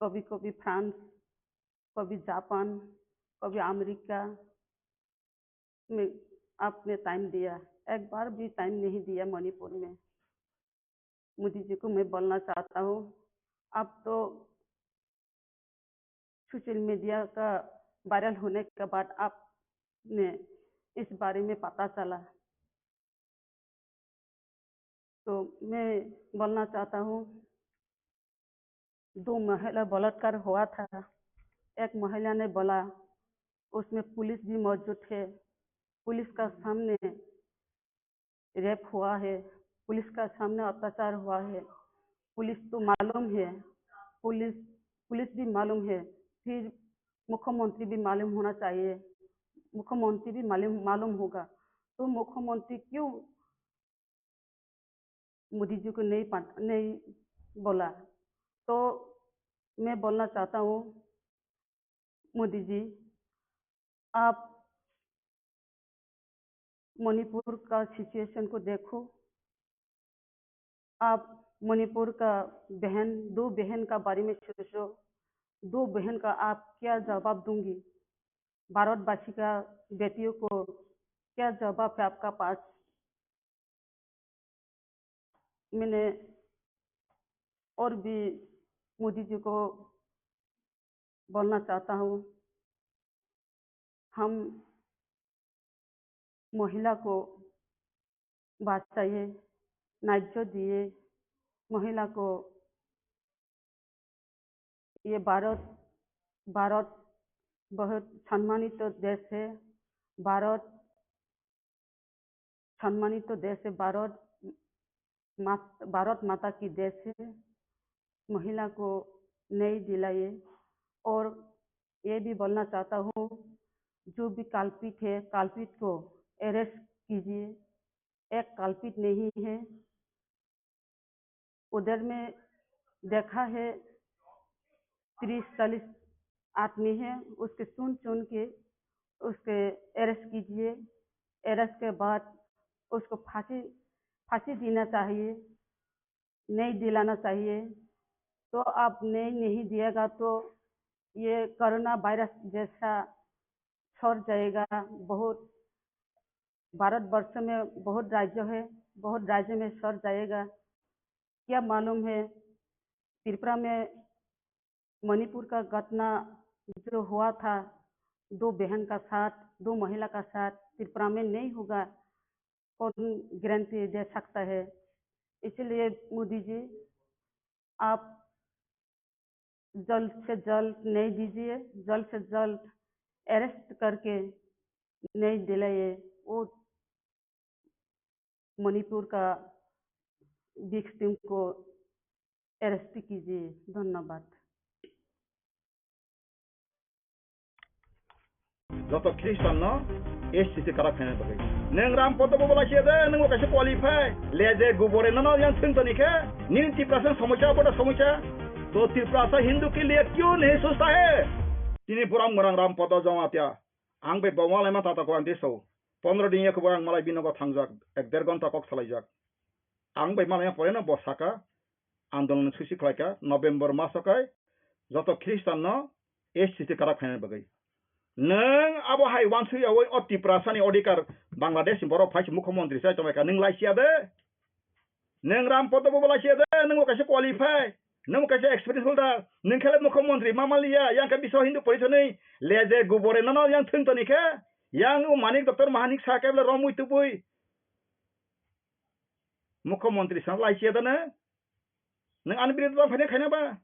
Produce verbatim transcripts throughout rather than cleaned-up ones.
कभी-कभी फ्रांस, कभी जापान, कभी अमेरिका में आपने टाइम दिया, एक बार भी टाइम नहीं दिया मणिपुर में। मोदी जी को मैं बोलना चाहता हूँ, आप तो सोशल मीडिया का वायरल होने के बाद आपने इस बारे में पता चला, तो मैं बोलना चाहता हूँ, दो महिला बलात्कार हुआ था, एक महिला ने बोला, उसमें पुलिस भी मौजूद है, पुलिस का सामने रेप हुआ है, पुलिस का सामने अत्याचार हुआ है, पुलिस तो मालूम है, पुलिस, पुलिस भी मालूम है, फिर मुख्यमंत्री भी मालूम होना चाहिए, मुख्यमंत्री भी मालूम, मालूम होगा, तो मुख्यमंत्री क्यों मोदी जी को नहीं पा-, नहीं बोला? तो मैं बोलना चाहता हूँ, मोदी जी, आप मणिपुर का सिचुएशन को देखो। आप मणिपुर का बहन, दो बहन का बारे में सोचो, दो बहन का आप क्या जवाब दूंगी? भारतवासी का बेटियों को क्या जवाब है आपका पास? मैंने और भी मोदी जी को बोलना चाहता हूँ, हम महिला को बचाइए, न्याय दिए, महिला को। ये भारत, भारत बहुत सम्मानित देश है। भारत सम्मानित देश है। भारत मात-, भारत माता की देश है। महिला को न्याय दिलाइए। और ये भी बोलना चाहता हूँ, जो भी कल्पित है, कल्पित को अरेस्ट कीजिए। एक कल्पित नहीं है। उधर में देखा है, तीस चालीस आदमी है, उसके चुन चुन के उसके अरेस्ट कीजिए। अरेस्ट के बाद उसको फांसी, फांसी देना चाहिए, न्याय दिलाना चाहिए। तो आप न्याय नहीं दिएगा तो ये कोरोना वायरस जैसा सर जाएगा। बहुत, भारतवर्ष में बहुत राज्य है, बहुत राज्य में सर जाएगा। क्या मालूम है, त्रिपुरा में मणिपुर का घटना जो हुआ था, दो बहन का साथ, दो महिला का साथ, त्रिपुरा में नहीं होगा, कौन गारंटी दे सकता है? इसीलिए मोदी जी, आप जल्द से जल्द न्याय दीजिए, जल्द से जल्द अरेस्ट करके न्याय दिलाइए। वो मणिपुर का विक्टिम को अरेस्ट कीजिए। धन्यवाद। Joto Khristan no S T T karak khaina bagwi. Nwng Ram Podo bo belai siya de, nwng bo kaisa qualify. Leje gubore nono yang thwng toni khe, nini Tiprasa somosya, boda somosya. To Tiprasa Hindu ke liye kyun nahi sochta hai? Tini buram gwnang Ram Podo Jamatia. Ang bai bo malai ma tata ko ang tiso. Pondro din ya khe bo ang malai binogo thangjak, ek der ghonta kok salaijak. Ang bai malai ma pore no bo saka, andolon susi khlaika, November maso kai, joto Khristan no S T T karak khaina bagwi. Nwng abo hai wansui yawi o Tiprasa ni odhikar Bangladesh ni borok phai se mukhyamantri sai tonglaika, nwng lai siya de? Nwng Ram Podo bo lai siya de, nwng bo kaisa qualify, nwng bo kaisa experience holder, nwng khe le mukhyamantri ma manliya, yang khe Biswa Hindu Porishad ni leje gubore nono yang thwng toni khe, yang o Manik Doctor Mahanik sa khe bole romwi tubui. Mukhyamantri sa lai siya de nwng? Nwng ani biruddhe tong phaina khaina ba?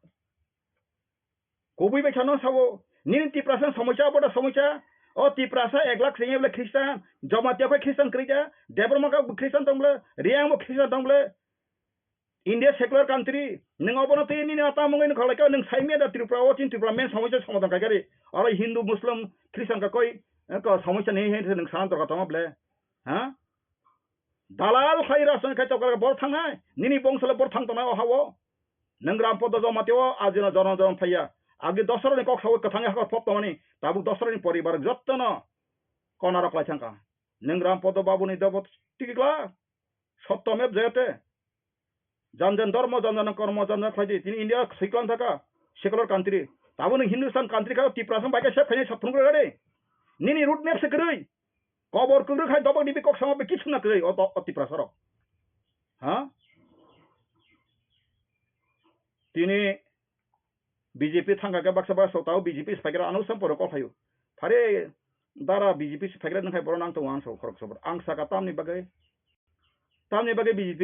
Kubui bai sano sabo, nini Tiprasa somosya, boda somosya. O Tiprasa ek lakh sengya bole Khristan, Jamatia bai Khristan kwrwi da, Debbarma kok Khristan tong bole, Reang bo Khristan tong bole. India secular country, nwng obono twi nini ata mungwi nukha lai kha, nwng saimya da Tripura o chin Tripura main somosya somadhan khai kari. Oro Hindu, Muslim, Khristan ka koi, eh, ko somosya nei hai nwng sana dorkar tongma bole. Ha? Dalal khai rajniti khai tokar bor thangnai, nini bongso le bor thang tongnai o hao. Nwng Ram Podo Jamatia o ajino jono jono thaiya. Agi dosroni kok sawi kwthang hakor pop tongmani, tabuk dosroni poribar jottono konarok lai thangkha. Nwng Ram Podo Babuni dobo tikla, sotto mev jayate. Jan jan dharma, jan jan kormo, jan jan khlaidi. Tini India siklan thaka. Secular country. Tabuk nwng Hindustan country kha, Tiprasa bai khe sep khainai sat phunuk rwgani. Nini road map se kwrwi. Kobor kwrwi khai dobok dibi kok sama be kichuna kwrwi o, o Tiprasa rok. Ha? Tini B J P thangkha khe baksa baksa tao B J P se phaikhe ano sam poro kok phaio. Phare dara B J P se phaikhe nang khai boro nang tongo ang sok khorok sobor. Ang saka tamni bagwi. Tamni bagwi B J P.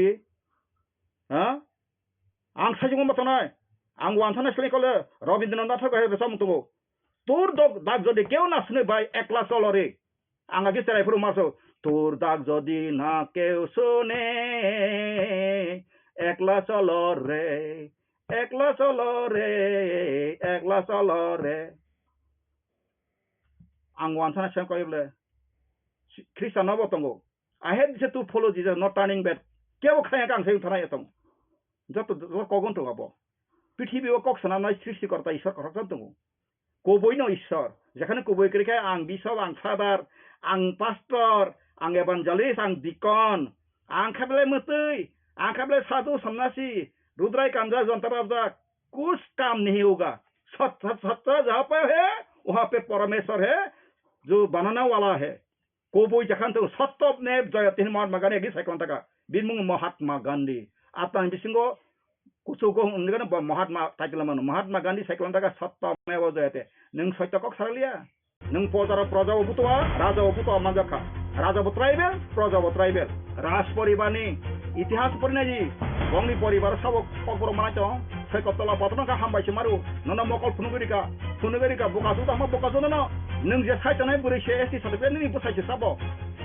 Ha? Ang sajwkma tongnai. Ang wanthana seleng kole Rabindranath Thakur hai rwchapmung tongo. তোর দগ-, দাগ যদি কেউ না শুনে ভাই, একলা চলো রে। Ang agi cherai phuru marso. তোর দাগ যদি না কেউ শুনে, একলা চলো রে, একলা চলো রে, একলা চলো রে। Ang wanthana seleng kole bole Khristian no bo tongo. I hate these two follow Jesus, not turning back. Kebo khaya kang sayung thana yatong. Joto joto kogon to abo. Prithibi o kok sana nai srishti korta Ishwar korok tongo. Koboi no Ishwar. Jekhane koboi kri khe ang bishop, ang father, ang pastor, ang evangelist, ang deacon, ang khablai mutui, ang khablai sadhu sannasi, rudrai kanja jonta rabjak, kus kam nahi hoga. Sat sat sat jaha pe hai, waha pe Parameshwar hai, jo banana wala hai. Koboi jakhan to sotto ne joyati hin Mahatma Gandhi agi cycle taka. Bini mung Mahatma Gandhi. Atang bisingo kuchugo undigana bo Mahatma title mano. Mahatma Gandhi cycle taka sotto ne bo joyati. Nung sotto kok saraliya. Nung pojaro proja bo butua, raja bo butua manjakha. Raja bo tribal, proja bo tribal. Raj poribar ni itihas porinai di. Bongni poribar sabo kokborok manai tong. Soikot tola patno ka hambai se maru. Nono mokol phunugwi rika. Phunugwi rika buka su tamo buka su nono. Nung je sai tonai bwrwi se S T certificate nini bwsai se sabo.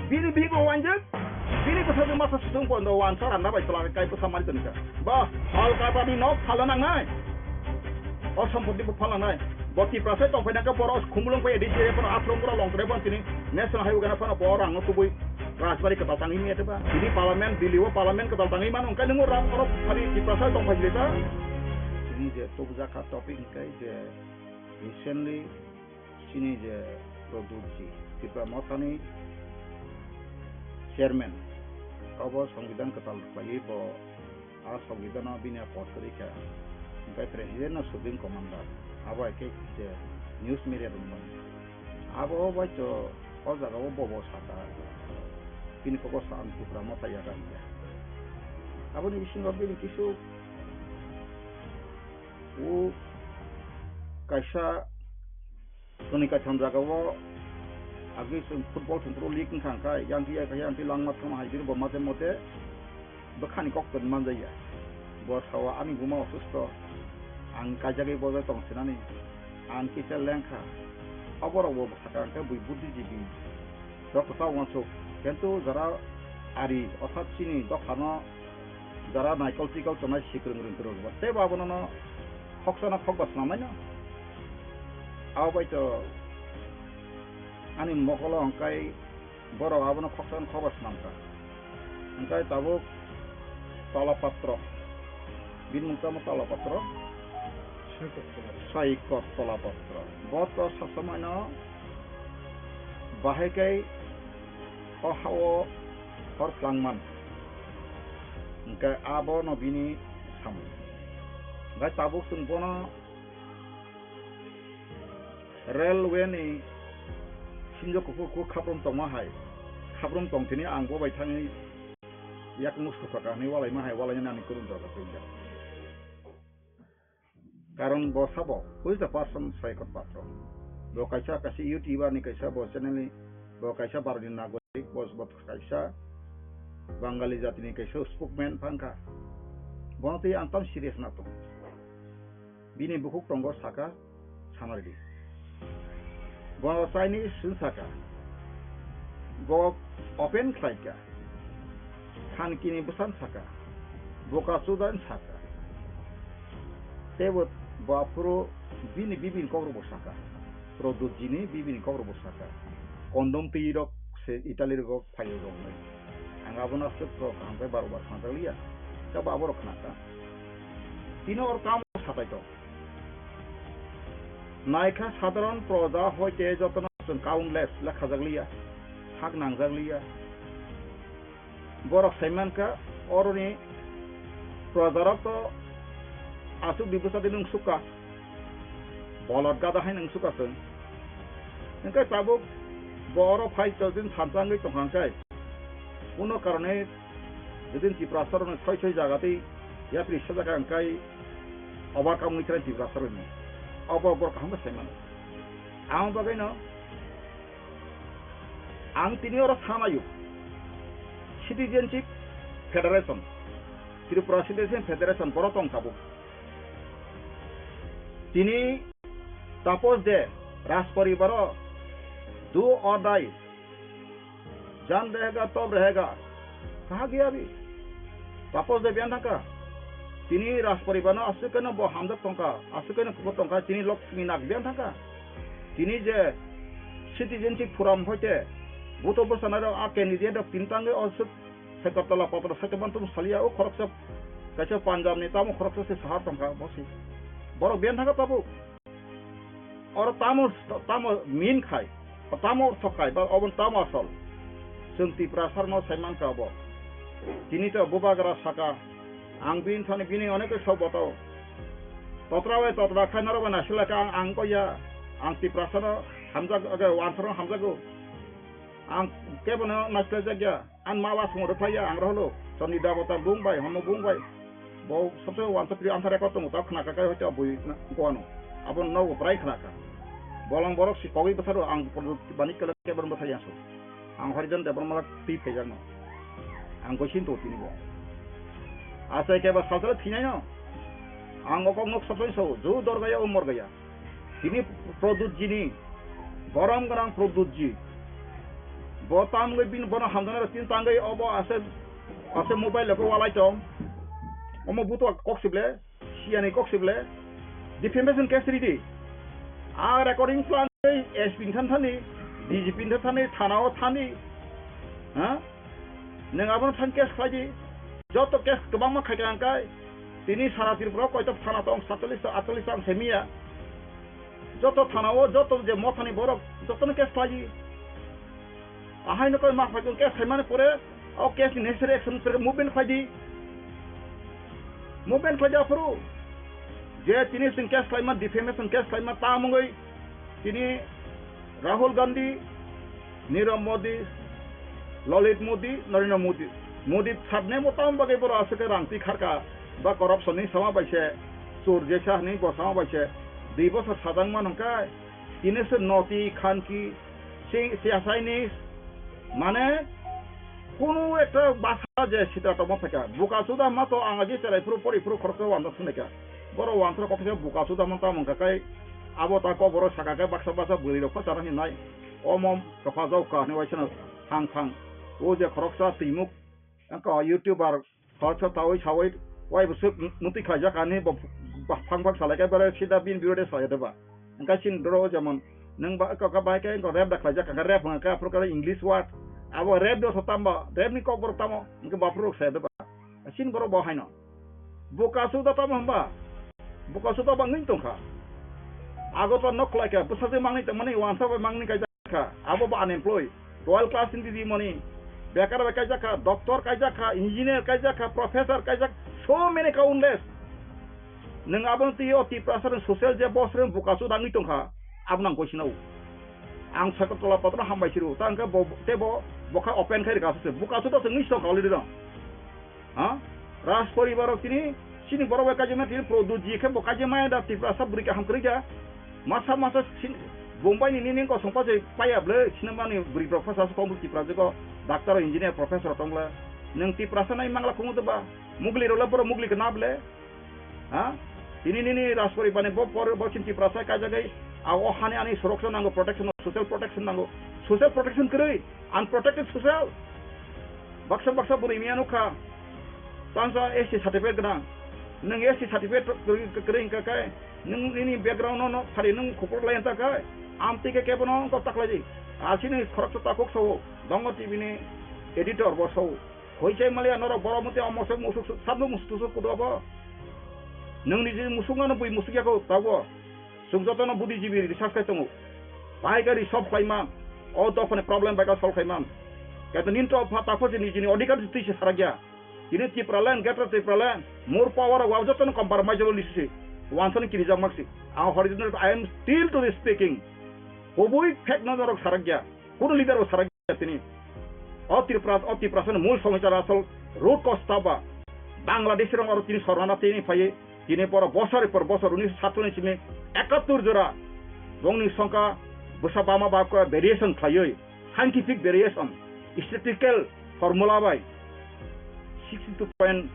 Bini bigo wanjak. Bini bwsai se masa sung pondo wansa randa bai tola kai bwsa mari tonika. Ba, hal kata ni nok phala nangnai. O sompoti bo phala nangnai. Bo Tiprasa tong phai nangkhe borok khumulwng phai D C A phano Aflong bura long tore phano tini National Highway gana phano bo rang no tubui Rajbari kwtal tangwi maya teba. Tini Parliament, Delhi o Parliament kwtal tangwi mano, hwnkhe nwngo rang borok phari Tiprasa tong phai ta. Tini je tubujak kha topic hwnkhe je recently chini je Pradyut ji, Tipra Mothani chairman, obo Songbidan kwtal khlaiwi bo a Songbidan no bini a post kwrwi kha, hwnkhe president no supreme commander, abo hai khe je news media rok no. Abo bai to o jaga o bobo saka, bini kok o sa ang Tipra Motha yaga hiya. Aboni bisingo bini kisu o kaisa Toni kaitham jagao agwi chwng football thwngphuru league wngkha, hwnkhe yang twi, yang twi langma thangma hai bini bo mate mote bwkhani kok toni manjaya. Bo sao ani buma osusto, ang kaijagwi bojai tong sinani, ang kisa lengkha. Oborok bo sakha hwnkhe bui buddhijibi rok kwchak uansuk, kintu jara ari orthat chini dophano jara naikol chikol tongnai sikrwng rwng kwrwng bo teibo abono no khoksa no khokba swnamnai no. Abo bai to ani mokolo hwnkhe borok abono khoksa no khokba swnamkha. Hwnkhe tabuk Tolapatro, bini mung tamo Tolapatro? Saikot Tolapatro. Bo to sasamano bahai khe o ha-o hor phlangman. Hwnkhe abono bini samung. Hwnkhe tabuk chwng bono railway ni sinjo kuphur kuphur khaprum tongma hai, khaprum tong thini ang bo bai thangwi yak musu paka hinwi walaima hai, walainani ani kwrwng jaga tongya. Karon bo sabo, who is the person Saikot Patro? Bo kaisa, kaisa YouTuber ni kaisa bo channel ni, bo kaisa Bharot ni nagorik, bo, bo kaisa Bangali jati ni kaisa spokesman phangkha. Bono twi ang tam serious na tongo. Bini bukhuk tongo saka, samardi. Bo Chinese swng saka. Bo open khlaika. Thanki ni bwsan saka. Boka chudan saka. Tebo bo aphuru bini bibini kokrok bo saka. Pradyut ji ni bibini kokrok bo saka. Condom twi rok se Italy rogo phaio rok nai. Ang abono aswk rok kaham khe baro bar khnajak liya. Tebo abo rok khnaka. Tino or kam satai to. Naikha sadharon proja hoite jotono chwng countless lekhajak liya, hak nangjak liya. Borok sai mankha oroni projarok to aswk di bwsa di nung sukha. Bolot gada hai nung suka chwng. Hwnkhe tabuk bo oro phai to din thansa wngwi tongkha hwnkhe. Kuno karone jodi Tiprasa rokno soi soi jaga tei yapri sajak ang kai overcome wngwi thai Tiprasa rokni. Obo borok kaham khe sai mano. Ang bagwino ang tini oro sanayo Citizenship Federation, Tripura Citizenship Federation borok tong tabuk. Tini Tapos de Rajparibar o do or die. Jan rehega, tob rehega. Kaha gaya abhi? Tapos de biyan thangka. Tini Rajparibar no aswk khe no bo hamjak tongkha, aswk khe no kuphur tongkha, tini Lakshmi Nag biyan thangka. Tini je Citizenship Forum hoite, buto bwsana rok a candidate rok tini tangwi aswk Sekartala patra sakamantum salia o khoroksa kaisa Punjab ni tamo khoroksa se sahar tongkha bosi. Borok biyan thangka tabuk. Oro tamo, tamo min khai, tamo ortho khai, ba obon tamo asol. Chwng Tiprasa rokno sai mankha obo. Tini to bubagra saka, ang bini thani bini onek sok botao. Totra bai totra khai norok bai naisila khe ang, ang ko ya, ang Tiprasa no hamjak, age, wansaro hamjago. Ang kebono naisila jak ya. Ang ma ba songwrwk phai ya, ang roholo. Chondri Debota bung bai, hono bung bai. Bo sabse wansa pri ansa record tongo, ta khna kakai hoite bui goano. Abo no brai khna ka. Bolong borok si kogwi bwsaro ang bani kala kebon bwsai yaso. Ang Harijan Debbarma twi phaijakno. Ang goisin to tini bo. Asai keba salsala thinai no. Ang okok nok sabse so, ju dorgaya umor gaya. Tini Pradyut ji ni, borom gwnang Pradyut ji. Bo tamgwi bini bono hamjaknai rok tini tangwi obo ase, ase mobile rok walai tong. Omo buto kok sible, siyani kok sible. Defamation case ridi. A recording plan S P ni than thani, D G P ni than thani, thana o thani. Ha? Nwng abono thang case khlai di. Joto case kwbangma khai ka hwnkhai. Tini sara Tripura o koito thana tong, satchallis ta, atchallis ta ang semiya. Joto thana o, joto je mothani borok, jotono case khlai di. Ahaino koi ma phai tong case khlaimani pore, o case ni necessary action pore movement khlai di. Movement khlai di aphuru. Je tini chwng case khlaima, defamation case khlaima, ta mungwi tini Rahul Gandhi, Nirav Modi, Lalit Modi, Narendra Modi. Modi sabne mo tam bagwi borok aswk khe rang twi kharka ba corruption ni sama bai se, chor jesa hwnwi bo sama bai se, dui bosor sajak man hwnkhai, tini se noti khanki, si-, siyasai ni, mane, kunu ekta basa je sitra tongma phaikha. Buka suda ma to ang agi cherai phuru pori phuru khoroksa wanda swnai kha. Borok wansra kok khe buka suda ma tamo hwnka kai abo ta kok borok saka khe baksa baksa bwrwi rok pha chana hinai. Omo tokha jao ka hinwi waisano thang thang. O je khoroksa twimuk wngkha YouTuber khoroksa tawi sawi wai bwswk mutwi khlaijak ani bo ba-, phang phang salai khe bere sida bini birode salai de ba. Hwnkhe chini doro o jemon nwng ba kok bai khe rap da khlaijak kha rap hwnkha khe aphuru khe English word. Abo rap do tamo, rap ni kok borok tamo hwnkhe baphuru rok salai de ba. Chini borok bo haino. Buka suda tamo hwnba? Buka suda bangwi tongkha. Agartala nok khlai kha, bwsajwi mangni tongmani, wansa bai mangni kaijak kha. Abo bo unemployed. Twelve class ni didi mani. Bekar bai kaijak kha, doctor kaijak kha, engineer kaijak kha, professor kaijak, so many countless. Nwng abono twi o Tiprasa rok social je boss rok buka suda wngwi tongkha. Abono ang koisina o. Ang Sagartala patro hambai siru. Ta hwnkhe bo, tei bo, bo kha open khai rwkha se. Buka suda se wngwi tongkha already rok. Ha? Raj poribar rok tini, chini borok bai kaijima tini Pradyut ji khe bo kaijima da Tiprasa bwrwi kaham kwrwi kha. Masa masa sin-, Bombay ni nini kosong pase paya ble, sinamani bwrwi rok phasa tong Tiprasa ko, doctor, engineer, professor tong le. Nwng Tiprasa nai mangla kumu de ba, mugli rok le borok mugli khe na ble. Ha? Tini nini Raj poribar ni bo por, bo chini Tiprasa kaijagwi, a o hani ani sorok se nango protection, social protection nango. Social protection kwrwi, unprotected social. Baksa baksa bwrwi miya nukha. Tangsa S T certificate gwnang. Nwng S T certificate kwrwi, kwrwi hwnkha khe nwng nini background no, no phari nwng khupur lai wngkha khe. Amtwi khe kebo no wngkha taklai di. Asini khoroksa takhuk sao. Dongo T V ni editor bo sao. Hoichai maliya norok borok motwi omo se musuk su-, sabno musuk tusuk kudo bo. Nwng niji musuk no bui musuk yako tabo. Chwng jotono buddhijibi research khai tongo. Bai khe resolve khlai man. O dophani problem bai khe solve khlai man. Kaito nini to pha-, takhor se nijini odhikar se twi se sarakya. Tini Tipraland, Greater Tipraland, more power o jotono compromise o lisisi. Wansani kirijak maksi. Ang Horizon, I am still today speaking. Kubui fact no norok sarakya. Kuno leader bo sarakya tini. O Tripura, o Tripura sani mul somosa asol root cause taba. Bangladesh rong aro tini sorana tini phai. Tini boro bosor por bosor unis satuni simi ekattur jora. Bongni songka bwsa bama ba ko variation khlaiwi. Scientific variation, statistical formula bai sixty two point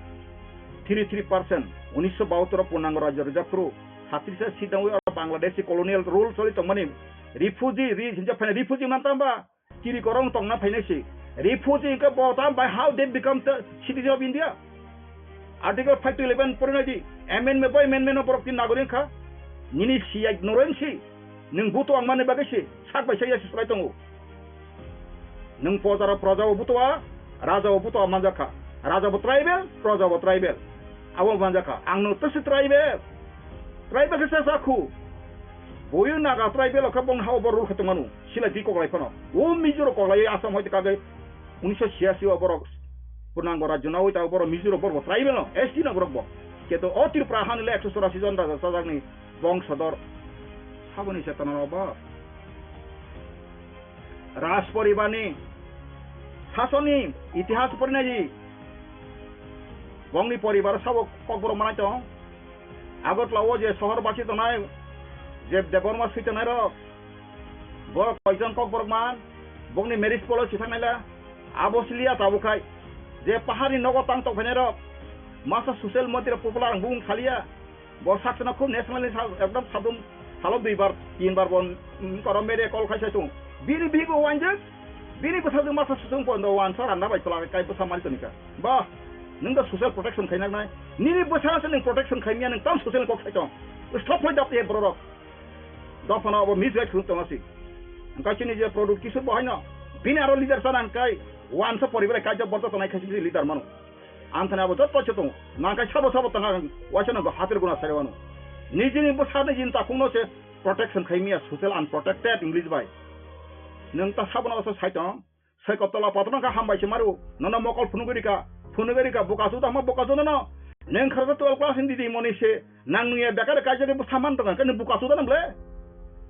three three percent, unisho bahattor o Purnango Rajyo rijak phuru, satris sidang wi oro Bangladeshi colonial rule choli tongmani refugee, re-, hinjak phaina refugee man tamba, kiri korong tongna phainai si. Refugee hwnkhe bo tam bai how they become the citizen of India? Article five to eleven porinai di, amendment by amendment no borok tin nagorik kha. Nini siyai noroi si, nwng buto ang mani bagwi si, sak bai sak ya si sulai tongo. Nwng pojaro proja bo buto a, raja bo buto a manjak kha. Raja bo tribal, proja bo tribal. Abo manjak kha. Ang no twisi tribal. Tribal khe sa sakhu. Boyu Naga tribal kha bong hao bor rul kha tongmanu. Sila di koklai phano. O Mizo rok koklai Assam hoite kagwi unisho siyasi o borok Purnango Rajyo nawi ta borok Mizo rok borok bo tribal no, S T no borok bo. Keto o Tripura hani le ekso chorasi jon raja chajakni bongsodor. Saboni chetona no bo. Raj poribarni sasoni itihas porinai di. Bongni poribar sabo kokborok manai tong. Agartala o je sohor basi tongnai, je Debbarma swi tongnai rok, borok koijon kokborok man, bongni marriage policy thangnaila, abo siliya tabuk khai, je paharni nogo tang tokphainai rok, masa social media popular ang bung khaliya, bo saksana khub national ni sa-, ekdom sadum salo duibar, tinbar bo, mm, koro media call khai sai tung. Bini bigo wanjak, bini bwsajwk masa susung pondo wansa randa bai twla kai bwsa mali tonika. Ba, nwng da social protection khainaknai. Nini bwsa se nwng protection khaimya nwng tam social kok sai tong. Stop hoi dap ye borok. Dophano abo misguide khuluk tong asi. Angkai chini je product kisur bo haino. Bini aro leader sana angkai. Wansa poribar kaijak borok tonai khaisi leader mano. Anthani abo jotto se tongo. Nangkai sabo sabo tanga waisa nangko hatir guna sari wano. Nijini bwsa nijini takungno se protection khaimya social unprotected English bai. Nwng ta sabono asa sai tong. Sai kottola patro nangkha hambai se maru. Nono mokol phunugwi rika. Phunugwi rika buka suda ma buka suda no. Nwng kharsa twelve class ni didi moni se. Nang nungya bekar kaijagwi bwsa man tong khe nwng buka suda nang le.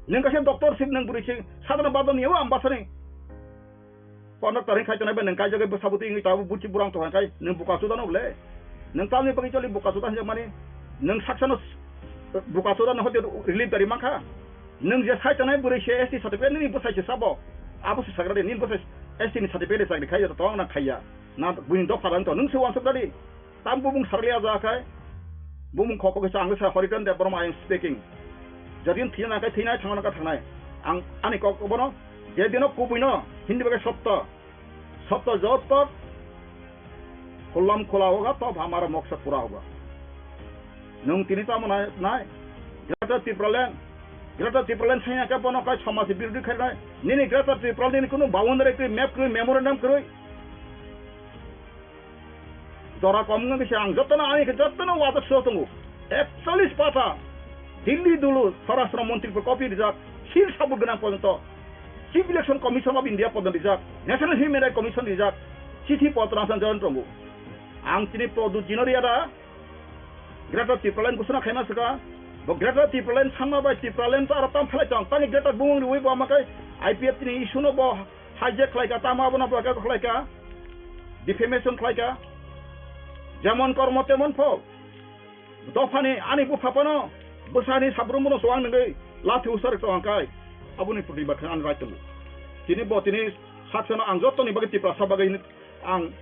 Nwng kaisa doctor sip nwng bwrwi se. Sadana badon yawa ambasani. Kono taring khai tonai ba nwng kaijagwi bwsa bwtwi wngwi tabuk buchi burang tong khai nwng buka suda no le. Nwng tamni bagwi choli buka suda hinjak mani. Nwng saksano s-, buka suda no hoti relief dari mankha. Nwng je sai tonai bwrwi se S T certificate nini bwsai se sabo. Abo se sagra de nini bwsai S T ni certificate chakri khai to tong na khaiya. Na buini dopha rang to nwng se wansuk dadi. Tam bumung sarli aja khai. Bumung khoko kisa ang sa Horiton Debbarma I am speaking. Jadin thina na kai thina thangna ka thangnai. Ang ani kok bono je dino kubui no hindi bagai sotto. Sotto jotto khulam khula hoga to hamara moksa pura hoga. Nwng tini tamo nai, nai. Greater Tipraland. Greater Tipraland sanya ka bono kai samaj birodhi khai nai. Nini Greater Tipraland ni kunu boundary kri, map kri, memorandum kri. Jora kom wngkha khe ang jotono ani khe jotono wajak sio tongo. Ekchollish pata Delhi dulu Swarashtra Montri por copy rijak, seal sabut gwnang porjonto Chief Election Commission of India porjonto rijak, National Human Rights Commission rijak, chithi potro ang join tongo. Ang chini Pradyut Jinoria da Greater Tipraland gusuna khaima saka, bo Greater Tipraland sanma bai Tipraland to aro tam phalai tong, tani Greater bumung riwi bo amakai I P F T ni issue no bo hijack khlaika, tamo abono bo khlaika, defamation khlaika, jemon kormo temon phol. Dophani ani bupha phano bwsani sabrumbono chuwang nungwi lathi usar tongkha kai. Aboni phuti bakha ani right tongo. Tini bo tini saksano ang jottoni bagwi Tiprasa bagwi ang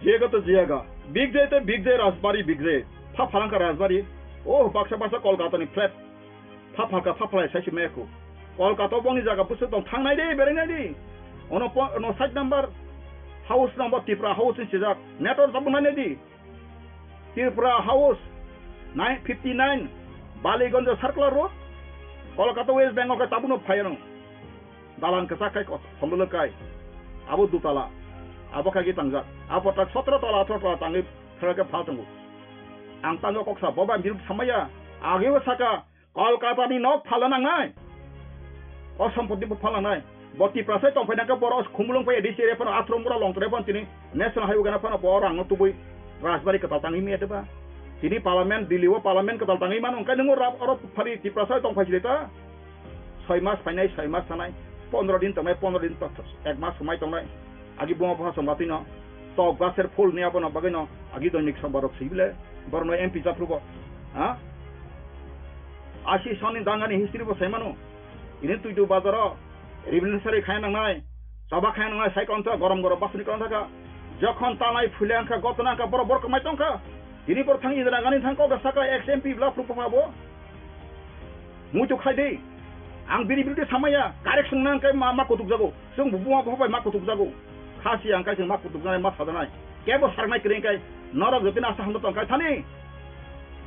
jega to jega. Big day te big day Rajbari big day. Pha phalangka Rajbari. Oh baksa baksa Kolkata ni flat. Pha phalka pha phalai sai se mekho. Kolkata bongni jaga bwswk tong thangnai de beringnai di. Ono po-, ono side number house number Tipra house ni sijak. Network tabuk nainai di. Tripura House, nine fifty nine, Baliganj Circular Road, Kolkata, West Bengal khe tabukno phaiano. Dalan kwchak khai kot-, khomlolo kai. Abo dutala. Abo khaigi tangjak. Abo tak sotro tola, athro tola tangwi phai khe phal tongo. Ang tangwi kok sa, bo bai biruk samaya. Ageo saka, Kolkata ni nok phalna nangnai. O sompoti bo phalna nangnai. Bo Tiprasa tongphai nangkhe borok Khumulwng phai A D C area phano Athrombura Longtrai phano tini National Highway gana phano bo rang no tubui Rajbari kwtal tangwi mia deba. Tini parliament, Delhi o parliament kwtal tangwi mano, hwnkhe nwng oro phari Tiprasa tong phai sile ta? Soi mas phainai, soi mas thanai, pondro din tongnai, pondro din to-, ek mas swmai tongnai. Agi buma bupha song batwi no tok gaser phul ni abono bagwi no agi doinik sombar rok sibile borok no M P japhru bo. Ha? Asi soni dangani history bo sai mano. Ini tuitu bazaro revolutionary khai nangnai, choba khai nangnai, sai kong sa gorom gorom basni kong thaka. Jokhon tanai phule angkha, gotna angkha, borok borok mai tongkha. Tini borok thang Indira Gandhi thang kok saka ex M P bla phru phama bo. Muitu khai di. Ang bini birude samaya, correction nang kai ma, ma kutuk jago. Sung bu buma bo bai ma kutuk jago. Khasi ang kai sung ma kutuk janai, ma sadanai. Kebo sarnai kring kai. Norok jotin asa hamda tong kai thani.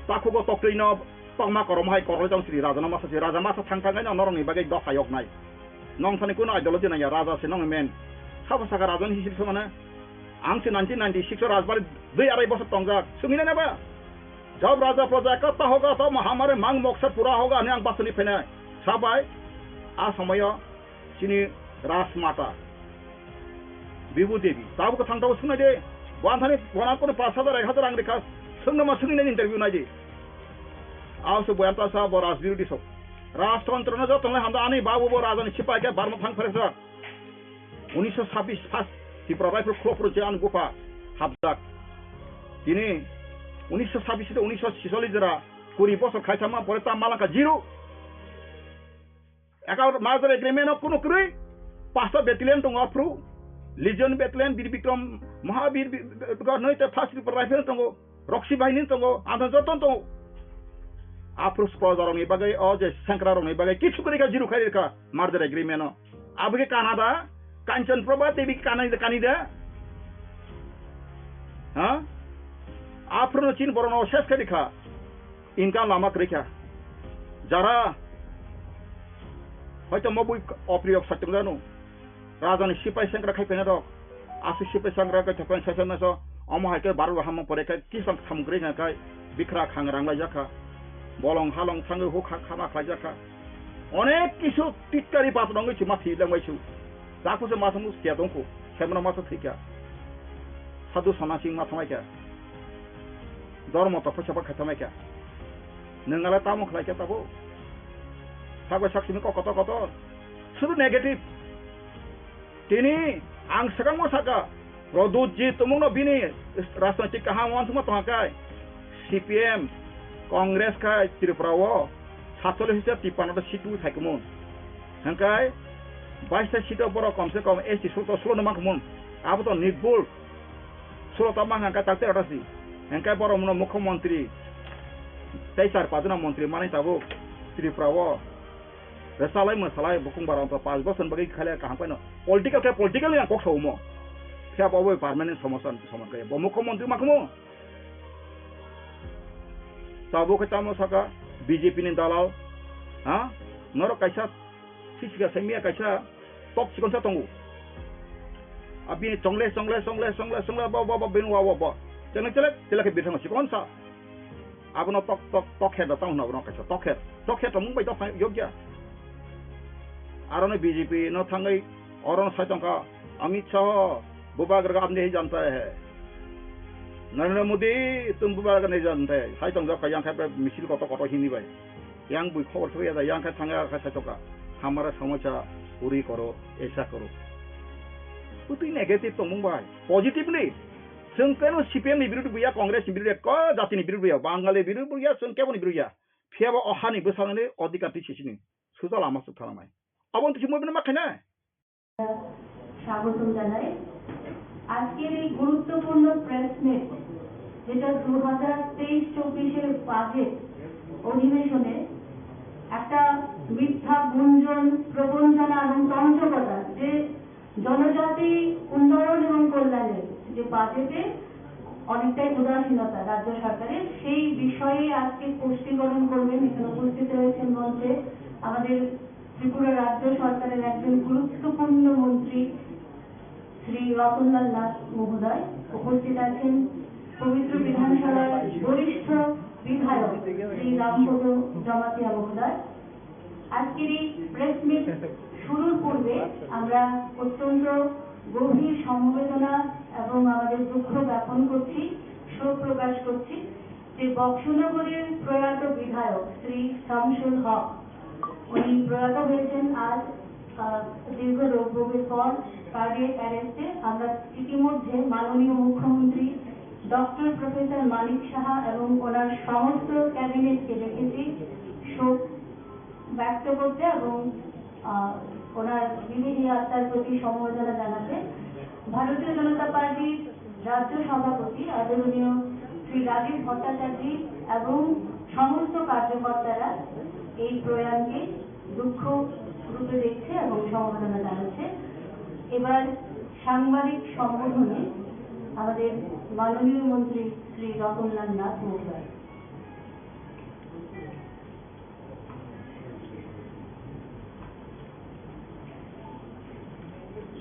Takhugo toktwi no tongma korom hai koroi tong sri raja no masa si raja masa thang thang kai no norok ni bagwi dosa yok nai. Nong thani kuno ideology nang ya raja se nong men. Sabo saka raja ni hisil samana. Ang se nineteen ninety-six o Rajbari dui arai bosor tongjak. Sungina neba? Jab raja praja ekta hoga, tab mahamari mang moksa pura hoga, ani ang basuni phene. Sabai, a somoyo chini Rajmata Bibu Devi. Tabuk thang tabuk sunai de. Bo anthani bona kono pash hajar, ek hajar ang rikha. Sungna ma sungina interview nai de. Aw se boyan ta sa bo Raj Birodhi sok. Rajtantro no joto nai hamda ani babu bo raja ni sipai ke barma thang pheresa. Unisho sabis first Tripura Rifle Club ro je an gupa hapjak. Tini unisho sabis to unisho sisollis jora kuri bosor khai sama pore ta malaka zero. Eka merger agreement o kunu kwrwi pasta battalion tongo aphru. Legion battalion Bir Bikram Mahabir bi-, bi-, bi-, noi te first Tripura Rifle tongo. Roksi bahini tongo, anthon joto tongo. Aphru proja rokni bagwi o je sengkra rokni bagwi kisu kwrwi kha zero khai rikha merger agreement o. Abo khe kana da, Kanchan Prabha Devi khe kanai da, kani da? Ha? Aphuru no chin borok no ses khai rikha. Income lama kwrwi kha. Jara hoito mo bui opriyo sak tong janu. Raja ni sipai sengkra khai phaina rok. Aswk sipai sengkra khai thokphai saisa naso. Omo hai khe Bharat bo hamma pore khe kisam samung kwrwi kha khai bikra khang rang lai jakha. Bolong halong thangwi huk ha khama khlai jakha. Onek kisu titkari patwrwngwi chuma thwi langbai su. Jaku se masa musu kiya tongkhu. Semra masa thwi kha. Sadhu sanasing ma thanglai kha. Dormo topha sapa khai thanglai kha. Nwng ala tamo khlai kha tabo. Sakbai sak simi kok kotor kotor. Sudu negative. Tini ang swkangno saka, Pradyut ji tumungno bini rajnoitik kaham uansukma tongkha kai, C P M, Congress kai Tripura o satchollish hajar tippanno ta seat wi phai kumun. Hingkai bais ta seat o borok komse kom S T sulo to sulo no man kumun. Abo to nirbhul sulo ta man hingkai tak tera ta si. Hingkai borok muno mukhyamantri tei char pajna mantri manwi tabuk Tripura o. Rwchalai mwsalai bukung bara wngkha, panch bosor bagwi khailai kaham khaino. Political khe political ni ang kok sa omo. Phiya bo abo permanent somosa somosa khe. Bo mukhyamantri ma khumo. Tabuk khe tamo saka B J P ni dalal. Ha? Norok kaisa sisika saimia kaisa tok chikon sa tongo. Abi chongle chongle chongle chongle chongle bo bo bo bini wa wa bo. Chongle chele chele khe bithang chikon sa. Abono tok, tok, tokher da tamo hwnwi abono kaisa tokher. Tokher tongmung bai tokphai yokya. Arono B J P no thangwi orono sai tongkha, Amit Shah, bubagra ka apni hi janta hai. Narendra Modi, tum bubagra nahi janta hai. Sai tongjak kha yang khai misil koto koto hini bai. Yang bui khobor thwi ya da, yang khai thangya khai sai tongkha. Hamara samosa puri koro, aisa koro. Utwi negative tongmung bai. Positive ni. Chwng keno C P M ni birodhi buya, Congress ni birodhi buya, ko jati ni birodhi buya, Bangali birodhi buya, chwng kebo ni birodhi buya. Phiya bo o hani bwsakni odhikar twi sisini. Suja lama suk thangnai. Abo twi simo bini ma khainai. স্বাগতম জানাই। আজকের এই গুরুত্বপূর্ণ press meet, যেটা দু হাজার তেইশ চব্বিশের বাজেট অধিবেশনে একটা মিথ্যা গুঞ্জন, প্রবঞ্চনা এবং তঞ্চকতা, যে জনজাতি উন্নয়ন এবং কল্যাণের যে বাজেটে অনেকটাই উদাসীনতা রাজ্য সরকারের, সেই বিষয়ে আজকে স্পষ্টীকরণ করবেন। এখানে উপস্থিত রয়েছেন মঞ্চে আমাদের ত্রিপুরা রাজ্য সরকারের একজন গুরুত্বপূর্ণ মন্ত্রী শ্রী রতনলাল নাথ মহোদয়, উপস্থিত আছেন পবিত্র বিধানসভার বরিষ্ঠ বিধায়ক শ্রী রামপদ জমাতিয়া মহোদয়। আজকের এই প্রেস মিট শুরুর পূর্বে আমরা অত্যন্ত গভীর সমবেদনা এবং আমাদের দুঃখ জ্ঞাপন করছি, শোক প্রকাশ করছি। বক্সনগরের প্রয়াত বিধায়ক শ্রী শামসুল হক, উনি প্রয়াত হয়েছেন আজ, আহ, দীর্ঘ রোগ ভোগের পর কার্ডিয়াক অ্যারেস্টে। আমরা ইতিমধ্যে মাননীয় মুখ্যমন্ত্রী ডক্টর প্রফেসর মানিক সাহা এবং ওনার সমস্ত ক্যাবিনেটকে দেখেছি শোক ব্যক্ত করতে এবং, আহ, ওনার বিদেহী আত্মার প্রতি সমবেদনা জানাতে। ভারতীয় জনতা পার্টির রাজ্য সভাপতি আদরণীয় শ্রী রাজীব ভট্টাচার্য এবং সমস্ত কার্যকর্তারা এই প্রয়াণকে দুঃখ রূপে দেখছে এবং সমবেদনা জানাচ্ছে। এবার সাংবাদিক সম্বোধনে আমাদের মাননীয় মন্ত্রী শ্রী রতনলাল নাথ মহোদয়।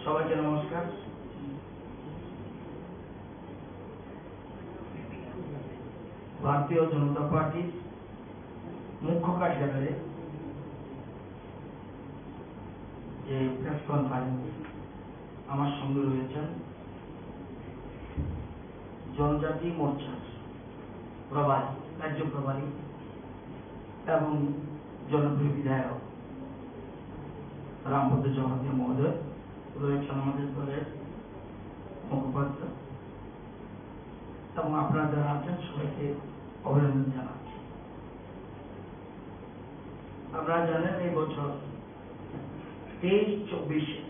সবাইকে নমস্কার। ভারতীয় জনতা পার্টির মুখ্য কার্যালয়ে যে প্রেস কনফারেন্স, আমার সঙ্গে রয়েছেন জনজাতি মোর্চার প্রভারী, রাজ্য প্রভারী এবং জনপ্রিয় বিধায়ক রামপদ জমাতিয়া মহোদয়, রয়েছেন আমাদের দলের মুখপাত্র এবং আপনারা যারা আছেন সবাইকে অভিনন্দন জানাচ্ছি। আপনারা জানেন এই বছর তেইশ চব্বিশে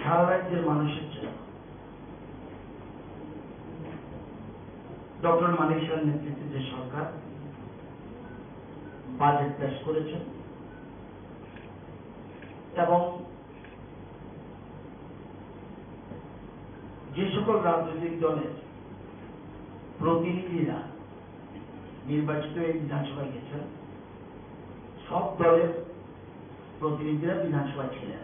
সারা রাজ্যের মানুষের জন্য ডক্টর মানিক সাহার নেতৃত্বে যে সরকার বাজেট পেশ করেছেন এবং যে সকল রাজনৈতিক দলের প্রতিনিধিরা নির্বাচিত এই বিধানসভায় গেছেন, সব দলের প্রতিনিধিরা বিধানসভায় ছিলেন।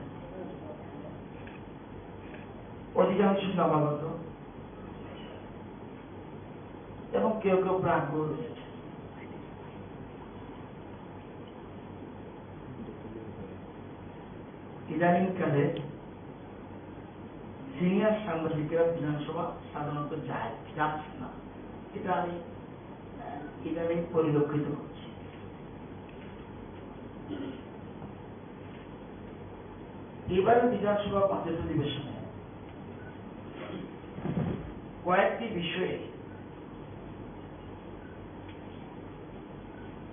অধিকাংশ নবাগত এবং কেউ কেউ প্রাক্তন রয়েছে। ইদানিংকালে সিনিয়র সাংবাদিকেরা বিধানসভা সাধারণত যায়, যাচ্ছে না, এটা আমি, আহ, ইদানিং পরিলক্ষিত করছি। এবারে বিধানসভা বাজেট অধিবেশনে কয়েকটি বিষয়ে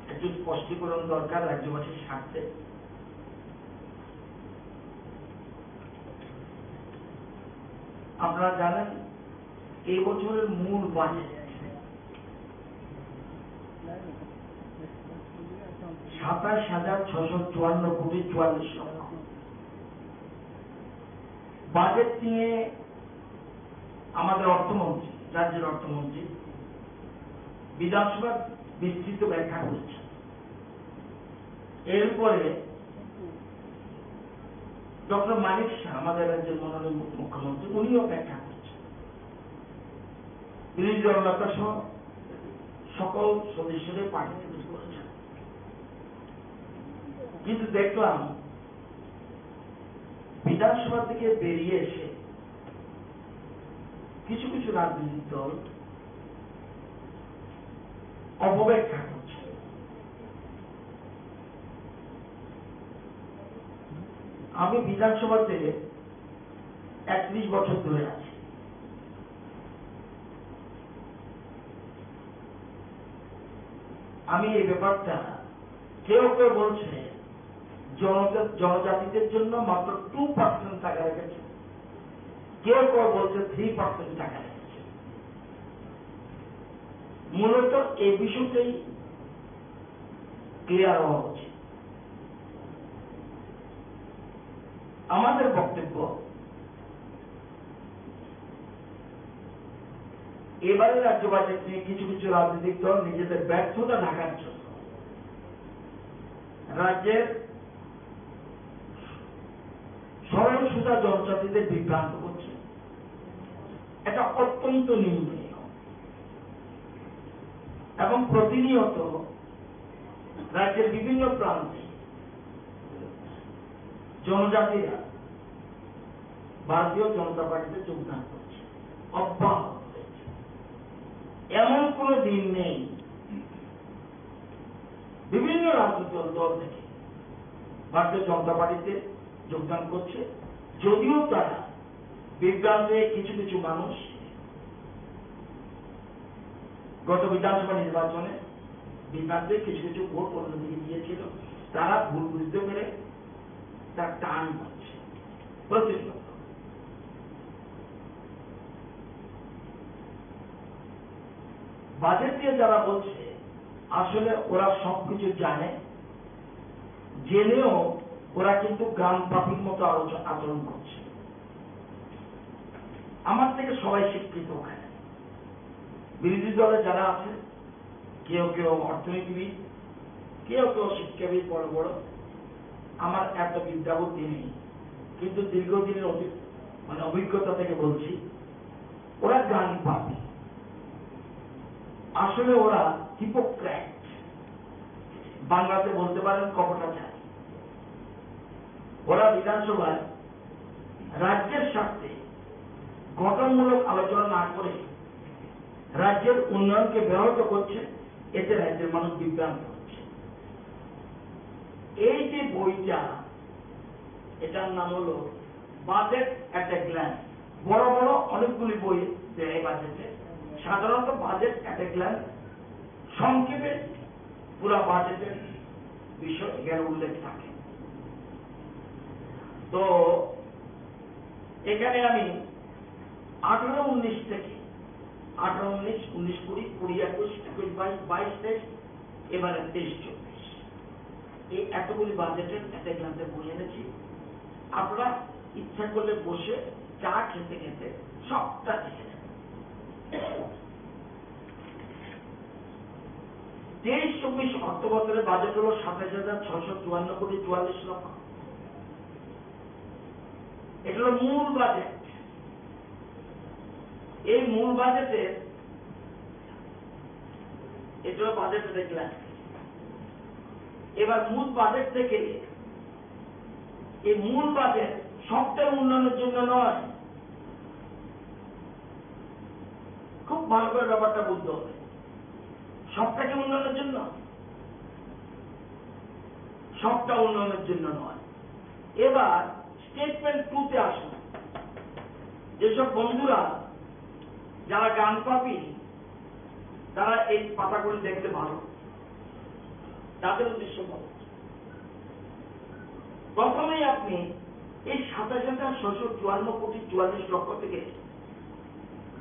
একটু স্পষ্টীকরণ দরকার রাজ্যবাসীর স্বার্থে। আপনারা জানেন, এই বছরের মূল বাজেট সাতাশ হাজার ছশো চুয়ান্ন কোটি চুয়াল্লিশ লক্ষ। বাজেট নিয়ে আমাদের অর্থমন্ত্রী, রাজ্যের অর্থমন্ত্রী বিধানসভায় বিস্তৃত ব্যাখ্যা করেছেন। এরপরে ডক্টর মানিক শাহ, আমাদের রাজ্যের মাননীয় মুখ্যমন্ত্রী, উনিও ব্যাখ্যা করেছেন। বিরোধী দলনেতা সহ সকল সদস্যদের পার্টিসিপেট করেছেন। কিন্তু দেখলাম, বিধানসভা থেকে বেরিয়ে এসে কিছু কিছু রাজনৈতিক দল অপব্যাখ্যা করছে। আমি বিধানসভাতে একত্রিশ বছর ধরে আছি। আমি এই ব্যাপারটা, কেউ কেউ বলছে জনজা-, জনজাতিদের জন্য মাত্র টু পার্সেন্ট টাকা রেখেছে, কেউ কেউ বলছে থ্রি পার্সেন্ট টাকা রেখেছে। মূলত এই বিষয়টাই ক্লিয়ার হওয়া উচিত। আমাদের বক্তব্য, এবারে রাজ্য বাজেট নিয়ে কিছু কিছু রাজনৈতিক দল নিজেদের ব্যর্থতা ঢাকার জন্য রাজ্যের সরল সোজা জনজাতিদের বিভ্রান্ত করছে। এটা অত্যন্ত নিন্দনীয় এবং প্রতিনিয়ত রাজ্যের বিভিন্ন প্রান্তে জনজাতিরা ভারতীয় জনতা পার্টিতে যোগদান করছে, অব্যাহত রয়েছে। এমন কোনো দিন নেই বিভিন্ন রাজনৈতিক দল থেকে ভারতীয় জনতা পার্টিতে যোগদান করছে, যদিও তারা বিভ্রান্তে কিছু কিছু মানুষ গত বিধানসভা নির্বাচনে বিভ্রান্তে কিছু কিছু ভোট অন্যদিকে দিয়েছিল, তারা ভুল বুঝতে পেরে তার টান হচ্ছে প্রতিটি দল। বাজেট নিয়ে যারা বলছে, আসলে ওরা সবকিছু জানে, জেনেও ওরা কিন্তু গান পাপির মতো আলোচ-, আচরণ করছে। আমার থেকে সবাই শিক্ষিত ওখানে। বিরোধী দলে যারা আছে, কেউ কেউ অর্থনীতিবিদ, কেউ কেউ শিক্ষাবিদ বড় বড়। আমার এত বিদ্যা বুদ্ধি নেই, কিন্তু দীর্ঘদিনের অভি-, মানে অভিজ্ঞতা থেকে বলছি, ওরা গান পাপি। আসলে ওরা হিপোক্রেট, বাংলাতে বলতে পারেন কপটাচারী। ওরা বিধানসভায় রাজ্যের স্বার্থে গঠনমূলক আলোচনা না করে রাজ্যের উন্নয়নকে ব্যাহত করছে, এতে রাজ্যের মানুষ বিভ্রান্ত হচ্ছে। এই যে বইটা, এটার নাম হলো বাজেট অ্যাট এ গ্ল্যান্স। বড় বড় অনেকগুলি বই দেয় বাজেটে, সাধারণত বাজেট অ্যাট এ গ্ল্যান্স সংক্ষেপে পুরা বাজেটের বিষয় এখানে উল্লেখ থাকে। তো এখানে আমি আঠারো উনিশ থেকে, আঠারো উনিশ, উনিশ কুড়ি, কুড়ি একুশ, একুশ বাইশ, বাইশ তেইশ, এবারে তেইশ চব্বিশ, এই এতগুলি বাজেটের একটা এখান থেকে বই এনেছি। আপনারা ইচ্ছা করলে বসে চা খেতে খেতে সবটা দেখে নেবেন। তেইশ চব্বিশ অর্থ বছরের বাজেট হলো সাতাশ হাজার ছয়শো চুয়ান্ন কোটি চুয়াল্লিশ লক্ষ। এটা হলো মূল বাজেট। এই মূল বাজেটে, এটা হলো বাজেট দেখলাম। এবার মূল বাজেট থেকে, এই মূল বাজেট সবটাই উন্নয়নের জন্য নয়। খুব ভালো করে ব্যাপারটা বুঝতে হবে। সবটা কি উন্নয়নের জন্য? সবটা উন্নয়নের জন্য নয়। এবার স্টেটমেন্ট টু তে আসুন। যেসব বন্ধুরা, যারা গান পাপি, তারা এই পাতাগুলি দেখতে পারো, তাদের উদ্দেশ্য বলো। প্রথমেই আপনি এই সাতাশ হাজার ছশো চুয়ান্ন কোটি চুয়াল্লিশ লক্ষ থেকে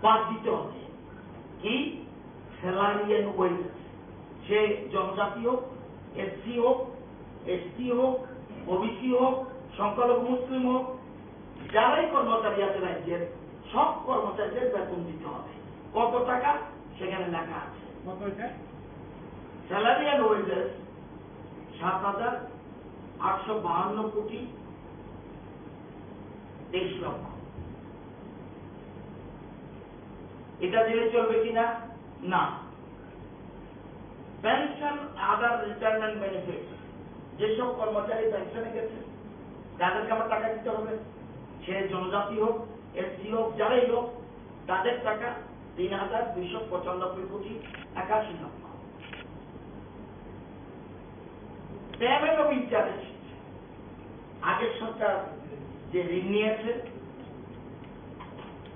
বাদ দিতে হবে কি? Salary and wages. সে জনজাতি হোক, এসসি হোক, এসটি হোক, ওবিসি হোক, সংখ্যালঘু মুসলিম হোক, যারাই কর্মচারী আছে রাজ্যের, সব কর্মচারীদের বেতন দিতে হবে। কত টাকা? সেখানে লেখা আছে। কত এটা? স্যালারি অ্যান্ড ওয়েজেস সাত হাজার আটশো বাহান্ন কোটি তেইশ লক্ষ। এটা দিলে চলবে কিনা? না। পেনশন, আদার রিটায়ারমেন্ট বেনিফিটস, যেসব কর্মচারী পেনশনে গেছে, তাদেরকে আবার টাকা দিতে হবে। সে জনজাতি হোক, এসটি হোক, যারাই হোক, তাদের টাকা তিন হাজার দুইশো পঁচানব্বই কোটি একাশি লক্ষ। পেমেন্ট অফ ইন্টারেস্ট, আগের সরকার যে ঋণ নিয়েছে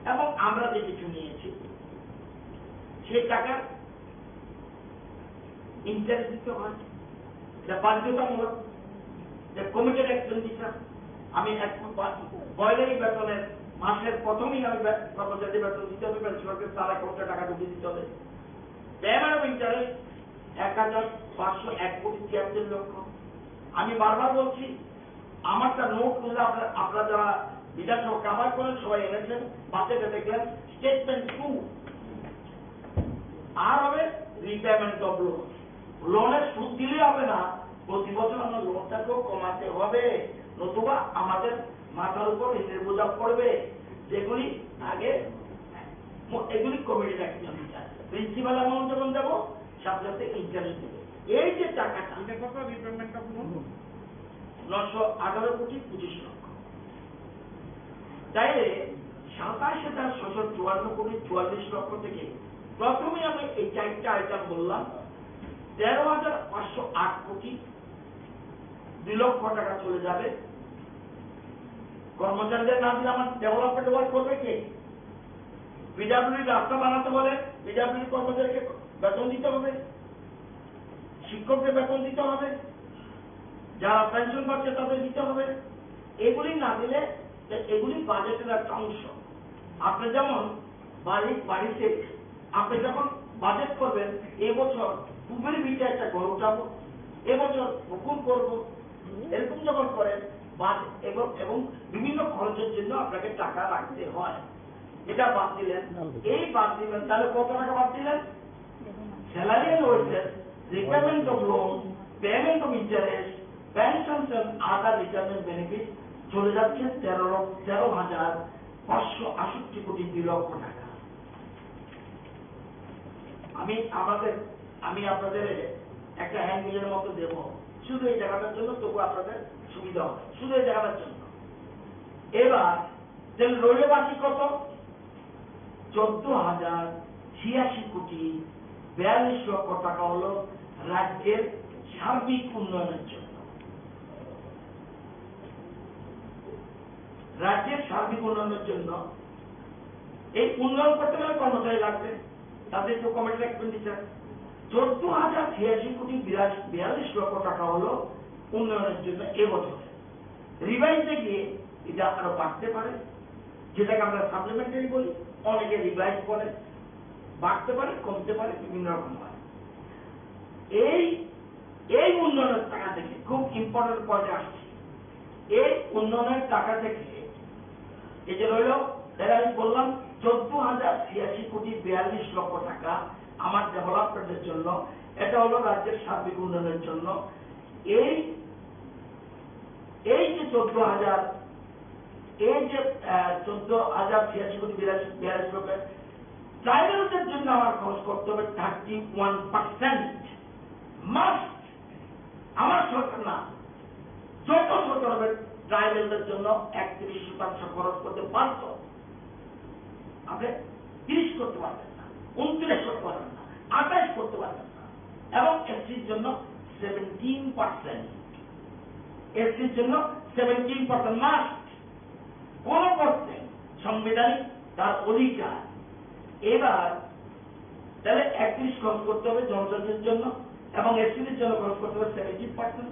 এবং আমরা যে কিছু নিয়েছি, সেই টাকার ইন্টারেস্ট দিতে হয়। এটা বাধ্যতামূলক, যে কমিটেড এক্সপেন্ডিচার। আমি এক পা-, পয়লাই বেতনের, মাসের প্রথমেই আমি বে-, কর্মচারীদের বেতন দিতে হবে, পেনশনারকে তার অ্যাকাউন্টে টাকা ঢুকিয়ে দিতে হবে। পেমেন্ট অফ ইন্টারেস্ট এক হাজার পাঁচশো এক কোটি তিয়াত্তর লক্ষ। আমি বারবার বলছি, আমারটা নোট করলে আপনারা, আপনারা যারা বিধানসভা কভার করেন, সবাই এনেছেন, বাজেটে দেখলেন, স্টেটমেন্ট টু। আর হবে রিপেমেন্ট অফ লোন। লোনের সুদ দিলে হবে না, প্রতি বছর আমরা লোনটাকেও কমাতে হবে, নতুবা আমাদের মাথার উপর ঋণের বোঝা পড়বে, যেগুলি আগে ম-, এগুলি কমিটি রাখতে হবে। প্রিন্সিপাল অ্যামাউন্ট যখন দেবো, সাথে সাথে ইন্টারেস্ট দেবে। এই যে টাকাটা, এটা কত রিপেমেন্ট অফ লোন? নশো আঠারো কোটি পঁচিশ লক্ষ। তাইলে সাতাশ হাজার ছশো চুয়ান্ন কোটি চুয়াল্লিশ লক্ষ থেকে প্রথমে আমি এই চারটা আইটেম বললাম, তেরো হাজার পাঁচশো আট কোটি, দুই লক্ষ টাকা চলে যাবে। কর্মচারীদের না দিলে আমার ডেভেলপমেন্ট ওয়ার্ক করবে কে? পিডাব্লিউডি রাস্তা বানাতে হলে পিডাব্লিউডি কর্মচারীকে বেতন দিতে হবে, শিক্ষকদের বেতন দিতে হবে, যারা পেনশন পাচ্ছে তাদের দিতে হবে। এগুলি না দিলে তো এগুলি বাজেটের একটা অংশ। আপনি যেমন বাড়ি বাড়িতে আপনি যখন বাজেট করবেন, এবছর পুবের ভিতরে একটা ঘর উঠাবো, এবছর পুকুর করব, এরকম যখন করেন, বাজেট এবং এবং বিভিন্ন খরচের জন্য আপনাকে টাকা রাখতে হয়। এটা বাদ দিলেন, এই বাদ দিলেন, তাহলে কত টাকা বাদ দিলেন? Salary and wages, repayment of loan, payment of interest, pensions and other retirement benefits চলে যাচ্ছে তেরো লক্ষ তেরো হাজার পাঁচশো আষট্টি কোটি দুই লক্ষ টাকা। আমি আমাদের আমি আপনাদের একটা হ্যান্ডবিলের মতো দেব, শুধু এই জায়গাটার জন্য, তবু আপনাদের সুবিধা হবে, শুধু এই জায়গাটার জন্য। এবার তাহলে রইল বাকি কত? চোদ্দ হাজার ছিয়াশি কোটি বিয়াল্লিশ লক্ষ টাকা হলো রাজ্যের সার্বিক উন্নয়নের জন্য। রাজ্যের সার্বিক উন্নয়নের জন্য এই উন্নয়ন করতে গেলে কর্মচারী লাগবে, তাদের তো কমিটির এক্সপেন্ডিচার। চোদ্দ হাজার ছিয়াশি কোটি বিরাশি বিয়াল্লিশ লক্ষ টাকা হলো উন্নয়নের জন্য এবছর। রিভাইজে গিয়ে এটা আরো বাড়তে পারে, যেটাকে আমরা সাপ্লিমেন্টারি বলি, অনেকে রিভাইজ বলে, বাড়তে পারে, কমতে পারে, বিভিন্ন রকম হয়। এই এই উন্নয়নের টাকা থেকে, খুব ইম্পর্টেন্ট পয়েন্টে আসছি, এই উন্নয়নের টাকা থেকে এই যে রইল, এটা আমি বললাম চোদ্দ হাজার ছিয়াশি কোটি বিয়াল্লিশ লক্ষ টাকা আমার ডেভেলপমেন্টের জন্য, এটা হলো রাজ্যের সার্বিক উন্নয়নের জন্য। এই এই যে চোদ্দ হাজার, এই যে আহ, চোদ্দ হাজার ছিয়াশি কোটি বিরাশি বিয়াল্লিশ লক্ষ, ট্রাইবেলদের জন্য আমার খরচ করতে হবে থার্টি ওয়ান পার্সেন্ট। মাস্ট। আমার সরকার না, যত সরকার হবে, ট্রাইবেলদের জন্য একত্রিশ শতাংশ খরচ করতে বাধ্য। আপনি তিরিশ করতে পারবেন না, উনত্রিশ করতে পারবেন না, আঠাশ করতে পারবেন না। এবং এসসির জন্য সেভেন্টিন পার্সেন্ট, এসসির জন্য সেভেন্টিন পার্সেন্ট মাস্ট। কোনো প্রশ্নে সাংবিধানিক তার অধিকার। এবার তাহলে একত্রিশ খরচ করতে হবে জনজাতির জন্য এবং এসসিদের জন্য খরচ করতে হবে seventeen percent.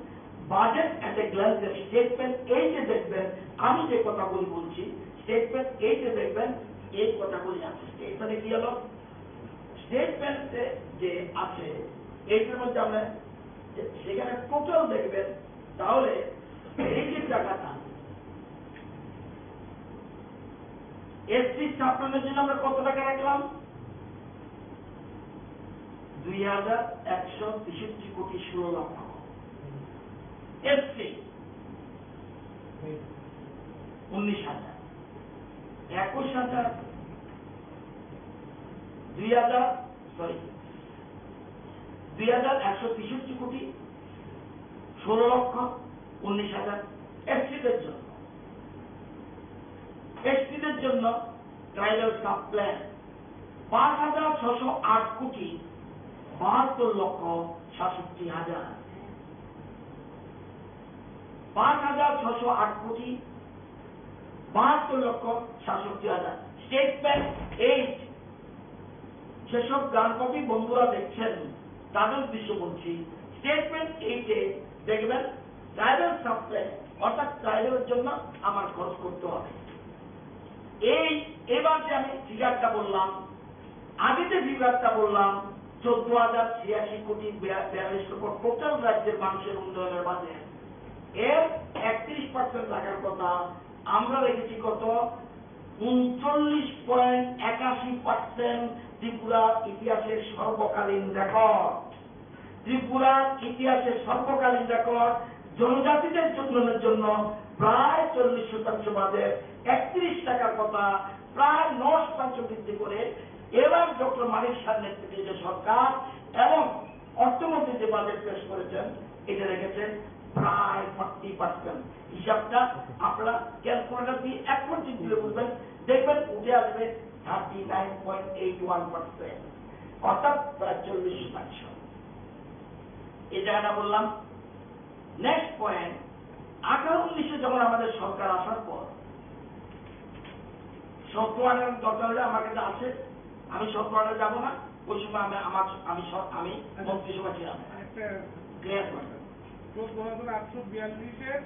Budget at a গ্ল্যান্সে স্টেটমেন্ট এইটে দেখবেন, আমি যে কথাগুলি বলছি, স্টেটমেন্ট এইটে দেখবেন, এই কথাগুলি আছে। স্টেটমেন্টে কি হলো? স্টেটমেন্টে যে আছে, এইটার মধ্যে আমরা যে-, সেখানে টোটাল দেখবেন, তাহলে এই যে টাকাটা এসসি সাপ্লামেন্টের জন্য আমরা কত টাকা রাখলাম? দুই হাজার একশো তেষট্টি কোটি ষোলো লক্ষ। এসসি উনিশ হাজার, একুশ হাজার, দুই হাজার, সরি, দুই হাজার একশো তেষট্টি কোটি ষোলো লক্ষ উনিশ হাজার এসসিদের জন্য। এসসিদের জন্য ট্রাইবাল সাব প্ল্যান পাঁচ হাজার ছশো আট কোটি বাহাত্তর লক্ষ সাতষট্টি হাজার। পাঁচ হাজার ছশো আট কোটি বাহাত্তর লক্ষ সাতষট্টি হাজার। স্টেটমেন্ট এইট, যেসব গান কপি বন্ধুরা দেখছেন, তাদের উদ্দেশ্য বলছি, স্টেটমেন্ট এইটে দেখবেন ট্রাইবাল সাব প্ল্যান, অর্থাৎ ট্রাইবালের জন্য আমার খরচ করতে হবে। এই, এবার যে আমি ফিগারটা বললাম, আগে যে ফিগারটা বললাম, চোদ্দ হাজার ছিয়াশি কোটি বিয়া-, বিয়াল্লিশ লক্ষ টোটাল রাজ্যের মানুষের উন্নয়নের বাজেট, এর একত্রিশ পার্সেন্ট রাখার কথা, আমরা রেখেছি কত? উনচল্লিশ পয়েন্ট একাশি পার্সেন্ট। ত্রিপুরার ইতিহাসের সর্বকালীন রেকর্ড। ত্রিপুরার ইতিহাসের সর্বকালীন রেকর্ড। জনজাতিদের উন্নয়নের জন্য প্রায় চল্লিশ শতাংশ বাজেট, একত্রিশ টাকার কথা প্রায় নয় শতাংশ বৃদ্ধি করে এবার ডক্টর মানিক সাহার নেতৃত্বে যে সরকার এবং অর্থমন্ত্রী যে বাজেট পেশ করেছেন, এটা রেখেছেন প্রায় ফর্টি পার্সেন্ট। হিসাবটা আপনারা ক্যালকুলেটর দিয়ে এক পর্যন্ত তুলে বুঝবেন, দেখবেন উঠে আসবে thirty nine point eight one percent. অর্থাৎ প্রায় চল্লিশ শতাংশ। এই জায়গাটা বললাম। নেক্সট পয়েন্ট, আঠারো উনিশে যখন আমাদের সরকার আসার পর সত্য আনার দরকার হলে আমার কাছে আসে, আমি সত্য আনার যাবো না। ওই সময় আমি আমার আমি সব আমি আচ্ছা। মন্ত্রিসভা ছিলাম। একটা ক্লিয়ার করবেন। চোদ্দ হাজার আটশো বিয়াল্লিশের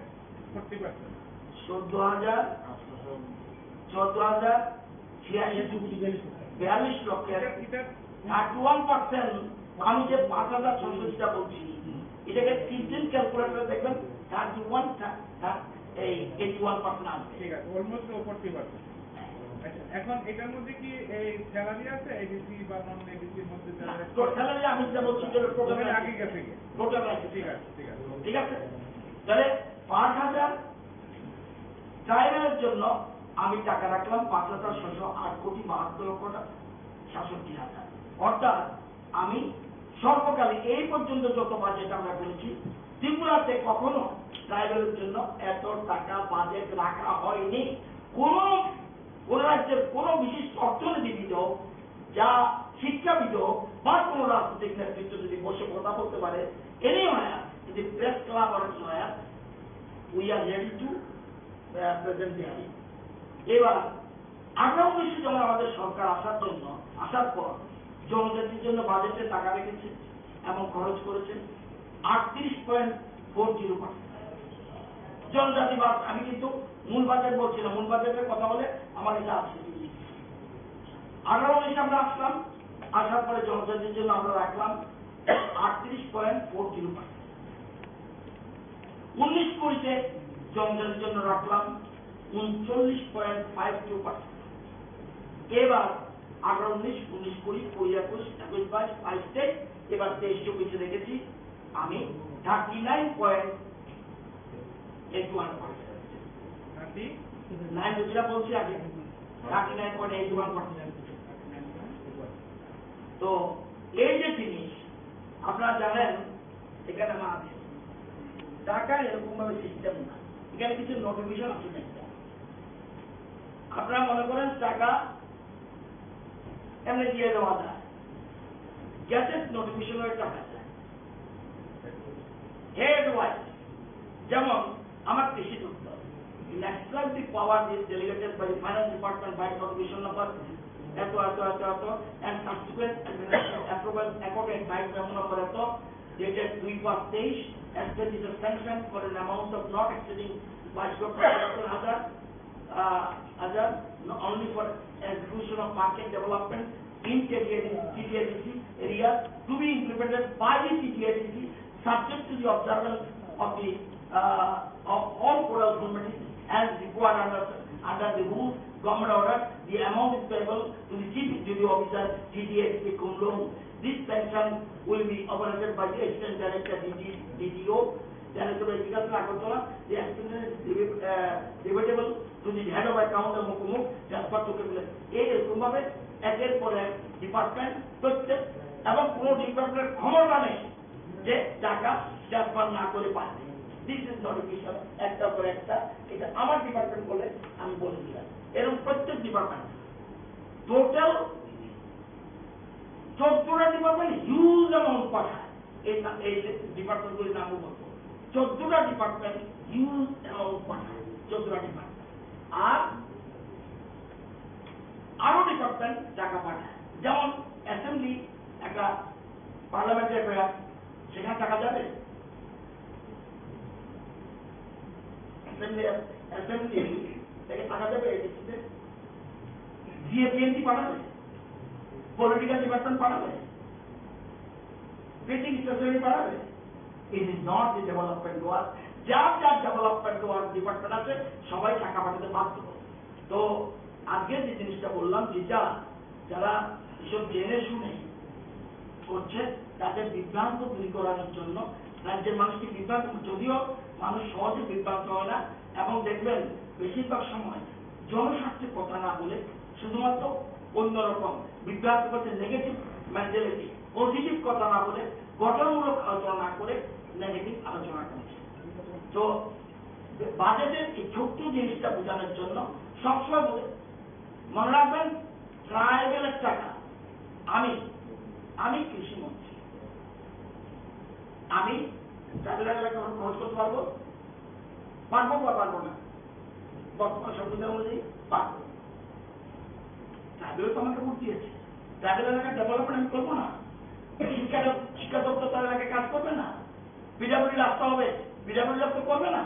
ফর্টি পার্সেন্ট। চোদ্দ হাজার চোদ্দ হাজার ছিয়াশি কোটি বিয়াল্লিশ লক্ষ। এটা এটা থার্টি ওয়ান পার্সেন্ট। আমি যে পাঁচ হাজার ছয়শো যেটা বলছি, এটাকে ফিফটিন ক্যালকুলেটর দেখবেন, থার্টি ওয়ান এই এইটি ওয়ান পার্সেন্ট আসবে। ঠিক আছে, অলমোস্ট ফর্টি পার্সেন্ট। আচ্ছা, এখন এটার মধ্যে কি এই স্যালারি আছে, এডিসি বা নন এডিসির মধ্যে যারা না, তো স্যালারি আমি যেটা বলছি, যেটা টোটাল ওখানে রাখি। আগে গেছে গিয়ে। টোটাল রাখি। ঠিক আছে, ঠিক আছে। ঠিক আছে? তাহলে পাঁচ হাজার ট্রাইবেলের জন্য আমি টাকা রাখলাম পাঁচ হাজার ছয়শো আট কোটি বাহাত্তর লক্ষ টাকা, সাতষট্টি হাজার। অর্থাৎ আমি সর্বকালে এই পর্যন্ত যত বাজেট আমরা করেছি, ত্রিপুরাতে কখনো ট্রাইবেলের জন্য এত টাকা বাজেট রাখা হয়নি। কোনো, কোনো রাজ্যের কোনো বিশিষ্ট অর্থনীতিবিদ হোক, যা শিক্ষাবিদ হোক বা কোনো রাজনৈতিক নেতৃত্ব যদি বসে কথা বলতে পারে, এনি হয়, যদি প্রেস ক্লাব অনেক হয়, we are ready to, uh, present there. এবার আঠারো উনিশে যখন আমাদের সরকার আসার জন্য, আসার পর জনজাতির জন্য বাজেটে টাকা রেখেছে এবং খরচ করেছে আটত্রিশ পয়েন্ট ফোর জিরো পার্সেন্ট। জনজাতি বাদ, আমি কিন্তু মূল বাজেট বলছি না, মূল বাজেটের কথা বলে আমার এটা আছে। আঠারো উনিশে আমরা আসলাম, আসার পরে জনজাতির জন্য আমরা রাখলাম আটত্রিশ পয়েন্ট ফোর জিরো পার্সেন্ট। উনিশ কুড়িতে জনজাতির জন্য রাখলাম উনচল্লিশ পয়েন্ট ফাইভ টু পার্সেন্ট। এবার আঠারো উনিশ, উনিশ কুড়ি, কুড়ি একুশ, একুশ বাইশ, বাইশ তেইশ, এবার তেইশ চব্বিশে রেখেছি আমি thirty nine point eight one percent. Thirty nine যেটা বলছি আগে, thirty nine point eight one percent. তো এই যে জিনিস আপনারা জানেন, এখানে আমার আছে। টাকা এরকম ভাবে সিস্টেম না, এখানে কিছু নোটিফিকেশন আছে একটা। আপনারা মনে করেন টাকা এমনি দিয়ে দেওয়া যায়, গ্যাজেট নোটিফিকেশনের টাকা যায়। হেড ওয়াইজ, যেমন আমার কৃষি দপ্তর, in extract the power is delegated by the finance department by notification number এত, এত, এত, এত, and subsequent administrative approval accorded by memo number এত, dated দুই পাঁচ তেইশ, expenditure sanction for an amount of not exceeding বাইশ লক্ষ পঁচাত্তর হাজার, uh, হাজার, only for execution of market development in T T A D C, T T A D C area to be implemented by the T T A D C, subject to the observance of the, uh, of all protocols as required under, under the rules, government order. The amount is payable to the Chief Executive Officer, T T A D C Khumlung. This sanction will be operated by the Assistant Director, D T, D T O. Director of Agriculture, Agartala. The expenditure is debit-, uh, debitable to the head of account of Mukmuk, transfer to capital. এই এরকম ভাবে একের পর এক ডিপার্টমেন্ট, প্রত্যেক এবং কোনো ডিপার্টমেন্টের ক্ষমতা নেই যে টাকা ট্রান্সফার না করে পারে। This is notification, একটার পর একটা। এটা আমার ডিপার্টমেন্ট বলে আমি বলে দিলাম। এরকম প্রত্যেক ডিপার্টমেন্ট টোটাল চোদ্দটা ডিপার্টমেন্ট হিউজ অ্যামাউন্ট পাঠায়। এই না-, এই যে ডিপার্টমেন্টগুলির নামও বলবো, চোদ্দটা ডিপার্টমেন্ট হিউজ অ্যামাউন্ট পাঠায়, চোদ্দটা ডিপার্টমেন্ট। আর আরো ডিপার্টমেন্ট টাকা পাঠায়, যেমন অ্যাসেম্বলি, একটা পার্লামেন্টের ব্যাপার, সেখানে টাকা যাবে? অ্যাসেম্বলি, অ্যাসেম্বলি থেকে টাকা যাবে এডিসিতে? জিএপিএনটি পাঠাবে? পলিটিক্যাল ডিপার্টমেন্ট পাঠাবে? প্রিন্টিং স্টেশনারি পাঠাবে? It is not the development work. যার যার ডেভেলপমেন্ট ওয়ার্ক ডিপার্টমেন্ট আছে, সবাই টাকা পাঠাতে বাধ্য। তো আজকে যে জিনিসটা বললাম, যেটা যারা এসব জেনে শুনে করছে, তাদের বিভ্রান্ত দূরীকরণের জন্য রাজ্যের মানুষকে বিভ্রান্ত, যদিও মানুষ সহজে বিভ্রান্ত হয় না, এবং দেখবেন বেশিরভাগ সময় জনস্বার্থে কথা না বলে শুধুমাত্র অন্যরকম বিভ্রান্ত করছে, নেগেটিভ মেন্টালিটি, পজিটিভ কথা না বলে, গঠনমূলক আলোচনা না করে নেগেটিভ আলোচনা করছে। তো বাজেটের এই ছোট্ট জিনিসটা বোঝানোর জন্য সবসময় বলে, মনে রাখবেন, ট্রাইবেলের টাকা আমি আমি কৃষি মন্ত্রী, আমি ট্রাইবেল এলাকা খরচ করতে পারবো? পারবো বা পারবো না? বর্তমান সংবিধান অনুযায়ী পারবো। ট্রাইবেল তো আমাকে ভোট দিয়েছে, ট্রাইবেল এলাকার ডেভেলপমেন্ট আমি করবো না? শিক্ষা, শিক্ষা দপ্তর তার এলাকায় কাজ করবে না? পিডাব্লিউডি রাখতে হবে, পিডাব্লিউডি রাখতে করবে না?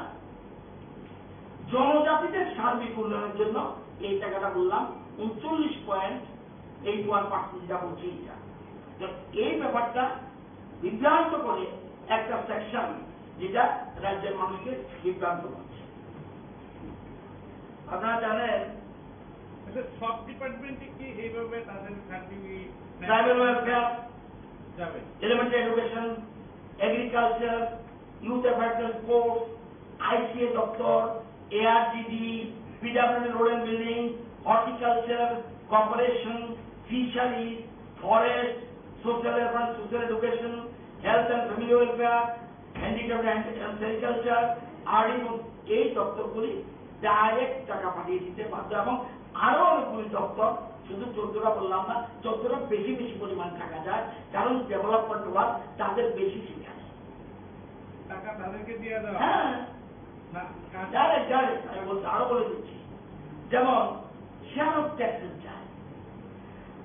জনজাতিদের সার্বিক উন্নয়নের জন্য এই টাকাটা বললাম, উনচল্লিশ পয়েন্ট এইট ওয়ান পার্সেন্ট যেটা বলছি এটা। তো এই ব্যাপারটা বিভ্রান্ত করে একটা সেকশন, যেটা রাজ্যের মানুষকে বিভ্রান্ত করছে। আপনারা জানেন, আচ্ছা, সব ডিপার্টমেন্টে কি এইভাবে তাদের সার্টিফিকেট ট্রাইবাল ওয়েলফেয়ার, যাবে? Elementary education, agriculture, youth affairs and sports, ICA দপ্তর, ARDD, PWD road and building, horticulture, corporation, fisheries, forest, social affairs, social education, health and family welfare, handicap and sericulture, RD, এই দপ্তরগুলি ডাইরেক্ট টাকা পাঠিয়ে দিতে বাধ্য। এবং আরো অনেকগুলি দপ্তর, শুধু চোদ্দটা বললাম না, চোদ্দটা বেশি বেশি পরিমাণ টাকা যায়, কারণ ডেভেলপমেন্ট ওয়ার্ক তাদের বেশি সেখানে। টাকা তাদেরকে দিয়ে দেওয়া? হ্যাঁ। না, কাজ- ডাইরেক্ট, ডাইরেক্ট। আমি বলছি, আরো বলে দিচ্ছি, যেমন শেয়ার অফ ট্যাক্সেস যায়,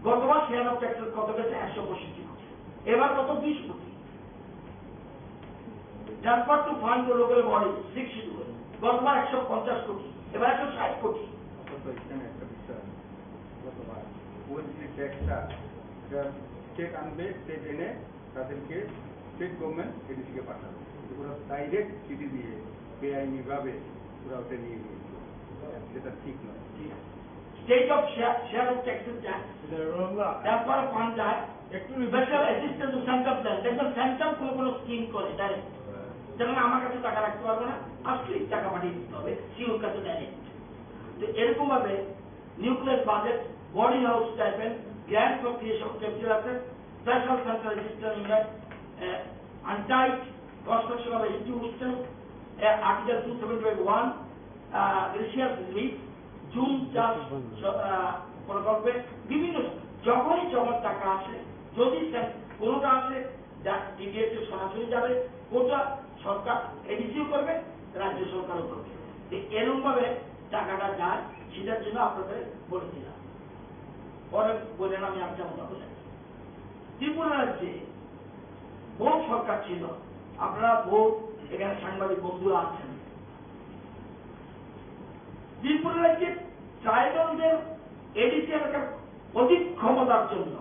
গতবার শেয়ার অফ ট্যাক্সেস কত গেছে? একশো পঁয়ষট্টি কোটি। এবার কত? বিশ কোটি। Transfer to fund to local body, six schedule, গতবার একশো পঞ্চাশ কোটি, এবার একশো ষাট কোটি। অথচ এখানে একটা বিষয়, গতবার ওয়েলফেয়ার ট্যাক্সটা এটা স্টেট আনবে, স্টেট এনে তাদেরকে স্টেট গভর্নমেন্ট এডিসিকে পাঠাবে। কিন্তু ওরা ডাইরেক্ট চিঠি দিয়ে বেআইনিভাবে ওরা ওটা নিয়ে নিয়েছিল, যেটা ঠিক নয়। ঠিক আছে। State of share, share of taxes যায়, এটা রোল না। তারপরে ফান্ড যায়, একটু revise special assistance to central plan. দেখবেন সেন্ট্রাল কোনো কোনো স্কিম করে ডাইরেক্ট, যেমন আমার কাছে টাকা রাখতে পারবো না, আসলে টাকা পাঠিয়ে দিতে হবে সিওর কাছে ডাইরেক্ট। তো এরকম ভাবে nucleus budget, boarding house stipend, grant for creation of capital asset, special central assistance unit, untied construction of institution, article two seventy five one, gracious relief, জুম চাষ স-, আহ, প্রকল্পে বিভিন্ন, যখনই যখন টাকা আসে, যদি স্যার কোনোটা আসে, যা টিডিএস এ সরাসরি যাবে, কোটা সরকার এডিসিও করবে, রাজ্য সরকারও করবে। তো এরকম ভাবে টাকাটা যায়, সেটার জন্য আপনাদের বলে দিলাম। পরে বললেন আমি একটা কথা বলে, ত্রিপুরা রাজ্যে বহু সরকার ছিল, আপনারা বহু এখানে সাংবাদিক বন্ধুরা আছেন, ত্রিপুরা রাজ্যে ট্রাইবালদের এডিসি এলাকার অধিক ক্ষমতার জন্য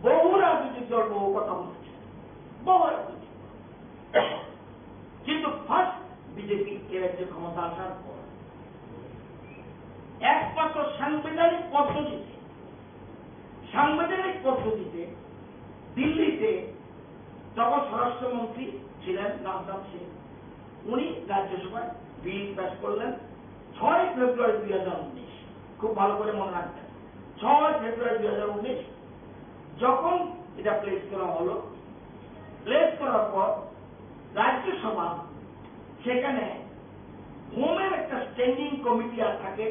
বহু রাজনৈতিক দল বহু কথা বলেছে, বহু রাজনৈতিক দল। কিন্তু ফার্স্ট বিজেপি এ রাজ্যে ক্ষমতা আসার পর একমাত্র সাংবিধানিক পদ্ধতিতে, সাংবিধানিক পদ্ধতিতে দিল্লিতে তখন স্বরাষ্ট্রমন্ত্রী ছিলেন রাজনাথ সিং, উনি রাজ্যসভায় বিল পাস করলেন ছয় ফেব্রুয়ারি দুই হাজার উনিশ। খুব ভালো করে মনে রাখবেন, ছয় ফেব্রুয়ারি দুই হাজার উনিশ যখন এটা প্লেস করা হলো, প্লেস করার পর রাজ্যসভা সেখানে হোমের একটা স্ট্যান্ডিং কমিটি আর থাকে,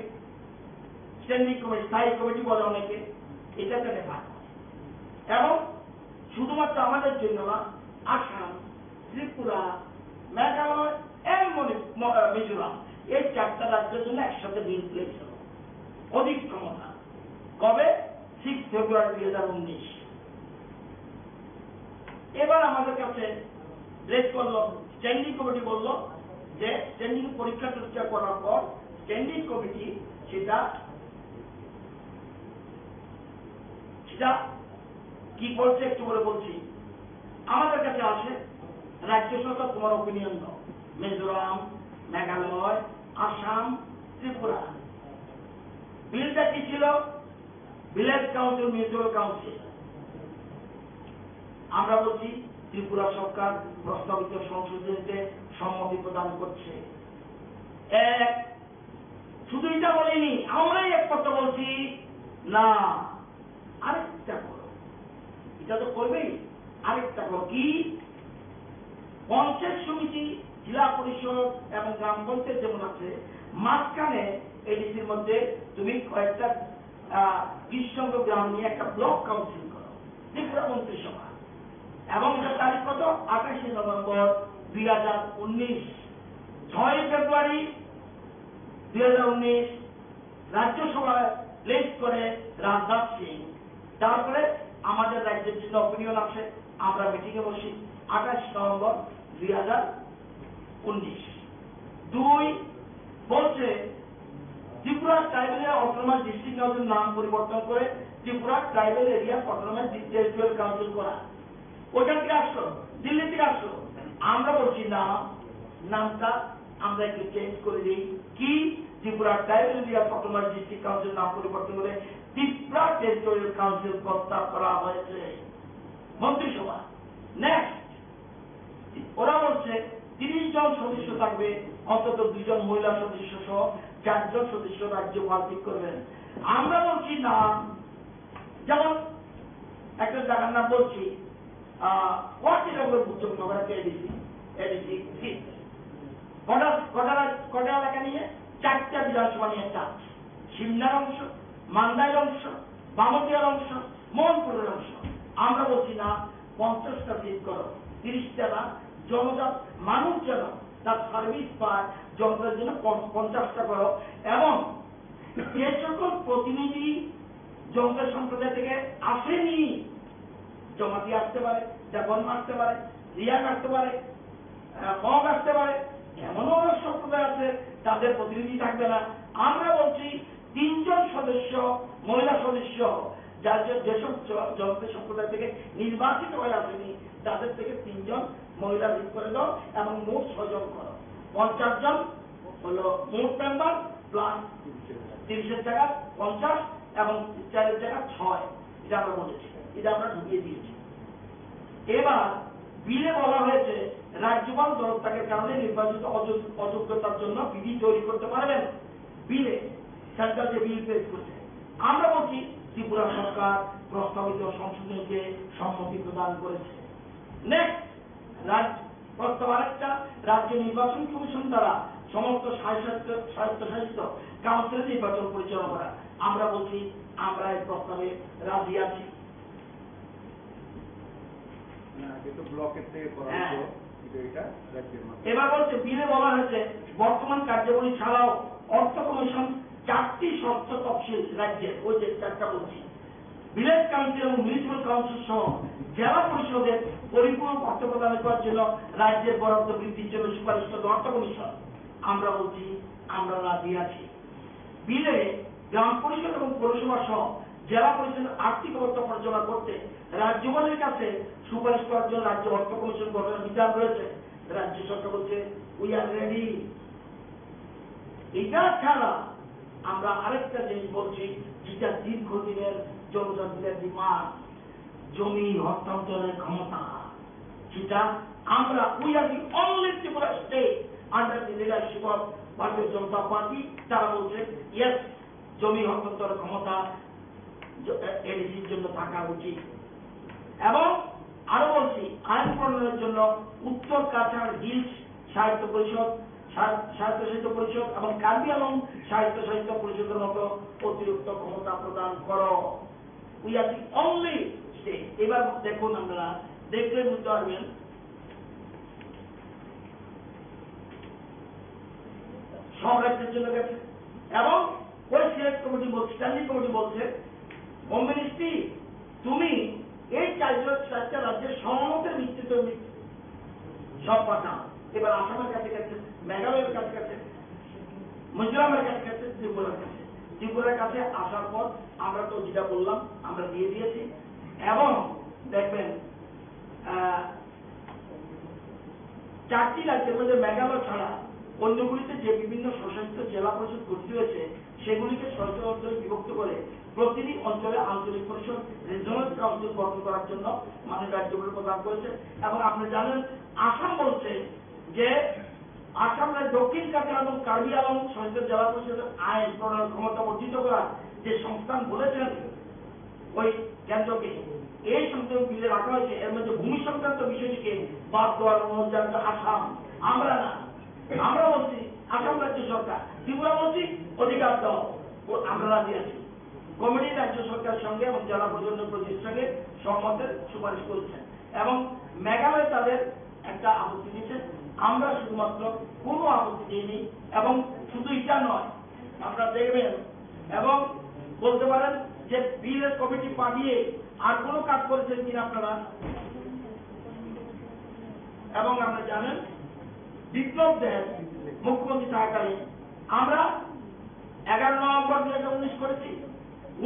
স্ট্যান্ডিং কমিটি, স্থায়ী কমিটি বলে অনেকে, এটাতে রেফার করে। এবং শুধুমাত্র আমাদের জন্য না, আসাম, ত্রিপুরা, মেঘালয় and মণিপুর, ম-, আহ, মিজোরাম, এই চারটা রাজ্যের জন্য একসাথে বিল প্লেস হলো, অধিক ক্ষমতা। কবে? সিক্স ফেব্রুয়ারি দুই হাজার উনিশ। এবার আমাদের কাছে প্লেস করলো, স্ট্যান্ডিং কমিটি বলল যে স্ট্যান্ডিং পরীক্ষা টরীক্ষা করার পর স্ট্যান্ডিং কমিটি সেটা, সেটা কি বলছে একটু করে বলছি। আমাদের কাছে আসে রাজ্য সরকার, তোমার ওপিনিয়ন দাও, মিজোরাম, মেঘালয়, আসাম, ত্রিপুরা। বিলটা কি ছিল? Village council, municipal council. আমরা বলছি ত্রিপুরা সরকার প্রস্তাবিত সংশোধনীতে সম্মতি প্রদান করছে। এক, শুধু এটা বলেনি, আমরাই একমাত্র বলছি না, আরেকটা করো, এটা তো করবেই, আরেকটা করো কি? পঞ্চায়েত সমিতি, জেলা পরিষদ এবং গ্রাম পঞ্চায়েত যেমন আছে, মাঝখানে এডিসির মধ্যে তুমি কয়েকটা, আহ, বিশ সংখ্যক গ্রাম নিয়ে একটা ব্লক কাউন্সিল করো। ত্রিপুরা মন্ত্রিসভা। এবং এটা তারিখ কত? আঠাশে নভেম্বর দুই হাজার উনিশ। ছয় ফেব্রুয়ারি দুই হাজার উনিশ রাজ্যসভায় প্লেস করে রাজনাথ সিং। তারপরে আমাদের রাজ্যের জন্য অপিনিয়ন আসে, আমরা মিটিংয়ে বসি আঠাশ নভেম্বর দুই হাজার উনিশ। দুই বলছে Tripura tribal autonomous district council নাম পরিবর্তন করে Tripura tribal area autonomous territorial council করা। ওইখান থেকে আসলো, দিল্লি থেকে আসলো। আমরা বলছি না, নামটা আমরা একটু চেঞ্জ করে দিই। কি? Tripura tribal area autonomous district council নাম পরিবর্তন করে ত্রিপুরা টেরিটোরিয়াল কাউন্সিল প্রস্তাব করা হয়েছে মন্ত্রিসভা। নেক্সট, ওরা বলছে তিরিশ জন সদস্য থাকবে, অন্তত দুইজন মহিলা সদস্য সহ চারজন সদস্য রাজ্যপাল ঠিক করবেন। আমরা বলছি না, যেমন একটা জায়গার নাম বলছি, আহ, ওয়ার্ড এলাকা বুঝতে হবে, এডিসি, এডিসি সিট। কটা, কটা, কটা এলাকা নিয়ে? চারটা বিধানসভা নিয়ে একটা আছে। সিমনার অংশ, মান্দাইর অংশ, বামতিয়ার অংশ, মোহনপুরের অংশ। আমরা বলছি না, পঞ্চাশটা সিট করো, তিরিশটা না, জনজাত মানুষ যেন তার সার্ভিস পায়, জনতার জন্য পঞ্চ-, পঞ্চাশটা করো। এবং যে সকল প্রতিনিধি জনজাত সম্প্রদায় থেকে আসেনি, জমাতি আসতে পারে, দেববর্মা আসতে পারে, রিয়াং আসতে পারে, আহ, মগ আসতে পারে, এমনও অনেক সম্প্রদায় আছে, তাদের প্রতিনিধি থাকবে না। আমরা বলছি তিনজন সদস্য, মহিলা সদস্য, যার যে, যেসব জ-, জনজাতি সম্প্রদায় থেকে নির্বাচিত হয়ে আসেনি, তাদের থেকে তিনজন মহিলা ঠিক করে দাও এবং মোট ছয়জন করো। পঞ্চাশ জন হলো মোট মেম্বার প্লাস তিরিশের জায়গা পঞ্চাশ এবং চারের জায়গা ছয়, এটা আমরা বলেছি, এটা আমরা ঢুকিয়ে দিয়েছি। এবার বিলে বলা হয়েছে রাজ্যপাল দলত্যাগের কারণে নির্বাচিত অযোগ্য-, অযোগ্যতার জন্য বিধি তৈরি করতে পারবেন। বিলে সেন্ট্রাল যে বিল পেশ করছে, আমরা বলছি ত্রিপুরা সরকার প্রস্তাবিত সংশোধনীকে সম্মতি প্রদান করেছে। নেক্সট, রাজ্য প্রস্তাব আরেকটা, রাজ্য নির্বাচন কমিশন দ্বারা সমস্ত স্বায়ত্ত-, স্বায়ত্তশাসিত কাউন্সিল নির্বাচন পরিচালনা করা। আমরা বলছি, আমরা এই প্রস্তাবে রাজি আছি। না, আগে তো ব্লকের থেকে করা হ্যাঁ। হতো, কিন্তু এটা রাজ্যের মাধ্যমে। এবার বলছে, বিলে বলা হয়েছে বর্তমান কার্যাবলী ছাড়াও অর্থ কমিশন চারটি স্বচ্ছ তফসিল রাজ্যের, ওই যে চারটা বলছি, ভিলেজ কাউন্সিল এবং মিউনিসিপ্যাল কাউন্সিল সহ জেলা পরিষদের পরিপূরক অর্থ প্রদান করার জন্য রাজ্যের বরাদ্দ বৃদ্ধির জন্য সুপারিশ করবে অর্থ কমিশন। আমরা বলছি, আমরা রাজি আছি। বিলে গ্রাম পরিষদ এবং পৌরসভা সহ জেলা পরিষদের আর্থিক অবস্থা পর্যালোচনা করতে রাজ্যপালের কাছে সুপারিশ করার জন্য রাজ্য অর্থ কমিশন গঠনের বিধান রয়েছে। রাজ্য সরকার বলছে, "We are ready।" এটা ছাড়া আমরা আরেকটা জিনিস বলছি, যেটা দীর্ঘদিনের জনজাতিদের ডিমান্ড, জমি হস্তান্তরের ক্ষমতা, যেটা আমরা, we are the only Tripura state under the leadership of ভারতীয় জনতা পার্টি, তারা বলছে, "Yes, জমি হস্তান্তরের ক্ষমতা জ-, এ-, এডিসির জন্য থাকা উচিত।" এবং আরো বলছি, আইন প্রণয়নের জন্য উত্তর কাছাড় হিলস সাহিত্য পরিষদ, সা-, স্বায়ত্তশাসিত পরিষদ এবং কার্বি আংলং স্বায়ত্তশাসিত পরিষদের মতো অতিরিক্ত ক্ষমতা প্রদান করো। We are the only state। এবার দেখুন, আপনারা দেখলে বুঝতে পারবেন, সব রাজ্যের জন্য গেছে। এবং ওই সিলেক্ট কমিটি বলছে, স্ট্যান্ডিং কমিটি বলছে, "হোম মিনিস্ট্রি, তুমি এই চারজন, চারটা রাজ্যের সহমতের ভিত্তিতে তুমি সব পাঠাও।" এবার আসামের কাছে গেছে, মেঘালয়ের কাছে গেছে, মিজোরামের কাছে গেছে, ত্রিপুরার কাছে। ত্রিপুরার কাছে আসার পর আমরা তো যেটা বললাম, আমরা দিয়ে দিয়েছি। এবং দেখবেন, আহ, চারটি রাজ্যের মধ্যে মেঘালয় ছাড়া অন্যগুলিতে যে বিভিন্ন স্বশাসিত জেলা পরিষদ গঠিত হয়েছে, সেগুলিকে ছয়টি অঞ্চলে বিভক্ত করে প্রতিটি অঞ্চলে আঞ্চলিক পরিষদ, রিজিওনাল কাউন্সিল, গঠন করার জন্য মাননীয় রাজ্যপাল প্রদান করেছে। এবং আপনি জানেন, আসাম বলছে যে আসাম রাজ্য দক্ষিণ কাছাড় এবং কার্বি আংলং স্বশাসিত জেলা পরিষদের আইন প্রণয়ন ক্ষমতা বর্ধিত করার যে সংস্থান বলেছেন ওই কেন্দ্রকে, এই সংশোধন বিলে রাখা হয়েছে, এর মধ্যে ভূমি সংক্রান্ত বিষয়টিকে বাদ দেওয়ার অনুরোধ জানাচ্ছে আসাম। আমরা না, আমরা বলছি আসাম রাজ্য সরকার, ত্রিপুরা বলছি অধিকার দাও, ও আমরা রাজি আছি। কমিটি রাজ্য সরকারের সঙ্গে এবং জেলা পরিষদের প্রতিনিধির সঙ্গে সহমতের সুপারিশ করেছেন এবং মেঘালয় তাদের একটা আপত্তি দিয়েছে। আমরা শুধুমাত্র কোনো আপত্তি দিইনি এবং শুধু এটা নয়, আপনারা দেখবেন এবং বলতে পারেন যে বিলের কমিটি পাঠিয়ে আর কোনো কাজ করেছেন কিনা আপনারা। এবং আমরা জানেন বিপ্লব দেব মুখ্যমন্ত্রী থাকাকালীন আমরা এগারো নভেম্বর দুই হাজার উনিশ করেছি,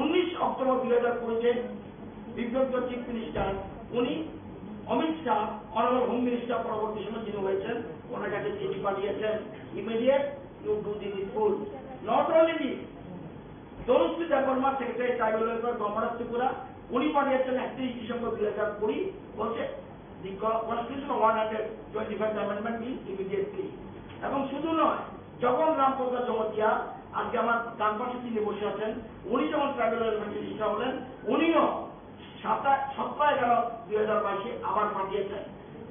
উনিশ অক্টোবর দুই হাজার কুড়িতে বিপ্লব দেব চিফ মিনিস্টার, উনি অমিত শাহ, অনারেবল হোম মিনিস্টার পরবর্তী সময় যিনি হয়েছেন, ওনার কাছে চিঠি পাঠিয়েছেন immediate. You do the needful. Not only this, Tanushree Debbarma, secretary tribal welfare, governor of Tripura, উনি পাঠিয়েছেন একত্রিশ ডিসেম্বর দুই হাজার কুড়ি, বলছে the constitutional one hundred twenty-five amendment bill immediately. এবং শুধু নয়, জগন রাম প্রসাদ জমতিয়া আজকে আমার ডান পাশে তিনি বসে আছেন, উনি যখন ট্রাইবাল ওয়েলফেয়ার মিনিস্টার হলেন, উনিও সাতাশ সতেরো এগারো দুই হাজার বাইশে আবার পাঠিয়েছেন।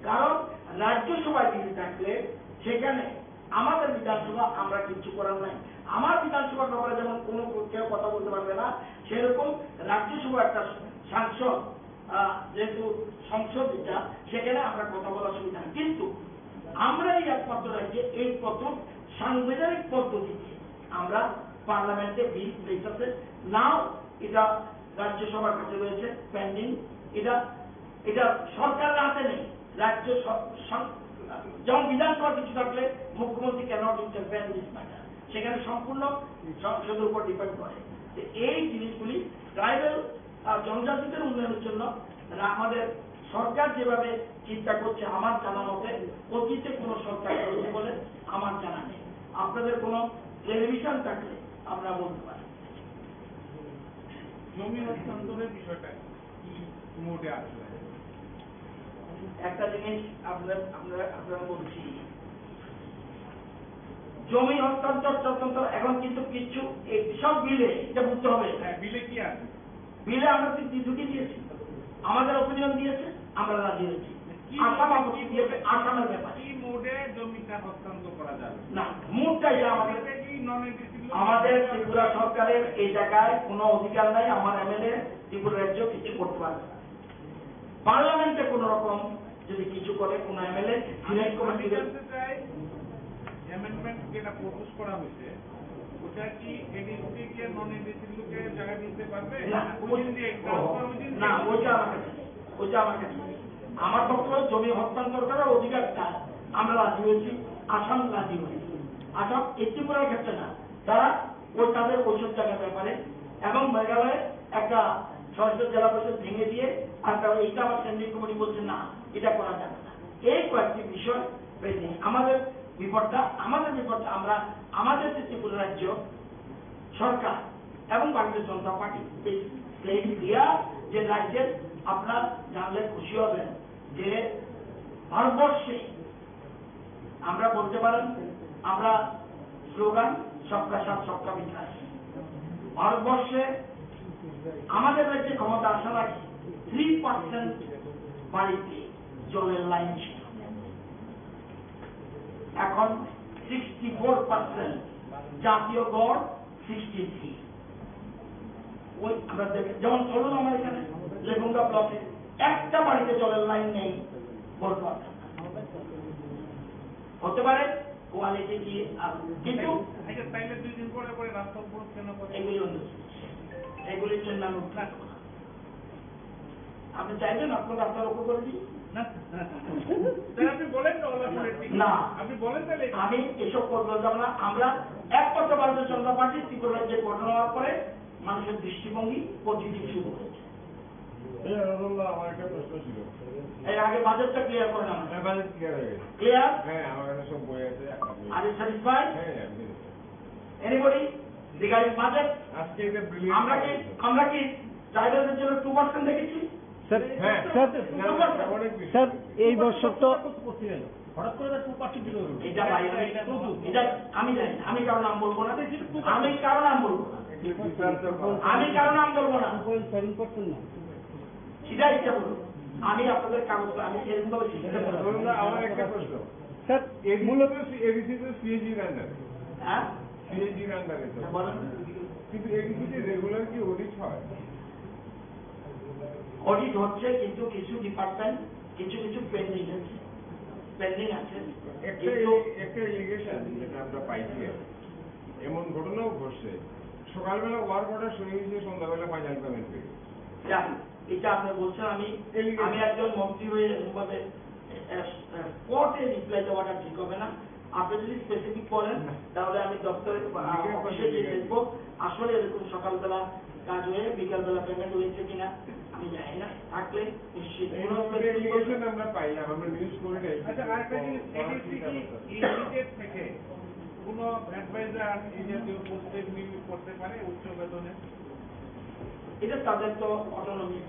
কারণ রাজ্যসভায় বিল থাকলে সেখানে আমাদের বিধানসভা আমরা কিচ্ছু করার নাই। আমার বিধানসভার ব্যাপারে যেমন কোনো কেউ কথা বলতে পারবে না, সেরকম রাজ্যসভা একটা সাংসদ, আহ, যেহেতু সংসদ এটা, সেখানে আমরা কথা বলার সুবিধা নেই। কিন্তু আমরা এই একমাত্র রাজ্যে এই প্রথম সাংবিধানিক পদ্ধতিতে আমরা পার্লামেন্টে বিল পেশ আছে। নাও এটা রাজ্যসভার কাছে রয়েছে, পেন্ডিং। এটা, এটা সরকারের হাতে নেই। রাজ্য স-, সং-, যেমন বিধানসভা কিছু থাকলে মুখ্যমন্ত্রী cannot interfere in this matter, সেখানে সম্পূর্ণ সংসদের উপর ডিপেন্ড করে। তো এই জিনিসগুলি ট্রাইবাল, আহ, জনজাতিদের উন্নয়নের জন্য রা-, আমাদের সরকার যেভাবে চিন্তা করছে, আমার জানা মতে অতীতে কোনো সরকার করেছে বলে আমার জানা নেই। আপনাদের কোনো ক্লেরিফিকেশন থাকলে আপনারা বলতে পারেন। জমি হস্তান্তরের বিষয়টা কি মোডে আসলে? একটা জিনিস আপনার, আপনারা, আপনারা বলছি, জমি হস্তান্তর তদন্ত এখন কিন্তু কিচ্ছু, এই সব বিলে, এটা বুঝতে হবে। হ্যাঁ, বিলে কি আছে? বিলে আমরা তো দুটি দিয়েছি, আমাদের ওপিনিয়ন দিয়েছে, আমরা রাজি হয়েছি। কি আসাম মোডে, আপত্তি কি দিয়েছে, মোডে, আসামের ব্যাপারে। কি মোডে জমিটা হস্তান্তর করা যাবে? না, মোডটা এটা আমাদের, এটা কি নন এডিসি লোক? আমাদের ত্রিপুরা সরকারের এই জায়গায় কোনো অধিকার নাই। আমার এমএলএ ত্রিপুরা রাজ্য কিছু করতে পারবে না। পার্লামেন্টে কোনো রকম যদি কিছু করে, কোনো এমএলএ আমি, সিলেক্ট আমি কমিটিকে জানতে চাই, অ্যামেন্ডমেন্ট যেটা প্রপোজ করা হয়েছে, ওটা কি এডিসি কে নন এডিসি লোকে জায়গা দিতে পারবে? না, না, ওই ওই, দিন দিয়ে ও, ট্রান্সফার ওই দিন না, দিয়ে? ওইটা আমার কাছে নেই, ওইটা আমার কাছে নেই। আমার বক্তব্য জমি হস্তান্তর করার অধিকারটা আমরা রাজি হয়েছি, আসাম রাজি হয়েছে। আসাম এই ত্রিপুরার ক্ষেত্রে না, তারা ওই তাদের ওইসব জায়গার ব্যাপারে এবং মেঘালয়ে একটা সংসদ জেলা পরিষদ ভেঙে দিয়ে আর তারা এইটা আবার স্ট্যান্ডিং কমিটি বলছে না, এটা করা যাবে না। এই কয়েকটি বিষয় পেন্ডিং। আমাদের বিপদটা, আমাদের বিপদটা আমরা, আমাদের যে ত্রিপুরা রাজ্য সরকার এবং ভারতীয় জনতা পার্টি এই ক্লেম দিয়া যে রাজ্যের, আপনারা জানলে খুশি হবেন যে ভারতবর্ষে আমরা বলতে পারেন, আমরা স্লোগান সবকা সাথ সবকা বিকাশ। ভারতবর্ষে আমাদের রাজ্যে ক্ষমতা আসার আগে থ্রি পার্সেন্ট বাড়িতে জলের লাইন ছিল, এখন সিক্সটি ফোর পার্সেন্ট, জাতীয় গড় সিক্সটি থ্রি। ওই আমরা দেখি, যেমন চলুন আমার এখানে লেবুঙ্গা ব্লকে একটা বাড়িতে জলের লাইন নেই বলতে পারতাম না। হতে পারে কোয়ালিটি কি, আহ, কিন্তু আচ্ছা, তাইলে দুই দিন পরে পরে রাস্তা অবরোধ কেন করে? এগুলি অন্য জিনিস। এগুলির জন্য আমি উত্তর দেবো না। আপনি চাইবেন আপনার রাস্তা রক্ষা করে দিই? না। স্যার, আপনি বলেন না, ওলা করে দিন। না। আপনি বলেন তাহলে। আমি এসব করতে যাব না। আমরা একমাত্র ভারতীয় জনতা পার্টি ত্রিপুরা রাজ্যে গঠন হওয়ার পরে মানুষের দৃষ্টিভঙ্গি পজিটিভ শুরু হয়েছে। এই আনন্দুল্লাহ, আমার একটা প্রশ্ন ছিল। এই আগে বাজেটটা ক্লিয়ার করে নেন। হ্যাঁ, বাজেট ক্লিয়ার হয়ে গেছে। ক্লিয়ার? হ্যাঁ, আমার কাছে সব বই আছে, একটা বই। Are you satisfied? হ্যাঁ, আমি satisfied। Anybody regarding budget? আজকে এটা ব্রিলিয়ান্ট আমরা কি, আমরা কি ট্রাইবালদের জন্য টু পার্সেন্ট রেখেছি? স্যার, হ্যাঁ, স্যার, না, না, অনেক বেশি। স্যার, এই বছর তো হঠাৎ করে টু পার্সেন্ট দিল। এটা ভাই, আমি, এটা আমি জানি, আমি কারো নাম বলবো না, আমি কারো নাম বলবো না, আমি কারো নাম বলবো না। টু পয়েন্ট সেভেন পার্সেন্ট না। সিধা ইচ্ছা বলুন, আমি আপনাদের কাগজ, আমি এরকম ভাবে সিস্টেম করবো। ধরুন না, আমার একটা প্রশ্ন। স্যার, এডিসি মূলত তো সি-, এডিসি তো সিএজির আন্ডারে। হ্যাঁ? সিএজির আন্ডারে তো। বলেন। কিন্তু এডিসিতে রেগুলার কি অডিট হয়? অডিট হচ্ছে, কিন্তু কিছু ডিপার্টমেন্ট কিছু কিছু পেন্ডিং আছে, পেন্ডিং আছে। একটা একটা এলিগেশন যেটা আমরা পাইছি, এমন ঘটনাও ঘটছে, সকালবেলা ওয়ার্ক অর্ডার সই হয়েছে, সন্ধ্যাবেলা ফাইনাল পেমেন্ট পেয়ে গেছে। এটা আপনি বলছেন, আমি আমি একজন মন্ত্রী হয়ে এরকমভাবে স্পটে রিপ্লাই দেওয়াটা ঠিক হবে না। আপনি যদি স্পেসিফিক করেন, তাহলে আমি দপ্তরে অফিসে গিয়ে দেখবো আসলে এরকম সকালবেলা কাজ হয়ে বিকালবেলা পেমেন্ট হয়েছে কিনা। আমি জানি না, থাকলে নিশ্চিত কোনো আমরা পাইলাম, আমরা নিউজ করে নাই। আচ্ছা, আরেকটা জিনিস, এডিসি কি ইউনিটেড থেকে কোনো অ্যাডভাইজার এই জাতীয় পোস্টে নিয়োগ করতে পারে উচ্চ বেতনে? এটা তাদের তো অটোনমি।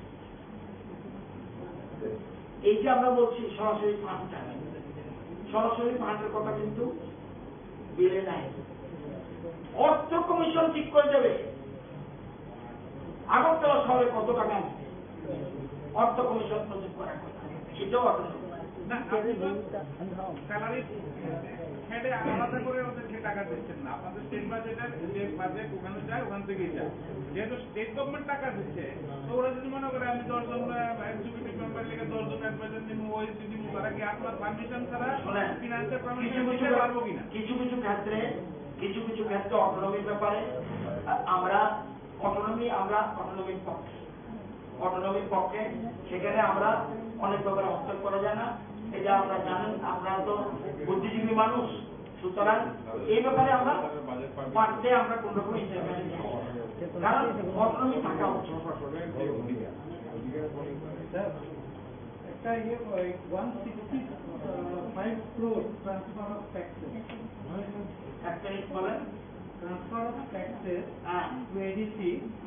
এই যে আমরা বলছি সরাসরি ফান্ড, সরাসরি ফান্ডের কথা কিন্তু বিলে নাই। অর্থ কমিশন ঠিক করে দেবে আগরতলা শহরে কত টাকা আছে, অর্থ কমিশন প্রযোগ করার কথা, সেটাও অটোনমি। স্যালারি হেডে আলাদা করে ওদেরকে টাকা দিচ্ছেন না, আপনাদের স্টেট বাজেটের যে বাজেট ওখানে যায়, ওখান থেকেই যায়। যেহেতু স্টেট গভর্নমেন্ট টাকা দিচ্ছে, তো ওরা যদি মনে করে আমি দশ জন এক্সিকিউটিভ মেম্বার লেগে দশ জন অ্যাডভাইজার নিব, ওই দিব, তারা কি আপনার পারমিশন ছাড়া ফিনান্সের পারমিশন দিতে পারবো কিনা? কিছু কিছু ক্ষেত্রে, কিছু কিছু ক্ষেত্রে অটোনমির ব্যাপারে আমরা অটোনমি, আমরা অটোনমির পক্ষে, অটোনমির পক্ষে। সেখানে আমরা অনেক ব্যাপারে হস্তক্ষেপ করা যায় না, এটা আমরা জানেন। আপনারা তো বুদ্ধিজীবী মানুষ, সুতরাং এই ব্যাপারে আমরা পারলে আমরা কোনো রকম ইন্টারভেনশন করব না। কারণ অটোনমি থাকা উচিত। একটা ইয়ে one sixty five crore transfer of taxes. একটা ইয়ে বলেন। Transfer of taxes হ্যাঁ। to A D C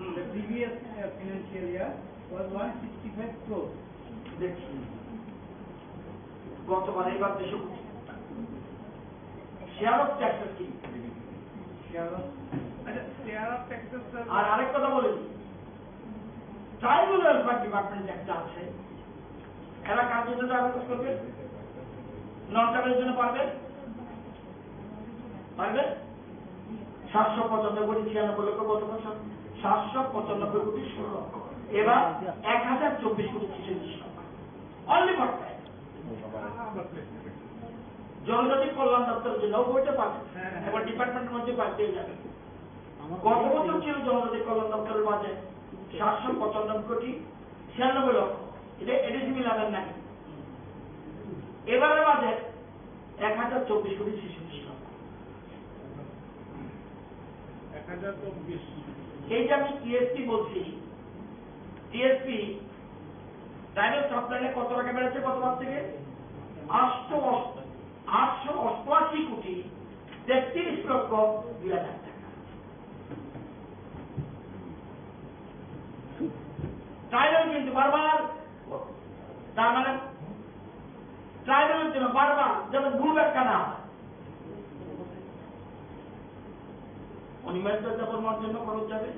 in the previous uh, financial year was one sixty-five crore. দেখছি, গতবার এবার দুশো কোটি। শেয়ার অফ ট্যাক্সেস কি? Share of আচ্ছা, শেয়ার অফ ট্যাক্সেস আর আরেক কথা বলে দিই, ট্রাইবাল ওয়েলফেয়ার ডিপার্টমেন্ট একটা আছে, এরা কার জন্য ট্রাইবাল করবে? নন ট্রাইবালের জন্য পারবে? পারবে? সাতশো পঁচানব্বই কোটি ছিয়ানব্বই লক্ষ কত বছর? সাতশো পঁচানব্বই কোটি ষোলো লক্ষ। এবার এক হাজার চব্বিশ কোটি ছেচল্লিশ লক্ষ। Only for tribal. জনজাতি কল্যাণ দপ্তরের জন্য বইটা পাবে, এবার ডিপার্টমেন্টের মধ্যে বাদ দিয়ে যাবে। গত বছর ছিল জনজাতি কল্যাণ দপ্তরের মাঝে সাতশো পঁচানব্বই কোটি ছিয়ানব্বই লক্ষ, এটা এডিসি মিলানের নাই। এবারের মাঝে এক হাজার চব্বিশ কোটি ছেচল্লিশ লক্ষ। এক হাজার চব্বিশ। এই যে আমি টিএসপি বলছি, টিএসপি ট্রাইবাল সাপ্লাইনে কত টাকা বেড়েছে গতবার থেকে? আটশো অষ্ট-, আটশো অষ্টআশি কোটি তেত্রিশ লক্ষ দুই হাজার টাকা। ট্রাইবাল কিন্তু বারবার, তার মানে ট্রাইবালের জন্য বারবার যেন ভুল ব্যাখ্যা না হয়। অনিমেষ দেববর্মার জন্য খরচ যাবে,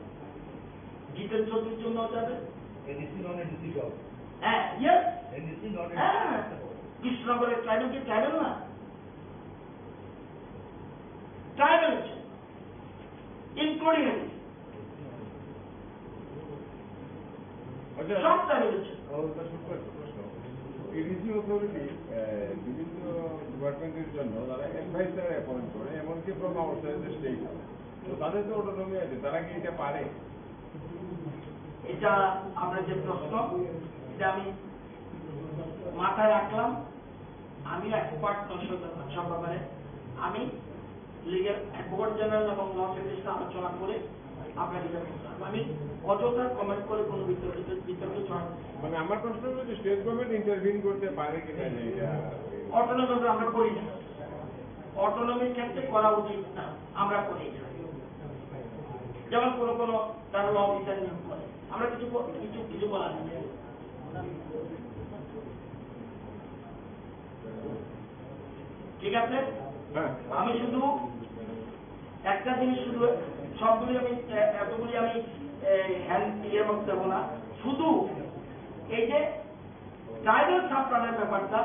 জিতেন চৌধুরীর জন্য যাবে। এডিসি নন এডিসি সব। হ্যাঁ, ইয়েস। এডিসি নন হ্যাঁ, এডিসি। কৃষ্ণনগরের ট্রাইবেল কি ট্রাইবেল না? ট্রাইবেল হচ্ছে, ইনক্লুডিং এডিসি। আচ্ছা, সব ট্রাইবেল হচ্ছে। আমার একটা ছোট্ট একটা প্রশ্ন। এডিসি অথরিটি বিভিন্ন ডিপার্টমেন্টের জন্য তারা অ্যাডভাইজার অ্যাপয়েন্ট করে, এমনকি ফ্রম আউটসাইড দ্য স্টেট। তো তাদের তো অটোনমি আছে, তারা কি এটা পারে? এটা আপনার যে প্রশ্ন, এটা আমি মাথায় রাখলাম। আমি এক্সপার্ট নই সব ব্যাপারে, সব ব্যাপারে। আমি লিগ্যাল অ্যাডভোকেট জেনারেল এবং ল সেক্রেটারির সাথে আলোচনা করে আপনাকে এটা বলতে পারবো। আমি অযথা কমেন্ট করে কোনো বিতর্কিত বিতর্কে জড়াবো না। মানে আমার প্রশ্ন হলো যে স্টেট গভর্নমেন্ট ইন্টারভিন করতে পারে কিনা যে এটা অটোনমি আমরা করি না, অটোনমির ক্ষেত্রে করা উচিত না, আমরা করি না। যেমন কোনো কোনো তারা ল অফিসার নিয়োগ করে, আমরা কিছু ব- কিছু কিছু বলার নেই। ঠিক আছে, হ্যাঁ। আমি শুধু একটা জিনিস, শুধু সবগুলি আমি এ- এতগুলি আমি হ্যান্ড ইয়ে করতে দেবো না। শুধু এই যে ট্রাইবাল সাপ্লাইনের ব্যাপারটা,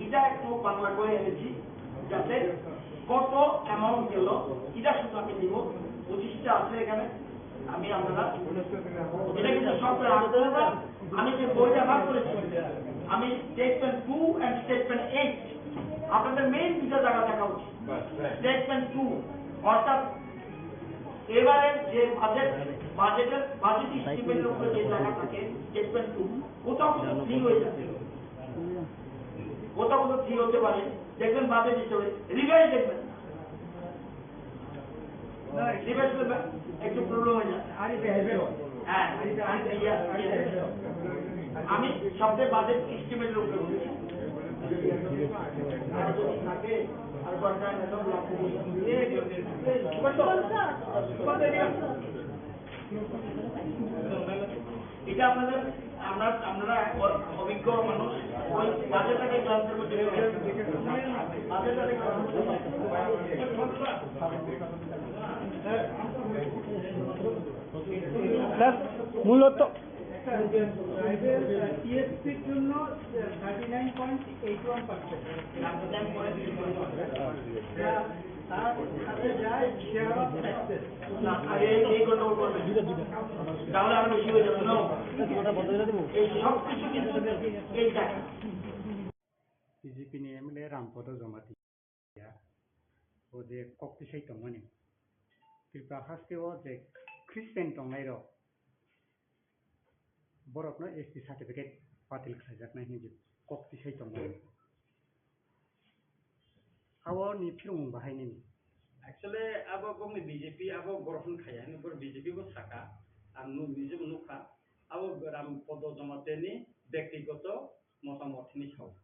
এটা একটু বাংলা করে এনেছি, যাতে কত অ্যামাউন্ট গেল, এটা শুধু আমি দিব। পঁচিশটা আছে এখানে, আমি আপনারা এটা কিন্তু সব করে আনতে হবে। আমি যে বইটা বার করেছি, আমি statement two and statement eight, আপনাদের মেইন দুটো জায়গা দেখা উচিত। স্টেটমেন্ট টু, অর্থাৎ এবারে যে বাজেট, বাজেটের বাজেট এস্টিমেটের উপরে যে জায়গা থাকে, স্টেটমেন্ট টু, কোথাও কিন্তু থ্রি হয়ে যাচ্ছে, কোথাও কিন্তু থ্রি হতে পারে। দেখবেন বাজেট হিসেবে রিভাইজ দেখবেন। রিভাইজ করবেন, একটু প্রবলেম হয়ে যায়। হ্যাঁ, আমি সবচেয়ে বাজেট এস্টিমেট লোক। আর যদি থাকে, আর কয়েকটা ম্যাডাম লাগবে। এটা আপনাদের, আমরা, আপনারা অ-, অভিজ্ঞ মানুষ, ওই বাজেটটাকে ক্লান্তের মধ্যে ফেলে, বাজেটটাকে ক্লান্তের মধ্যে ফেলে। স্যার, মূলত টিএসপির জন্য thirty nine point eight one percent. তার সাথে যায় শেয়ার অফ সাকসেস। না, আগে এই গন্ডগোল করবে। তাহলে আরো বেশি হয়ে যাবে। No। এই সব কিছু কিন্তু এই জায়গা। BJP ni MLA Rampada Jamatia, o je kok tisai tongmani, Tripura haste o je Christian tongnai rok, borokno S T certificate batil khlaijaknai hinwi kok tisai tongmani. Aboni phirmung bahai nini? Actually, abo bokni B J P abo grohon khaiya hinwi boro B J P bo saka, ang nu-, nijebo nukha, abo Ram Podo Jamatia ni bektigoto motamot hinwi sao.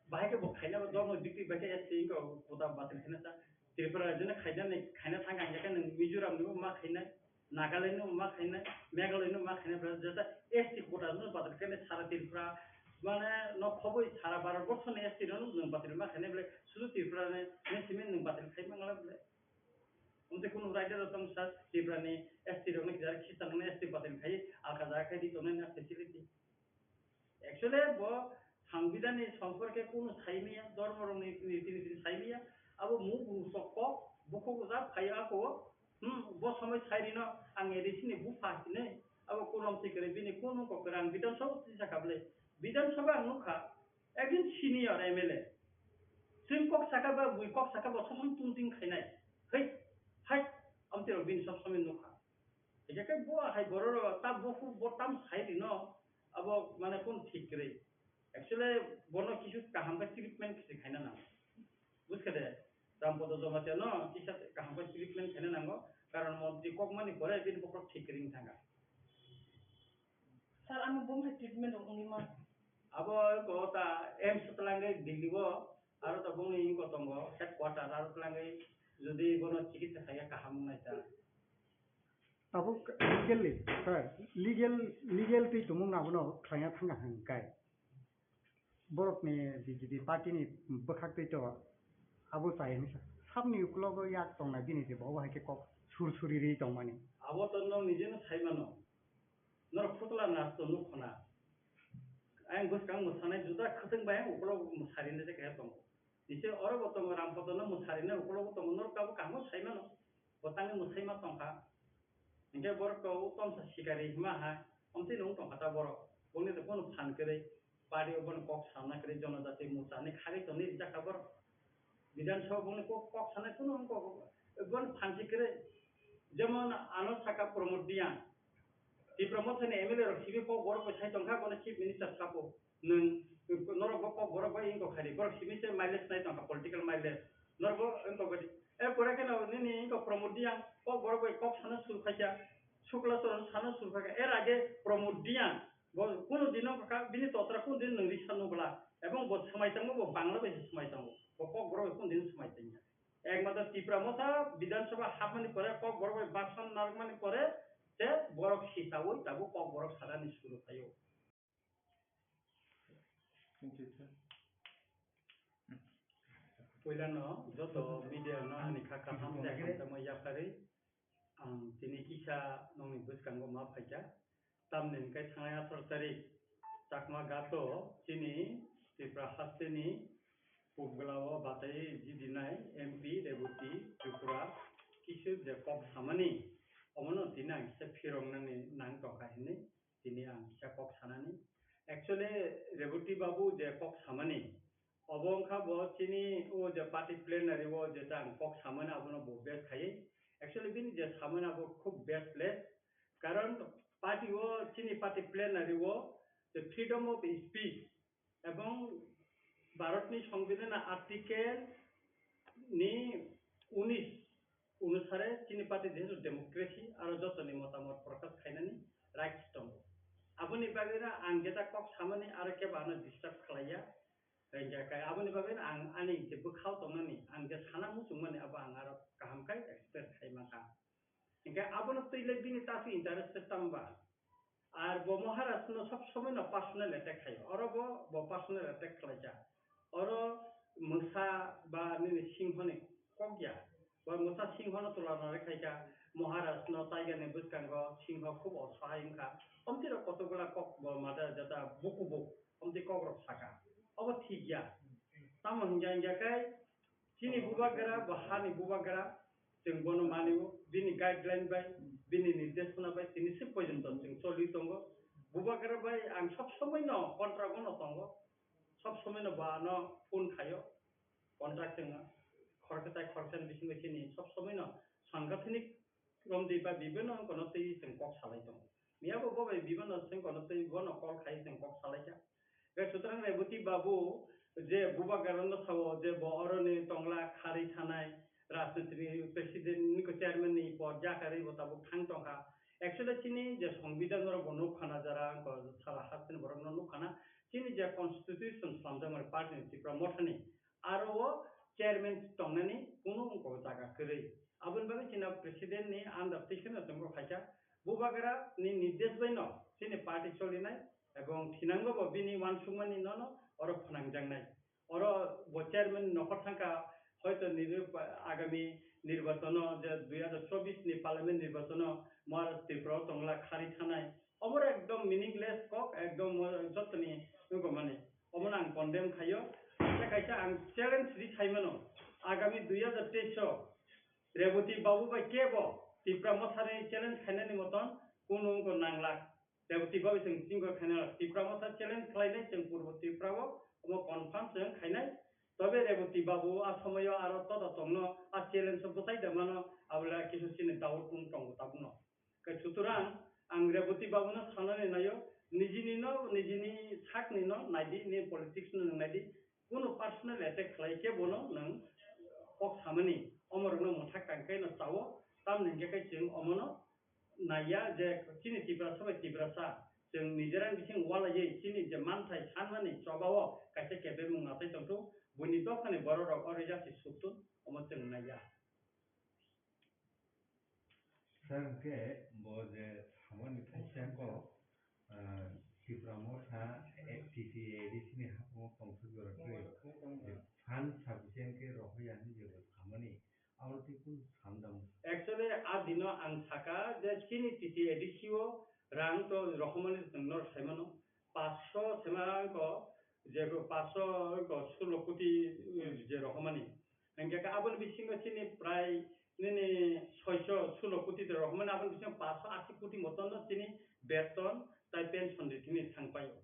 Bahai khe bo khaina bo dormo bikti bai khe S T wngkha, kota batil khaina sa. Tripura rajyo ni khaina ni, khaina thang ang khe nwng Mizoram ni bo ma khainai, Nagaland ni bo ma khainai, Meghalaya ni bo ma khainai, bwlai jesa S T kota no batil khainai sara Tripura, mane no khoboi sara Bharat borsho ni S T rok no nwng batil ma khainai bwlai sudu Tripura ni, ni simi nwng batil khai mangla bwlai. Omte kunu raida rok tong sa Tripura ni S T rok ni kisa Christian rok ni S T batil khai alka jaga khai di tongnai na facility. Actually, bo Sangbidan ni somporke kunu sai maya, dormo rok ni niti niti sai maya, abo mu bung sok kok, bukhuk ja phai ako, hmm, bo somoi sai rino, ang A D C ni bupha hinwi, abo kurom tikre bini kunu kok rang Bidhan Sabha tisa kable. Bidhan Sabha ang nukha, ekjon senior M L A. Chwng kok saka ba, bui kok saka bo somoi tung ting khainai. Hei, hai, amtwi rok bini sob somoi nukha. Hingke khe bo hai borok rok ta bukhuk bo tam sai rino, abo mane kunu thik kwrwi. Actually, bono kisu kaham khe treatment khe khaina nango. Buj kha de, Rampodo Jamatia no kisa kaham khe treatment khaina nango, karon montri kok mani pore bini bokhorok thik kwrwi wng thangkha. Sir, ano bumhai treatment rok wngwi ma? Abo ko ta AIIMS twlangwi Delhi o, aro tabukni wngkha tongo headquarter, aro twlangwi jodi bono chikitsa khaiya kaham wngnai ta. Tabuk legally, sir, legal, legal twi tumung abono khlaina thangkha hwnkhe. Borokni B J P party ni bwkhak twi to abo chai hwnwi sa. Sabni uklogo yak tongnai bini je bo hai khe kok sur suri ri tongmani. Abo to nwng nijeno sai mano. Norok phutla nas to nuk khna. Ayang bwskang mwsanai juda khwtwng bai ang ukolog mwsarina je kaya tongo. Nise oro bo tongo Rampodo no mwsarina ukolog tongo norok abo kaham sai mano. Bo tangwi mwsai ma tongkha. Hinkhe borok to utom sa sikari hima ha. Omtwi nung tongkha ta borok. Bongni to kono phan kwrwi. Party o bono kok sana kwrwi jonojati muchani khagwi tongwi rijak kha borok. Bidhan Sabha bongni kok, kok sanai kunu wng kok, bono phansi kwrwi. Jemon ano saka Pramod Reang. Tipra Motha ni M L A rok simi kok borok bai sai tongkha, bono Chief Minister sabo. Nwng, norok bo kok borok bai wng kok hari. Borok simi se mileage nai tongkha, political mileage. Norok bo wng kok badi. E pore khe no nini wng kok Pramod Reang, kok borok bai kok sana sur khaikha. Shukla Charan sana sur khaikha. Er age Pramod Reang. Bo kunu dino kha, bini totra kunu din nwng risa nubla. Ebong bo swmai tongmo, bo Bangla bai se swmai tongo. Bo kok borok bai kunu din swmai tongya. Ekmatro Tipra Motha Bidhan Sabha hapmani pore, kok borok bai baksan narwkmani pore, se borok sitaui tabuk kok borok sakani suru phaio. Puilano joto media no ani kha kaham de hamjakma yapharwi ang tini kisa nokni bwskango ma phaikha. Tamni hwnkhe thangnai atharo tarik Chakma Ghat o chini Tripura hasteni Pubgla o batai jidinai M P Reboti Tripura kisu je kok samani Omono tini ang kisa phiroknani nang tongkha hinwi tini ang kisa kok sanani. Actually, Reboti Babu je kok samani, obo wngkha bo chini o je party plenary o je ta ang kok samani abono bo best khaiwi. Actually, bini je samani abo khub best le. Karon party o, chini party plenary o je freedom of speech ebong Bharatni Songbidanni Article ni unis onusare chini party jehetu democracy aro jotoni motamot prokash khainani rights tongo. Aboni bagwi no ang jeta kok samani aro kebo ano disturb khlaiya. Hingkhe kai aboni bagwi no ang ani je bwkhao tongnani, ang je sana muchungmani abo ang aro kaham khe express khai mankha. Hingkhe abono twi le bini tasu interest se tamo ba? Ar bo Maharaj no sob somoi no personal attack khaio. Oro bo, bo personal attack khlaijak. Oro mwsa ba nini singho ni kok ya. Bo mwsa singho no tula nari khaika, Maharaj no tiger ni bwskango singho khub osahai wngkha. Omtwi rok kotokgola kok bo mada jata buku buk, omtwi kok rok saka. Obo thik ya. Tamo hingya hingya kai Chini bubagra bo hani bubagra, chwng bono mani-o, bini guideline bai, bini nirdeshona bai tini se porjonto chwng choli tongo. Bubagra bai ang sob somoi no contract o no tongo, sob somoi no bo ano phone khaio, contract chwng khoroksa tai khoroksa ni bisingo chini sob somoi no sangathanik Romdi ba bibino wngkha no twi chwng kok salai tongo. Miyabo bo bai bibino chwng kono twi bono call khai chwng kok salai kha. Hwnkhe sutrang Reboti Babu je bubagra no sao je bo oroni tongla kharwi thanai rajniti ni president ni ko chairman ni pod jakarwi bo tabuk thang tongkha. Actually chini je songbidan oro bo nukha na jara wngkha sara hasteni borok no nukha na chini je constitution slamjak mani party ni Tipra Motha ni aro o chairman tongnani kunu wngkha jaga kwrwi. Aboni bagwi chini president ni under twi kheno chwng bo phaikha. Bubagra ni nirdesh bai no chini party cholinai ebong thinango bo bini uansukmani no no oro phnangjaknai. Oro bo chairman nokhor thangkha, hoito nini agami nirbachon o je dui hazar chobbish ni parliament nirbachon o Maharaj Tripura o tongla khari thanai. Obo ekdom meaningless kok, ekdom jotoni wngkha mani. Omono ang condemn khaio. Kaisa kaisa ang challenge ri saimano. Agami dui hazar teis o Reboti Babu bai kebo Tipra Motha ni challenge khainani moton kunu wngkha nangla. Reboti Babu chwng chingkha khaina Tipra Motha challenge khlainai chwng Purbo Tripura o omo confirm chwng khainai. Tobe Reboti Babu a somoyo aro tota tongno a challenge o bwtai da mano abole kisu chini doubt wng tongo tabukno. Khe sutrang ang Reboti Babuno sanani naio, nijini no, nijini sakni no naidi, ni politics no nwng naidi, kunu personal attack khlai khe bono nwng kok samani, omorokno mwthak tang khe no chao, tamni hwnkhe khe chwng omono naiya je chini Tiprasa bai Tiprasa, chwng nijerani bising walaiwi chini je manthai sanmani chobao kaisa kebengmung natai tongthok, buini dophani bororok o rwjak se sukthun, omo chwng naiya. Sir, hwnkhe bo je samani thai sengkho, ah, Tipra Motha, eh, T T A D C ni haphungo tongthok jora twi, je fund sufficient khe rohorya hinwi je bo samani, abo twi kunu samjak. Actually, a dino ang saka je chini T T A D C o rang to rohormani chwng noro saimano, paanch sho sema ko je ko paanch sho ko sullo koti, eh, je rohormani. Hingkhe khe aboni bisingo chini prai nini soisho sullo koti de rohormani, aboni bisingo paanch sho ashi koti moton no chini beton tai pension de chini thangpaio.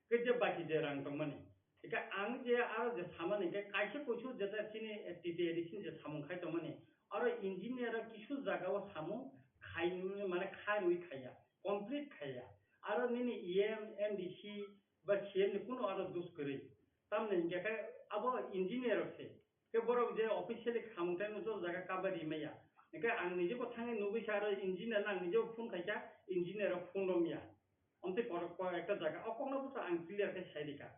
Khe je baki je rang tongmani. Hingkhe ang je aro je samani hingkhe kaisa kuisu jeta chini T T A D C ni je samung khai tongmani. Aro engineer o kisu jaga o samung khai mane kharwi khaiya, complete khaiya. Aro nini E M, M D C, ba C M ni kunu aro dus kwrwi. Tamni hingkhe khe abo engineer rok se. Khe borok je officially khamung tai no jot jaga kaba ri maya. Hingkhe ang nije bo thangwi nugwi sa aro engineer no ang nije bo phone khaikha, engineer rok phone romya. Omtwi korok ko ekta jaga o kokno bwsa ang clear khe sai rikha.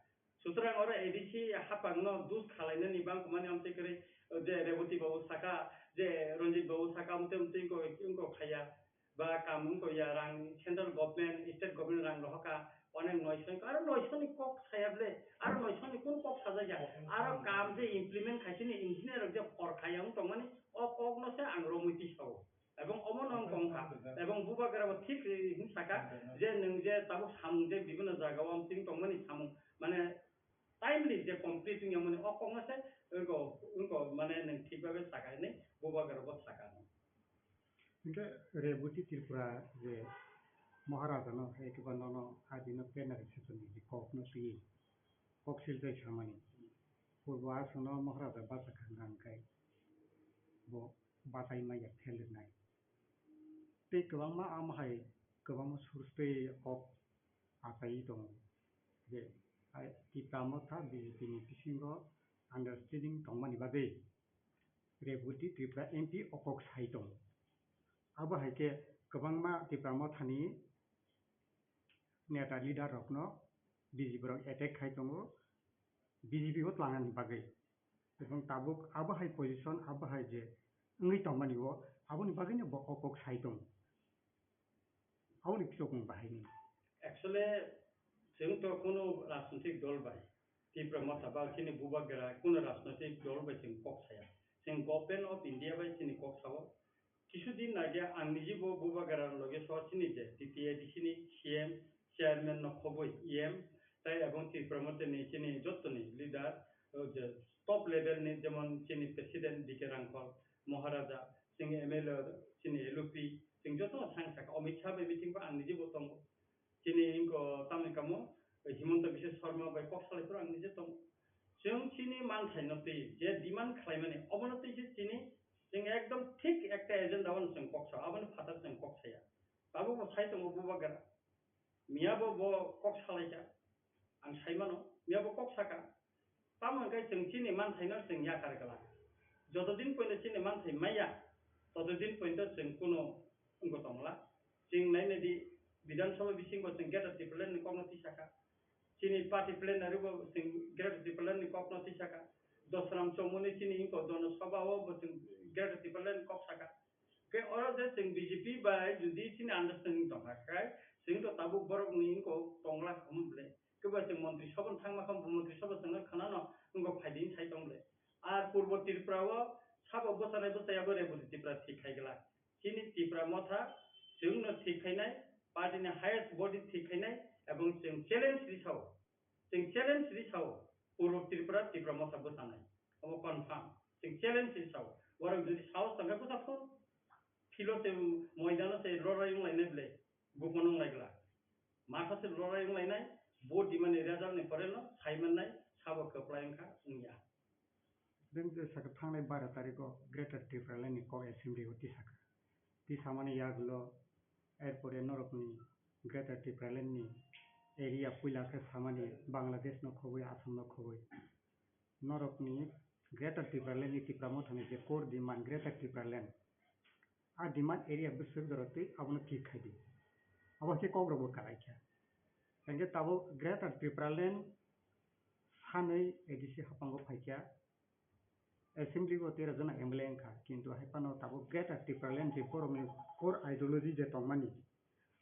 Sutrang oro A D C haphang no dus khalainani bang kumani omtwi kwrwi je Reboti babu saka, je Ranjit babu saka omtwi omtwi wngko wngko khaiya. Ba kaam wngkha ya rang central government, state government rang rohorkha, onek noisho wngkha, aro noisho ni kok saya ble, aro noisho ni kun kok sajak ya, aro kaam je implement khaisi ni engineer rok je por khaya wng tongmani, o kok no se ang romwi tisao. Ebong omo no wng tongkha, ebong bubagra bo thik, eh, wng saka, je nwng je tabuk samung je bibino jaga o wng tongmani samung, mane timely je complete wng yamani, o kok no se wngko, wngko mane nwng thik babe saka hinwi bubagra bo saka. Hingke Reboti Tripura je Maharaja no hai keba nono adino plenary session ni je kok no twi kok silchai samani. Purbo aswk no Maharaja bachakha hwnkha hwnkhe bo bachai manya phelrwnai. Tei kwbangma amo hai kwbangma source tei kok achai tongo je, ai, Tipra Motha B J P ni bisingo understanding tongmani bagwi Reboti Tripura M P o kok sai tongo. Abo hai khe kwbangma Tipra Mothani neta leader rokno B J P rok attack khai tongo, B J P o tlangnani bagwi. Ebong tabuk abo hai position, abo hai je wngwi tongmani o, aboni bagwino bo o kok sai tongo. Aboni kichokmung bahai ni. Actually, chwng to kuno rajnitik dol bai, Tipra Motha ba chini Bubagra kuno rajnitik dol bai chwng kok saya. Chwng Government of India bai chini kok sao. Kisu din age ang niji bo Bubagra loge so chini je T T A D C ni C M, chairman no khoboi E M, tai ebong Tipra Motha ni chini jottoni leader, o je top level ni jemon chini president D K Rangkhol, Maharaja, chini M L A, chini L O P, chwng joto no thang saka. Amit Shah bai meeting bo ang niji bo tongo. Chini ingko tamni kamo, Himanta Biswa Sarma bai kok salai phuru ang niji tongo. Chwng chini manthai no twi je demand khlaimani, obono twi se chini chwng ekdom thik ekta agenda o chwng kok sao, aboni phatar chwng kok saya. Tabuk bo sai tongo Bubagra. Miya bo bo kok salaikha. Ang sai mano, miya bo kok saka. Tamo hwnkhe chwng chini manthaino chwng yakar glak. Joto din poito chini manthai maya, toto din poito chwng kuno wngwi tongla. Chwng nainai di, Bidhan Sabha bisingo chwng Greater Tipraland ni kokno tisaka. Chini party plenary bo chwng Greater Tipraland ni kokno tisaka. Dosram Chomuni chini ingko Jono Sabha o bo chwng Greater Tipraland ni kok saka. Khe oro je chwng B J P bai jodi chini understanding tongkha khe, chwng to tabuk borokni wngkok tongla khamu ble. Khe bai chwng montri sabha thangma khamu, montri sabha chwngno khwnano wngkok phaidi sai tong ble. Ar Purbo Tripura o sabo bwchanai bwchaya bo Reboti Tripura thik khai glak. Chini Tipra Motha chwngno thik khainai, party ni highest body thik khainai, ebong chwng challenge ri sao. Chwng challenge ri sao, Purbo Tripura, Tipra Motha bwchanai. Obo confirm. Chwng challenge ri sao. Borok jodi saos tongkhe bwsa phun, philo tei moidano se lorai wnglainai ble, gupon wnglaigla. Matha se lorai wnglainai, vote dimani result ni pore no sai mannai, sabo kwplai wngkha wngya. Beng je saka thangnai bara tarikh o Greater Tipraland ni kok assembly o tisaka. Tisamani yagulo, erpore norokni Greater Tipraland ni area puila khe samani Bangladesh no khoboi, Assam no khoboi. Norokni Greater Tipraland ni Tipra Mothani je core demand Greater Tipraland, a demand area bwswk jora twi abono thik khai di. Abo khe kok rokbo kalai kha. Hingke tabuk Greater Tipraland sanwi A D C haphango phaikha. Assembly o tera jona M L A wngkha, kintu hai phano tabuk Greater Tipraland je borokni core ideology je tongmani,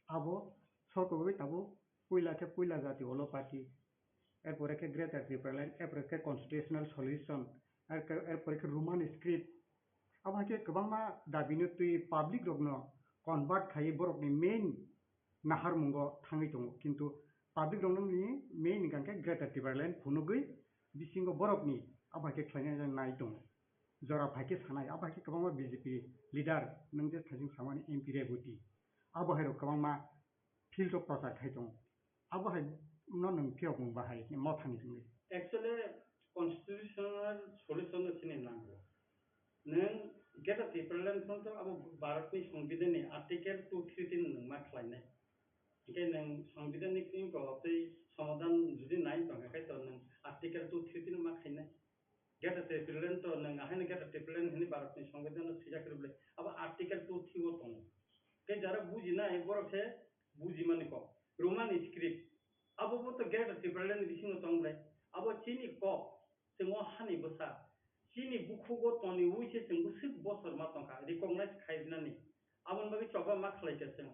abo sokogwi tabuk puila khe puila jati olo party, erpore khe Greater Tipraland, erpore khe constitutional solution, erke-, erpore khe Roman script. Abo hai khe kwbangma dabino twi public rokno convert khaiwi borokni main naharmungo thangwi tongo, kintu public rokno ni main hwnkha khe Greater Tipraland phunugwi bisingo borokni abo hai khe khlaina nai tongo. Jora phai khe sanai, abo hai khe kwbangma B J P leader, nwng je thaising samani M P Reboti, abo hai rok kwbangma field o prochar khai tongo. Abo hai no nwng phiyokmung bahai Mothani hwnwi. Actually, constitutional solution no chini nango. Nwng Greater Tipraland phano to abo Bharatni Songbidanni Article two three three nwng ma khlainai. Hingke nwng Songbidanni kringko tei somadhan jodi nai tongkha khe to nwng Article two three three ma khainai. Greater Tipraland to nwng ahaino Greater Tipraland hwnwi Bharatni Songbidanno swijak rwbwle abo Article two three o tongo. Tei jara bujinai borok se bujimani kok. Roman script abo bo to Greater Tipraland ni bisingo tong ble. Abo chini kok, chwng o hani bwsa. Chini bukhugo toniwi se chwng bwswk bosor ma tongkha, recognize khainani. Aboni bagwi choba ma khlaikha chwng.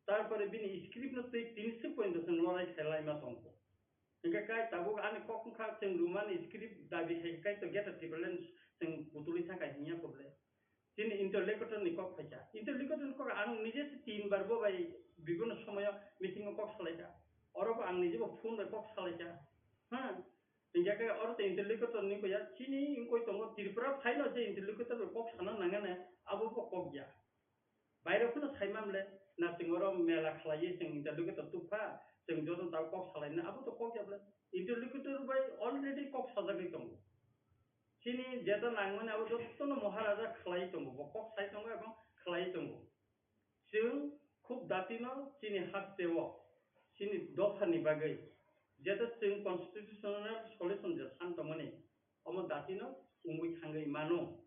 Tarpore bini script no twi tini se pointo chwng lorai khe laima tongkho. Hingkhe kai tabuk ani kok wngkha chwng Roman script dabi khai kai to Greater Tipraland chwng putulwi thangkha hingya khe ble. Chini interlocutor ni kok phaikha. Interlocutor ni kok ang nije se tin bar bo bai bibhinno somoyo meeting o kok salaikha. Oro bo ang nije bo phone bai kok salaikha. Ha? Hingkhe khe oro to interlocutor ni koya chini wngkoi tongo Tripura phaino je interlocutor bai kok sana nangane abo bo kok ya. Bairok phano sai man le, na chwng oro mela khlaiwi chwng interlocutor tubkha, chwng joto tao kok salaina, abo to kok ya bwle. Interlocutor bai already kok sajagwi tongo. Chini jeta nangmani abo jotono Maharaja khlai tongo, bo kok sai tongo ebong khlai tongo. Chwng khub datino chini hasteo, chini dophani bagwi, jeta chwng constitutional solution je san tongmani, omo datino wngwi thangwi mano.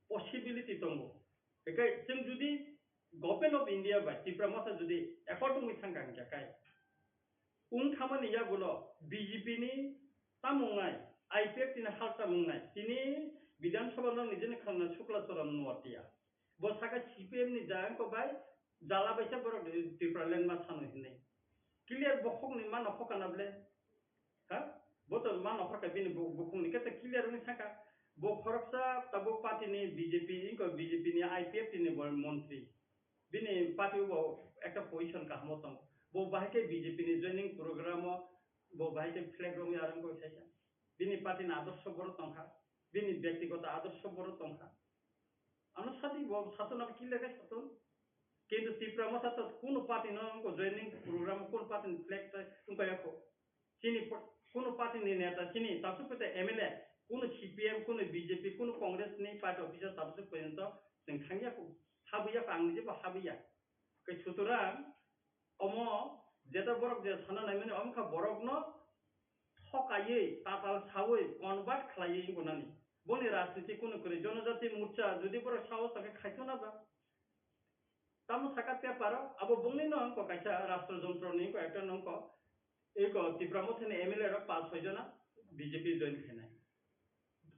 Possibility tongo. Hinkhe chwng jodi Government of India bai Tipra Motha jodi accord wngwi thangkha hinkhe kai, wng thangmani yagulo B J P ni tamo wngnai, I P F T ni hal tamo wngnai, tini Bidhan Sabha no nijini khana Sukla Charan Noatia. Bo saka C P M ni jayang ko bai jala bai se borok Tipraland ma sano hinwi. Clear bokhok ni mano hoka na ble. Ha? Bo to mano hoka bini bo-, bokhok ni kete clear ni saka. Bo khoroksa tabuk party ni B J P, inko B J P ni I P F T ni bo montri. Bini party bo ekta position kaham o tong. Bo bahai ke B J P ni joining program o bo bahai ke flag rong yarang ko saisa. Bini party ni adorsho boro tongkha. Bini byaktigoto adorsho boro tongkha. Ano sati bo sato na kile kai sato. Kintu Tipra Motha to kuno party no ko joining program kuno party ni flag ta tungka yako. Chini po-, kuno party ni neta chini tabsuk pete M L A kuno C P M kuno B J P kuno Congress ni party officer tabsuk pete to sing thangya ko. Habuya ko ang je ba habuya. Kai sutorang omo jeta borok je sana naimani omkha borokno thokaiwi, tatal sawi, convert khlaiwi wngkha nani. Boni rajniti kunu kwrwi, Jonojati Morcha jodi borok sao sakhe khaito na ba? Tamo saka paper o, abo bongni no wngkha kaisa rashtra jontro ni wngkha, ekta no wngkha, eko Tipra Motha ni M L A rok paanch choi jona B J P join khainai.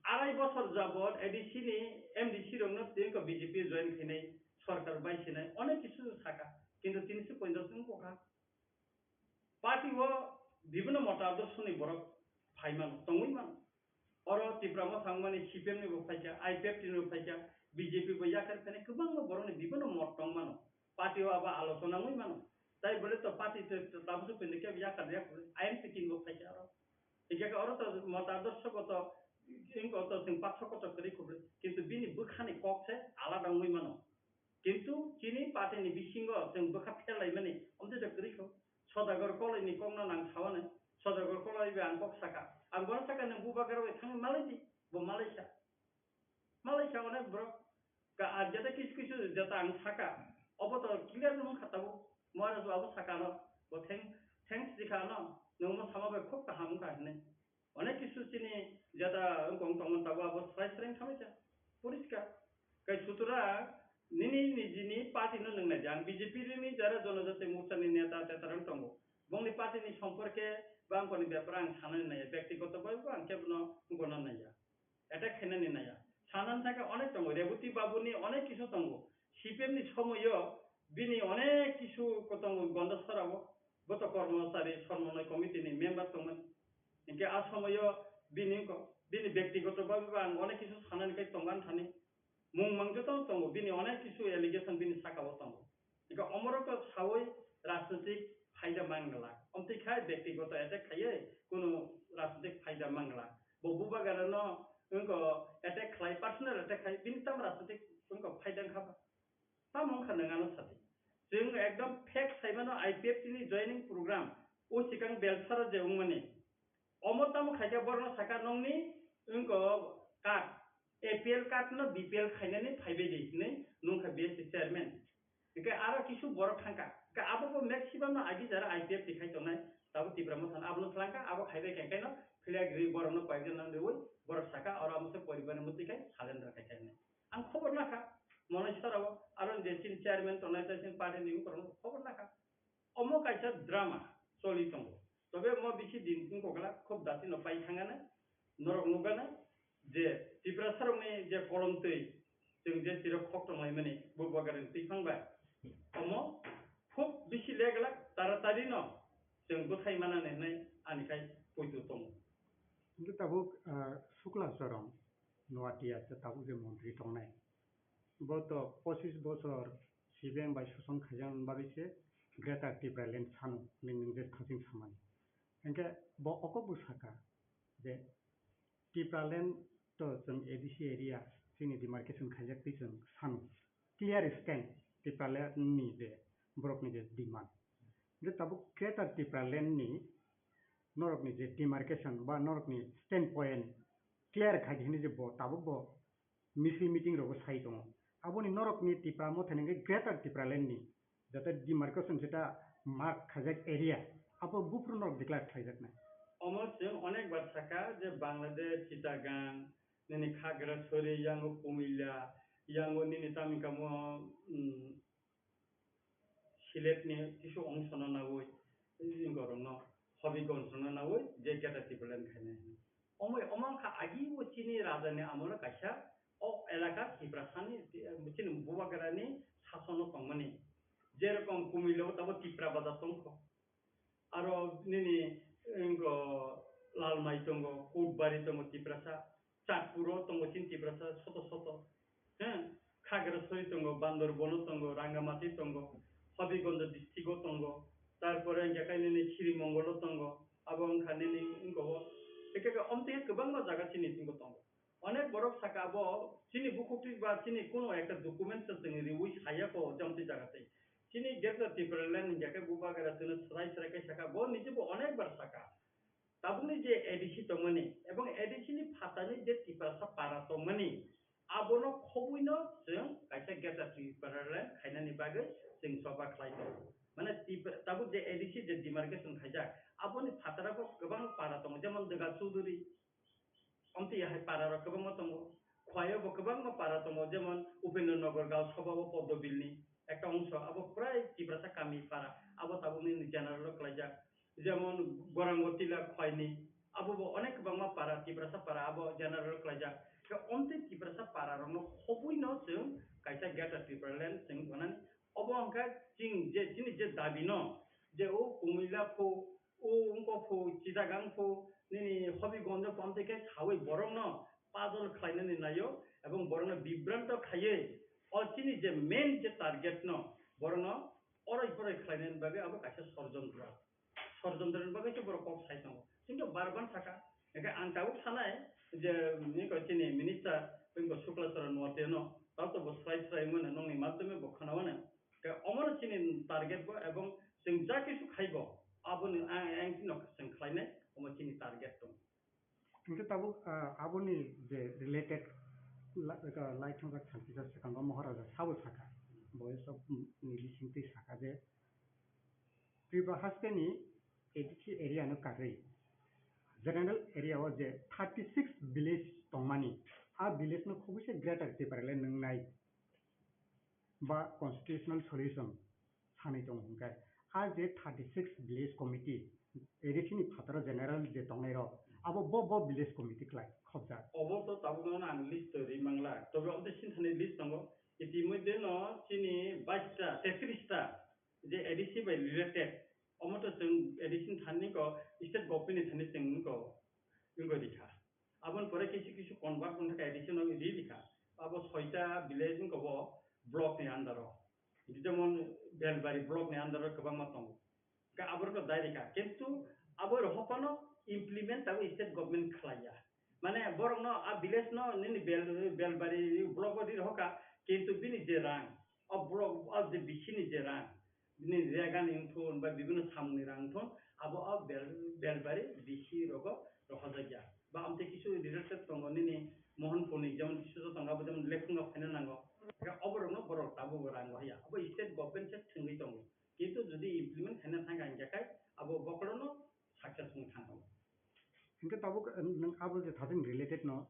Arai bosor jabot A D C ni M D C rokno twi wngkha B J P join khainai sorkar bai sinai onek kisu saka, kintu tini se ponchash wngkha. Party o bibhinno mota adorsho ni borok phai mano, tongwi mano. Oro Tipra Motha wngmani C P M ni bo phaikha, I P F T ni bo phaikha, B J P bo yakar khainai kwbangma borokni bibhinno mot tong mano. Party o abo alochona wngwi mano. Tai bole to party to, to tabuk pinde khe yakar yakar I M P tin bo phaikha oro. Hingkhe oro to mota adorsho goto, wngkha to chwng pathor kotor kwrwi kubui. Kintu bini bwkhani kok se alada wngwi mano. Kintu chini party ni bisingo chwng bwkha phelaimani omtwi da kwrwi kho. Sodagar Koloi ni kokno nang sawani. Sodagar Koloi bai ang kok saka. Ang bono saka nwng bubagra bai thangwi malai di. Bo malai sa. Malai sa onek borok. Ka, ah, jeta kisu kisu jeta ang saka. Obo to clear wng kha tabuk. Moharaj babu saka no. Bo thank-, thanks di kha no. Nwng mo sama bai khub kaham wng kha hinwi. Onek kisu chini jeta wngkong tongmani tabuk abo srai srai wngkha maisa, poriskar. Kai sutra nini nijini party no nwng naidi, ang B J P ni jara Jonojati Morcha ni neta teta rok tongo, bongni party ni somporke ba wngkoni bepar ang sanani naiya, byaktigoto bai bo ang kebono wngkona naiya, attack khainani naiya. Sanani thangkhe onek tongo, Reboti Babu ni onek kisu tongo, C P M ni somoyo bini onek kisu tongo Gondasara o. Bo to kormochari somonnoi committee ni member tongmani. Hinkhe a somoyo bini ko-, bini byaktigoto bhabe ba ang onek kisu sanani kai tongan thani. Mung mang joto tongo, bini onek kisu allegation bini saka o tongo. Hinkhe omorok to sawi rajnitik phaida mangla. Omtwi khai byaktigoto attack khaiwi kunu rajnitik phaida mangla. Bo bubagra no wngko attack khlai, personal attack khai, bini tam rajnitik wngko phaida wngkha ba. Tamo wngkha nwng ano sadi. Chwng ekdom fact saimano I P F T ni joining program o sikang Belsaro je wngmani. Omo tamo khaikhe borokno sakha nongni wngko card, A P L card no B P L khainani phaibai di hinwi nungkha B S C chairman. Hingkhe aro kisu borok thangkha. Hingkhe abo bo maximum no agi jara I P F T khai tongnai. Tabuk Tipra Motha no abono thlangkha, abo khaibai khe khaino philya giri borokno koyekjon nang riwi borok sakha oro amo se poribar ni mwtwi khai surrender khai khainai. Ang khobor nakha, Moneswara o, aro je chini chairman tongnai tei chini party ni borok khobor nakha. Omo kaisa drama choli tongo. Tobe omo bisi din wngkokla khub dati no pai thangana, norok nukgana je Tiprasa rokni je kolom twi chwng je tirok khok tonglaimani bo bagarni twi phang bai. Omo khub bisi leglak taratari no chwng bwthai manani hinwi ani khai poito tongo. Hingke tabuk, ah, Sukla Charan Noatia se tabuk je montri tongnai. Bo to pochis bochor C P M bai soson khaijaknani bagwi se Greater Tipraland sano hinwi nwng je thasing samani. Hingke bo oko bwsaka je Tipraland to chwng A D C area chini demarcation khaijak twi chwng sano. Clear stand. Tipraland ni je borokni je demand, je tabuk Greater Tipraland ni norokni je demarcation ba norokni standpoint clear khai di hinwi je bo tabuk bo misil meeting rogo sai tongo. Aboni norokni Tipra Motha ni hwnkhe Greater Tipraland ni jate demarcation seta mark khaijak area, abo buphuru norok declare khlaijaknai. Omo chwng onek bar sakha je Bangladesh, Chittagong, nini Khagrasori, yango Kumilla, yango nini tamo wngkha mo, mm, Sylhet ni kisu ongsono nawi, borokno Hobigonsno nawi je Greater Tipraland khainai. Omo, omo wngkha agi o chini raja ni amolo kaisa o elaka Tiprasani, chini bubagrani sasono tongmani. Jerokom Kumilla o tabuk Tipra Bazar tongkho. Aro nini, wngkha Lalmai tongo, Kutbari tongo Tiprasa, Chatpuro tongo chini Tiprasa soto soto. He, Khagrasori tongo, Bandarbono tongo, Rangamati tongo, Habigonjo district o tongo, tarpore hwnkhe khe nini Khirimongolo tongo, abo wngkha nini wngkha o, ekhe khe omtwi kwbangma jaga chini tongo tongo. Onek borok saka abo chini bukhuk twi ba chini kuno ekta document se chwng riwi saya ko jomti jaga tei. Chini Greater Tipraland hingya khe bubagra chwngno swrai swrai khe saka bo niji bo onek bar saka. Tabukni je A D C tongmani ebong A D C ni phatani je Tiprasa para tongmani abono khobwino chwng kaisa Greater Tipraland khainani bagwi chwng choba khlai tongo. Mane Tipra-, tabuk je A D C je demarcation khaijak aboni phataro bo kwbang para tongo jemon Dega Chuduri, Omtwi hai para rok kwbangma tongo. Khwlai o bo kwbangma para tongo, jemon Upendra Nagar Gaon Sabha o Poddo Bill ni ekta ongso, abo prai Tiprasa kami para, abo tabuk nini general o kwlaijak. Jemon Gorangotila Khwlai ni, abo bo onek kwbangma para, Tiprasa para, abo general o kwlaijak. Khe omtwi Tiprasa para rok no khobwi no chwng kaisa Greater Tipraland chwng gwnani. Obo hwnkhe chini je, chini je dabi no, je o Kumilla pho, o wngkok pho, Chittagong pho, nini Habigonjo pho, amtwi khe sawi borokno pajol khlainani naio, ebong borokno bibranto khaiwi, o chini je main je target no, borokno oroi poroi khlainani bagwi abo kaisa sorjontro. Sorjontro ni bagwi se borok kok sai tongo. Kintu bar ban saka, hingkhe ang tabuk sanai je, nini ko chini minister, nini ko Sukla Charan Noatia no, tao to bo swrai swrai mano, nongni madhyome bo khana mano. Khe omono chini target bo, ebong chwng ja kisu khaibo, aboni ang, ang chini no chwng khlainai, omo chini target tong. Hingke tabuk, ah, aboni je related la-, ka-, laithongjak salkisa swkango Maharaja sabo saka, bo sok, mm, ni bisingtwi saka je Tripura haste ni eighty-three area no karwi general area o je thirty-six village tongmani, a village no khobwi se Greater Tipraland nwngnai. Ba constitutional solution sanwi tongo hwnkhe, a je thirty-six village committee, A D C ni phataro general je tongnai rok, abo bo, bo village committee klai khobjak. Obo to tabukno ang list to ri mangla, tobe omo tei sinthani list tongo. Itimodhye no chini bais ta, tetris ta je A D C bai related, omo to chwng A D C ni thani ko state government ni thani chwng ko wngwi rikha. Aboni pore kisu kisu convert wngkha khe addition wngwi ri rikha. Abo soita village wngkha bo block ni under o. Jemon Belbari block ni under o kwbangma tongo. Hwnkhe aborokno dai rikha. Kintu abo rok phano implement tabuk state government khlaiya. Mane borokno a village no nini Bel-, Belbari block o ri rohorkha, kintu bini je rang, o block o je bisi ni je rang, bini rega ni wngthun ba bibinno samung ni rang wngthun, abo o bel-, Belbari D C rogo rohorjakya. Ba amtwi kisu related tongo nini Mohanpur ni, jemon kisu tongo, abo jemon Lekhunga phaina nango. Khe oborokno borok tabuk rang rohorya. Abo state government se thwngwi tongo. Kintu jodi implement khaina thangkha hingkhe khai abo bokhorono success wng thangkha. Hingke tabuk, eh, nwng abo je thajin related no,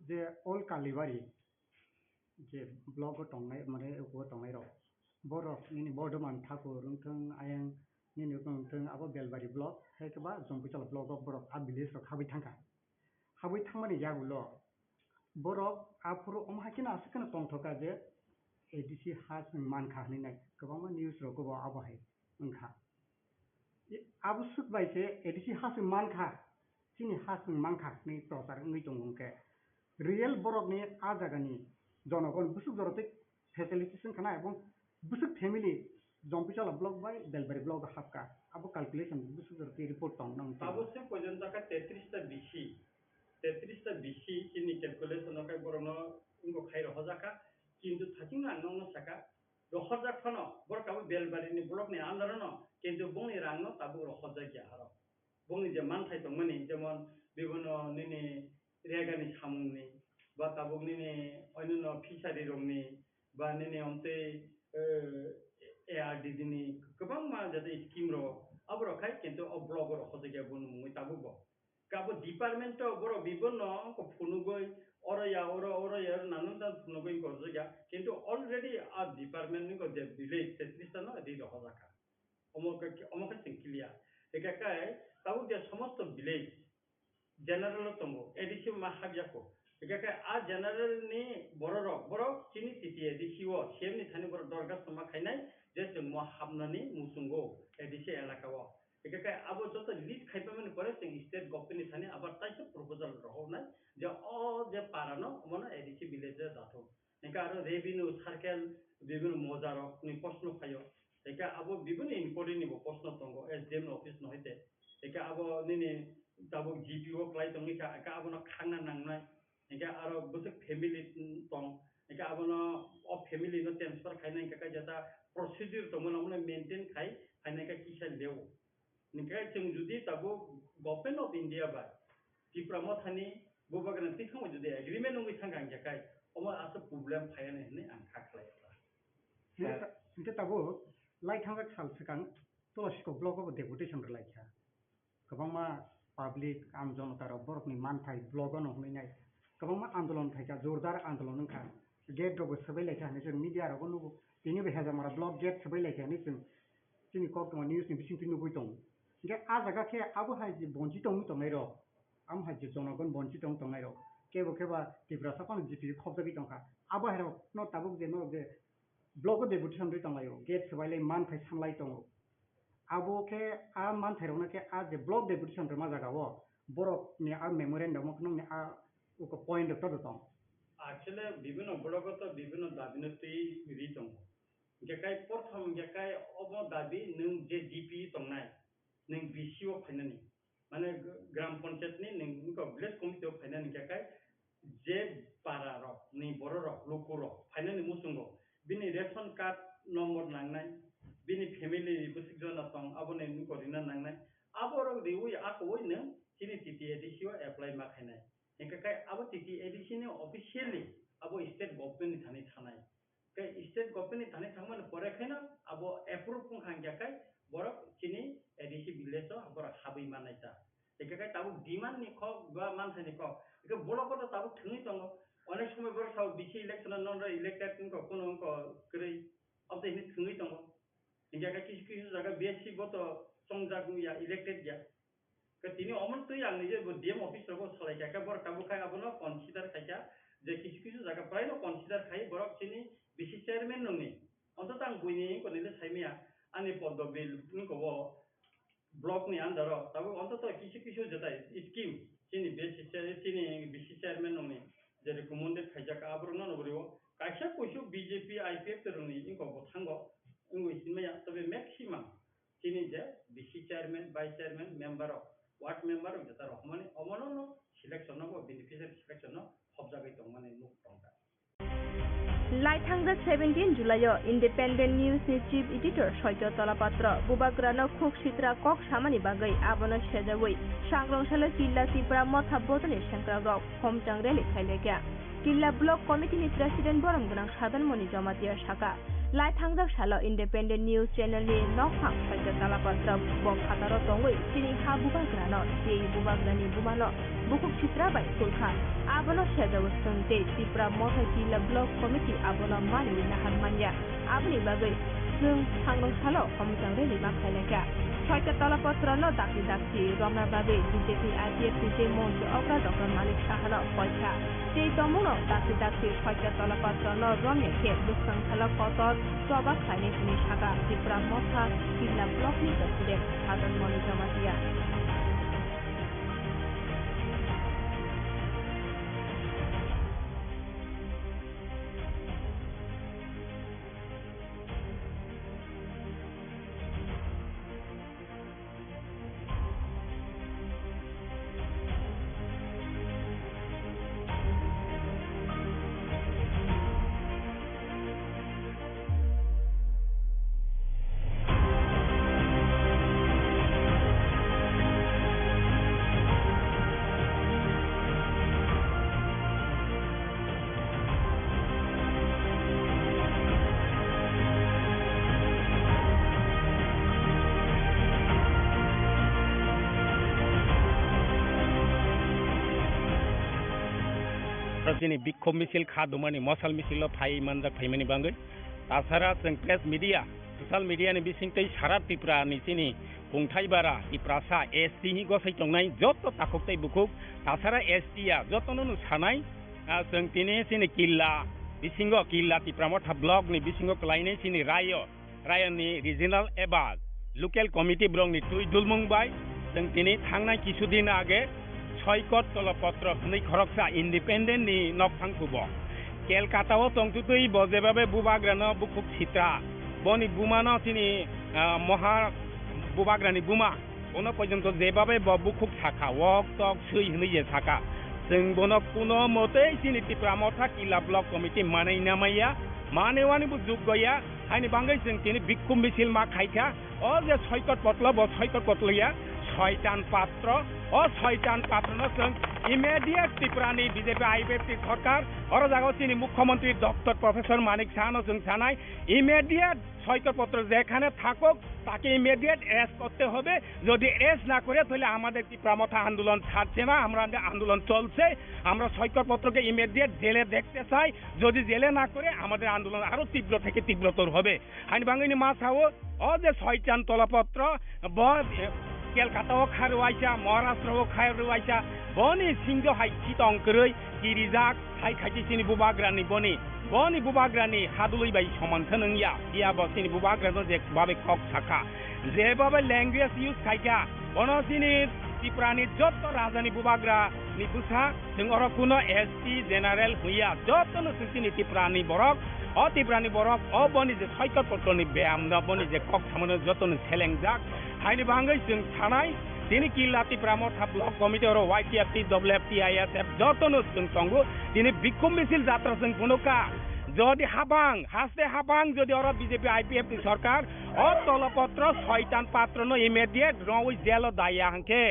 je all Kalibari, je block o tongnai, mane, o tongnai rok. Borok nini Bordhoman Thakur wngthung, ayang nini wngthung, abo Belbari block, hai khe ba Jompuichal block o borok a village rok habwi thangkha. Habwi thangmani yagulo borok aphuru omo hai kheno aswk kheno tongthoka je A D C ha chwng mankha hinwi nai kwbangma news rogo bo abo hai wngkha. Abo swk bai se A D C ha chwng mankha, chini ha chwng mankha hinwi prochar wngwi tongo hwnkhe, real borokni a jagani jonogon bwswk jorotwi facilities wngkha na, ebong bwswk family Jompuichal block bai Belbari block o hapkha, abo calculation bwswk jorotwi report tong nang. Abo se pojon jakha tetris ta B C, tetris ta B C chini calculation o khe borokno wngkha khai rohorjakha, kintu thachingno ang nokno sakha, Rohorjak phano, borok tabuk Belbarini block ni under o no, kintu bongni rang no tabuk rohorjak ya aro. Bongni je manthai tongmani, jemon bibhinno nini regani samungni, ba tabuk nini onyono fishery rokni, ba nini omtwi, eh, A R D D ni kwbangma jate scheme rok, aborok khai kintu o block o rohorjak ya boni mungwi tabuk bo. Kabo department o borok bibhinno wngkha phunugwi, oro ya, oro, oro ya, nanan jan phunugwi wngkha oro ya. Kintu already a department ni wngkha je village, tetrish ta no ri rohorjakha. Omo khe, omo khe chwng clear. Hingkhe kai tabuk je somosto village general o tongo, A D C ma habya kho. Hingkhe kai a general ni borok rok, borok chini T T A D C o, C M ni thani borok dorkhas ma khainai je chwng mo habnani muchungo A D C elaka o. Hingkhe khe abo joto list khai phaimani pore chwng state government ni thani abar taisa proposal rohornai je o je para no omono A D C village o dathok. Hingkhe aro revenue circle bibhinno moja rok ni proshno phaio. Hingkhe abo bibhinno inquiry ni bo proshno tongo S D M ni office no hoite. Hingkhe abo nini tabuk G P o kwlai tongwi kha, hingkhe abono khangna nangnai. Hingkhe aro bwswk family tong, hingkhe abono o family no transfer khainai hingkhe kaisa ta procedure tongmani, omono maintain khai phainai khe kisa leo. Hingkhe chwng jodi tabuk Government of India bai Tipra Mothani bubagrani twi thangbai jodi agreement wngwi thangkha hingkhe kai omo aswk problem phaiya hinwi ang kha khlai. Hingkhe ta-, hingkhe tabuk lai thangjak sal swkang Tulasikok block o bo deputation rwlaikha. Kwbangma public, am jonota rok borokni manthai block o no hwnwi nai. Kwbangma andolon khaikha, jordar andolon wngkha. Gate rok bo swbai laikha hinwi chwng media rogo nugo. Tini bo Hejamara block gate swbai laikha hinwi chwng chini koktwma news ni bisingtwi nugwi tongo. Hingkhe ah jaga khe abo hai je bonchi tongwi tongnai rok, amo hai je jonogon bonchi tong tongnai rok, kebo keba Tiprasa phano G P khopjagwi tongkha. Abo hai rok no tabuk je norok je block o deputation rwi tonglaio, gate swbailai manthai sanlai tongo. Abo khe a manthairokno khe a je block deputation rwma jagao borokni a memorandum o khwnokni a uko point rok todo tong. Actually, bibhinno block o to bibhinno dabi no twi ri tongo. Hingkhe kai porthom hingkhe kai obo dabi nwng je G P tongnai, nwng B C o phainani. Mane gram panchayat ni nwng wngkha village committee o phainani hingkhe kai je para rok ni borok rok luku rok phainani muchungo bini ration card number nangnai, bini family ni bwswk jona tong aboni wngkha rina nangnai, aborok riwi akowi nwng chini T T A D C o apply ma khainai. Hingkhe kai abo T T A D C ni officially abo state government ni thani thanai. Khe state government ni thani thangmani pore khaino abo approve wngkha hingkhe kai borok chini A D C village o borok habwi mannai ta. Hingkhe kai tabuk demand ni kok ba manthai ni kok. Hingkhe block o to tabuk thwngwi tongo. Onek somoi borok sao B C election o non elected wngkha, kuno wngkha kwrwi. Abo to hini thwngwi tongo. Hingkhe kai kisu kisu jaga B S C bo to chongjak wngya, elected ya. Khe tini omo twi ang nije bo D M office rogo salai kha, khe borok tabuk khai abono consider khai kha, je kisu kisu jaga prai no consider khai borok chini B C chairman nungni. Ontoto ang buini wngkha nile saimaya, ani poddo bill wngkha o block ni under o, tabuk ontoto kisu kisu jetai scheme chini B C chair-, chini B C chairman nungni je recommended khaijak aborok no nugwi o kaisa kuisu B J P I P F T rokni wngkha bo thango wngwi sinmaya, tobe maximum chini je B C chairman, vice chairman, member rok, ward member rok jeta rok hwnmani omono no selection no bo beneficiary selection no hopjagwi tongmani nuk tongkha. Laithangjak seventeen July o Independent News ni Chief Editor Soitya Talapatra bubagrano khuk sitra kok samani bagwi abono sejawi Sangrong Salo Killa Tipra Motha bodolni sengkrakrok Homchang rally khailaikha. Killa Block Committee ni President Borom Gwnang Sadan Moni Jamatia saka, lai thangjak salo Independent News Channel ni nokphang Saitya Talapatra bo phataro tongwi chini ha bubagrano tei bubagrani bumano bukhuk sitra bai kulkha. Abono sejawi chwng tei Tipra Motha Killa Block Committee abono maniwi nahar manya. Aboni bagwi chwng Sangrong Salo Homchang rally ma khailaikha. Soitya Talapatra no dakti dakti romna bagwi B J P I P F T tei montri okra dokra Manik Saha no koikha. Tei tongmung no dakti dakti Soitya Talapatra no romya khe bwskang salo kotor choba khlainai hwnwi saka Tipra Motha Killa Block ni President Sadan Moni Jamatia. Chini bikhop misil kha dumani mosal misil o phai manjak phaimani bangwi. Tasara chwng press media, social media ni bisingtwi sara Tripura ni chini kungthai bara Tiprasa S T hi gosai tongnai joto takhuk tei bukhuk tasara S T ya jotono no sanai, ah, chwng tini chini Killa bisingo, Killa Tipra Motha block ni bisingo kwlainai chini rayo. Rayoni regional eba local committee borokni twi dulmung bai chwng tini thangnai kisu din age soi kot tolopotro hwnwi khoroksa independent ni nokphang thubo. Kelkata o tongtwtwi bo jebabe bubagrano bukhuk sitra, boni bumano chini, ah, moha bubagrani buma. Bono pojonto jebabe bo bukhuk sakha, wok tok swi hwnwi je sakha. Chwng bono kuno motei chini Tipra Motha Killa Block Committee manwi namaiya, manwi wani bo juggoya, haini bangwi chwng tini bikhum misil ma khaikha. O je soikot potlo, bo soikot potlo ya, soitan patro, o soitan patrono chwng immediate Tripura ni B J P I P F T sorkar, oro jaga o chini Mukhyamantri Doctor Professor Manik Saha no chwng sanai, immediate সৈকতপত্র যেখানে থাকুক, তাকে immediate arrest করতে হবে। যদি অ্যারেস্ট না করে, তাহলে আমাদের তীব্র মথা আন্দোলন ছাড়ছে না, আমরা আন্দোলন চলছে। আমরা সৈকতপত্রকে ইমিডিয়েট জেলে দেখতে চাই। যদি জেলে না করে, আমাদের আন্দোলন আরো তীব্র থেকে তীব্রতর হবে। Haini bangwi ni ma sao, o je soitan tolopotro, bo, eh, Kelkata o kha rwuaisa, Maharashtra o kha rwuaisa, boni singjo hai chitong kwrwi kirijak, hai khaiti chini bubagrani boni, boni bubagrani hadului bai soman khe nung ya, phiya bo chini bubagrano je babe kok sakha, je babe language use khaikha, bono chini Tiprani jotto rajani bubagra ni bwsa, chwng oro kuno S T general huya, jotto no chwng chini Tiprani borok, o Tiprani borok, o boni je soikot potroni beyam no, boni je kok samano jotto no selengjak, haini bangwi chwng sanai, tini Killa Tipra Motha Block Committee oro Y T F T, W F T, I S F jotto no chwng tongo, tini bikhum misil jatra chwng phunukha, jodi habang, haste habang jodi oro B J P I P F T sorkar, o tolopotro soitan patrono immediate rongwi jelo daya hwnkhe,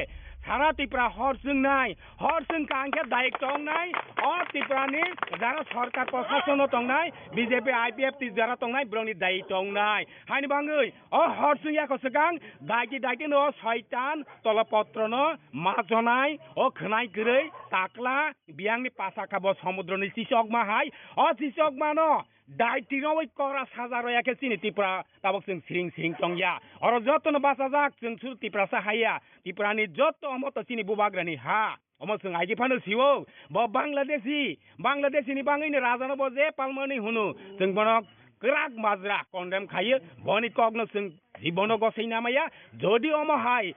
sara Tipra hor chwngnai, hor chwng kha hwnkhe dayik tongnai, o Tiprani jara sorkar prosasono tongnai, B J P I P F T jara tongnai, borokni dayik tongnai. Haini bangwi, o hor chwng yakho swkang, daiki daiki no soitan tolopotrono majonai, o khwnai kwrwi, takla, biyangni pasa kha bo somudroni chichokma hai, o chichokmano, Dai tinowi kora saja roya khe chini Tripura tabok chwng siring siring tongya. Oro jotono bachajak chwng suru Tiprasa haiya. Tiprani joto omo to chini bubagrani ha. Omo chwng aigi phano sio. Bo Bangladeshi, Bangladeshini bangwino rajano bo je palmani hunu. Chwng bono kwrak majra condemn khaio. Boni kokno chwng jibono gosai namaya. Jodi omo hai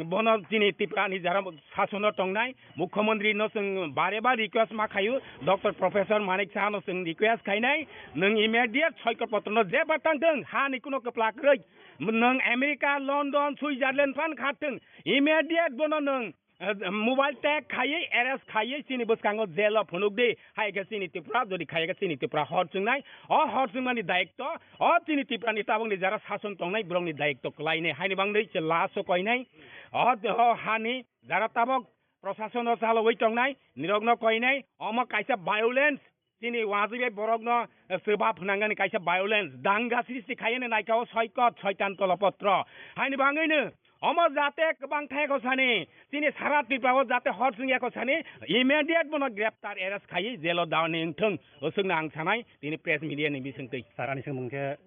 Bono chini Tripura ni jara sasono tongnai mukhyamantri no chwng bare bar request ma khaio, Doctor Professor Manik Saha no chwng request khainai, nwng immediate soikot potro no jeba tang thung, ha ni kuno kwpla kwrwi, nwng America, London, Switzerland phan kha thung, immediate bono nwng, eh, mobile tag khaiwi, arrest khaiwi, chini bwskango jail o phunuk di, hai khe chini Tripura, jodi khaiya khe chini Tripura hor chwngnai, o hor chwngmani dayikto, o chini Tripura ni tabok ni jara sason tongnai borok ni dayikto kwlai nai, haini bangwi se last o koinai, o, o hani jara tabok prosason o chalogwi tongnai, nirok no koinai, omo kaisa violence, chini wajwi bai borok no, eh, swba phwnangani kaisa violence, danga sristi khaiyani naikha o soikot, soitan tolopotro, haini bangwi no, omo jate kwbang thai kho sani, chini sara Tripura o jate hor chwngya kho sani, immediate bono greptar arrest khaiwi jail o daoni wngthung, o swkno ang sanai, tini press media ni bisingtwi. Sarani swngmung khe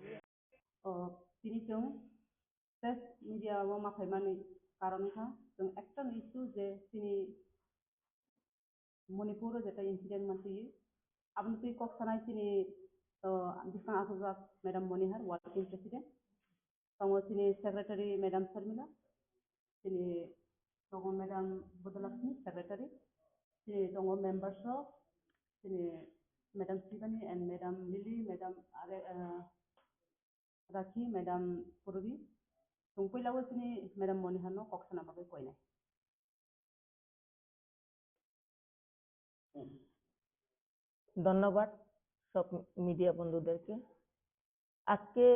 O, tini chwng press media o ma phaimani karon wngkha, chwng ekta no issue je chini Manipur o jeta incident mantwi, aboni twi kok sanai chini, o, bwskang achukjak Madam Monihar, working president, tongo chini secretary Madam Sharmila, chini tongo Madam Budalakshmi, secretary, chini tongo members rok, chini Madam Shivani and Madam Lily, Madam Are-, ah, Rakhi, Madam Purbi, chwng puila o chini Madam Monihar no kok sana bagwi koinai. ধন্যবাদ সব মিডিয়া বন্ধুদেরকে। আজকে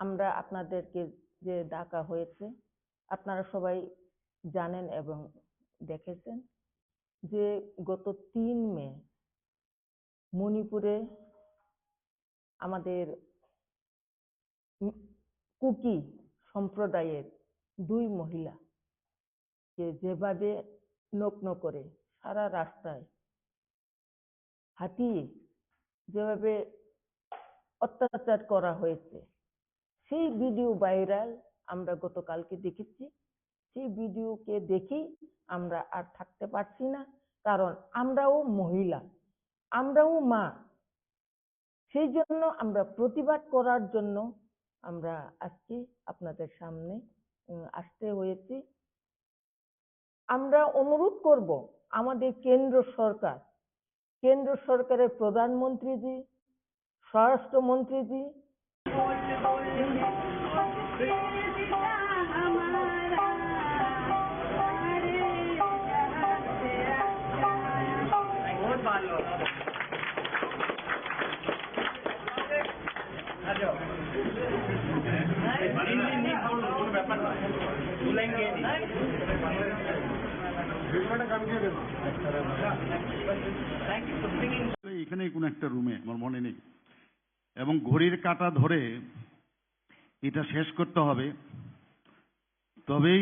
আমরা আপনাদেরকে যে ডাকা হয়েছে, আপনারা সবাই জানেন এবং দেখেছেন যে গত তিন মে মণিপুরে আমাদের মি-, কুকি সম্প্রদায়ের দুই মহিলাকে যেভাবে নগ্ন করে সারা রাস্তায় হাতিয়ে যেভাবে অত্যাচার করা হয়েছে, সেই ভিডিও ভাইরাল আমরা গতকালকে দেখেছি। সেই ভিডিওকে দেখেই আমরা আর থাকতে পারছি না, কারণ আমরাও মহিলা, আমরাও মা। সেই জন্য আমরা প্রতিবাদ করার জন্য আমরা আজকে আপনাদের সামনে, উম, আসতে হয়েছে। আমরা অনুরোধ করব আমাদের কেন্দ্র সরকার, কেন্দ্র সরকারের প্রধানমন্ত্রীজি, স্বরাষ্ট্রমন্ত্রীজি, এখানে কোনো একটা রুমে, আমার মনে নেই। এবং ঘড়ির কাঁটা ধরে এটা শেষ করতে হবে, তবেই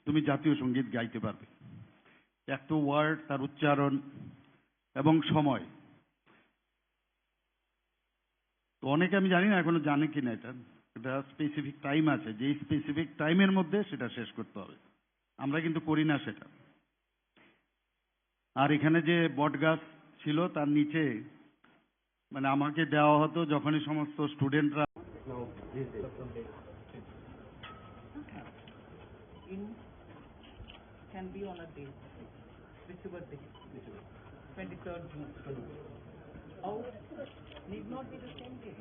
তুমি জাতীয় সঙ্গীত গাইতে পারবে। এক তো ওয়ার্ড, তার উচ্চারণ এবং সময়। তো অনেকে, আমি জানি না এখনো জানে কিনা এটা, এটা স্পেসিফিক টাইম আছে, যে স্পেসিফিক টাইমের মধ্যে সেটা শেষ করতে হবে। আমরা কিন্তু করি না সেটা। আর এখানে যে বট গাছ ছিল, তার নিচে, মানে, আমাকে দেওয়া হতো যখনই সমস্ত স্টুডেন্টরা In, can be on a day, whichever day, twenty-third June. Or need not be the same day.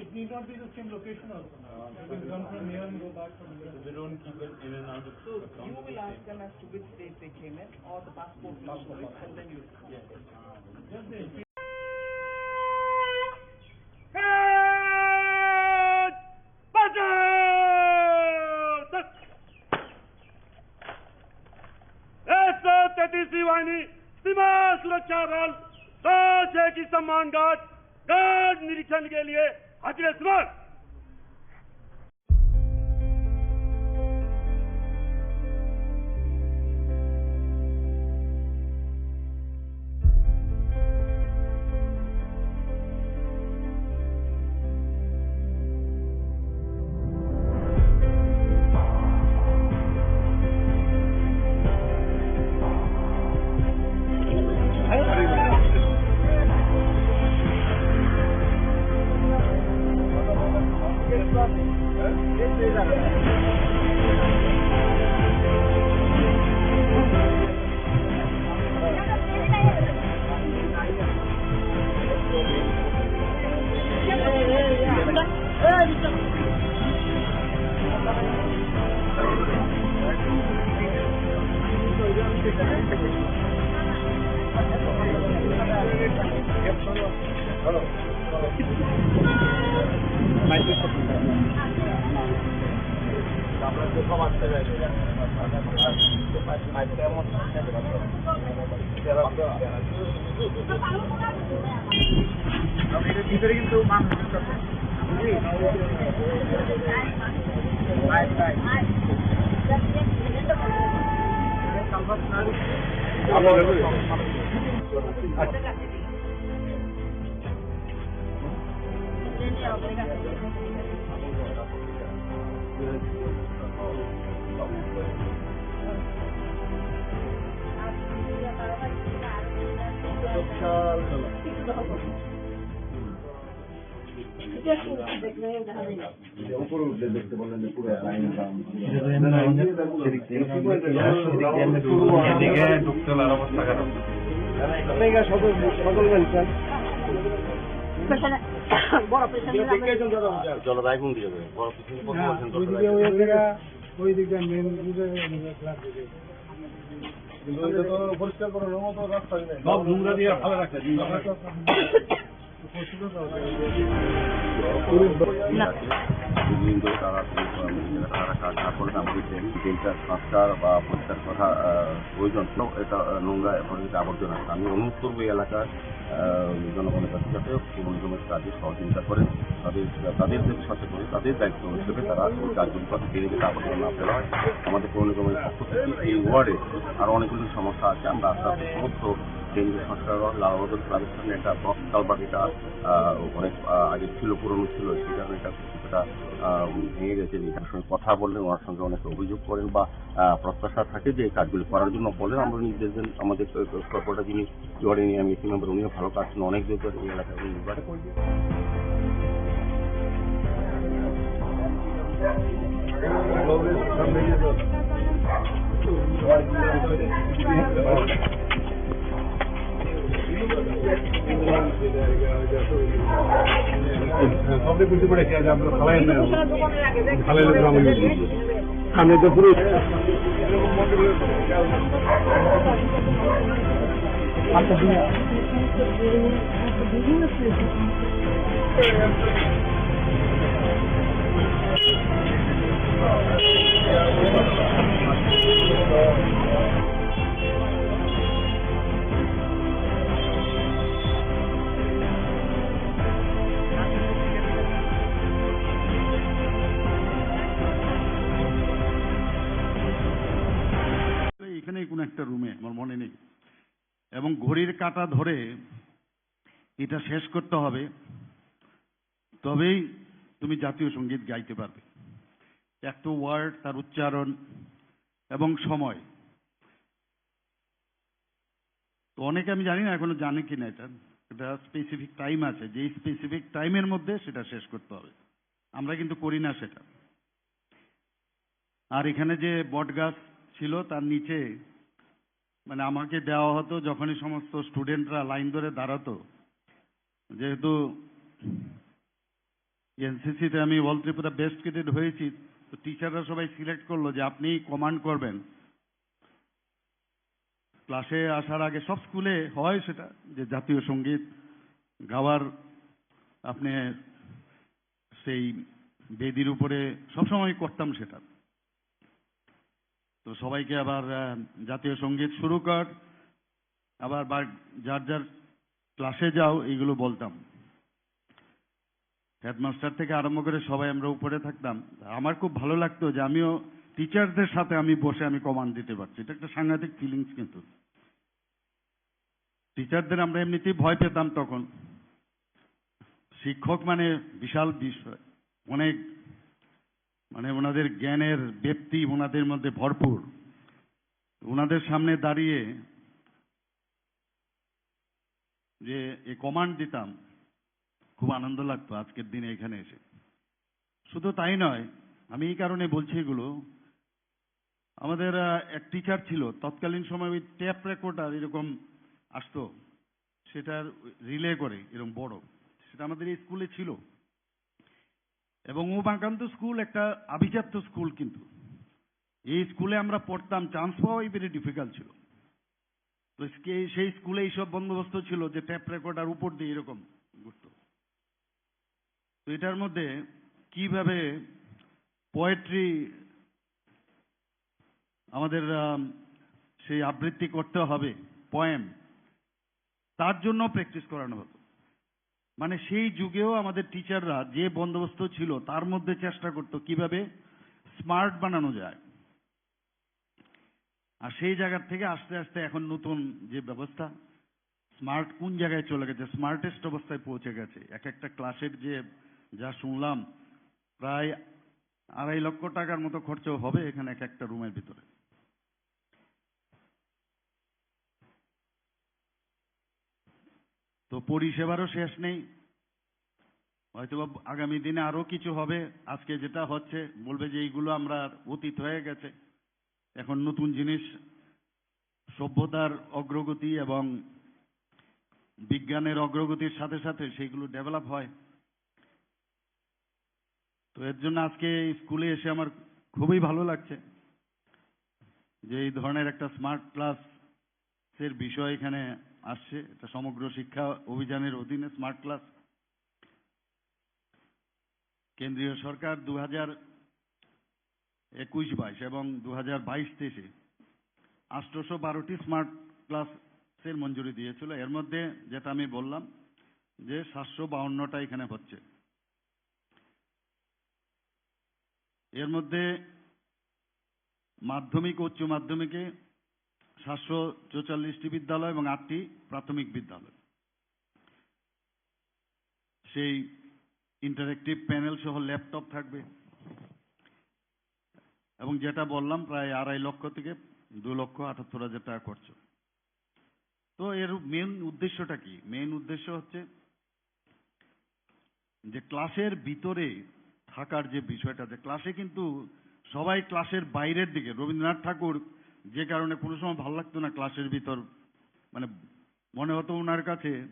It need not be the same location also. You can come from here and go back from here. We don't keep it in and out of. So you will ask them as to which date they came in, or the passport will show it, and then you. Yes. Just the एक सौ तैंतीसवीं वाहिनी सीमा सुरक्षा बल दस एक की सम्मान गार्ड गार्ड निरीक्षण के लिए हाजिर है। सुभाष। ভিতরে কিন্তু মানুষ। উপরে উঠলে দেখতে পারলেন যে পুরো লাইন। এদিকে ঢুকতে হলে আরো অবস্থা খারাপ। বড় পেশেন্ট। জলবায়ু কোন দিকে যাবে? বড় পেশেন্ট কোন না, পাশের ওই দিকে, দরকার? ওই দিকে, ওই দিকে মেন রোডে, ওই দিকে ফ্ল্যাট দিকে। কিন্তু ওইটা তো পরিষ্কার করার মতো রাস্তা নেই। সব নোংরা দিয়ে ভালো রাখছে। পরিষ্কার করা যায়। বিভিন্ন তারা, তারা কাজ না করলে আমাদের যে ডেল্টা সংস্কার বা পরিষ্কার করা, আহ, প্রয়োজন। তো এটা, আহ, নোংরা এবং এটা আবর্জনা। আমি অনুরোধ করবো এই এলাকার, আহ, জনগণের কাছে যাতে পৌর নিগমের কাজে সহযোগিতা করেন, তাদের, তাদের যে সাথে করে তাদের দায়িত্ব হিসেবে তারা এই কাজগুলি করতে পেরে যাতে আবর্জনা না ফেলা হয়। আমাদের পৌর নিগমের পক্ষ থেকে এই ওয়ার্ডে আরও অনেকগুলি সমস্যা আছে, আমরা আস্তে আস্তে সমস্ত কেন্দ্রীয় সরকার লাল বাহাদুর শাস্ত্রীর একটা বক্স কালভার্ট, এটা আহ, অনেক আহ, আগে ছিল, পুরনো ছিল, সেটা একটা কিছুটা আহ, ভেঙে গেছে। এটার সঙ্গে কথা বললে ওনার সঙ্গে অনেক অভিযোগ করেন বা আহ, প্রত্যাশা থাকে যে এই কাজগুলি করার জন্য বলেন। আমরা নির্দেশ দেন আমাদের কর্পোরেটর যিনি জুয়ারি নিয়ে আমি একটি মেম্বার, উনিও ভালো কাজ করেন, অনেক দূর করে এই এলাকায় উনি নির্বাচন করেন। এখানে কোনো একটা রুমে, আমার মনে নেই, এবং ঘড়ির কাঁটা ধরে এটা শেষ করতে হবে, তবেই তুমি জাতীয় সঙ্গীত গাইতে পারবে। এক তো ওয়ার্ড, তার উচ্চারণ এবং সময়। তো অনেকে, আমি জানি না এখনো জানে কিনা এটা, এটা স্পেসিফিক টাইম আছে, যে স্পেসিফিক টাইমের মধ্যে সেটা শেষ করতে হবে। আমরা কিন্তু করি না সেটা। আর এখানে যে বট গাছ ছিল, তার নিচে মানে আমাকে দেওয়া হতো, যখনই সমস্ত স্টুডেন্টরা লাইন ধরে দাঁড়াতো, যেহেতু এনসিসিতে আমি অল ত্রিপুরা বেস্ট ক্যাডেট হয়েছি, তো টিচাররা সবাই সিলেক্ট করলো যে আপনি কমান্ড করবেন। ক্লাসে আসার আগে সব স্কুলে হয় সেটা, যে জাতীয় সঙ্গীত গাওয়ার আপনি সেই বেদির উপরে সবসময় করতাম সেটা। তো সবাইকে আবার আহ, জাতীয় সঙ্গীত শুরু কর, আবার বা-, যার যার ক্লাসে যাও, এইগুলো বলতাম। হেডমাস্টার থেকে আরম্ভ করে সবাই আমরা উপরে থাকতাম। আমার খুব ভালো লাগতো যে আমিও টিচারদের সাথে আমি বসে আমি কমান্ড দিতে পারছি, এটা একটা সাংঘাতিক ফিলিংস। কিন্তু টিচারদের আমরা এমনিতেই ভয় পেতাম তখন। শিক্ষক মানে বিশাল বিষয়, অনেক, মানে, ওনাদের জ্ঞানের ব্যাপ্তি ওনাদের মধ্যে ভরপুর। ওনাদের সামনে দাঁড়িয়ে যে এই কমান্ড দিতাম, খুব আনন্দ লাগতো আজকের দিনে এখানে এসে। শুধু তাই নয়, আমি এই কারণে বলছি এগুলো, আমাদের আহ, এক টিচার ছিল, তৎকালীন সময় ওই টেপ রেকর্ডার এরকম আসতো, সেটার রিলে করে এরকম বড়, সেটা আমাদের এই স্কুলে ছিল। এবং উমাকান্ত স্কুল একটা আভিজাত্য স্কুল, কিন্তু এই স্কুলে আমরা পড়তাম, চান্স পাওয়াই ভেরি ডিফিকাল্ট ছিল। তো স্কে-, সেই স্কুলে এইসব বন্দোবস্ত ছিল যে টেপ রেকর্ডার উপর দিয়ে এরকম ঘুরতো। তো এটার মধ্যে কিভাবে পোয়েট্রি আমাদের আম, সেই আবৃত্তি করতে হবে, পোয়েম, তার জন্য প্র্যাকটিস করানো হতো। মানে সেই যুগেও আমাদের টিচাররা যে বন্দোবস্ত ছিল তার মধ্যে চেষ্টা করতো কিভাবে স্মার্ট বানানো যায়। আর সেই জায়গা থেকে আস্তে আস্তে এখন নতুন যে ব্যবস্থা, স্মার্ট কোন জায়গায় চলে গেছে, স্মার্টেস্ট অবস্থায় পৌঁছে গেছে। এক একটা ক্লাসের যে যা শুনলাম, প্রায় আড়াই লক্ষ টাকার মতো খরচ হবে এখানে এক একটা রুমের ভিতরে। তো পরিষেবারও শেষ নেই। হয়তো বা আগামী দিনে আরো কিছু হবে। আজকে যেটা হচ্ছে, বলবে যে এইগুলো আমরা অতীত হয়ে গেছে, এখন নতুন জিনিস, সভ্যতার অগ্রগতি এবং বিজ্ঞানের অগ্রগতির সাথে সাথে সেইগুলো ডেভেলপ হয়। তো এর জন্য আজকে এই স্কুলে এসে আমার খুবই ভালো লাগছে যে এই ধরনের একটা স্মার্ট ক্লাসের বিষয় এখানে আসছে। এটা সমগ্র শিক্ষা অভিযানের অধীনে স্মার্ট ক্লাস। কেন্দ্রীয় সরকার দু হাজার একুশ বাইশ এবং দু হাজার বাইশ তেইশে আটশোশো বারোটি স্মার্ট ক্লাসের মঞ্জুরি দিয়েছিল। এর মধ্যে যেটা আমি বললাম যে সাতশো বাউন্নটা এখানে হচ্ছে। এর মধ্যে মাধ্যমিক ও উচ্চ মাধ্যমিকে সাতশো চৌচল্লিশটি বিদ্যালয় এবং আটটি প্রাথমিক বিদ্যালয়। সেই ইন্টারেক্টিভ প্যানেল সহ ল্যাপটপ থাকবে। এবং যেটা বললাম, প্রায় আড়াই লক্ষ থেকে দু লক্ষ আটাত্তর হাজার টাকা খরচ। তো এর মেইন উদ্দেশ্যটা কি? মেইন উদ্দেশ্য হচ্ছে যে ক্লাসের ভিতরে থাকার যে বিষয়টা, যে ক্লাসে কিন্তু সবাই ক্লাসের বাইরের দিকে, রবীন্দ্রনাথ ঠাকুর যে কারণে কোনো সময় ভালো লাগতো না ক্লাসের ভিতর, মানে মনে হতো ওনার কাছে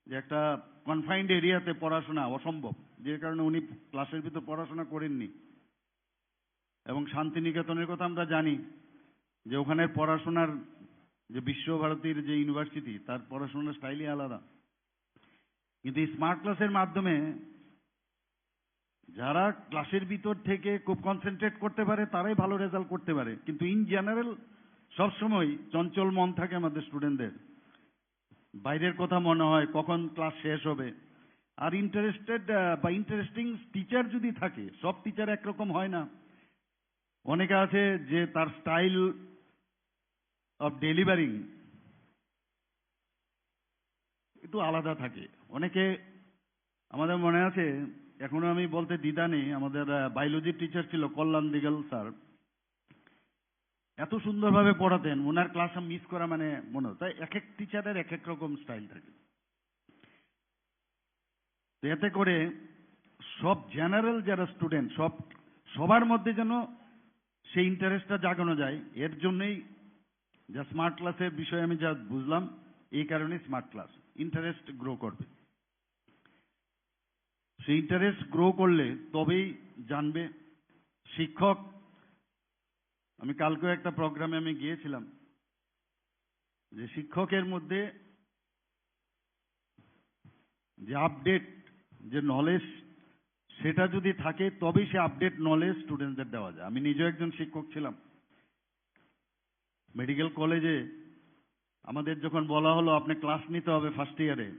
যে একটা কনফাইন্ড এরিয়াতে পড়াশোনা অসম্ভব, যে কারণে উনি ক্লাসের ভিতর পড়াশোনা করেননি। এবং শান্তিনিকেতনের কথা আমরা জানি যে ওখানের পড়াশোনার যে বিশ্বভারতীর যে ইউনিভার্সিটি, তার পড়াশোনার স্টাইলই আলাদা। কিন্তু স্মার্ট ক্লাসের মাধ্যমে যারা ক্লাসের ভিতর থেকে খুব কনসেন্ট্রেট করতে পারে, তারাই ভালো রেজাল্ট করতে পারে। কিন্তু ইন জেনারেল সবসময় চঞ্চল মন থাকে আমাদের স্টুডেন্টদের, বাইরের কথা মনে হয়, কখন ক্লাস শেষ হবে। আর ইন্টারেস্টেড বা ইন্টারেস্টিং টিচার যদি থাকে, সব টিচার একরকম হয় না। অনেকে আছে যে তার স্টাইল অফ ডেলিভারিং একটু আলাদা থাকে। অনেকে, আমাদের মনে আছে, এখনো আমি বলতে দ্বিধা নেই, আমাদের বায়োলজি টিচার ছিল কল্যাণ দিগল স্যার, এত সুন্দরভাবে পড়াতেন, ওনার ক্লাস মিস করা মানে মনে হতো। তাই এক এক টিচারের এক এক রকম স্টাইল থাকে। তো এতে করে সব জেনারেল যারা স্টুডেন্ট, সব, সবার মধ্যে যেন সেই ইন্টারেস্টটা জাগানো যায়, এর জন্যই যা স্মার্ট ক্লাসের বিষয়ে আমি যা বুঝলাম, এই কারণে স্মার্ট ক্লাস ইন্টারেস্ট গ্রো করবে। সেই ইন্টারেস্ট গ্রো করলে তবেই জানবে শিক্ষক। আমি কালকেও একটা প্রোগ্রামে আমি গিয়েছিলাম, যে শিক্ষকের মধ্যে যে আপডেট, যে নলেজ, সেটা যদি থাকে, তবেই সে আপডেট নলেজ স্টুডেন্টদের দেওয়া যায়। আমি নিজেও একজন শিক্ষক ছিলাম মেডিকেল কলেজে। আমাদের যখন বলা হলো, "আপনি ক্লাস নিতে হবে ফার্স্ট ইয়ারে",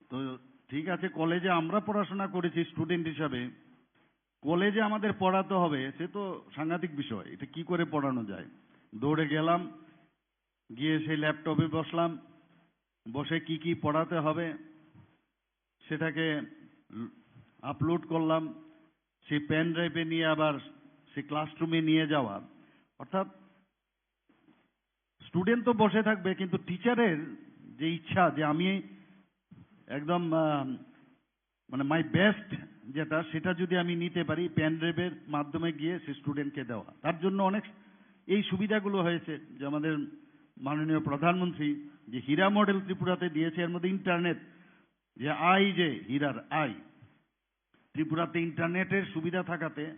তো ঠিক আছে, কলেজে আমরা পড়াশোনা করেছি স্টুডেন্ট হিসাবে, কলেজে আমাদের পড়াতে হবে, সে তো সাংঘাতিক বিষয়, এটা কি করে পড়ানো যায়? দৌড়ে গেলাম, গিয়ে সেই ল্যাপটপে বসলাম, বসে কি কি পড়াতে হবে সেটাকে আপলোড করলাম, সেই পেন ড্রাইভে নিয়ে আবার সেই ক্লাসরুমে নিয়ে যাওয়া। অর্থাৎ স্টুডেন্ট তো বসে থাকবে, কিন্তু টিচারের যে ইচ্ছা যে আমি একদম, আহ, মানে মাই বেস্ট যেটা, সেটা যদি আমি নিতে পারি, পেন ড্রাইভের মাধ্যমে গিয়ে সে স্টুডেন্টকে দেওয়া, তার জন্য অনেক এই সুবিধাগুলো হয়েছে। যে আমাদের মাননীয় প্রধানমন্ত্রী যে হীরা মডেল ত্রিপুরাতে দিয়েছে, এর মধ্যে ইন্টারনেট, যে আই, যে হীরার আই, ত্রিপুরাতে ইন্টারনেটের সুবিধা থাকাতে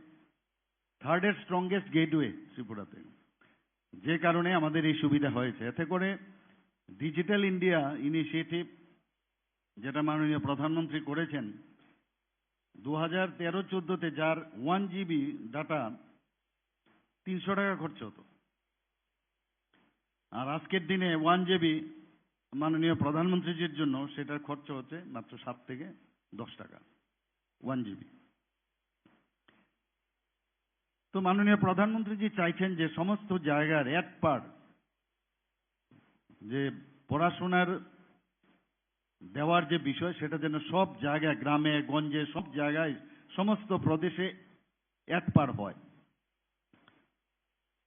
থার্ড স্ট্রংগেস্ট গেটওয়ে ত্রিপুরাতে, যে কারণে আমাদের এই সুবিধা হয়েছে। এতে করে ডিজিটাল ইন্ডিয়া ইনিশিয়েটিভ, যেটা মাননীয় প্রধানমন্ত্রী করেছেন, দু হাজার তেরো চোদ্দতে যার ওয়ান জিবি ডাটা তিনশো টাকা খরচ হতো, আর আজকের দিনে ওয়ান জিবি মাননীয় প্রধানমন্ত্রীজির জন্য সেটার খরচ হচ্ছে মাত্র সাত থেকে দশ টাকা, ওয়ান জিবি। তো মাননীয় প্রধানমন্ত্রীজি চাইছেন যে সমস্ত জায়গার এক পার যে পড়াশোনার দেওয়ার যে বিষয়, সেটা যেন সব জায়গায়, গ্রামে গঞ্জে, সব জায়গায়, সমস্ত প্রদেশে এক পার হয়।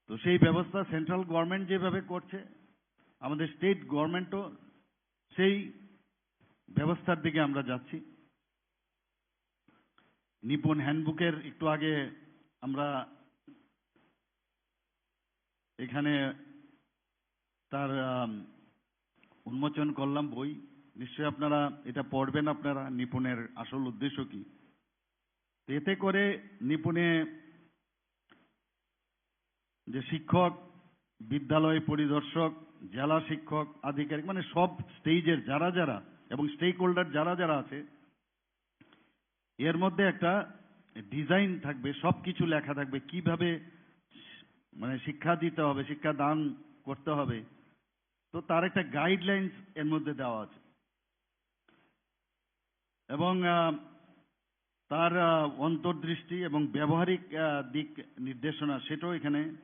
তো সেই ব্যবস্থা সেন্ট্রাল গভর্নমেন্ট যেভাবে করছে, আমাদের স্টেট গভর্নমেন্টও সেই ব্যবস্থার দিকে আমরা যাচ্ছি। নিপুণ হ্যান্ডবুকের একটু আগে আমরা এখানে তার, আম, উন্মোচন করলাম বই। নিশ্চয়ই আপনারা এটা পড়বেন, আপনারা নিপুণের আসল উদ্দেশ্য কি। এতে করে নিপুণে যে শিক্ষক, বিদ্যালয় পরিদর্শক, জেলা শিক্ষক, আধিকারিক, মানে সব স্টেজের যারা যারা এবং স্টেক হোল্ডার যারা যারা আছে, এর মধ্যে একটা ডিজাইন থাকবে, সব কিছু লেখা থাকবে, কিভাবে মানে শিক্ষা দিতে হবে, শিক্ষা দান করতে হবে। তো তার একটা গাইডলাইন্স এর মধ্যে দেওয়া আছে। এবং, আহ, তার, আহ, অন্তর্দৃষ্টি এবং ব্যবহারিক, আহ, দিক নির্দেশনা, সেটাও এখানে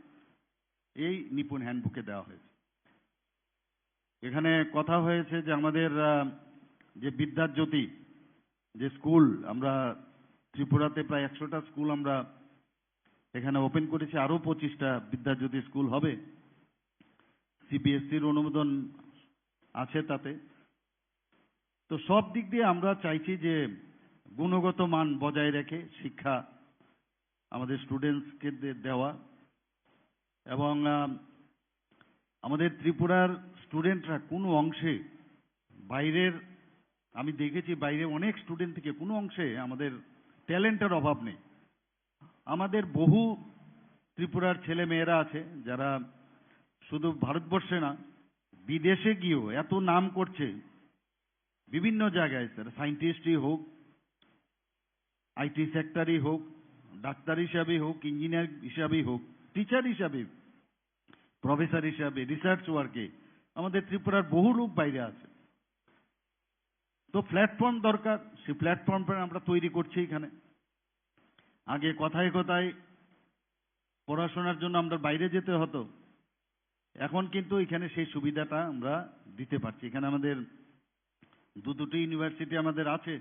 এই নিপুণ হ্যান্ডবুকে দেওয়া হয়েছে। এখানে কথা হয়েছে যে আমাদের আহ, যে বিদ্যার জ্যোতি যে স্কুল, আমরা ত্রিপুরাতে প্রায় একশোটা স্কুল আমরা এখানে ওপেন করেছি, আরও পঁচিশটা বিদ্যার জ্যোতি স্কুল হবে। সিবিএসসির অনুমোদন আছে তাতে। তো সব দিক দিয়ে আমরা চাইছি যে গুণগত মান বজায় রেখে শিক্ষা আমাদের স্টুডেন্টসকে দেওয়া। এবং আহ, আমাদের ত্রিপুরার স্টুডেন্টরা কোনো অংশে বাইরের, আমি দেখেছি বাইরে অনেক স্টুডেন্ট থেকে কোনো অংশে আমাদের ট্যালেন্টের অভাব নেই। আমাদের বহু ত্রিপুরার ছেলে মেয়েরা আছে যারা শুধু ভারতবর্ষে না, বিদেশে গিয়েও এত নাম করছে বিভিন্ন জায়গায়, তারা সায়েন্টিস্টই হোক, আইটি সেক্টরই হোক, ডাক্তার হিসাবেই হোক, ইঞ্জিনিয়ার হিসাবেই হোক, টিচার হিসাবে, প্রফেসর হিসাবে, রিসার্চ ওয়ার্কে আমাদের ত্রিপুরার বহু লোক বাইরে আছে। তো প্ল্যাটফর্ম দরকার, সেই প্ল্যাটফর্মটা আমরা তৈরি করছি এখানে। আগে কথায় কথায় পড়াশোনার জন্য আমরা বাইরে যেতে হতো, এখন কিন্তু এখানে সেই সুবিধাটা আমরা দিতে পারছি। এখানে আমাদের দু দুটো ইউনিভার্সিটি আমাদের আছে,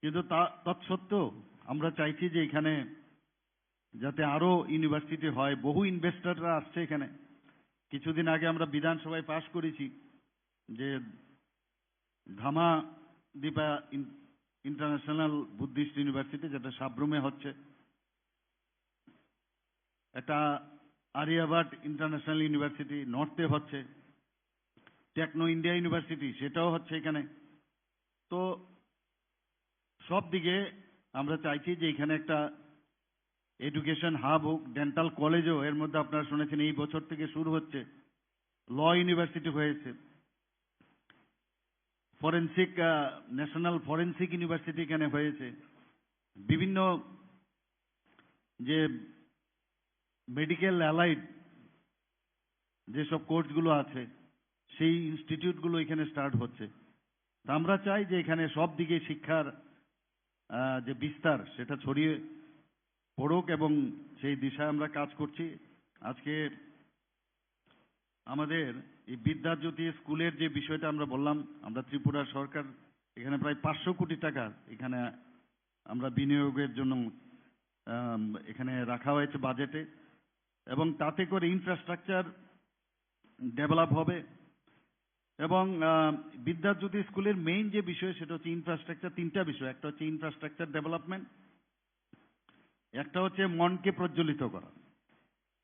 কিন্তু তা তৎসত্ত্বেও আমরা চাইছি যে এখানে যাতে আরো ইউনিভার্সিটি হয়। বহু ইনভেস্টররা আসছে এখানে। কিছুদিন আগে আমরা বিধানসভায় পাশ করেছি যে ধামা দীপা ইন্টারন্যাশনাল বুদ্ধিস্ট ইউনিভার্সিটি, যেটা সাব্রুমে হচ্ছে, একটা আরিয়াবাট ইন্টারন্যাশনাল ইউনিভার্সিটি নর্থে হচ্ছে, টেকনো ইন্ডিয়া ইউনিভার্সিটি সেটাও হচ্ছে এখানে। তো সব দিকে আমরা চাইছি যে এখানে একটা এডুকেশন হাব হোক। ডেন্টাল কলেজও এর মধ্যে আপনারা শুনেছেন এই বছর থেকে শুরু হচ্ছে, ল ইউনিভার্সিটি হয়েছে, ফরেন্সিক, ন্যাশনাল ফরেন্সিক ইউনিভার্সিটি এখানে হয়েছে, বিভিন্ন যে মেডিকেল অ্যালাইড যেসব কোর্সগুলো আছে সেই ইনস্টিটিউটগুলো এখানে স্টার্ট হচ্ছে। তা আমরা চাই যে এখানে সব দিকে শিক্ষার আহ, যে বিস্তার সেটা ছড়িয়ে পড়ুক এবং সেই দিশায় আমরা কাজ করছি। আজকে আমাদের এই বিদ্যাজ্যোতি স্কুলের যে বিষয়টা আমরা বললাম, আমরা ত্রিপুরা সরকার এখানে প্রায় পাঁচশো কোটি টাকা এখানে আমরা বিনিয়োগের জন্য আম, এখানে রাখা হয়েছে বাজেটে, এবং তাতে করে ইনফ্রাস্ট্রাকচার ডেভেলপ হবে। এবং আহ, বিদ্যাজ্যোতি স্কুলের মেইন যে বিষয় সেটা হচ্ছে ইনফ্রাস্ট্রাকচার। তিনটা বিষয়, একটা হচ্ছে ইনফ্রাস্ট্রাকচার ডেভেলপমেন্ট, একটা হচ্ছে মনকে প্রজ্বলিত করা,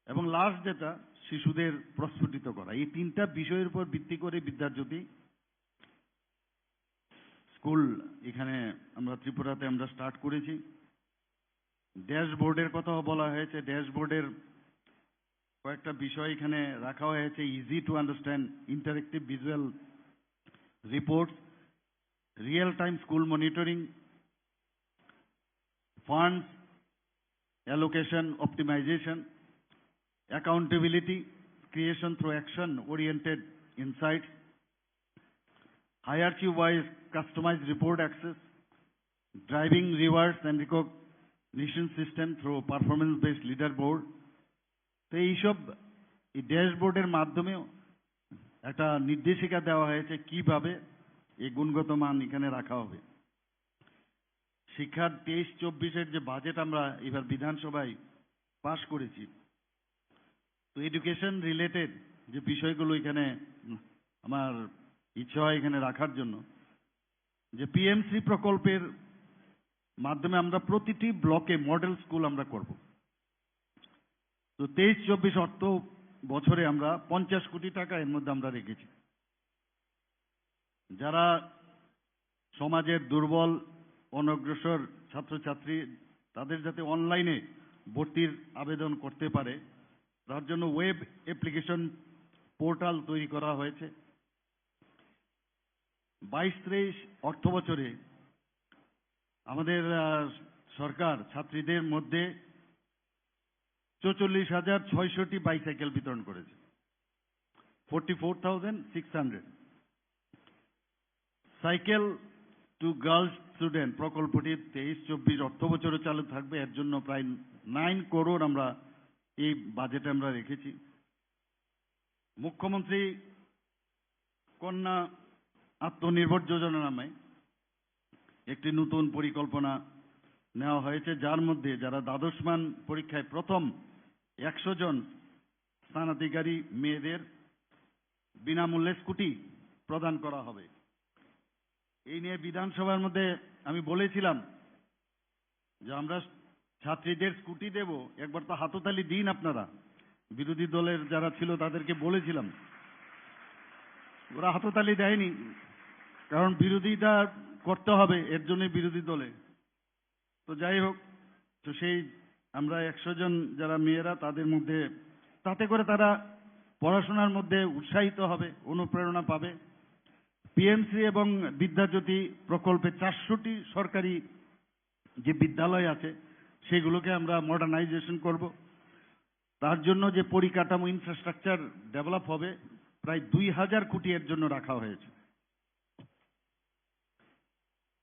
এবং লাস্ট যেটা শিশুদের প্রস্ফুটিত করা। এই তিনটা বিষয়ের উপর ভিত্তি করে বিদ্যাজ্যোতি স্কুল এখানে আমরা ত্রিপুরাতে আমরা স্টার্ট করেছি। ড্যাশবোর্ডের কথা বলা হয়েছে, ড্যাশবোর্ডের কয়েকটা বিষয় এখানে রাখা হয়েছে: easy to understand, interactive visual reports, real time school monitoring, funds allocation optimisation, accountability creation through action oriented insights, hierarchy wise customized report access, driving rewards and recognition system through performance based leaderboard। তো এইসব এই ড্যাশবোর্ডের মাধ্যমেও একটা নির্দেশিকা দেওয়া হয়েছে কিভাবে এই গুণগত মান এখানে রাখা হবে। শিক্ষার তেইশ চব্বিশের যে বাজেট আমরা এবার বিধানসভায় পাশ করেছি, তো এডুকেশন রিলেটেড যে বিষয়গুলো এখানে আমার ইচ্ছা হয় এখানে রাখার জন্য, যে পিএমসি প্রকল্পের মাধ্যমে আমরা প্রতিটি ব্লকে মডেল স্কুল আমরা করব। তো তেইশ চব্বিশ অর্থ বছরে আমরা পঞ্চাশ কোটি টাকা এর মধ্যে আমরা রেখেছি। যারা সমাজের দুর্বল, অনগ্রসর ছাত্রছাত্রী, তাদের যাতে অনলাইনে ভর্তির আবেদন করতে পারে, তার জন্য ওয়েব অ্যাপ্লিকেশন পোর্টাল তৈরি করা হয়েছে। বাইশ তেইশ অর্থ বছরে আমাদের আহ, সরকার ছাত্রীদের মধ্যে চৌচল্লিশ হাজার ছয়শোটি বাইসাইকেল বিতরণ করেছে, forty four thousand six hundred. Cycle to girls student প্রকল্পটি তেইশ চব্বিশ অর্থ বছরও চালু থাকবে। এর জন্য প্রায় নাইন করোড় আমরা এই বাজেটে আমরা রেখেছি। মুখ্যমন্ত্রী কন্যা আত্মনির্ভর যোজনা নামে একটি নতুন পরিকল্পনা নেওয়া হয়েছে, যার মধ্যে যারা দ্বাদশ মান পরীক্ষায় প্রথম একশো জন স্থানাধিকারী মেয়েদের বিনামূল্যে স্কুটি প্রদান করা হবে। এই নিয়ে বিধানসভার মধ্যে আমি বলেছিলাম যে আমরা ছাত্রীদের স্কুটি দেব, একবার তো হাততালি দিন আপনারা। বিরোধী দলের যারা ছিল তাদেরকে বলেছিলাম, ওরা হাততালি দেয়নি, কারণ বিরোধিতা করতে হবে, এর জন্যই বিরোধী দলে। তো যাই হোক, তো সেই আমরা একশো জন যারা মেয়েরা, তাদের মধ্যে, তাতে করে তারা পড়াশোনার মধ্যে উৎসাহিত হবে, অনুপ্রেরণা পাবে। পিএমসি এবং বিদ্যাজ্যোতি প্রকল্পে চারশোটি সরকারি যে বিদ্যালয় আছে, সেগুলোকে আমরা মডার্নাইজেশন করব। তার জন্য যে পরিকাঠামো, ইনফ্রাস্ট্রাকচার ডেভেলপ হবে, প্রায় দুই হাজার কোটি এর জন্য রাখা হয়েছে।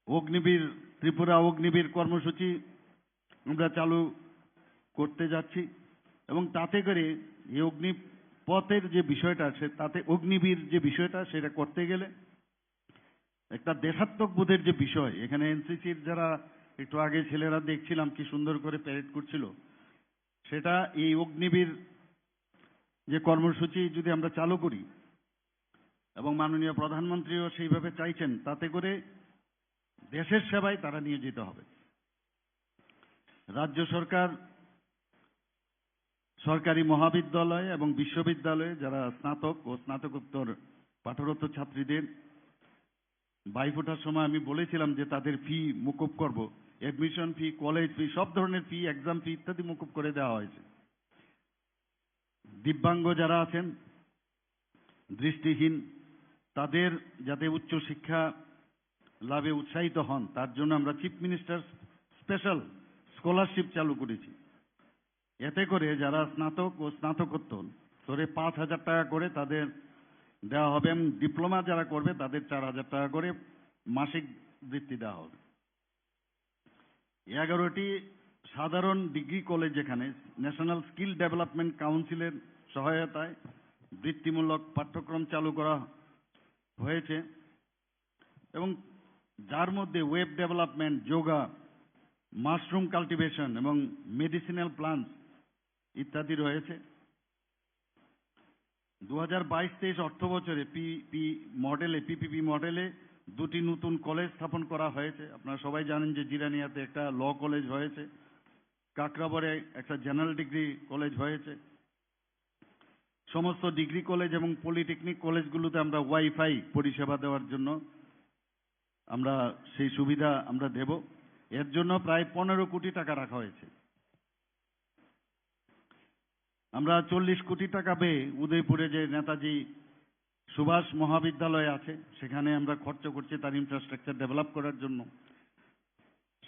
অগ্নিবীর, ত্রিপুরা অগ্নিবীর কর্মসূচি আমরা চালু করতে যাচ্ছি এবং তাতে করে এই অগ্নিপথের যে বিষয়টা আছে, তাতে অগ্নিবীর যে বিষয়টা, সেটা করতে গেলে একটা দেশাত্মক বোধের যে বিষয়, এখানে এনসিসির যারা একটু আগে ছেলেরা দেখছিলাম কি সুন্দর করে প্যারেড করছিল, সেটা এই অগ্নিবীর যে কর্মসূচি যদি আমরা চালু করি এবং মাননীয় প্রধানমন্ত্রীও সেইভাবে চাইছেন, তাতে করে দেশের সেবায় তারা নিয়োজিত হবে। রাজ্য সরকার সরকারি মহাবিদ্যালয় এবং বিশ্ববিদ্যালয়ে যারা স্নাতক ও স্নাতকোত্তর পাঠরত ছাত্রীদের বাইফোটার সময় আমি বলেছিলাম যে তাদের ফি মকুব করব, অ্যাডমিশন ফি, কলেজ ফি, সব ধরনের ফি, এক্সাম ফি ইত্যাদি মকুব করে দেওয়া হয়েছে। দিব্যাঙ্গ যারা আছেন, দৃষ্টিহীন, তাদের যাতে উচ্চ শিক্ষা লাভে উৎসাহিত হন, তার জন্য আমরা চিফ মিনিস্টার স্পেশাল স্কলারশিপ চালু করেছি। এতে করে যারা স্নাতক ও স্নাতকোত্তর স্তরে পাঁচ হাজার টাকা করে তাদের দেওয়া হবে এবং ডিপ্লোমা যারা করবে তাদের চার হাজার টাকা করে মাসিক বৃত্তি দেওয়া হবে। এগারোটি সাধারণ ডিগ্রি কলেজ, যেখানে ন্যাশনাল স্কিল ডেভেলপমেন্ট কাউন্সিলের সহায়তায় বৃত্তিমূলক পাঠ্যক্রম চালু করা হয়েছে এবং যার মধ্যে web development, yoga, mushroom cultivation এবং মেডিসিনাল প্লান্টস ইত্যাদি রয়েছে। দু হাজার বাইশ তেইশ অর্থ বছরে পিপি মডেলে, পিপিপি মডেলে দুটি নতুন কলেজ স্থাপন করা হয়েছে। আপনারা সবাই জানেন যে জিরানিয়াতে একটা ল কলেজ হয়েছে, কাকরাবরে একটা জেনারেল ডিগ্রি কলেজ হয়েছে। সমস্ত ডিগ্রি কলেজ এবং পলিটেকনিক কলেজগুলোতে আমরা ওয়াইফাই পরিষেবা দেওয়ার জন্য আমরা সেই সুবিধা আমরা দেব। এর জন্য প্রায় পনেরো কোটি টাকা রাখা হয়েছে। আমরা চল্লিশ কোটি টাকা ব্যয়ে উদয়পুরে যে নেতাজি সুভাষ মহাবিদ্যালয় আছে, সেখানে আমরা খরচ করছি তার ইনফ্রাস্ট্রাকচার ডেভেলপ করার জন্য।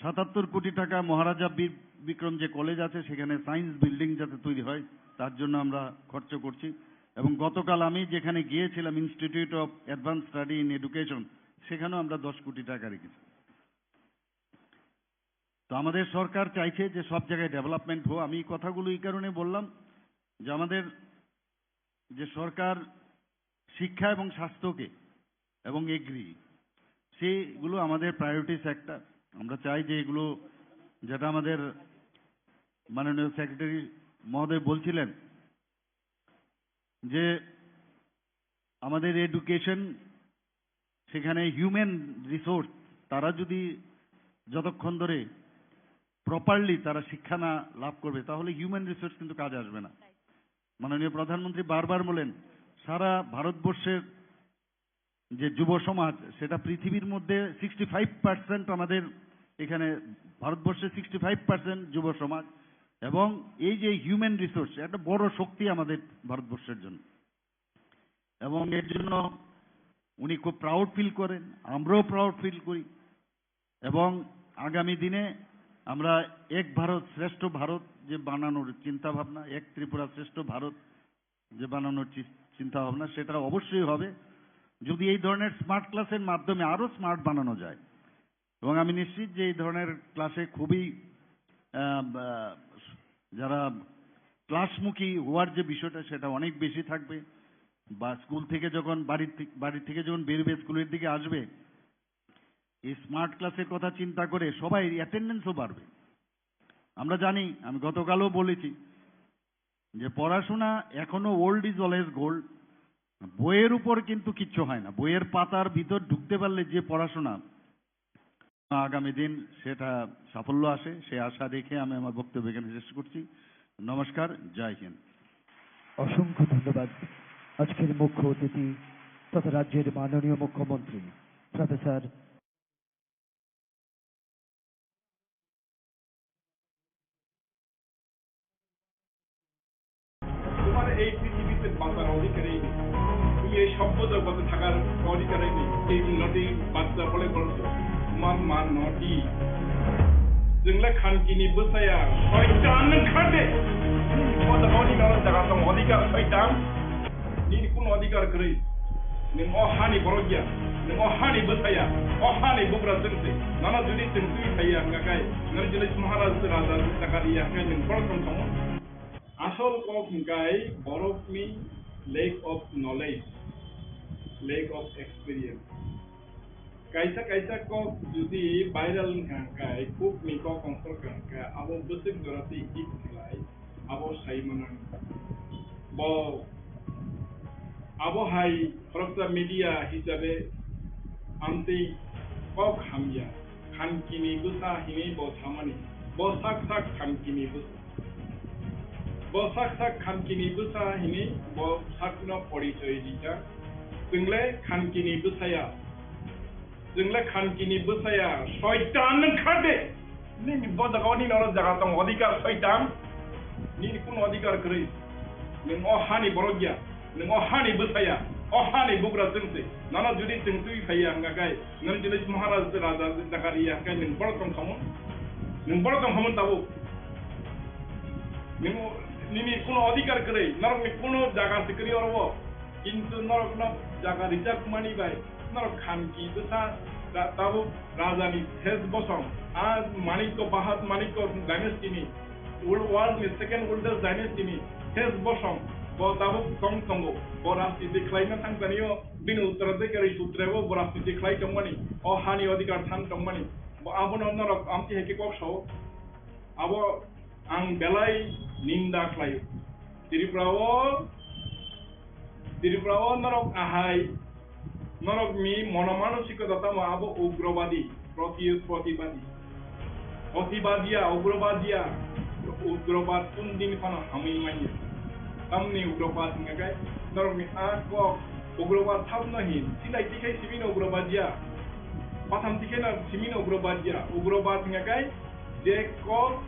সাতাত্তর কোটি টাকা মহারাজা বীর বিক্রম যে কলেজ আছে, সেখানে সায়েন্স বিল্ডিং যাতে তৈরি হয়, তার জন্য আমরা খরচ করছি। এবং গতকাল আমি যেখানে গিয়েছিলাম, Institute of Advanced Study in Education, সেখানেও আমরা দশ কোটি টাকা রেখেছি। তো আমাদের সরকার চাইছে যে সব জায়গায় ডেভেলপমেন্ট হোক। আমি এই কথাগুলো এই কারণে বললাম যে আমাদের যে সরকার শিক্ষা এবং স্বাস্থ্যকে এবং এগ্রি, সেগুলো আমাদের প্রায়োরিটি সেক্টর। আমরা চাই যে এগুলো, যেটা আমাদের মাননীয় সেক্রেটারি মহোদয় বলছিলেন যে আমাদের এডুকেশন, সেখানে হিউম্যান রিসোর্স, তারা যদি যতক্ষণ ধরে প্রপারলি তারা শিক্ষা না লাভ করবে, তাহলে হিউম্যান রিসোর্স কিন্তু কাজে আসবে না। মাননীয় প্রধানমন্ত্রী বারবার বলেন, সারা ভারতবর্ষের যে যুব সমাজ, সেটা পৃথিবীর মধ্যে সিক্সটি ফাইভ পার্সেন্ট আমাদের এখানে, ভারতবর্ষে সিক্সটি ফাইভ পার্সেন্ট যুব সমাজ। এবং এই যে হিউম্যান রিসোর্স, একটা বড় শক্তি আমাদের ভারতবর্ষের জন্য। এবং এর জন্য উনি খুব প্রাউড ফিল করেন, আমরাও প্রাউড ফিল করি। এবং আগামী দিনে আমরা এক ভারত শ্রেষ্ঠ ভারত যে বানানোর চিন্তা ভাবনা, এক ত্রিপুরা শ্রেষ্ঠ ভারত যে বানানোর চি-, চিন্তা ভাবনা, সেটা অবশ্যই হবে যদি এই ধরনের স্মার্ট ক্লাসের মাধ্যমে আরো স্মার্ট বানানো যায়। এবং আমি নিশ্চিত যে এই ধরনের ক্লাসে খুবই, আহ, আহ, যারা ক্লাসমুখী হওয়ার যে বিষয়টা, সেটা অনেক বেশি থাকবে। বা স্কুল থেকে যখন, বাড়ির থে-, বাড়ি থেকে যখন বেরোবে, স্কুলের দিকে আসবে, এই স্মার্ট ক্লাসের কথা চিন্তা করে সবাই অ্যাটেন্ডেন্সও বাড়বে। আমরা জানি, আমি গতকালও বলেছি যে পড়াশোনা এখনো, old is always gold। বইয়ের উপর কিন্তু কিচ্ছু হয় না। বইয়ের পাতার ভিতর ঢুকতে পারলে যে পড়াশোনা, আগামী দিন সেটা সাফল্য আসে, সে আশা রেখে আমি আমার বক্তব্য এখানে শেষ করছি। নমস্কার, জয় হিন্দ। অসংখ্য ধন্যবাদ আজকের মুখ্য অতিথি তথা রাজ্যের মাননীয় মুখ্যমন্ত্রী প্রফেসর তোমার এই পৃথিবীতে বাঁচার অধিকারই নেই। তুমি এই সভ্য জগতে থাকার অধিকারই নেই। এই নটি বাচ্চা বলে বলছো, তোমার মা নটি। Jwngle khankini bwsaya, soitan nwng khade. Kota kau ni noro jaga tong odhikar soitan. Nini kuno odhikar kwrwi. Nwng o hani borok ya, nwng o hani bwsaya, o hani bugra chwngse. Nono jodi chwng twi phaiya hwnkha khe, nwng jodi Maharaj raja chakari ya hwnkhe nwng borok tong tongmo. Asol kok hwnkhe borokni lack of knowledge, lack of experience. Kaisa kaisa kok jodi viral wngkha hwnkhe, kok ni kok kongsor wngkha hwnkhe, abo bwswk jora tei hit khlai, abo sai mano. Bo abo hai khoroksa media hisabe amtwi kok hamya, khankini bwsa hinwi bo samani, bo sak sak khankini bwsa. Bo sak sak khankini bwsa hinwi bo sakno porichoi rijak. Chwngle khankini bwsaya. Chwngle khankini bwsaya. Soitan nwng khade. Nini bo jaga o nini oro jaga tong odhikar soitan. Nini kuno odhikar kwrwi. Nwng o hani borok ya. Nwng o hani bwsaya, o hani bugra chwngse. Nono jodi chwng twi phaiya hwnkha khe, nwng jodi Maharaj raja chakari ya hwnkhe nwng borok tong khamu. Nwng borok tong khamu tabuk. Nwng nini kuno odhikar kwrwi, norokni kuno jaga se kwrwi oro o. Kintu norokno jaga rijak mani bai, norok khanki bwsa ta-, tabuk rajani ses bosong. A Manikko, Bahad Manikko dynasty ni, world, world ni second oldest dynasty ni ses bosong. Bo tabuk tong tongo. Bo rajniti khlaina thangsanio bini uttaraধিকারী sutre bo, bo rajniti khlai tongmani. O hani odhikar than tongmani. Bo abono norok amtwi hai khe kok sao. Abo ang belai ninda khlaio. Tripura o, Tripura o norok ahai, norokni monomanosikota tamo abo ugrobadi, proti-, protibadi. Protibadiya, ugrobadiya, ugrobad kundin phano hamwi manya. Tamni ugrobad hingkha khe norokni a kok ugrobad thabno hin, silai tikhai simino ugrobadiya, patham tikhai no simino ugrobadiya, ugrobad hingkha khe je kok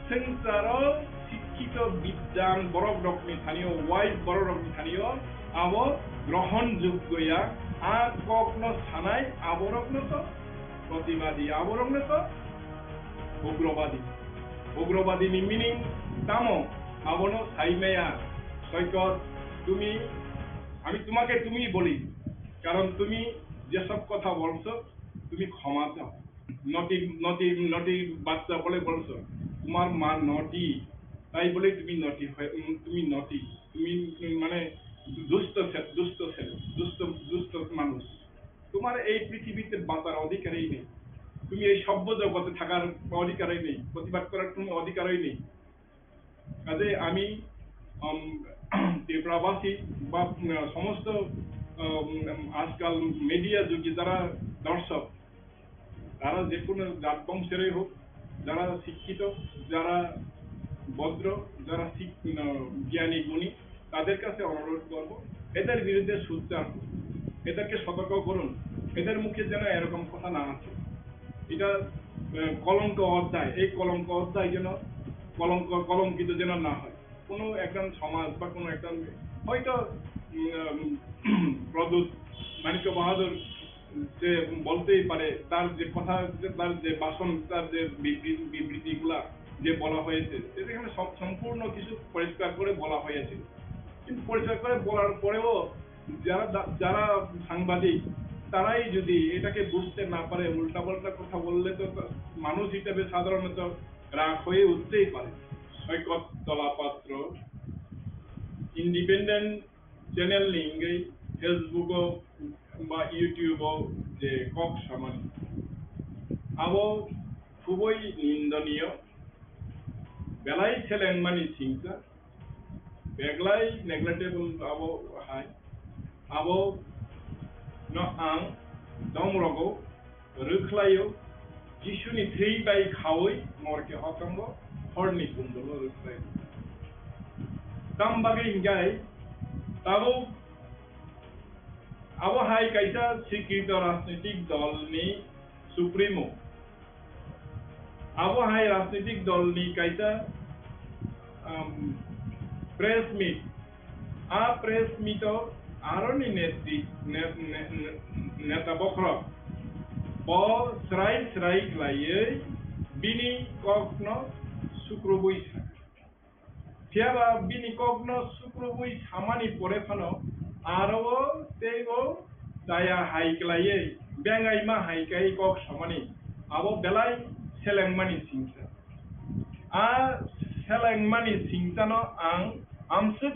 swngcharo sikkito bidyan borok rokni thanio, wise borok rokni thanio, abo grohon joggo ya, a kokno sanai aborokno to protibadi, aborokno to ugrobadi. Ugrobadi ni meaning tamo? Abono saimaya, Soikot, tumi, আমি তোমাকে তুমি বলি, কারণ তুমি যেসব কথা বলছো, তুমি ক্ষমা চাও। নটি, নটি, নটি বাচ্চা বলে বলছো, তোমার মা নটি, তাই বলে তুমি নটি হয়ে, উম, তুমি নটি, তুমি, উম, মানে দুষ্ট ছে-, দুষ্ট ছেলে, দুষ্ট, দুষ্ট মানুষ। তোমার এই পৃথিবীতে বাঁচার অধিকারই নেই, তুমি এই সভ্য জগতে থাকার অধিকারই নেই, প্রতিবাদ করার কোনো অধিকারই নেই। কাজে আমি, উম, ত্রিপুরাবাসী বা, উম, সমস্ত, উম, আজকাল মিডিয়া যুগে যারা দর্শক, তারা যে কোনো জাত বংশেরই হোক, যারা শিক্ষিত, যারা ভদ্র, যারা শিক-, উম, জ্ঞানী গুণী, তাদের কাছে অনুরোধ করব, এদের বিরুদ্ধে সোচ্চার হন, এদেরকে সতর্ক করুন, এদের মুখে যেন এরকম কথা না আসে। এটা, আহ, কলঙ্ক অধ্যায়, এই কলঙ্ক অধ্যায় যেন কলঙ্ক, কলঙ্কিত যেন না হয়। কোনো একজন সমাজ বা কোনো একজন হয়তো, উম, প্রদ্যুৎ মাণিক্য বাহাদুর যে বলতেই পারে, তার যে কথা, যে তার যে ভাষণ, তার যে বিবৃ-, বিবৃতিগুলা যে বলা হয়েছে, সেটা এখানে সব, সম্পূর্ণ কিছু পরিষ্কার করে বলা হয়েছিল। কিন্তু পরিষ্কার করে বলার পরেও যারা দা-, যারা সাংবাদিক, তারাই যদি এটাকে বুঝতে না পারে, উল্টাপাল্টা কথা বললে তো তা-, মানুষ হিসেবে সাধারণত রাগ হয়ে উঠতেই পারে। Soikot Tola Patro, independent channel ni wngwi Facebook o ba YouTube o je kok samani, abo khubui nindoniyo, belai selengmani singsa, belai neglectable abo hai, abo no ang dom rogo rwkhlaio, Jisuni thwi bai khaui morke hokango horni kundolo rwkhlaio. Tam bagwi hinkhai tabuk abo hai kaisa sikrito rajnitik dolni supremo, abo hai rajnitik dolni kaisa, um, press meet. A press meet o aroni netri-, ne-, ne-, ne-, neta bokhorok bo srai srai khlaiwi bini kokno sukrubui sa-, phiyaba bini kokno sukrubui samani pore phano aro o tei o chaya hai khlaiwi bengaima hai kai kok samani abo belai selengmani singsa. A selengmani singsano ang amswk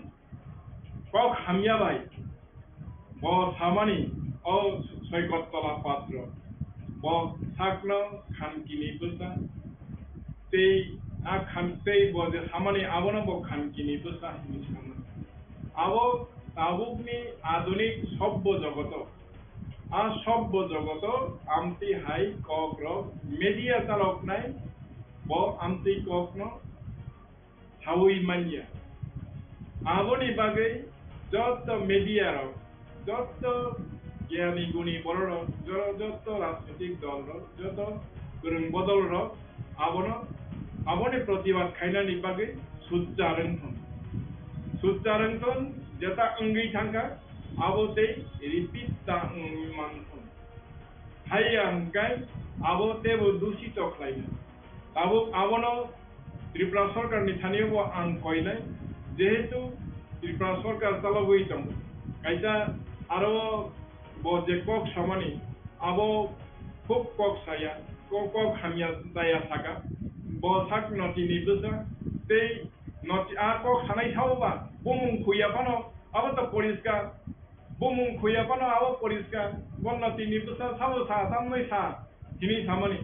kok hamya bai bo samani, o Soikot Tola Patro, bo sakno khankini bwsa, tei a khan-, tei bo je samani abono bo khankini bwsa hinwi samani. Abo tabukni adunik sobbo jogoto, a sobbo jogoto amtwi hai kokrok media chaloknai, bo amtwi kokno saui manya. Aboni bagwi joto media rok, joto gyani guni borok rok, jo-, joto rajnitik dol rok, joto kwrwng bodol rok abono, aboni protibad khainani bagwi sujjar wng thung. Sujjar wng thung, jeta wngwi thangkha, abo tei repeat ta wngwi man thung. Hai ya hwnkhe abo teibo dusito khlaina. Tabuk abono Tripura sorkarni thani bo ang koinai, jehetu Tripura sorkar chalogwi tongo. Kaisa aro bo je kok samani, abo khub kok saya, kok, kok hamya chaya saka. Bo sak notini bwsa tei noti a kok sanai sao ba bumung khuya phano abo to poriskar. Bumung khuya phano abo poriskar, bo notini bwsa sabo sa, tamni sa, hinwi samani.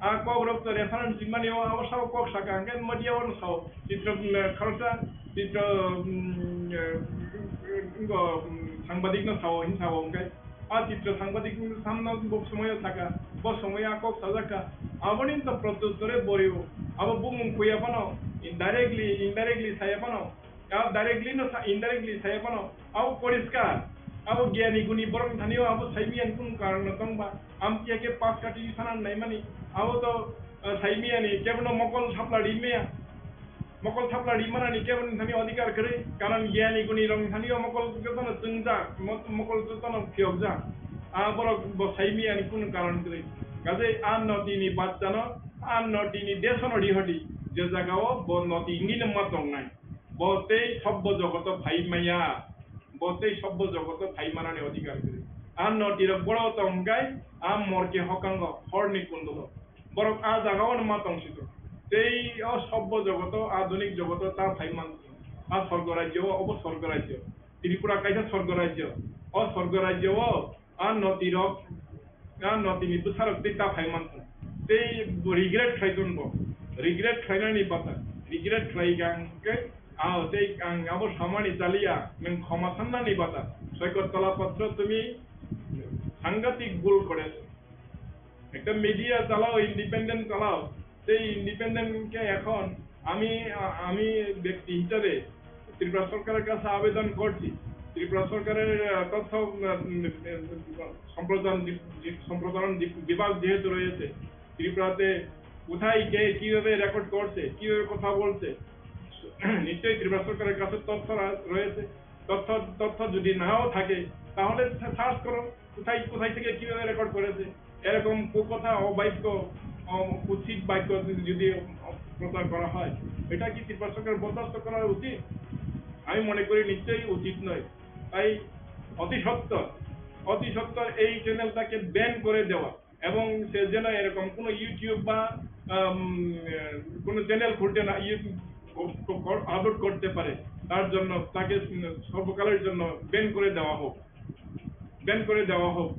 A kokrok to reference rimani o, abo sabo kok saka, hwnkhe media o sao, chitro, mm, kharsa, chitro, mm, eh, ingo, mm, sangbadik no sao, hin sao, hwnkhe. A chitro sangbadik no samno bo somoyo saka, bo somoyo a kok sajakha. Aboni to protyuttore borio, abo bumung khuya phano, indirectly, indirectly saya phano, A directly no sa, indirectly saya phano, abo poriskar. Abo gyani guni borok ni thani o abo saimiyani kunu karon no tong ba. Amtwi khe pass kati sana naimani. Abo to, eh, saimiyani kebono mokol thapla rimaya. Mokol thapla rimanani keboni thani odhikar kwrwi. Karon gyani guni rok ni thani o mokol jotono chwngjak, mo-, mokol jotono phiyokjak. A borok bo saimiyani kunu karon kwrwi. Kaje a notini bachchano, a notini desono rihordi. Je jaga o bo noti wngwi no ma tongnai. Bo tei sobbo jogoto phai maya, bo tei sobbo jogoto phai manani odhikar kwrwi. A notirok boro tongkhe a morke hokango, horni kundolo. Borok a jagao no ma tongsigo. Tei o sobbo jogoto, adhunik jogoto ta phai man, a sorgo rajyo, obo sorgo rajyo. Tripura kaisa sorgo rajyo. O sorgo rajyo o A notirok, a notini bwsarok tei ta phai mankha. Tei bo regret khlai ton bo. Regret khlainani bata. Regret khlai kha hwnkhe, a tei ang abo samani chaliya, nwng khoma sannani bata. Soikot Tola Patro, tumi সাংঘাতিক ভুল করেছো। একটা মিডিয়া চালাও, ইন্ডিপেন্ডেন্ট চালাও। সেই ইন্ডিপেন্ডেন্ট কে এখন আমি, আ-, আমি ব্যক্তি হিসাবে ত্রিপুরা সরকারের কাছে আবেদন করছি, ত্রিপুরা সরকারের, আ, তথ্য, উম, উম, সম্প্রচার দি-, দি-, সম্প্রসারণ দি-, বিভাগ যেহেতু রয়েছে, ত্রিপুরাতে কোথায় কে কিভাবে রেকর্ড করছে, কিভাবে কথা বলছে, নিশ্চয়ই ত্রিপুরা সরকারের কাছে তথ্য রা-, রয়েছে। তথ্য, তথ্য যদি নাও থাকে, তাহলে সা-, সার্চ করো। কোথায়, কোথায় থেকে কিভাবে রেকর্ড করেছে, এরকম কুকথা, অবাক্য, অ-, কুৎসিত বাক্য যদি, যদি প্রচার করা হয়, এটা কি ত্রিপুরা সরকার বরদাস্ত করা উচিত? আমি মনে করি নিশ্চয়ই উচিত নয়। তাই অতি সত্বর, অতি সত্বর এই চ্যানেলটাকে ব্যান করে দেওয়া এবং সে যেন এরকম কোনো YouTube বা, আম, কোনো চ্যানেল খুলতে না, ইয়ে, ক-, ক-, কর-, আপলোড করতে পারে, তার জন্য তাকে, উম, সর্বকালের জন্য ব্যান করে দেওয়া হোক, ব্যান করে দেওয়া হোক,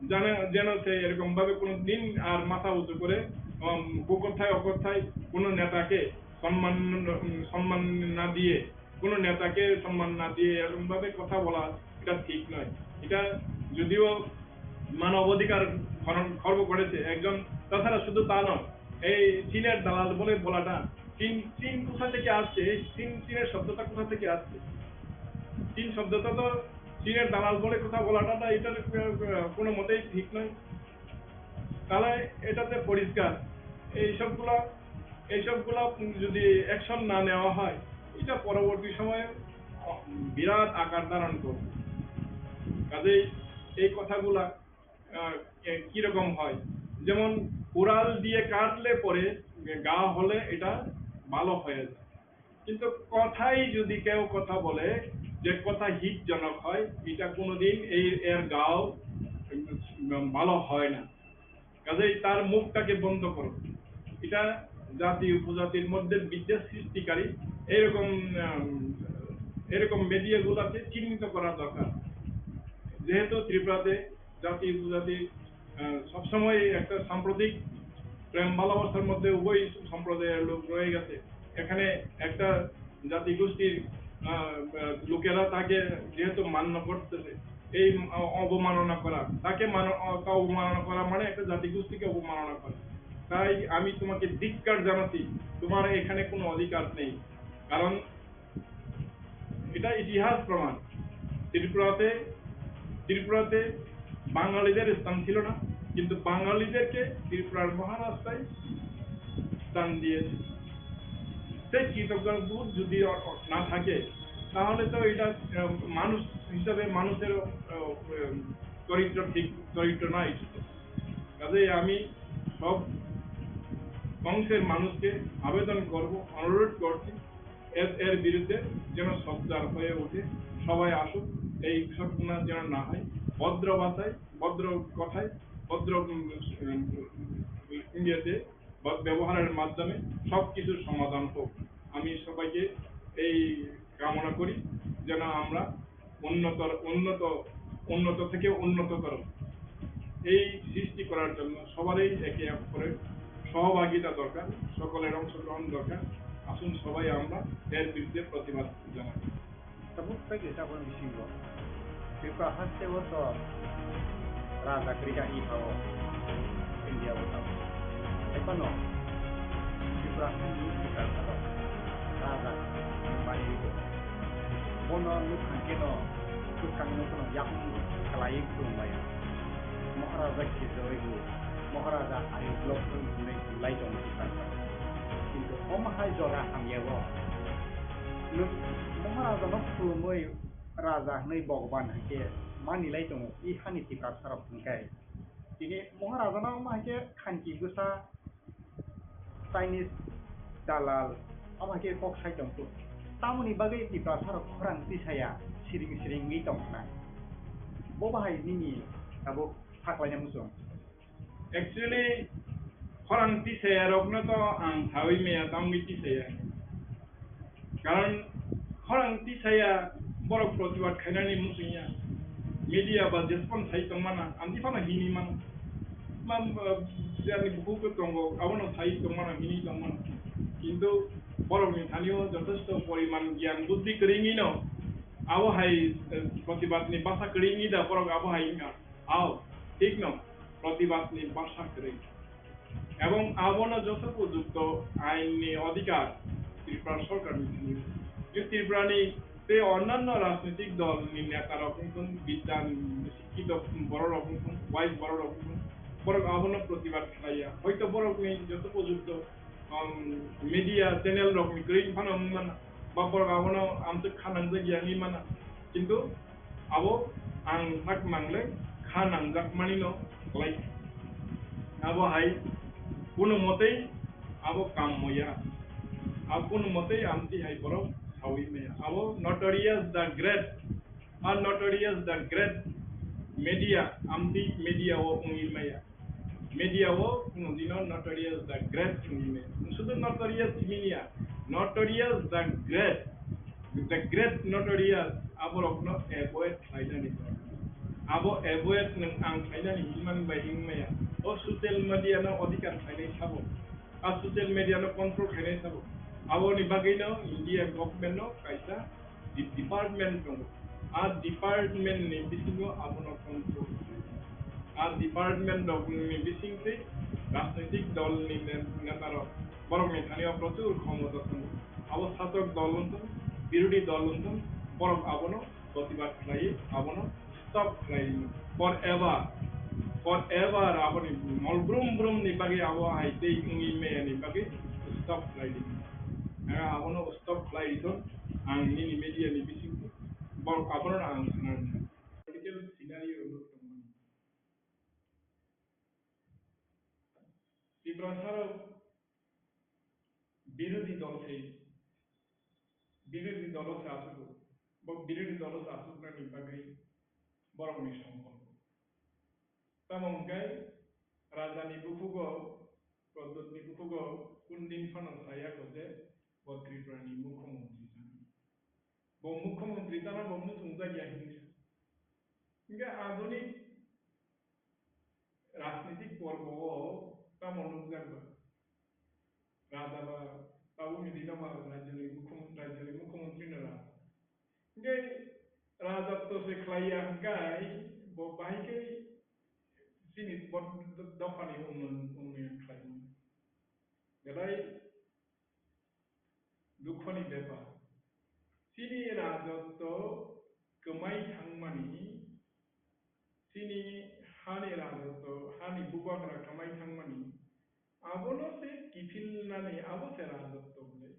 যেন, যেন সে এরকম ভাবে কোনো দিন আর মাথা উঁচু করে, উম, কুকথায় অকথায় কোনো নেতাকে সম্মান, উম, সম্মান না দিয়ে, কোনো নেতাকে সম্মান না দিয়ে এরকম ভাবে কথা বলা, এটা ঠিক নয়। এটা যদিও মানবাধিকার হরণ, খর্ব করেছে একজন, তাছাড়া শুধু তা নয়, এই চীনের দালাল বলে বলাটা, চীন, চীন কোথা থেকে আসছে? এই চীন, চীনের শব্দটা কোথা থেকে আসছে? চীন শব্দটা তো চীনের দালাল বলে কথা বলাটা, তা এটা, আহ, কোনো মতেই ঠিক নয়। তাহলে এটাতে পরিষ্কার, এইসবগুলা, এইসবগুলা যদি অ্যাকশন না নেওয়া হয়, এটা পরবর্তী সময়ে বিরাট আকার ধারণ করবে। কাজেই এই কথাগুলা, আহ, এ, কিরকম হয়, যেমন কুড়াল দিয়ে কাটলে পরে ঘা হলে এটা ভালো হয়ে যায়, কিন্তু কথাই যদি কেউ কথা বলে যে কথা হিতজনক হয়, এটা কোনোদিন এই, এর ঘাও, উম, ভালো হয় না। কাজেই তার মুখটাকে বন্ধ করো। এটা জাতি উপজাতির মধ্যে বিদ্বেষ সৃষ্টিকারী এরকম, উম, এরকম মিডিয়াগুলোকে চিহ্নিত করা দরকার। যেহেতু ত্রিপুরাতে জাতি উপজাতি, আহ, সবসময় একটা সাম্প্রতিক প্রেম ভালোবাসার মধ্যে উভয় সম্প্রদায়ের লোক রয়ে গেছে। এখানে একটা জাতিগোষ্ঠীর, আহ, আহ, লোকেরা তাকে যেহেতু মান্য করতেছে, এই অ-, অবমাননা করা, তাকে মানো-, অ-, তা অবমাননা করা মানে একটা জাতিগোষ্ঠীকে অবমাননা করা। তাই আমি তোমাকে ধিক্কার জানাচ্ছি, তোমার এখানে কোনো অধিকার নেই। কারণ এটা ইতিহাস প্রমাণ। ত্রিপুরাতে, ত্রিপুরাতে বাঙালিদের স্থান ছিল না, কিন্তু বাঙালিদেরকে ত্রিপুরার মহারাজরাই স্থান দিয়েছে। সেই কৃতজ্ঞ বোধ যদি অ-, অ-, না থাকে, তাহলে তো এটা, আহ, মানুষ হিসাবে মানুষের, আহ, আহ, চরিত্র ঠিক, চরিত্র নয়। কাজেই আমি সব অংশের মানুষকে আবেদন করব, অনুরোধ করছি, এর, এর বিরুদ্ধে যেন সোচ্চার হয়ে ওঠে, সবাই আসুক, এই ঘটনা যেন না হয়, ভদ্র ভাষায়, ভদ্র কথায়, ভদ্র, উম, উম, ইয়েতে, ব-, ব্যবহারের মাধ্যমে সব কিছুর সমাধান হোক। আমি সবাইকে এই কামনা করি, যেন আমরা উন্নত, উন্নত, উন্নত থেকে উন্নততর এই সৃষ্টি করার জন্য সবারই একে অপরের সহভাগিতা দরকার, সকলের অংশগ্রহণ দরকার। আসুন সবাই আমরা এর বিরুদ্ধে প্রতিবাদ জানাই। Tabuk tei kaisa borok bisingo Tripura haste o to raja kwrwi kha i pha o India o tabuk. Hai phano Tripura haste ni kwtal salo raja bai o. Bono nuk kha khe no kwchang no phano yakung khlaiwi khulum bai o. Maharaja khe joi o. Maharaja ayo blok hwnwi lai tongo Tripura salo. Kintu omo hai jora hamya o. Nwng Maharaja no khulumwi raja hwnwi Bhagwan hai khe mani lai tongo, i hani Tiprasa rok hwn khe. Tini Maharaja no ma hai khe khanki bwsa Chinese dalal, omo hai khe kok sai tong khe. Tamoni bagwi Tiprasa rok khorang tisaya siring siring wngwi tong khna. Bo bahai nini tabuk saklaina muchung. Actually, khorang tisaya rokno to ang sawi maya, tamni tisaya. Karon khorang tisaya borok protibad khainani muchung ya. Media ba jespan sai tongmana, amtwi phano hini mano. Ma, ma, jani bukhuk tongo, abono sai tongmano, hini tongmano. Kintu borokni thani-o jothesto poriman gyan buddhi kwrwngwi no, abo hai, eh, protibadni basa kwrwngwi da borok abo hai wngkha. Ao, thik no, protibadni basa kwrwi. Ebong abono joto upojukto ainni odhikar Tripura sorkarni thani. Je Tripurani tei onnanno rajnitik dolni netarok wngthun, bidyan sikkito bororok wngthun, wise bororok wngthun, borok abono protibad khlaiya. Hoito borokni joto upojukto, um, media channel rokni kwrwi phano wng mano, ba borok abono amtwk kha nangjak ya wngwi mano. Kintu abo ang sak mangle kha nangjak manino kwlai. Abo hai kuno motei abo kam moya. Abo kuno motei amtwi hai borok sawi maya. Abo Notorious the Great, a Notorious the Great media, amtwi media o wngwi maya. Media o kuno dino Notorious the Great wngwi maya. Sudu Notorious simi ya. Notorious, the great, the great notorious, aborokno avoid khlainani. Abo avoid nwng ang khlainani himani bai wngmaya. O social media no odhikar khlainai sabo. A social media no control khlainai sabo. Aboni bagwino India government no kaisa di-, department tongo. A department ni bisingo abono control khlai. A department rok ni bisingtwi rajnitik dol ni ne-, neta rok borok ni thani o prochur khomota tongo. Abo satok dol wngthung, birodhi dol wngthung, borok abono protibad khlai, abono stop khlai forever, forever aboni mol brum brum ni bagwi abo hai tei wngwi maya ni bagwi stop khlai di. Ang abono stop khlai thung, ang nini media ni bisingtwi borok abono ang sana. Political scenario rok tongmani. Tiprasa rok birodhi dol se, birodhi dolo se asuk, bo birodhi dolo se asuknani bagwi borokni songkol. Tamo hwnkhe rajani buphugo, Pradyotni buphugo kundin phano saya kho je bo Tripurani mukhyamantri chana. Bo mukhyamantri chana bo muchungjak ya hinwi sa. Hwnkhe adhunik rajnitik porbo o tamo nukjak ba? Raja ba tabukni dino ba rajyoni mukhya-, rajyoni mukhyamantri no raja. Hwnkhe rajatto se khlai ya hwnkhe bo bahai khe chini bo dophani unnoyon, unnoyon khlai mano. Belai dukhoni bepar. Chini rajotto kwmai thangmani, chini hani rajotto, hani bubagra kwmai thangmani, abono se kiphilnani, abo se rajotto hwnwi.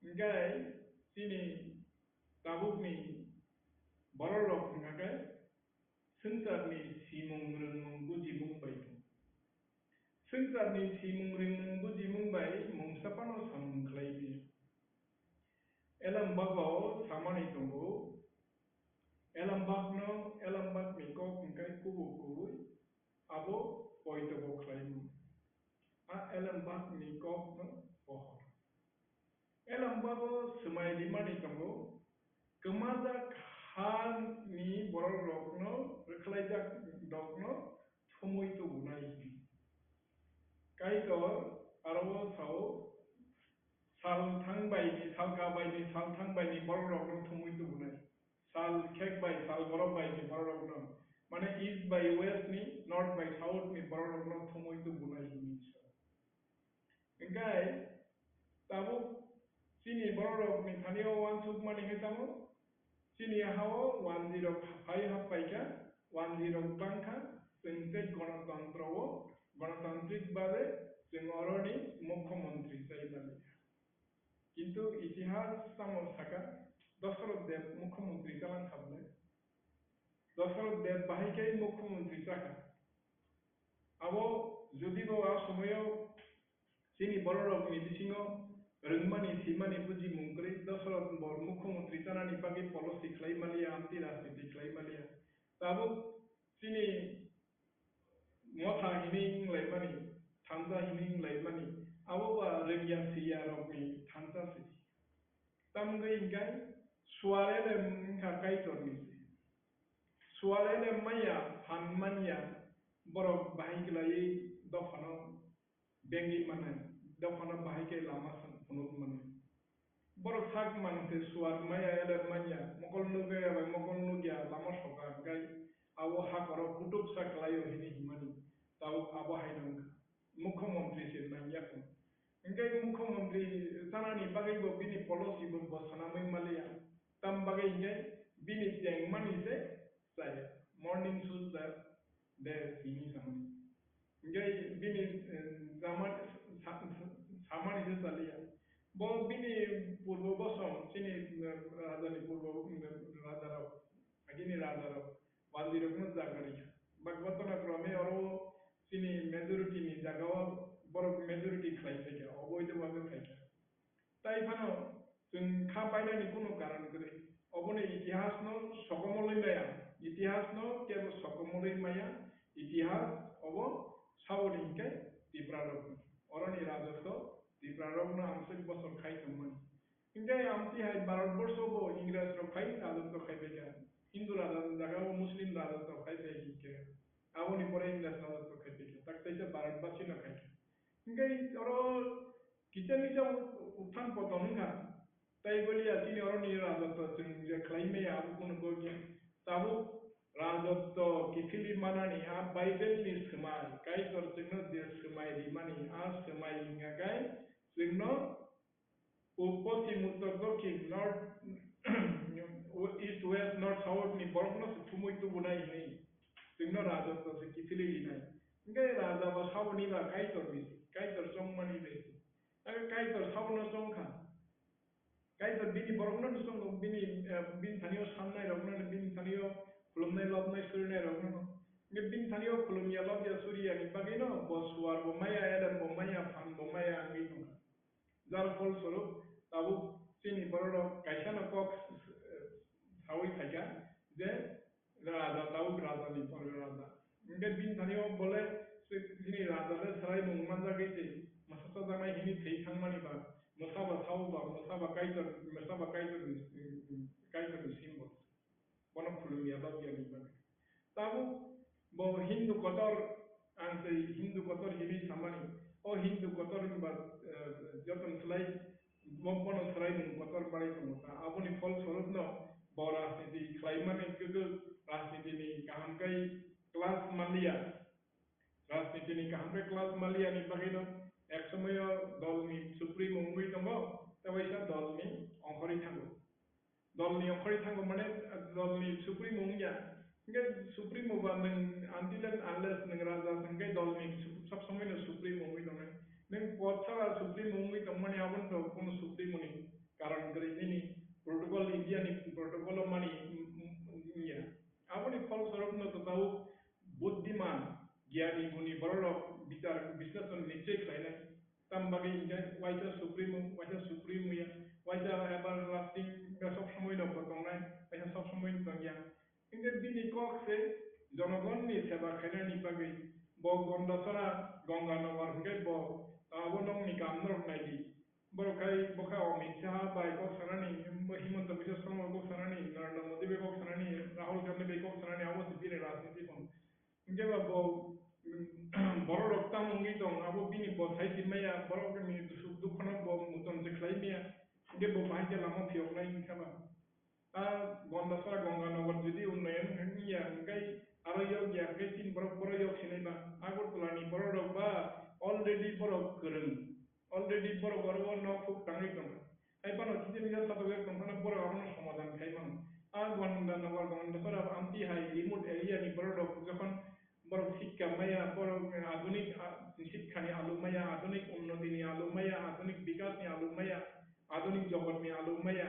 Hwnkhe chini tabukni bororok hwnkha khe swngcharni simung rwngmung bujimung bai tong. Swngcharni simung rwngmung bujimung bai mungsa phano samung khlai maya. Elembak o samani tongo, elembakno, elembakni kok hwnkhe kubuk kubui, abo poito bo khlai mano. A elembakni kokno pohor. Elembak o swmai rimani tongo, kwmajak hani borok rokno, rwkhlaijak rokno thumwi tubunai hwnwi. Kaitor aro o sao, sal thang baini, sal ka baini, sal thang baini borok rokno thumwi tubunai. Sal khek bai, sal borok bai ni borok rokno, mane east bai west ni, north bai south ni borok rokno thumwi tubunai hwnwi sa. Hwnkhe tabuk chini borok rok ni thani o uansuk mani khe tamo, chini ha o wanjwi rok phai hap pai kha, wanjwi rok bang kha, chwng tei gonotantro o, gonotantrik babe chwng oro ni mukhyamantri chai mani. Kintu itihas tamo saka, Dasarath Deb mukhyamantri chalang kha bole. Dasarath Deb bahai khe mukhyamantri chakha. Abo jodi bo a somoyo chini bororokni bisingo rwngmani, simani, bujimung kwrwi, Dasarath bo mukhyamantri chanani bagwi policy khlai maliya, amtwi rajniti khlai maliya. Tabuk chini motha hinwi wnglaimani, thansa hinwi wnglaimani, abo ba rwngya siyarokni thansa se. Tamgwi hwnkhe suar elem wngkha Kaitorni se. Suar elem manya, phan manya, borok bahai kwlaiwi dophano bengwi mannai, dophano bahai khe lama phunuk mannai. Borok sak mang se suar maya elem manya, mokol nugya bai mokol nugya lama soka hwnkhe abo hakhoro kutuk sa kwlaio hinwi himani, tabuk abo haino wngkha. Mukhyamantri se nangya kho. Hwnkhe mukhyamantri chanani bagwi bo bini policy bo, bo swnamwi maliya. Tam bagwi hwnkhe bini tengmani se chaya. Morning shoes the day simi samani. Hwnkhe bini, eh, jama sa-, sa-, samani se chaliya. Bo bini purbo bosom chini, eh, rajani purbo, eh, rajarok, agini rajarok, wanjwirokno jaga rikha. Bhagavato na krome oro chini majority ni jaga o borok majority khlai phaikha, oboido bhabe phaikha. Tai phano chwng kha painani kunu karon kwrwi. Oboni itihasno sokomorwi maya, itihasno kebo sokomorwi maya, itihas obo saboni hinkhe Tipra rokni. Oroni rajotwo Tripura rokno amswk bosor khai tongmani. Hinkhe amtwi hai Bharat borsho bo Ingres rok phai rajotwo khai phaikha. Hindu raja ni jaga o Muslim rajotwo khai phai hinkhe. Aboni pore Ingres rajotwo khai phaikha. Tak teisa Bharat basi no khaikha. Hinkhe oro kisa misa uthan poton wngkha. Tai boliya chini oroni rajotwo chwng je khlai maya abo kunu kok ya. Tabuk rajotwo kiphilwi manani a Bible ni swmai, Kaitor chwngno je swmai rimani a swmai wngya khe chwngno u-, poschim uttor dokhin north, east west north south ni borokno se thumui tubunai hinwi chwngno rajotwo se kiphilwi rinai. Hinkhe raja bo saboni ba Kaitor ni, Kaitor chongmani bai. Abo Kaitor sabono chongkha. Kaitor bini borokno no chongo, bini, eh, bini thani o samnai rokno no, bini thani o khulumnai lobnai surinai rokno no. Hinkhe bini thani o khulumya lobya suriya ni bagwi no bo suar bo maya, elem bo maya, phan bo maya wngwi tongkha. Jar phol swrwk tabuk chini borok rok kaisa no kok, eh, saui phaikha je raja, tabuk raja ni pore raja. Hinkhe bini thani o bole chini raja le swraimung manjagwi se mwsa chajaknai hinwi thwi thangmani ba, mwsa ba sao ba, mwsa ba Kaitor, mwsa ba Kaitor ni, Kaitor ni symbol. Bono khulumya lobya ni bagwi. Tabuk bo Hindu kotor, ang tei Hindu kotor hinwi samani. O Hindu kotor hinba, eh, joto ni slai bo-, bono swraimung kotor manwi tongo ta. Aboni phol sorof no bo rajniti khlaimani kwrwk, rajniti ni kaham kai class manliya. Rajniti ni kaham kai class manliya ni bagwi no ek somoyo dol ni supremo wngwi tongo, tei waisa dol ni ongkhorwi thango. Dol ni ongkhorwi thango mane, dol ni supremo wngya. Hinkhe supremo ba nwng until and unless nwng raja hwnkhe dol ni su-, sob somoi no supremo wngwi tongnai. Nwng pot sala supremo wngwi tongmani abono to kono supremo ni karon kwrwi nini protocol, India ni protocol o mani wng-, wng-, wngya. Aboni phol sorof no to tabuk buddiman, giyani guni borok rok bichar bisleshon nichoi khlainai. Tam bagwi hinkhe waisa supremo, waisa supremo ya, waisa everlasting, sob somoi no bo tongnai, waisa sob somoi no tongya. Hinkhe bini kok se jonogonni seba khainani bagwi bo Gondasora, Gonganagar hinkhe bo abo nokni kam norok naidi. Borok khai bokha Amit Shah bai kok sanani, Himanta Biswa Sarma kok sanani, Narendra Modi bai kok sanani, Rahul Gandhi bai kok sanani, abo se bini rajniti phano. Hinkhe ba bo, mm, borok rok tamo wngwi tong, abo bini bo sai si maya, borok ni suk dukho no bo muchung se khlai maya, hinkhe bo bahai khe lama phiyok nai hinkhe ba. A Gondasora Gonganagar jodi unnayan wngya, hinkhe aro yok ya, hinkhe chini borok, borok yok sinai ba. Agartala ni borok rok ba already borok kwrwng. Already borok oro o nok huk tangwi tongkha. Hai phano kisa misa satok yak tongphano borok abono somadan khai mano. A Gonganagar, Gonganagar amtwi hai remote area ni borok rok jokhon borok sikha maya, borok adhunik, a, sikha ni alu maya, adhunik unnoti ni alu maya, adhunik bikas ni alu maya, adhunik jogot ni alu maya,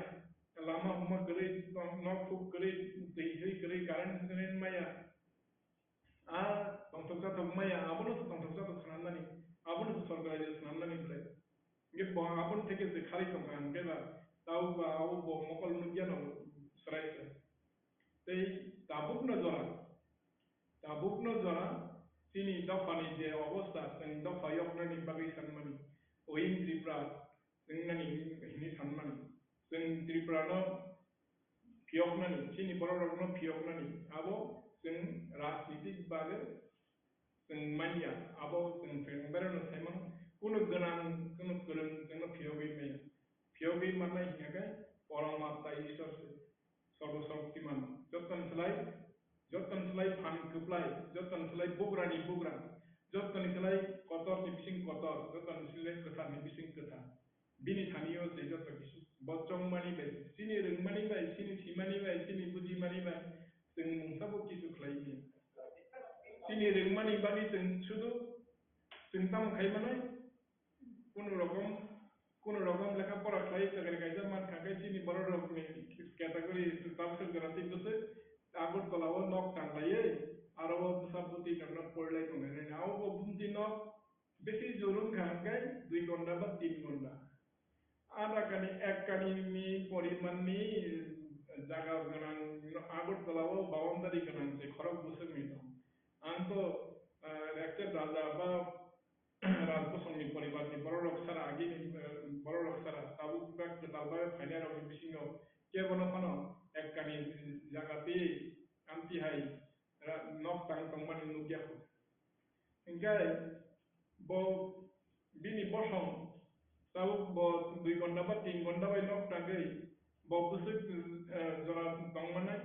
lama huma kwrwi, nok huk kwrwi, twi swi kwrwi, current, current maya. A tongthok chathok maya, abono se tongthok chathok swnamnani, abono se sorkar raijyo swnamnani belai. Hinkhe bo aboni theke se kharwi tongkha hinkhe ba, tabo ba abo bo mokol nukya no swrai se. Tei tabukno jora, tabukno jora chini dophani je obostha, chwng dopha yoknani bagwi sanmani, Oin Tripura, wngnani hinwi sanmani. Chwng Tripurano phiyoknani, chini bororokno phiyoknani, abo chwng rajnitik bagwi chwng manya, abo chwng phrwng berano saimano, kunu gwnang, kunu kwrwng chwngno phiyogwi maya. Phiyogwi mannai hingkha khe Paramatma Ishwar se. Sarva Shaktiman, jotoni slai, jotoni slai phan kwplai, jotoni slai bugrani bugra, jotoni slai kotorni bising kotor, jotoni slai kwtharni bising kwthar. Bini thani-o se joto kisu. Bo chongmani bai, chini rwngmani bai, chini simani bai, chini bujimani bai, chwng mungsa bo kisu khlai manya. Chini rwngmani bagwi chwng sudu, chwng tamo khai manai, Kunu rokom, kunu rokom lekha pora khlai chakri kaisa mankha khe chini borok rokni category tabuk jora tei bwswk Agartala o nok tanglaiwi aro o bwsa bwtwi rokno porilai tongnai. Abo bo bumti nok bisi jor wngkha hwnkhe dui ghonta ba tin ghonta. Ada kani ek kani ni poriman ni jaga gwnang Agartala o boundary gwnang se khorok bwswk ni tong. Ang to, ah, ekta raja ba Rajbosongni poribarni bororok sara agini kwtal bagwi phainairokni bisingo kebono phano ekkani jaga tei amtwi hai ra-, nok tang tongmani nukya kho. Hinkhe bo bini bosong tabuk bo dui ghonta ba tin ghonta bai nok tangwi bo bwswk, eh, jora tongmanai.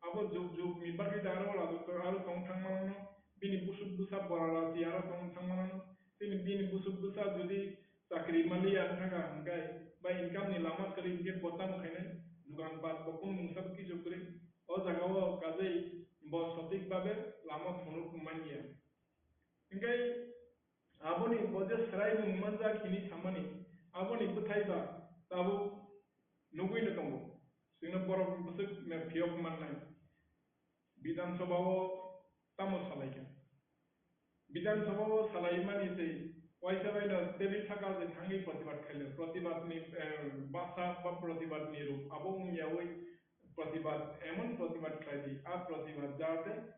Abo juk juk ni bagwi da aro wala juk aro tong thang mano. Bini busuk bwsa bora rati aro tong thang mano. Tini bini busuk bwsa jodi chakri maliya wngkha kha hinkhe ba income ni lama kwrwi hinkhe bo tamo khainai. Dukan pat bo kunu mungsa bo kisu kwrwi. O jaga o kajai bo sotik babe lama phunuk manya. Hinkhe aboni bo je swraimung manjak hini samani, aboni bwthai ba tabuk nugwi no tongo. Chwngno borok bwswk phiyok mannai. Bidhan Sabha o tamo salaikha? Bidhan Sabha o salaimani tei waisa bai no tebwi sakal de thangwi protibad khailio. Protibad ni, eh, basa ba protibad ni rup abo wngyawi protibad, emon protibad khlai di, a protibad jate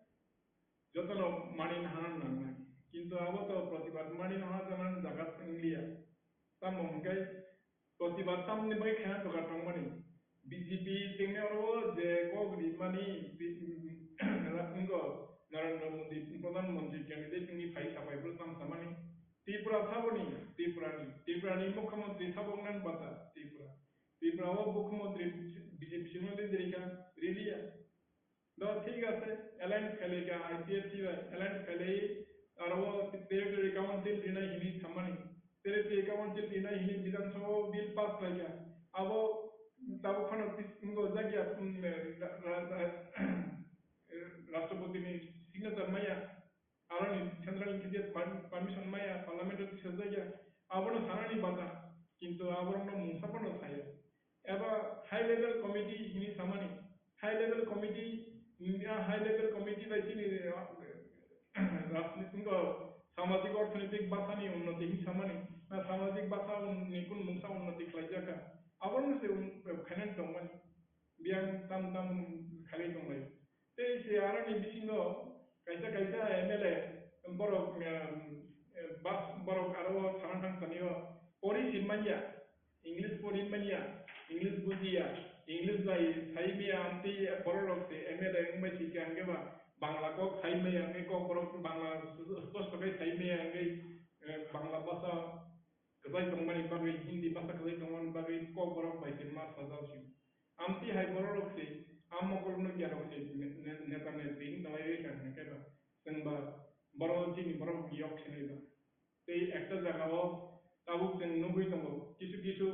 jotono mani hana nangnai. Kintu abo to protibad mani hana janan jaga wngliya. Tamo hwnkhe protibad tamni bagwi khaina dogar tongmani. B J P tengni oro je kok rimani, ri-, wngkha Narendra Modi, Pradhan Mantri candidate wngwi phai sabai bwrwi tam samani. Tripura saboni, Tripurani, Tripurani Mukhyamantri sabo wngnani bata Tripura. Tripura o Mukhyamantri B J P singno lideri kha, riliya. Do thik ase, alliance khailai kha I P F T bai, alliance khailai aro o territory council rinai hini samani. Territory council rinai hini Bidhan Sabha o bill pass khlai kha. Abo tabuk phano tis-, wngkha jakya, um, ra-, ra-, ra-, Rashtrapati ni signature maya. Aroni central ni khe je per-, permission maya, parliament o tisajak ya, abono sanani bata, kintu aborokno mungsa phano saya. Eba high level committee hini samani, high level committee, ya high level committee bai chini, eh, rajniti wngkha, samajik orthonoitik bwsani unnoti hini samani, na samajik bwsa un-, ni kun mungsa unnoti khlaijak kha, abono se un-, khainani tongmani. Biyang tam tam khalai tonglai. Tei se aroni bisingo kaisa kaisa M L A borok, em, em, bas-, borok aro o sana thang tani o pori sin manya, English pori manya, English bujiya, English bai sai maya amtwi borok rok se M L A wngbai si khe hwnkhe ba Bangla kok sai maya hwnkhe kok borok Bangla sp-, sposto khe sai maya hwnkhe, em, Bangla bwsa kwchai tongmani bagwi, Hindi bwsa kwchai tongmani bagwi kokborok bai se ma sajak si. Amtwi hai borok rok se, a mokol nukya rok se ne-, ne-, neta netri wng tongwi rwkha hwnkhe ba, chwng ba borok chini borok yok sinai ba. Tei ekta jaga o tabuk chwng nugwi tongo, kisu kisu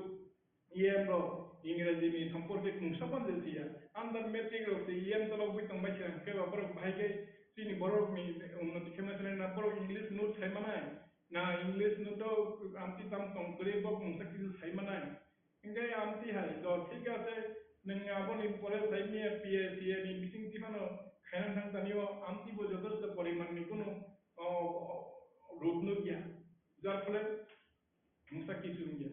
E M rok Ingreji ni somporke mungsa phan je siya. Under matric rok se E M tologwi tongbai se hwnkhe ba borok bahai khe chini borok ni unnoti khe ma sinai na borok English note sai manai. Na English no to amtwi tam tong kwrwi bo mungsa kisu sai manai. Hinkhe amtwi hai, to thik ase, nwng aboni pore sai maya P A C A ni bising twiphano khaina thang tani o amtwi bo jotosto poriman ni kunu, o, o, rup nukya. Jar phole mungsa kisu wngya.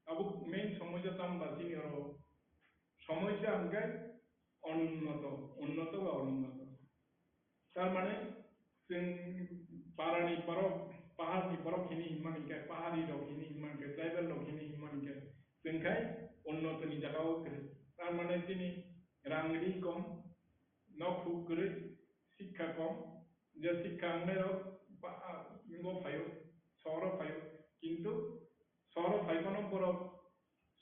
Abo main somosya tamo ba chini oro somosya hwnkhe onunnoto, unnoto ba onunnoto. Tar mane, chwng parani borok, paharni borok hini hinmani khe, pahari rok hini hinmani khe, tribal rok hini hinmani khe, chwng khai unnotoni jagao kwrwi. Tar mane chini rang ri kom, nok huk kwrwi, sikha kom, je sikha wngnai rok ba, a, ngo phaio, sohoro phaio, kintu sohoro phai phano borok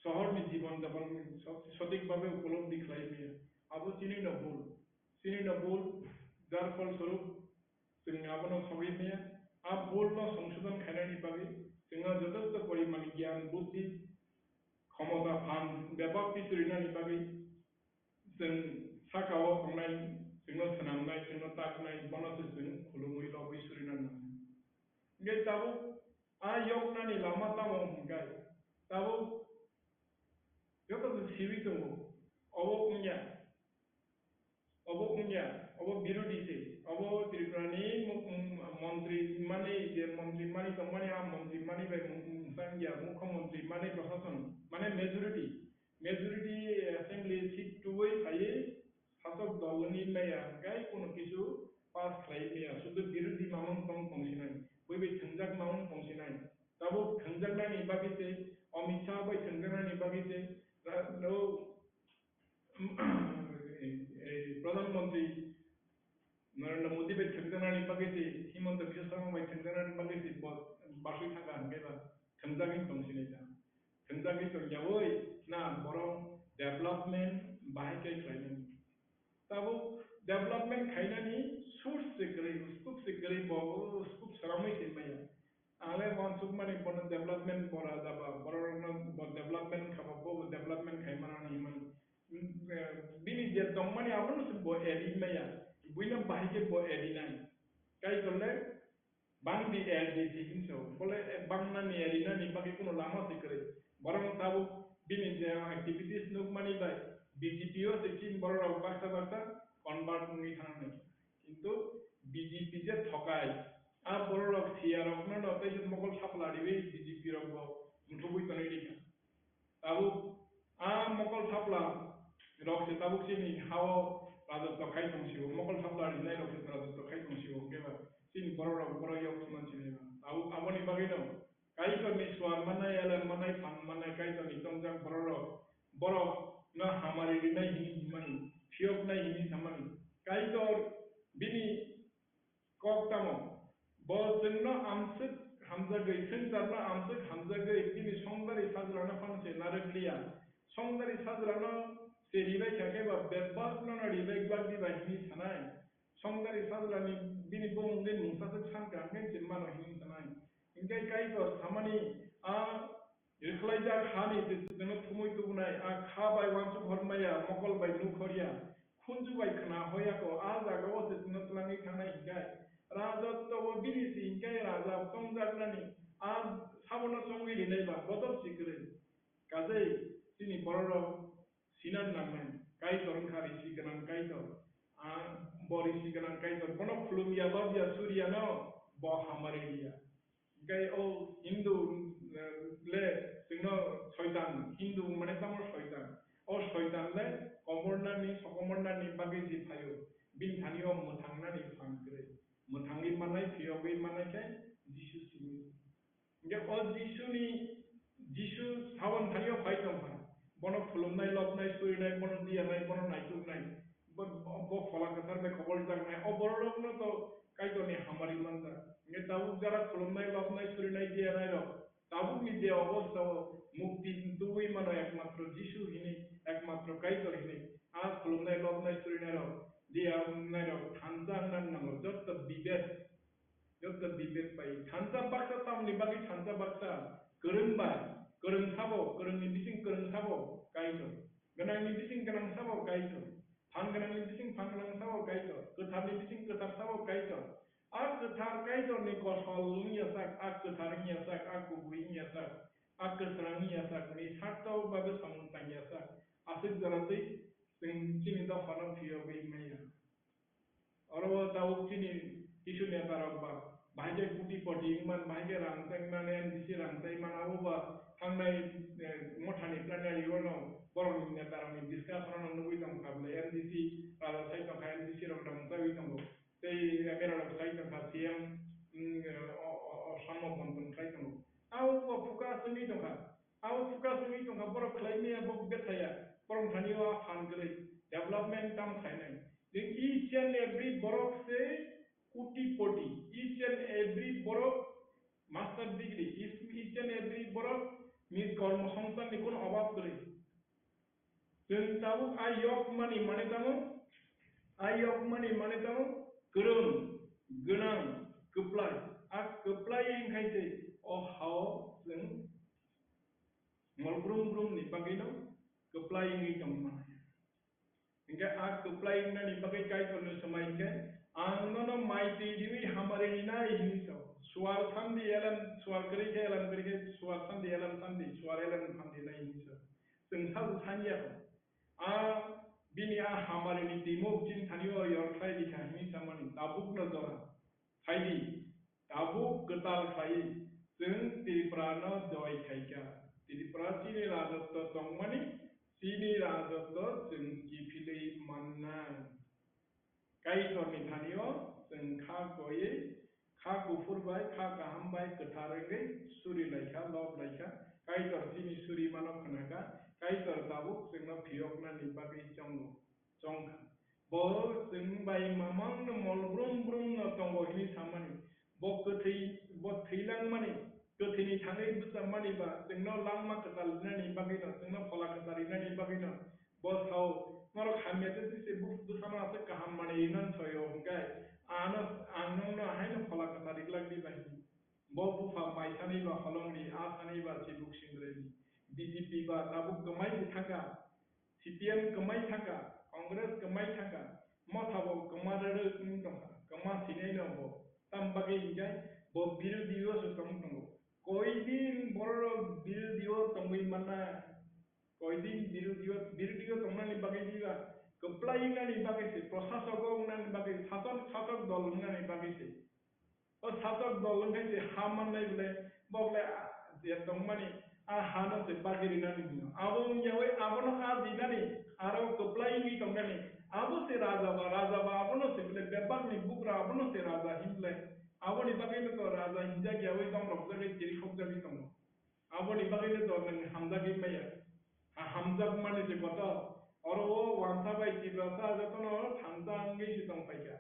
sohorni jibon japon so-, sothik bhabe upolobdhi khlai maya. Abo chini no bhul. Chini no bhul, jar phol swarup chwng abono sogwi maya. A bhul no songsodon khainani bagwi chwngno jotosto porimani gyan, buddhi, khomota, phan bebak kisu rinani bagwi chwng saka o tongnai, chwngno swnamnai, chwngno taknai, bono se chwng khulumwi lobwi surinani. Hingke tabuk a yoknani lama tamo hingkai? Tabuk joto se siwi tongo. Obo wngya, obo wngya, obo birodhi se. Obo Tripurani mu-, mu-, montri mani, je montri mani tongmani, a montri mani bai mu-, mu-, mungsa wngya, mukho montri mani, prosason, mane majority. Majority assembly seat tuwi phaiwi sasok dolni maya hwnkhe kunu kisu pass khlaiwi maya, sudu birodhi mamung tong tongsinai, bui bai thwngjak mamung tongsinai. Tabuk thwngjaknani bagwi se Amit Shah bai thwngjaknani bagwi se, ra-, o, eh, Pradhan Mantri Narendra Modi bai thwngjaknani bagwi se, Himanta Biswa Sarma bai thwngjaknani bagwi se bo basui thangkha hwnkhe ba thwngjagwi tong sinai ta. Thwngjagwi tong yaui na borok development bahai khe khlainani. Tabuk development khainani source se kwrwi, scope se kwrwi, bo scope sramwi se maya. Ang le uansukmani bono development bora jaba, borokno bo development khaba, bo development khai mano hinwi. Mm, eh, bini je tongmani abono se bo edi maya, buino bahai khe bo edi nai. Kaitor le bangdi edi se hinso, bole, eh, bangnani edi nani bagwi kuno lama se kwrwi. Borok tabuk bini je activities nukmani bai B J P o se chini borok rok baksa baksa convert wngwi thang nai. Kintu B J P je thokai, a borok rok siya rokno no tei mokol sapla riwi B J P rok bo muthubwi tonwi rikha. Tabuk a mokol sapla rok se tabuk chini hao rajotw khai tong sio, mokol sapla rinai rok se rajotw khai tong sio, hwnkhe ba chini borok rok borok yok thumna chini ba. Tabuk aboni bagwi no Kaitorni suar manai, elem manai, phan manai, Kaitorni tongjak borok rok, borok no hamari rinai hini himani, phiyok nai hini samani. Kaitor bini kok tamo? Bo chwngno amswk hamjagwi, swngcharno amswk hamjagwi, bini songdari sajlano phano se narwk liya. Songdari sajlano se ribai kha khe ba bebak nono ribai gwlak diba hini sanai. Songdari sajlani bini bumungni mungsa se sankha hwnwi se mano hini sanai. Hinkhe Kaitor samani a Rwkhlaijak hani je chwngno thumwi tubunai, a kha bai uansuk hor maya, mokol bai nuk hor ya, khunju bai khna hor ya kho, a jaga o se chwngno twlangwi thangnai hinkhe, raja tobo bini se hinkhe raja tongjaknani, a sabono chongwi rinai ba bodol si kwrwi. Kajai chini borok rok sinan nangnai, Kaitor wngkha risi gwnang Kaitor, a bo risi gwnang Kaitor, bono khulum ya, lob ya, suri ya no, bo hamari ya. Hinkhe o Hindu, eh, le chwngno Soitan, Hindu mane tamo Soitan. O Soitan le komornani, sokomornani bagwi je phaio, bini thani o mwthangnani phan kwrwi. Mwthangwi mannai, phiyogwi mannai khe Jisu simi. Hinkhe o Jisuni, Jisu saboni thani o phai tongkha. Bono khulumnai, lobnai, surinai, bono diyanai, bono naituknai. Bo, bo phola kwthar bai khobor jaknai. O bororokno to Kaitorni hamari manjak. Hinkhe tabuk jara khulumnai, lobnai, surinai, diyanai rok, tabukni je obostha o mukti tubui mano ekmatro Jisu hinwi, ekmatro Kaitor hinwi. A khulumnai, lobnai, surinai rok, diyanai rok thansa wngna nango, jotto bibet, jotto bibet pai. Thansa baksa tamni bagwi thansa baksa, kwrwng bai, kwrwng sabo, kwrwngni bising kwrwng sabo Kaitor. Gwnangni bising gwnang sabo Kaitor, phan gwnangni bising phan gwnang sabo Kaitor, kwtharni bising kwthar sabo Kaitor. A kwthar Kaitorni kosol wngya sak, a kwthar wngya sak, a kubui wngya sak, a kwsrang wngya sak, ni sarto bagwi samung tangya sak. Aswk jora twi chwng chini dophano phiyogwi maya. Oro o tabuk chini kisu neta rok ba, bahai khe kuti poti wngman, bahai khe rang chai man, N D C rang chai man, abo ba thangnai, eh, mothani plenary o no borokni neta rokni discussion no nugwi tong kha bwle, N D C rajak sai tong kha, N D C rok rang chaiwi tongo, tei M L A rok sai tong kha, C M, mm, o, o, o, samno bontong khai tongo. Abo bo focus wngwi tong kha, abo focus wngwi tong kha, borok khlai maya bo bethaya, borok thani o phan kwrwi, development tamo khlainai. Chwng each and every borok se kotipoti, each and every borok master degree, each, each and every borok ni kormo songchan ni kono obab kwrwi. Chwng tabuk a yok mani mane tamo, a yok mani mane tamo, kwrwng, gwnang, kwplai. A kwplai wngkhai se o hao chwng mol brum brum ni bagwi no kwplai wngwi tong mano. Hinkhe a kwplai wngnani bagwi Kaitorno swmai khe, "Ang nono mai twi riwi hamari rinai," hini sao. Suar sandi elem, suar kwrwi khe elem kwrwi khe, suar sandi elem sandi, suar elem sandi nai hini sao. Chwng sabo sanya kho. A bini a hamarini timo chini thani o yor khlai di kha hini samani tabukno jora. Phaidi, tabuk kwtal khlai, chwng Tripura no joi khaikha. Tripura chini rajotw tongmani, chini rajotw chwng kiphilwi mannai. Kaitorni thani o chwng kha koiwi, kha kuphur bai, kha kaham bai kwthar wngwi suri laikha, lob laikha, Kaitor chini suri mano khna kha, Kaitor tabuk chwngno phiyoknani bagwi chongo, chong kha. Bo chwng bai mamang no mol brum brum no tongo hwnwi samani. Bo kwthwi, bo thwi langmani, kwthwini thangwi bwchamani ba chwngno langma kwtal rinani bagwi no, chwngno phola kwtal rinani bagwi no. Bo sao, norok hamya tei twi se bwsano aswk kaham manwi rinani soyo hwnkhe, ano, ang nokno haino phola kwtal rijlak di ba hwnwi. Bo bupha mai sanwi ba holong ri, a sanwi ba chibuk sindre ri. B J P ba tabuk kwmai se thangkha, C P M kwmai thangkha, Congress kwmai thangkha, motha bo kwma rwrwk wng tongkha, kwma sinai no bo. Tam bagwi hinkhe bo birodhi o se tong tongo. Koidin bororok birodhi o tongwi manna, koidin birodhi o, birodhi o tongnani bagwi diba, kwplai wngnani bagwi se, proshasok o wngnani bagwi, sasok, sasok dol wngnani bagwi se. O sasok dol wngkha se ha mannai bole, bo bole, ah, je tongmani, a hano se bagwi rinani hino. Abo wngya oi, abono a dinani, aro kwplai wngwi tongnani. Abo se raja ba, raja ba, abono se bole bebakni bugra, abono se raja hin bole. Aboni bagwi no to raja hinjak ya oi, tong rok jagwi, tiri khok jagwi tongo. Aboni bagwi no to nwng hamjagwi maya. Ha hamjak mani se kotor. Oro o wansa bai Tiprasa jotono thansa wngwi se tong phaikha.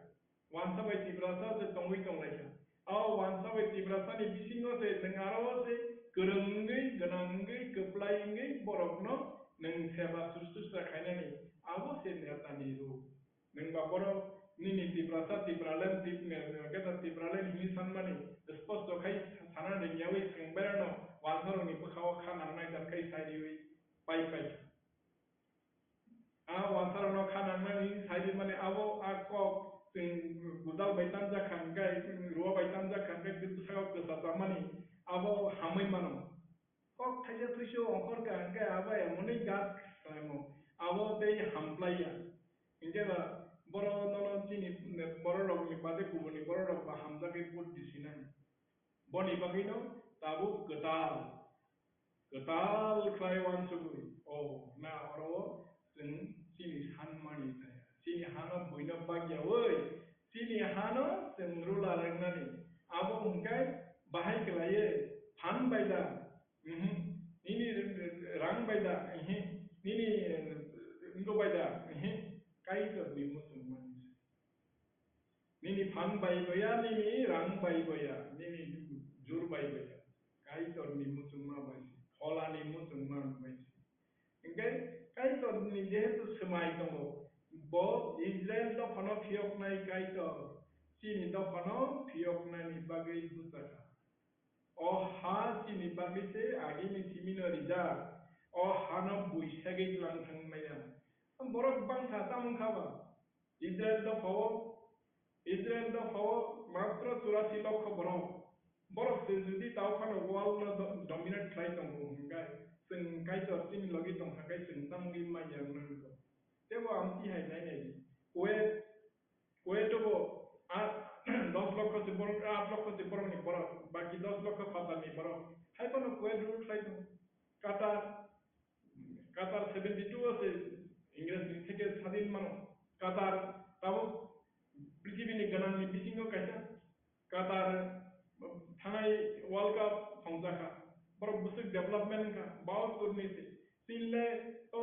Wansa bai Tiprasa se tongwi tonglaikha. O wansa bai Tiprasani bisingo se nwng aro se kwrwng wngwi, gwnang wngwi, kwplai wngwi borokno nwng seba susrusra khainani, abo se netani rw. Nwng ba borok nini Tiprasa, Tipraland, Tip-, keta Tipraland hinwi sanmani, sposto khai sana ringyawi swng berano wansarokni bwkhao kha nangnai jar khai sai riwi pai pai. A wansarokno kha nangnani sai di mani abo a kok chwng gudal bai tanjak kha hwnkhe, chwng ruwa bai tanjak kha hwnkhe bwsakao kwchajak mani abo hamwi mano. Kok thaisa thuisu ongkhor kha hwnkhe abo emonwi gas khlaimo, abo tei hamplaiya. Hinkhe ba borok nono chini borok rokni bade kubuni borok rok ba hamjagwi vote di sinai. Boni bagwino tabuk kwtal, kwtal khlai uansugwi, o, na oro chwng chini sanmani chaya. Chini hano buino bagyaui, chini hano chwng rular wngnani. Abo hwnkhe bahai kwlaiwi phan bai da, mhm, nini rang bai da, mhm, nini wngbo bai da, mhm, Kaitorni muchungmani se. Nini phan bai boya, nini rang bai boya, nini jur bai boya. Kaitorni muchungma bai se, pholani muchungma bai se. Hingke Kaitorni jehetu swmai tongo, bo Israel dophano phiyoknai Kaitor, chini dophano phiyoknani bagwi bwchakha. O ha chini bagwi se agini simino rijak, o hano bui segwi tlang thang maya. Borok bangkha tamo wngkha ba? Israel dophao, Israel dophao matro churasi lokho borok. Borok se jodi tao phano world no do-, dominate khlai tongo hwnkhe, chwng Kaitor chini logi tongkha khe chwng tamogwi manya wngna nukgo. Tebo amtwi hai nai nai di. Kuwait, Kuwait o bo a, dos lokho se borok, aat lokho se borokni borok, baki dos lokho phatarni borok. Hai phano Kuwait rule khlai tongo. Qatar, Qatar seventy two o se Ingresni theke sadin mano. Qatar tabuk prithibini gwnangni bisingo kaisa. Qatar thanai World Cup thongjakha. Borok bwswk development wngkha. Bahutturni se. Chini le o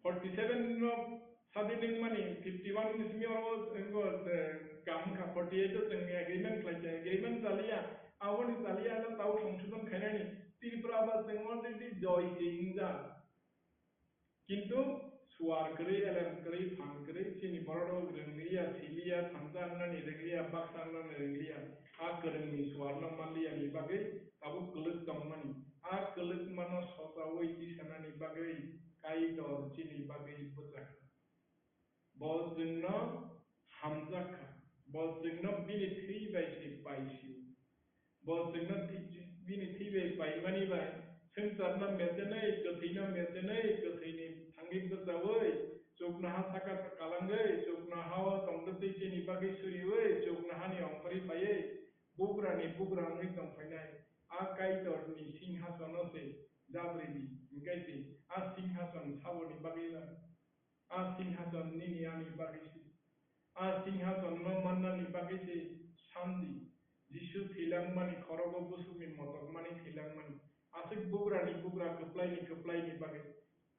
forty seven no sadin wngmani fifty one ni simi oro wngkha, eh, kam wngkha, forty eight o chwng agreement khlaikha. Agreement chaliya. Aboni chaliya no tao songsodhon khainani. Tripura ba chwng already joy se wngjak. Kintu suar kwrwi, elem kwrwi, phan kwrwi, chini borok rok rwngliya, siliya, thansa wngnani rwngliya, baksa wngnani rwngliya, a kwrwngni suarno manliya ni bagwi tabuk kwlwk tongmani. A kwlwkmano sochaui tisanani bagwi Kaitor chini bagwi bwchakha. Bo chwngno hamjak kha. Bo chwngno bini thwi bai se paisio. Bo chwngno thi-, bini thwi bai paimani bai swngcharno metenwi, kwthwino metenwi, kwthwini thangwi bwchaui, chuknoha saka kalangwi, chuknohao tongtwtwi chini bagwi suriui, chuknohani ongkhorwi phaiwi, bugrani bugra wngwi tongphainai. A Kaitorni singhasono se jabridi, hwnkhe se a singhason saboni bagwi bai. A singhason nini ani bagwi se. A singhasonno mannani bagwi se sandi. Jisu thwilangmani khorogo bwswkni motokmani thwilangmani. Aswk bugrani bugra kwplaini kwplaini bagwi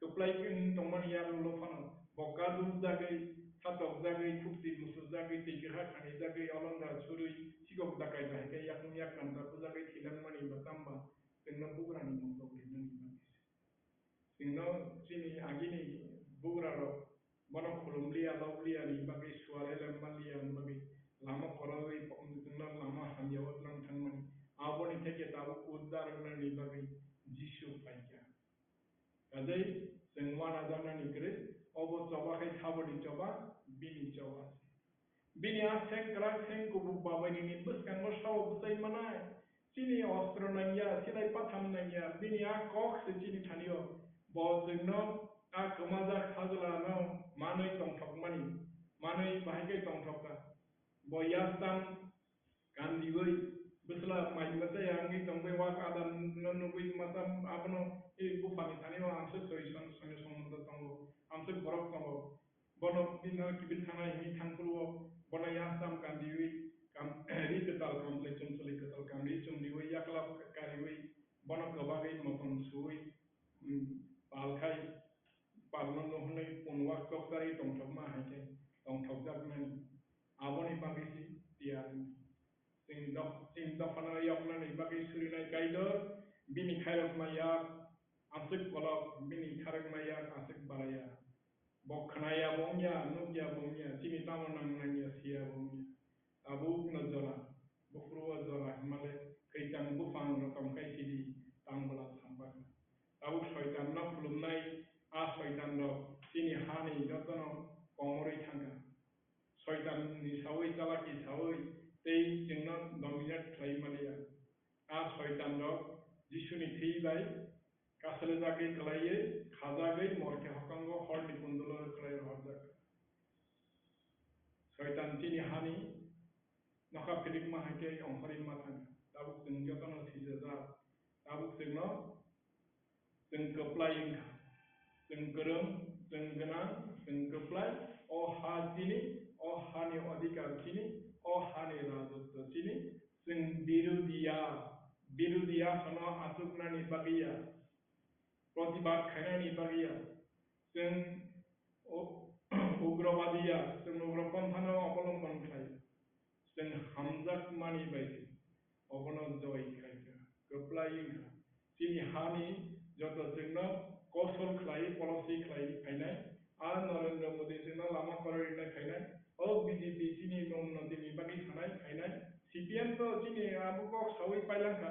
kwplai wng tongmani yagulo phano bo kadul jagwi, satok jagwi, khukti musu jagwi, twi kwkha khani jagwi, olongra surwi, sikok dakai bai khe yakung yakranta bujagwi thwilangmani ba tamba chwngno bugrani mokol rinani bagwi se. Chwngno chini agini bugrarok bono khulumliya, lobliya ni bagwi, sualai lamliya ni bagwi, lama kwrwngwi chwngno lama hamya o tlang thangmani, aboni theke tabuk uddar wngnani bagwi Jisu phaikha. Kajai chwng uanajaknani kwrwi, obo choba khai saboni choba, bini choba se. Bini a seng kwrak seng kubuk babainini bwskango sao bwchai manai. Chini ostro nangya, silai patham nangya, bini a kok se chini thani o. Bo chwngno a kwmajak sajla no manwi tongthokmani, manwi bahai khe tongthokha. Bo yastam kandiwi, bwsla mai mwtai wngwi tongwi wak adam no nugwi masa abono, e buphani thani o amswk soi son-, soino somondo tongo, amswk borok tongo. Bono bini kibil thangna hini thangphuru o, bono yastam kandiwi, kam-, ri kwtal kamchwlwi chumchwlwi kwtal kamri chumriwi yakla kariwi, bono kwbagwi motom suwi, um, pal khai, palno nuhunwi punwak chokjagwi tongthokma hai khe tongthokjaknani. Aboni bagwi se tiyar wngkha. Chini doph-, chini dophano yoknani bagwi surinai Kaitor, bini khairokma yak aswk kolok, bini kharokma yak aswk baraya. Bo khwnaya bo wngya, nukya bo wngya, chini tamo nang nangya siya bo wngya. Tabukno jora, buphuru o jora hwnmale, khwichang buphang rokom khai sidi, tang bwla sampakha. Tabuk soitanno khulumnai, a soitanrok chini hani jotono komorwi thangkha. Soitanni sawi, chalaki sawi, tei chwngno dominate khlai maliya. A soitanrok Jisuni thwi bai kaslejakgwi, kwlaiwi khajagwi, morke hokango horni kundulo rwkhlai rohorjak. Soitan chini hani nokha phirikma hai khe ongkhorwi ma thangkha. Tabuk chwng jotono sijajak. Tabuk chwngno Chwng kwplai wngkha. Chwng kwrwng, chwng gwnang, chwng kwplai, o ha chini, o hani odhikar chini, o hani rajotwo chini, chwng birudiya, birudiya hwno achuknani bagwi ya, protibad khainani bagwi ya, chwng u-, ugrobadiya, chwng ugroponthano obolombon khlai. Chwng hamjakmani bai se obono joi khaikha, kwplai wngkha. Chini hani joto chwngno kosol khlai, policy khlai phainai, a Narendra Modi chwngno lama kwrwi rinai phainai, o B J P chini nongno tini bagwi sanai phainai, C P M to chini abo kok sawi pailangkha,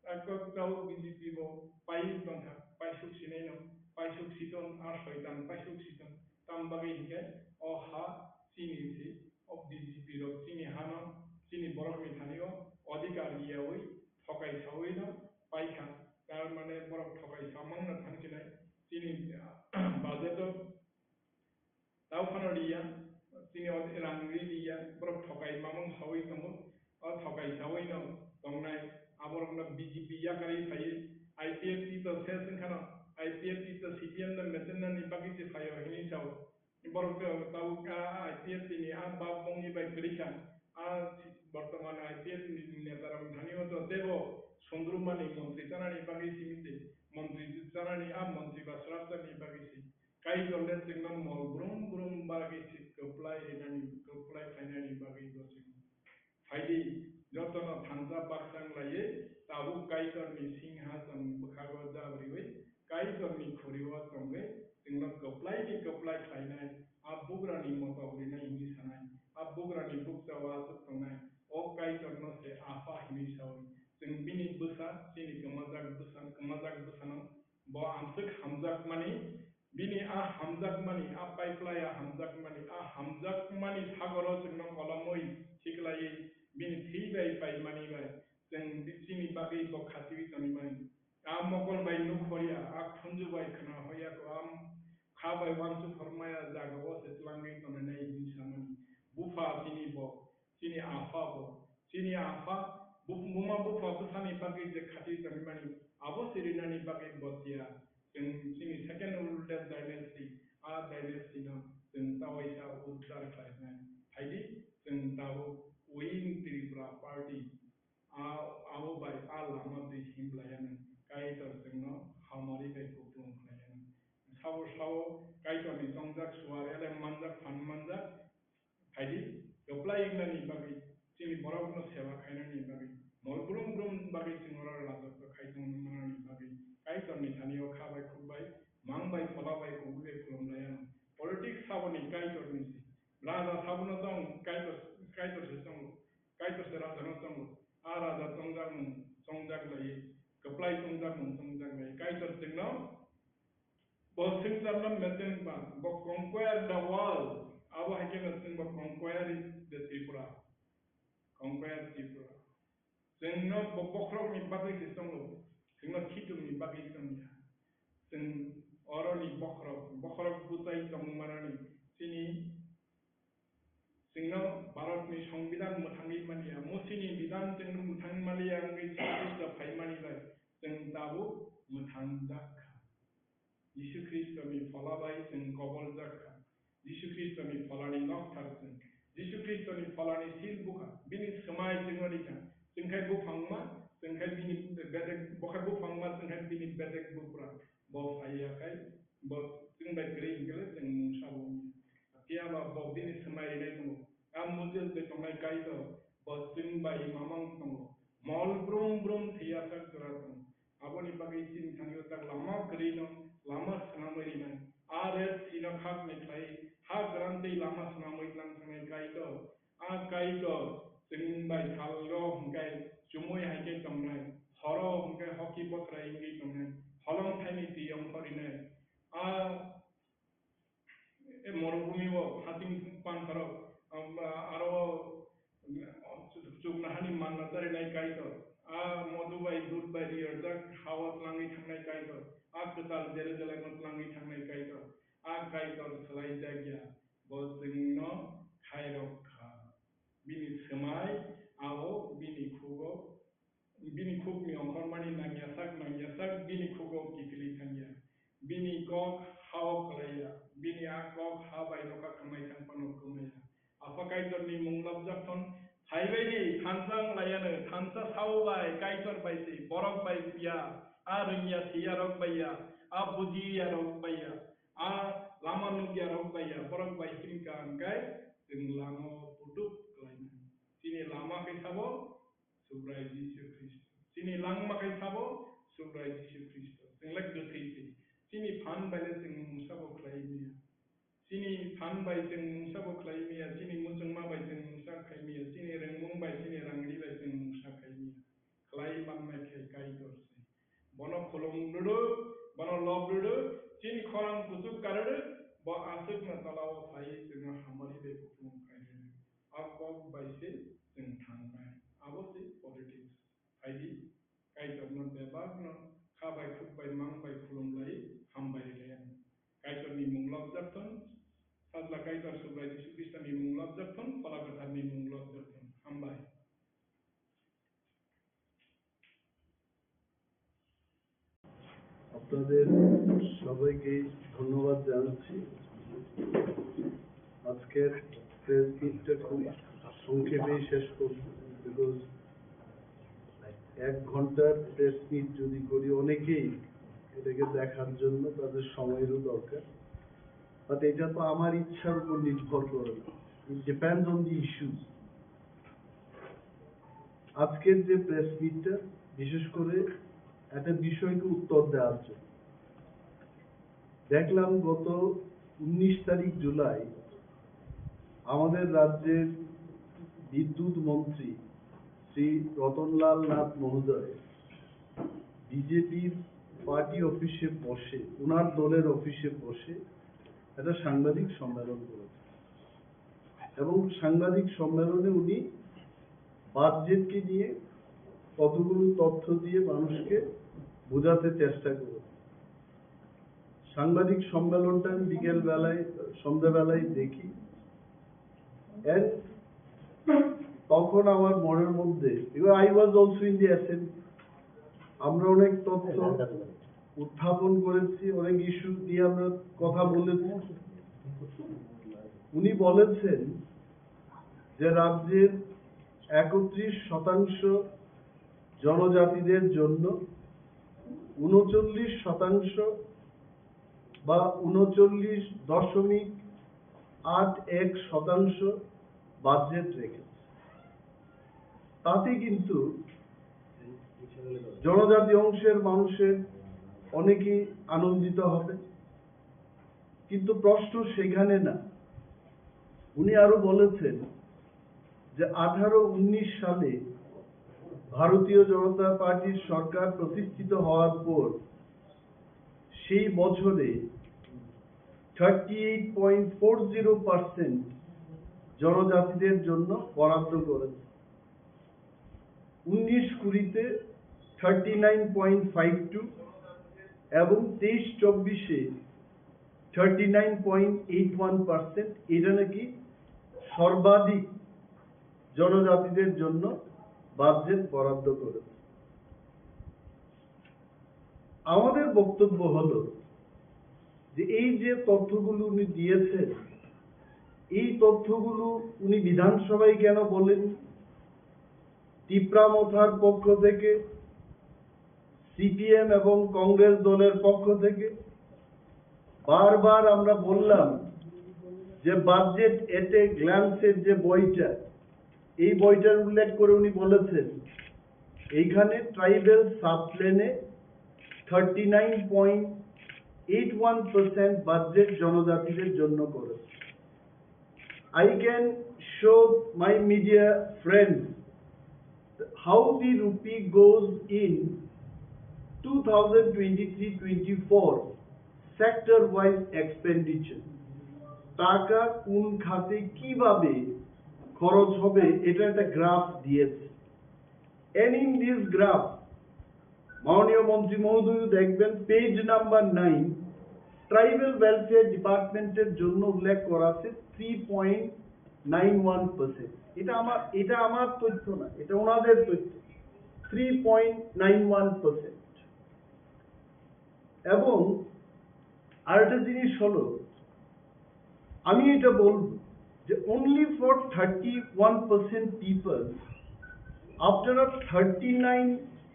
a kok tao B J P bo pai tongkha, paisuk sinaino, paisuk siton, a soitan paisuk siton, tam bagwi hinkhe o ha chini si, o B J P rok chini hano, chini borokni thani o odhikar riyaui thokai saui no paikha. Tar mane borok thokai samang no thang chinai. Chini budget o tau phano riya, chini o rang ri riya, borok thokai mamang saui tongo. O thokai saui no tongnai, aborok no B J P yakarwi phaiwi, I P F T to ses wngkhano, I P F T to C P M no mesenani bagwi se phaio hinwi sao. Borok tabuk a I P F T ni a bap bongni bai kwrwi kha, a bortoman I P F T ni neta rok thani o to tebo sundrumani montri chanani bagwi simi se, montri chanani a montri ba srapjani bagwi se. Kaitor le chwngno mol brum brum bagwi se kwplai rinani, kwplai khlainani bagwi bo chwng Phaidi, jotono thansa baksa wng laiwi, tabuk Kaitorni singhason bwkhago jabriui, Kaitorni khuri-o tongwi, chwngno kwplaini kwplai khlainai, a bugrani motok rinai hwnwi sanai, a bugrani bukcha-o achuk tongnai, o Kaitorno se Apha hwnwi saui, chwng bini bwsa, chini kwmajak bwsa, kwmajak bwsano bo amswk hamjakmani, bini a hamjakmani, a paiplai a hamjakmani, a hamjakmani sagoro chwngno kolomwi siklaiwi bini thwi bai paimani bai chwng bi-, chini bagwi bo khatiui tonwi mani. A mokol bai nukhoya, a khunju bai khwnahoya, a kha bai uansuk hormaya jagao se tlangwi tonwi nai hwnwi samani. Bupha chini bo, chini apha bo, chini apha, bu-, buma bupha bwsani bagwi je khati tongmani, abo sirinani bagwi bo tiya. Chwng chini second ruler dynasty, a dynasty no chwng tawaisa uddar khlainai. Phaidi, chwng tabuk Win Tripura Party, a, abo bai a lama twi himlaiya nang. Kaitor chwngno hamari bai kupulung khlainani. Sao sao Kaitorni chongjak suar elem manjak phan manjak. Phaidi, kwplai wngnani bagwi, chini borokno seba khainani bagwi, mol brum brum bagwi chwng oro rajotw khai tongmanani bagwi, Kaitorni thani o kha bai khuk bai, mang bai phola bai kubui bai khulum lai anw. Politics saboni Kaitorni se. Raja sabono tong, Kaitor, Kaitor se tongo. Kaitor se raja no tongo. A raja chongjak mung, chongjak lai, kwplai chongjak mung, chongjak lai. Kaitor chwngno Bo swngcharno maintain ba, bo conquer the world. Abo hai kheno chwng bo conquer the Tripura. Conquer Tripura. Chwngno bo bokhorokni bagwi se tongo. Chwngno khitumni bagwi tongya. Chwng oroni bokhorok, bokhorok bwchai tongmanani chini Chwngno Bharatni Songbidan mwthangwi maliya, Musini bidan chwngno mwthangwi maliya wngwi Jisu Khristo phaimani bai chwng tabuk mwthangjak kha. Jisu Khristoni phola bai chwng koboljak kha. Jisu Khristoni pholani nokthar chwng. Jisu Khristoni pholani sil bukha. Bini swmai chwngno rikha. Chwngkhai buphangma, chwngkhai bini bedek, bokhai buphangma, chwngkhai bini bedek bupra. Bo phaiya khai, bo chwng bai kwrwi hwnkhe chwng mungsa bo wngya. Phiya ba bo bini swmai rinai tongo. A mujil twi tongnai Kaitor, bo chwng bai mamang tongo. Mol brum brum thwiya sak jora tongo. Aboni bagwi chini thani o tak lama kwrwi no, lama swnamwi rinai. A ret sino khakni khlai, ha kwran tei lama swnamwi tlang thangnai Kaitor. A Kaitor, chwng bai salrok hwnkhe chumui hai khe tongnai, horo hwnkhe hoki bwkhwrai wngwi tongnai, holong thaini twi ongkhor rinai. A, e morubhumi o hasing pantharok, am, aro chuknohani manna charinai Kaitor. A modu bai dud bai riyarjak ha-o tlangwi thangnai Kaitor. A kwtal Jerusalem o tlangwi thangnai Kaitor. A Kaitor swlaijakya. Bo chwngno khairok kha. Bini swmai abo bini khugo, bini khukni ongkhormani nangyasak nangyasak bini khugo kiphilwi thangya. Bini kok ha-o kwlaiya, bini a kok ha bai nokha kwmai thang phano kwmaya. Apha Kaitorni mung labjak thon, phaibaidi thansa wng laiano, thansa sao bai, Kaitor bai se, borok bai ya, a rwngya siyarok bai ya, a bujiyarok bai ya. A lama nukya rok bai ya, borok bai himkha hwnkhe chwng lama o putuk khlainai. Chini lama khe sabo Subrai Jisu Khristo. Chini langma khe sabo Subrai Jisu Khristo. Chwng le kwthwi se. Chini phan bai le chwng mungsa bo khlai maya. Chini phan bai chwng mungsa bo khlai maya. Chini muchungma bai chwng mungsa khai maya. Chini rwngmung bai, chini rangri bai chwng mungsa khai maya. Khlai mannai khe Kaitor se. Bono khulum rwrwk, bono lob rwrwk, chini khorang kuchuk ka rwrwk, bo aswkno tola-o phaiwi chwngno hamari bai kupulung khai rwrwk. A kok bai se chwng thangnai. Abo se politics. Phaidi, Kaitorno bebakno kha bai khuk bai mang bai khulum lai, hambai rwlai anw. Kaitorni mung lobjak thun, Sajla Kaitor Subrai Jisu Khristoni mung lobjak thun, Phola Kwtharni mung lobjak thun. Hambai. আপনাদের সবাইকে ধন্যবাদ জানাচ্ছি। আজকের প্রেস মিটটা খুব সংক্ষেপেই শেষ করব, বিকজ এক ঘন্টার প্রেস মিট যদি করি, অনেকেই এটাকে দেখার জন্য তাদের সময়রও দরকার। বাট এটা তো আমার ইচ্ছার উপর নির্ভর করে না, it depends on the issues। আজকের যে প্রেস মিটটা, বিশেষ করে একটা বিষয়কে উত্তর দেওয়ার জন্য, দেখলাম গত উনিশ তারিখ জুলাই আমাদের রাজ্যের বিদ্যুৎ মন্ত্রী শ্রী রতনলাল নাথ মহোদয় বিজেপির পার্টি অফিসে বসে, ওনার দলের অফিসে বসে একটা সাংবাদিক সম্মেলন করেছেন এবং সাংবাদিক সম্মেলনে উনি বাজেটকে নিয়ে কতগুলো তথ্য দিয়ে মানুষকে বোঝাতে চেষ্টা করেছেন। সাংবাদিক সম্মেলনটা আমি বিকেল বেলায়, সন্ধ্যাবেলায় দেখি। And তখন আমার মনের মধ্যে, because I was also in the assembly, আমরা অনেক তথ্য উত্থাপন করেছি, অনেক ইস্যু নিয়ে আমরা কথা বলেছি। উনি বলেছেন যে রাজ্যের একত্রিশ শতাংশ জনজাতিদের জন্য ঊনচল্লিশ শতাংশ বা ঊনচল্লিশ দশমিক আট এক শতাংশ বাজেট রেখেছে। তাতে কিন্তু জনজাতি অংশের মানুষের অনেকেই আনন্দিত হবে, কিন্তু প্রশ্ন সেখানে না। উনি আরো বলেছেন যে আঠারো উনিশ সালে ভারতীয় জনতা পার্টির সরকার প্রতিষ্ঠিত হওয়ার পর সেই বছরে thirty eight point four zero percent জনজাতিদের জন্য বরাদ্দ করেছে। উনিশ কুড়িতে thirty nine point five two এবং তেইশ চব্বিশে thirty nine point eight one percent. এটা নাকি সর্বাধিক জনজাতিদের জন্য বাজেট বরাদ্দ করেছে। আমাদের বক্তব্য হলো যে এই যে তথ্যগুলো উনি দিয়েছেন, এই তথ্যগুলো উনি বিধানসভায় কেন বলেন? তিপ্রা মথার পক্ষ থেকে, সিপিএম এবং কংগ্রেস দলের পক্ষ থেকে বারবার আমরা বললাম যে বাজেট এট এ গ্ল্যান্সের যে বইটা, এই বইটার উল্লেখ করে উনি বলেছেন এইখানে ট্রাইবাল সাবপ্ল্যানে thirty nine point eight one percent budget জনজাতিদের জন্য করেছে। I can show my media friends how the rupee goes in two thousand twenty-three twenty-four sector wise expenditure. টাকা কোন খাতে কিভাবে খরচ হবে, এটা একটা গ্রাফ দিয়েছে। And in this graph, মাননীয় মন্ত্রী মহোদয় দেখবেন, page number nine, tribal welfare ডিপার্টমেন্টের জন্য উল্লেখ করা আছে three point nine one percent. এটা আমার এটা আমার তথ্য না, এটা ওনাদের তথ্য। Three point nine one percent. এবং আরেকটা জিনিস হলো, আমি এটা বলব যে only for thirty one percent people আপনারা thirty nine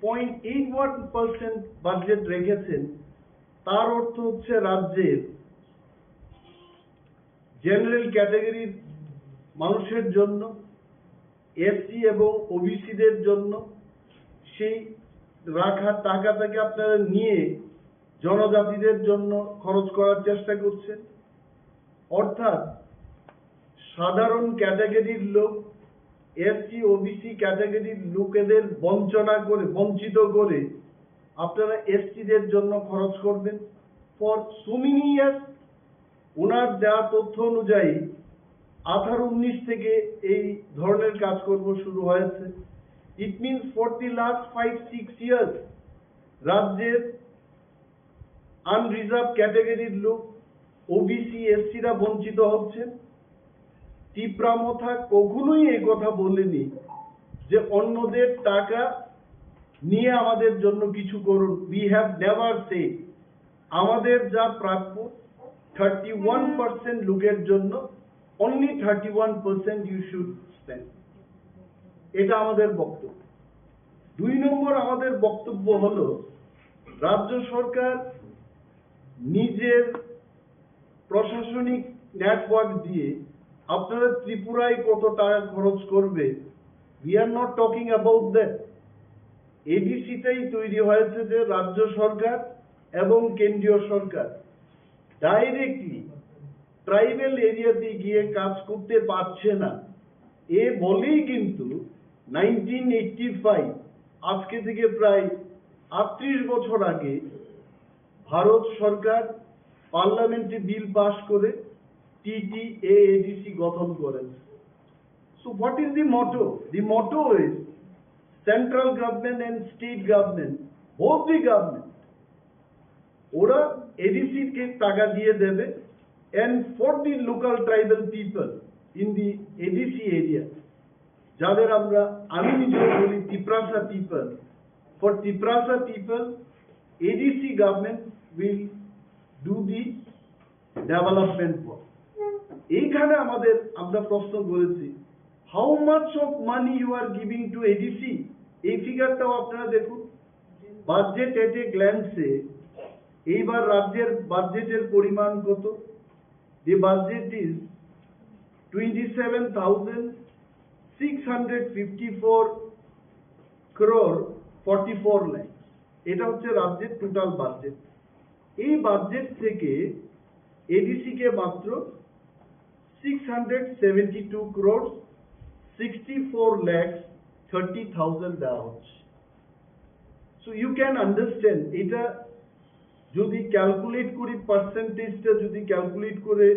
point eight one percent budget রেখেছেন। তার অর্থ হচ্ছে রাজ্যের জেনারেল ক্যাটাগরির মানুষের জন্য, এসসি এবং ওবিসিদের জন্য সেই রাখা টাকাটাকে আপনারা নিয়ে জনজাতিদের জন্য খরচ করার চেষ্টা করছেন। অর্থাৎ সাধারণ ক্যাটাগরির লোক, এসসি ওবিসি ক্যাটাগরির লোকেদের বঞ্চনা করে, বঞ্চিত করে আপনারা এসটিদের জন্য খরচ করবেন। For so many years, ওনার দেওয়া তথ্য অনুযায়ী আঠারো উনিশ থেকে এই ধরনের কাজকর্ম শুরু হয়েছে। It means for the last five six years রাজ্যের আনরিজার্ভ ক্যাটাগরির লোক, ওবিসি, এসসিরা বঞ্চিত হচ্ছেন। তিপ্রা মথা কখনোই এই কথা বলেনি যে অন্যদের টাকা নিয়ে আমাদের জন্য কিছু করুন। We have never said আমাদের যা প্রাপ্য থার্টি ওয়ান পার্সেন্ট লোকের জন্য, only thirty one percent you should spend। এটা আমাদের বক্তব্য। দুই নম্বর আমাদের বক্তব্য হলো, রাজ্য সরকার নিজের প্রশাসনিক নেটওয়ার্ক দিয়ে আপনারা ত্রিপুরায় কত টাকা খরচ করবে, we are not talking about that। এডিসিটাই তৈরি হয়েছে যে রাজ্য সরকার এবং কেন্দ্রীয় সরকার ডাইরেক্টলি ট্রাইবাল এরিয়াতে গিয়ে কাজ করতে পারছে না। এ বলেই কিন্তু নাইনটিন এইটটি ফাইভ, আজকে থেকে প্রায় আটত্রিশ বছর আগে, ভারত সরকার পার্লামেন্টে বিল পাস করে টিটিএএডিসি গঠন করেন। So what is the motto? The motto is central government and state government, both the government, ওরা এডিসি কে টাকা দিয়ে দেবে। And for the local tribal people in the ADC area, যাদের আমরা, আমি নিজেও বলি Tiprasa people, for Tiprasa people, ADC government will do the development work. এইখানে আমাদের, আমরা প্রশ্ন করেছি, how much of money you are giving to ADC? এই ফিগারটাও আপনারা দেখুন। বাজেট এট এ গ্ল্যান্সে এইবার রাজ্যের বাজেটের পরিমাণ কত? The budget is twenty seven thousand six hundred fifty four crore forty four lakhs। এটা হচ্ছে রাজ্যের টোটাল বাজেট। এই বাজেট থেকে এডিসি কে মাত্র six hundred seventy two crore sixty four lakhs thirty thousand দেওয়া হচ্ছে। So you can understand, এটা যদি ক্যালকুলেট করি, পার্সেন্টেজটা যদি ক্যালকুলেট করে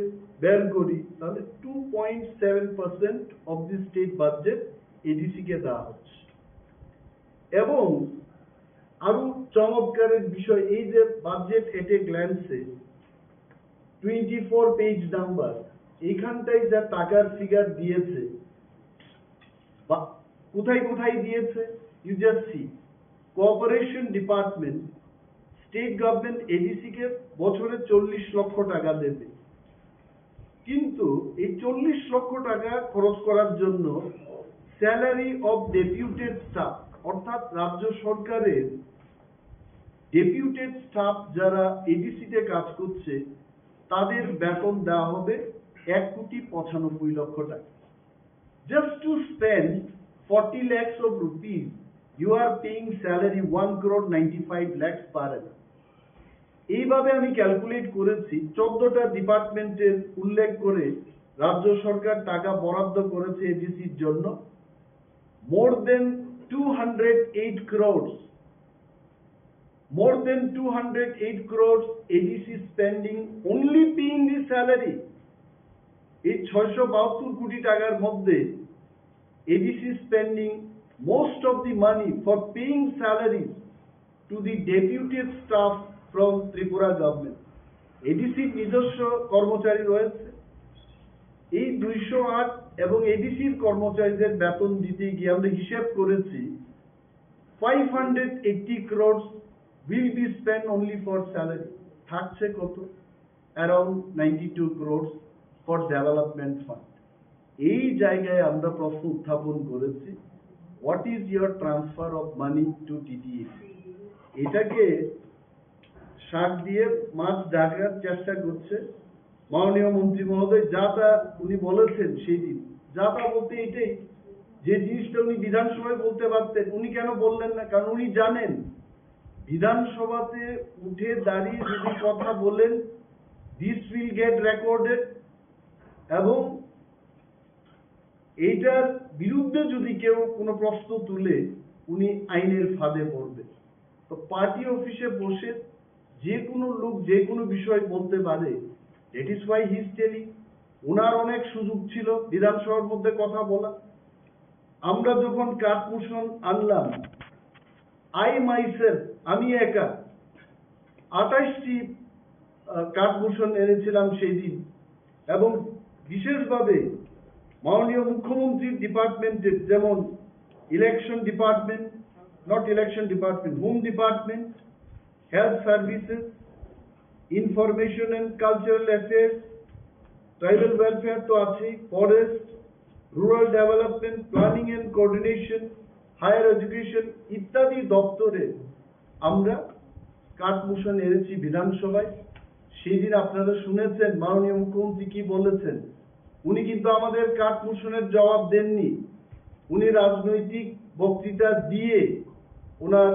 বের করি, তাহলে two point seven percent of the state budget ADC কে দেওয়া হচ্ছে। এবং আরো চমৎকারের বিষয়, এই যে বাজেট এট এ গ্ল্যান্সে টোয়েন্টি ফোর পেজ নাম্বার, এখানটায় যা টাকার ফিগার দিয়েছে বা কোথায় কোথায় দিয়েছে, you just see, cooperation department, state government ADC কে বছরে চল্লিশ লক্ষ টাকা দেবে, কিন্তু এই চল্লিশ লক্ষ টাকা খরচ করার জন্য স্যালারি অফ ডেপুটেড স্টাফ, অর্থাৎ রাজ্য সরকারের ডেপুটেড স্টাফ যারা এডিসিতে কাজ করছে, তাদের বেতন দেওয়া হবে এক কোটি পঁচানব্বই লক্ষ টাকা। Just to spend forty lakhs of rupees, you are paying salary one crore ninety five lakhs per annum. এইভাবে আমি ক্যালকুলেট করেছি, চোদ্দটা ডিপার্টমেন্টের উল্লেখ করে রাজ্য সরকার টাকা বরাদ্দ করেছে এডিসির জন্য। More than two hundred eight crores, more than two hundred eight crores ADC spending only paying the salary। এই ছয়শো বাহাত্তর কোটি টাকার মধ্যে ADC spending most of the money for paying salaries to the deputed staff from Tripura government. এডিসির নিজস্ব কর্মচারী রয়েছে। এই দুইশো আট এবং এডিসির কর্মচারীদের বেতন দিতে গিয়ে আমরা হিসেব করেছি, five hundred eighty crores will be spent only for salary। থাকছে কত? Around ninety two crores for development fund। এই জায়গায় আমরা প্রশ্ন উত্থাপন করেছি, what is your transfer of money to টিটিএসি? এটাকে শাক দিয়ে মাছ ঢাকার চেষ্টা করছে মাননীয় মন্ত্রী মহোদয়। যা তা উনি বলেছেন সেই দিন, যা তা বলতে এটাই, যে জিনিসটা উনি বিধানসভায় বলতে পারতেন, উনি কেন বললেন না? কারণ উনি জানেন বিধানসভাতে উঠে দাঁড়িয়ে যদি কথা বলেন, this will get recorded, এবং এইটার বিরুদ্ধে যদি কেউ কোনো প্রশ্ন তুলে, উনি আইনের ফাঁদে পড়বেন। তো পার্টি অফিসে বসে যে কোনো লোক যে কোনো বিষয় বলতে পারে, that is why he is telling। ওনার অনেক সুযোগ ছিল বিধানসভার মধ্যে কথা বলা। আমরা যখন কাট মোশন আনলাম, আই মাইসেলফ, আমি একা আঠাশটি কাট মোশন এনেছিলাম সেই দিন, এবং বিশেষভাবে মাননীয় মুখ্যমন্ত্রীর ডিপার্টমেন্টের, যেমন election department, not election department, home department, health services, information and cultural affairs, tribal welfare তো আছেই, forest, rural development, planning and coordination, higher education ইত্যাদি দপ্তরে আমরা কাট মোশন এনেছি বিধানসভায়। সেই দিন আপনারা শুনেছেন মাননীয় মুখ্যমন্ত্রী কি বলেছেন। উনি কিন্তু আমাদের কাট মোশনের জবাব দেননি, উনি রাজনৈতিক বক্তৃতা দিয়ে ওনার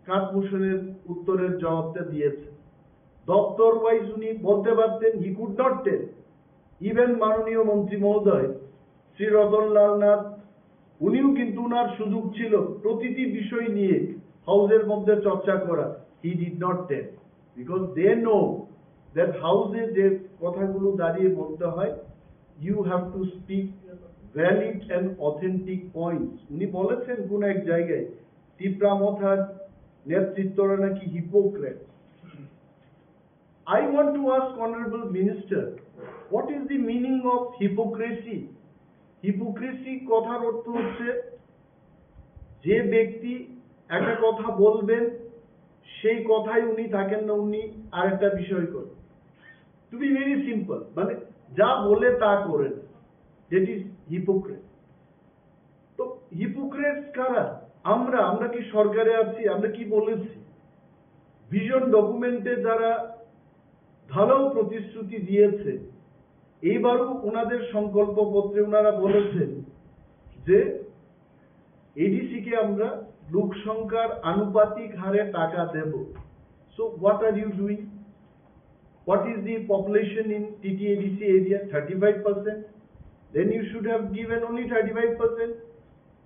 কাট মোশনের উত্তরের জবাবটা দিয়েছেন। দপ্তর ওয়াইজ উনি বলতে পারতেন, he could not tell। Even মাননীয় মন্ত্রী মহোদয় শ্রী রতনলাল নাথ, উনিও কিন্তু ওনার সুযোগ ছিল প্রতিটি বিষয় নিয়ে হাউসের মধ্যে চর্চা করা। He did not tell, because they know that হাউসে যে কথাগুলো দাঁড়িয়ে বলতে হয়, you have to speak valid and authentic points। উনি বলেছেন কোন এক জায়গায়, তিপ্রা মথার নেতৃত্বরা নাকি hypocrite. I want to ask Honorable Minister, what is the meaning of hypocrisy? Hypocrisy কথার অর্থ হচ্ছে যে ব্যক্তি একটা কথা বলবেন, সেই কথাই উনি থাকেন না, উনি আরেকটা বিষয় করেন। To be very simple, মানে যা বলে তা করেন, that is hypocrite। তো হিপোক্রেটস কারা? আমরা। আমরা কি সরকারে আছি? আমরা কি বলেছি? ভিশন ডকুমেন্টে যারা ঢালাও প্রতিশ্রুতি দিয়েছে, এইবারও ওনাদের সংকল্পপত্রে ওনারা বলেছেন যে এডিসি কে আমরা লোক সংখ্যার আনুপাতিক হারে টাকা দেব। So what are you doing? What is the population in T T A D C area? Thirty-five percent. Then you should have given only thirty-five percent.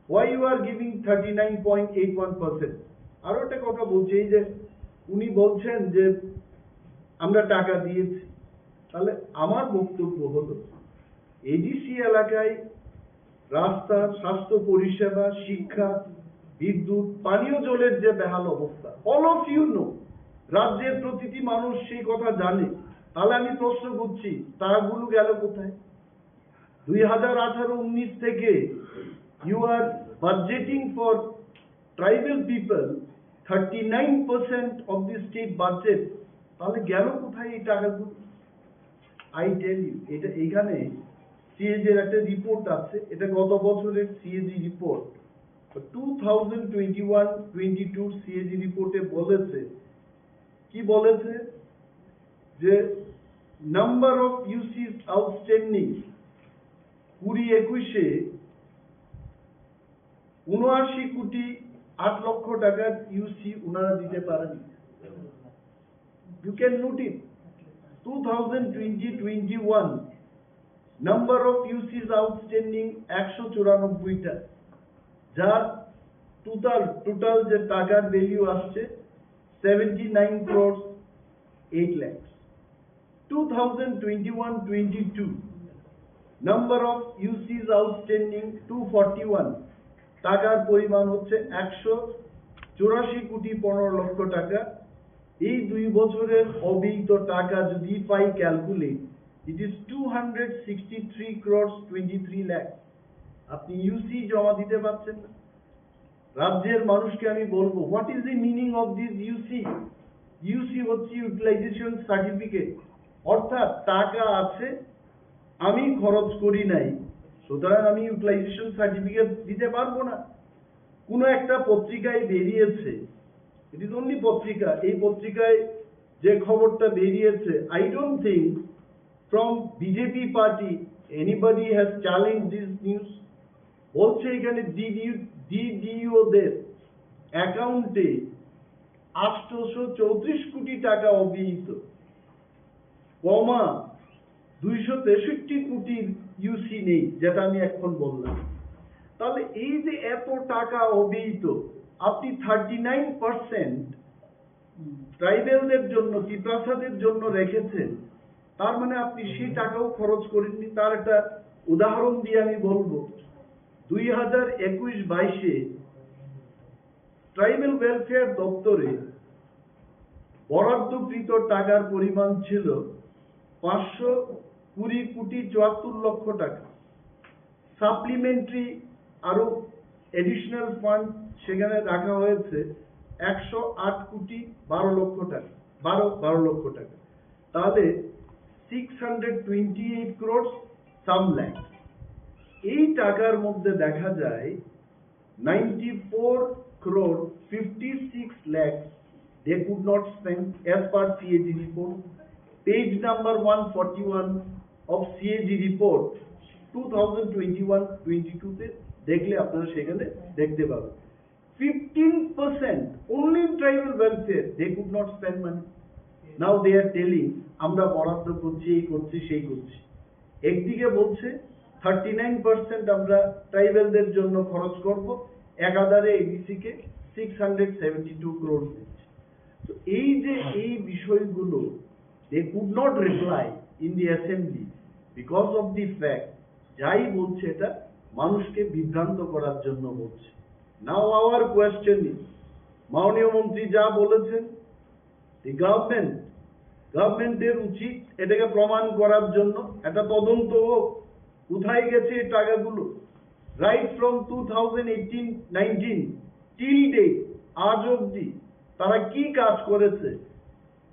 Why you are giving thirty-nine point eight one percent? আরো একটা কথা বলছি, এই যে উনি বলছেন যে আমরা টাকা দিয়েছি, তাহলে আমার বক্তব্য হলো এডিসি এলাকায় রাস্তা, স্বাস্থ্য পরিষেবা, শিক্ষা, বিদ্যুৎ, পানীয় জলের যে বেহাল অবস্থা, all of you know, রাজ্যের প্রতিটি মানুষ সেই কথা জানে। তাহলে আমি প্রশ্ন করছি, টাকাগুলো গেল কোথায়? দুই হাজার আঠারো উনিশ থেকে you are budgeting for tribal people thirty nine percent of the state budget, তাহলে গেল কোথায় এই টাকাগুলো? আই টেল ইউ, এটা এখানে সিএজি এর একটা রিপোর্ট আছে, এটা গত বছরের CAG report. Two thousand twenty one twenty two CAG রিপোর্টে বলেছে, কি বলেছে, যে নাম্বার অফ ইউসিস আউটস্ট্যান্ডিং কুড়ি একুশে উনআশি কোটি আট লক্ষ টাকার ইউসি ওনারা দিতে পারেন। You can note it, two thousand twenty twenty one number of UCs outstanding একশো চুরানব্বইটা, যার টোটাল টোটাল যে টাকার ভ্যালু আসছে seventy nine crore eight lakhs. Two thousand twenty one twenty two number of UCs outstanding two forty one, টাকার পরিমাণ হচ্ছে একশো চুরাশি কোটি পনেরো লক্ষ টাকা। এই দুই বছরের অব্যয়িত টাকা যদি পাই calculate, it is two hundred sixty three crores twenty three lakhs। আপনি ইউসি জমা দিতে পারছেন না। রাজ্যের মানুষকে আমি বলবো, what is the meaning of this ইউসি? ইউসি হচ্ছে ইউটিলাইজেশন সার্টিফিকেট, অর্থাৎ টাকা আছে, আমি খরচ করি নাই, সুতরাং আমি ইউটিলাইজেশন সার্টিফিকেট দিতে পারবো না। কোনো একটা পত্রিকায় বেরিয়েছে, ইট ইজ অনলি পত্রিকা, এই পত্রিকায় যে খবরটা বেরিয়েছে, I don't think from BJP party anybody has challenged this news। বলছে এখানে ডিডিউ, ডিডিও দের অ্যাকাউন্টে আটশোশো চৌত্রিশ কোটি টাকা অব্যয়িত, কমা দুইশো তেষট্টি কোটির ইউসি নেই, যেটা আমি এখন বললাম। তাহলে এই যে এত টাকা অব্যয়িত, আপনি থার্টি নাইন পার্সেন্ট ট্রাইবেলদের জন্য, তিপ্রাসাদের জন্য রেখেছেন, তার মানে আপনি সেই টাকাও খরচ করেননি। তার একটা উদাহরণ দিয়ে আমি বলবো, দুই হাজার একুশ বাইশে ট্রাইবেল ওয়েলফেয়ার দপ্তরে বরাদ্দকৃত টাকার পরিমাণ ছিল পাঁচশো কুড়ি কোটি চুয়াত্তর লক্ষ টাকা। সাপ্লিমেন্টারি আরো অ্যাডিশনাল ফান্ড সেখানে রাখা হয়েছে একশো আট কোটি বারো লক্ষ টাকা, বারো বারো লক্ষ টাকা। তাহলে six hundred twenty eight crores some lakhs. এই টাকার মধ্যে দেখা যায় ninety four crore fifty six lakhs they could not spend as per CAG report, page number one forty one of CAG report two thousand twenty one twenty two তে দেখলে আপনারা সেখানে দেখতে পাবেন। Fifteen percent only in tribal welfare they could not spend money. Now they are telling আমরা বরাদ্দ করছি, এই করছি, সেই করছি। একদিকে বলছে থার্টি নাইন পার্সেন্ট আমরা ট্রাইবেলদের জন্য খরচ করব, একাধারে এডিসি কে six hundred seventy two crore দিচ্ছে। তো এই যে এই বিষয়গুলো, they could not reply in the assembly because of the fact, যাই বলছে এটা মানুষকে বিভ্রান্ত করার জন্য বলছে। Now our question is, মাননীয় মন্ত্রী যা বলেছেন, the government, গভর্নমেন্টের উচিত এটাকে প্রমাণ করার জন্য একটা তদন্ত হোক, কোথায় গেছে এই টাকাগুলো। Right from two thousand eighteen nineteen till date, আজ অবধি তারা কি কাজ করেছে,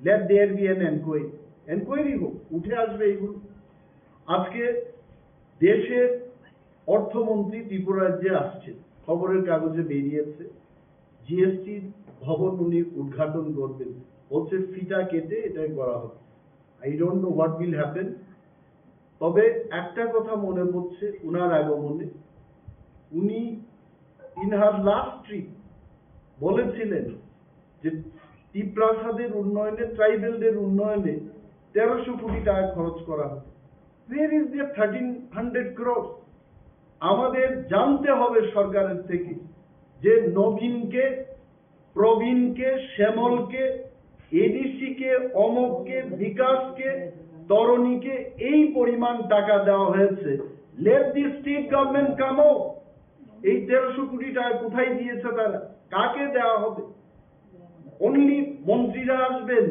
let there be an enquiry, enquiry হোক, উঠে আসবে এগুলো। আজকে দেশের অর্থমন্ত্রী ত্রিপুরা রাজ্যে আসছেন, খবরের কাগজে বেরিয়েছে, জিএসটি ভবন উনি উদ্ঘাটন করবেন। বলছে ফিতা কেটে এটাই করা হবে। I don't know what will happen। তবে একটা কথা মনে পড়ছে ওনার আগমনে, উনি in her last trip বলেছিলেন যে তিপ্রাসাদের উন্নয়নে, ট্রাইবেলদের উন্নয়নে তেরোশো কোটি টাকা খরচ করা হবে। Where is the thirteen hundred crores? আমাদের জানতে হবে সরকারের থেকে যে নবীনকে, প্রবীণকে, শ্যামলকে, এডিসি কে, অমককে, বিকাশকে, তরণীকে এই পরিমাণ টাকা দেওয়া হয়েছে। Let the state government come out। এই তেরোশো কোটি টাকা কোথায় দিয়েছে তারা, কাকে দেওয়া হবে? অনলি মন্ত্রীরা আসবেন,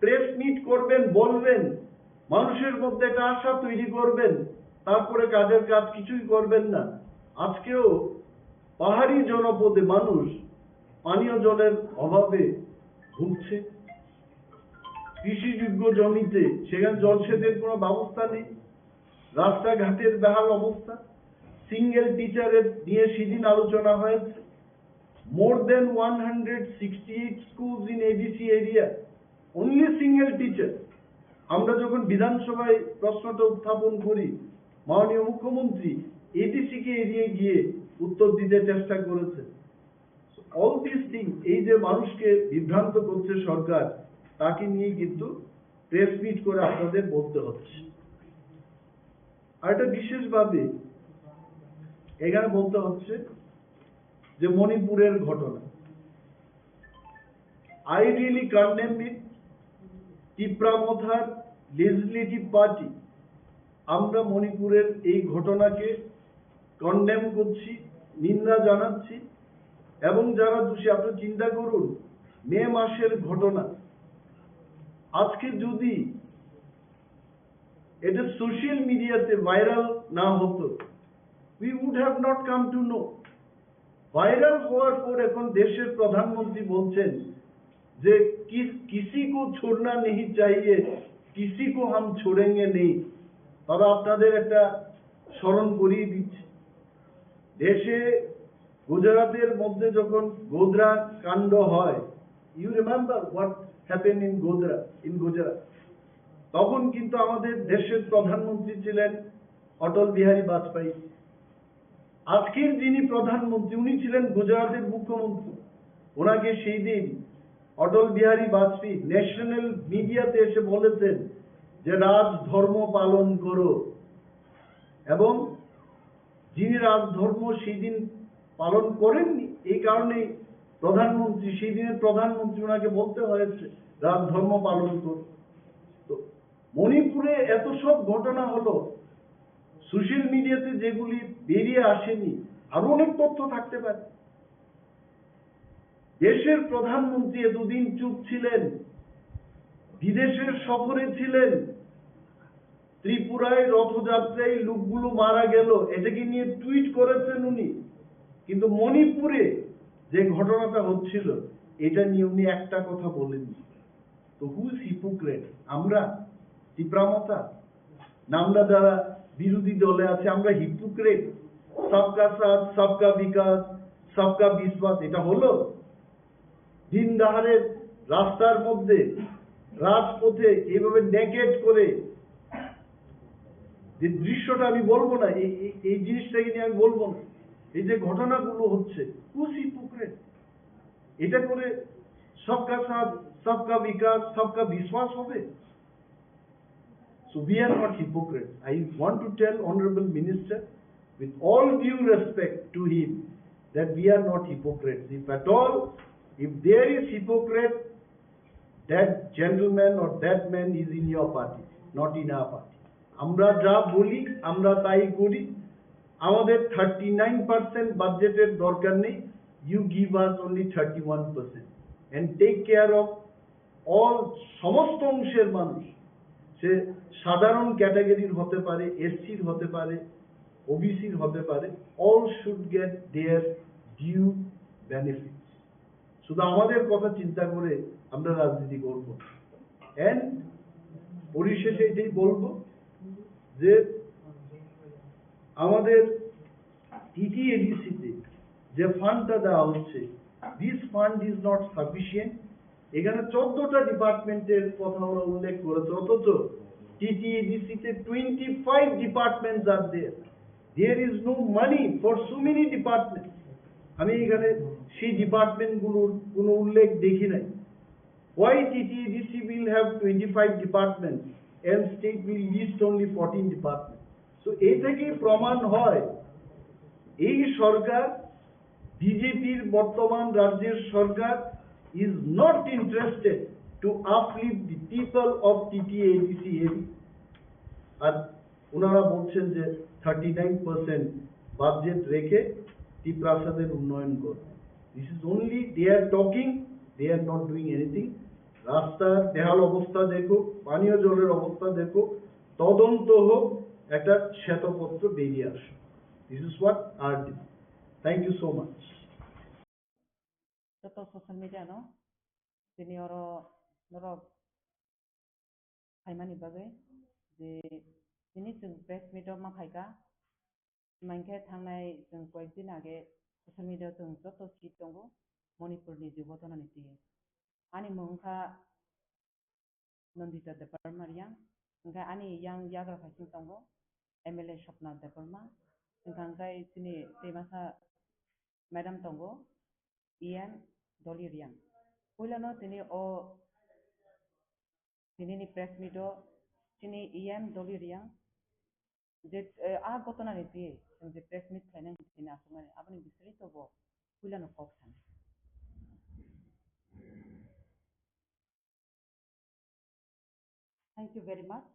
প্রেস মিট করবেন, বলবেন, মানুষের মধ্যে একটা আশা তৈরি করবেন, তারপরে কাজের কাজ কিছুই করবেন না। আজকেও পাহাড়ি জনপদে মানুষ পানীয় জলের অভাবে ভুগছে। কৃষিযোগ্য জমিতে সেখানে জলসেচের কোনো ব্যবস্থা নেই, রাস্তাঘাটের বেহাল অবস্থা। সিঙ্গেল টিচারের নিয়ে সেদিন আলোচনা হয়েছে। More than one hundred sixty-eight schools in A D C area, only single teacher। আমরা যখন বিধানসভায় প্রশ্নটা উত্থাপন করি, মাননীয় মুখ্যমন্ত্রী এডিসি কে এড়িয়ে গিয়ে উত্তর দিতে চেষ্টা করেছেন। All these things, এই যে মানুষকে বিভ্রান্ত করছে সরকার, তাকে নিয়ে কিন্তু প্রেস মিট করে আপনাদের বলতে হচ্ছে। আর একটা বিশেষভাবে এখানে বলতে হচ্ছে যে মণিপুরের ঘটনা, I really condemn it। Tipra মথার লেজিসলেটিভ পার্টি, আমরা মণিপুরের এই ঘটনাকে কন্ডেম করছি, নিন্দা জানাচ্ছি। এবং যারা দোষী, আপনি চিন্তা করুন, মে মাসের ঘটনা, আজকে যদি এটা সোশ্যাল মিডিয়াতে ভাইরাল না হতো, we would have not come to know। Viral হওয়ার পর এখন দেশের প্রধানমন্ত্রী বলছেন যে কি, কিসি কো ছোড়না নেহি চাহিয়ে, কিসি কো হাম ছোড়েঙ্গে নেই। তবে আপনাদের একটা স্মরণ করিয়ে দিচ্ছি, দেশে গুজরাটের মধ্যে যখন গোধরা কাণ্ড হয়, you remember what happened in Godhra, in Gujarat? তখন কিন্তু আমাদের দেশের প্রধানমন্ত্রী ছিলেন অটল বিহারী বাজপেয়ী। আজকের যিনি প্রধানমন্ত্রী, উনি ছিলেন গুজরাটের মুখ্যমন্ত্রী। ওনাকে সেই দিন অটল বিহারী বাজপেয়ী ন্যাশনাল মিডিয়াতে এসে বলেছেন যে রাজধর্ম পালন করো, এবং যিনি রাজধর্ম সেই দিন পালন করেননি, এই কারণেই প্রধানমন্ত্রী, সেই দিনের প্রধানমন্ত্রী ওনাকে বলতে হয়েছে রাজধর্ম পালন করো। তো মণিপুরে এত সব ঘটনা হলো, সোশ্যাল মিডিয়াতে যেগুলি বেরিয়ে আসেনি, আরো অনেক তথ্য থাকতে পারে। দেশের প্রধানমন্ত্রী এতদিন চুপ ছিলেন, বিদেশের সফরে ছিলেন, ত্রিপুরায় রথযাত্রায় লোকগুলো মারা গেল, এটাকে নিয়ে টুইট করেছেন উনি, কিন্তু মণিপুরে যে ঘটনাটা হচ্ছিল, এটা নিয়ে উনি একটা কথা বলেননি। তো who is hypocrite? আমরা? তিপ্রা মথা? না, আমরা যারা বিরোধী দলে আছে, আমরা হিপোক্রেট? সবকা সাথ, সবকা বিকাশ, সবকা বিশ্বাস, এটা হলো? দিন দাহারে রাস্তার মধ্যে, রাজপথে এইভাবে নেকেড করে যে দৃশ্যটা আমি বলবো না, এই, এই, এই জিনিসটাকে নিয়ে আমি বলবো না। এই যে ঘটনাগুলো হচ্ছে, who is hypocrite? এটা করে সবকা সাথ, সবকা বিকাশ, সবকা বিশ্বাস হবে? So we are not hypocrite. I want to tell Honorable Minister, with all due respect to him, that we are not hypocrites. If at all, if there is hypocrite, that gentleman or that man is in your party, not in our party. আমরা যা বলি, আমরা তাই করি। আমাদের thirty nine percent বাজেটের দরকার নেই। You give us only thirty-one percent and take care of all, সমস্ত অংশের মানুষ, সে সাধারণ ক্যাটাগরির হতে পারে, এসসির হতে পারে, ওবিসির হতে পারে, all should get their due benefits। শুধু আমাদের কথা চিন্তা করে আমরা রাজনীতি করব। অ্যান্ড পরিশেষে এটাই বলবো যে আমাদের টিটিএডিসিতে যে ফান্ডটা দেওয়া হচ্ছে, this fund is not sufficient এখানে চোদ্দটা ডিপার্টমেন্টের কথা ওরা উল্লেখ করেছে, অথচ টিটিএডিসি তে twenty five departments are there. There is no money for so many departments. আমি এখানে সেই ডিপার্টমেন্টগুলোর কোনো উল্লেখ দেখি নাই. Why T T A D C will have twenty five departments and state will list only fourteen departments? So এই থেকে প্রমাণ হয় এই সরকার, বিজেপির বর্তমান রাজ্যের সরকার is not interested to uplift the people of T T A D C area. আর ওনারা বলছেন যে থার্টি নাইন পার্সেন্ট বাজেট রেখে টিপ্রাসাদের উন্নয়ন করবে. This is only they are talking, they are not doing anything. রাস্তার বেহাল অবস্থা দেখো, পানীয় জলের অবস্থা দেখো, তদন্ত হোক, একটা শ্বেতপত্র বেরিয়ে আসুক. This is what R D. Thank you so much. Joto social media no tini oro norok phaimani bagwi je tini chwng press meet o ma phaikha, hwnkhe thangnai chwng koyek din age social media o chwng joto si tongo Manipur ni jubo tonani twi. Ani mung wngkha Nandita Debbarma Reang, hwnkhe ani yang yagra phaising tongo M L A Swapna Debbarma, hwnkhe chini tei masa madam tongo E M Dolly Reang. Puilano tini o tinini press meet o chini E M Dolly Reang je, eh, a gotona ni twi chwng je press meet khlainai tini aswkmani aboni bisingtwi bo puilano kok sanai. Thank you very much.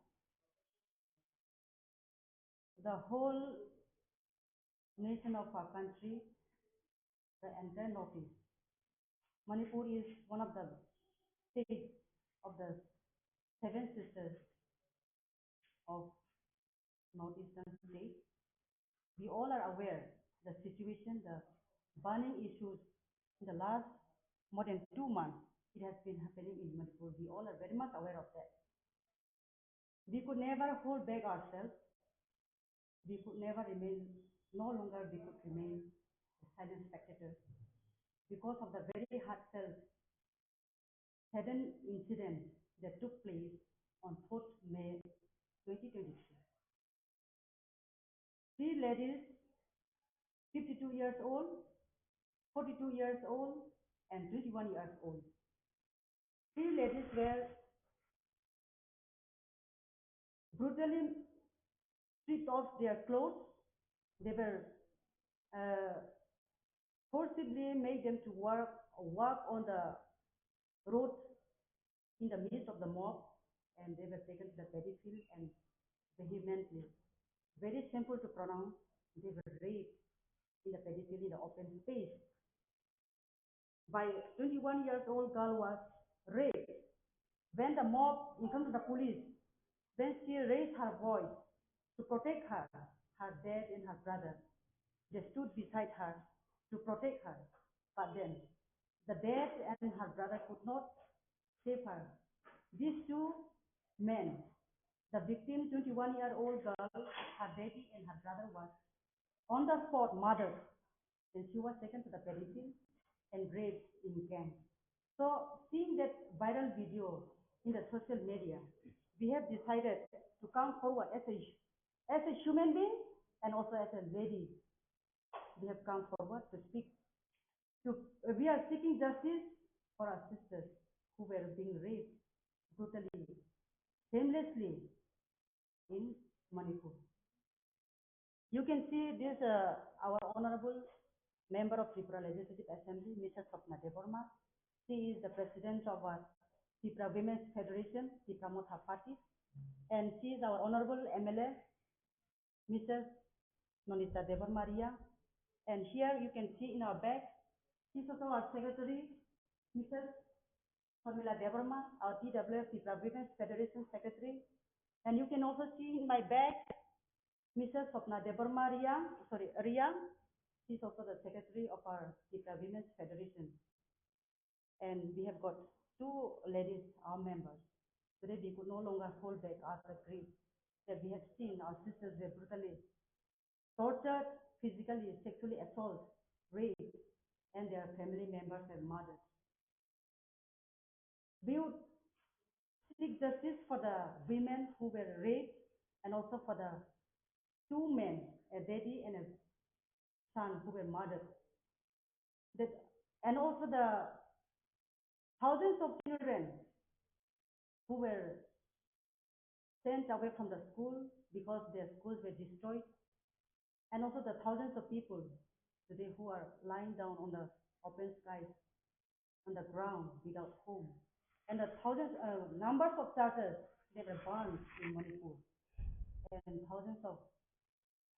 The whole nation of our country, the entire Northeast, Manipur is one of the states of the seven sisters of Northeastern state. We all are aware the situation, the burning issues in the last more than two months, it has been happening in Manipur. We all are very much aware of that. We could never hold back ourselves. We could never remain, no longer we could remain a silent spectator because of the very heartfelt, sudden incident that took place on fourth May twenty twenty-three. Three ladies, fifty-two years old, forty-two years old, and twenty-one years old. Three ladies were brutally stripped off their clothes. They were, uh, forcibly made them to work, walk on the road in the midst of the mob, and they were taken to the paddy field and vehemently, very shameful to pronounce, they were raped in the paddy field in the open space. By twenty-one years old girl was raped. When the mob informed the police, then she raised her voice to protect her, her dad and her brother. They stood beside her to protect her. But then the dad and her brother could not save her. These two men, the victim, twenty-one year old girl, her daddy and her brother was on the spot murdered. Then she was taken to the paddy field and raped in camp. So, seeing that viral video in the social media, we have decided to come forward as a, as a human being and also as a lady. We have come forward to speak. To, we are seeking justice for our sisters who were being raped brutally, shamelessly in Manipur. You can see this, uh, our honorable member of Tripura Legislative Assembly, Missus Swapna Debbarma. She is the president of our Tripura Women's Federation, Tipra Motha Party, and she is our honorable M L A, Missus Nandita Debbarma Reang. And here you can see in our back, she's also our secretary, Missus Sharmila Debbarma, our T W F, Tripura Women's Federation secretary. And you can also see in my back, Missus Swapna Debbarma Reang, sorry, Reang. She's also the secretary of our Tripura Women's Federation. And we have got two ladies, our members. Today we could no longer hold back our grief that we have seen our sisters were brutally tortured, physically, sexually assaulted, raped, and their family members were murdered. We would seek justice for the women who were raped and also for the two men, a daddy and a son who were murdered. That, and also the thousands of children who were sent away from the school because their schools were destroyed, and also the thousands of people today who are lying down on the open skies, on the ground without home, and the thousands, uh, numbers of churches that were burned in Manipur, and thousands of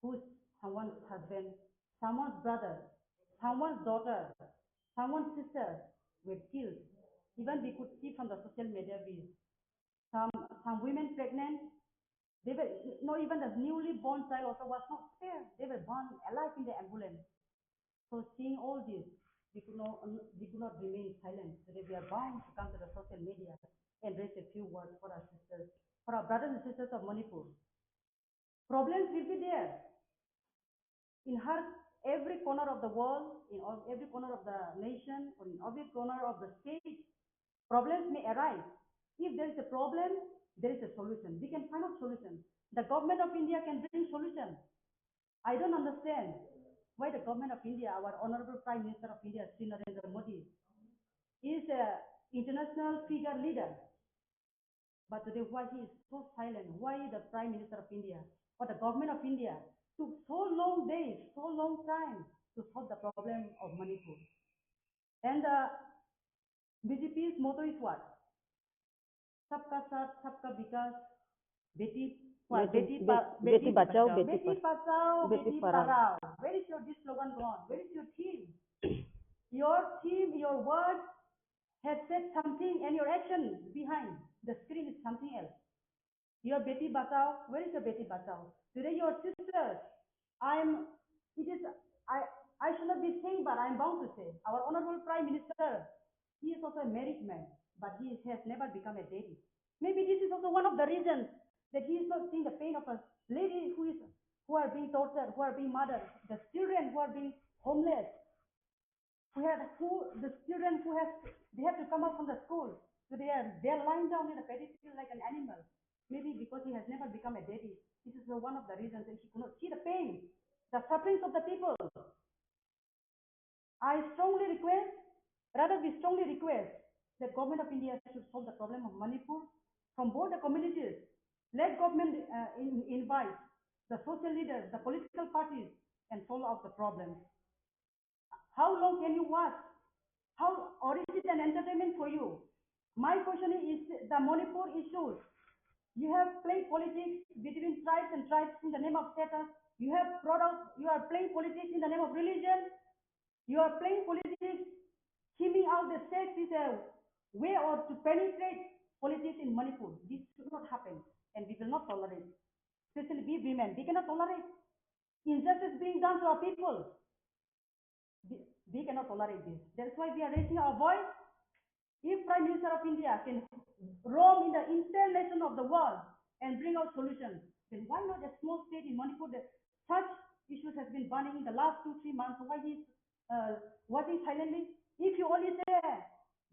whose someone's husband, someone's brother, someone's daughter, someone's sister were killed. Even we could see from the social media reels, some, some women pregnant, they were, not even the newly born child also was not spared. They were burned alive in the ambulance. So seeing all this, we could not, we could not remain silent. Today we are bound to come to the social media and raise a few words for our sisters, for our brothers and sisters of Manipur. Problems will be there. In her, every corner of the world, in all, every corner of the nation, or in every corner of the state, problems may arise. If there is a problem, there is a solution. We can find out solution. The government of India can bring solution. I don't understand why the government of India, our Honorable Prime Minister of India, Shri Narendra Modi, is a international figure leader. But today, why he is so silent? Why the Prime Minister of India or the government of India took so long days, so long time to solve the problem of Manipur? And the B J P's motto is what? Sabka Saath, Sabka Vikas, Beti, what? Beti, Beti Ba-, Beti Beti Bachao, Bachao. Beti Beti Bachao, Beti Beti Padhao. Padhao. Where is your this slogan gone? Where is your theme? Your theme, your words have said something, and your action behind the screen is something else. Your Beti Bachao, where is your Beti Bachao? Today your sister, I'm, it is, I, I should not be saying, but I'm bound to say, our Honorable Prime Minister, he is also a married man, but he has never become a daddy. Maybe this is also one of the reasons that he is not seeing the pain of a lady who is, who are being tortured, who are being murdered, the children who are being homeless, who had, who, the children who have, they have to come out from the school, so they are, they are lying down in a paddy field like an animal. Maybe because he has never become a daddy, this is the, one of the reasons that he could not see the pain, the sufferings of the people. I strongly request, rather we strongly request that Government of India should solve the problem of Manipur from both the communities. Let government, uh, in-, invite the social leaders, the political parties, and solve out the problems. How long can you watch? How, or is it an entertainment for you? My question is the Manipur issues. You have played politics between tribes and tribes in the name of status. You have brought out, you are playing politics in the name of religion. You are playing politics, skimming out the sex is a way or to penetrate politics in Manipur. This should not happen, and we will not tolerate, especially we women. We cannot tolerate injustice being done to our people. We, we cannot tolerate this. That's why we are raising our voice. If Prime Minister of India can roam in the entire nation of the world and bring out solutions, then why not a small state in Manipur that such issues has been burning in the last two, three months? Why he is, uh, watching silently? If you only say,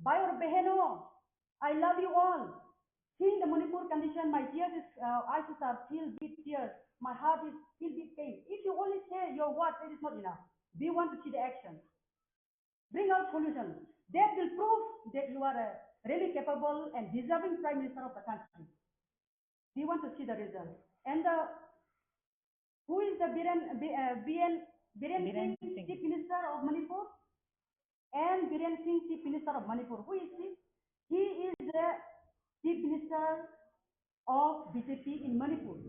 "Bhai aur beheno, I love you all." Seeing the Manipur condition, my tears is, uh, eyes are filled with tears. My heart is filled with pain. If you only say your words, it is not enough. We want to see the action. Bring out solutions that will prove that you are, uh, really capable and deserving Prime Minister of the country. We want to see the result. And the, who is the Biren, B-, uh, B N, Biren Biren Singh, Singh. Chief Minister of Manipur? And Biren Singh, Chief Minister of Manipur. Who is he? He is the Chief Minister of B J P in Manipur.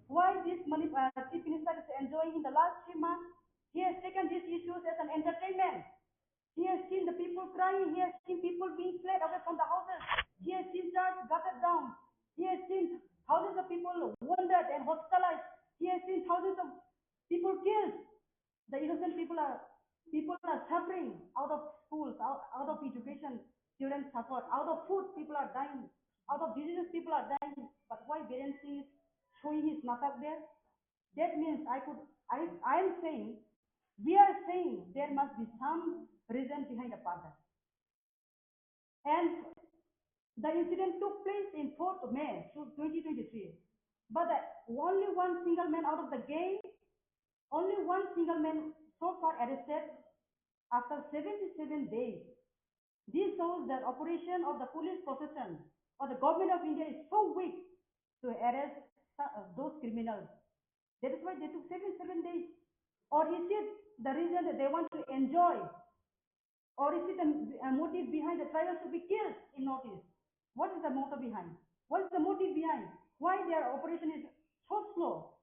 Why this Manip-, uh, Chief Minister is enjoying in the last three months? He has taken these issues as an entertainment. He has seen the people crying. He has seen people being fled away from the houses. He has seen church gutted down. He has seen thousands of people wounded and hospitalized. He has seen thousands of people killed. The innocent people are, people are suffering out of schools, out, out of education, children suffer. Out of food, people are dying. Out of diseases, people are dying. But why Biren Singh is showing his matak there? That means I could, I, I am saying, we are saying there must be some reason behind the pardon. And The incident took place in fourth May twenty twenty-three, but the, only one single man out of the gang, only one single man so far arrested after seventy-seven days. This shows that operation of the police protection or the government of India is so weak to arrest su-, uh, those criminals. That is why they took seventy-seven days. Or is it the reason that they want to enjoy? Or is it the uh, motive behind the tribals to be killed in Northeast? What is the motive behind? What is the motive behind? Why their operation is so slow?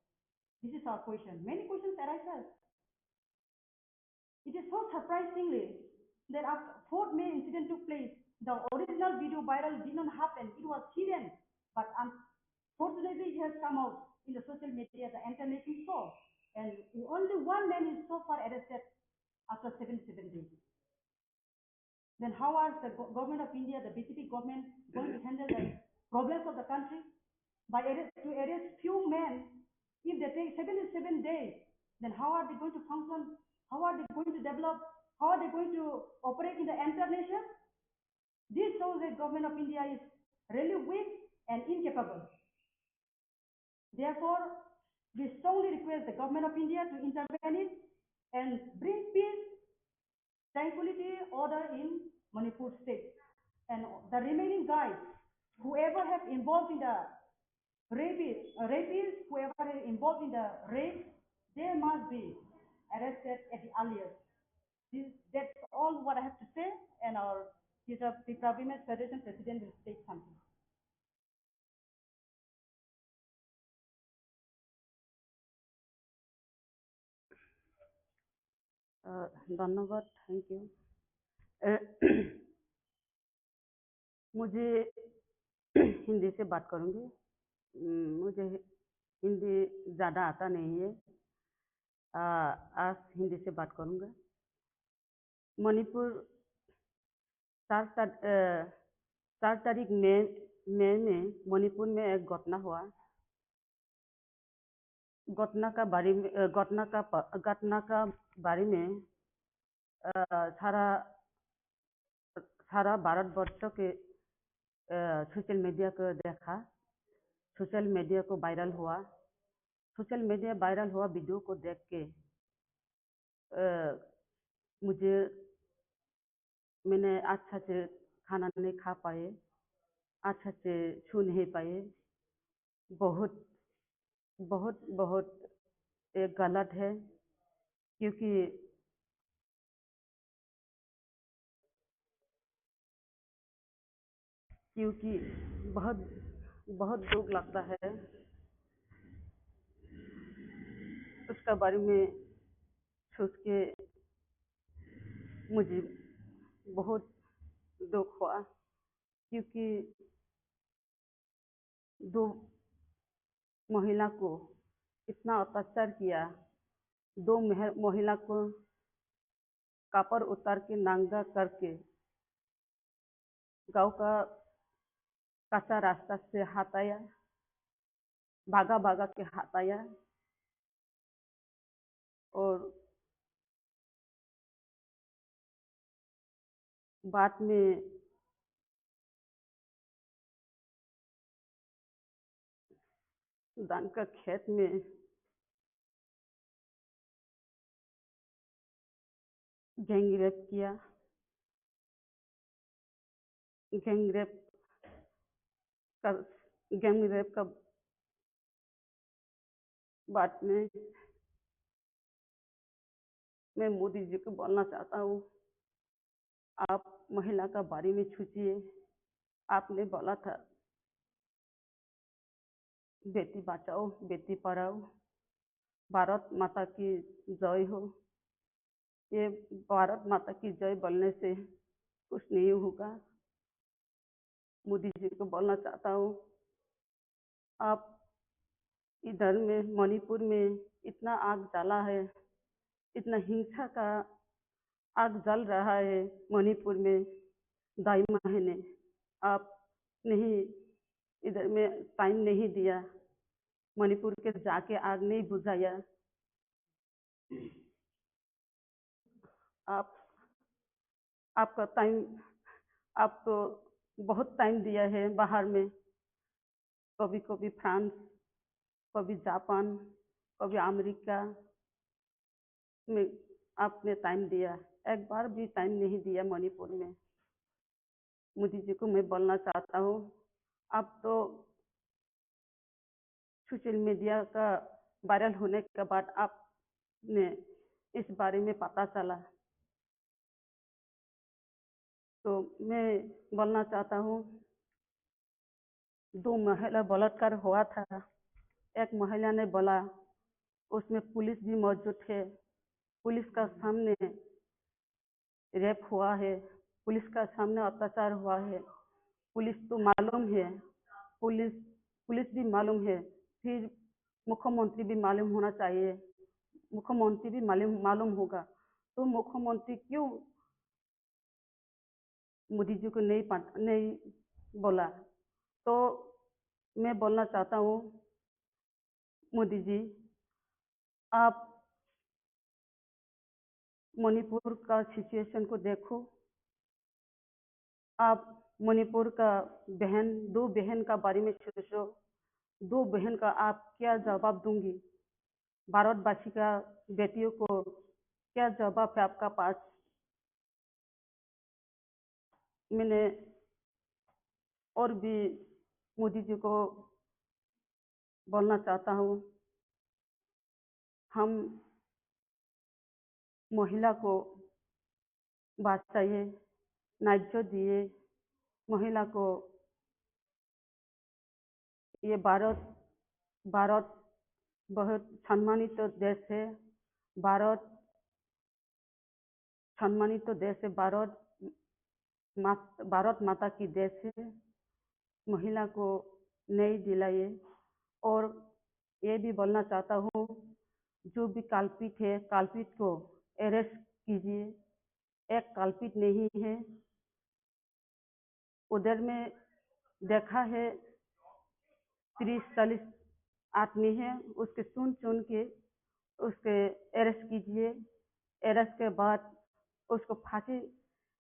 This is our question. Many questions arises. It is so surprisingly that after fourth May incident took place, the original video viral did not happen. It was hidden. But unfortunately, it has come out in the social media, the entire nation saw. And only one man is so far arrested after seventy-seven days. Then how are the go-, government of India, the B J P government, going to handle the problems of the country? By arrest, to arrest few men, if they take seventy-seven days, then how are they going to function? How are they going to develop? How are they going to operate in the entire nation? This shows that government of India is really weak and incapable. Therefore, we strongly request the government of India to intervene it and bring peace, tranquility, order in Manipur state. And the remaining guys, whoever have involved in the rapists, uh, rapists, whoever is involved in the rape, they must be arrested at the earliest. This, that's all what I have to say, and our Tipra Women's Federation president will state something. Uh, धन्यवाद, thank you। Uh, मुझे हिंदी से बात करूँगी। हम्म, मुझे हिंदी ज़्यादा आता नहीं है। आ, आज हिंदी से बात करूँगा। मणिपुर, चार तार-, अ, चार तारीख मई, मई में मणिपुर में एक घटना हुआ। घटना का बारे में, अ, घटना का प-, घटना का बारे में, अ, सारा, सारा भारतवर्ष के, अ, सोशल मीडिया को देखा, सोशल मीडिया को वायरल हुआ। सोशल मीडिया वायरल हुआ वीडियो को देख के, अ, मुझे, मैंने अच्छा से खाना नहीं खा पाए, अच्छा से सो नहीं पाए। बहुत, बहुत, बहुत ये गलत है, क्योंकि क्योंकि बहुत, बहुत दुख लगता है। उसका बारे में सोच के मुझे बहुत दुख हुआ, क्योंकि दो महिला को इतना अत्याचार किया, दो मह-, महिला को कपड़ा उतार के नंगा करके गांव का कच्चा रास्ता से हटाया, भागा भागा के हटाया। और बाद में धान का खेत में गैंग रेप किया। गैंग रेप का, गैंग रेप का बाद में मैं मोदी जी को बोलना चाहता हूँ, आप महिला का बारे में सोचिए। आपने बोला था, बेटी बचाओ, बेटी पढ़ाओ, भारत माता की जय हो। ये भारत माता की जय बोलने से कुछ नहीं होगा। मोदी जी को बोलना चाहता हूँ, आप इधर में मणिपुर में इतना आग जला है, इतना हिंसा का आग जल रहा है मणिपुर में ढाई महीने, आप नहीं, इधर में टाइम नहीं दिया मणिपुर के जाके आग नहीं बुझाया। आप, आपका टाइम, आप तो बहुत टाइम दिया है बाहर में, कभी कभी फ्रांस, कभी जापान, कभी अमेरिका में आपने टाइम दिया, एक बार भी टाइम नहीं दिया मणिपुर में। मोदी जी को मैं बोलना चाहता हूँ, आप तो सोशल मीडिया का वायरल होने के बाद आपने इस बारे में पता चला, तो मैं बोलना चाहता हूँ, दो महिला बलात्कार हुआ था, एक महिला ने बोला, उसमें पुलिस भी मौजूद है, पुलिस का सामने रेप हुआ है, पुलिस का सामने अत्याचार हुआ है, पुलिस तो मालूम है, पुलिस पुलिस भी मालूम है, फिर मुख्यमंत्री भी मालूम होना चाहिए, मुख्यमंत्री भी मालूम मालूम होगा, तो मुख्यमंत्री क्यों मोदी जी को नहीं पा- नहीं बोला? तो मैं बोलना चाहता हूँ मोदी जी, आप मणिपुर का सिचुएशन को देखो, आप मणिपुर का बहन, दो बहन का बारे में सोचो, दो बहन का आप क्या जवाब दूंगी? भारतवासी का बेटियों को क्या जवाब है आपका पास? मैंने और भी मोदी जी को बोलना चाहता हूँ, हम महिला को बचाइए, न्याय दिए महिला को। ये भारत, भारत बहुत सम्मानित देश है। भारत सम्मानित देश है। भारत मात-, भारत माता की देश है। महिला को न्याय दिलाइए। और ये भी बोलना चाहता हूँ, जो भी कल्पित है, कल्पित को अरेस्ट कीजिए। एक कल्पित नहीं है, उधर में देखा है, तीस चालीस आदमी है, उसके चुन चुन के उसके अरेस्ट कीजिए। अरेस्ट के बाद उसको फांसी,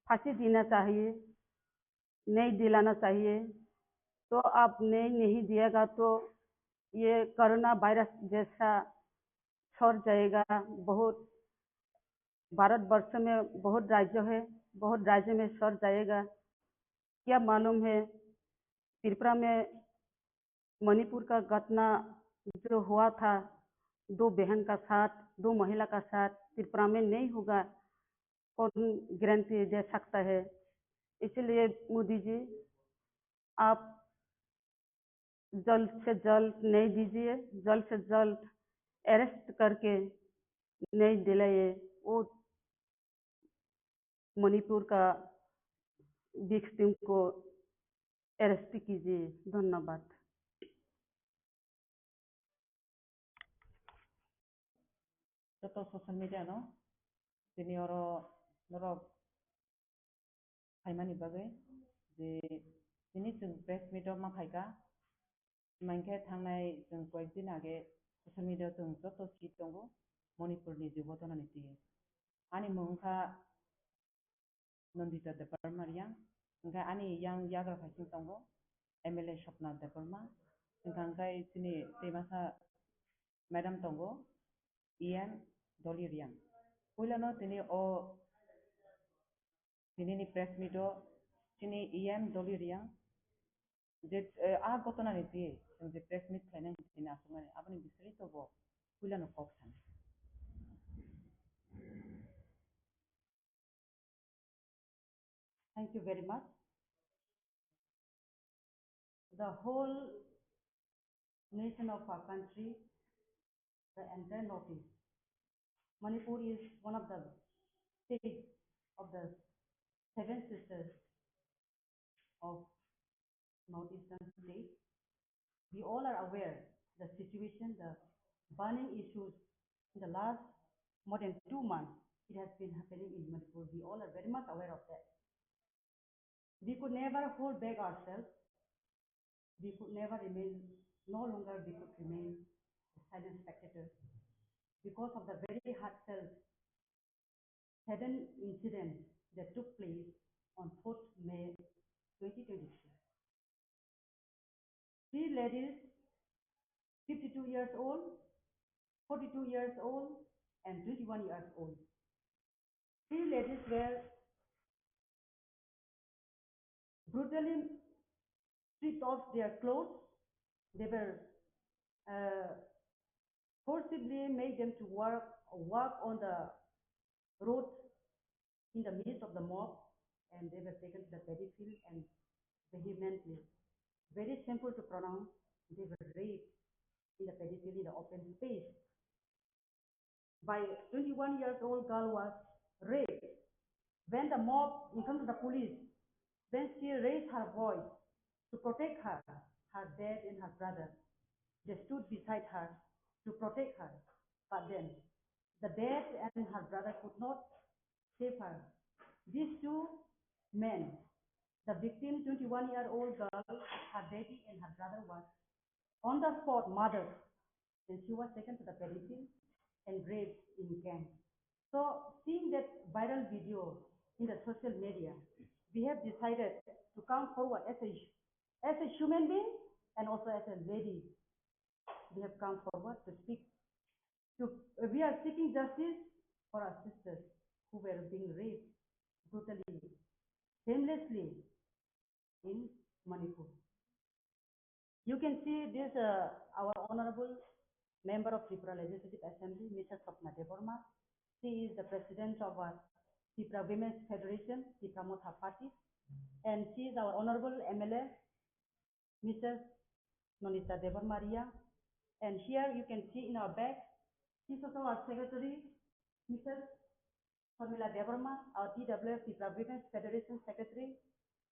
फांसी देना चाहिए, न्याय दिलाना चाहिए। तो आप न्याय नहीं दिएगा तो ये कोरोना वायरस जैसा सर जाएगा। बहुत भारतवर्ष में बहुत राज्य है, बहुत राज्य में सर जाएगा। क्या मालूम है, त्रिपुरा में मणिपुर का घटना जो हुआ था, दो बहन का साथ, दो महिला का साथ, त्रिपुरा में नहीं होगा, कौन गारंटी दे सकता है? इसलिए मोदी जी, आप जल्द से जल्द न्याय दीजिए, जल्द से जल्द अरेस्ट करके न्याय दिलाइए। वो मणिपुर का विक्टिम को अरेस्ट कीजिए। धन्यवाद। Joto social media no tini oro norok phaimani bagwi je tini chwng press meet o ma phaikha, hwnkhe thangnai chwng koyek din age social media o chwng joto si tongo Manipur ni je ghotonani twi. Ani mung wngkha Nandita Debbarma Reang, hwnkhe ani yang yagra phaising tongo M L A Swapna Debbarma, hwnkhe hwnkhe chini twimasa madam tongo E M Dolly Reang. Puilano tini o tinini press meet o chini E M Dolly Reang je, eh, a ghotonani twi chwng je press meet khlainani tini aswknani aboni bisingtwi bo puilano kok sana. Thank you very much. The whole nation of our country, the entire Northeast. Manipur is one of the states of the seven sisters of northeastern states. We all are aware the situation, the burning issues in the last more than two months, it has been happening in Manipur. We all are very much aware of that. We could never hold back ourselves. We could never remain, no longer we could remain a silent spectator because of the very heartfelt sudden incident that took place on fourth May twenty twenty-three. Three ladies, fifty-two years old, forty-two years old, and twenty-one years old. Three ladies were brutally stripped off their clothes. They were, uh, forcibly made them to work, walk on the road in the midst of the mob, and they were taken to the paddy field and vehemently, very shameful to pronounce, they were raped in the paddy field in the open space. By twenty-one years old girl was raped. When the mob informed the police, when she raised her voice to protect her, her dad and her brother, they stood beside her to protect her. But then the dad and her brother could not save her. These two men, the victim, twenty-one year old girl, her daddy and her brother was on the spot murdered, and she was taken to the paddy field and raped in camp. So, seeing that viral video in the social media, we have decided to come forward as a, as a human being and also as a lady. We have come forward to speak. To, we are seeking justice for our sisters who were being raped brutally, shamelessly in Manipur. You can see this, uh, our honorable member of Tripura Legislative Assembly, Missus Swapna Debbarma. She is the president of our Tripura Women's Federation, Tipra Motha Party, and she is our honorable M L A, Missus Nonita Debbarma Reang. And here you can see in our back, she's also our secretary, Missus Sharmila Debbarma, our T W F, Tipra Women's Federation Secretary.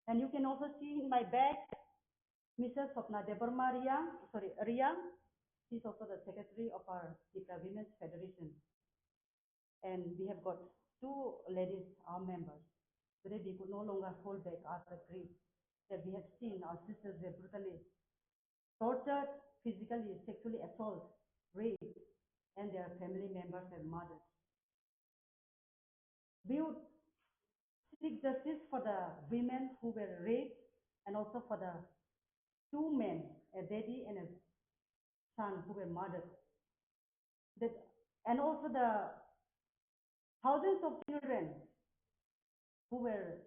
And you can also see in my back, Missus Swapna Debbarma Reang, sorry, Reang. She's also the secretary of our Tipra Women's Federation. And we have got two ladies, our members. Today we could no longer hold back our grief that we have seen our sisters were brutally tortured, physically, sexually assaulted, raped, and their family members were murdered. We would seek justice for the women who were raped and also for the two men, a daddy and a son, who were murdered. That, and also the thousands of children who were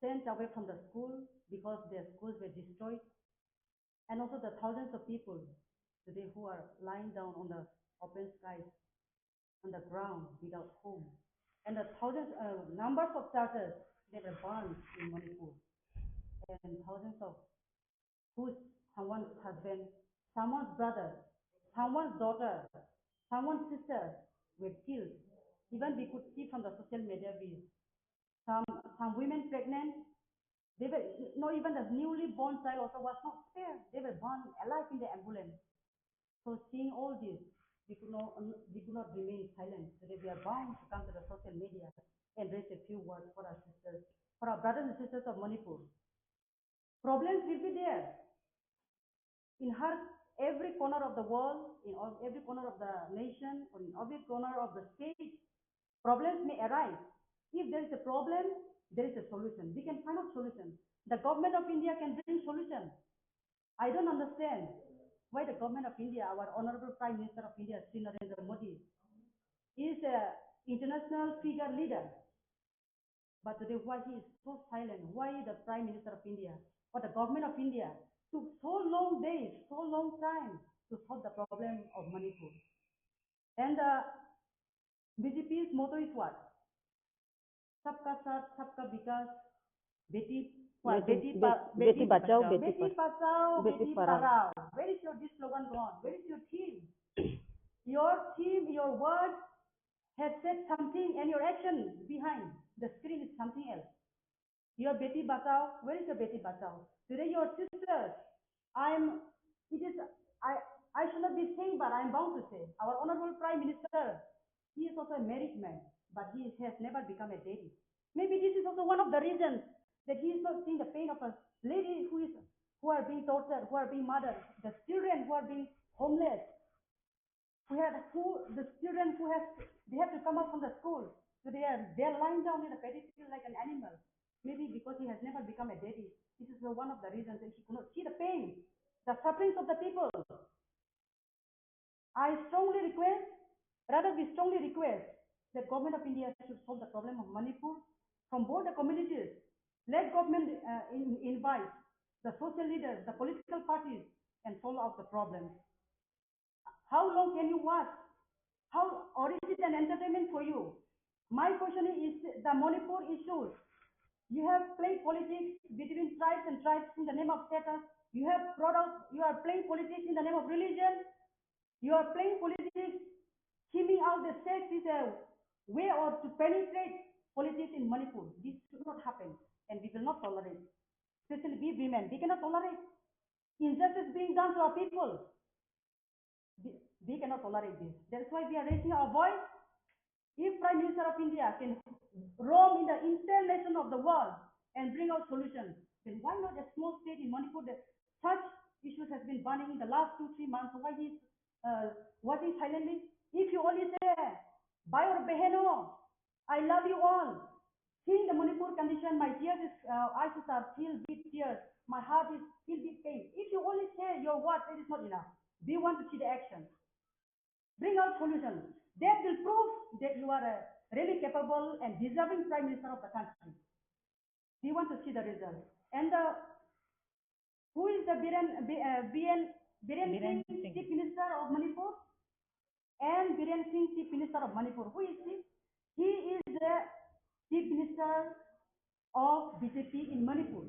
sent away from the school because their schools were destroyed, and also the thousands of people today who are lying down on the open skies, on the ground without home, and the thousands, uh, numbers of churches, they were burned in Manipur, and thousands of whose someone's husband, someone's brother, someone's daughter, someone's sister were killed. Even we could see from the social media, we, some, some women pregnant, they were, not even the newly born child also was not spared. They were burned alive in the ambulance. So seeing all this, we could not, we could not remain silent. Today we are bound to come to the social media and raise a few words for our sisters, for our brothers and sisters of Manipur. Problems will be there in her, every corner of the world, in all, every corner of the nation, or in every corner of the state. Problems may arise. If there is a problem, there is a solution. We can find out solution. The government of India can bring solution. I don't understand why the government of India, our Honorable Prime Minister of India, Shri Narendra Modi, is a international figure leader. But today, why he is so silent? Why the Prime Minister of India or the government of India took so long days, so long time to solve the problem of Manipur? And the B J P's motto is what? Sabka Saath, Sabka Vikas, Beti, what? Beti, Beti, Ba-, Beti Beti Bachao, Bachao, Beti Beti Bachao, Beti Beti Padhao. Padhao. Where is your, this slogan gone? Where is your theme? Your theme, your words have said something, and your action behind the screen is something else. Your Beti Bachao, where is your Beti Bachao? Today your sisters, I'm, it is, I, I should not be saying, but I'm bound to say, our Honorable Prime Minister, he is also a married man, but he has never become a daddy. Maybe this is also one of the reasons that he is not seeing the pain of a lady who is, who are being tortured, who are being murdered, the children who are being homeless, who have, who, the children who have, they have to come out from the school, so they are, they are lying down in the paddy field like an animal. Maybe because he has never become a daddy, this is the one of the reasons that he could not see the pain, the sufferings of the people. I strongly request, rather we strongly request that Government of India should solve the problem of Manipur from both the communities. Let government, uh, in, invite the social leaders, the political parties, and solve out the problems. How long can you watch? How, or is it an entertainment for you? My question is the Manipur issues. You have played politics between tribes and tribes in the name of status. You have brought out, you are playing politics in the name of religion. You are playing politics, skimming out the sex is a way or to penetrate politics in Manipur. This should not happen, and we will not tolerate. Especially we women, we cannot tolerate injustice being done to our people. We, we cannot tolerate this. That's why we are raising our voice. If Prime Minister of India can roam in the entire nation of the world and bring out solutions, then why not a small state in Manipur that such issues has been burning in the last two, three months? Why he is, uh, watching silently? If you only say, "Bhai aur beheno, I love you all," seeing the Manipur condition, my tears is, uh, eyes are filled with tears. My heart is filled with pain. If you only say your words, it is not enough. We want to see the action. Bring out solutions that will prove that you are a really capable and deserving Prime Minister of the country. We want to see the result. And the, who is the Biren, B-, uh, B N, Biren Biren Singh, Singh. Chief Minister of Manipur? And Biren Singh, Chief Minister of Manipur. Who is he? He is the Chief Minister of B J P in Manipur.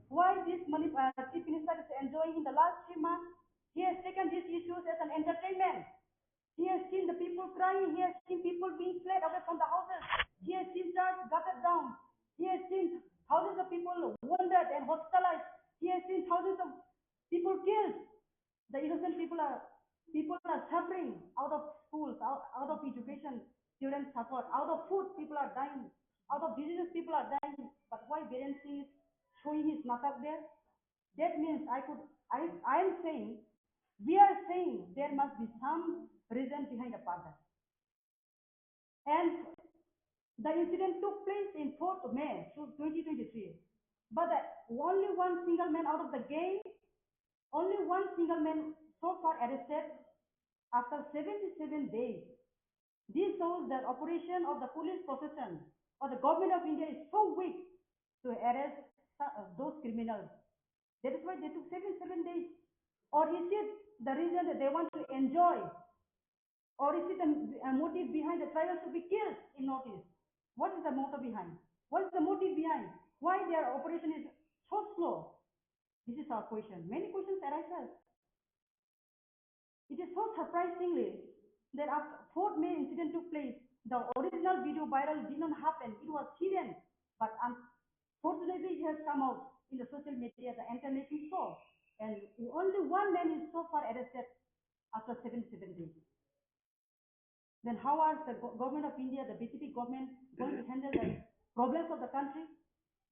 Why this Manip-, uh, Chief Minister is enjoying in the last three months? He has taken these issues as an entertainment. He has seen the people crying. He has seen people being fled away from the houses. He has seen church gutted down. He has seen thousands of people wounded and hospitalized. He has seen thousands of people killed. The innocent people are, people are suffering out of schools, out, out of education, children suffer, out of food, people are dying, out of diseases, people are dying. But why Biren Singh is showing his natak there? That means I could, I, I am saying, we are saying there must be some reason behind the pardon. And the incident took place in fourth May twenty twenty-three. But the, only one single man out of the gang, only one single man so far arrested after seventy-seven days. This shows that operation of the police protection or the government of India is so weak to arrest, uh, those criminals. That is why they took seventy-seven days. Or is it the reason that they want to enjoy? Or is it a, a motive behind the tribals to be killed in Northeast? What is the motive behind? What is the motive behind? Why their operation is so slow? This is our question. Many questions arises. It is so surprisingly that after fourth May incident took place, the original video viral did not happen. It was hidden. But unfortunately, it has come out in the social media, the entire nation saw. And only one man is so far arrested after seventy-seven days. Then how are the go-, government of India, the B J P government, going to handle the problems of the country?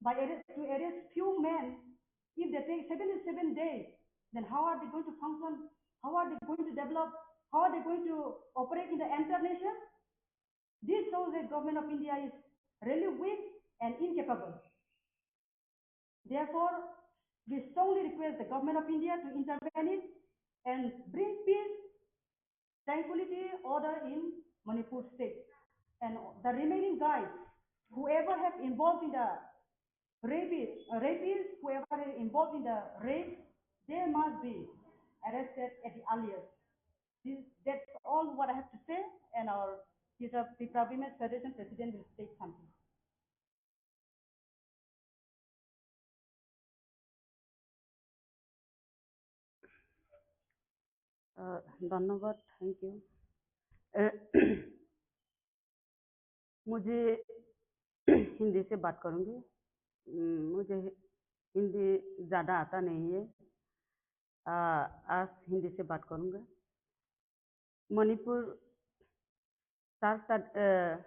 By arrest, to arrest few men, if they take seventy-seven days, then how are they going to function? How are they going to develop? How are they going to operate in the entire nation? This shows that government of India is really weak and incapable. Therefore, we strongly request the government of India to intervene and bring peace, tranquility, order in Manipur state. And the remaining guys, whoever have involved in the rape, uh, rapists, whoever is involved in the rape, they must be arrested at the earliest. This, that's all what I have to say, and our Tipra, Tipra Women's Federation President will state something. Uh, ধন্যবাদ, thank you. Uh, मुझे हिंदी से बात करूँगी। हम्म, मुझे हिंदी ज़्यादा आता नहीं है। आ, आज हिंदी से बात करूँगा। मणिपुर, चार तार-, अ,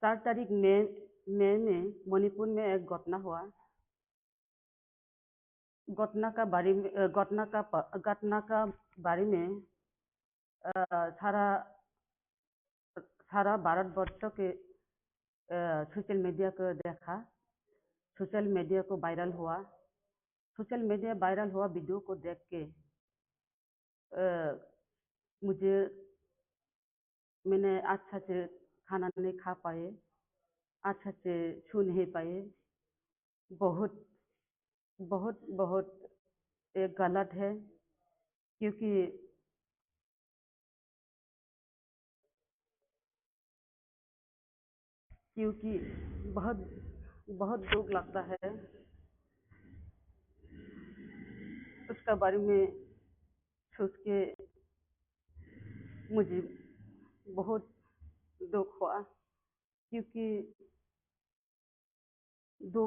चार तारीख मई, मई में मणिपुर में एक घटना हुआ। घटना का बारे में, अ, घटना का प-, घटना का बारे में, अ, सारा, सारा भारतवर्ष के, अ, सोशल मीडिया को देखा। सोशल मीडिया को वायरल हुआ। सोशल मीडिया वायरल हुआ वीडियो को देख के, अ, मुझे, मैंने अच्छा से खाना नहीं खा पाए, अच्छा से सो नहीं पाए। बहुत, बहुत, बहुत ये गलत है, क्योंकि, क्योंकि बहुत, बहुत दुख लगता है। उसका बारे में सोच के मुझे बहुत दुख हुआ, क्योंकि दो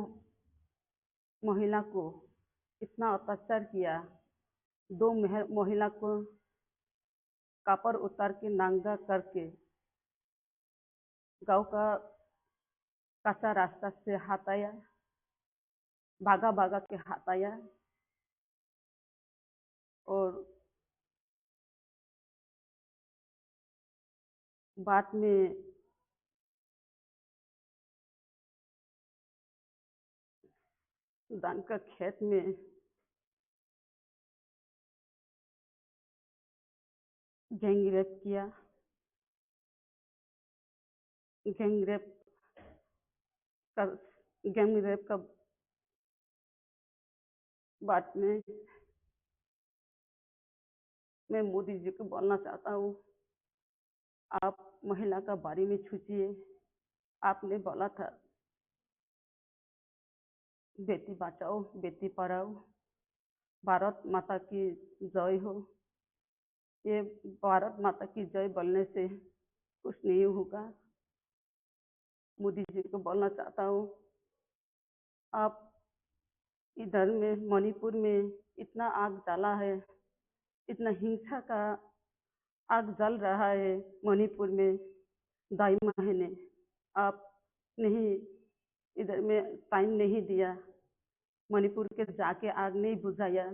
महिला को इतना अत्याचार किया, दो मह-, महिला को कपड़ा उतार के नंगा करके गांव का कच्चा रास्ता से हटाया, भागा भागा के हटाया। और बाद में धान का खेत में गैंग रेप किया। गैंग रेप का, गैंग रेप का बाद में मैं मोदी जी को बोलना चाहता हूँ, आप महिला का बारे में सोचिए। आपने बोला था, बेटी बचाओ, बेटी पढ़ाओ, भारत माता की जय हो। ये भारत माता की जय बोलने से कुछ नहीं होगा। मोदी जी को बोलना चाहता हूँ, आप इधर में मणिपुर में इतना आग जला है, इतना हिंसा का आग जल रहा है मणिपुर में ढाई महीने, आप नहीं, इधर में टाइम नहीं दिया, मणिपुर के जाके आग नहीं बुझाया।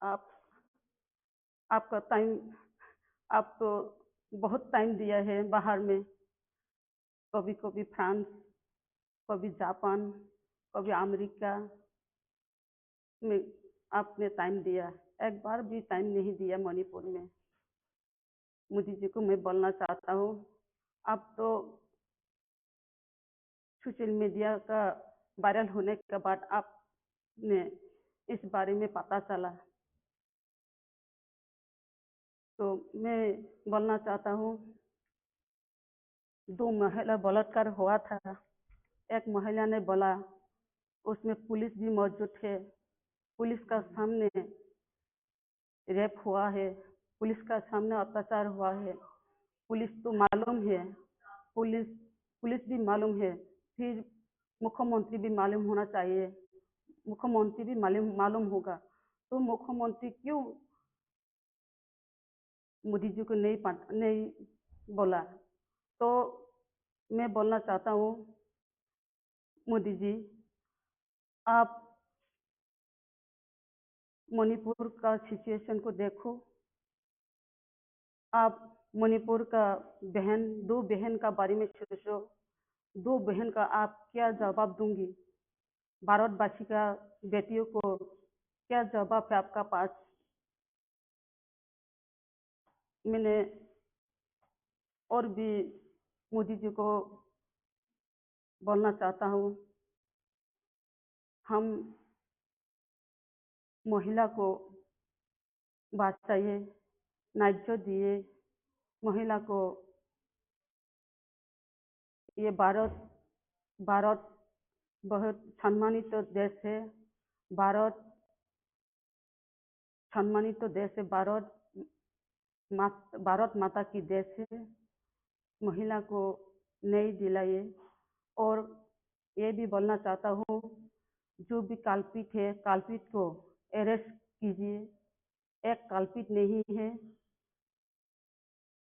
आप, आपका टाइम, आप तो बहुत टाइम दिया है बाहर में, कभी कभी फ्रांस, कभी जापान, कभी अमेरिका में आपने टाइम दिया, एक बार भी टाइम नहीं दिया मणिपुर में। मोदी जी को मैं बोलना चाहता हूँ, आप तो सोशल मीडिया का वायरल होने के बाद आपने इस बारे में पता चला, तो मैं बोलना चाहता हूँ, दो महिला बलात्कार हुआ था। एक महिला ने बोला, उसमें पुलिस भी मौजूद है, पुलिस का सामने रेप हुआ है, पुलिस का सामने अत्याचार हुआ है, पुलिस तो मालूम है, पुलिस, पुलिस भी मालूम है, फिर मुख्यमंत्री भी मालूम होना चाहिए, मुख्यमंत्री भी मालूम, मालूम होगा। तो मुख्यमंत्री क्यों मोदी जी को नहीं पा-, नहीं बोला? तो मैं बोलना चाहता हूँ, मोदी जी, आप मणिपुर का सिचुएशन को देखो। आप मणिपुर का बहन, दो बहन का बारे में सोचो, दो बहन का आप क्या जवाब दूंगी? भारतवासी का बेटियों को क्या जवाब है आपका पास? मैंने और भी मोदी जी को बोलना चाहता हूँ, हम महिला को बचाइए, न्याय दिए, महिला को। ये भारत, भारत बहुत सम्मानित देश है। भारत सम्मानित देश है। भारत मात-, भारत माता की देश है। महिला को न्याय दिलाइए। और ये भी बोलना चाहता हूँ, जो भी कल्पित है, कल्पित को अरेस्ट कीजिए। एक कल्पित नहीं है।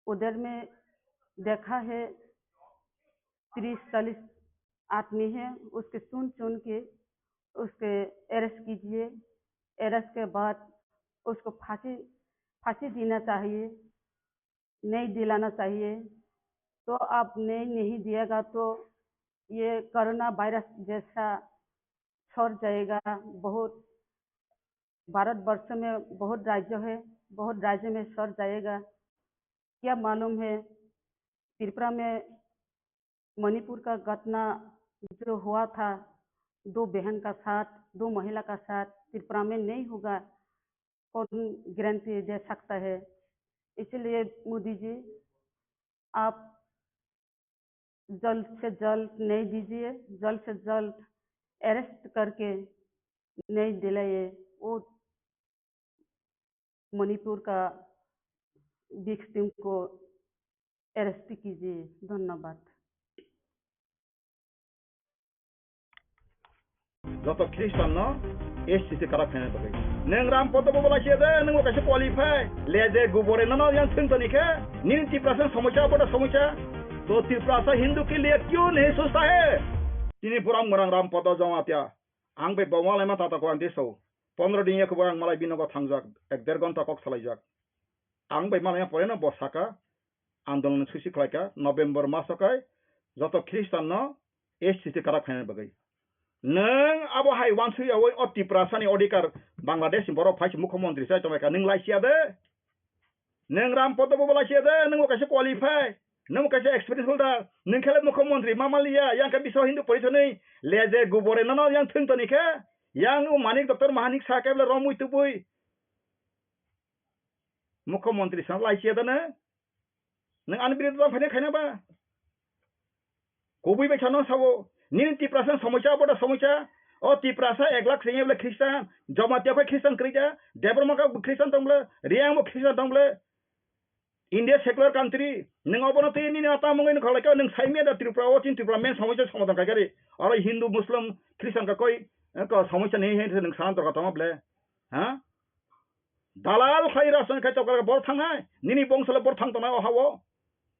उधर में देखा है, तीस चालीस आदमी है, उसके चुन चुन के उसके अरेस्ट कीजिए। अरेस्ट के बाद उसको फांसी, फांसी देना चाहिए, न्याय दिलाना चाहिए। तो आपने नहीं दिएगा तो ये कोरोना वायरस जैसा सर जाएगा। बहुत भारतवर्ष में बहुत राज्य है, बहुत राज्य में सर जाएगा। क्या मालूम है त्रिपुरा में मणिपुर का घटना जो हुआ था, दो बहन का साथ, दो महिला का साथ, त्रिपुरा में नहीं होगा, कौन गारंटी दे सकता है? इसलिए मोदी जी, आप जल्द से जल्द न्याय दीजिए, जल्द से जल्द अरेस्ट करके न्याय दिलाइए। वो मणिपुर का विक्टिम को अरेस्ट कीजिए। धन्यवाद। Joto Christian no S T C karak khaina bagwi. Nwng Ram Podo bo lai siya de, nwng bo kaisa qualify. Leje gubore nono yang thwng toni khe, nini Tiprasa somosya, boda somosya. To Tiprasa Hindu ke liye kyun nahi sochta hai? Tini pura ang mwnang Ram Podo Jamatia. Ang bai bo malai ma tata ko ang diso. Pondro din ya ko ang malai binogo thangjak. Ek der gonta kok salaijak. Ang bai malai ma pore no bo saka. Andolon susi khlaika November maso kai joto Christian no S T C karak khaina bagwi. Nwng abo hai wansui yawi o Tiprasa ni odhikar Bangladesh ni borok phai se mukhyamantri sai tonglaika nwng lai siya de. Nwng Ram Podo bo lai siya de, nwng bo kaisa qualify, nwng bo kaisa experience holder, nwng khe le mukhyamantri ma maliya, yang khe Biswa Hindu Porishad ni leje gubore nono yang thwng toni khe, yang o Manik Doctor Mahanik sa khe bole romwi tubui. Mukhyamantri sano lai siya dana. Nwng ani biruddhe tong phaina khaina ba? Kubui bai sano sabo. Nini Tiprasa somosya, boda somosya. O Tiprasa ek lakh sengya bole Christian. Jamatia bai Christian kwrwi kha. Debbarma kha Christian tong bole. Reang bo Christian tong bole. India secular country. Nwng obono twi nini ata mungwi nukha lai kha. Nwng saimya da Tripura o chin Tripura main somosya somadhan khai kha ri. Oro Hindu, Muslim, Christian ka koi, eh, ko somosya ni he nwng sana dorkar tongma bole. Ha? Dalal khlai rajniti khai tokra bor thangnai, nini bongso le bor thang tongnai o hao.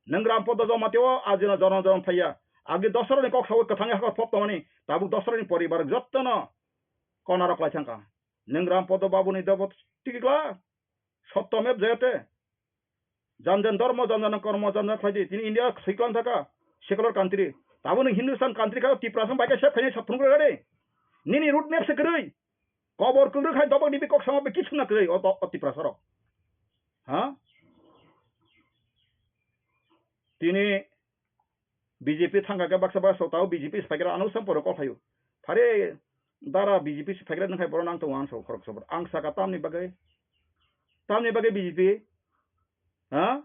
Nwng Ram Podo Jamatia o ajina jonom jonom phaiya. Agi dosra ni kok sawi kwthang hakor pop tongmani, tabuk dosra ni poribar jotto no kona rok lai thangka. Nwng Ram Podo Babu ni dobo tikla. Sotto mev jayate. Jan jan dharma, jan jan kormo, jan jan khlaidi. Tini India swiklang thaka, secular country. Tabuk nwng Hindustan country kha, Tiprasa bai khe sep khainai sathung rwgade. Nini root map se kwrwi. Kobor kwrwi khai dobok dibi kok sama be kisu na kwrwi o, o Tiprasa rok. Ha? Tini B J P thangka khe baksa baksa tao B J P se phaikra ano sam poro kok phaio. Phare dara B J P se phaikra nang khai boro nang tongo ang so khorok sobor. Ang saka tamni bagwi. Tamni bagwi B J P. Ha?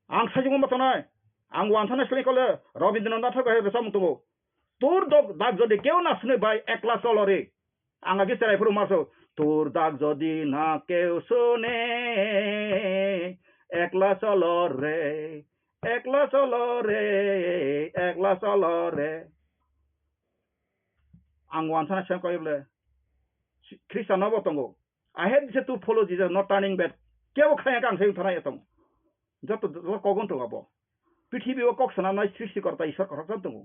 Ang sajung ma tonai. Ang wanthana sle kole Rabindranath Thakur hai besa mutungo. তোর দগ-, দাগ যদি কেউ না শুনে ভাই, একলা চলো রে। Ang agi cherai phuru maso, তোর দাগ যদি না কেউ শুনে, একলা চলো রে, একলা চলো রে, একলা চলো রে। Ang wansana se koi bole, Christian no bo tongo. I hate to follow Jesus, not turning back. Kebo khaya kang se thana etong. Joto, joto kogon tongo bo. Prithibi o kok sanamnai srishti korta Ishwar kothok tongo.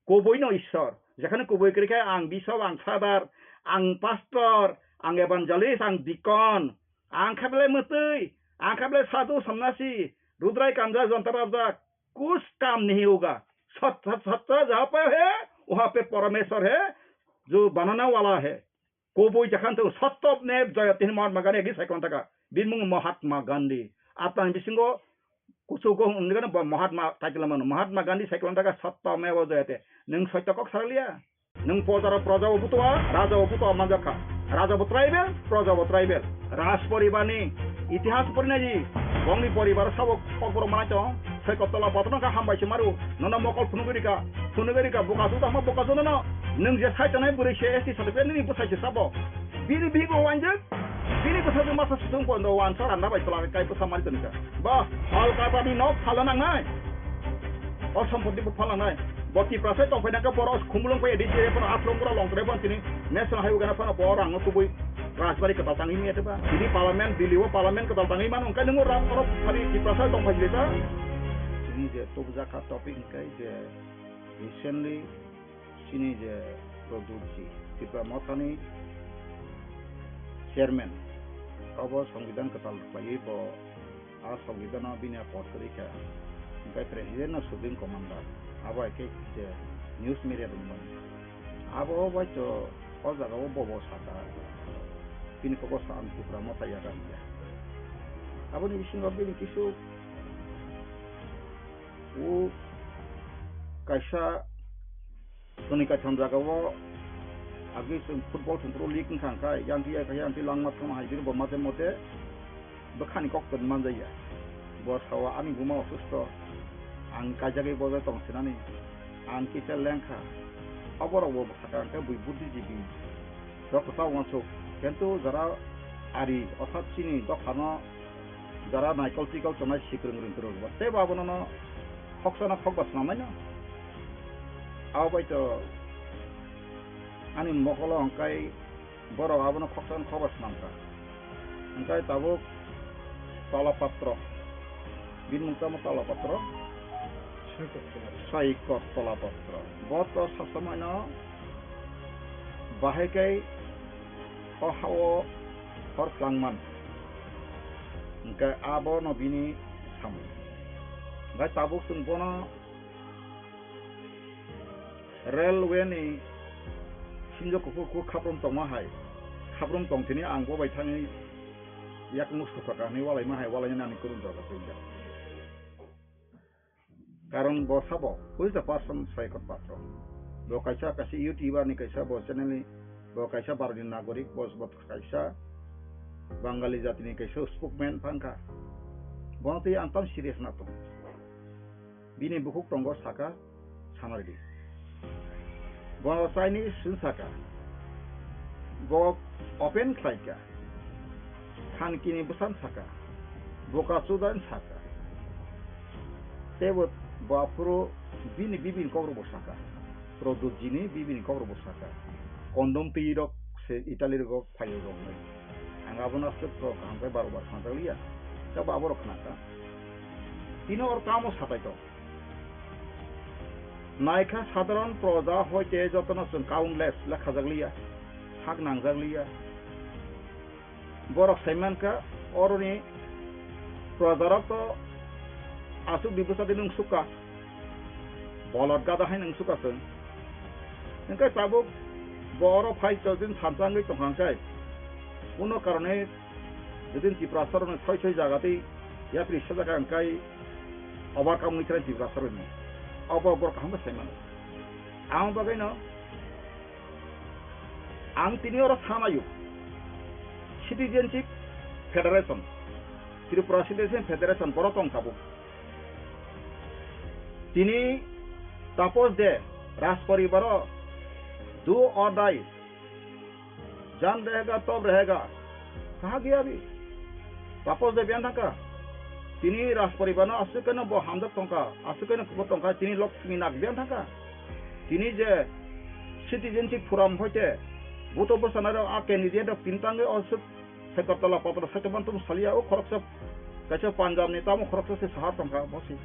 Kubui no Ishwar. Jekhane kubui kwrwi khe ang bishop, ang father, ang pastor, ang evangelist, ang deacon, ang khe belai mwtwi, ang khe belai sadhu, sannasi, rudrai kanja, jonta rabjak, kuch kam nahi hoga. Sat, sat, satta jaha pe hai, waha pe Parameshwar hai, jo banana wala hai. Kubui jekhane to sotto mev jayate, Mahatma Gandhi agi sai kwlangtaka. Bini mung Mahatma Gandhi. Atang bisingo kuchugo hwnwi gano bo Mahatma title mano. Mahatma Gandhi sai kwlangtaka sotto mev jayate. Nwng soitto kok saraliya. Nwng pojaro proja bo butua, raja bo butua manjakha. Raja bo tribal, proja bo tribal. Raj poribar ni itihas porinai di. Bongni poribar sabo kokborok manai tong. Soikot tola botorno kha hambai se maru. Nono mokol phunugwi rika. Phunugwi rika bukasu tamo bukasu nono. Nwng je sai tongnai bwrwi se S T certificate nini bwsai se sabo. Bini bibo wanjak. Bini bwsajwk masa sung pondo wansa randa bai tola kai bwsa mari tonika. Ba, Kolkata ni nok phala nangnai. O sompoti bo phala nangnai. Bo Tiprasa tongphai nangkhe borok khumulwng phai D C A phano Aflong bura long tore phano tini National Highway gana phano bo rang no tubui Rajbari kwtal tangwi miyate ba. Tini Parliament, Delhi o Parliament kwtal tangwi mano, hwnkhe nwng o rang borok phari Tiprasa tongphai sile ta. Tini je tubujak kha topic hwnkhe je recently chini je Pradyut ji, Tipra Mothani chairman, obo Songbidan kwtal khlaiwi bo a Songbidan o bini a post kwrwi kha. Hwnkhe president no supreme commander, abo hai khe je news media rok mani. Abo bai to o jaga o bobo saka, bini kok sa ang Tipra motha yaga hiya. Aboni bisingo bini kisu o kaisa Toni kaitham jagao agi chwng football thwngphuru league wngkha, hwnkhe yang twi, yang twi langma thangma hai bini bo mate mote bwkhani kok toni manjaya. Bo sao ani buma osusto, ang kaijagwi bojai tong sinani, ang kisa lengkha. Oborok bo sakha hwnkhe bui buddhijibi rok kwtal uansuk, kintu jara ari orthat chini dophano jara naikol tikol tongnai sikrwng rwng kwrwng bo teibo abono no khoksa no khokba swnamnai no. Abo bai to ani mokolo hwnkhe borok abono khoksa no khokba swnamkha. Hwnkhe tabuk Tola Patro, bini mung tamo Tola Patro, Saikot Tola Patro. Bo to sasamano bahai khe o ha-o hor tlangman. Hwnkhe abono bini samung. Hwnkhe tabuk chwng bono railway ni sinjo kuphur kuphur khaprum tongma hai, khaprum tong tini ang bo bai thangwi yakung sukha ka hinwi walaima hai, walainani ani kwrwng jora chwng jak. Karon bo sabo, who is the person Saikot Patro? Bo kaisa, kaisa YouTuber ni kaisa, bo channel ni, bo kaisa Bharat ni nagorik, bo, bo kaisa Bangali jati ni kaisa spokesman phangkha. Bono twi ang tam serious na tong. Bini bukhuk tongo saka, sanardi. Bo Chinese sung saka. Bo open khlaika. Thanki ni bwsan saka. Boka chudan saka. Tebo bo aphuru bini bibini kok rok bo saka. Produt jini bibini kok rok bo saka. Kondom twi rok se Italy rok phaio rok nai. Ang abono aswk to kaham khe baro bar khna jak liya. Tebo abo rok khna kha. Tini or kamo satai to. Naikha sadharon proja hoite jotono chwng countless lekhajak liya, sak nangjak liya. Borok sai mankha oroni projarok to aswk bibwsa de nung sukha, bolot gada hai nung sukha chwng. Hwnkhe tabuk bo oro phai chojin sansa wngwi tongkha hwnkhe, kuno karone Jodi Tiprasarokni soi soi jaga tei yapri sajak ang kai overcome wngwi thai Tiprasarokni. Abo borok kaham khe sai mano. Ang bagwino ang tini oro sanayo Citizenship Federation, Tripura Citizenship Federation borok tong tabuk. Tini tapos de Rajparibaro do or die. Jan rehega, tob rehega. Kaha gaya abhi? Tapos de biyan thangkha. Tini Rajparibano aswk keno bo hamjak tongkha, aswk keno bo tongkha, tini Lokshmi Nag biyan thangkha. Tini je Citizenship Forum hoite buto bwsanairok a candidate rok tini tangwi o swk Saikot Tola Patro Saikot Bantum salia o khoroksa kaisa Punjab ni tamo khoroksa se sahar tongkha bosi.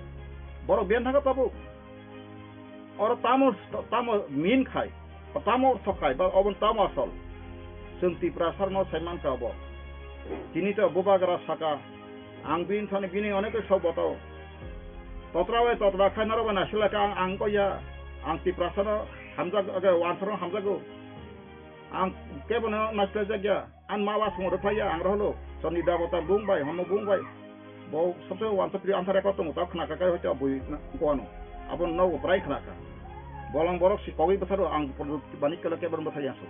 Borok biyan thangkha tabuk. Oro tamo, tamo min khai, tamo ortho khai, ba obo tamo asol. Chwng Tiprasarno sai mankha obo. Tini to bubagra saka, ang bini thani bini onek sok botao. Totra bai totra khai norok bai naisik lai kha ang, ang ko ya, ang Tiprasano hamjak, age, wansarno hamjago. Ang kebono naisik jak ya. Ang ma ba songwi rwkhlai ya, ang rw hwlo. Chondri Debota bung bai, hono bung bai. Bo sabse wansuk pri ansa record tongo, ta khna kha kai hoite bui na, ko ano. Abo nogo bwrai khna kha. Bolong borok si kogwi bwsaro ang product bani kala kebon bwsai yaso.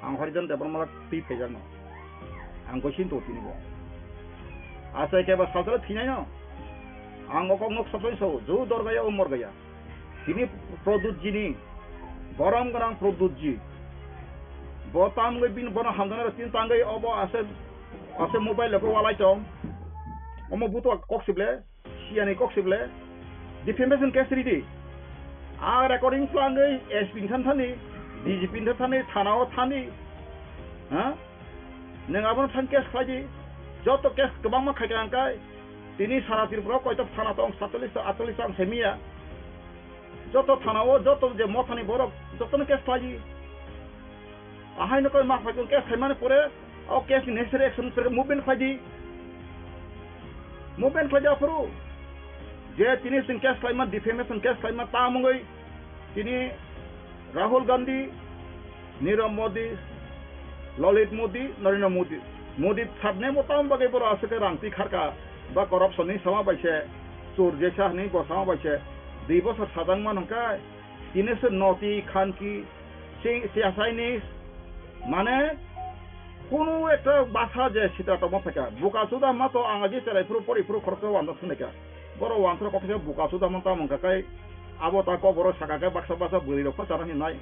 Ang Harijan Debbarma twi phaijakno. Ang goisin to tini bo. Achai keba salsala thinai no. Ang okok nok sabse so, ju dor gaya, umor gaya. Tini Pradyut ji ni, borom gwnang Pradyut ji. Bo tamgwi bini bono hamjaknai rok tini tangwi obo ase, ase mobile rok walai tong. Omo buto kok sible, siyani kok sible. Defamation case ridi. A recording plangwi S P ni than thani, D G P ni than thani, thana o thani. Ha? Nwng abono thang case khlai di. Joto case kwbangma khai kha ang kai. Tini sara Tripura o koito thana tong, satchollish ta, atchollish ta ang sai miya. Joto thana o, joto je mothani borok, jotono case khlai di. Ahai no koi ma phai tong case khaimani pore, o case ni necessary action pore movement khlai di. Movement khlai di aphuru. Je tini chwng case khlaima, defamation case khlaima, tamungwi tini Rahul Gandhi, Nirav Modi, Lalit Modi, Narendra Modi. Modi sabnemo tam bagwi borok aswk khe rang twi kharka ba corruption ni sama bai se, chor jesa hwnwi bo sama bai se, dui bosor sajak man hwnkhe, tini se noti khanki, si-, si-, Chinese, mane, kunu ekta basa je sita tongma phaikha. Buka suda ma to ang aji cherai phuru pori phuru khoroksa wanda swnai kha. Boro wansaro kok kisa buka suda man tamo wngkha kai abo ta kok boro saka kai baksa baksa bwrwi rok pha chana hinai.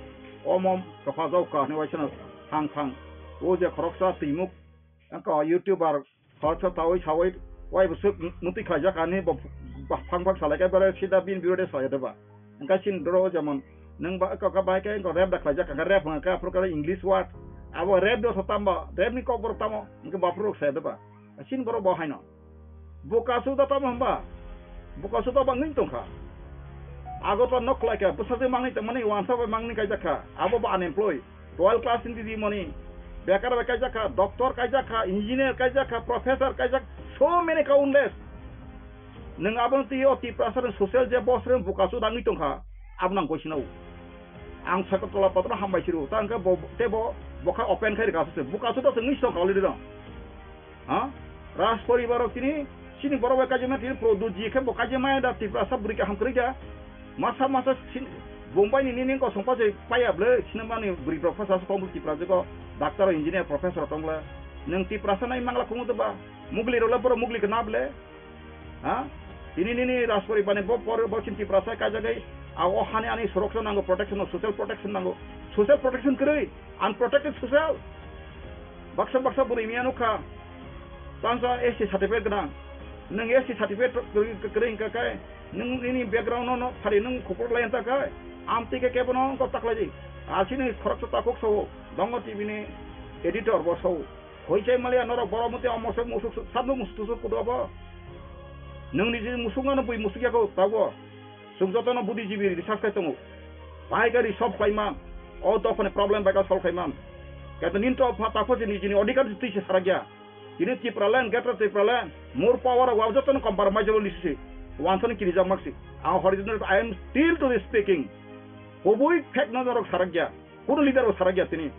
Omo tokha jao kha hinwi waisano thang thang. O je khoroksa twimuk wngkha YouTuber khoroksa tawi sawi wai bwswk mutwi khlaijak ani bo ba phang phang salai kai bere sida bin birode salai de ba. Wngkha sin doro jemon nwng ba kok bai kai wngkha rap da khlaijak wngkha rap wngkha aphuru khe English word abo rap do tamo rap ni kok borok tamo wngkha baphuru rok salai de ba. Sin borok bo haino. Buka suda tamo hwnba? Buka suda bangwi tongkha. Agartala nok khlaikha, bwsajwi mangni tongmani, wansa bai mangni kaijakha. Abo bo unemployed. Twelve class ni didi mani. Bekar bai kaijakha, doctor kaijakha, engineer kaijakha, professor kaijak, so many countless. Nwng abono twi o Tiprasa rwng social je boss rwng buka suda wngwi tongkha. Abo nang koisino. Ang Sagartala patro hambai siru. Ta hwnkhe bo, tebo, bokha open khai rwkha se. Buka suda se wngwi tongkha already no. Ha? Raj poribar rok tini, chini borok bai kaijima tini produce khe bo kaijima da Tiprasa bwrwi kaham kwrwi da. Masa masa sin-, Bombay ni nini kosong pajai paya ble, sinamani bwrwi rok phasa tong Tiprasa ko, doctor, engineer, professor tong le. Nwng Tiprasa nai mangla kumu ba, mugli rok le borok mugli khe na ble. Ha? Tini nini Raj poribar ni bo por bo chin Tiprasa kaijagwi, a o hani ani suroksha nango, protection, social protection nango. Social protection kwrwi. Unprotected social. Baksa baksa bwrwi mia nukha. Tangsa S T certificate gwnang. Nwng S T certificate kwrwi, kwrwi wngkha khe, nwng nini background no, no phari nwng kuphur lai wngkha khe, amtwi khe kebo no wngkha taklai di. Asini khoroksa takhuk sao, Dongo T V ni editor bo sao. Hoi chai maliya norok borok motwi omo se musuk, sabno musuk tusuk kudo bo. Nwng niji musuk ano bui musuk yako tago. Chwng jotono buddhijibi research khai tongo. Bai gari solve khlaima, o dophani problem bai solve khlaima. Kaito ninto pha takho se nijini odhikar twi se sarakya. Tini Tipraland, Greater Tipraland, more power wa jotono compromise lo lisisi. Wansani kirijak maksi. Ang horizontal, I am still to be speaking. Kubui fact no norok sarakya. Kunu leader bo sarakya tini.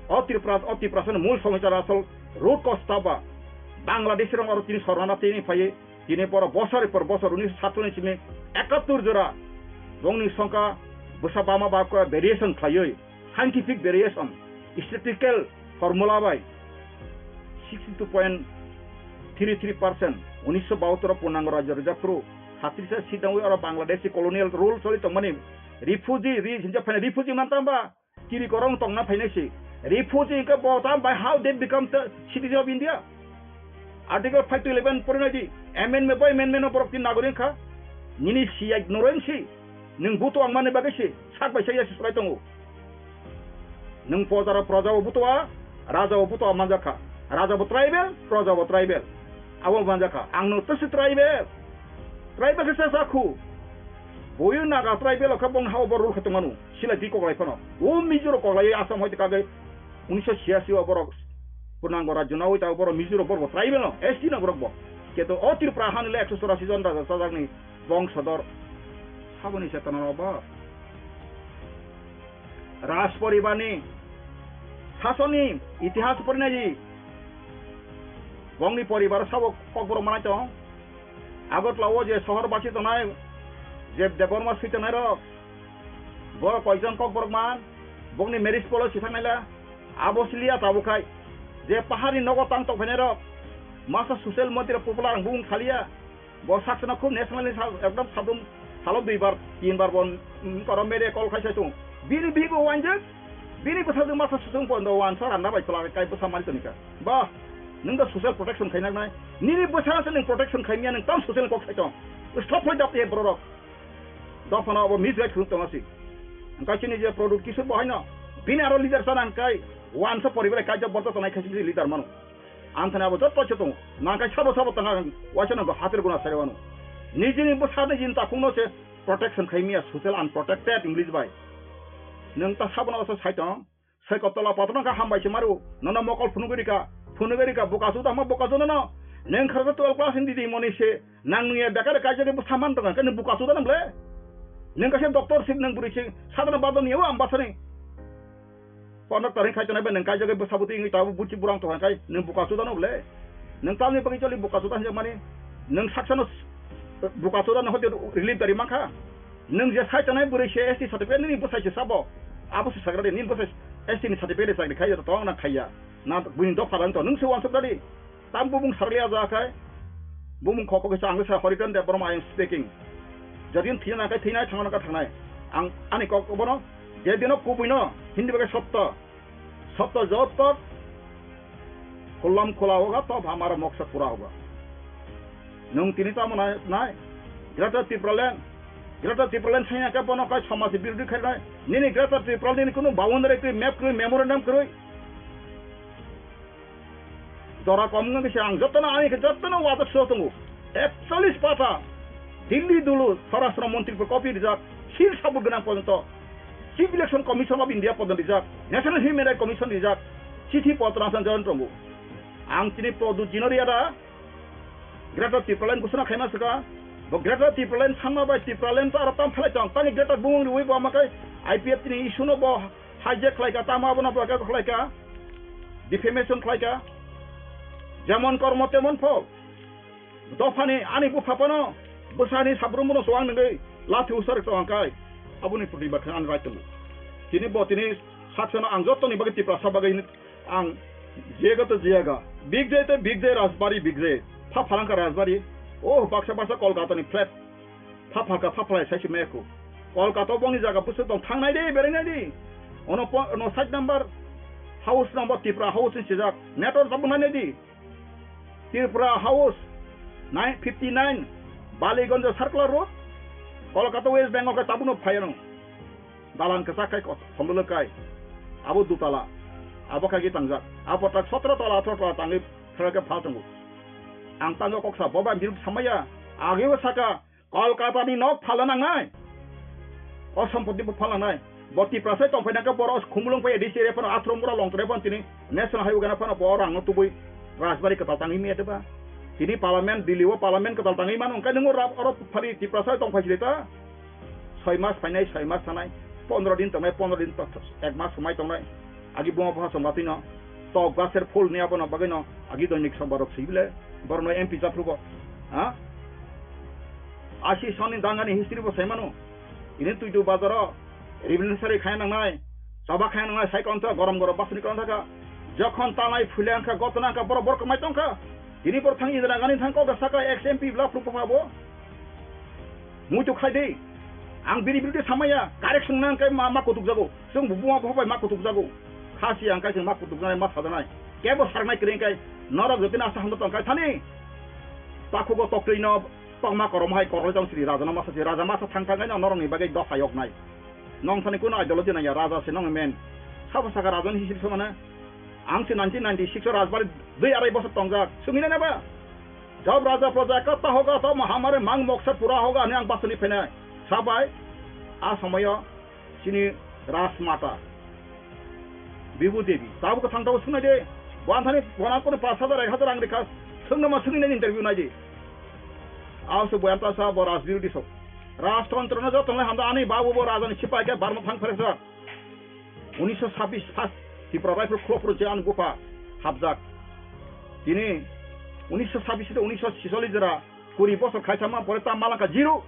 O Tripura, o Tiprasani mul somosya asol root cause taba. Bangladesh rong aro tini sornana tini phaiye. Tini borok bosor por bosor unisho satchollish ni ekattor jora bongni songkha bwsa bama ba khe variation khlaiwi, scientific variation, statistical formula bai sixty two point three three percent unisho bahattor o purnango rajyo rwjak phuru satris seat nangwi oro Bangladeshi colonial rule choli tongmani refugee, re-, hinjak phaina refugee man tamba? Kiri korong tongna phainai se. Refugee hwnkhe bo tam bai how they become the citizen of India? Article five to eleven porinai di. Amendment by amendment no borok tin nagorik wngkha. Nini siyai noreng si. Nwng buto ang mani bagwi si. Sak bai sak ya si solai tongo. Nwng pojaro proja o buto a, raja o buto a manjak kha. Raja bo tribal, proja bo tribal. Abo manjak kha. Ang no twisi tribal. Tribal khe sa sa khu. Boyu Naga tribal o khe bong ha o bo rule khe tongmanu. Silai twi koklai phano. O Mizo rok koklai Assam hoite kagwi unisho chhiyasi o borok purnango rajyo nawi ta borok Mizo rok borok bo tribal no, S T no borok bo. Keto o Tripura hani le ekso chorasi jon raja chajakni bongsodor. Saboni chetona rok bo. Raj poribarni sasonni itihas porinai di. Bongni poribar sabo kokborok manai tong. Agartala o je sohor basi tongnai, je Debbarma swi tongnai rok, bo koijon kokborok man, bongni marriage policy thangnaila, abo siliya tabuk khai, je paharni nogo tang tokphainai rok, masa social media popular ang bung khaliya, bo saksano khub national ni sal, ekdom sabrum salo duibar, tinbar bo, mm, koro media call khai sai tung. Bini bibo wanjak, bini bwsajwk masa susung bo ndo wansa randa bai kwlak kai bwsa mari tonika. Ba, nwng da social protection khainaknai. Nini bwsa se nwng protection khaimya nwng tam social kok sai tong. Stop lai dap ye borok. Dophano abo misguide khuluk tongasi. Angkai chini je product kisur bo haino. Bini aro leader sana angkai. Wansa poribar kaijak borok tonai khaisi leader mano. Anthani abo jotto se tongo. Nangkai sabo sabo tanga waisa nangko hatir guna sare wano. Nijini bwsa nijini takhungno se protection khaimya social unprotected English bai. Nwng ta sabo no se sai tong. Sai ko tola patro ka hambai se maru. Nono mokol phunugwi rika. Phunugwi rika buka suda ma buka suda no. Nwng kharsa twelve class ni didi moni se nang nungya bekar kaijagwi bwsa man tong khe nwng buka chuda nang ble. Nwng kaisa doctor sip nwng bwrwi se sadana badon yaw ang basani. Kono taring khai tonai ba nwng kaijagwi bwsa bwtwi wngwi tabuk buchi burang tong khe nwng buka chuda nang ble. Nwng tamni bagwi choli buka chuda hinjak mani nwng saksano buka chuda no hote relief dari mankha. Nwng je sai tonai bwrwi se S T certificate nini bwsai se sabo. Abo se sagradi nini bwsai S T ni certificate sakni khai to tong nang khaiya. Na buini dopha dang to nwng se wansuk dadi. Tam bumung sarli aja khai. Bumung khoko kisa ang sa Horiton Debbarma I am speaking. Jodi thina kai thina thangna ka thangnai. Ang ani kok bono je dino kubui no hindi bagai sotto. Sotto jotto kulam kula hoga to hamara moksa pura hoga. Nwng tini tamo nai, nai. Greater Tipraland. Greater Tipraland sanya ka bono kai somaj birodhi khai nai. Nini Greater Tipraland nini kunu boundary kroi, map kroi, memorandum kroi. Jora kom wngkha khe ang jotono ani khe jotono wajak sio tongo. Ekchollish pata Delhi dulu Swarashtra Montri bo copy rijak, seal sabut gwnang porjonto Chief Election Commission of India porjonto rijak, National Human Rights Commission rijak, chithi potro ang join tongo. Ang chini Pradyut Jinoriya da Greater Tipraland gusuna khaima saka, bo Greater Tipraland sanma bai Tipraland to aro tam phalai tong, tani Greater bumung riwi bo amakai I P F T ni issue no bo hijack khlaika, tamo abono bo khlaika, defamation khlaika, jemon kormo temon phol. Dophani ani bupha phano bwsani sabrumbono chuwang nungwi lathi usari tongkha kai. Aboni protibad khe ani right tongo. Tini bo tini saksano ang jottoni bagwi Tiprasa bagwi ang jega to jega. Big day to big day Rajbari big day. Pha phalangkha Rajbari. Oh baksa baksa Kolkata ni flat. Pha phalka pha phalai sai se maya khu. Kolkata bongni jaga bwswk tong thangnai de berainai di. Ono po-, ono side number house number Tipra house ni sijak. Network tabuk nainai di. Tripura House nine fifty nine, Baliganj Circular Road, Kolkata, West Bengal khe tabukno phai ano. Dalan kwchak khai kot-, khomlolo kai. Abo dutala. Abo khai tangjak. Abo tak sotro tala, atharo tala tangwi phai khe phal tongo. Ang tangwi kok sa, bo bai biruk samaya. Ageo saka, Kolkata ni nok phalna nangnai. O sompoti bo phalna nangnai. Bo Tiprasa tongphai nangkhe borok khumulwng phai A D C area phano Athrom bura Longtrai phano tini National Highway gana phano bo rang no tubui Rajbari kwtal tangwi maya deba. Tini Parliament, Delhi o Parliament kwtal tangwi mano, hwnkhe nwng oro phari Tiprasa tongphai sile ta. Soi mas phainai, soi mas thanai, pondro din tongnai, pondro din to-, ek mas swmai tongnai. Agi buma bupha song batwi no tok gaser phul ni abono bagwi no agi doinik song borok swi bile borok no M P japhrugo. Ha? Asi soni dangani history bo sai mano. Ini tuitu bazaro revolutionary khai nangnai, choba khai nangnai sai kon gorom gorom basni kon thaka. Jokhon tanai phule angkha gotna angkha borok borok mai tongkha. Ini borok thang Indira Gandhi thang kok saka ex M P bla phru bo. Muitu khai di. Ang bini birude samaya, correction nang kai ma, ma kutuk jago. Chwng bu buma bo bai ma kutuk jago. Khasi ang kai chwng ma kutuk janai, ma sajanai. Kebo sarnai kring kai, norok jotino asa hamdo tong kai thani. Takhugo toktwi no, tokma korom hai koroi tong siri, raja no masa si, raja masa thang thang kai no, norok ni bagwi dosa yok nai. Nong thani kuno ideology nang ya, raja se nong men. Sabo saka raja ni history somana. Ang se nineteen ninety-six o Rajbari dui arai bosor tongjak. Sungina na ba? Job raja praja ekta hoga to mahamare mang moksa pura hoga ani ang basuni phainai. Sabai a somoyo chini Rajmata Bibu Devi. Tabuk thang tabuk sunai de. Bo anthani bona kono pash hajar ek hajar ang rikha. Sungna ma sungina interview nai de. Aw se boyan ta sa bo Rajbirudhi sok. Rajtantro no joto nai hamda ani babu bo raja ni sipai ke barma thang pheresa. Unisho sabis first Tipra Rifle Club ro je ani bupha hapjak. Tini unisho sabis de unisho sisollis jora kuri bosor khai sama pore ta malangka zero.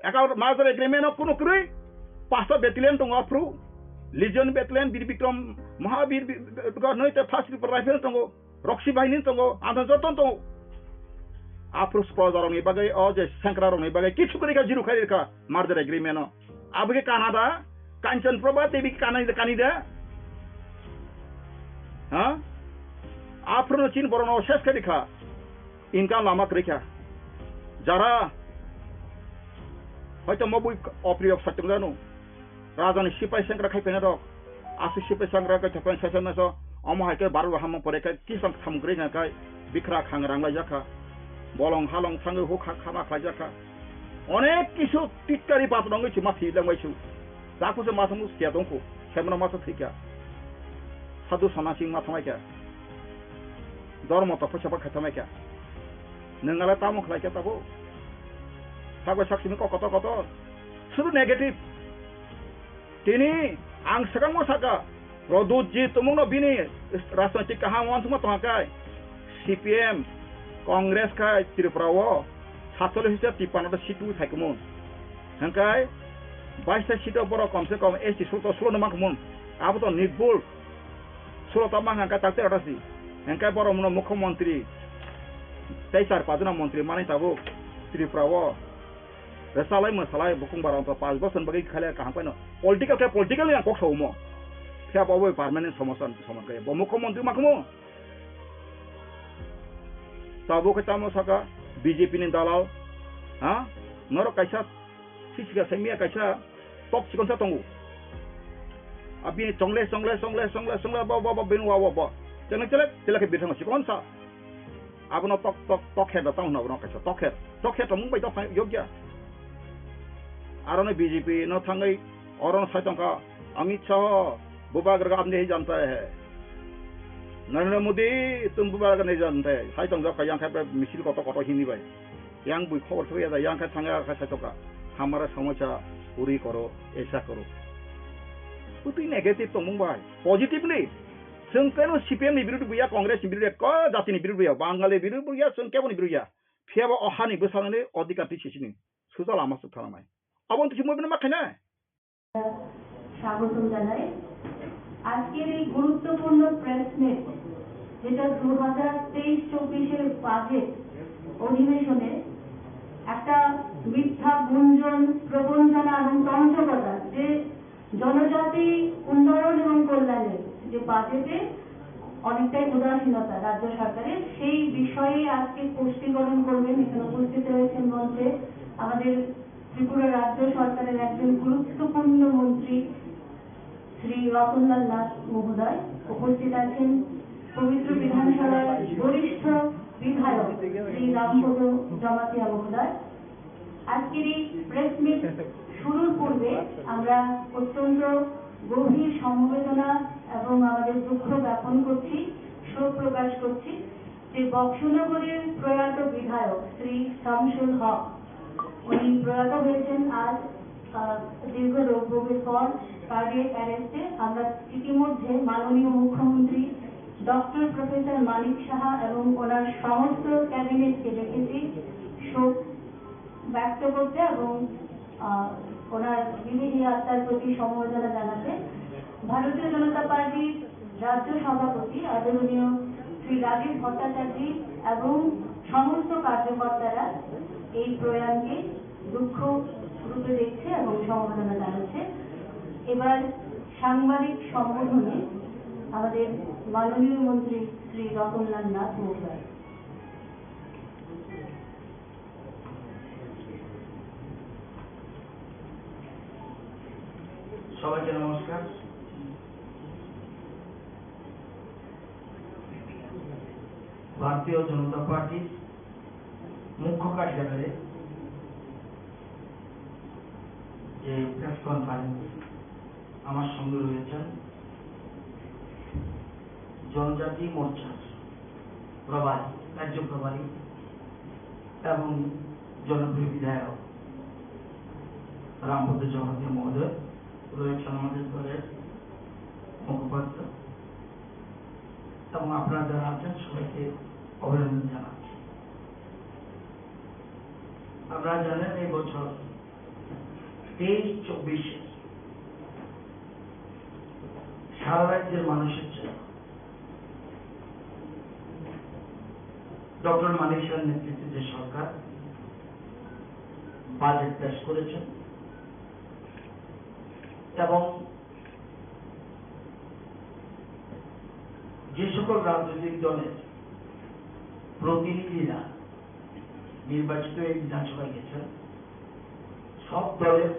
Eka merger agreement o kunu kwrwi pasta battalion tongo aphru. Legion battalion Bir Bikram Mahabir bi-, bi-, bi-, noi te first Tipra Rifle tongo. Roksi bahini tongo, ang joto tongo. Aphru proja rokni bagwi o je sengkra rokni bagwi kichu kwrwi kha zero khai rikha merger agreement o. Abo khe Canada, Kanchan Prabha Devi khe Canada, Canada. Ha? Aphruno chin borokno ses khai rikha. Income lama kwrwi kha. Jara hoito mobwi opriyok satung janu. Rajani sipai sengkra khai phaina rok. Aswk sipai sengkra khai thapang saisa naso. Omo hai khe Bharat bo hamung pore khe kisam samung kwrwi kha khai bikra khang rang lai jakha. Bolong halong thangwi huk ha khama khlai jakha. Onek kisu titkari patwrangwi se ma thwi langbai su. Jaku se ma thangwi siya tongkhu. Semra ma thwi kha. Sadhu sana sing ma thanglai kha. Dormo topho sabo khaithamai kha. Nwng ale tamo khlai kha tabuk? Sak bai sak simi kok kotor kotor. Sudu negative. Tini ang swkangno sakha, Pradyut ji tumungno bini rajnoitik kaham uansukma tongkha khe, C P M, Congress khai Tripura o satchollish hwse tippanno ta seat twi phai kumung. Hwnkhe baista seat o borok komse kom S T sulo to sulo no man kumung. Abo to nirbhul. Sulo ta man hwnkhe tak tei rota si. Hwnkhe borok no mukhyamantri tei char pajna mantri manwi tabuk Tripura o. Rwchalai mwsalai bukung bara wngkha, panch bosor bagwi khailai kaham khaino. Political khe political ni ang kok sa omo. Phiya bo abo permanent somosa soman kaya. Bo mukhyamantri ma khumo. Tabuk khe tamo saka B J P ni dalal. Ha? Norok kaisa sisika saimia kaisa tok sikonsa tongo. Abini chongle chongle chongle chongle chongle bo bo bo bini wa wa bo. Chongle chele chele khe bithang sikonsa. Abono tok tok tok khe da tamo abono kaisa tok khe. Tok khe tongmung bai tok phai yokya. Aroni B J P no thangwi orono sai tongkha Amit Shah, bubagra ka apni hi janta hai. Narendra Modi, tum bubagra nahi janta hai. Sai tongjak kha yang khai misil koto koto hini bai. Yang bui khobor thwi ya da yang khai thangya khai sai tongkha. Hamara samosa puri koro, aisa koro. Utwi negative tongmung bai. Positive ni. Chwng keno C P M ni birodhi buya, Congress ni birodhi, ko jati ni birodhi buya, Bangali birodhi buya, chwng kebo ni birodhi ya. Phiya bo o hani bwsakni odhikar twi sisini. Suja lama suk thangnai. Abo twi simo bini ma khainai. স্বাগতম জানাই। আজকের এই গুরুত্বপূর্ণ press meet, যেটা দু হাজার তেইশ চব্বিশের বাজেট অধিবেশনে একটা মিথ্যা গুঞ্জন, প্রবঞ্চনা এবং তঞ্চকতা, যে জনজাতি উন্নয়ন এবং কল্যাণে যে বাজেটে অনেকটাই উদাসীনতা রাজ্য সরকারের, সেই বিষয়ে আজকে স্পষ্টীকরণ করবেন। এখানে উপস্থিত রয়েছেন মঞ্চে আমাদের ত্রিপুরা রাজ্য সরকারের একজন গুরুত্বপূর্ণ মন্ত্রী শ্রী রতনলাল নাথ মহোদয়, উপস্থিত আছেন পবিত্র বিধানসভার বরিষ্ঠ বিধায়ক শ্রী রামপদ জমাতিয়া মহোদয়। আজকের এই প্রেস মিট শুরুর পূর্বে আমরা অত্যন্ত গভীর সমবেদনা এবং আমাদের দুঃখ জ্ঞাপন করছি, শোক প্রকাশ করছি যে বক্সনগরের প্রয়াত বিধায়ক শ্রী শামসুল হক, উনি প্রয়াত হয়েছেন আজ, আহ, দীর্ঘ রোগ ভোগের পর কার্ডিয়াক অ্যারেস্টে। আমরা ইতিমধ্যে মাননীয় মুখ্যমন্ত্রী ডক্টর প্রফেসর মানিক সাহা এবং ওনার সমস্ত ক্যাবিনেটকে দেখেছি শোক ব্যক্ত করতে এবং, আহ, ওনার বিদেহী আত্মার প্রতি সমবেদনা জানাতে। ভারতীয় জনতা পার্টির রাজ্য সভাপতি আদরণীয় শ্রী রাজীব ভট্টাচার্য এবং সমস্ত কার্যকর্তারা এই প্রয়াণকে দুঃখ রূপে দেখছে এবং সমবেদনা জানাচ্ছে। এবার সাংবাদিক সম্বোধনে আমাদের মাননীয় মন্ত্রী শ্রী রতনলাল নাথ মহোদয়। সবাইকে নমস্কার। ভারতীয় জনতা পার্টির মুখ্য কার্যালয়ে যে প্রেস কনফারেন্স, আমার সঙ্গে রয়েছেন জনজাতি মোর্চার প্রভারী, রাজ্য প্রভারী এবং জনপ্রিয় বিধায়ক রামপদ জমাতিয়া মহোদয়, রয়েছেন আমাদের দলের মুখপাত্র এবং আপনারা যারা আছেন সবাইকে অভিনন্দন জানাচ্ছি। আপনারা জানেন এই বছর তেইশ চব্বিশে সারা রাজ্যের মানুষের জন্য ডক্টর মানিক সাহার নেতৃত্বে যে সরকার বাজেট পেশ করেছেন এবং যে সকল রাজনৈতিক দলের প্রতিনিধিরা নির্বাচিত এই বিধানসভায় গেছেন, সব দলের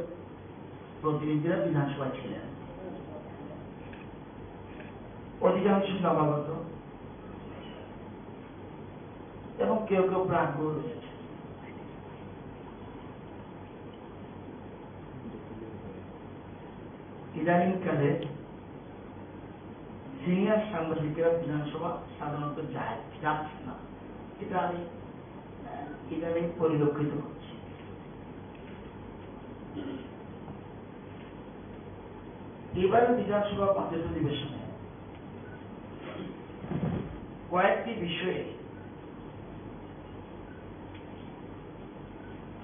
প্রতিনিধিরা বিধানসভায় ছিলেন। অধিকাংশ নবাগত এবং কেউ কেউ প্রাক্তন এসেছেন। ইদানিংকালে সিনিয়র সাংবাদিকরা বিধানসভা সাধারণত যায়, যাচ্ছে না, এটা আমি, আহ, ইদানিং পরিলক্ষিত করছি। এবারে বিধানসভা বাজেট অধিবেশনে কয়েকটি বিষয়ে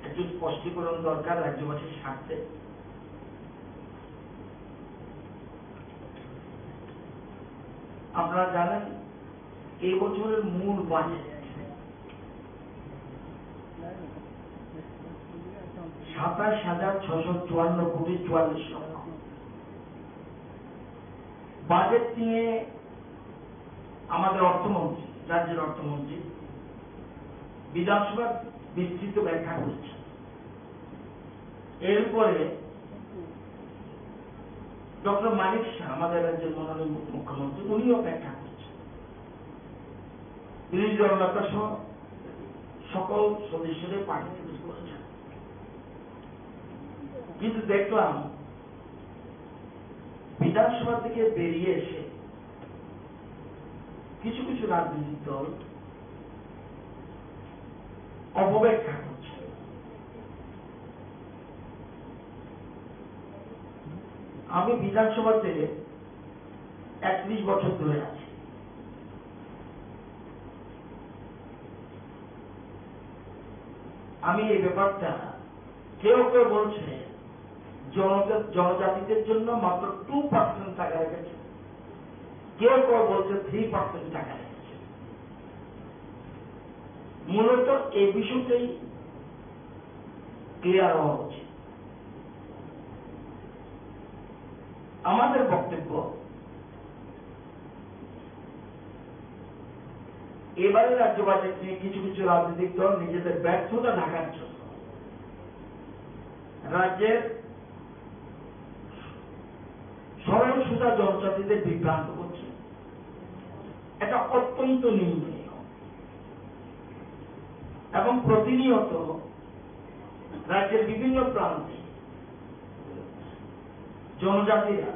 একটু স্পষ্টীকরণ দরকার রাজ্যবাসীর স্বার্থে। আপনারা জানেন, এই বছরের মূল বাজেট সাতাশ হাজার ছশো চুয়ান্ন কোটি চুয়াল্লিশ লক্ষ। বাজেট নিয়ে আমাদের অর্থমন্ত্রী, রাজ্যের অর্থমন্ত্রী বিধানসভায় বিস্তৃত ব্যাখ্যা করেছেন। এরপরে ডক্টর মানিক সাহা, আমাদের রাজ্যের মাননীয় মুখ্যমন্ত্রী, উনিও ব্যাখ্যা করেছেন। বিরোধী দলনেতা সহ সকল সদস্যদের পার্টিসিপেট করেছেন। কিন্তু দেখলাম, বিধানসভা থেকে বেরিয়ে এসে কিছু কিছু রাজনৈতিক দল অপব্যাখ্যা করছে। আমি বিধানসভাতে একত্রিশ বছর ধরে আছি। আমি এই ব্যাপারটা, কেউ কেউ বলছে জনজা-, জনজাতিদের জন্য মাত্র টু পার্সেন্ট টাকা রেখেছে, কেউ কেউ বলছে থ্রি পার্সেন্ট টাকা রেখেছে। মূলত এই বিষয়টাই ক্লিয়ার হওয়া উচিত। আমাদের বক্তব্য, এবারে রাজ্য বাজেট নিয়ে কিছু কিছু রাজনৈতিক দল নিজেদের ব্যর্থতা ঢাকার জন্য রাজ্যের সরল সোজা জনজাতিদের বিভ্রান্ত করছে। এটা অত্যন্ত নিন্দনীয়। এবং প্রতিনিয়ত রাজ্যের বিভিন্ন প্রান্তে জনজাতিরা